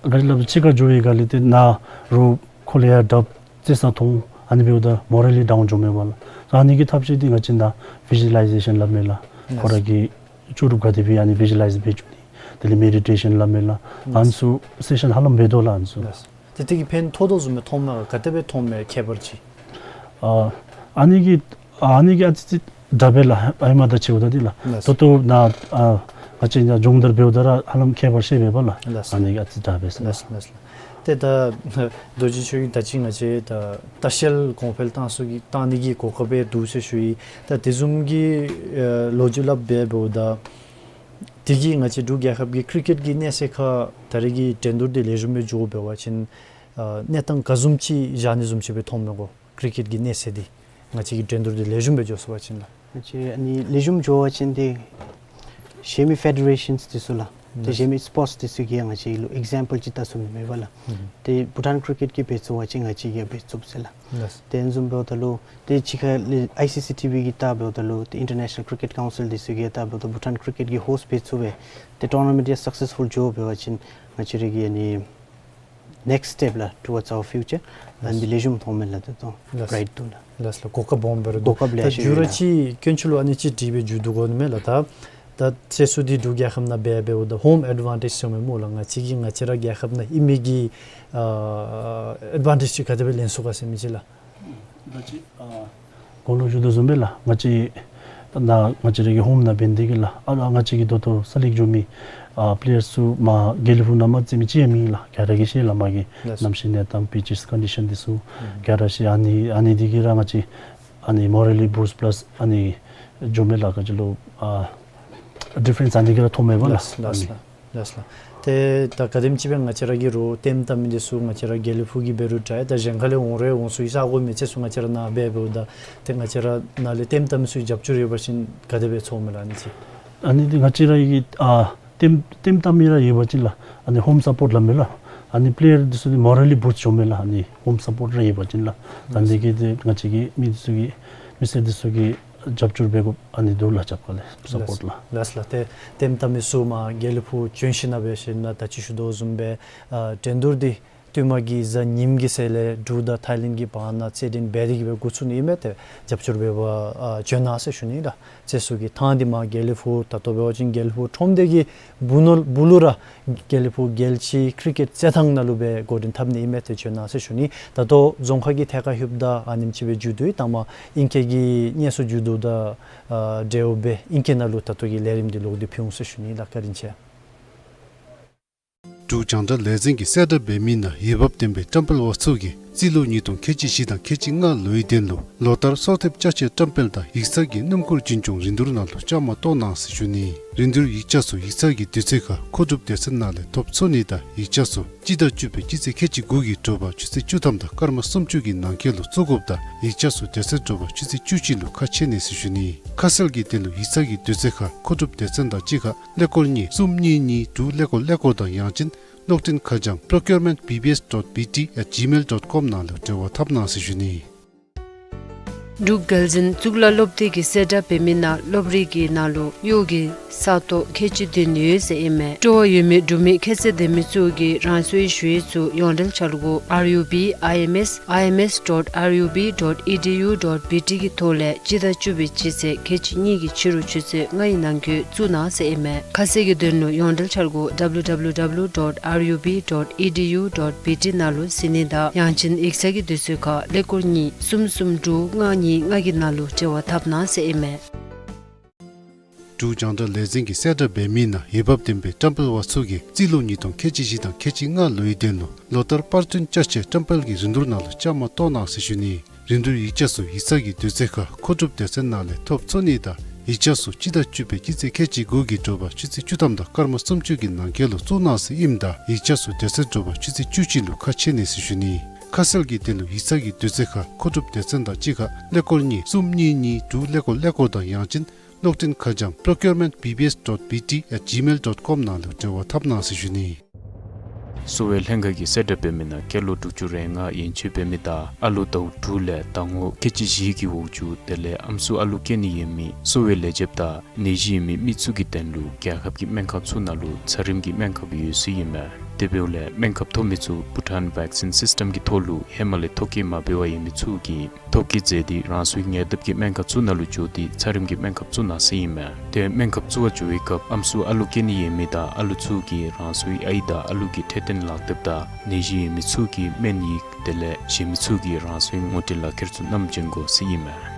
ལགས། ག་ཅི་སླབ་ཕྱི་ཁར་འགྱོ་བའི་སྒང་ལས་ཏེ་ནཱ་རོགས་ཁོ་ལས་ཡར་དྲགཔ་རྩེད་ས་མཐོང་ཨ་ནི་འབདཝ་ད་མོ་རལ་ལི་ཌའུན་འགྱོཝ་མས་པ་ལགས། ཨ་ནི་གི་ཐབས་ཤེས་འདི་ང་བཅས་ནཱ་བི་ཞུ་ཨ་ལའི་ཟེ་ཤཱན་སླབ་མས་ལགས། ལགས། ཁོ་ར་གི་ལྕོགས་གྲུབ་ག་དེ་སྦེ་ཨ་ནི་བི་ཞུ་ཨ་ལའིཛ་འབད་བཅུག་ནི། དེ་ལས་མེ་ཌི་ཊེ་ཤཱན་སླབ་མས་ལགས། ལགས། ཨ་ནི་ཚུ་སེ་ཤཱན་ཧ་ལམ་འབད་དོ་ལགས་ཨ་ནི་ཚུ། ལགས། ཏེ་དེ་གིས་ཕན་ཐོགས་དོ་བཟུམ་སྦེ་མཐོངམ་མས་ག། ག་དེ་སྦེ་མཐོངམ་མས་ཁྱད་པར་ཅིག། ཨ་ཨ་ནི་གིས་ཨ་ནི་གིས་ཨ་ཙི་ཅིག་དྲག་པས་ལགས། ཨའི་མ་དང་ཕྱདཔ་ད་འདི་ལགས། ལགས། ད་ལྟོ་ནཱ་ཨ་ང་བཅས་ནཱ་སྦྱོང་བརྡར་འབདཝ་ད་ར་ཧ་ལམ་ཁྱད་པར་ཤེས་པས་པ་ལགས། ལགས། ཨ་ནི་གིས་ཨ་ཙི་དྲག་པས་ཟེར། ལགས་ལགས་ལགས། ཏེ་ད་རྡོ་རྗེ་ཁྱོད་ཀྱིས་ད་ཅི་ང་བཅས་ད་ལྟ་བཤལ་གོང་འཕེལ་བཏང་ཚུགས་ཀྱི་བཏང་ནི་གི་གོ་སྐབས་འདུག་ཟེར་ཞུ་ཡི། ད་དེ་བཟུམ་གྱི་ཨ་ལོ་རྒྱུས་སླབ་སྦེ་འབདཝ་ད་དེ་གིས་ང་བཅས་འབྲུག་རྒྱལ་ཁབ་ཀྱི་ཀི་རི་ཀེཊ་ཀྱི་གནས་ཚད་ཁར་ད་རེས་ཀྱི་འགྲན་བསྡུར་འདི་ལེགས་ཤོམ་སྦེ་འགྱོ་འབད་བ་ཅིན་ཨ་གནས་སྟངས་ག་བཟུམ་ཅིག་བཞག་ནི་བཟུམ་ཅིག་སྦེ་མཐོངམ་མས་གོ། ཀི་རི་ཀེཊ་ཀྱི་གནས་ཚད་འདི་ང་བཅས་ཀྱི་འགྲན་བསྡུར་འདི་ལེགས་ཤོམ་སྦེ་འགྱོ་ཚུགས་པ་ཅིན་ལགས། ང་བཅས་ཨ་ནི་ལེགས་ཤོམ་འགྱོ་བ་ཅིན་ཏེ་གཞན་མི་ཕེ་ཌེ་རེ་ཤཱནསི་འདི་ཚུ་ལགས། ཏེ་གཞན་མི་སི་པོརཊསི་འདི་ཚུ་གིས་ང་བཅས་ལུ་ཨིག་ཛམ་པཱལ་ཅིག་བལྟ་ཚུགས་མི་མས་པ་ལགས། ཏེ་བྷུ་ཊཱན་ཀྲི་ཀེཊ་གི་འབད་ཚུགས་པ་ཅིན་ང་བཅས་ཀྱིས་འབད་ཚུགས་ཟེར་ལགས། ཏེ་བཟུམ་འབདཝ་ད་ལུ་ཏེ་ཅིག་ཁར་ལས་ཨའི་སི་སི་ཊི་བི་གིས་བལྟ་འབདཝ་ད་ལུ་ཏེ་ཨིན་ཊར་ནེ་ཤ་ནཱལ་ཀྲི་ཀེཊ་ཀའུན་སིལ་འདི་ཚུ་གིས་བལྟ་འབདཝ་ད་བྷུ་ཊཱན་ཀྲི་ཀེཊ་ཀྱིས་ཧོསཊ་འབད་ཚུགས་པས། ཏེ་ཊོར་ན་མེནཊ་ཡང་སག་སེསི་ཕུལ་འགྱོ་འབད་བ་ཅིན་ང་བཅས་ར་གི་ཨ་ནི་ནེགསི་སི་ཊེཔ་ལགས། ཊུ་ཝརཌསི་ཨར་ཕིའུ་ཅར། ཨ་ནི་ལེགས་ཤོམ་མཐོངམ་མས་ལགས། ཏེ་ཏོ་ལགས། བྷི་རའིཊ་འདུག་ལགས། ལགས་ལགས། གོ་སྐབས་སྦོམ་སྦེ་ར་འདུག། གོ་སྐབས་ལེ་ཤ་ཡོད་ལགས། ད་ཇུ་ར་ཅིག་དཀོན་མཆོག་ལུ་ཨ་ནི་ཅིག་དྲིས་སྦེ་མཇུག་བསྡུ་དགོ་ནི་མས་ལགས། ད་ད་ཚེ་སྲོག་འདི་འབྲུག་རྒྱལ་ཁབ་ནང་འབད་འབདཝ་ད་ཧོམ་ཨེཌ་ཝན་ཊེཇ་ཟེར་མི་སྨོ་ལགས། ང་བཅས་ཀྱིས་ང་བཅས་ར་རྒྱལ་ཁབ་ནང་ཨིན་མི་གི་ཨ་ཨེཌ་ཝན་ཊེཇ་ཅིག་ག་དེ་སྦེ་ལེན་ཚུགས་ག་ཟེར་མི་ཅིག་ལགས། ད་ཅི་ཨ་གོང་ལུ་ཞུ་དོ་བཟུམ་སྦེ་ལགས། ང་བཅས་ད་ང་བཅས་ར་གི་ཧོམ་ནང་འབད་ནི་དེ་གིས་ལགས། ཨ་ང་བཅས་ཀྱི་ད་ལྟོ་སེ་ལེཀཊ་འགྱོ་མི་ཨ་པི་ལེ་ཡརསི་ཚུ་མར་དགེ་ལེགས་ཕུག་ནང་མར་རྩེད་མི་ཅིག་ཡང་མེད་ལགས། ག་ར་གིས་ཤེས་ལགས། མར་གྱི་ལགས། གནམ་གཤིས་གནས་སྟངས་པི་ཅིསི་ཀོན་ཌི་ཤཱན་འདི་ཚུ་ཨུམ་ག་ར་ཤེས། ཨ་ནི་ཨ་ནི་དེ་གིས་ར་ང་བཅས་ཨ་ནི་མོ་རལ་ལི་བུསཊ་པ་ལསི་ཨ་ནི་འགྱོ་མི་ལགས། ག་ཅི་ལོ་ཨ་ཌི་ཕེརེནསི་ཨ་ནི་དེ་གིས་ར་མཐོངམ་མས་པ་ལགས། ལགས་ལགས་ཨ་ནི་ལགས། ལགས་ལགས། ཏེ་ད་ག་དེམ་ཅིག་སྦེ་ང་བཅས་ར་གིས་རོགས་ལྟདམོ་བལྟ་མི་འདི་ཚུ་ང་བཅས་ར་དགེ་ལེགས་ཕུག་གི་འབད་རུང་འདྲ། ད་གཞན་ཁ་ལས་འོང་རུང་འོང་ས་ཡི་ས་གོ་མི་ཚེ་ཚུ་ང་བཅས་ར་ནཱ་འབད་འབདཝ་ད་ཏེ་ང་བཅས་ར་ནཱ་ལས་ལྟདམོ་བལྟ་མི་ཚུ་རྒྱབ་སྐྱོར་ཡོད་པ་ཅིན་ག་དེ་སྦེ་ཚོརཝ་མས་ལགས། ཨ་ནི་ཅིག་ཨ་ནི་འདི་ང་བཅས་ར་གི་ཨ་ལྟདམོ་ལྟདམོ་བལྟ་མི་ར་ཡོད་པ་ཅིན་ལགས། ཨ་ནི་ཧོམ་སཔོརཊ་སླབ་མས་ལགས། ཨ་ནི་པི་ལེ་ཡར་འདི་ཚུ་འདི་མོ་རལ་ལི་བུསཊ་འགྱོཝ་མས་ལགས། ཨ་ནི་ཧོམ་སཔོརཊ་ར་ཡོད་པ་ཅིན་ལགས། ཨ་ནི་གིས་ཏེ་ང་བཅས་ཀྱི་མི་འདི་ཚུ་གིས་མི་སེར་འདི་ཚུ་གིས་རྒྱབ་སྐྱོར་འབད་དགོཔ་ཨ་ནི་འདུག་ལགས། རྒྱབ་ཁ་ལས་སཔོརཊ་ལགས། ལགས་ལགས། ཏེ་ལྟདམོ་བལྟ་མི་ཚུ་མར་དགེ་ལེགས་ཕུག་བྱོན་ཞིནམ་ལས་འབད་ཞིནམ་ལས་ད་ཅི་ཞུ་དོ་བཟུམ་སྦེ་ཨ་འགྲན་བསྡུར་འདི་བསྟུད་མར་གྱི་གཟའ་ཉིམ་གྱི་ཚེ་ལས་འབྲུག་དང་ཐའི་ལེནཌ་གྱི་བར་ན་རྩེད་འགྲན་འབད་དེ་གི་སྦེ་འགོ་བཙུགས་ནི་ཨིན་མས། ཏེ་རྒྱབ་སྐྱོར་འབད་བར་ཨ་བྱོན་གནང་ཟེར་ཞུ་ནི་ལགས། ཚེ་སྲོག་གི་ཐང་འདི་མར་དགེ་ལེགས་ཕུག་ད་ལྟོ་འབད་བ་ཅིན་དགེ་ལེགས་ཕུག་ཁྲོམ་སྡེ་གི་སྦུག་ནང་སྦུག་ལུ་ར་དགེ་ལེགས་ཕུག་རྒྱལ་སྤྱིའི་ཀྲི་ཀེཊ་རྩེད་ཐང་ནང་ལུ་སྦེ་འགོ་འདྲེན་འཐབ་ནི་ཨིན་མས། ཏེ་བྱོན་གནང་ཟེར་ཞུ་ནི། ད་ལྟོ་རྫོང་ཁག་གི་ཐད་ཁར་ལྷོདཔ་ད་ཨ་ནེམ་ཅིག་སྦེ་མཇུག་བསྡུ་ཡི། ད་མར་ཨིང་སྐད་ཀྱི་སྙན་སེང་མཇུག་བསྡུཝ་ད་ཨ་འབྲེལ་བ་འབད་ཨིང་སྐད་ནང་ལུ་ད་ལྟོ་གི་ལས་རིམ་འདི་ལོག་སྟེ་ཕུལ་འོང་ཟེར་ཞུ་ནི་ལགས། བཀའ་དྲིན་ཆེ། འབྲུག་རྒྱང་བསྒྲགས་ལས་འཛིན་གྱིས་གསལ་བསྒྲགས་འབད་མི་ནང་འོས་འབབ་ལྡན་པའི་བཀྲམ་སྤེལ་པ་ཚུ་གིས་རྩིས་ལོ་ཉིས་སྟོང་ཁལ་གཅིག་བཞི་དང་ཁལ་གཅིག་ལྔ་ལོའི་དོན་ལུ་ལོ་ལྟར་གསོལ་འདེབས་ཅ་ཆས་བཀྲམ་སྤེལ་དང་ཡིག་ཚང་གི་སྣུམ་འཁོར་འཛིན་སྐྱོང་རིན་བསྡུར་ནང་ལུ་བཅའ་མར་གཏོགས་གནང་ཟེར་ཞུ་ནི། རིན་བསྡུར་ཡིག་ཆ་ཚུ་ཡིག་ཚང་གི་དུས་ཚོད་ཁར་མཁོ་སྒྲུབ་སྡེ་ཚན་ནང་ལས་ཐོབ་ཚུགས་ནི་དང་ཡིག་ཆ་ཚུ་སྤྱི་ཟླ་བཅུ་པའི་སྤྱི་ཚེས་ཁལ་གཅིག་དགུ་གི་དྲོ་པ་ཆུ་ཚོད་བཅུ་ཐམ་དང་སྐར་མ་སུམ་ཅུ་གི་ནང་འཁོད་ལུ་བཙུགས་དགོཔ་དང་ཡིག་ཆ་ཚུ་དེ་ཚེ་དྲོ་པ་ཆུ་ཚོད་བཅུ་གཅིག་ལུ་ཁ་ཕྱེ་ནི་ཟེར་ཞུ་ནི། ཁ་གསལ་གྱི་དོན་ལུ་ཡིག་ཚང་གི་དུས་ཚོད་ཁར་མཁོ་སྒྲུབ་སྡེ་ཚན་དང་གཅིག་ཁར་ཀླད་ཀོར་གཉིས་གསུམ་གཉིས་གཉིས་དྲུག་ཀླད་ཀོར་ཀླད་ཀོར་དང་ཡང་ཅིན་གློག་འཕྲིན་ཁ་བྱང་procurement B B S dot B T at gmail dot com ནང་ལུ་འབྲེལ་བ་འཐབ་གནང་ཟེར་ཞུ་ནི། འབྲུག་རྒྱལ་འཛིན་གཙུག་ལག་སློབ་སྡེ་གིས་གསལ་བསྒྲགས་འབད་མི་ནང་སློབ་རིམ་གྱི་ནང་ལུ་གཡོག་གི་ས་སྟོང་ཁལ་གཅིག་བདུན་ཡོད་ཟེར་ཨིན་མས། སྤྲོ་བ་ཡོད་མི་འབྲུག་མི་ཁྱད་ཚད་ལྡན་མི་ཚུ་གིས་རང་སོའི་ཞུ་ཡིག་ཚུ་ཡོངས་འབྲེལ་འཆར་སྒོ་R U B I M S I M S dot R U B dot E D U dot B T གི་ཐོག་ལས་སྤྱི་ཟླ་བཅུ་པའི་སྤྱི་ཚེས་ཁལ་གཅིག་གཉིས་ཀྱི་ཕྱི་རུ་ཆུ་ཚོད་ལྔའི་ནང་འཁོད་བཙུགས་གནང་ཟེར་ཨིན་མས། ཁ་གསལ་གྱི་དོན་ལུ་ཡོངས་འབྲེལ་འཆར་སྒོ་W W W dot R U B dot E D U dot B T ནང་ལུ་གཟིགས་ནི་དང་ཡང་ཅིན་ཡིག་ཚང་གི་དུས་ཚོད་ཁར་ཀླད་ཀོར་གཉིས་གསུམ་གསུམ་དྲུག་ལྔ་གཉིས་ལྔ་གི་ནང་ལུ་འབྲེལ་བ་འཐབ་གནང་ཟེར་ཨིན་མས། འབྲུག་རྒྱང་བསྒྲགས་ལས་འཛིན་གྱིས་གསལ་བསྒྲགས་འབད་མི་ནང་འོས་འབབ་ལྡན་པའི་བཀྲམ་སྤེལ་པ་ཚུ་གིས་རྩིས་ལོ་ཉིས་སྟོང་ཁལ་གཅིག་བཞི་དང་ཁལ་གཅིག་ལྔ་ལོའི་དོན་ལུ་ལོ་ལྟར་པར་སྐྲུན་ཅ་ཆས་བཀྲམ་སྤེལ་གྱི་རིན་བསྡུར་ནང་ལུ་བཅའ་མར་གཏོགས་གནང་ཟེར་ཞུ་ནི། རིན་བསྡུར་ཡིག་ཆ་ཚུ་ཡིག་ཚང་གི་དུས་ཚོད་ཁར་མཁོ་སྒྲུབ་སྡེ་ཚན་ནང་ལས་ཐོབ་ཚུགས་ནི་དང་ཡིག་ཆ་ཚུ་སྤྱི་ཟླ་བཅུ་པའི་སྤྱི་ཚེས་ཁལ་གཅིག་དགུ་གི་དྲོ་པ་ཆུ་ཚོད་བཅུ་ཐམ་དང་སྐར་མ་སུམ་ཅུ་གི་ནང་འཁོད་ལུ་བཙུགས་གནང་ཟེར་ཨིནམ་ད་ཡིག་ཆ་ཚུ་དེ་ཚེ་དྲོ་པ་ཆུ་ཚོད་བཅུ་གཅིག་ལུ་ཁ་ཕྱེ་ནི་ཟེར་ཞུ་ནི། ཁ་གསལ་གྱི་དོན་ལུ་ཡིག་ཚང་གི་དུས་ཚོད་ཁར་མཁོ་སྒྲུབ་སྡེ་ཚན་དང་གཅིག་ཁར་ཀླད་ཀོར་གཉིས་གསུམ་གཉིས་གཉིས་དྲུག་ཀླད་ཀོར་ཀླད་ཀོར་དང་ཡང་ཅིན་གློག་འཕྲིན་ཁ་བྱང་procurement B B S dot B T at gmail dot com ནང་ལུ་འབྲེལ་བ་འཐབ་གནང་ཟེར་ཞུ་ནི། གསོ་བའི་ལྷན་ཁག་གིས་གསལ་བསྒྲགས་འབད་མི་ནང་སྐྱེས་ལོ་དྲུག་ཅུ་རེ་ལྔ་ཡན་ཆད་འབད་མི་དང་ཨ་ལོ་ཟླཝ་དྲུག་ལས་ཟླ་ངོ་ཁལ་གཅིག་བཞི་གི་འོག་འགྱོ་དེ་ལས་ཨམ་སྲུ་ཨ་ལུ་སྐྱེ་ནི་ཡོད་མི་གསོ་བའི་ལས་བྱེདཔ་དང་ནད་གཞི་ཡོད་མི་མི་ཚུ་གི་དོན་ལུ་རྒྱལ་ཁབ་ཀྱི་སྨན་ཁབ་ཚུ་ནང་ལུ་ཚད་རིམ་གྱི་སྨན་ཁབ་ཡོད་ཟེར་ཨིན་མས། དེ་འབདཝ་ལས་སྨན་ཁབ་ཐོབ་མི་ཚུ་བྷུ་ཊཱན་ཝེག་སིན་སིསི་ཊམ་གྱི་ཐོག་ལུ་ཧེ་མ་ལས་ཐོ་བཀོད་མ་འབད་བར་ཡོད་མི་ཚུ་གིས་ཐོ་བཀོད་མཛད་དེ་རང་སོའི་ཉེ་འདབས་ཀྱི་སྨན་ཁབ་ཚུ་ནང་ལུ་འགྱོ་སྟེ་ཚད་རིམ་གྱི་སྨན་ཁབ་བཙུགས་གནང་ཟེར་ཨིན་མས། ཏེ་སྨན་ཁབ་བཙུགས་པར་འགྱོ་བའི་སྐབས་ཨམ་སྲུ་ཨ་ལུ་སྐྱེ་ནི་ཡོད་མི་དང་ཨ་ལུ་ཚུ་གིས་རང་སོའི་ཨའི་དང་ཨ་ལུ་གི་འཕྲོད་བསྟེན་ལག་དེབ་དང་ནད་གཞི་ཡོད་མི་ཚུ་གི་སྨན་ཡིག་དེ་ལས་གཞན་མི་ཚུ་གིས་རང་སོའི་ངོ་སྤྲོད་ལག་ཁྱེར་ཚུ་བསྣམས་བྱོན་དགོ་ཟེར་ཨིན་མས།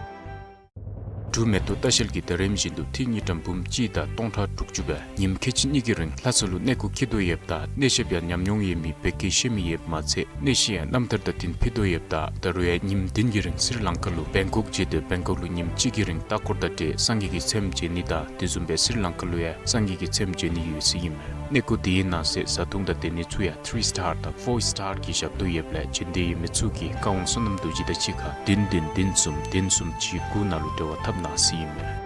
འབྲུག་མེ་ཏོག་ལྟ་བཤལ་གྱིས་ད་རིས་བཞིན་དུ་ཏི་རུ་དངུལ་ཀྲམ་འབུམ་གཅིག་དང་སྟོང་ཕྲག་དྲུག་ཅུ་སྦེ་ཉིནམ་ཁལ་གཅིག་གཉིས་ཀྱི་རིང་ལྷ་ས་ལུ་གནས་སྐོར་འཁྱིད་དོ་ཡོདཔ་ད་གནས་བཤདཔ་ཡང་ཉམས་མྱོང་ཡོད་མི་བོད་སྐད་ཤེས་མི་ཡོདཔ་མ་ཚད་གནས་གཞི་ཡང་རྣམ་ཐར་དང་བསྟུན་ཕུལ་དོ་ཡོདཔ་ད་ད་རུང་ཡང་ཉིནམ་བདུན་གྱི་རིང་སི་རི་ལང་ཀ་ལུ་བེང་ཀོག་བརྒྱུད་དེ་བེང་ཀོག་ལུ་ཉིནམ་གཅིག་གི་རིང་ལྟ་སྐོར་དང་འབྲེལ་སངས་རྒྱས་ཀྱི་ཚེམས་མཇལ་ནི་དང་དེ་བཟུམ་སྦེ་སི་རི་ལང་ཀ་ལུ་ཡང་སངས་རྒྱས་ཀྱི་ཚེམས་མཇལ་ནི་ཡོད་ཟེར་ཨིན་མས། གནས་སྐོར་འདི་ནང་གསེས་བཟའ་འཐུང་དང་སྡོད་གནས་ཚུ་ཡང་ཐི་རི་སི་ཊར་དང་ཕོར་སི་ཊར་གྱི་ཞབས་ཏོག་ཡོདཔ་ལས་བྱོན་འདོད་ཡོད་མི་ཚུ་གིས་བཀའ་དབང་བསོད་ནམས་རྡོ་རྗེ་དང་གཅིག་ཁར་བདུན་བདུན་བདུན་གསུམ་བདུན་གསུམ་གཅིག་དགུ་ནང་ལུ་འབྲེལ་བ་འཐབ་གནང་ཟེར་ཨིན་མས།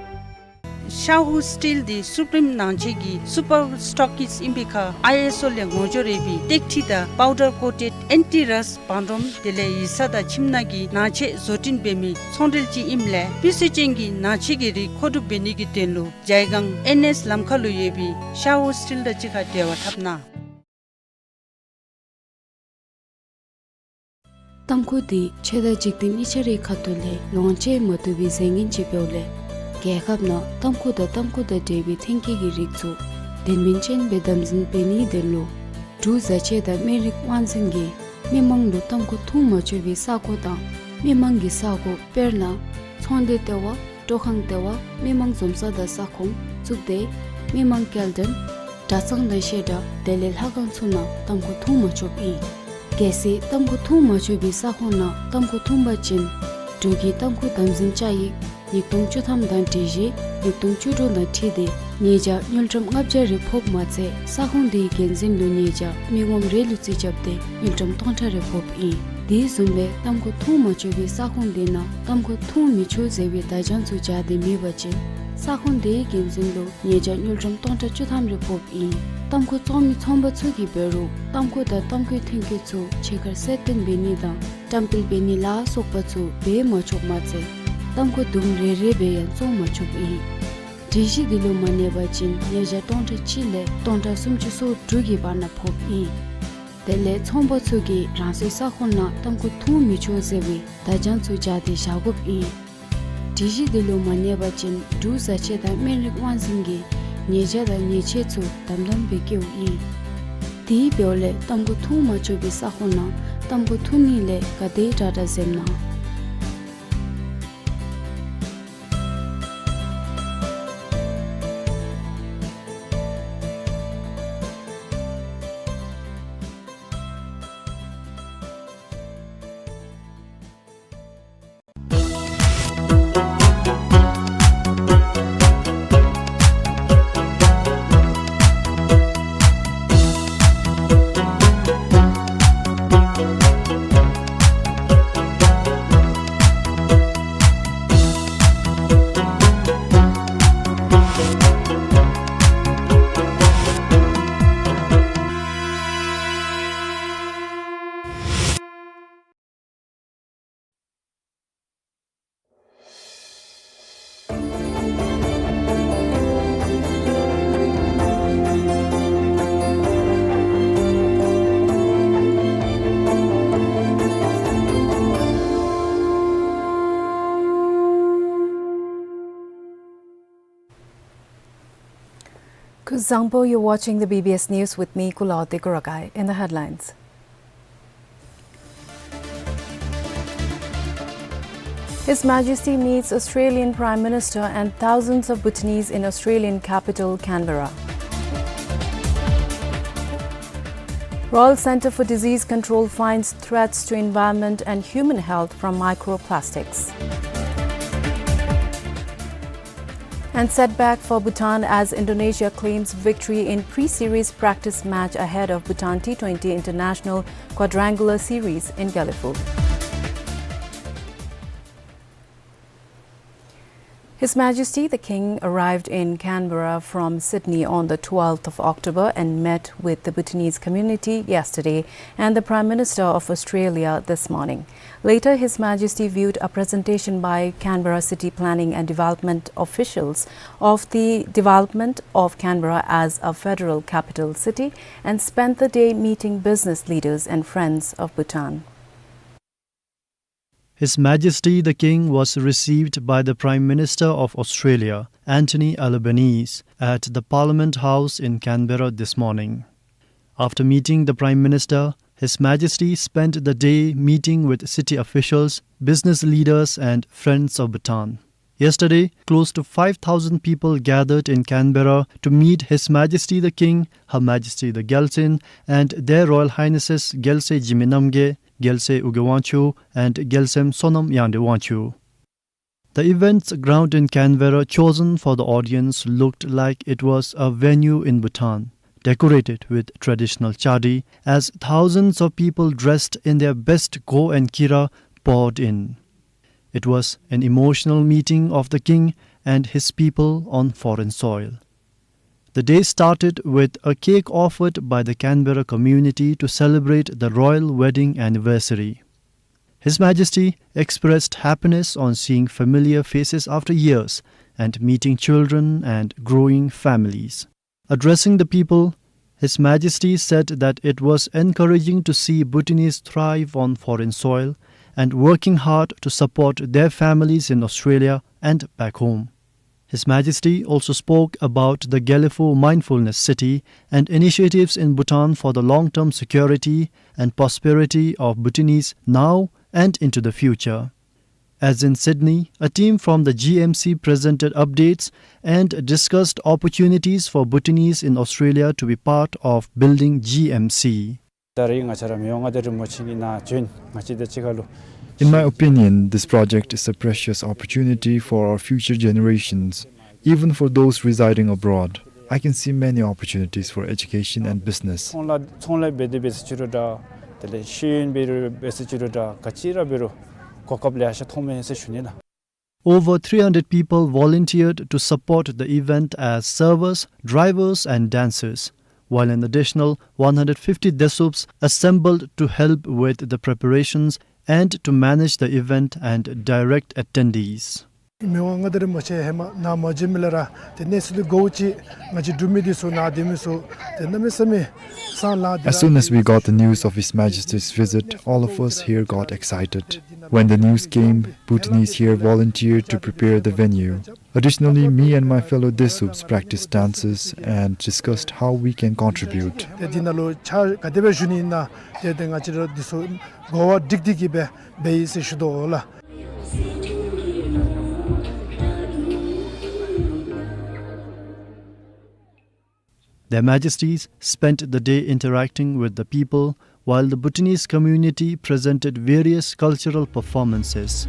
ཤ་ཧུ་སི་ཊིལ་འདི་སུ་པྲིམ་ནང་ཆེན་གྱི་སུ་པར་སི་ཊོག་ཀིསཊ་ཨིན་པའི་ཁར་ཨའི་ཨེསི་ཨོ་ལས་ངོ་སྦྱོར་ཡོད་པའི་ཏེག་ཁྲི་དང་པའུ་ཌར་ཀོ་ཊེཌ་ཨེན་ཊི་རསཊ་བང་སྒྲོམ་དེ་ལས་ཡིག་ཚང་དང་ཁྱིམ་ནང་གི་ནང་ཆས་བཟོ་སྐྲུན་འབད་མི་ཚོང་འབྲེལ་ཅིག་ཨིནམ་ལས་སྤུས་ཚད་ཅན་གྱི་ནང་ཆས་ཀྱི་རིགས་མཁོ་སྒྲུབ་འབད་ནི་གི་དོན་ལུ་ཇའི་སྒང་ཨེན་ཨེསི་ལམ་ཁ་ལུ་ཡོད་པའི་ཤ་ཧུ་སི་ཊིལ་དང་གཅིག་ཁར་འབྲེལ་བ་འཐབ་གནང་། ཏམ་ཁུ་འདི་ཆོས་དང་འཇིག་རྟེན་གཉིས་ཆ་རའི་ཁ་ཐུག་ལས་ལོངས་སྤྱོད་མ་བཏུབ་པའི་རྫས་ངན་ཅིག་འབདཝ་ལས་རྒྱལ་ཁབ་ནང་ཏམ་ཁུ་དང་ཏམ་ཁུ་དང་འབྲེལ་བའི་ཐོན་སྐྱེད་ཀྱི་རིགས་ཚུ་དོན་སྨིན་ཅན་སྦེ་དམ་འཛིན་འབད་ནིའི་དོན་ལུ་འབྲུག་བཟའ་ཆས་དང་སྨན་རིགས་དབང་འཛིན་གྱིས་མི་མང་ལུ་ཏམ་ཁུ་འཐུང་མ་ཆོག་པའི་ས་གོ་དང་མི་མང་གི་ས་གོ་དཔེར་ན་ཚོང་སྡེ་ལྟེ་བ། སྤྲོ་ཁང་ལྟེ་བ། མི་མང་འཛོམས་ས་དང་ས་ཁོངས། གཙུག་སྡེ། མི་མང་སྐྱེལ་འདྲེན། གྲྭ་ཚང་དང་བཤད་གྲྭ་དེ་ལས་ལྷ་ཁང་ཚུ་ནང་ཏམ་ཁུ་འཐུང་མ་ཆོགཔ་ཨིན། གལ་སྲིད་ཏམ་ཁུ་འཐུང་མ་ཆོག་པའི་ས་ཁོངས་ནང་ཏམ་ཁུ་འཐུང་པ་ཅིན་འབྲུག་གི་ཏམ་ཁུ་དམ་འཛིན་བཅའ་ཡིག་ཉིས་སྟོང་བཅུ་ཐམ་དང་སྒྲིག་གཞི་ཉིས་སྟོང་བཅུ་དྲུག་དང་འཁྲིལ་ཏེ་ཉེས་བྱ་དངུལ་ཀྲམ་ལྔ་བརྒྱ་རེ་ཕོགཔ་མ་ཚད་ས་ཁོངས་དེའི་འགན་འཛིན་ལུ་ཉེས་བྱ་མི་ངོམ་རེ་ལུ་རྩིས་རྐྱབ་སྟེ་དངུལ་ཀྲམ་སྟོང་ཕྲག་རེ་ཕོགཔ་ཨིན། དེ་བཟུམ་སྦེ་ཏམ་ཁུ་འཐུང་མ་ཆོག་པའི་ས་ཁོངས་དེ་ནང་ཏམ་ཁུ་འཐུང་མི་ཆོག་ཟེར་བའི་བརྡ་བྱང་ཚུ་སྦྱར་ཏེ་མེད་པ་ཅིན་ས་ཁོངས་དེའི་འགན་འཛིན་ལུ་ཉེས་བྱ་དངུལ་ཀྲམ་སྟོང་ཕྲག་བཅུ་ཐམ་རེ་ཕོགཔ་ཨིན། ཏམ་ཁུ་བཙོང་མི་ཚོང་པ་ཚུ་གིས་འབད་རུང་ཏམ་ཁུ་དང་ཏམ་ཁུའི་ཐོན་སྐྱེད་ཚུ་ཕྱི་ཁར་གསལ་སྟོན་འབད་ནི་དང་བཀྲམ་སྤེལ་འབད་ནི་ལ་སོགས་པ་ཚུ་འབད་མ་ཆོགཔ་མ་ཚད་ཏམ་ཁུ་དུམ་རེ་རེ་སྦེ་ཡང་བཙོང་མ་ཆོགཔ་ཨིན། སྒྲིག་གཞི་འདི་ལུ་མ་གནས་པ་ཅིན་ཉེས་བྱ་སྟོང་ཕྲག་གཅིག་ལས་སྟོང་ཕྲག་སུམ་ཅུ་སོ་དྲུག་གི་བར་ན་ཕོགཔ་ཨིན། དེ་ལས་ཚོང་པ་ཚུ་གིས་རང་སོའི་ས་ཁོངས་ནང་ཏམ་ཁུ་འཐུང་མི་ཆོག་ཟེར་བའི་བརྡ་བྱང་ཚུ་སྦྱར་ཏེ་བཞག་དགོཔ་ཨིན། སྒྲིག་གཞི་འདི་ལུ་མ་གནས་པ་ཅིན་འབྲུག་བཟའ་ཆས་དང་སྨན་རིགས་དབང་འཛིན་གྱིས་ཉེས་བྱ་དང་ཉེས་ཆད་ཚུ་དམ་དམ་སྦེ་བཀལཝ་ཨིན། དེ་འབདཝ་ལས་ཏམ་ཁུ་འཐུང་མ་ཆོག་པའི་ས་ཁོངས་ནང་ཏམ་ཁུ་འཐུང་ནི་ལས་ག་དེ་དྲག་དྲག་འཛེམ་གནང་། Kuzuzangpo, you're watching the B B S News with me, Kulawte Kurakai. In the headlines, His Majesty meets Australian Prime Minister and thousands of Bhutanese in Australian capital Canberra. Royal Centre for Disease Control finds threats to environment and human health from microplastics. And setback for Bhutan as Indonesia claims victory in pre-series practice match ahead of Bhutan T twenty International Quadrangular Series in Gelephu. His Majesty the King arrived in Canberra from Sydney on the twelfth of October and met with the Bhutanese community yesterday and the Prime Minister of Australia this morning. Later, His Majesty viewed a presentation by Canberra City Planning and Development officials of the development of Canberra as a federal capital city and spent the day meeting business leaders and friends of Bhutan. His Majesty the King was received by the Prime Minister of Australia, Anthony Albanese, at the Parliament House in Canberra this morning. After meeting the Prime Minister, His Majesty spent the day meeting with city officials, business leaders and friends of Bhutan. Yesterday, close to five thousand people gathered in Canberra to meet His Majesty the King, Her Majesty the Gyaltsuen, and Their Royal Highnesses Gyaltsuen Zhimee Namgyel, Gyaltsuen Wugye Wangchuck, and Gyaltsuen Sonam Yangdrip Wangchuck. The event's ground in Canberra chosen for the audience looked like it was a venue in Bhutan. decorated with traditional chadi, as thousands of people dressed in their best go and kira poured in. It was an emotional meeting of the king and his people on foreign soil. The day started with a cake offered by the Canberra community to celebrate the royal wedding anniversary. His Majesty expressed happiness on seeing familiar faces after years and meeting children and growing families. Addressing the people, His Majesty said that it was encouraging to see Bhutanese thrive on foreign soil and working hard to support their families in Australia and back home. His Majesty also spoke about the Gelephu Mindfulness City and initiatives in Bhutan for the long-term security and prosperity of Bhutanese now and into the future. As in Sydney, a team from the G M C presented updates and discussed opportunities for Bhutanese in Australia to be part of building G M C. ད་རེས་ང་བཅས་ར་མི་དབང་མངའ་བདག་རིན་པོ་ཆེ་གི་ནཱ་བྱོན་ང་བཅས་དང་གཅིག་ཁར་ལུ། In my opinion, this project is a precious opportunity for our future generations, even for those residing abroad. I can see many opportunities for education and business. ཚོང་ལཱ་ཚོང་ལཱ་འབད་དེ་འབད་ས་ཅིག་རུང་འདྲ། དེ་ལས་ཤེས་ཡོན་འབད་རུང་འབད་ས་ཅིག་རུང་འདྲ། ག་ཅི་ར་འབད་རུང་གོ་སྐབས་ལེ་ཤ་ཐོབ་མས་ཟེར་ཞུ་ནི་ལགས། Over three hundred people volunteered to support the event as servers, drivers, and dancers, while an additional one hundred fifty Desups assembled to help with the preparations and to manage the event and direct attendees. མི་དབང་མངའ་བདག་རིན་པོ་ཆེ་ཧེ་མ་ནཱ་མ་བྱོན་མི་ལས་ར་ཏེ་གནས་ཚུལ་འདི་གོཝ་ཅིག་ང་བཅས་འབྲུག་མི་འདི་ཚུ་ནཱ་སྡོད་མི་ཚུ་ཏེ་གནམ་མེད་ས་མེད་སང་ལང་སྟེ། As soon as we got the news of His Majesty's visit, all of us here got excited. When the news came, Bhutanese here volunteered to prepare the venue. Additionally, me and my fellow Desups practiced dances and discussed how we can contribute. ཏེ་འདི་ནང་ལུ་ཕྱག་ག་དེ་སྦེ་ཞུ་ནི་ཨིན་ན་ཏེ་ཏེ་ང་བཅས་ར་འདི་ཚུ་གོ་བ་སྒྲིག་སྟེ་གི་སྦེ་འབད་ཡི་ཟེར་ཞུ་དོ་ལགས། Their Majesties spent the day interacting with the people, while the Bhutanese community presented various cultural performances.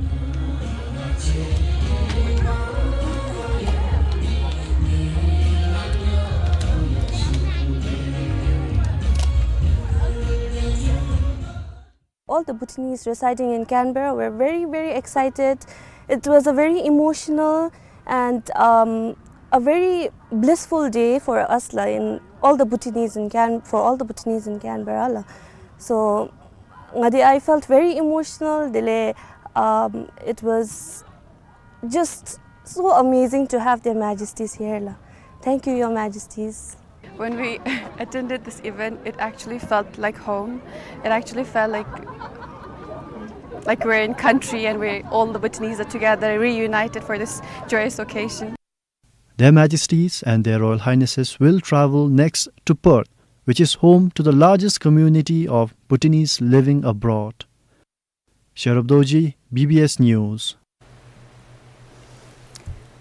All the Bhutanese residing in Canberra were very, very excited. It was a very emotional and, um, a very blissful day for us, la, in all the Bhutanese in Can-, for all the Bhutanese in Canberra, la. So, ngadi, I felt very emotional. Dele, um, it was just so amazing to have Their Majesties here, la. Thank you, Your Majesties. When we attended this event, it actually felt like home. It actually felt like, like we're in country and we, all the Bhutanese are together, reunited for this joyous occasion. Their Majesties and Their Royal Highnesses will travel next to Perth, which is home to the largest community of Bhutanese living abroad. Sherab Dorji, B B S News.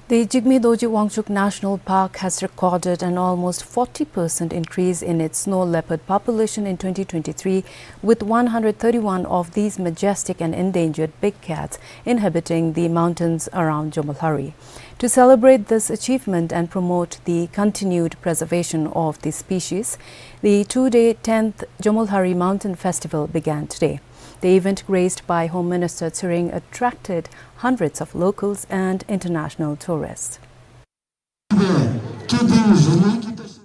The Jigme Dorji Wangchuck National Park has recorded an almost forty percent increase in its snow leopard population in twenty twenty-three, with one hundred thirty-one of these majestic and endangered big cats inhabiting the mountains around Jomolhari. To celebrate this achievement and promote the continued preservation of the species, the two-day tenth Jomolhari Mountain Festival began today. The event, graced by Home Minister Tsering, attracted hundreds of locals and international tourists.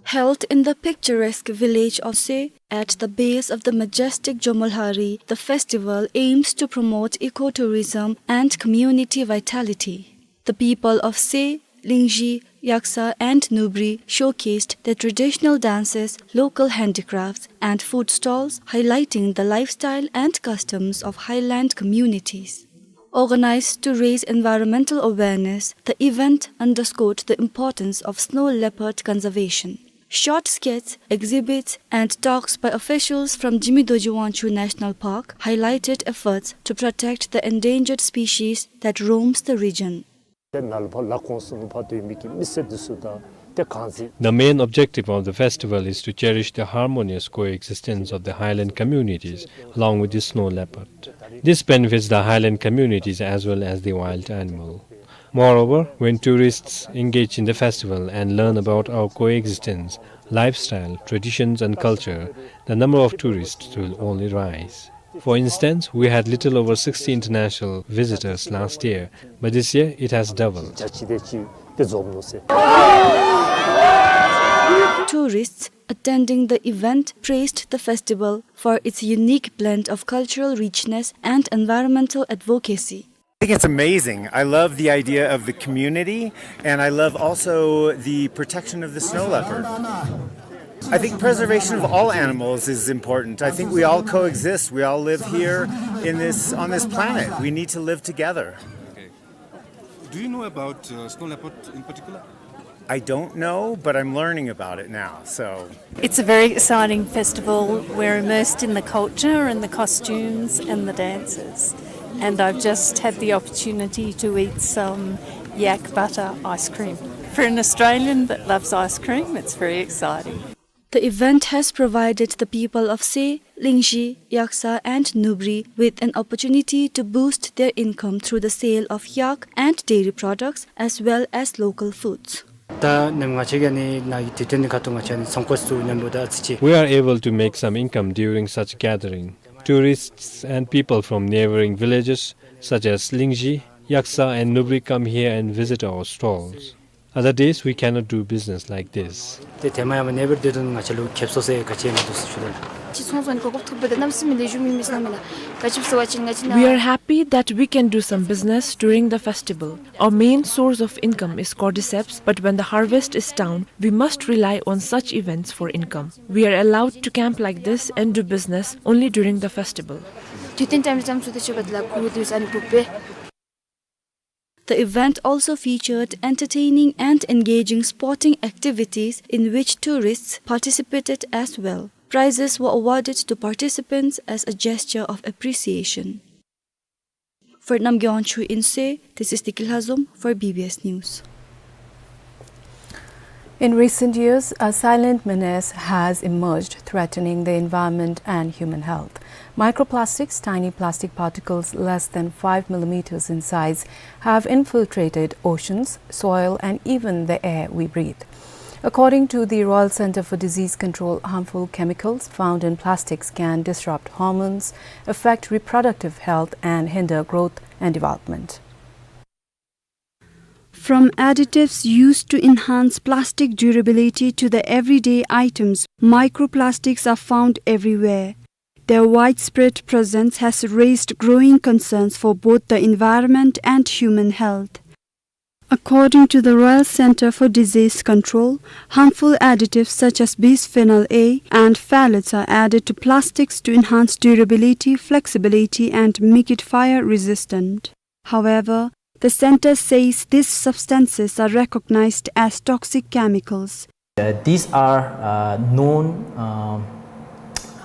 Held in the picturesque village of Se, at the base of the majestic Jomolhari, the festival aims to promote ecotourism and community vitality. The people of Se, Lingzhi, Yaksa and Nubri showcased their traditional dances, local handicrafts and food stalls, highlighting the lifestyle and customs of highland communities. Organized to raise environmental awareness, the event underscored the importance of snow leopard conservation. Short skits, exhibits, and talks by officials from Jigme Dorji Wangchuck National Park highlighted efforts to protect the endangered species that roams the region. ཏེ་ནཱ་ལུ་ཕར་ལ་ཁོངས་སུ་ཕར་སྡོད་མི་གི་མི་སེར་འདི་ཚུ་དང་ཏེ་གང་ཟག། The main objective of the festival is to cherish the harmonious coexistence of the highland communities along with the snow leopard. This benefits the highland communities as well as the wild animal. Moreover, when tourists engage in the festival and learn about our coexistence, lifestyle, traditions and culture, the number of tourists will only rise. For instance, we had little over sixty international visitors last year, but this year it has doubled. Tourists attending the event praised the festival for its unique blend of cultural richness and environmental advocacy. I think it's amazing. I love the idea of the community, and I love also the protection of the snow leopard. I think preservation of all animals is important. I think we all coexist. We all live here in this, on this planet. We need to live together. Do you know about, uh, snow leopard in particular? I don't know, but I'm learning about it now, so. It's a very exciting festival. We're immersed in the culture and the costumes and the dances. And I've just had the opportunity to eat some yak butter ice cream. For an Australian that loves ice cream, it's very exciting. The event has provided the people of Se, Lingzhi, Yaksa and Nubri with an opportunity to boost their income through the sale of yak and dairy products as well as local foods. ད་ནམ་ང་བཅས་ཀྱིས་ནི་ནཱ་གི་དུས་སྟོན་ཁ་ཐུག་ང་བཅས་ནི་ཚོང་ཁང་ཚུ་མཉམ་པོ་ད་ཨ་ཙི་ཅིག We are able to make some income during such gathering. Tourists and people from neighboring villages such as Lingzhi, Yaksa and Nubri come here and visit our stalls. Other days we cannot do business like this. ཏེ་ཐེངས་མ་ཡང་མ་ནེ་བར་དེ་དོན་ང་བཅས་ལུ་ཁེབ་སོང་ཟེར་ག་ཅི་ཡང་མིན་འདུག་ཟེར་ཞུ་དོ་ལགས། ཅི་ཚོང་ཚོང་ནི་གོ་སྐབས་ཐོབ་པ་དེ་གནམ་མེད་ས་མེད་ལེགས་ཤོམ་ཨིན་མས་ཟེར་མས་ལགས། ག་ཅི་སྨོ་ཟེར་བ་ཅིན་ང་བཅས་ནཱ། We are happy that we can do some business during the festival. Our main source of income is cordyceps, but when the harvest is down, we must rely on such events for income. We are allowed to camp like this and do business only during the festival. དུས་སྟོན་ཊའིམ་ལས་རྐྱངམ་ཅིག་ཏེ་ཆོག་པ་དེ་ལགས། ཁུ་བོ་དུས་ཨ་ནི་ཕུབ་པས། The event also featured entertaining and engaging sporting activities in which tourists participated as well. Prizes were awarded to participants as a gesture of appreciation. For Namgay Wangchuk in Se, this is Diki Lhazom for B B S News. In recent years, a silent menace has emerged, threatening the environment and human health. Microplastics, tiny plastic particles less than five millimeters in size, have infiltrated oceans, soil, and even the air we breathe. According to the Royal Centre for Disease Control, harmful chemicals found in plastics can disrupt hormones, affect reproductive health, and hinder growth and development. From additives used to enhance plastic durability to the everyday items, microplastics are found everywhere. Their widespread presence has raised growing concerns for both the environment and human health. According to the Royal Centre for Disease Control, harmful additives such as bisphenol A and phthalates are added to plastics to enhance durability, flexibility, and make it fire resistant. However, the centre says these substances are recognized as toxic chemicals. Uh, these are, uh, known, um,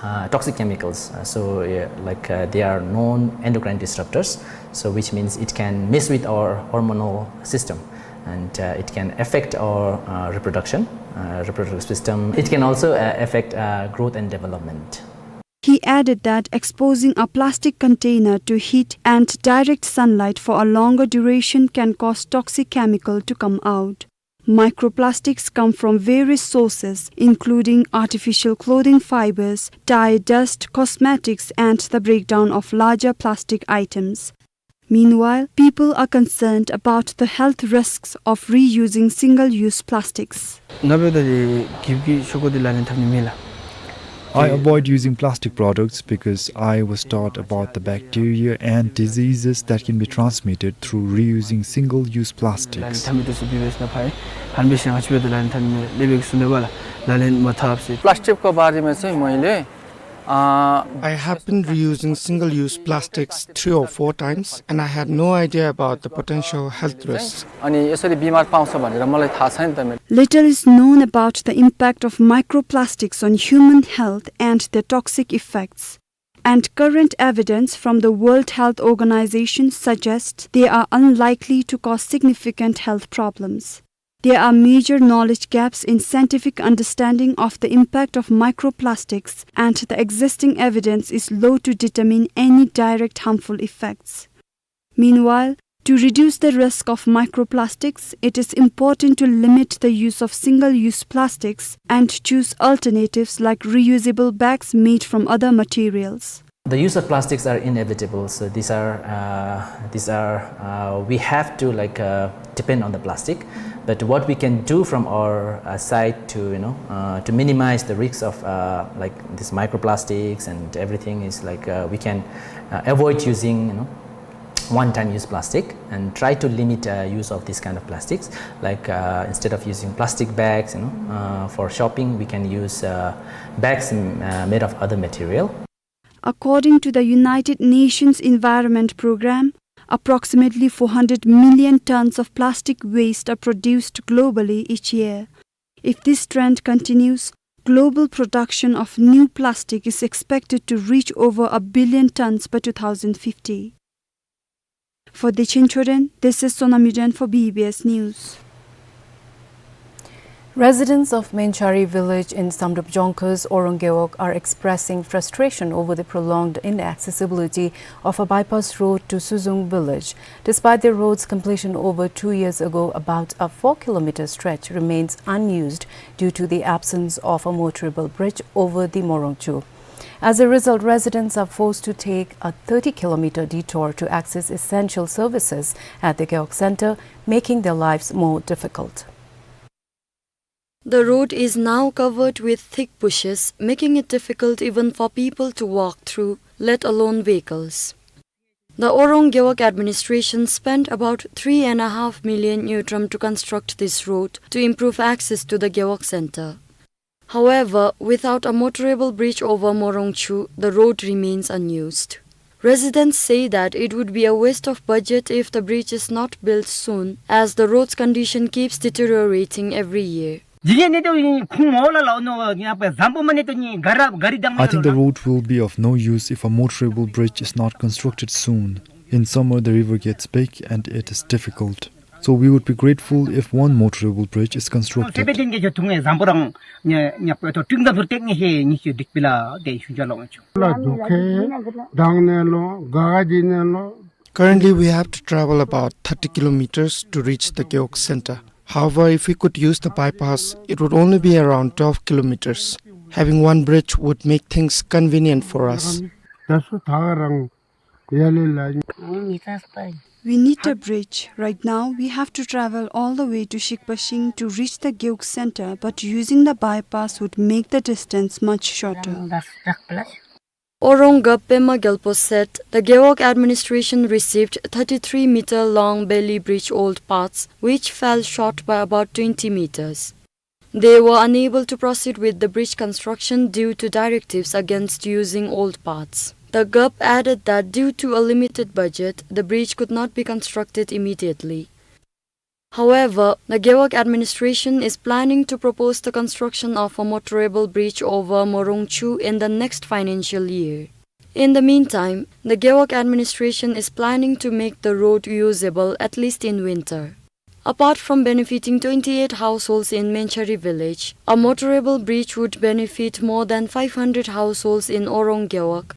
uh, toxic chemicals. Uh, so, yeah, like, uh, they are known endocrine disruptors. So, which means it can mess with our hormonal system, and, uh, it can affect our, uh, reproduction, uh, reproductive system. It can also, uh, affect, uh, growth and development. He added that exposing a plastic container to heat and direct sunlight for a longer duration can cause toxic chemical to come out. Microplastics come from various sources, including artificial clothing fibers, tire dust, cosmetics, and the breakdown of larger plastic items. Meanwhile, people are concerned about the health risks of reusing single-use plastics. ནཱ་འབདཝ་ད་ཏེ་གིབ་ཀྱི་ཤོག་གུ་འདི་ལག་ལེན་འཐབ་ནི་མེད་ལགས། I avoid using plastic products because I was taught about the bacteria and diseases that can be transmitted through reusing single-use plastics. ལག་ལེན་འཐབ་མི་འདི་ཚུ་བི་བི་ཨེསི་ནང་ཕར་ཨིན། ཧན་བེ་ཤིང་ང་བཅས་འབདཝ་ད་ལག་ལེན་འཐབ་ནི་མེད་ལགས། ལེགས་པའི་གསུང་དེ་བ་ལགས། ལག་ལེན་མ་འཐབ་ཟེར། Plastic གི་བར་དེ་མེན་ཟེར་མོ་ཨིན་ལགས། Uh, I have been reusing single-use plastics three or four times, and I had no idea about the potential health risks. ཨ་ནི་ཡོད་ས་ར་བི་མར་སྤང་སོང་བ་ནི་ར་མ་ལ་ཐ་སན་ཏེ་མེད། Little is known about the impact of microplastics on human health and their toxic effects. And current evidence from the World Health Organization suggests they are unlikely to cause significant health problems. There are major knowledge gaps in scientific understanding of the impact of microplastics, and the existing evidence is low to determine any direct harmful effects. Meanwhile, To reduce the risk of microplastics, it is important to limit the use of single-use plastics and choose alternatives like reusable bags made from other materials. The use of plastics are inevitable, so these are, uh, these are, uh, we have to, like, uh, depend on the plastic. But what we can do from our, uh, side to, you know, uh, to minimize the risks of, uh, like, these microplastics and everything is, like, uh, we can, uh, avoid using, you know, one-time use plastic and try to limit, uh, use of this kind of plastics. Like, uh, instead of using plastic bags, you know, uh, for shopping, we can use, uh, bags, mm, uh, made of other material. According to the United Nations Environment Programme, approximately four hundred million tons of plastic waste are produced globally each year. If this trend continues, global production of new plastic is expected to reach over a billion tons by two thousand fifty. For the Chinchorien, this is Sonam Yuden for B B S News. Residents of Menchari village in Samdrup Jongkhaw's Orang Gewog are expressing frustration over the prolonged inaccessibility of a bypass road to Suzung village. Despite the road's completion over two years ago, about a four kilometer stretch remains unused due to the absence of a motorable bridge over the Morungchu. As a result, residents are forced to take a thirty kilometer detour to access essential services at the Gewog center, making their lives more difficult. The road is now covered with thick bushes, making it difficult even for people to walk through, let alone vehicles. The Orang Gewog administration spent about three and a half million ngultrum to construct this road to improve access to the Gewog center. However, without a motorable bridge over Morungchu, the road remains unused. Residents say that it would be a waste of budget if the bridge is not built soon, as the road's condition keeps deteriorating every year. ཇི་ལས་ནི་དོ་ཡིན་ཁུངས་མོ་ལ་ལ་ནོ་ཡང་པ་ཛམ་པོ་མ་ནི་དོ་ནི་ག་ར་ག་རི་དང་། I think the road will be of no use if a motorable bridge is not constructed soon. In summer, the river gets big and it is difficult. So we would be grateful if one motorable bridge is constructed. Currently, we have to travel about thirty kilometers to reach the Gewog center. However, if we could use the bypass, it would only be around twelve kilometers. Having one bridge would make things convenient for us. We need a bridge. Right now, we have to travel all the way to Shikpashing to reach the Gewog center, but using the bypass would make the distance much shorter. Orang Gap Pema Gyalpo said the Gewog administration received thirty-three meter long Bailey Bridge old parts, which fell short by about twenty meters. They were unable to proceed with the bridge construction due to directives against using old parts. The Gap added that due to a limited budget, the bridge could not be constructed immediately. However, the Gewog administration is planning to propose the construction of a motorable bridge over Morungchu in the next financial year. In the meantime, the Gewog administration is planning to make the road usable at least in winter. Apart from benefiting twenty-eight households in Menchari village, a motorable bridge would benefit more than five hundred households in Orang Gewog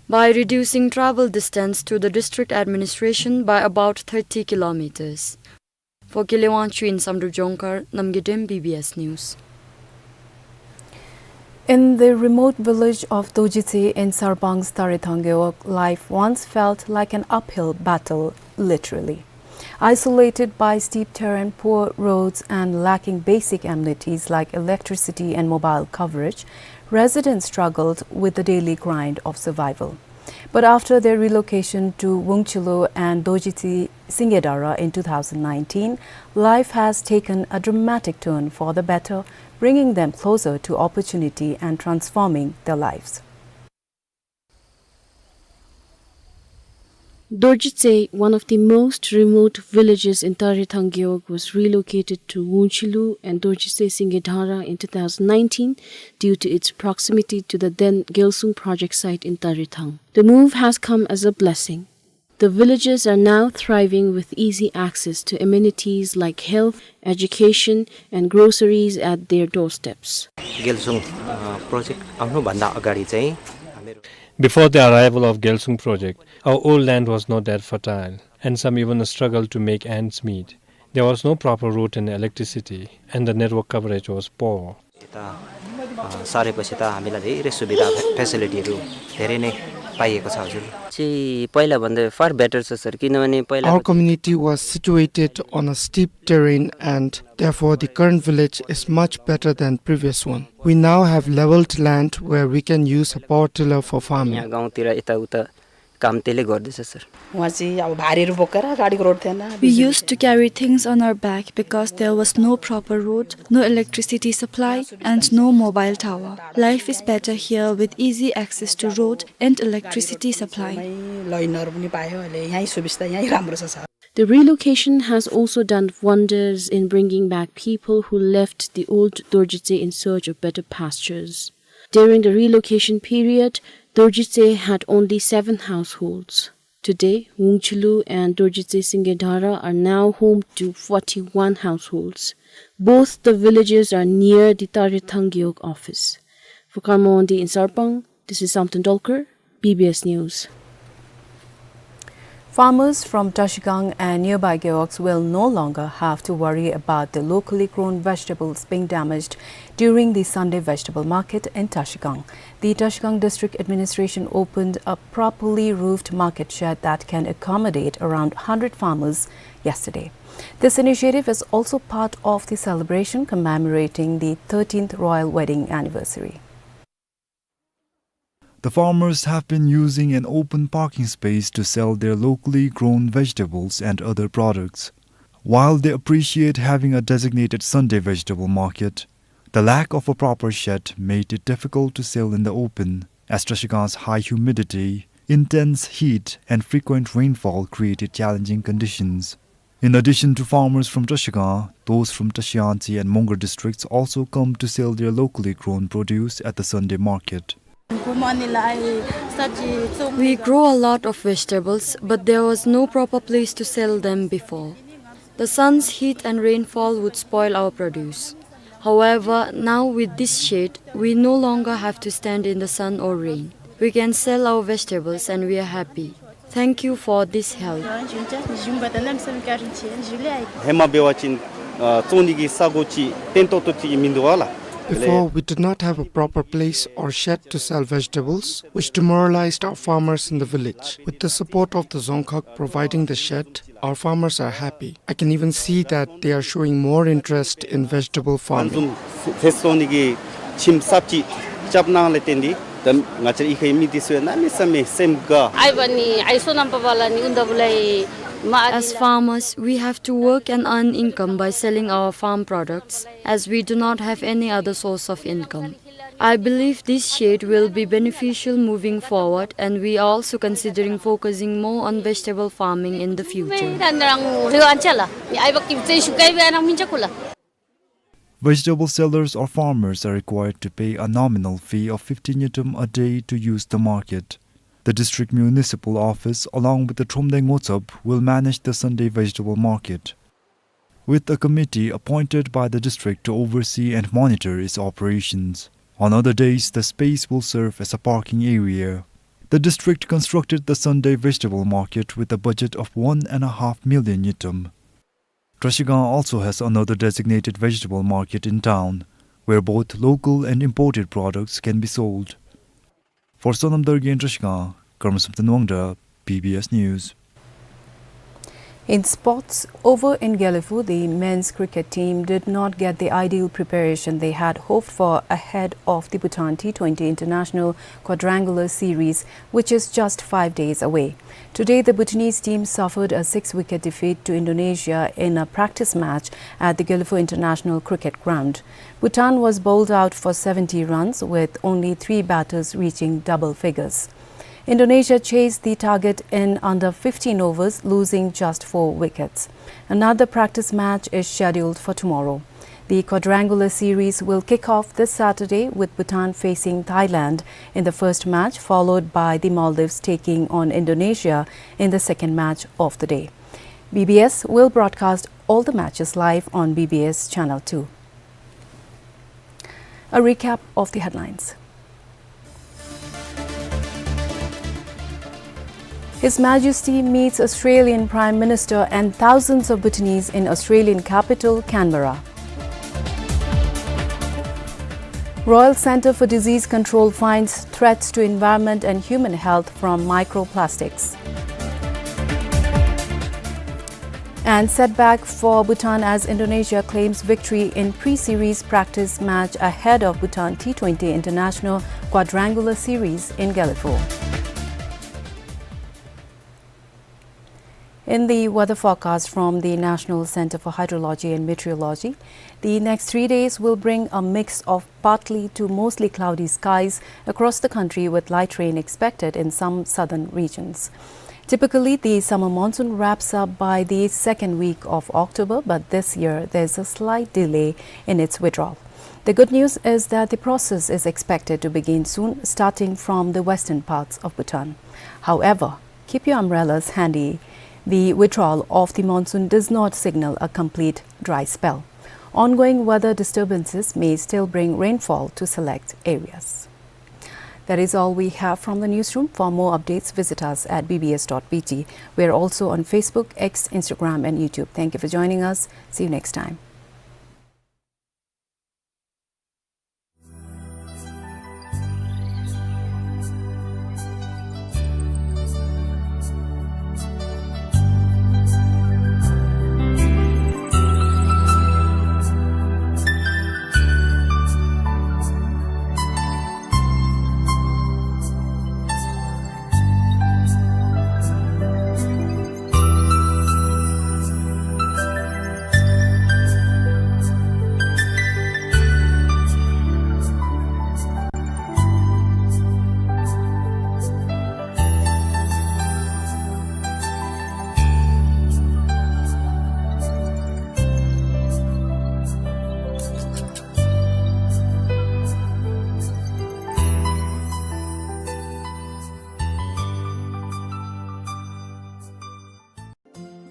by reducing travel distance to the district administration by about thirty kilometers. For Kile Wangchuk in Samdrup Jongkhar, Namgay Dem, B B S News. In the remote village of Dojitse in Sarbang's Tarethang Gewog, life once felt like an uphill battle, literally. Isolated by steep terrain, poor roads, and lacking basic amenities like electricity and mobile coverage, residents struggled with the daily grind of survival. But after their relocation to Wungchilo and Dojitse Singedara in two thousand nineteen, life has taken a dramatic turn for the better, bringing them closer to opportunity and transforming their lives. Dorjitse, one of the most remote villages in Tarethang Gewog, was relocated to Wungchilo and Dorjitse Singedara in two thousand nineteen due to its proximity to the then Gelsung project site in Tarethang. The move has come as a blessing. The villagers are now thriving with easy access to amenities like health, education, and groceries at their doorsteps. गेलसुङ, अ, प्रोजेक्ट आउनुभन्दा अगाडि चाहिँ हामीहरू Before the arrival of Gyalsung project, our old land was not that fertile, and some even struggled to make ends meet. There was no proper road and electricity, and the network coverage was poor. यता, अ, सरेपछि त हामीलाई धेरै सुविधा, फे-, facility हरू धेरै नै पाइएको छ, हजुर। चाहिँ पहिलाभन्दा far better छ, सर, किनभने पहिला Our community was situated on a steep terrain, and therefore the current village is much better than previous one. We now have leveled land where we can use a power tiller for farming. यहाँ गाउँतिर यताउता काम त्यसले गर्दैछ, सर। उहाँ चाहिँ अब भारीहरू बोकेर गाडीको रोड थिएन। We used to carry things on our back because there was no proper road, no electricity supply, and no mobile tower. Life is better here with easy access to road and electricity supply. लाइनहरू पनि पायो, अहिले यहीँ सुविस्ता, यहीँ राम्रो छ, sir. The relocation has also done wonders in bringing back people who left the old Dorjitse in search of better pastures. During the relocation period, Dorjitse had only seven households. Today, Wungchulu and Dorjitse Singedhara are now home to forty-one households. Both the villages are near the Tarethang Gewog office. For Karma Wangdi in Sarpang, this is Samten Dolkar, B B S News. Farmers from Trashigang and nearby Gewogs will no longer have to worry about the locally grown vegetables being damaged during the Sunday vegetable market in Trashigang. The Trashigang District Administration opened a properly roofed market shed that can accommodate around hundred farmers yesterday. This initiative is also part of the celebration commemorating the thirteenth royal wedding anniversary. The farmers have been using an open parking space to sell their locally grown vegetables and other products. While they appreciate having a designated Sunday vegetable market, the lack of a proper shed made it difficult to sell in the open, as Trashigang's high humidity, intense heat, and frequent rainfall created challenging conditions. In addition to farmers from Trashigang, those from Trashiyangtse and Mongar districts also come to sell their locally grown produce at the Sunday market. We grow a lot of vegetables, but there was no proper place to sell them before. The sun's heat and rainfall would spoil our produce. However, now with this shed, we no longer have to stand in the sun or rain. We can sell our vegetables and we are happy. Thank you for this help. ཧེ་མ་འབད་བ་ཅིན་ཨ་བཙོང་ནི་གི་ས་གོ་ཅིག་བརྟན་ཏོག་ཏོ་ཅིག་མིན་འདུག་པ་ལགས། Before, we did not have a proper place or shed to sell vegetables, which demoralized our farmers in the village. With the support of the Dzongkhag providing the shed, our farmers are happy. I can even see that they are showing more interest in vegetable farming. ང་བཙོང་ནི་གི་ཁྱིམ་གསརཔ་ཅིག་རྐྱབ་གནང་ལས་བརྟེན་ཏེ་ད་ང་བཅས་རའི་ཁའི་མི་འདི་ཚུ་གནམ་མེད་ས་མེད་སེམས་དགའ། As farmers, we have to work and earn income by selling our farm products, as we do not have any other source of income. I believe this shed will be beneficial moving forward, and we are also considering focusing more on vegetable farming in the future. Vegetable sellers or farmers are required to pay a nominal fee of fifty ngultrum a day to use the market. The district municipal office, along with the Thromde Ngotsap, will manage the Sunday vegetable market. With a committee appointed by the district to oversee and monitor its operations, on other days the space will serve as a parking area. The district constructed the Sunday vegetable market with a budget of one and a half million ngultrum. Trashigang also has another designated vegetable market in town, where both local and imported products can be sold. For Sonam Dargay in Trashigang, Karma Samten Wangda, B B S News. In sports, over in Gelephu, the men's cricket team did not get the ideal preparation they had hoped for ahead of the Bhutan T twenty International Quadrangular Series, which is just five days away. Today, the Bhutanese team suffered a six-wicket defeat to Indonesia in a practice match at the Gelephu International Cricket Ground. Bhutan was bowled out for seventy runs, with only three batters reaching double figures. Indonesia chased the target in under fifteen overs, losing just four wickets. Another practice match is scheduled for tomorrow. The quadrangular series will kick off this Saturday, with Bhutan facing Thailand in the first match, followed by the Maldives taking on Indonesia in the second match of the day. B B S will broadcast all the matches live on B B S Channel two. A recap of the headlines. His Majesty meets Australian Prime Minister and thousands of Bhutanese in Australian capital, Canberra. Royal Centre for Disease Control finds threats to environment and human health from microplastics. And setback for Bhutan as Indonesia claims victory in pre-series practice match ahead of Bhutan T twenty International Quadrangular Series in Gelephu. In the weather forecast from the National Centre for Hydrology and Meteorology, the next three days will bring a mix of partly to mostly cloudy skies across the country, with light rain expected in some southern regions. Typically, the summer monsoon wraps up by the second week of October, but this year there's a slight delay in its withdrawal. The good news is that the process is expected to begin soon, starting from the western parts of Bhutan. However, keep your umbrellas handy. The withdrawal of the monsoon does not signal a complete dry spell. Ongoing weather disturbances may still bring rainfall to select areas. That is all we have from the newsroom. For more updates, visit us at B B S dot B T. We are also on Facebook, X, Instagram, and YouTube. Thank you for joining us. See you next time.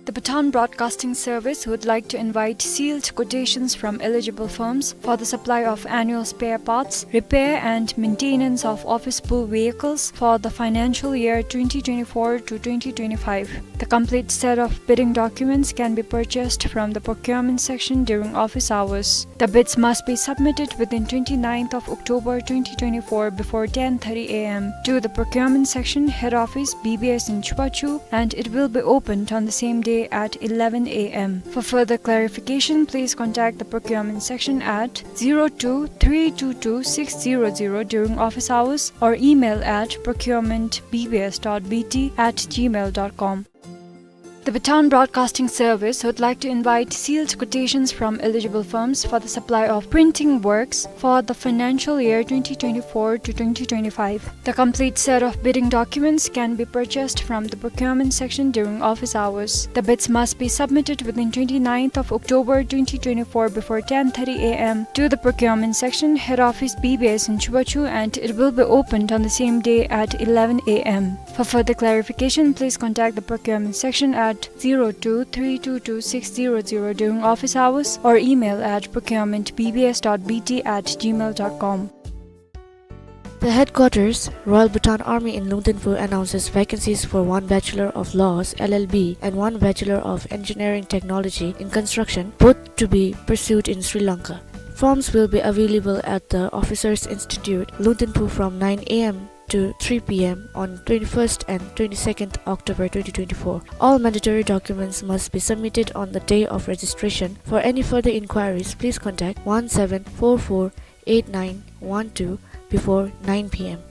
The Bhutan Broadcasting Service would like to invite sealed quotations from eligible firms for the supply of annual spare parts, repair and maintenance of office pool vehicles for the financial year twenty twenty-four to twenty twenty-five. The complete set of bidding documents can be purchased from the procurement section during office hours. The bids must be submitted within twenty-ninth of October twenty twenty-four before ten thirty A M to the procurement section, head office, B B S in Chubachu, and it will be opened on the same day at eleven A M. For further clarification, please contact the procurement section at zero two three two two six zero zero during office hours or email at procurement B B S dot B T at gmail dot com. The Bhutan Broadcasting Service would like to invite sealed quotations from eligible firms for the supply of printing works for the financial year twenty twenty-four to twenty twenty-five. The complete set of bidding documents can be purchased from the procurement section during office hours. The bids must be submitted within twenty-ninth of October twenty twenty-four before ten thirty A M to the procurement section, head office, B B S in Chubachu, and it will be opened on the same day at eleven A M. For further clarification, please contact the procurement section at zero two three two two six zero zero during office hours or email at procurement B B S dot B T at gmail dot com. The headquarters, Royal Bhutan Army in Lungdinphu, announces vacancies for one Bachelor of Laws, L L B, and one Bachelor of Engineering Technology in Construction, both to be pursued in Sri Lanka. Forms will be available at the Officers Institute, Lungdinphu, from nine A M to three P M on twenty-first and twenty-second October twenty twenty-four. All mandatory documents must be submitted on the day of registration. For any further inquiries, please contact one seven four four eight nine one two before nine P M.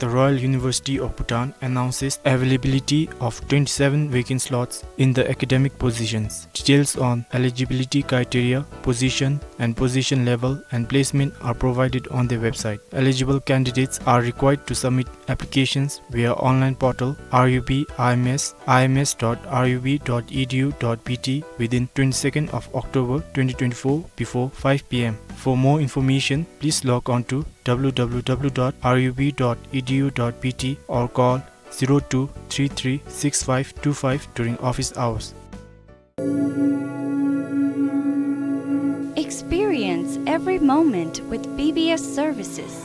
The Royal University of Bhutan announces availability of twenty-seven vacant slots in the academic positions. Details on eligibility criteria, position and position level, and placement are provided on their website. Eligible candidates are required to submit applications via online portal R U B I M S, I M S dot R U B dot E D U dot B T within twenty-second of October twenty twenty-four before five P M. For more information, please log on to W W W dot R U B dot E D U dot B T or call zero two three three six five two five during office hours. Experience every moment with B B S services.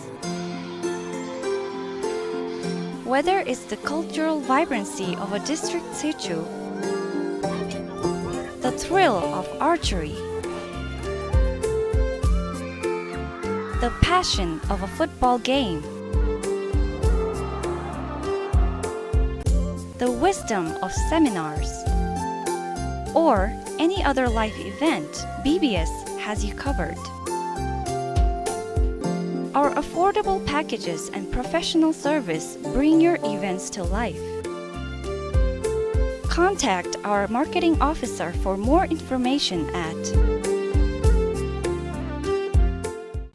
Whether it's the cultural vibrancy of a district sichu, the thrill of archery, the passion of a football game, the wisdom of seminars, or any other life event, B B S has you covered. Our affordable packages and professional service bring your events to life. Contact our marketing officer for more information at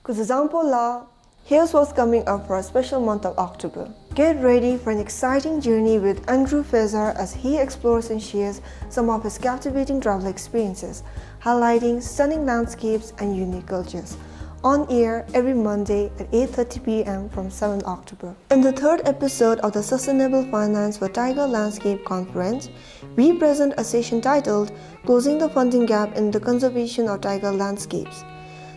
Kuzuzangpo la, here's what's coming up for a special month of October. Get ready for an exciting journey with Andrew Fezar as he explores and shares some of his captivating travel experiences, highlighting stunning landscapes and unique cultures. On air every Monday at eight thirty p m from seventh October. In the third episode of the Sustainable Finance for Tiger Landscape Conference, we present a session titled Closing the Funding Gap in the Conservation of Tiger Landscapes.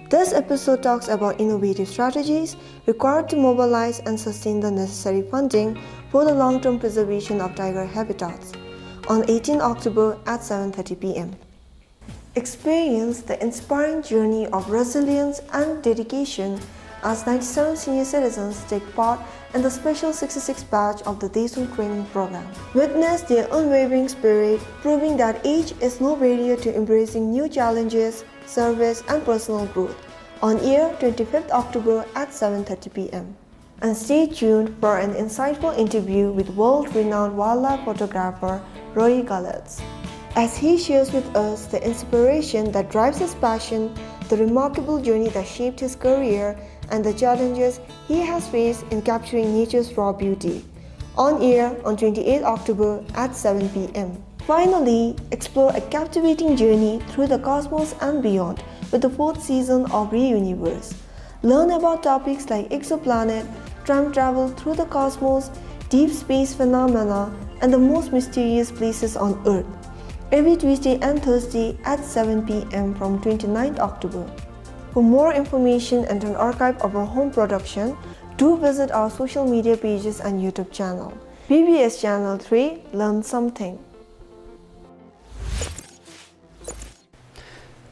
This episode talks about innovative strategies required to mobilize and sustain the necessary funding for the long-term preservation of tiger habitats on eighteenth October at seven thirty p m. Experience the inspiring journey of resilience and dedication as ninety-seven senior citizens take part in the special sixty-six batch of the Deshun training program. Witness their unwavering spirit, proving that age is no barrier to embracing new challenges, service, and personal growth. On air twenty-fifth October at seven thirty p m. And stay tuned for an insightful interview with world-renowned wildlife photographer Roy Galatz, as he shares with us the inspiration that drives his passion, the remarkable journey that shaped his career, and the challenges he has faced in capturing nature's raw beauty. On air on twenty-eighth October at seven p m. Finally, explore a captivating journey through the cosmos and beyond with the fourth season of Reuniverse. Learn about topics like exoplanet, time travel through the cosmos, deep space phenomena, and the most mysterious places on Earth. Every Tuesday and Thursday at seven p m from twenty-ninth October. For more information and an archive of our home production, do visit our social media pages and YouTube channel. B B S Channel three, learn something.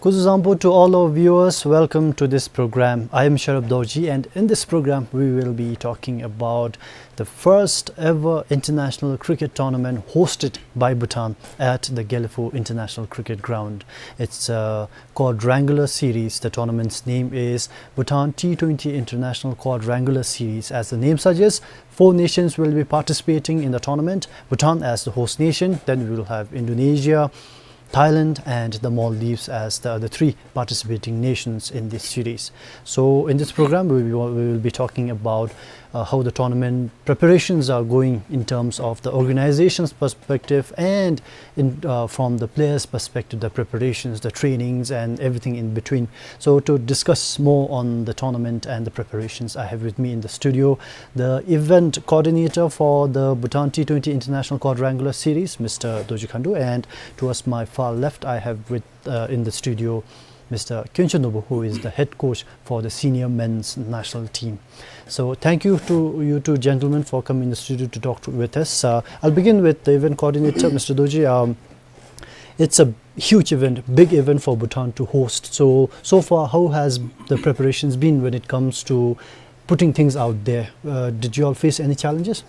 Kuzuzangpo to all our viewers, welcome to this program. I am Sharab Dorji, and in this program we will be talking about the first ever international cricket tournament hosted by Bhutan at the Gelephu International Cricket Ground. It's a quadrangular series. The tournament's name is Bhutan T twenty International Quadrangular Series. As the name suggests, four nations will be participating in the tournament. Bhutan as the host nation, then we will have Indonesia, Thailand and the Maldives as the other three participating nations in this series. So in this program, we will, we will be talking about, uh, how the tournament preparations are going in terms of the organization's perspective and in, uh, from the players' perspective, the preparations, the trainings, and everything in between. So to discuss more on the tournament and the preparations, I have with me in the studio the event coordinator for the Bhutan T twenty International Quadrangular Series, Mister Dorji Khandu, and towards my far left, I have with, uh, in the studio, Mister Kyonchon Nobu, who is the head coach for the senior men's national team. So thank you to you two gentlemen for coming in the studio to talk to, with us. Uh, I'll begin with the event coordinator, Mister Dorji. Um, it's a huge event, big event for Bhutan to host. So, so far, how has the preparations been when it comes to putting things out there? Uh, did you all face any challenges?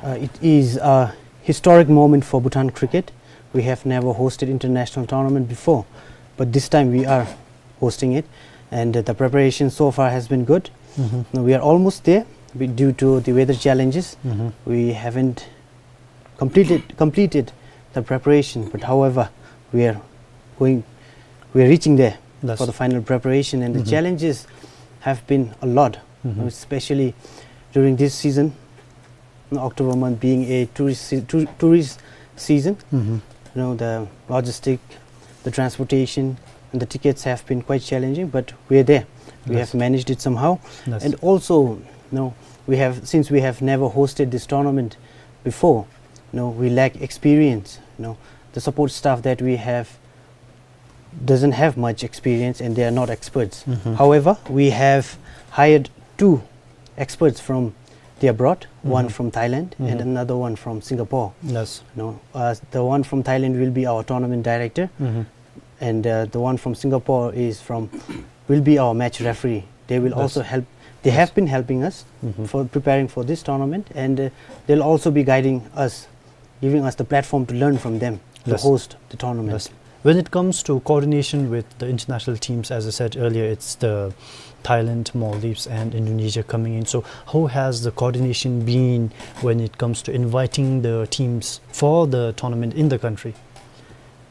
Uh, it is a historic moment for Bhutan cricket. We have never hosted international tournament before, but this time we are hosting it, and, uh, the preparation so far has been good. Mm-hmm. Now we are almost there. We, due to the weather challenges, mm-hmm, we haven't completed, completed the preparation, but however, we are going, we are reaching there, yes, for the final preparation, and the, mm-hmm, challenges have been a lot, mm-hmm, especially during this season, October month being a tourist se-, tour-, tourist season. Mm-hmm. You know, the logistic, the transportation, and the tickets have been quite challenging, but we are there. We, yes, have managed it somehow. Yes. And also, you know, we have, since we have never hosted this tournament before, you know, we lack experience. You know, the support staff that we have doesn't have much experience and they are not experts. Mm-hmm. However, we have hired two experts from they are brought, one from Thailand and another one from Singapore. Yes. You know, uh, the one from Thailand will be our tournament director, and uh, the one from Singapore is from will be our match referee. They will also help. They have been helping us for preparing for this tournament, and uh, they'll also be guiding us, giving us the platform to learn from them to host the tournament. When it comes to coordination with the international teams, as I said earlier, it's the Thailand, Maldives, and Indonesia coming in. So, how has the coordination been when it comes to inviting the teams for the tournament in the country?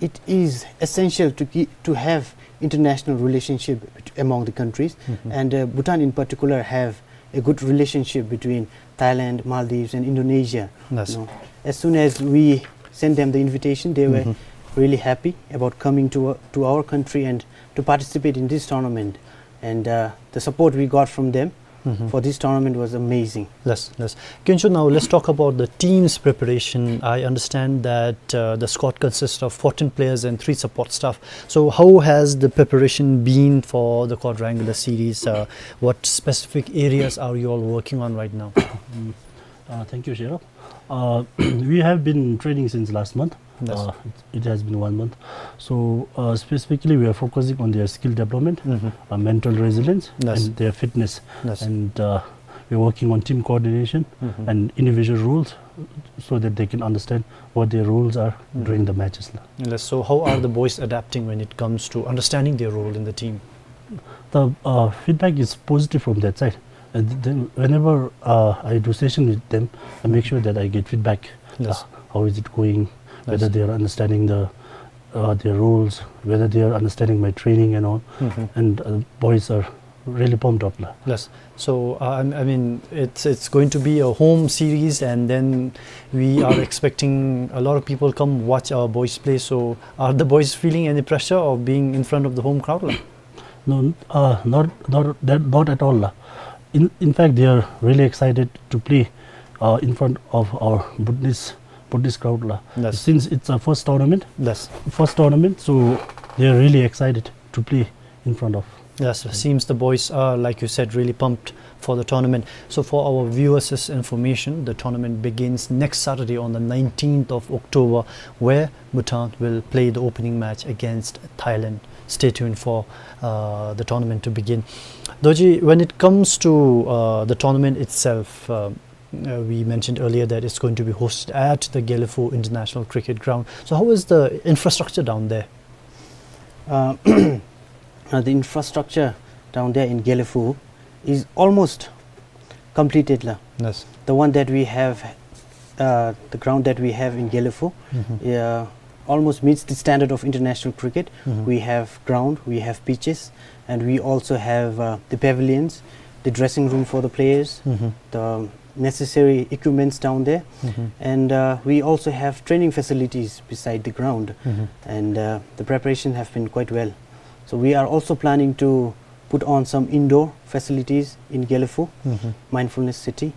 It is essential to keep, to have international relationship among the countries, and uh, Bhutan in particular have a good relationship between Thailand, Maldives, and Indonesia. Yes. You know, as soon as we send them the invitation, they were really happy about coming to uh, to our country and to participate in this tournament. And uh, the support we got from them for this tournament was amazing. Yes, yes. Kyuncho, now let's talk about the team's preparation. I understand that uh, the squad consists of fourteen players and three support staff. So, how has the preparation been for the quadrangular series? Uh, what specific areas are you all working on right now? Uh, thank you, Sheriff. Uh, we have been training since last month. Yes. Uh, it, it has been one month. So, uh, specifically, we are focusing on their skill development, uh, mental resilience, and their fitness. Yes. And uh, we're working on team coordination and individual roles so that they can understand what their roles are during the matches. Yes. So, how are the boys adapting when it comes to understanding their role in the team? The uh, feedback is positive from that side. And then whenever uh, I do session with them, I make sure that I get feedback. Yes. Uh, how is it going? Whether they are understanding the uh, their roles, whether they are understanding my training and all. And uh, boys are really pumped up, la. Yes. So uh, I, I mean, it's it's going to be a home series, and then we are expecting a lot of people come watch our boys play. So are the boys feeling any pressure of being in front of the home crowd, la? No, uh, not not that, not at all, la. In in fact, they are really excited to play uh, in front of our Bhutanese Bhutanese crowd, la. Yes. Since it's a first tournament, yes, first tournament, so they are really excited to play in front of. Yes, seems the boys are, like you said, really pumped for the tournament. So, for our viewers' information, the tournament begins next Saturday on the nineteenth of October, where Bhutan will play the opening match against Thailand. Stay tuned for uh, the tournament to begin. Dorji, when it comes to uh, the tournament itself, uh, uh, we mentioned earlier that it's going to be hosted at the Gelephu International Cricket Ground. So, how is the infrastructure down there? Uh, uh, the infrastructure down there in Gelephu is almost completed, la. Yes. The one that we have, uh, the ground that we have in Gelephu, uh, almost meets the standard of international cricket. We have ground, we have pitches, and we also have uh, the pavilions, the dressing room for the players, the necessary equipments down there, and uh, we also have training facilities beside the ground, and uh, the preparation have been quite well. So we are also planning to put on some indoor facilities in Gelephu, Mindfulness City.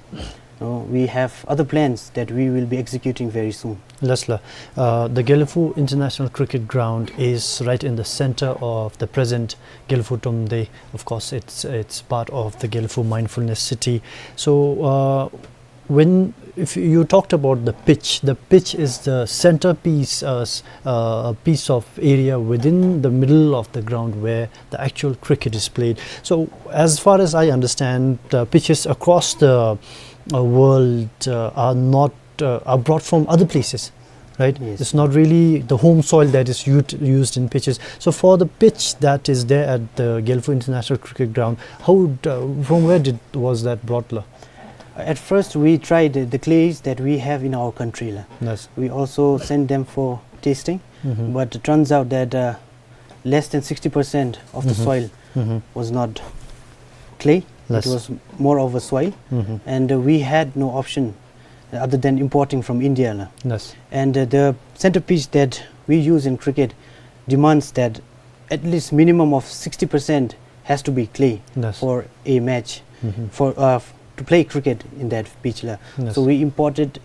Uh, we have other plans that we will be executing very soon. Yes, la. Uh, the Gelephu International Cricket Ground is right in the center of the present Gelephu Tumde. Of course, it's it's part of the Gelephu Mindfulness City. So, uh, when if you talked about the pitch, the pitch is the centerpiece, uh, s- uh, a piece of area within the middle of the ground where the actual cricket is played. So, as far as I understand, uh, pitches across the uh, world uh, are not uh, are brought from other places, right? Yes. It's not really the home soil that is ut- used in pitches. So, for the pitch that is there at the Gelephu International Cricket Ground, how would, uh, from where did was that brought, la? At first, we tried the clays that we have in our country, la. Yes. We also sent them for testing, but it turns out that uh, less than sixty percent of the soil was not clay. Yes. It was more of a soil, and uh, we had no option other than importing from India, la. Yes. And uh, the centerpiece that we use in cricket demands that at least minimum of sixty percent has to be clay, yes, for a match, for uh, f- to play cricket in that pitch, la. Yes. So we imported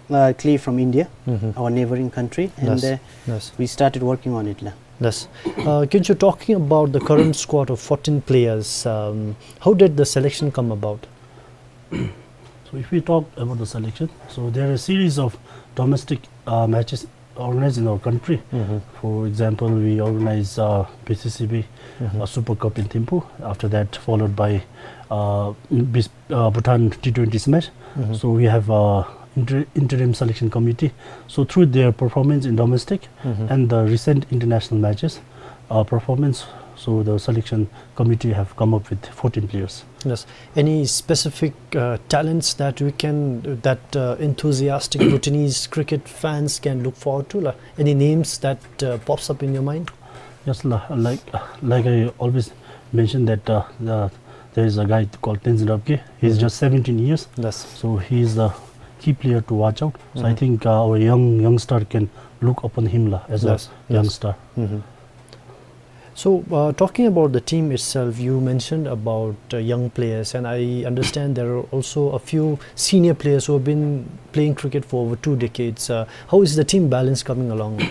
uh, clay from India, our neighboring country, and yes, uh, yes, we started working on it, la. Yes. Uh, Kyuncho, talking about the current squad of fourteen players, um, how did the selection come about? So If we talk about the selection, so there are a series of domestic uh, matches organized in our country. Mm-hmm. For example, we organize uh, B C C B, mm-hmm, a Super Cup in Thimphu. After that, followed by uh, Bis- uh, Bhutan T twenty smash. Mm-hmm. So we have uh, inter- interim selection committee. So through their performance in domestic, mm-hmm, and the recent international matches, uh, performance, so the selection committee have come up with fourteen players. Yes. Any specific uh, talents that we can, that uh, enthusiastic Bhutanese cricket fans can look forward to? La? Any names that uh, pops up in your mind? Yes, la, like like I always mention that uh, the, there is a guy called Tenzin Rabgye. He's, mm-hmm, just seventeen years. Yes. So he is the key player to watch out. So I, mm-hmm, think uh, our young youngster can look upon him la, as, yes, a, yes, youngster. Mm-hmm. So, uh, talking about the team itself, you mentioned about uh, young players, and I understand there are also a few senior players who have been playing cricket for over two decades. Uh, how is the team balance coming along?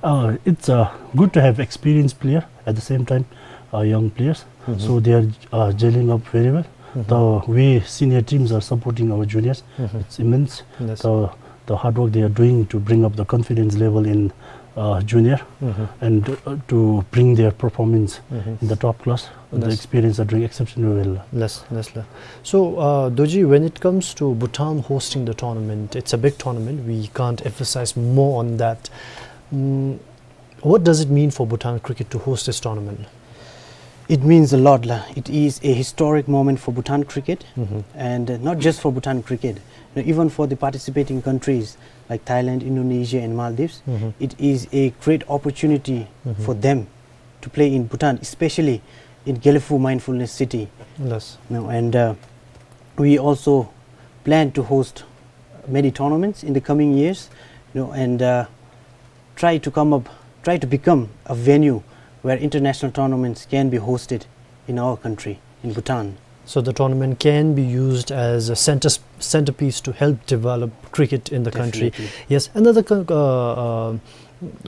Uh, it's uh, good to have experienced player, at the same time uh, young players. Mm-hmm. So they are uh, gelling up very well. Mm-hmm. The way senior teams are supporting our juniors, mm-hmm, it's immense. Yes. The the hard work they are doing to bring up the confidence level in uh, junior, mm-hmm, and uh, to bring their performance, mm-hmm, in the top class. The, yes, experience are doing exceptionally well. Yes, yes, la. So, uh, Dorji, when it comes to Bhutan hosting the tournament, it's a big tournament. We can't emphasize more on that. Mm, what does it mean for Bhutan cricket to host this tournament? It means a lot, la. It is a historic moment for Bhutan cricket, mm-hmm, and uh, not just for Bhutan cricket. You know, even for the participating countries like Thailand, Indonesia, and Maldives, mm-hmm, it is a great opportunity, mm-hmm, for them to play in Bhutan, especially in Gelephu Mindfulness City. Yes. You know, and uh, we also plan to host many tournaments in the coming years, you know, and uh, try to come up, try to become a venue where international tournaments can be hosted in our country, in Bhutan. So the tournament can be used as a center, centerpiece to help develop cricket in the country. Definitely. Yes, another co- uh, uh,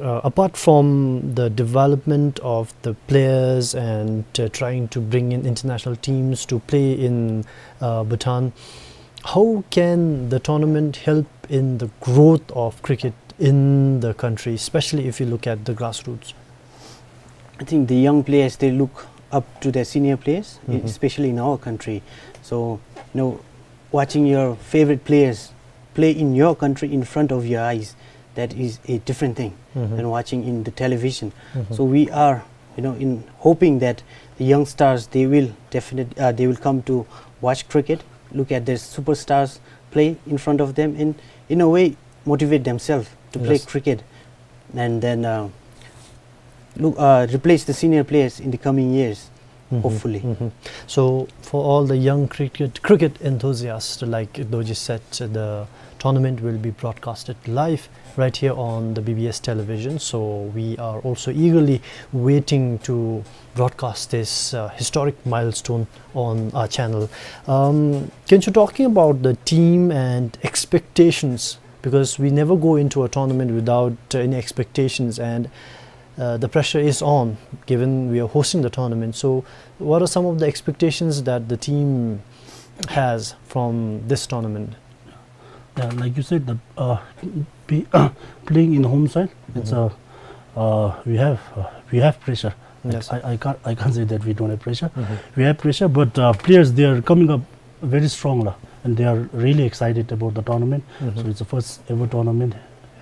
uh, apart from the development of the players and uh, trying to bring in international teams to play in uh, Bhutan, how can the tournament help in the growth of cricket in the country, especially if you look at the grassroots? I think the young players, they look up to their senior players, e- Mhm. especially in our country. So, you know, watching your favorite players play in your country in front of your eyes, that is a different thing Mhm. than watching in the television. Mhm. So we are, you know, in hoping that the youngsters, they will definite, uh, they will come to watch cricket, look at their superstars play in front of them, and in a way motivate themselves to play Yes. cricket, and then uh, look, uh, replace the senior players in the coming years, Mhm, hopefully. mhm. So, for all the young cricket, cricket enthusiasts, like Dorji said, the tournament will be broadcasted live right here on the B B S television. So, we are also eagerly waiting to broadcast this uh, historic milestone on our channel. Um, can you, talking about the team and expectations, because we never go into a tournament without uh, any expectations, and uh, the pressure is on, given we are hosting the tournament. So, what are some of the expectations that the team has from this tournament? Yeah, like you said, the uh, be, playing in home soil, it's Mhm. a uh, we have uh, we have pressure. I, Yes. I, I can't I can't say that we don't have pressure. Mhm. We have pressure, but uh, players, they are coming up very strong la, and they are really excited about the tournament. Mhm. So it's the first ever tournament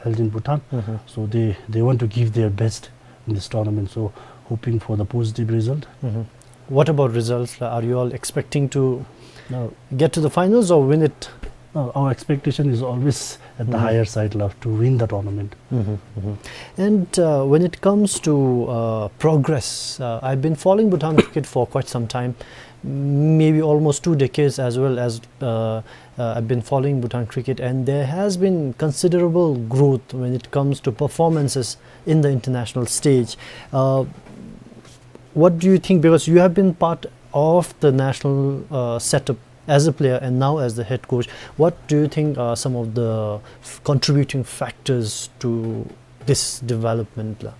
held in Bhutan. Mhm. So they they want to give their best in this tournament. So hoping for the positive result. Mhm. What about results la? Are you all expecting to No. get to the finals or win it? No, our expectation is always at the Mhm. higher side la, to win the tournament. Mhm, mhm. And uh, when it comes to uh, progress, uh, I've been following Bhutan cricket for quite some time, maybe almost two decades as well as uh, uh, I've been following Bhutan cricket, and there has been considerable growth when it comes to performances in the international stage. Uh, what do you think? Because you have been part of the national uh, setup as a player and now as the head coach, what do you think are some of the f- contributing factors to this development la?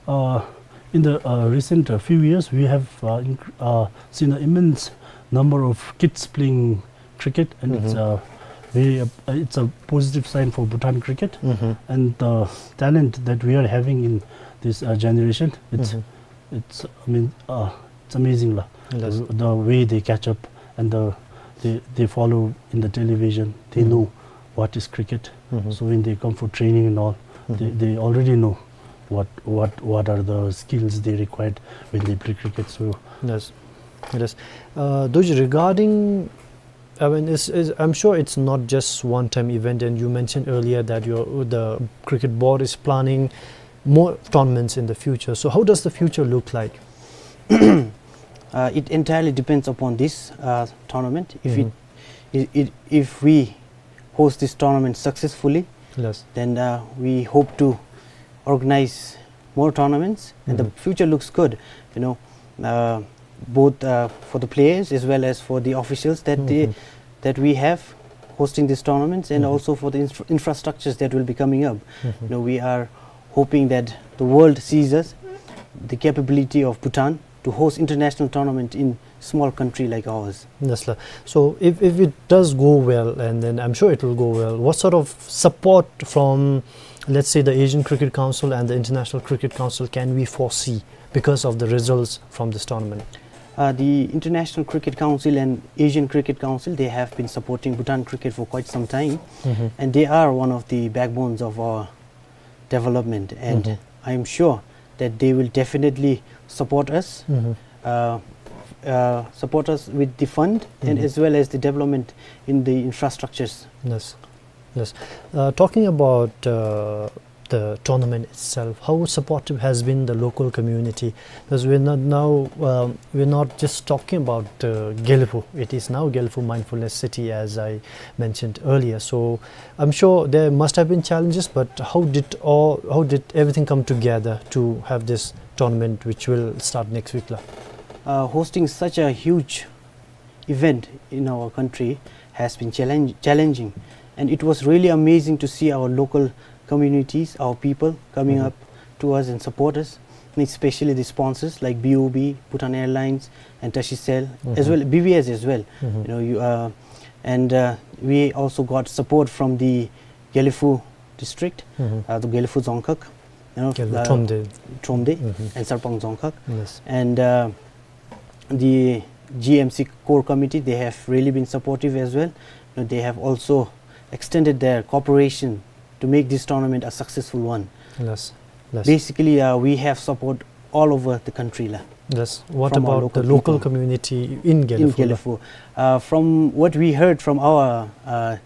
Uh, in the uh, recent uh, few years, we have uh, inc- uh, seen an immense number of kids playing cricket, and it's a very, uh, it's a positive sign for Bhutan cricket, and the talent that we are having in this, uh, generation. It's, it's, I mean, uh, it's amazing la. Yes. The, the way they catch up and the, they, they follow in the television. They know what is cricket. So when they come for training and all, they, they already know what, what, what are the skills they required when they play cricket. So yes, yes. Uh, Doji, regarding, I mean, it's, it's, I'm sure it's not just one-time event, and you mentioned earlier that your, the cricket board is planning more tournaments in the future. So how does the future look like? Uh, it entirely depends upon this, uh, tournament. If it, it, it, if we host this tournament successfully, yes, then, uh, we hope to organize more tournaments, and the future looks good. You know, uh, both, uh, for the players as well as for the officials that they, that we have hosting these tournaments, and also for the infra- infrastructures that will be coming up. You know, we are hoping that the world sees us, the capability of Bhutan to host international tournament in small country like ours. Yes, sir. So if, if it does go well, and then I'm sure it will go well, what sort of support from, let's say, the Asian Cricket Council and the International Cricket Council can we foresee because of the results from this tournament? Uh, the International Cricket Council and Asian Cricket Council, they have been supporting Bhutan cricket for quite some time, and they are one of the backbones of our development, and I am sure that they will definitely support us, uh, uh, support us with the fund and as well as the development in the infrastructures. Yes, yes. Uh, talking about, uh, the tournament itself, how supportive has been the local community? Because we're not now, um, we're not just talking about, uh, Gelephu. It is now Gelephu Mindfulness City, as I mentioned earlier. So I'm sure there must have been challenges, but how did all, how did everything come together to have this tournament, which will start next week, la? Uh, hosting such a huge event in our country has been challenge- challenging, and it was really amazing to see our local communities, our people coming up to us and support us, and especially the sponsors like B O B, Bhutan Airlines, and Tashicel, as well B B S as well. You know, you, uh, and, uh, we also got support from the Gelephu district, uh, the Gelephu Dzongkhag, you know, Gelephu uh, Thromde. Thromde and Sarpang Dzongkhag. Yes. And, uh, the G M C core committee, they have really been supportive as well. You know, they have also extended their cooperation to make this tournament a successful one. Yes, yes. Basically, uh, we have support all over the country, la. Yes. What about the local community in Gelephu, la? Gelephu. Uh, from what we heard from our, uh,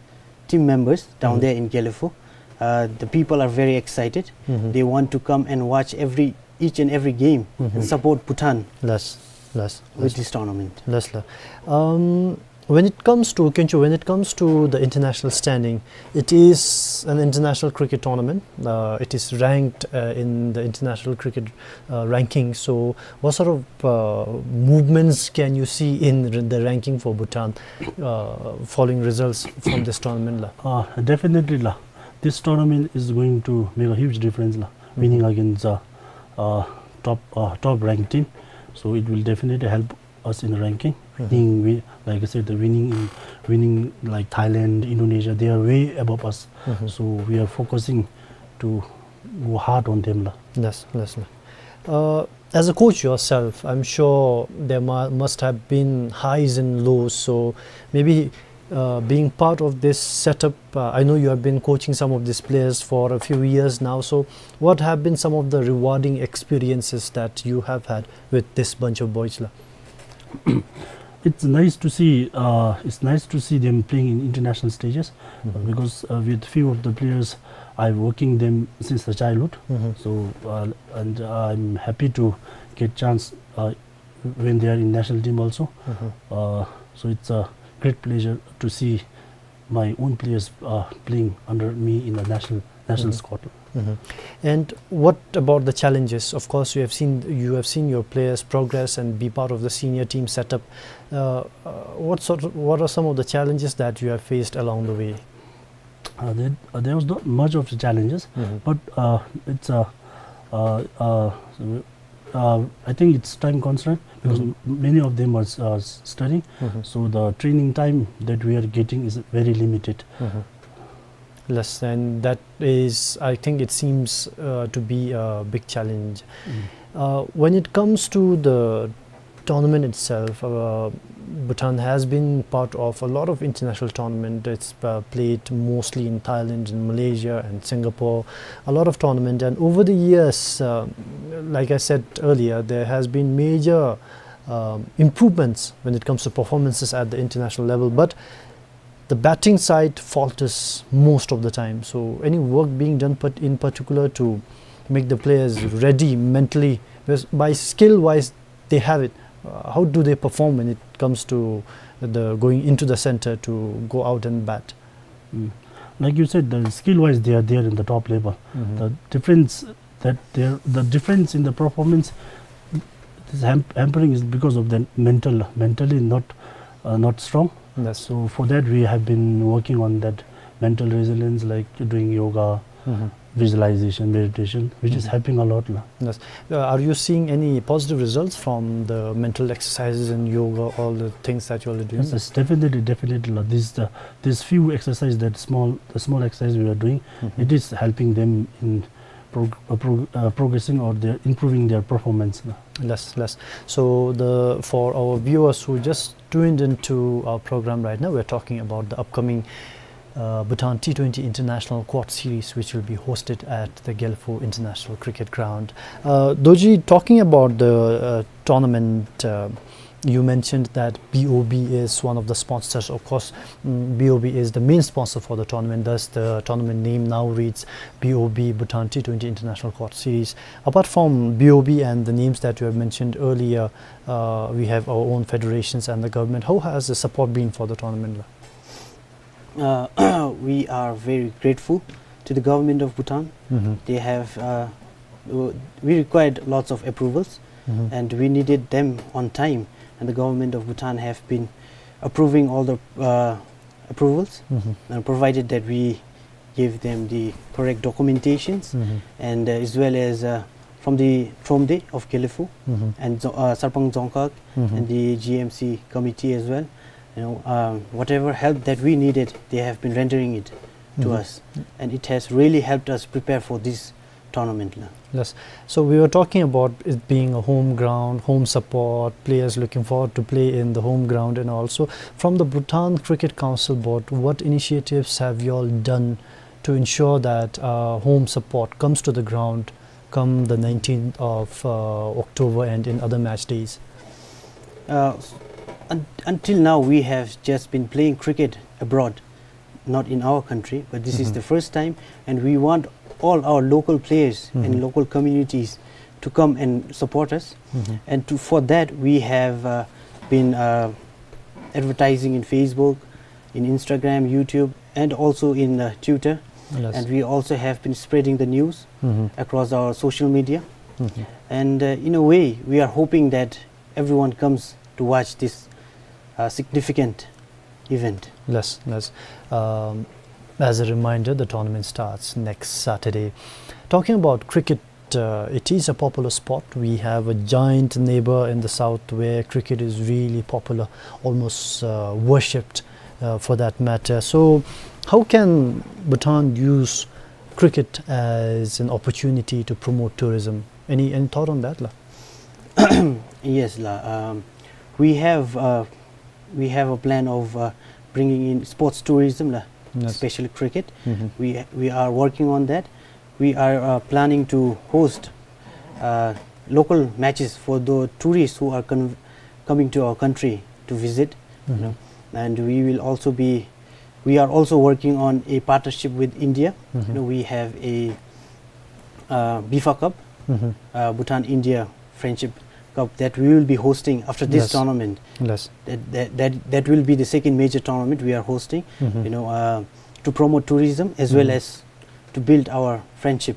team members down there in Gelephu, uh, the people are very excited. They want to come and watch every, each and every game and support Bhutan. Yes, yes, with this tournament. Yes, la. Um, when it comes to, Khencho, when it comes to the international standing, it is an international cricket tournament. Uh, it is ranked, uh, in the international cricket, uh, ranking. So what sort of, uh, movements can you see in r- the ranking for Bhutan, uh, following results from this tournament, la? Uh, definitely, la. This tournament is going to make a huge difference, la. Winning against, uh, uh, top, uh, top ranked team, so it will definitely help us in the ranking. Winning, we, like I said, the winning in, winning, like, Thailand, Indonesia, they are way above us. So we are focusing to go hard on them, la. Yes, yes, la. Uh, as a coach yourself, I'm sure there mu- must have been highs and lows. So maybe, uh, being part of this setup, uh, I know you have been coaching some of these players for a few years now. So what have been some of the rewarding experiences that you have had with this bunch of boys, la? It's nice to see, uh, it's nice to see them playing in international stages, because, uh, with few of the players, I'm working them since the childhood. So, uh, and I'm happy to get chance, uh, when they are in national team also. Uh, so it's a great pleasure to see my own players, uh, playing under me in the national, national squad. And what about the challenges? Of course, you have seen, you have seen your players progress and be part of the senior team setup. Uh, uh, what sort of, what are some of the challenges that you have faced along the way? Uh, there, uh, there was not much of the challenges, but, uh, it's a, uh, uh, Uh, I think it's time constraint because Mhm. m- many of them are s- uh, s- studying. Mhm. So the training time that we are getting is very limited. Mhm. Yes, and that is, I think it seems uh, to be a big challenge. Mm. Uh, when it comes to the tournament itself, uh, Bhutan has been part of a lot of international tournament. It's uh, played mostly in Thailand, in Malaysia, and Singapore. A lot of tournament, and over the years, uh, like I said earlier, there has been major um, improvements when it comes to performances at the international level. But the batting side falters most of the time. So any work being done, but in particular to make the players ready mentally, because by skill wise they have it. Uh, how do they perform when it comes to the going into the center to go out and bat? Mm. Like you said, the skill wise they are there in the top level. Mhm. The difference that there, the difference in the performance is ham- hampering is because of the mental, mentally not uh, not strong. Yes. So for that we have been working on that mental resilience, like doing yoga, Mhm. visualization, meditation, which is Mhm. helping a lot. La. Yes. Uh, are you seeing any positive results from the mental exercises and yoga, all the things that you all are doing? Yes, yes, definitely, definitely. La. These the these few exercises, that small the small exercise we are doing, Mhm. it is helping them in prog- uh, prog- uh, progressing or they're improving their performance. La. Yes, yes. So the for our viewers who just tuned into our program right now, we're talking about the upcoming uh, Bhutan T twenty International Quad Series, which will be hosted at the Gelephu International Cricket Ground. Uh, Dorji, talking about the uh, tournament, uh, you mentioned that B O B is one of the sponsors. Of course, mm, B O B is the main sponsor for the tournament. Thus, the tournament name now reads B O B, Bhutan T twenty International Quad Series. Apart from B O B and the names that you have mentioned earlier, uh, we have our own federations and the government. How has the support been for the tournament? Uh, we are very grateful to the government of Bhutan. Mhm. They have, uh, w- we required lots of approvals, Mhm. and we needed them on time, and the government of Bhutan have been approving all the uh, approvals, Mhm. and provided that we gave them the correct documentations, Mhm. and uh, as well as uh, from the Thromde of Gelephu, Mhm. and Zo- uh, Sarpang Dzongkhag, Mhm. and the G M C committee as well. You know, um, whatever help that we needed, they have been rendering it to Mhm. us, and it has really helped us prepare for this tournament. La. Yes. So we were talking about it being a home ground, home support, players looking forward to play in the home ground, and also from the Bhutan Cricket Council board, what initiatives have you all done to ensure that uh, home support comes to the ground come the nineteenth of uh, October and in other match days? Uh, s- un- until now, we have just been playing cricket abroad, not in our country, but this is Mhm. the first time, and we want all our local players and Mhm. local communities to come and support us. Mhm. And to, for that, we have uh, been uh, advertising in Facebook, in Instagram, YouTube, and also in uh, Twitter. Yes. And we also have been spreading the news Mhm. across our social media. Mhm. And uh, in a way, we are hoping that everyone comes to watch this uh, significant event. Yes, yes. Um, as a reminder, the tournament starts next Saturday. Talking about cricket, uh, it is a popular sport. We have a giant neighbor in the south where cricket is really popular, almost uh, worshipped uh, for that matter. So, how can Bhutan use cricket as an opportunity to promote tourism? Any, any thought on that, la? Yes, la. Um, we have uh, we have a plan of uh, bringing in sports tourism, la, Yes. especially cricket. Mhm. We we are working on that. We are uh, planning to host uh, local matches for the tourists who are con- coming to our country to visit. You Mhm. know, and we will also be we are also working on a partnership with India. Mhm. You know, we have a uh, BIFA Cup, Mhm. uh, Bhutan India Friendship Cup that we will be hosting after this Yes. tournament. Yes. That, that that that will be the second major tournament we are hosting. Mhm. You know, uh, to promote tourism as well Mhm. as to build our friendship,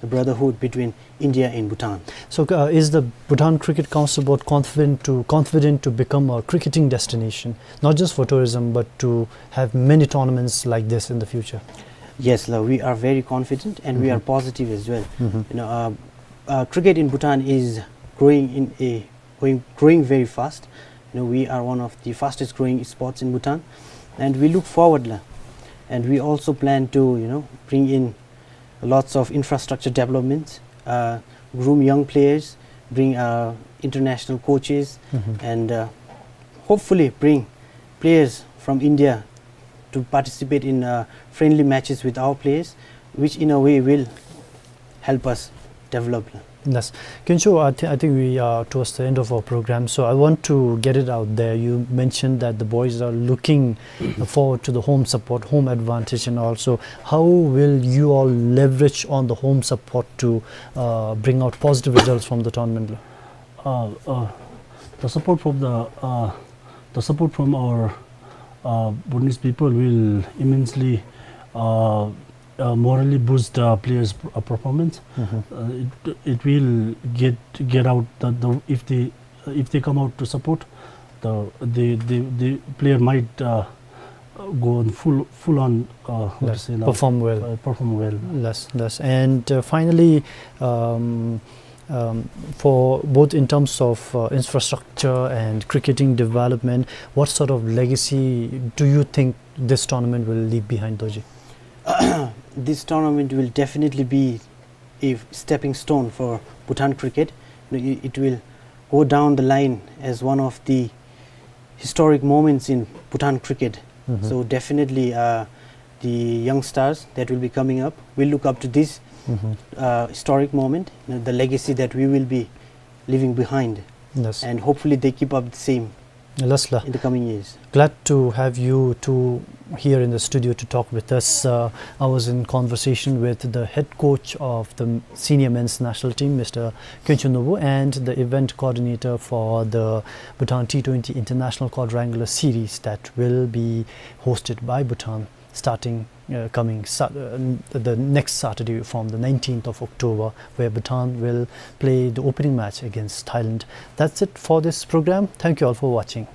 the brotherhood between India and Bhutan. So, uh, is the Bhutan Cricket Council board confident to confident to become a cricketing destination, not just for tourism, but to have many tournaments like this in the future? Yes, la, we are very confident and we are Mhm. positive as well. Mhm. You know, uh, uh, cricket in Bhutan is growing in a, going, growing very fast. You know, we are one of the fastest growing sports in Bhutan, and we look forward, la. And we also plan to, you know, bring in lots of infrastructure development, uh, groom young players, bring, uh, international coaches, Mm-hmm. and, uh, hopefully bring players from India to participate in, uh, friendly matches with our players, which in a way will help us develop. Yes. Kyoncho, I, thi- I think we are towards the end of our program, so I want to get it out there. You mentioned that the boys are looking forward to the home support, home advantage, and also how will you all leverage on the home support to, uh, bring out positive results from the tournament? Uh, uh, the support from the, uh, the support from our, uh, Bhutanese people will immensely, uh, uh, morally boost the players' p- uh, performance. Mm-hmm. Uh, it, it will get, get out the, the, if they, if they come out to support, the, the, the, the player might, uh, go on full, full on, uh, what to Yes, say now? perform well. Uh, perform well. Yes, yes. And, uh, finally, um, um, for both in terms of, uh, infrastructure and cricketing development, what sort of legacy do you think this tournament will leave behind, Dorji? This tournament will definitely be a stepping stone for Bhutan cricket. You know, it, it will go down the line as one of the historic moments in Bhutan cricket. Mm-hmm. So definitely, uh, the youngsters that will be coming up will look up to this, Mm-hmm. uh, historic moment, you know, the legacy that we will be leaving behind. Yes. And hopefully they keep up the same Yes, la. in the coming years. Glad to have you two here in the studio to talk with us. Uh, I was in conversation with the head coach of the senior men's national team, Mister Kyoncho Nobu, and the event coordinator for the Bhutan T twenty International Quadrangular Series that will be hosted by Bhutan starting, uh, coming Sat- uh, n- the next Saturday from the nineteenth of October, where Bhutan will play the opening match against Thailand. That's it for this program. Thank you all for watching.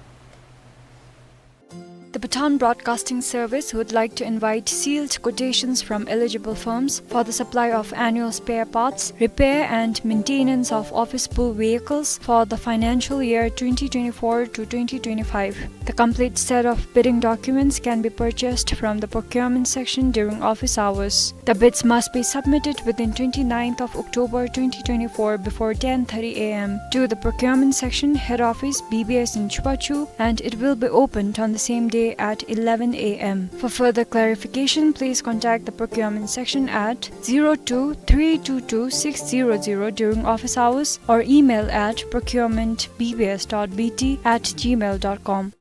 The Bhutan Broadcasting Service would like to invite sealed quotations from eligible firms for the supply of annual spare parts, repair and maintenance of office pool vehicles for the financial year twenty twenty-four to twenty twenty-five. The complete set of bidding documents can be purchased from the procurement section during office hours. The bids must be submitted within twenty-ninth of October twenty twenty-four before ten thirty a m to the procurement section, head office, B B S in Chubachu, and it will be opened on the same day at eleven a m. For further clarification, please contact the procurement section at zero two three two two six zero zero during office hours or email at procurement B B S dot B T at gmail dot com.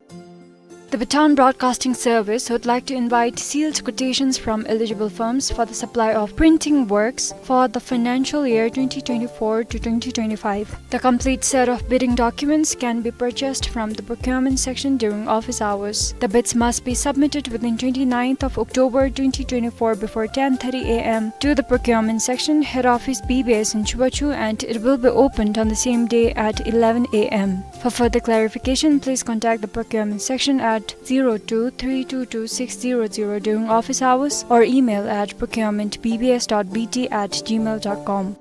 The Bhutan Broadcasting Service would like to invite sealed quotations from eligible firms for the supply of printing works for the financial year twenty twenty-four to twenty twenty-five. The complete set of bidding documents can be purchased from the procurement section during office hours. The bids must be submitted within twenty-ninth of October twenty twenty-four before ten thirty a m to the procurement section, head office, B B S in Chubachu, and it will be opened on the same day at eleven a m. For further clarification, please contact the procurement section at zero two three two two six zero zero during office hours or email at procurement B B S dot B T at gmail dot com.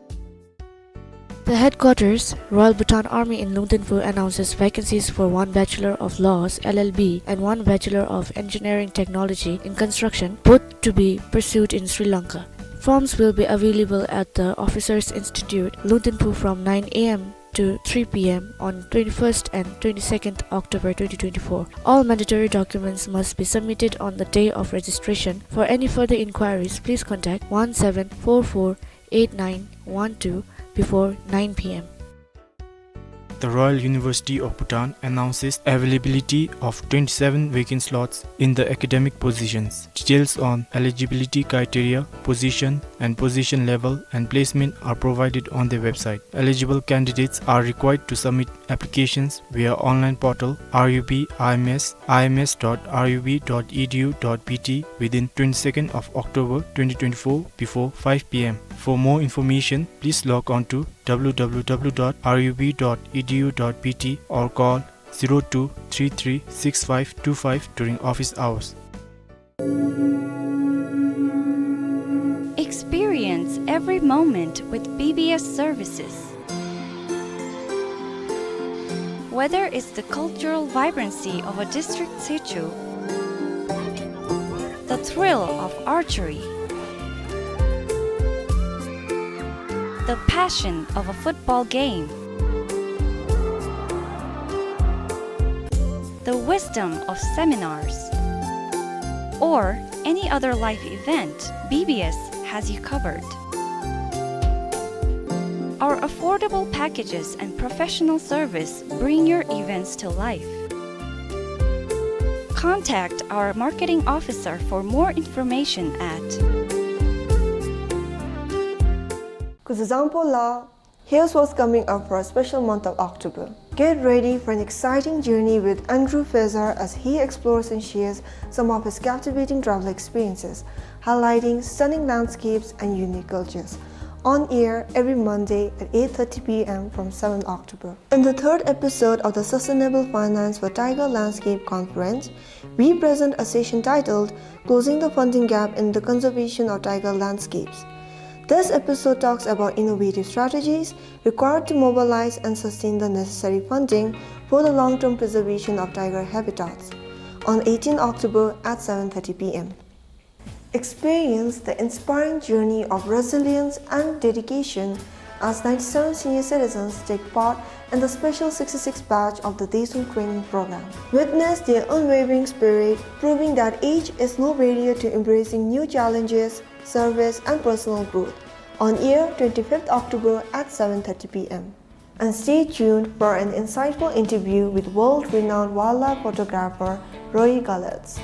The headquarters, Royal Bhutan Army in Lungtinpu, announces vacancies for one Bachelor of Laws, L L B, and one Bachelor of Engineering Technology in Construction, both to be pursued in Sri Lanka. Forms will be available at the Officers Institute, Lungtinpu, from nine a m to three p m on twenty-first and twenty-second October twenty twenty-four. All mandatory documents must be submitted on the day of registration. For any further inquiries, please contact one seven four four eight nine one two before nine p m. The Royal University of Bhutan announces availability of twenty-seven vacant slots in the academic positions. Details on eligibility criteria, position and position level and placement are provided on their website. Eligible candidates are required to submit applications via online portal R U B I M S, I M S dot R U B dot E D U dot B T within twenty-second of October twenty twenty-four before five p m. For more information, please log on to W W W dot R U B dot E D U dot B T or call zero two three three six five two five during office hours. Experience every moment with B B S services. Whether it's the cultural vibrancy of a district situ, the thrill of archery, the passion of a football game, the wisdom of seminars, or any other life event, B B S has you covered. Our affordable packages and professional service bring your events to life. Contact our marketing officer for more information at Kuzuzangpo la, here's what's coming up for a special month of October. Get ready for an exciting journey with Andrew Fezzar as he explores and shares some of his captivating travel experiences, highlighting stunning landscapes and unique cultures. On air every Monday at eight thirty p m from seventh October. In the third episode of the Sustainable Finance for Tiger Landscape Conference, we present a session titled Closing the Funding Gap in the Conservation of Tiger Landscapes. This episode talks about innovative strategies required to mobilize and sustain the necessary funding for the long-term preservation of tiger habitats, on eighteenth October at seven thirty p m. Experience the inspiring journey of resilience and dedication as ninety-seven senior citizens take part in the special sixty-six batch of the Deshmukh training program. Witness their unwavering spirit, proving that age is no barrier to embracing new challenges, service, and personal growth. On air twenty-fifth October at seven thirty p m. And stay tuned for an insightful interview with world-renowned wildlife photographer Roy Gallautz,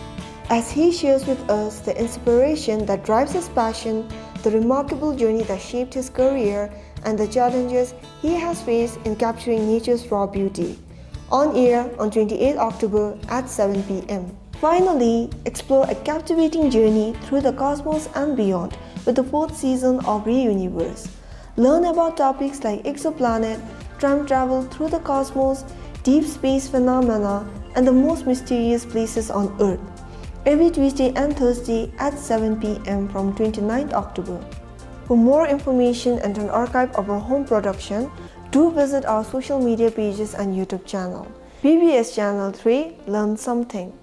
as he shares with us the inspiration that drives his passion, the remarkable journey that shaped his career, and the challenges he has faced in capturing nature's raw beauty. On air on twenty-eighth October at seven p m. Finally, explore a captivating journey through the cosmos and beyond with the fourth season of ReUniverse. Learn about topics like exoplanet, time travel through the cosmos, deep space phenomena, and the most mysterious places on Earth, every Tuesday and Thursday at seven p m from twenty-ninth October. For more information and an archive of our home production, do visit our social media pages and YouTube channel. B B S Channel three, learn something.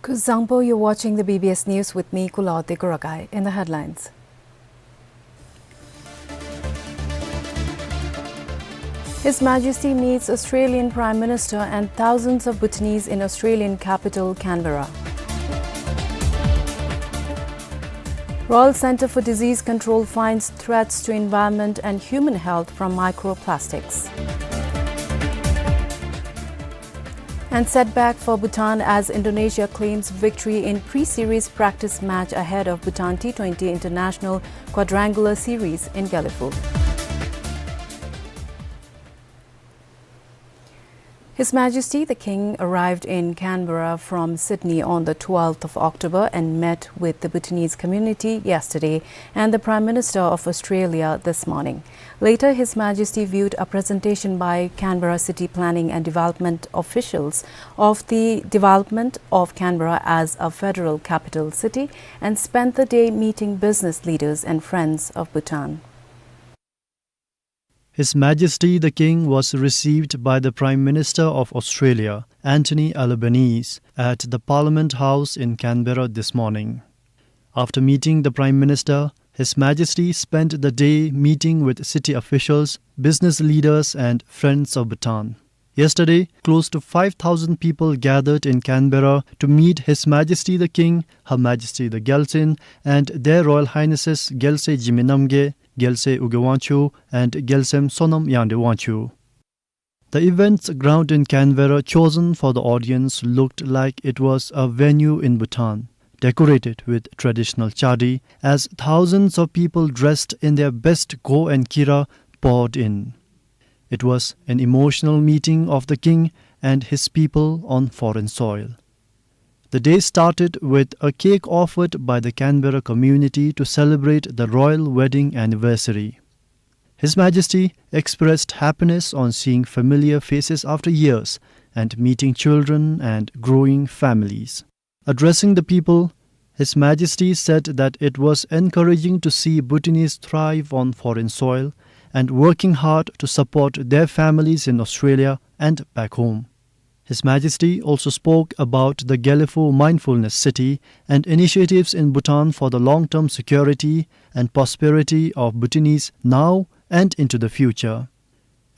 Kuzuzangpo, you're watching the B B S News with me, Kulaw Degoragai. In the headlines. His Majesty meets Australian Prime Minister and thousands of Bhutanese in Australian capital Canberra. Royal Centre for Disease Control finds threats to environment and human health from microplastics. And setback for Bhutan as Indonesia claims victory in pre-series practice match ahead of Bhutan T twenty International Quadrangular Series in Gelephu. His Majesty the King arrived in Canberra from Sydney on the twelfth of October and met with the Bhutanese community yesterday and the Prime Minister of Australia this morning. Later, His Majesty viewed a presentation by Canberra City Planning and Development officials of the development of Canberra as a federal capital city and spent the day meeting business leaders and friends of Bhutan. His Majesty the King was received by the Prime Minister of Australia, Anthony Albanese, at the Parliament House in Canberra this morning. After meeting the Prime Minister, His Majesty spent the day meeting with city officials, business leaders and friends of Bhutan. Yesterday, close to five thousand people gathered in Canberra to meet His Majesty the King, Her Majesty the Gyaltsuen, and Their Royal Highnesses Gyaltsuen Jigme Namgay, Gyaltsuen Ugye Wangchuck, and Gyaltsuen Sonam Yangdrip Wangchuck. The event's ground in Canberra chosen for the audience looked like it was a venue in Bhutan, decorated with traditional chadi, as thousands of people dressed in their best go and kira poured in. It was an emotional meeting of the king and his people on foreign soil. The day started with a cake offered by the Canberra community to celebrate the royal wedding anniversary. His Majesty expressed happiness on seeing familiar faces after years and meeting children and growing families. Addressing the people, His Majesty said that it was encouraging to see Bhutanese thrive on foreign soil and working hard to support their families in Australia and back home. His Majesty also spoke about the Gelephu Mindfulness City and initiatives in Bhutan for the long-term security and prosperity of Bhutanese now and into the future.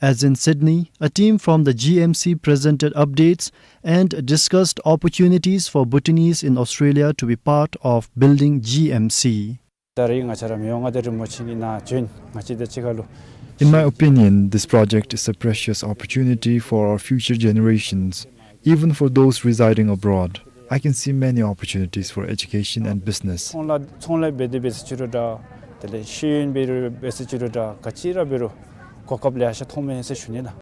As in Sydney, a team from the G M C presented updates and discussed opportunities for Bhutanese in Australia to be part of building G M C. ད་རེས་ང་བཅས་ར་མི་དབང་མངའ་བདག་རིན་པོ་ཆེ་གི་ནཱ་བྱོན་ང་བཅས་དང་གཅིག་ཁར་ལུ། In my opinion, this project is a precious opportunity for our future generations, even for those residing abroad. I can see many opportunities for education and business. ཚོང་ལཱ་ཚོང་ལཱ་འབད་དེ་འབད་ས་ཅིག་རུང་འདྲ། དེ་ལས་ཤེས་ཡོན་འབད་རུང་འབད་ས་ཅིག་རུང་འདྲ། ག་ཅི་ར་འབད་རུང་གོ་སྐབས་ལེ་ཤ་ཐོབ་མས་ཟེར་ཞུ་ནི་ལགས།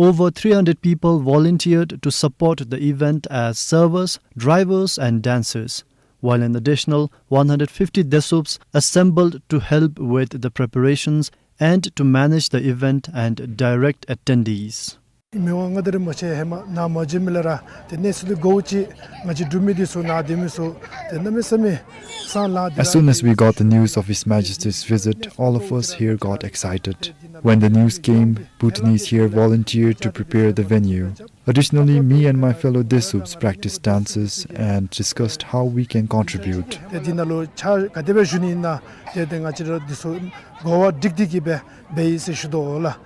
Over three hundred people volunteered to support the event as servers, drivers, and dancers, while an additional one hundred fifty Desuups assembled to help with the preparations and to manage the event and direct attendees. མི་དབང་མངའ་བདག་རིན་པོ་ཆེ་ཧེ་མ་ནཱ་མ་བྱོན་མི་ལས་ར་ཏེ་གནས་ཚུལ་འདི་གོཝ་ཅིག་ང་བཅས་འབྲུག་མི་འདི་ཚུ་ནཱ་སྡོད་མི་ཚུ་ཏེ་གནམ་མེད་ས་མེད་སང་ལང་། As soon as we got the news of His Majesty's visit, all of us here got excited. When the news came, Bhutanese here volunteered to prepare the venue. Additionally, me and my fellow Desuups practiced dances and discussed how we can contribute. ཏེ་འདི་ནང་ལུ་ཕྱག་ག་དེ་སྦེ་ཞུ་ནི་ཨིན་ན་ཏེ་ཏེ་ང་བཅས་ར་འདི་ཚུ་གོ་བ་སྒྲིག་སྟེ་གི་སྦེ་འབད་ཡི་ཟེར་ཞུ་དོ་ལགས།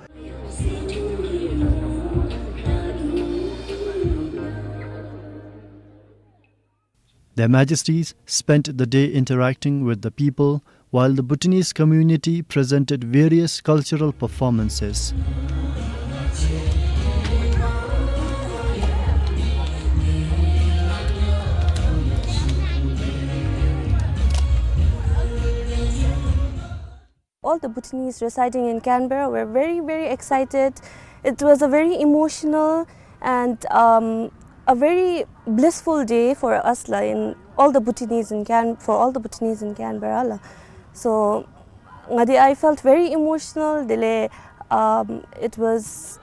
Their Majesties spent the day interacting with the people, while the Bhutanese community presented various cultural performances. All the Bhutanese residing in Canberra were very, very excited. It was a very emotional and, um, a very blissful day for us, la, in all the Bhutanese in Can-, for all the Bhutanese in Canberra, la. So, ngadi, I felt very emotional. Dele, um, it was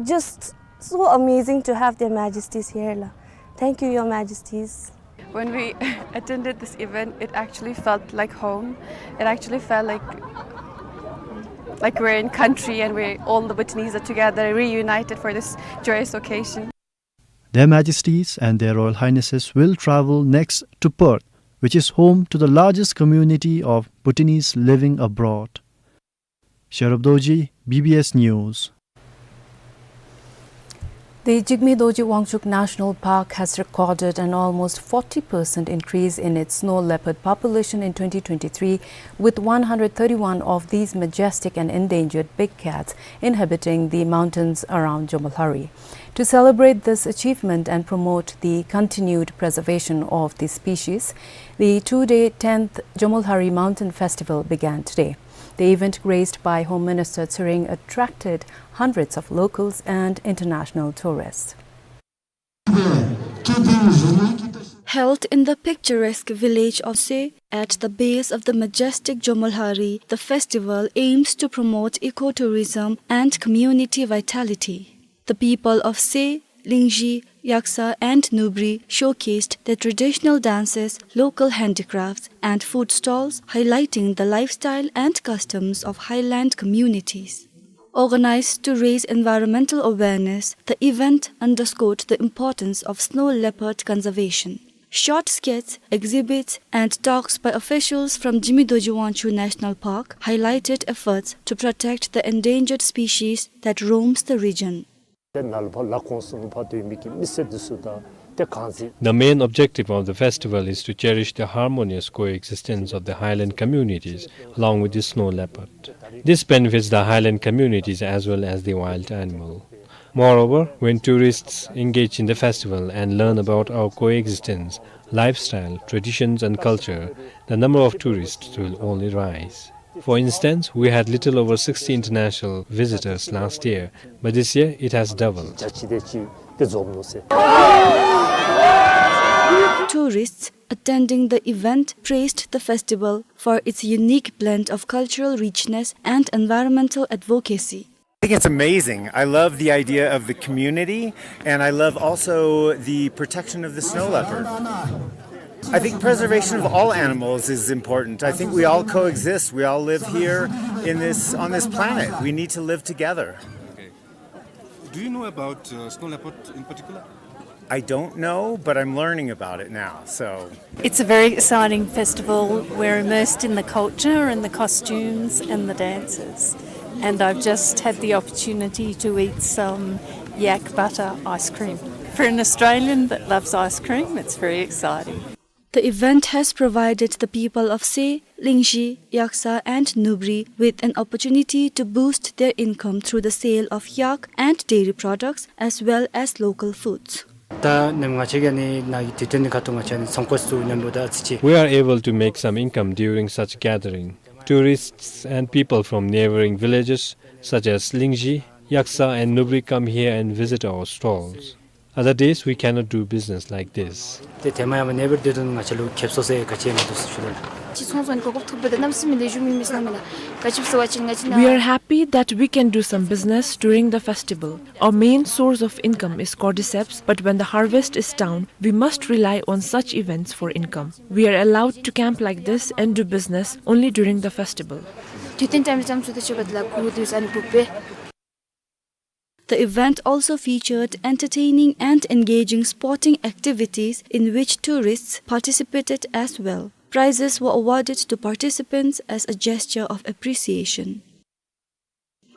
just so amazing to have Their Majesties here, la. Thank you, Your Majesties. When we attended this event, it actually felt like home. It actually felt like, like we're in country and we, all the Bhutanese are together, reunited for this joyous occasion. Their Majesties and Their Royal Highnesses will travel next to Perth, which is home to the largest community of Bhutanese living abroad. Sherab Dorji, B B S News. The Jigme Dorji Wangchuck National Park has recorded an almost forty percent increase in its snow leopard population in twenty twenty-three, with one hundred thirty-one of these majestic and endangered big cats inhabiting the mountains around Jomolhari. To celebrate this achievement and promote the continued preservation of the species, the two-day tenth Jomolhari Mountain Festival began today. The event, graced by Home Minister Tsering, attracted hundreds of locals and international tourists. Held in the picturesque village of Seh, at the base of the majestic Jomolhari, the festival aims to promote ecotourism and community vitality. The people of Seh, Lingzhi, Yaksa and Nubri showcased their traditional dances, local handicrafts and food stalls, highlighting the lifestyle and customs of highland communities. Organized to raise environmental awareness, the event underscored the importance of snow leopard conservation. Short skits, exhibits, and talks by officials from Jigme Dorji Wangchuck National Park highlighted efforts to protect the endangered species that roams the region. ནཱ་ལུ་ཕར་ལ་ཁོངས་སུ་ཕར་སྡོད་མི་གི་མི་སེར་འདི་ཚུ་དང་ཏེ་གང་ཟག། The main objective of the festival is to cherish the harmonious coexistence of the highland communities along with the snow leopard. This benefits the highland communities as well as the wild animal. Moreover, when tourists engage in the festival and learn about our coexistence, lifestyle, traditions and culture, the number of tourists will only rise. For instance, we had little over sixty international visitors last year, but this year it has doubled. Tourists attending the event praised the festival for its unique blend of cultural richness and environmental advocacy. I think it's amazing. I love the idea of the community, and I love also the protection of the snow leopard. I think preservation of all animals is important. I think we all coexist. We all live here in this, on this planet. We need to live together. Do you know about, uh, snow leopard in particular? I don't know, but I'm learning about it now, so. It's a very exciting festival. We're immersed in the culture and the costumes and the dances. And I've just had the opportunity to eat some yak butter ice cream. For an Australian that loves ice cream, it's very exciting. The event has provided the people of Se, Lingzhi, Yaksa and Nubri with an opportunity to boost their income through the sale of yak and dairy products as well as local foods. ད་ནམ་ང་བཅས་ཀྱིས་ནི་ནཱ་གི་དུས་སྟོན་ཁ་ཐུག་ང་བཅས་ནི་ཚོང་ཁང་ཚུ་མཉམ་པོ་ད་ཨ་ཙི་ཅིག We are able to make some income during such gathering. Tourists and people from neighboring villages such as Lingzhi, Yaksa and Nubri come here and visit our stalls. Other days we cannot do business like this. ཏེ་དེ་མ་ཡང་བ་ནེ་བར་དེ་དོན་ང་བཅས་ལུ་ཁེབ་སང་ཟེར་ག་ཅི་ཡང་མིན་འདུག་ཟེར་ཞུ་ལགས། ཅིག་ཚོང་ཚོང་ནི་གོ་སྐབས་ཐོབ་པ་དེ་གནམ་མེད་ས་མེད་ལེགས་ཤོམ་ཨིན་མས་ཟེར་སླབ་མས་ལགས། ག་ཅི་སྦེ་ཟེར་བ་ཅིན་ང་བཅས་ནཱ། We are happy that we can do some business during the festival. Our main source of income is agriculture, but when the harvest is down, we must rely on such events for income. We are able to make some income during the festival. Our main source of income is agriculture, but when the harvest is down, we must rely on such events for income. We are allowed to camp like this and do business only during the festival. དུས་སྟོན་ཊའིམ་ལུ་ལྕམ་ཚུ་དང་ཕྱད་པ་དེ་ལུ་གུ་དུས་ཨ་ནི་ཕུབ་པས། The event also featured entertaining and engaging sporting activities in which tourists participated as well. Prizes were awarded to participants as a gesture of appreciation.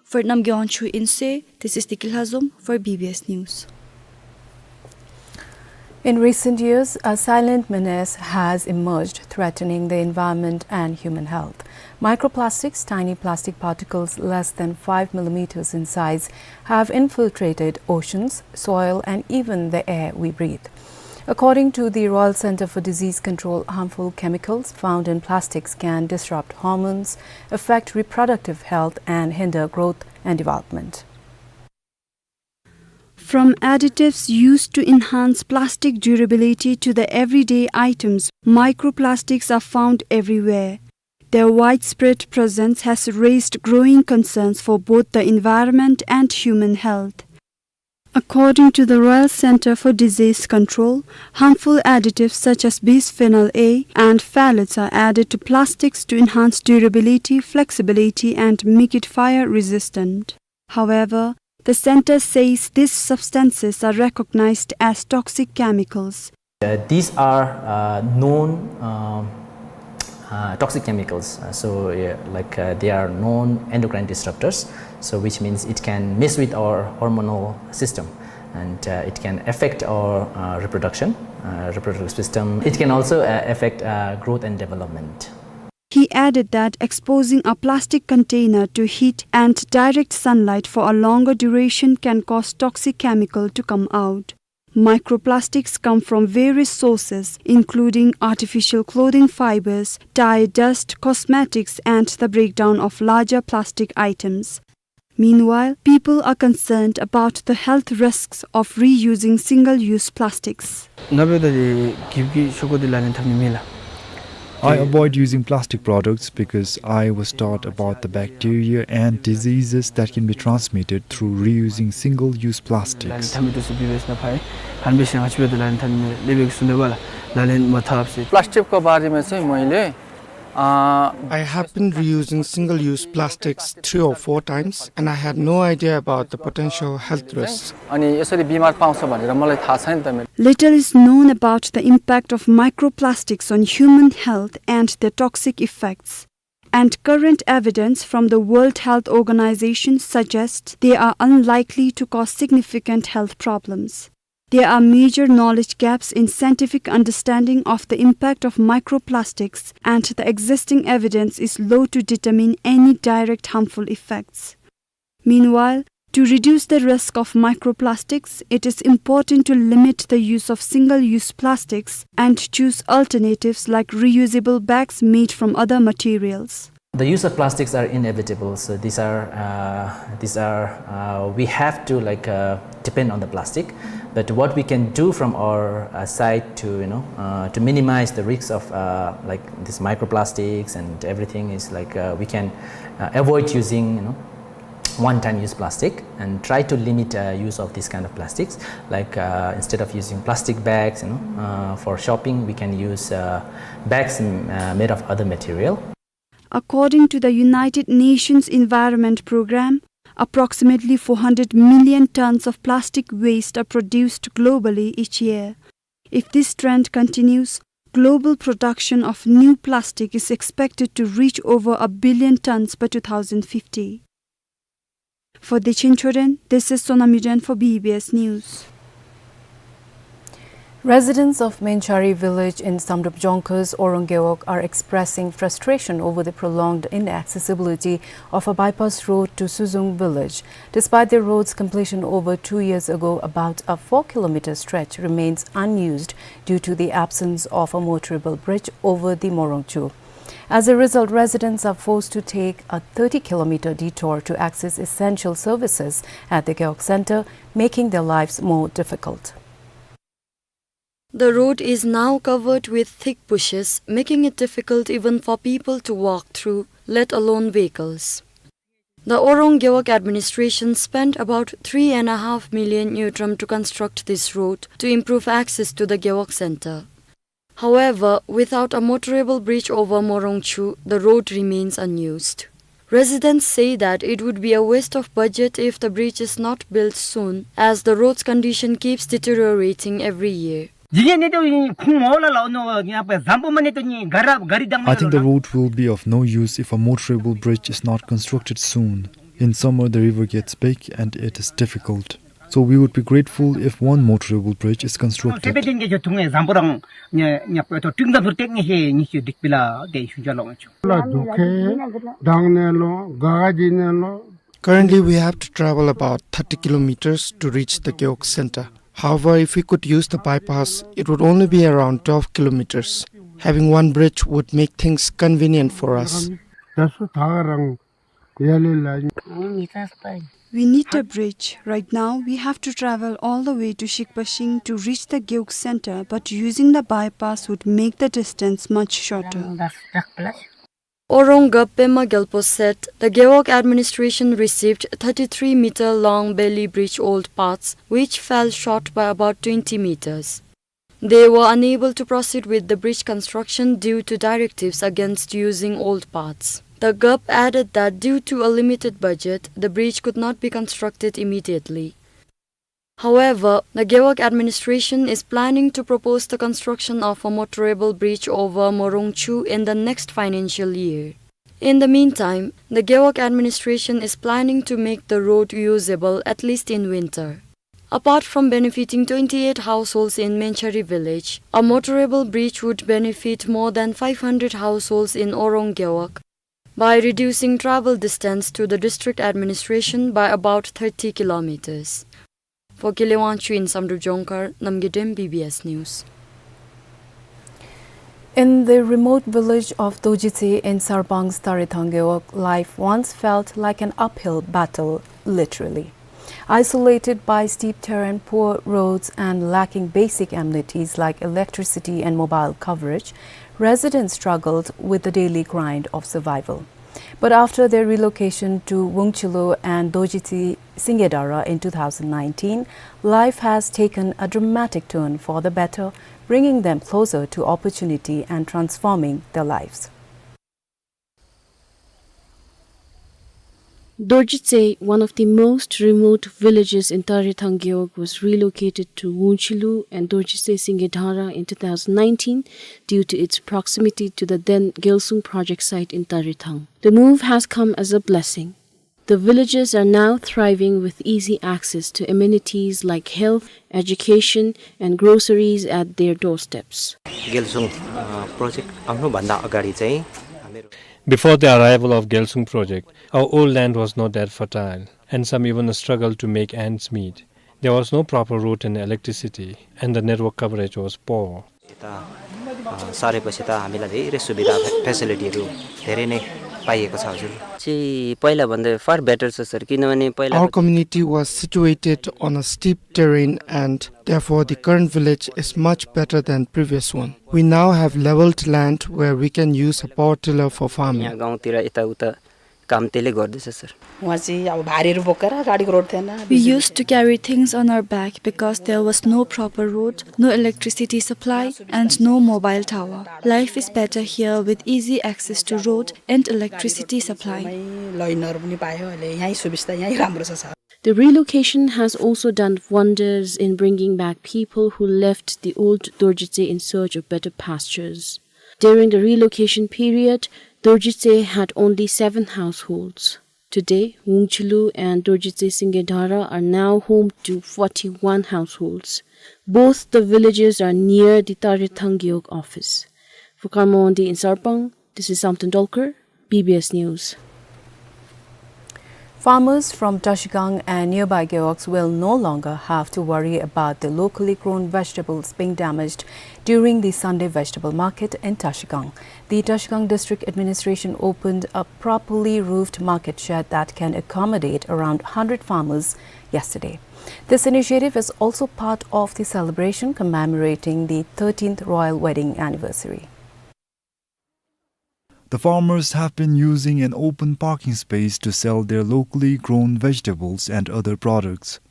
For Namgay Wangchuk in Se, this is Deki Lhazom for B B S News. In recent years, a silent menace has emerged, threatening the environment and human health. Microplastics, tiny plastic particles less than five millimeters in size, have infiltrated oceans, soil, and even the air we breathe. According to the Royal Centre for Disease Control, harmful chemicals found in plastics can disrupt hormones, affect reproductive health, and hinder growth and development. From additives used to enhance plastic durability to the everyday items, microplastics are found everywhere. Their widespread presence has raised growing concerns for both the environment and human health. According to the Royal Centre for Disease Control, harmful additives such as bisphenol A and phthalates are added to plastics to enhance durability, flexibility, and make it fire resistant. However, the centre says these substances are recognized as toxic chemicals. Uh, these are, uh, known, um, uh, toxic chemicals. Uh, so, yeah, like, uh, they are known endocrine disruptors. So, which means it can mess with our hormonal system, and, uh, it can affect our, uh, reproduction, uh, reproductive system. It can also, uh, affect, uh, growth and development. He added that exposing a plastic container to heat and direct sunlight for a longer duration can cause toxic chemical to come out. Microplastics come from various sources, including artificial clothing fibers, tire dust, cosmetics, and the breakdown of larger plastic items. Meanwhile, people are concerned about the health risks of reusing single-use plastics. ནཱ་འབདཝ་ད་འདི་གིབ་ཀྱི་ཤོག་གུ་འདི་ལག་ལེན་འཐབ་ནི་མེད་ལགས། I avoid using plastic products because I was taught about the bacteria and diseases that can be transmitted through reusing single-use plastics. ལག་ལེན་འཐབ་མི་འདི་ཚུ་བི་བི་ཨེསི་ནང་ཕར་ཡོད། ཨ་ནི་འབད་ཞིནམ་ང་བཅས་འབད་དེ་ལག་ལེན་འཐབ་ནི་མེད། ལེགས་པའི་གསུང་དེ་བ་ལགས། ལག་ལེན་མ་འཐབ་ཟེར། प्लास्टिक को बारे में चाहिँ मैले, अ, I have been reusing single-use plastics three or four times, and I had no idea about the potential health risks. अनि यसरी बिमार पाउँछ भनेर मलाई थाहा छैन त मेरो। Little is known about the impact of microplastics on human health and their toxic effects. and current evidence from the World Health Organization suggests they are unlikely to cause significant health problems. There are major knowledge gaps in scientific understanding of the impact of microplastics, and the existing evidence is low to determine any direct harmful effects. Meanwhile, to reduce the risk of microplastics, it is important to limit the use of single-use plastics and choose alternatives like reusable bags made from other materials. The use of plastics are inevitable, so these are, uh, these are, uh, we have to, like, uh, depend on the plastic. But what we can do from our, uh, side to, you know, uh, to minimize the risks of, uh, like, these microplastics and everything is, like, uh, we can, uh, avoid using, you know, one-time use plastic and try to limit, uh, use of this kind of plastics. Like, uh, instead of using plastic bags, you know, uh, for shopping, we can use, uh, bags, mm, uh, made of other material. According to the United Nations Environment Programme, approximately four hundred million tons of plastic waste are produced globally each year. If this trend continues, global production of new plastic is expected to reach over a billion tons by two thousand fifty. For the Chinchoren, this is Sonam Yuden for B B S News. Residents of Menchari village in Samdrup Jongkhor's Orang Gewog are expressing frustration over the prolonged inaccessibility of a bypass road to Suzung village. Despite the road's completion over two years ago, about a four kilometer stretch remains unused due to the absence of a motorable bridge over the Morong Chu. As a result, residents are forced to take a thirty kilometer detour to access essential services at the Gewog center, making their lives more difficult. The road is now covered with thick bushes, making it difficult even for people to walk through, let alone vehicles. The Orang Gewog administration spent about three and a half million ngultrum to construct this road to improve access to the Gewog center. However, without a motorable bridge over Morong Chu, the road remains unused. Residents say that it would be a waste of budget if the bridge is not built soon, as the road's condition keeps deteriorating every year. I think the road will be of no use if a motorable bridge is not constructed soon. In summer, the river gets big and it is difficult. So we would be grateful if one motorable bridge is constructed. Currently, we have to travel about thirty kilometers to reach the Gewog center. However, if we could use the bypass, it would only be around twelve kilometers. Having one bridge would make things convenient for us. We need a bridge. Right now, we have to travel all the way to Shikpashing to reach the Gewog center, but using the bypass would make the distance much shorter. Orang Gap Pema Gyalpo said the Gewog administration received thirty-three meter long Bailey Bridge old parts, which fell short by about twenty meters. They were unable to proceed with the bridge construction due to directives against using old parts. The Gap added that due to a limited budget, the bridge could not be constructed immediately. However, the Gewog administration is planning to propose the construction of a motorable bridge over Morong Chu in the next financial year. In the meantime, the Gewog administration is planning to make the road usable at least in winter. Apart from benefiting twenty-eight households in Menchari village, a motorable bridge would benefit more than five hundred households in Orang Gewog by reducing travel distance to the district administration by about thirty kilometers. For Kile Wangchuk in Samdrup Jongkhar, Namgay Dem, B B S News. In the remote village of Dojitsi in Sarbang's Tarethang Gewog, life once felt like an uphill battle, literally. Isolated by steep terrain, poor roads, and lacking basic amenities like electricity and mobile coverage, residents struggled with the daily grind of survival. But after their relocation to Wungchilo and Dojitsi Singedara in two thousand nineteen, life has taken a dramatic turn for the better, bringing them closer to opportunity and transforming their lives. Dorjitse, one of the most remote villages in Tarethang Gewog, was relocated to Wungchilu and Dorjitse Singedhara in two thousand nineteen due to its proximity to the then Gyalsung project site in Tarethang. The move has come as a blessing. The villagers are now thriving with easy access to amenities like health, education, and groceries at their doorsteps. Gyalsung, uh, project आउनुभन्दा अगाडि चाहिँ हामीहरू Before the arrival of Gyalsung project, our old land was not that fertile, and some even struggled to make ends meet. There was no proper road and electricity, and the network coverage was poor. यता, अ, सरेपछि त हामीलाई धेरै सुविधा, फे-, facility हरू धेरै नै पाइएको छ, हजुर। चाहिँ पहिलाभन्दा far better छ, सर, किनभने पहिला Our community was situated on a steep terrain, and therefore the current village is much better than previous one. We now have leveled land where we can use a power tiller for farming. यहाँ गाउँतिर यताउता काम त्यसले गर्दैछ, सर। उहाँ चाहिँ अब भारीहरू बोकेर गाडीको रोड थिएन। We used to carry things on our back because there was no proper road, no electricity supply, and no mobile tower. Life is better here with easy access to road and electricity supply. लाइनहरू पनि पायो, अहिले यहीँ सुविस्ता, यहीँ राम्रो छ, sir. The relocation has also done wonders in bringing back people who left the old Dorjitse in search of better pastures. During the relocation period, Dorjitse had only seven households. Today, Wungchilu and Dorjitse Singedhara are now home to forty-one households. Both the villages are near the Tarethang Gewog office. For Karma Wangdi in Sarpang, this is Samten Dolkar, B B S News. Farmers from Trashigang and nearby Gewogs will no longer have to worry about their locally grown vegetables being damaged during the Sunday vegetable market in Trashigang. The Trashigang District Administration opened a properly roofed market shed that can accommodate around hundred farmers yesterday. This initiative is also part of the celebration commemorating the thirteenth royal wedding anniversary. The farmers have been using an open parking space to sell their locally grown vegetables and other products.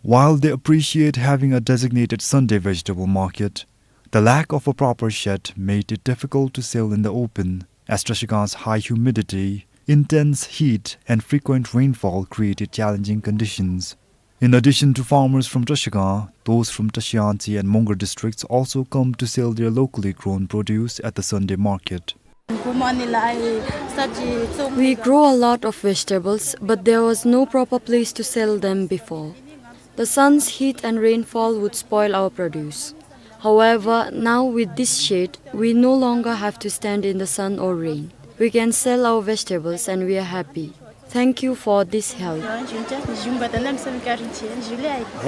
While they appreciate having a designated Sunday vegetable market, the lack of a proper shed made it difficult to sell in the open, as Trashigang's high humidity, intense heat, and frequent rainfall created challenging conditions. In addition to farmers from Trashigang, those from Trashiyangtse and Mongar districts also come to sell their locally grown produce at the Sunday market. We grow a lot of vegetables, but there was no proper place to sell them before. The sun's heat and rainfall would spoil our produce. However, now with this shade, we no longer have to stand in the sun or rain. We can sell our vegetables and we are happy. Thank you for this help. ཧེ་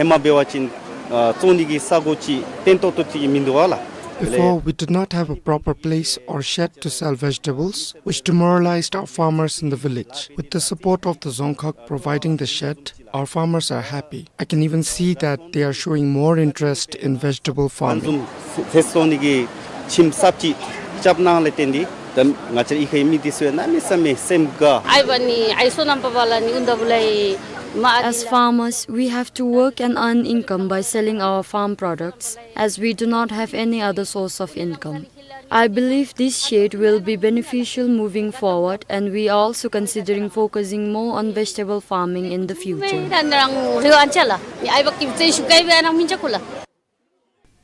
མ་འབད་བ་ཅིན་ཨ་བཙོང་ནི་གི་ས་གོ་ཅིག་བརྟན་ཏོག་ཏོ་ཅིག་མིན་འདུག་པ་ལགས། Before, we did not have a proper place or shed to sell vegetables, which demoralized our farmers in the village. With the support of the Dzongkhag providing the shed, our farmers are happy. I can even see that they are showing more interest in vegetable farming. ཚོད་བཙོང་ནི་གི་ཁྱིམ་གསརཔ་ཅིག་རྐྱབ་གནང་ལས་བརྟེན་ཏེ་ད་ང་བཅས་ཡུལ་གྱི་མི་འདི་ཚུ་གནམ་མེད་ས་མེད་སེམས་དགའ། ཨའི་བ་ནི་ཨའི་སོ་ནམ་པ་བ་ལ་ནི་ཨུན་ད་བུ་ལ་ཨི་མ། As farmers, we have to work and earn income by selling our farm products, as we do not have any other source of income. I believe this shade will be beneficial moving forward, and we are also considering focusing more on vegetable farming in the future.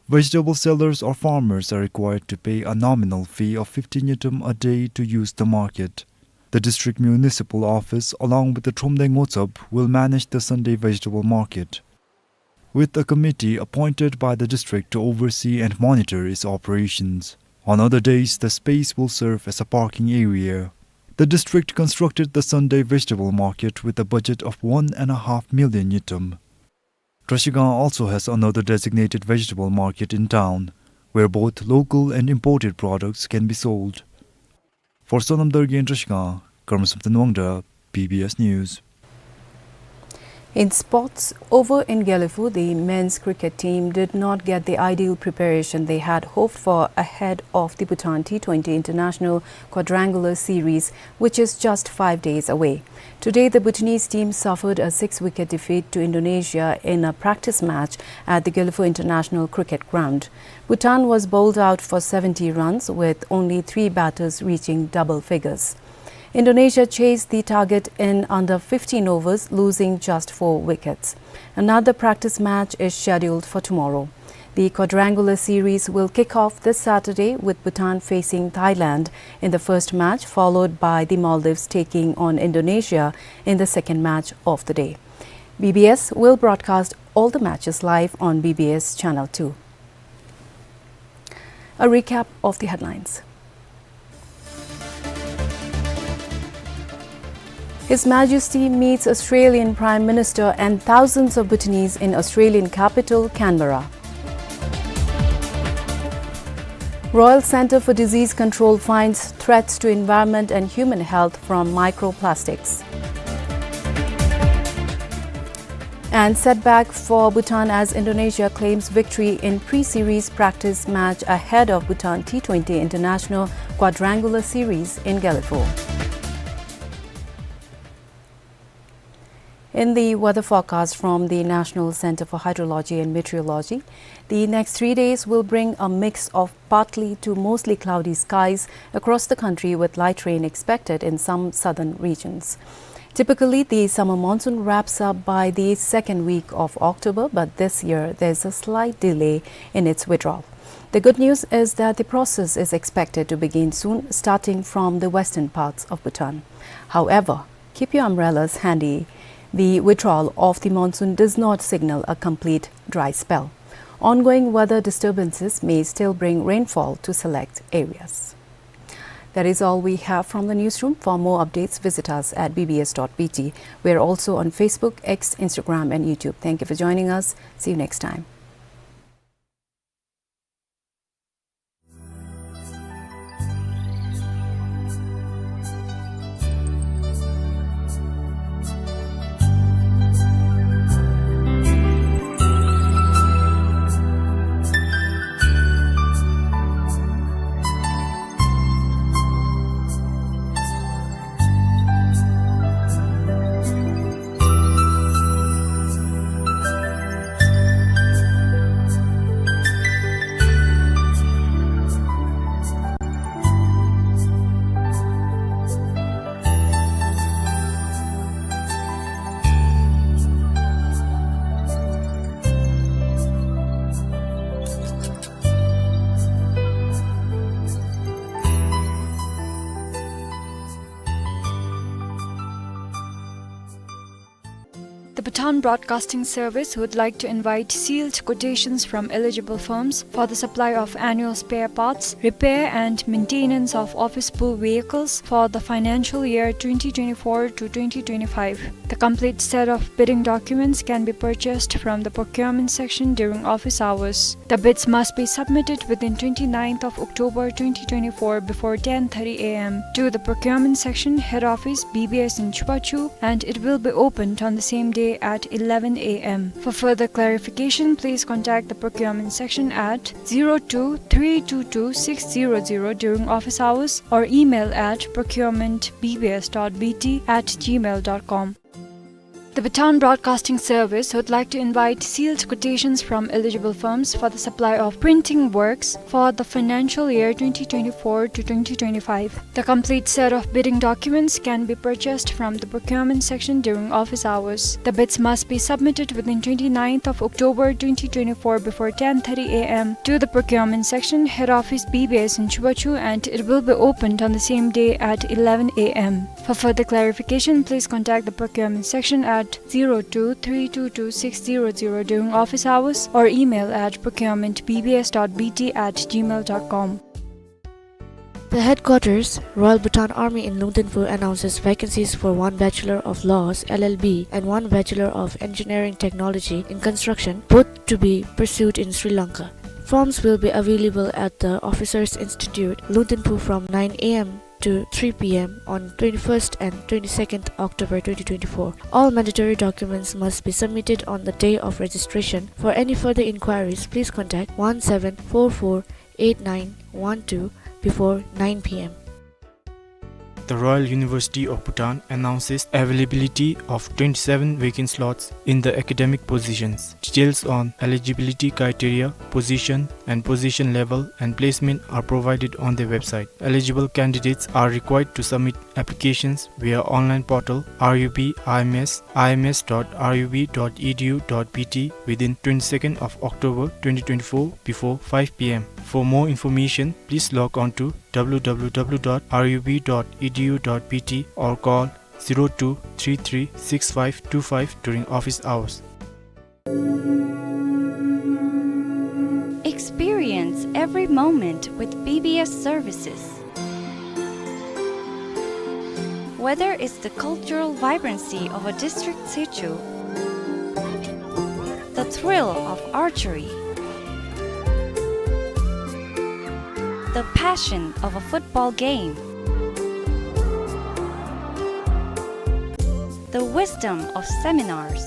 Vegetable sellers or farmers are required to pay a nominal fee of fifty ngultrum a day to use the market. The district municipal office, along with the Thromde Ngotsap, will manage the Sunday vegetable market, with a committee appointed by the district to oversee and monitor its operations. On other days, the space will serve as a parking area. The district constructed the Sunday vegetable market with a budget of one and a half million ngultrum. Trashigang also has another designated vegetable market in town, where both local and imported products can be sold. For Sonam Dorgyen Trashigang, Karma Samten Wangda, B B S News. In sports, over in Gelephu, the men's cricket team did not get the ideal preparation they had hoped for ahead of the Bhutan T twenty International Quadrangular Series, which is just five days away. Today, the Bhutanese team suffered a six-wicket defeat to Indonesia in a practice match at the Gelephu International Cricket Ground. Bhutan was bowled out for seventy runs, with only three batters reaching double figures. Indonesia chased the target in under fifteen overs, losing just four wickets. Another practice match is scheduled for tomorrow. The quadrangular series will kick off this Saturday, with Bhutan facing Thailand in the first match, followed by the Maldives taking on Indonesia in the second match of the day. B B S will broadcast all the matches live on B B S Channel two. A recap of the headlines. His Majesty meets Australian Prime Minister and thousands of Bhutanese in Australian capital, Canberra. Royal Centre for Disease Control finds threats to environment and human health from microplastics. And setback for Bhutan as Indonesia claims victory in pre-series practice match ahead of Bhutan T twenty International quadrangular series in Gelephu. In the weather forecast from the National Centre for Hydrology and Meteorology, the next three days will bring a mix of partly to mostly cloudy skies across the country, with light rain expected in some southern regions. Typically, the summer monsoon wraps up by the second week of October, but this year there's a slight delay in its withdrawal. The good news is that the process is expected to begin soon, starting from the western parts of Bhutan. However, keep your umbrellas handy. The withdrawal of the monsoon does not signal a complete dry spell. Ongoing weather disturbances may still bring rainfall to select areas. That is all we have from the newsroom. For more updates, visit us at B B S dot B T. We're also on Facebook, X, Instagram, and YouTube. Thank you for joining us. See you next time. The Bhutan Broadcasting Service would like to invite sealed quotations from eligible firms for the supply of annual spare parts, repair and maintenance of office pool vehicles for the financial year twenty twenty-four to twenty twenty-five. The complete set of bidding documents can be purchased from the procurement section during office hours. The bids must be submitted within twenty-ninth of October twenty twenty-four before ten thirty A M to the procurement section, head office, B B S in Chubachu, and it will be opened on the same day at eleven A M. For further clarification, please contact the procurement section at zero two three two two six zero zero during office hours or email at procurement B B S dot B T at gmail dot com. The Bhutan Broadcasting Service would like to invite sealed quotations from eligible firms for the supply of printing works for the financial year twenty twenty-four to twenty twenty-five. The complete set of bidding documents can be purchased from the procurement section during office hours. The bids must be submitted within twenty-ninth of October twenty twenty-four before ten thirty A M to the procurement section, head office, B B S in Chubachu, and it will be opened on the same day at eleven A M. For further clarification, please contact the procurement section at zero two three two two six zero zero during office hours or email at procurement B B S dot B T at gmail dot com. The headquarters, Royal Bhutan Army in Lungtinphu, announces vacancies for one Bachelor of Laws, L L B, and one Bachelor of Engineering Technology in Construction, both to be pursued in Sri Lanka. Forms will be available at the Officers Institute, Lungtinphu, from nine A M to three P M on twenty-first and twenty-second October twenty twenty-four. All mandatory documents must be submitted on the day of registration. For any further inquiries, please contact one seven four four eight nine one two before nine P M. The Royal University of Bhutan announces availability of twenty-seven vacant slots in the academic positions. Details on eligibility criteria, position, and position level and placement are provided on their website. Eligible candidates are required to submit applications via online portal R U B I M S, I M S dot R U B dot E D U dot B T within twenty-second of October twenty twenty-four before five P M. For more information, please log on to W W W dot R U B dot E D U dot B T or call zero two three three six five two five during office hours. Experience every moment with B B S services. Whether it's the cultural vibrancy of a district situ, the thrill of archery, the passion of a football game, the wisdom of seminars,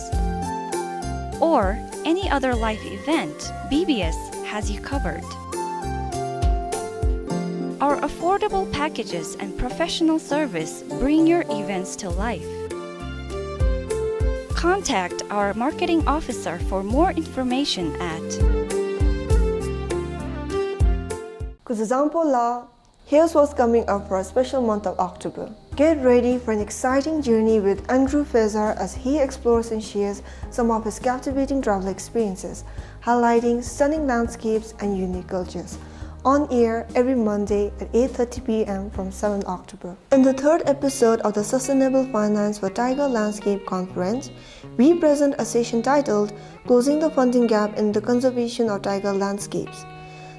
or any other life event, B B S has you covered. Our affordable packages and professional service bring your events to life. Contact our marketing officer for more information at Kuzuzangpo la, here's what's coming up for a special month of October. Get ready for an exciting journey with Andrew Fezar as he explores and shares some of his captivating travel experiences, highlighting stunning landscapes and unique cultures. On air every Monday at eight thirty P M from seventh October. In the third episode of the Sustainable Finance for Tiger Landscape Conference, we present a session titled Closing the Funding Gap in the Conservation of Tiger Landscapes.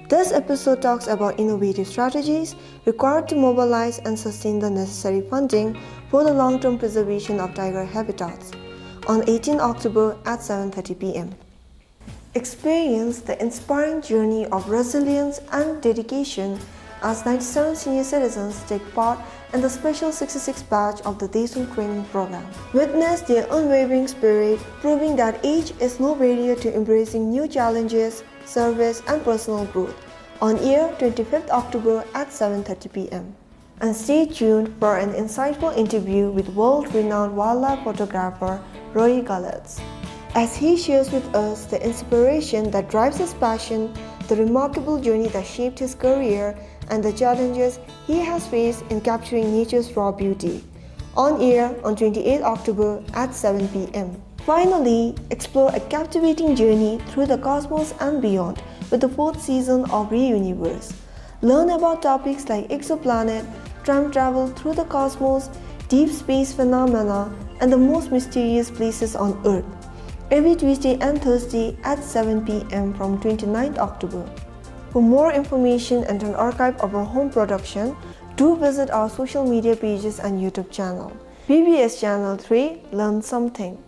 This episode talks about innovative strategies required to mobilize and sustain the necessary funding for the long-term preservation of tiger habitats on eighteenth October at seven thirty P M. Experience the inspiring journey of resilience and dedication as ninety-seven senior citizens take part in the special sixty-six batch of the Daesung training program. Witness their unwavering spirit, proving that age is no barrier to embracing new challenges, service, and personal growth. On air twenty-fifth October at seven thirty P M. And stay tuned for an insightful interview with world-renowned wildlife photographer Roy Gallautz, as he shares with us the inspiration that drives his passion, the remarkable journey that shaped his career, and the challenges he has faced in capturing nature's raw beauty. On air on twenty-eighth October at seven P M. Finally, explore a captivating journey through the cosmos and beyond with the fourth season of Reuniverse. Learn about topics like exoplanet, time travel through the cosmos, deep space phenomena, and the most mysterious places on Earth. Every Tuesday and Thursday at seven P M from twenty-ninth October. For more information and an archive of our home production, do visit our social media pages and YouTube channel. B B S Channel three, learn something.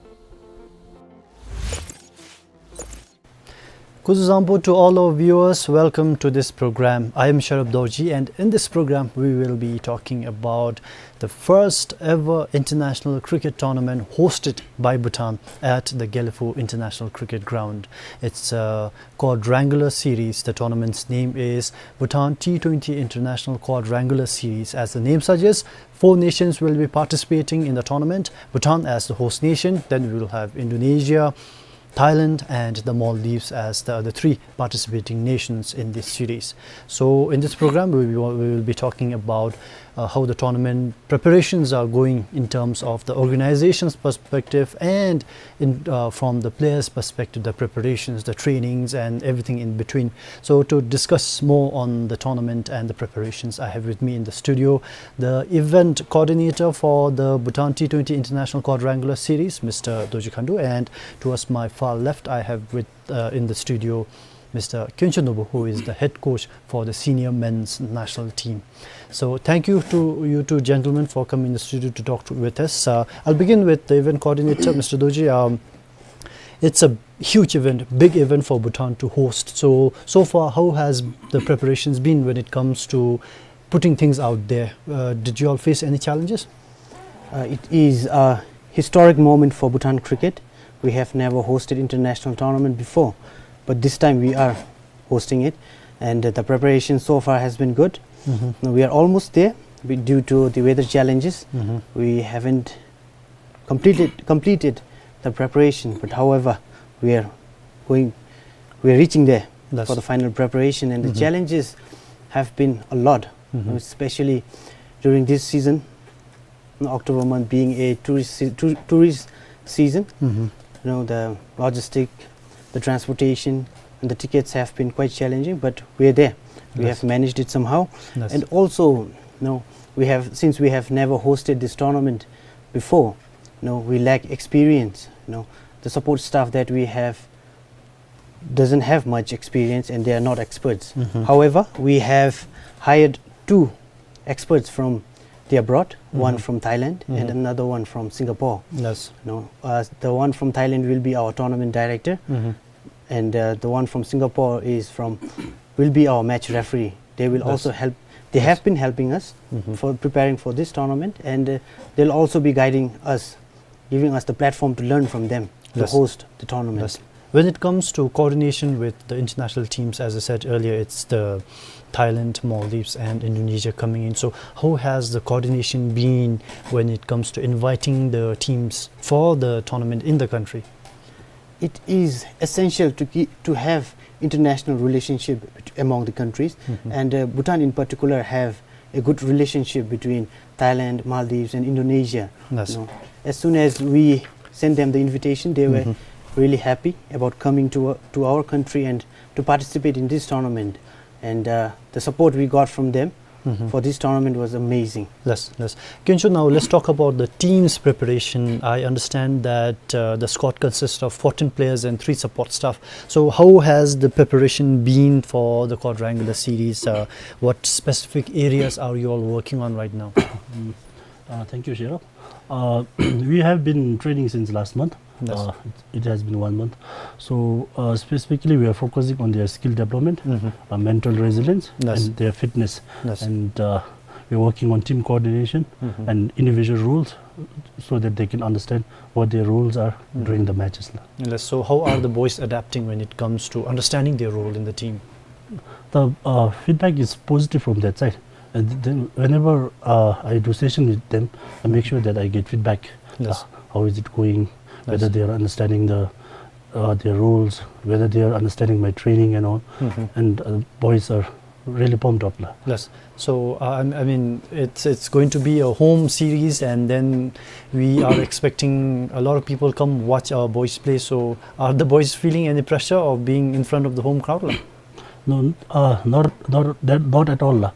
Kuzuzangpo to all our viewers, welcome to this program. I am Sharab Dorji, and in this program we will be talking about the first ever international cricket tournament hosted by Bhutan at the Gelephu International Cricket Ground. It's a quadrangular series. The tournament's name is Bhutan T twenty International Quadrangular Series. As the name suggests, four nations will be participating in the tournament. Bhutan as the host nation, then we will have Indonesia, Thailand and the Maldives as the other three participating nations in this series. So in this program, we will, we will be talking about, uh, how the tournament preparations are going in terms of the organization's perspective and in, uh, from the players' perspective, the preparations, the trainings, and everything in between. So to discuss more on the tournament and the preparations, I have with me in the studio the event coordinator for the Bhutan T twenty International Quadrangular Series, Mister Dorji Khandu, and towards my far left, I have with, uh, in the studio, Mister Kyuncho Nobu, who is the head coach for the senior men's national team. So thank you to you two gentlemen for coming in the studio to talk to, with us. Uh, I'll begin with the event coordinator, Mister Dorji. Um, it's a huge event, big event for Bhutan to host. So, so far, how has the preparations been when it comes to putting things out there? Uh, did you all face any challenges? Uh, it is a historic moment for Bhutan cricket. We have never hosted international tournament before, but this time we are hosting it, and, uh, the preparation so far has been good. Mm-hmm. Now we are almost there. Be-, due to the weather challenges, Mm-hmm. we haven't completed, completed the preparation, but however, we are going, we are reaching there Yes. for the final preparation, and the Mm-hmm. challenges have been a lot, Mm-hmm. especially during this season, October month being a tourist se-, tou-, tourist season. Mm-hmm. You know, the logistic, the transportation, and the tickets have been quite challenging, but we're there. We Yes. have managed it somehow. Yes. And also, you know, we have, since we have never hosted this tournament before, you know, we lack experience. You know, the support staff that we have doesn't have much experience and they are not experts. Mm-hmm. However, we have hired two experts from the abroad, one Mm-hmm. from Thailand and Mm-hmm. another one from Singapore. Yes. No, uh, the one from Thailand will be our tournament director, Mm-hmm. and, uh, the one from Singapore is from, will be our match referee. They will Yes. also help. They Yes. have been helping us Mm-hmm. for preparing for this tournament, and, uh, they'll also be guiding us, giving us the platform to learn from them to Yes. host the tournament. Yes. When it comes to coordination with the international teams, as I said earlier, it's the Thailand, Maldives, and Indonesia coming in. So, how has the coordination been when it comes to inviting the teams for the tournament in the country? It is essential to keep, to have international relationship bet-, among the countries, Mm-hmm. and, uh, Bhutan in particular have a good relationship between Thailand, Maldives, and Indonesia. Yes. You know, as soon as we sent them the invitation, they were Mm-hmm. really happy about coming to, uh, to our country and to participate in this tournament. And, uh, the support we got from them Mm-hmm. for this tournament was amazing. Yes, yes. Kyuncho, now let's talk about the team's preparation. I understand that, uh, the squad consists of fourteen players and three support staff. So how has the preparation been for the quadrangular series? Uh, what specific areas are you all working on right now? Mm. Uh, thank you, Sherab. Uh, we have been training since last month. Yes. Uh, it, it has been one month. So, uh, specifically, we are focusing on their skill development, Mm-hmm. uh, mental resilience, Yes. and their fitness. Yes. And, uh, we're working on team coordination Mm-hmm. and individual rules so that they can understand what their roles are Mm-hmm. during the matches la. Yes, so how are the boys adapting when it comes to understanding their role in the team? The, uh, feedback is positive from that side. And then whenever, uh, I do session with them, I make sure that I get feedback. Yes. Uh, how is it going? Whether Yes. they are understanding the, uh, their roles, whether they are understanding my training and all. Mm-hmm. And, uh, boys are really pumped up la. Yes. So, uh, I, I mean, it's, it's going to be a home series, and then we are expecting a lot of people come watch our boys play. So, are the boys feeling any pressure of being in front of the home crowd la? No, uh, not, not that, not at all la.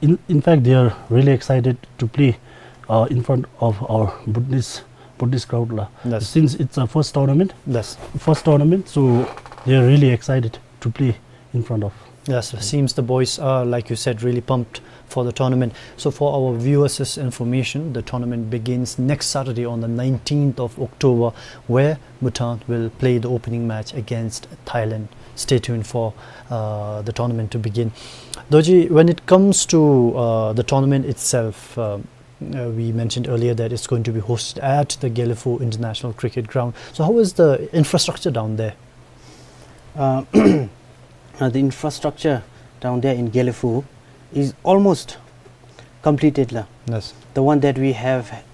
In, in fact, they are really excited to play, uh, in front of our Bhutanese, Bhutanese crowd la. Yes. Since it's a first tournament, Yes. first tournament, so they are really excited to play in front of. Yes, seems the boys are, like you said, really pumped for the tournament. So for our viewers' information, the tournament begins next Saturday on the nineteenth of October, where Bhutan will play the opening match against Thailand. Stay tuned for, uh, the tournament to begin. Dorji, when it comes to, uh, the tournament itself, uh, uh, we mentioned earlier that it's going to be hosted at the Gelephu International Cricket Ground. So how is the infrastructure down there? Uh, uh, the infrastructure down there in Gelephu is almost completed la. Yes. The one that we have,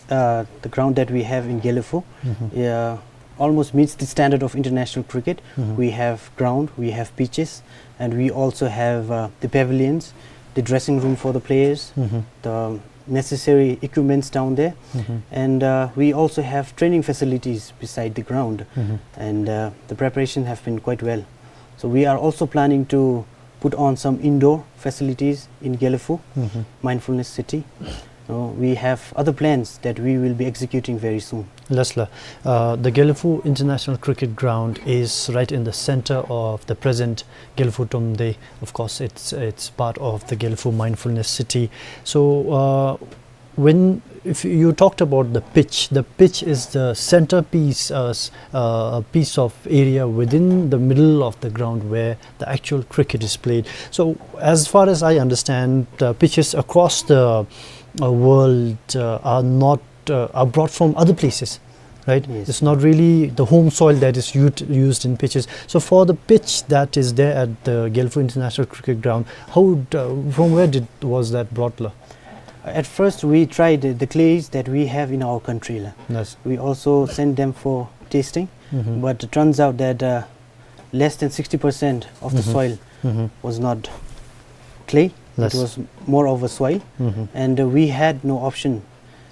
uh, the ground that we have in Gelephu, Mm-hmm. uh, almost meets the standard of international cricket. Mm-hmm. We have ground, we have pitches, and we also have, uh, the pavilions, the dressing room for the players, Mm-hmm. the necessary equipments down there, Mm-hmm. and, uh, we also have training facilities beside the ground, Mm-hmm. and, uh, the preparation have been quite well. So we are also planning to put on some indoor facilities in Gelephu, Mm-hmm. Mindfulness City. So we have other plans that we will be executing very soon. Yes la. Uh, the Gelephu International Cricket Ground is right in the center of the present Gelephu Tomde. Of course, it's, it's part of the Gelephu Mindfulness City. So, uh, when, if you talked about the pitch, the pitch is the centerpiece, uh, s-, uh, piece of area within the middle of the ground where the actual cricket is played. So, as far as I understand, uh, pitches across the, uh, world, uh, are not, uh, are brought from other places, right? Yes. It's not really the home soil that is ut-, used in pitches. So, for the pitch that is there at the Gelephu International Cricket Ground, how would, uh, from where did, was that brought la? At first, we tried the clays that we have in our country la. Yes. We also sent them for tasting, mm-hmm, but it turns out that uh, less than sixty percent of the, mm-hmm, soil, mm-hmm, was not clay. Yes. It was more of a soil, mm-hmm, and uh, we had no option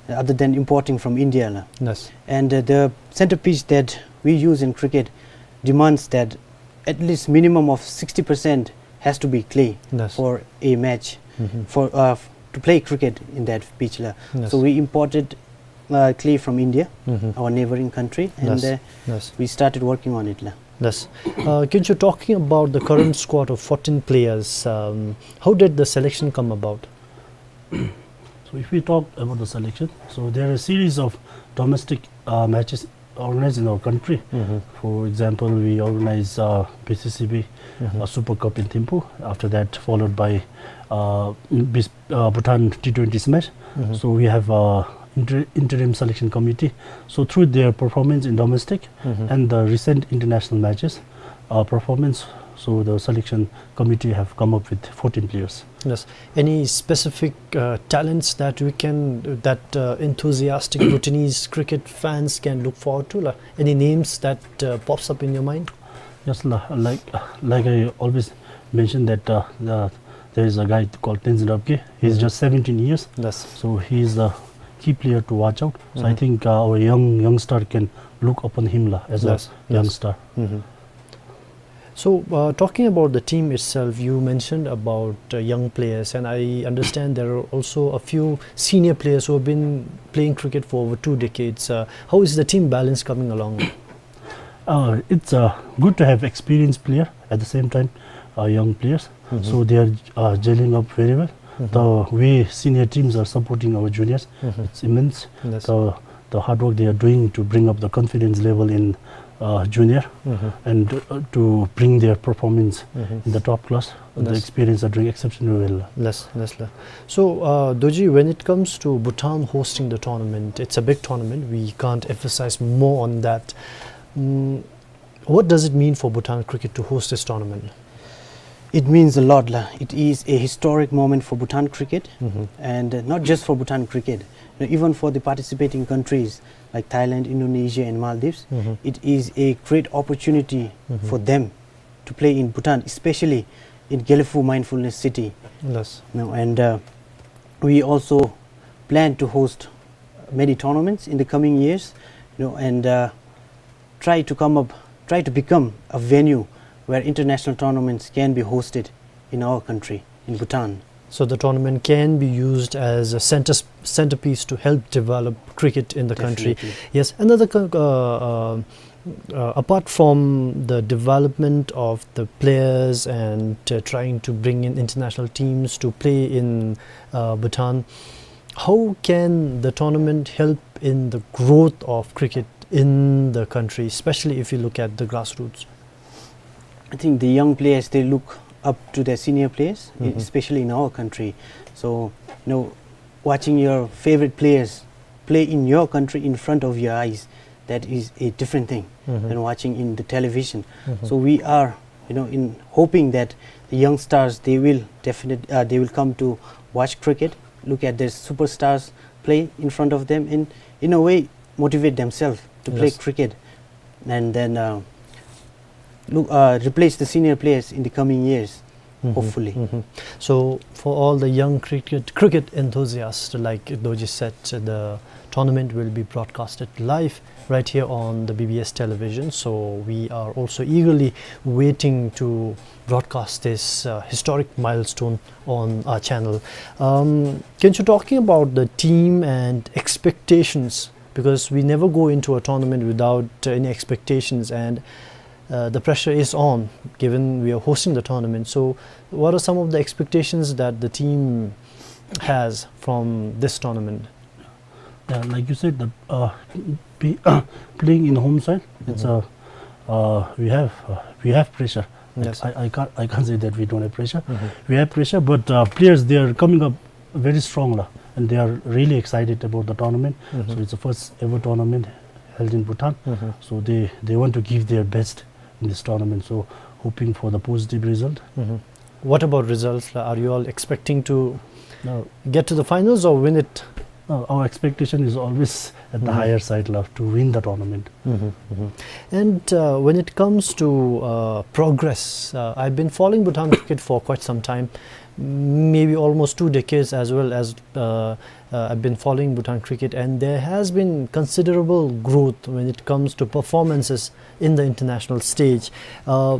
other than importing from India la. Yes. And uh, the center pitch that we use in cricket demands that at least minimum of sixty percent has to be clay, yes, for a match, mm-hmm, for uh, to play cricket in that pitch la. Yes. So we imported uh, clay from India, mm-hmm, our neighboring country, and, yes, uh, yes, we started working on it la. Yes. Uh, can you, talking about the current squad of fourteen players, um, how did the selection come about? So if we talk about the selection, so there are a series of domestic uh, matches organized in our country. Mm-hmm. For example, we organize uh, B C C B, mm-hmm, uh, Super Cup in Thimphu. After that, followed by uh, Bis- uh, Bhutan T twenty Smash. Mm-hmm. So we have uh, inter- interim selection committee. So through their performance in domestic, mm-hmm, and the recent international matches, uh, performance, so the selection committee have come up with fourteen players. Yes. Any specific uh, talents that we can, that uh, enthusiastic Bhutanese cricket fans can look forward to? La? Any names that uh, pops up in your mind? Yes, la, like like I always mention that uh, the, there is a guy called Tenzin Rabgye. He's, mm-hmm, just seventeen years. Yes. So he is the key player to watch out. So I, mm-hmm, think uh, our young youngster can look upon him la, as, yes, a, yes, youngster. Mm-hmm. So, uh, talking about the team itself, you mentioned about uh, young players, and I understand there are also a few senior players who have been playing cricket for over two decades. Uh, how is the team balance coming along? Uh, it's uh, good to have experienced player, at the same time uh, young players. Mm-hmm. So they are uh, gelling up very well. Mm-hmm. The way senior teams are supporting our juniors, mm-hmm, it's immense. Yes. The the hard work they are doing to bring up the confidence level in uh, junior, mm-hmm, and uh, to bring their performance, mm-hmm, in the top class. The, yes, experience are doing exceptionally well. Yes, yes, la. So, uh, Dorji, when it comes to Bhutan hosting the tournament, it's a big tournament. We can't emphasize more on that. Mm, what does it mean for Bhutan cricket to host this tournament? It means a lot la. It is a historic moment for Bhutan cricket, mm-hmm, and uh, not just for Bhutan cricket, you know, even for the participating countries like Thailand, Indonesia, and Maldives, mm-hmm, it is a great opportunity, mm-hmm, for them to play in Bhutan, especially in Gelephu Mindfulness City. Yes. You know, and uh, we also plan to host many tournaments in the coming years, you know, and uh, try to come up, try to become a venue where international tournaments can be hosted in our country, in Bhutan. So the tournament can be used as a center, centerpiece to help develop cricket in the country. Definitely. Yes, another co- uh, uh, uh, apart from the development of the players and uh, trying to bring in international teams to play in uh, Bhutan, how can the tournament help in the growth of cricket in the country, especially if you look at the grassroots? I think the young players, they look up to their senior players, e- Mm-hmm. especially in our country. So, you know, watching your favorite players play in your country in front of your eyes, that is a different thing Mm-hmm. than watching in the television. Mm-hmm. So we are, you know, in hoping that the youngsters, they will definite, uh, they will come to watch cricket, look at their superstars play in front of them, and in a way motivate themselves to play Yes. cricket, and then, uh, look, uh, replace the senior players in the coming years, Mm-hmm. hopefully. Mm-hmm. So, for all the young cricket, cricket enthusiasts, like Dorji said, the tournament will be broadcasted live right here on the B B S television. So, we are also eagerly waiting to broadcast this, uh, historic milestone on our channel. Um, Kensho, talking about the team and expectations, because we never go into a tournament without, uh, any expectations, and, uh, the pressure is on, given we are hosting the tournament. So, what are some of the expectations that the team has from this tournament? Yeah, like you said, the, uh, be- playing in home soil, it's Mm-hmm. a, uh, we have, uh, we have pressure. Yes. I, I can't, I can't say that we don't have pressure. Mm-hmm. We have pressure, but, uh, players, they are coming up very strong la, and they are really excited about the tournament. Mm-hmm. So it's the first ever tournament held in Bhutan. Mm-hmm. So they, they want to give their best in this tournament. So hoping for the positive result. Mm-hmm. What about results? Are you all expecting to No. get to the finals or win it? No, our expectation is always at the Mhm. higher side, la, to win the tournament. Mhm, mhm. And, uh, when it comes to, uh, progress, uh, I've been following Bhutan cricket for quite some time, maybe almost two decades as well as, uh, uh, I've been following Bhutan cricket, and there has been considerable growth when it comes to performances in the international stage. Uh,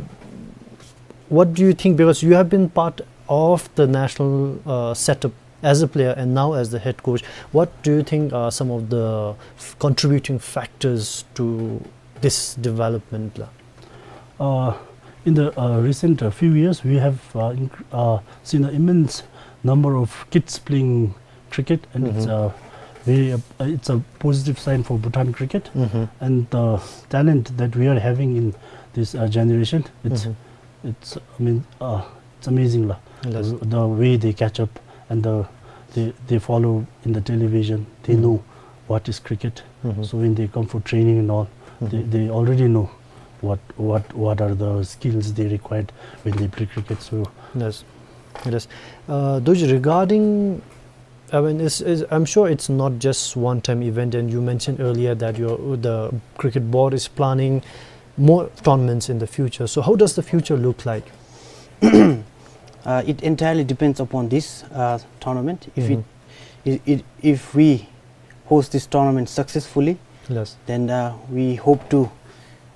what do you think? Because you have been part of the national, uh, setup as a player and now as the head coach. What do you think are some of the f-, contributing factors to this development, la? Uh, in the, uh, recent, uh, few years, we have, uh, inc-, uh, seen an immense number of kids playing cricket, and it's, Mhm. uh, very, uh, it's a positive sign for Bhutan cricket. Mhm. And the talent that we are having in this, uh, generation, it's, Mhm. it's, I mean, uh, it's amazing, la. Yes. The, the way they catch up and the, they, they follow in the television, they Mhm. know what is cricket. Mhm. So when they come for training and all, they, Mhm. they already know what, what, what are the skills they required when they play cricket. So Yes. Yes. Uh, Dorji, regarding, I mean, it's, it's, I'm sure it's not just one-time event, and you mentioned earlier that your, the cricket board is planning more tournaments in the future. So how does the future look like? Uh, it entirely depends upon this, uh, tournament. If it, Mhm. it, it, if we host this tournament successfully, Yes. then, uh, we hope to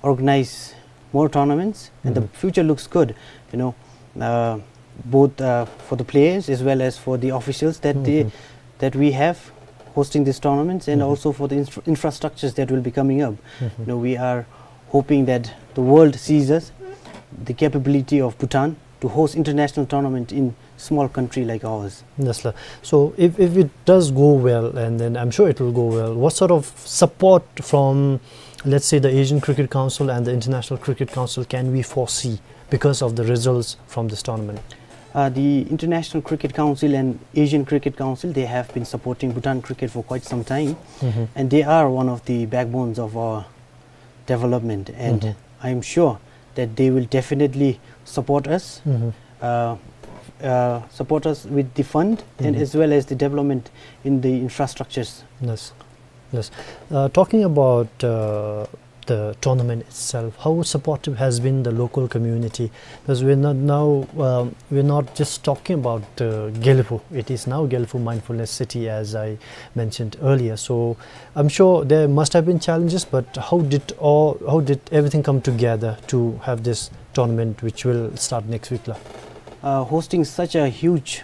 organize more tournaments, and the Mhm. future looks good, you know, uh, both, uh, for the players as well as for the officials that they, Mhm. that we have hosting these tournaments, and Mhm. also for the infra-, infrastructures that will be coming up. Mhm. You know, we are hoping that the world sees us, the capability of Bhutan to host international tournament in small country like ours. Yes, la. So if, if it does go well, and then I'm sure it will go well, what sort of support from, let's say, the Asian Cricket Council and the International Cricket Council can we foresee because of the results from this tournament? Uh, the International Cricket Council and Asian Cricket Council, they have been supporting Bhutan cricket for quite some time, Mhm. and they are one of the backbones of our development, and Mhm. I am sure that they will definitely support us, Mhm. uh, uh, support us with the fund and Mhm. as well as the development in the infrastructures. Yes. Yes. Uh, talking about, uh, the tournament itself, how supportive has been the local community? Because we're not now, um, we're not just talking about, uh, Gelephu. It is now Gelephu Mindfulness City, as I mentioned earlier. So I'm sure there must have been challenges, but how did all, how did everything come together to have this tournament, which will start next week, la? Uh, hosting such a huge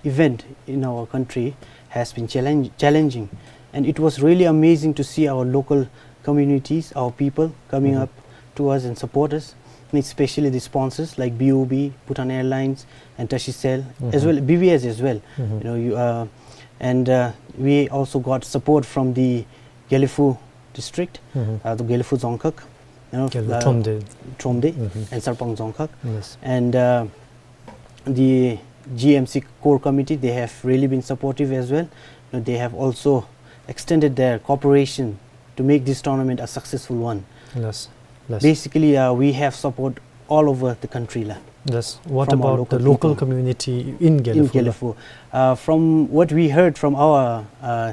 event in our country has been challenge-, challenging, and it was really amazing to see our local communities, our people coming Mhm. up to us and support us, and especially the sponsors like B O B, Bhutan Airlines, and Tashicel, as Mhm. well, B V S as well. Mhm. You know, you, uh, and, uh, we also got support from the Gelephu district, Mhm. uh, the Gelephu Dzongkhag, you know, Gelephu uh, Thromde. Thromde Mhm. and Sarpang Dzongkhag. Yes. And, uh, the G M C core committee, they have really been supportive as well. You know, they have also extended their cooperation to make this tournament a successful one. Yes, yes. Basically, uh, we have support all over the country, la, Yes. What from our about local the local people. community in In Gelephu, la? Gelephu. Uh, from what we heard from our, uh,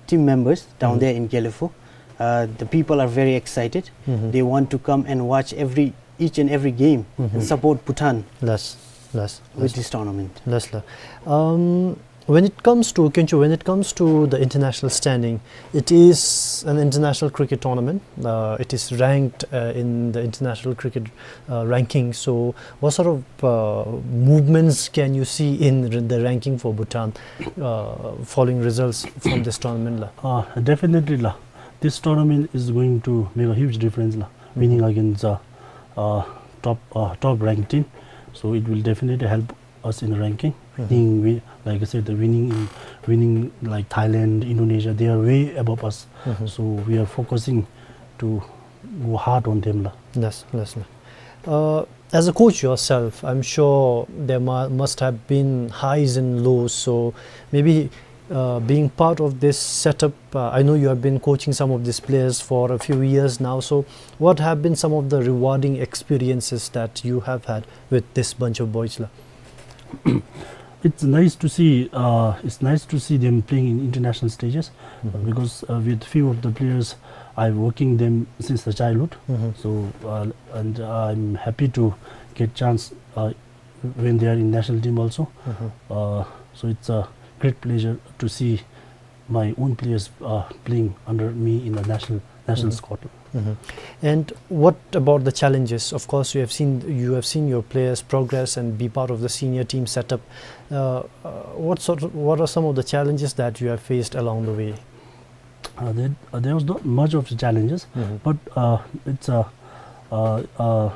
team members down Mhm. there in Gelephu, uh, the people are very excited. Mhm. They want to come and watch every, each and every game and Mhm. support Bhutan Yes, yes, with yes. this tournament. Yes, la. Um, when it comes to, Khencho, when it comes to the international standing, it is an international cricket tournament. Uh, it is ranked, uh, in the international cricket, uh, ranking. So what sort of, uh, movements can you see in r-, the ranking for Bhutan, uh, following results from this tournament, la? Uh, definitely, la. This tournament is going to make a huge difference, la. Mhm. Winning against, uh, uh, top, uh, top ranked team. So it will definitely help us in the ranking. Mhm. Winning, we, like I said, the winning in, winning like Thailand, Indonesia, they are way above us. Mhm. So we are focusing to go hard on them, la. Yes, yes, la. Uh, as a coach yourself, I'm sure there mu-, must have been highs and lows. So maybe, uh, being part of this setup, uh, I know you have been coaching some of these players for a few years now. So what have been some of the rewarding experiences that you have had with this bunch of boys, la? It's nice to see, uh, it's nice to see them playing in international stages, Mhm. because, uh, with few of the players, I'm working them since the childhood. Mhm. So, uh, and I'm happy to get chance, uh, when they are in national team also. Mhm. Uh, so it's a great pleasure to see my own players, uh, playing under me in the national, national Mhm. squad. Mhm. And what about the challenges? Of course, you have seen, you have seen your players progress and be part of the senior team setup. Uh, uh, what sort of, what are some of the challenges that you have faced along the way? Uh, there, uh, there was not much of the challenges, Mhm. but, uh, it's a, uh, uh,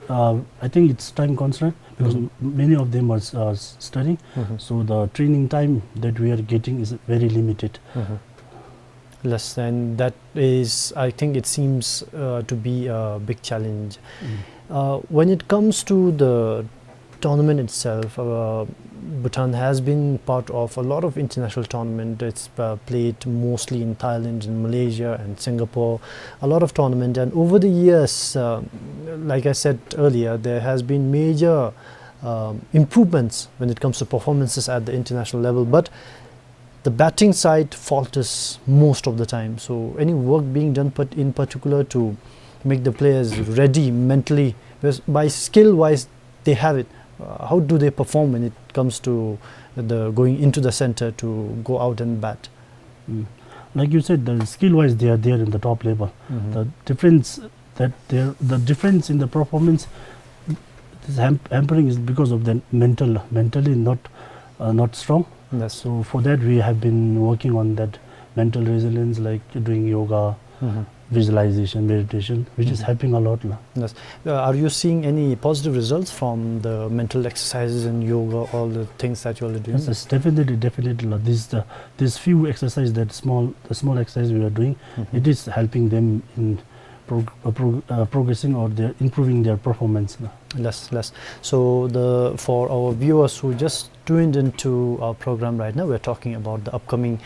uh, I think it's time constraint because Mhm. m-, many of them are s-, uh, s-, studying. Mhm. So the training time that we are getting is very limited. Mhm. Yes, and that is, I think it seems, uh, to be a big challenge. Mm. Uh, when it comes to the tournament itself, uh, Bhutan has been part of a lot of international tournament. It's, uh, played mostly in Thailand, in Malaysia, and Singapore. A lot of tournament, and over the years, uh, like I said earlier, there has been major, um, improvements when it comes to performances at the international level. But the batting side falters most of the time. So any work being done, but in particular to make the players ready mentally, because by skill-wise they have it. Uh, how do they perform when it comes to the going into the center to go out and bat? Mm. Like you said, the skill-wise they are there in the top level. Mhm. The difference that there, the difference in the performance is ham-, hampering is because of the mental, mentally not, uh, not strong. Yes. So for that we have been working on that mental resilience, like doing yoga, Mhm. visualization, meditation, which is Mhm. helping a lot, la. Yes. Uh, are you seeing any positive results from the mental exercises and yoga, all the things that you all are doing? Yes, yes, definitely, definitely, la. These, the, these few exercises, that small, the small exercise we are doing, Mhm. it is helping them in prog-, uh, prog-, uh, progressing or their improving their performance, la. Yes, yes. So the, for our viewers who just tuned into our program right now, we're talking about the upcoming,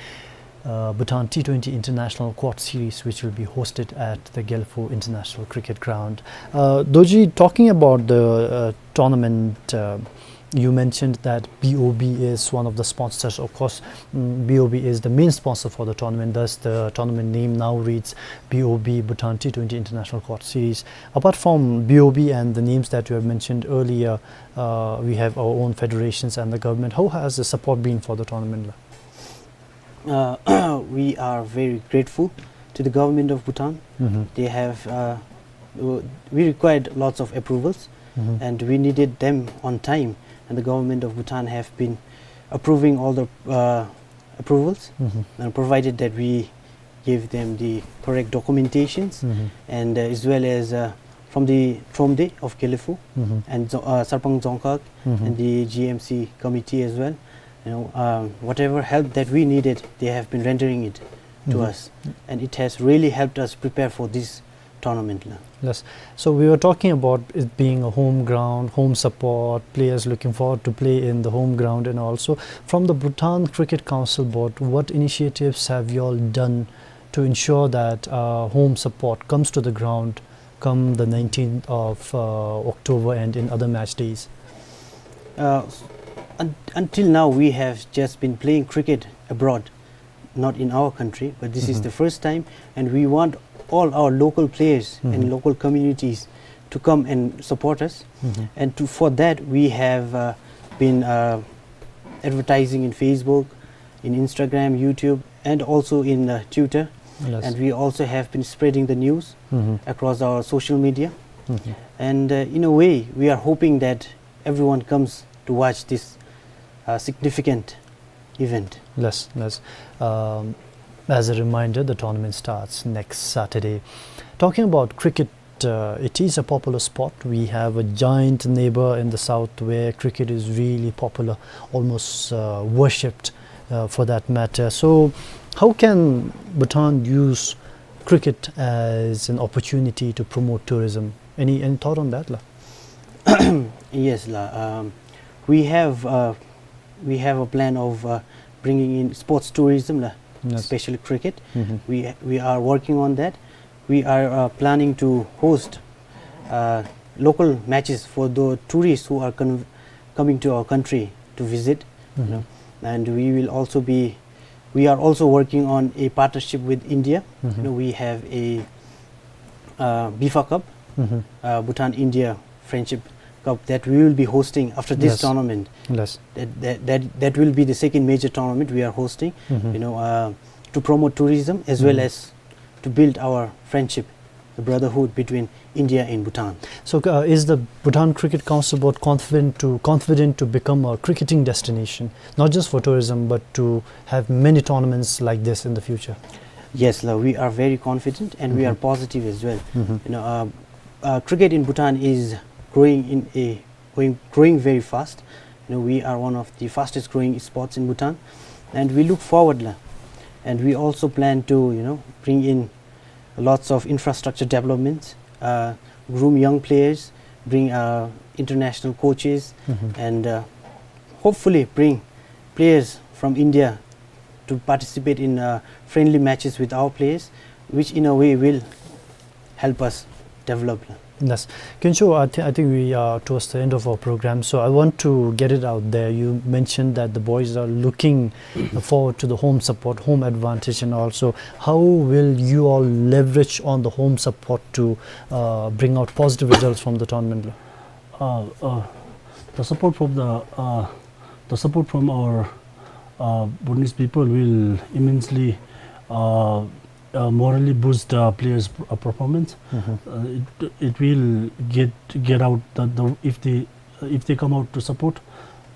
uh, Bhutan T twenty International Quad Series, which will be hosted at the Gelephu International Cricket Ground. Uh, Dorji, talking about the, uh, tournament, uh, you mentioned that B O B is one of the sponsors. Of course, mm, B O B is the main sponsor for the tournament. Thus, the tournament name now reads B O B Bhutan T twenty International Quad Series. Apart from B O B and the names that you have mentioned earlier, uh, we have our own federations and the government. How has the support been for the tournament? Uh, we are very grateful to the government of Bhutan. Mm-hmm. They have, uh, w-, we required lots of approvals, Mm-hmm. and we needed them on time, and the government of Bhutan have been approving all the, uh, approvals, Mm-hmm. and provided that we gave them the correct documentations, Mm-hmm. and, uh, as well as, uh, from the Thromde of Gelephu, Mm-hmm. and Zo-, uh, Sarpang Dzongkhag, Mm-hmm. and the G M C committee as well. You know, uh, whatever help that we needed, they have been rendering it to Mm-hmm. us, and it has really helped us prepare for this tournament, la. Yes. So we were talking about it being a home ground, home support, players looking forward to play in the home ground, and also from the Bhutan Cricket Council Board, what initiatives have you all done to ensure that, uh, home support comes to the ground come the nineteenth of, uh, October and in other match days? Uh, s-, un-, until now, we have just been playing cricket abroad, not in our country, but this is Mm-hmm. the first time, and we want all our local players and Mm-hmm. local communities to come and support us. Mm-hmm. And to, for that, we have, uh, been, uh, advertising in Facebook, in Instagram, YouTube, and also in, uh, Twitter. Yes. And we also have been spreading the news Mm-hmm. across our social media. Mm-hmm. And, uh, in a way, we are hoping that everyone comes to watch this, uh, significant event. Yes, yes. Um, as a reminder, the tournament starts next Saturday. Talking about cricket, uh, it is a popular sport. We have a giant neighbor in the south where cricket is really popular, almost, uh, worshipped, uh, for that matter. So, how can Bhutan use cricket as an opportunity to promote tourism? Any, any thought on that, la? Yes, la. Um, we have, uh, we have a plan of, uh, bringing in sports tourism, la, Yes. especially cricket. Mm-hmm. We, we are working on that. We are, uh, planning to host, uh, local matches for the tourists who are con-, coming to our country to visit, you know, and we will also be, we are also working on a partnership with India. You know, we have a, uh, BIFA Cup, uh, Bhutan India Friendship Cup that we will be hosting after this tournament. Yes. That, that, that, that will be the second major tournament we are hosting, you know, uh, to promote tourism as well as to build our friendship, the brotherhood between India and Bhutan. So, uh, is the Bhutan Cricket Council Board confident to, confident to become a cricketing destination, not just for tourism, but to have many tournaments like this in the future? Yes, la, we are very confident and we are positive as well. You know, uh, uh, cricket in Bhutan is growing in a, growing, growing very fast. You know, we are one of the fastest growing sports in Bhutan, and we look forward, la. And we also plan to, you know, bring in lots of infrastructure developments, uh, groom young players, bring, uh, international coaches, and, uh, hopefully bring players from India to participate in, uh, friendly matches with our players, which in a way will help us develop. Yes. Kyuncho, I, thi- I think we are towards the end of our program, so I want to get it out there. You mentioned that the boys are looking forward to the home support, home advantage, and also how will you all leverage on the home support to, uh, bring out positive results from the tournament? Uh, uh, the support from the, uh, the support from our, uh, Bhutanese people will immensely, uh, uh, morally boost, uh, players' p- uh, performance. Uh, it, it will get, get out the, the, if they, if they come out to support,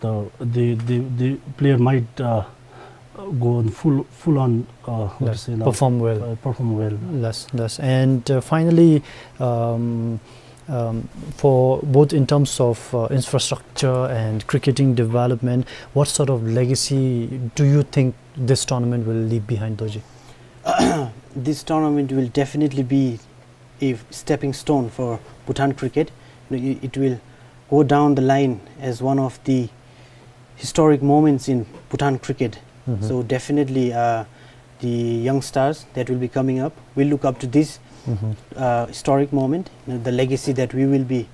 the, the, the, the player might, uh, go on full, full on, uh, what to say now? Perform well. Uh, perform well. Yes, yes. And, uh, finally, um, um, for both in terms of, uh, infrastructure and cricketing development, what sort of legacy do you think this tournament will leave behind, Dorji? This tournament will definitely be a stepping stone for Bhutan cricket. You know, it, it will go down the line as one of the historic moments in Bhutan cricket. So definitely, uh, the youngsters that will be coming up will look up to this, uh, historic moment, you know, the legacy that we will be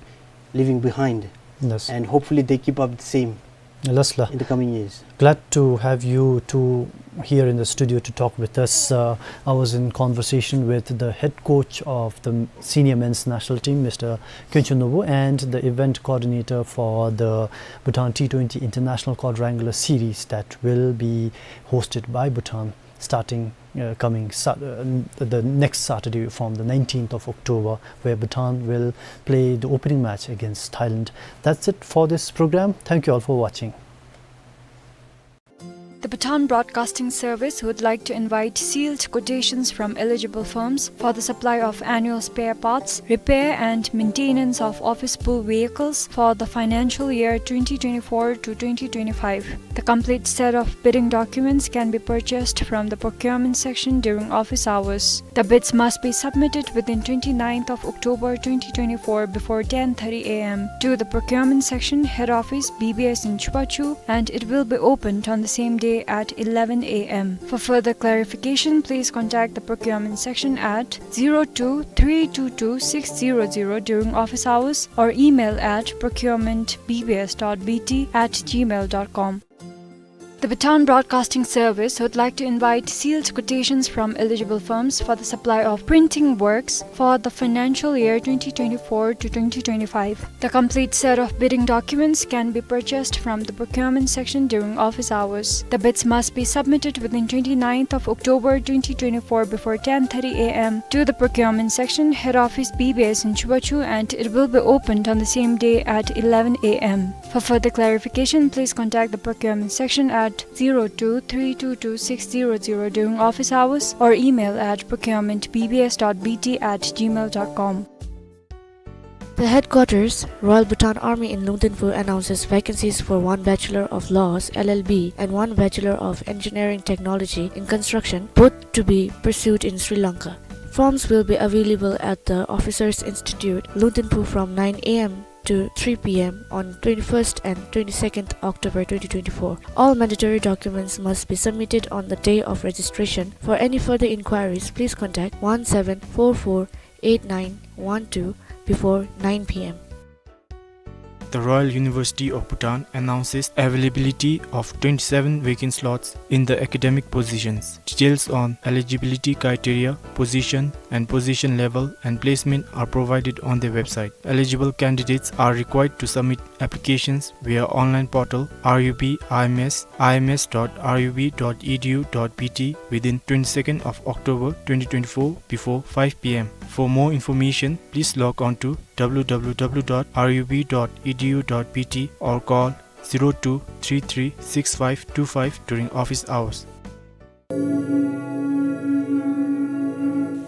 leaving behind. Yes. And hopefully they keep up the same Yes, la. In the coming years. Glad to have you two here in the studio to talk with us. Uh, I was in conversation with the head coach of the senior men's national team, Mister Kyonchon Nobu, and the event coordinator for the Bhutan T twenty International Quadrangular Series that will be hosted by Bhutan starting, uh, coming Sat- uh, n- the next Saturday from the nineteenth of October, where Bhutan will play the opening match against Thailand. That's it for this program. Thank you all for watching. The Bhutan Broadcasting Service would like to invite sealed quotations from eligible firms for the supply of annual spare parts, repair and maintenance of office pool vehicles for the financial year twenty twenty-four to twenty twenty-five. The complete set of bidding documents can be purchased from the procurement section during office hours. The bids must be submitted within twenty-ninth of October twenty twenty-four before ten thirty a m to the procurement section, head office, B B S in Chubachu, and it will be opened on the same day at eleven a m. For further clarification, please contact the procurement section at zero two three two two six zero zero during office hours or email at procurement B B S dot B T at gmail dot com. The Bhutan Broadcasting Service would like to invite sealed quotations from eligible firms for the supply of printing works for the financial year twenty twenty-four to twenty twenty-five. The complete set of bidding documents can be purchased from the procurement section during office hours. The bids must be submitted within twenty-ninth of October twenty twenty-four before ten thirty a m to the procurement section, head office, B B S in Chubachu, and it will be opened on the same day at eleven a m. For further clarification, please contact the procurement section at zero two three two two six zero zero during office hours or email at procurement B B S dot B T at gmail dot com. The headquarters, Royal Bhutan Army in Lungtinphu, announces vacancies for one Bachelor of Laws, L L B, and one Bachelor of Engineering Technology in Construction, both to be pursued in Sri Lanka. Forms will be available at the Officers Institute, Lungtinphu, from nine a m to three p m on twenty-first and twenty-second October twenty twenty-four. All mandatory documents must be submitted on the day of registration. For any further inquiries, please contact one seven four four eight nine one two before nine p m. The Royal University of Bhutan announces availability of twenty-seven vacant slots in the academic positions. Details on eligibility criteria, position, and position level and placement are provided on their website. Eligible candidates are required to submit applications via online portal R U B I M S, I M S dot R U B dot E D U dot B T within twenty-second of October twenty twenty-four before five P M. For more information, please log on to W W W dot R U B dot E D U dot B T or call zero two three three six five two five during office hours.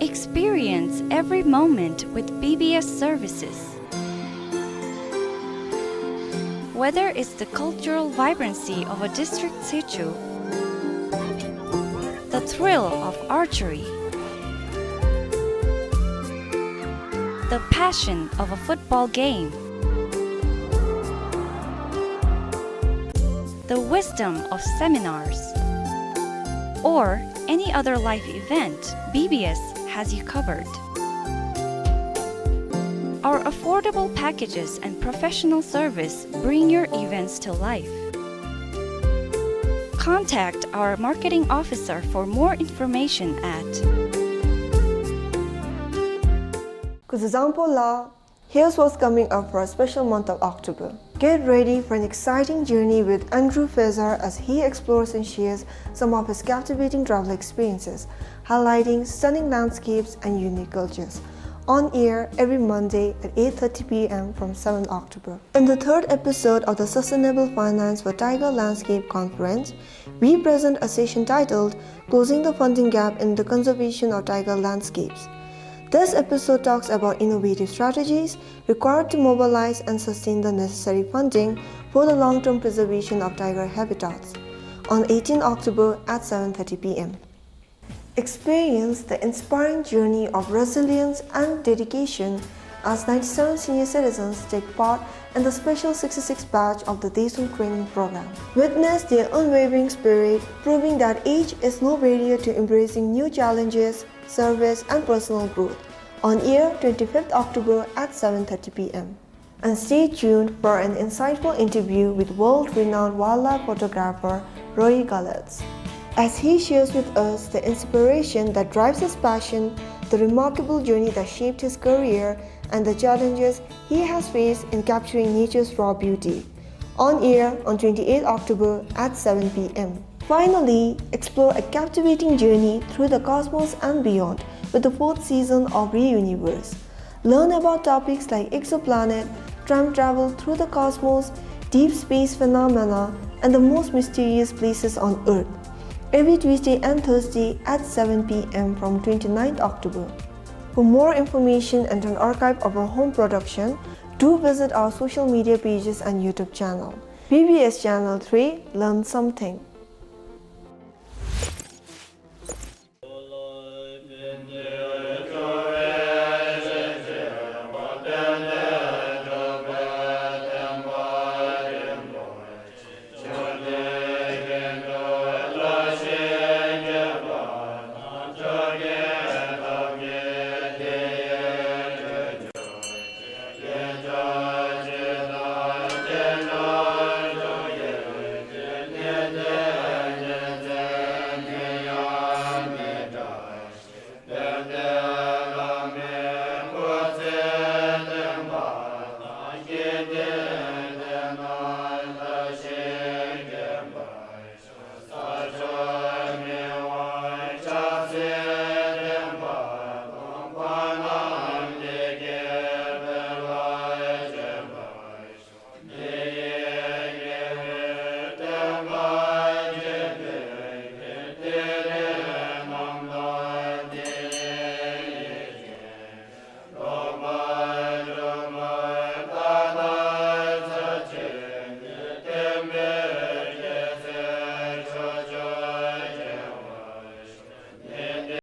Experience every moment with B B S services. Whether it's the cultural vibrancy of a district situ, the thrill of archery, the passion of a football game, the wisdom of seminars, or any other life event, B B S has you covered. Our affordable packages and professional service bring your events to life. Contact our marketing officer for more information at Kuzuzangpo la, here's what's coming up for a special month of October. Get ready for an exciting journey with Andrew Fezar as he explores and shares some of his captivating travel experiences, highlighting stunning landscapes and unique cultures. On air every Monday at eight thirty P M from seventh October. In the third episode of the Sustainable Finance for Tiger Landscape Conference, we present a session titled Closing the Funding Gap in the Conservation of Tiger Landscapes. This episode talks about innovative strategies required to mobilize and sustain the necessary funding for the long-term preservation of tiger habitats on eighteenth October at seven thirty P M. Experience the inspiring journey of resilience and dedication as ninety-seven senior citizens take part in the special sixty-six batch of the Deshun training program. Witness their unwavering spirit, proving that age is no barrier to embracing new challenges, service, and personal growth. On air twenty-fifth October at seven thirty P M. And stay tuned for an insightful interview with world-renowned wildlife photographer Roy Galatz, as he shares with us the inspiration that drives his passion, the remarkable journey that shaped his career, and the challenges he has faced in capturing nature's raw beauty. On air on twenty-eighth October at seven P M. Finally, explore a captivating journey through the cosmos and beyond with the fourth season of Reuniverse. Learn about topics like exoplanet, time travel through the cosmos, deep space phenomena, and the most mysterious places on Earth. Every Tuesday and Thursday at seven P M from twenty-ninth October. For more information and an archive of our home production, do visit our social media pages and YouTube channel. B B S Channel three, learn something.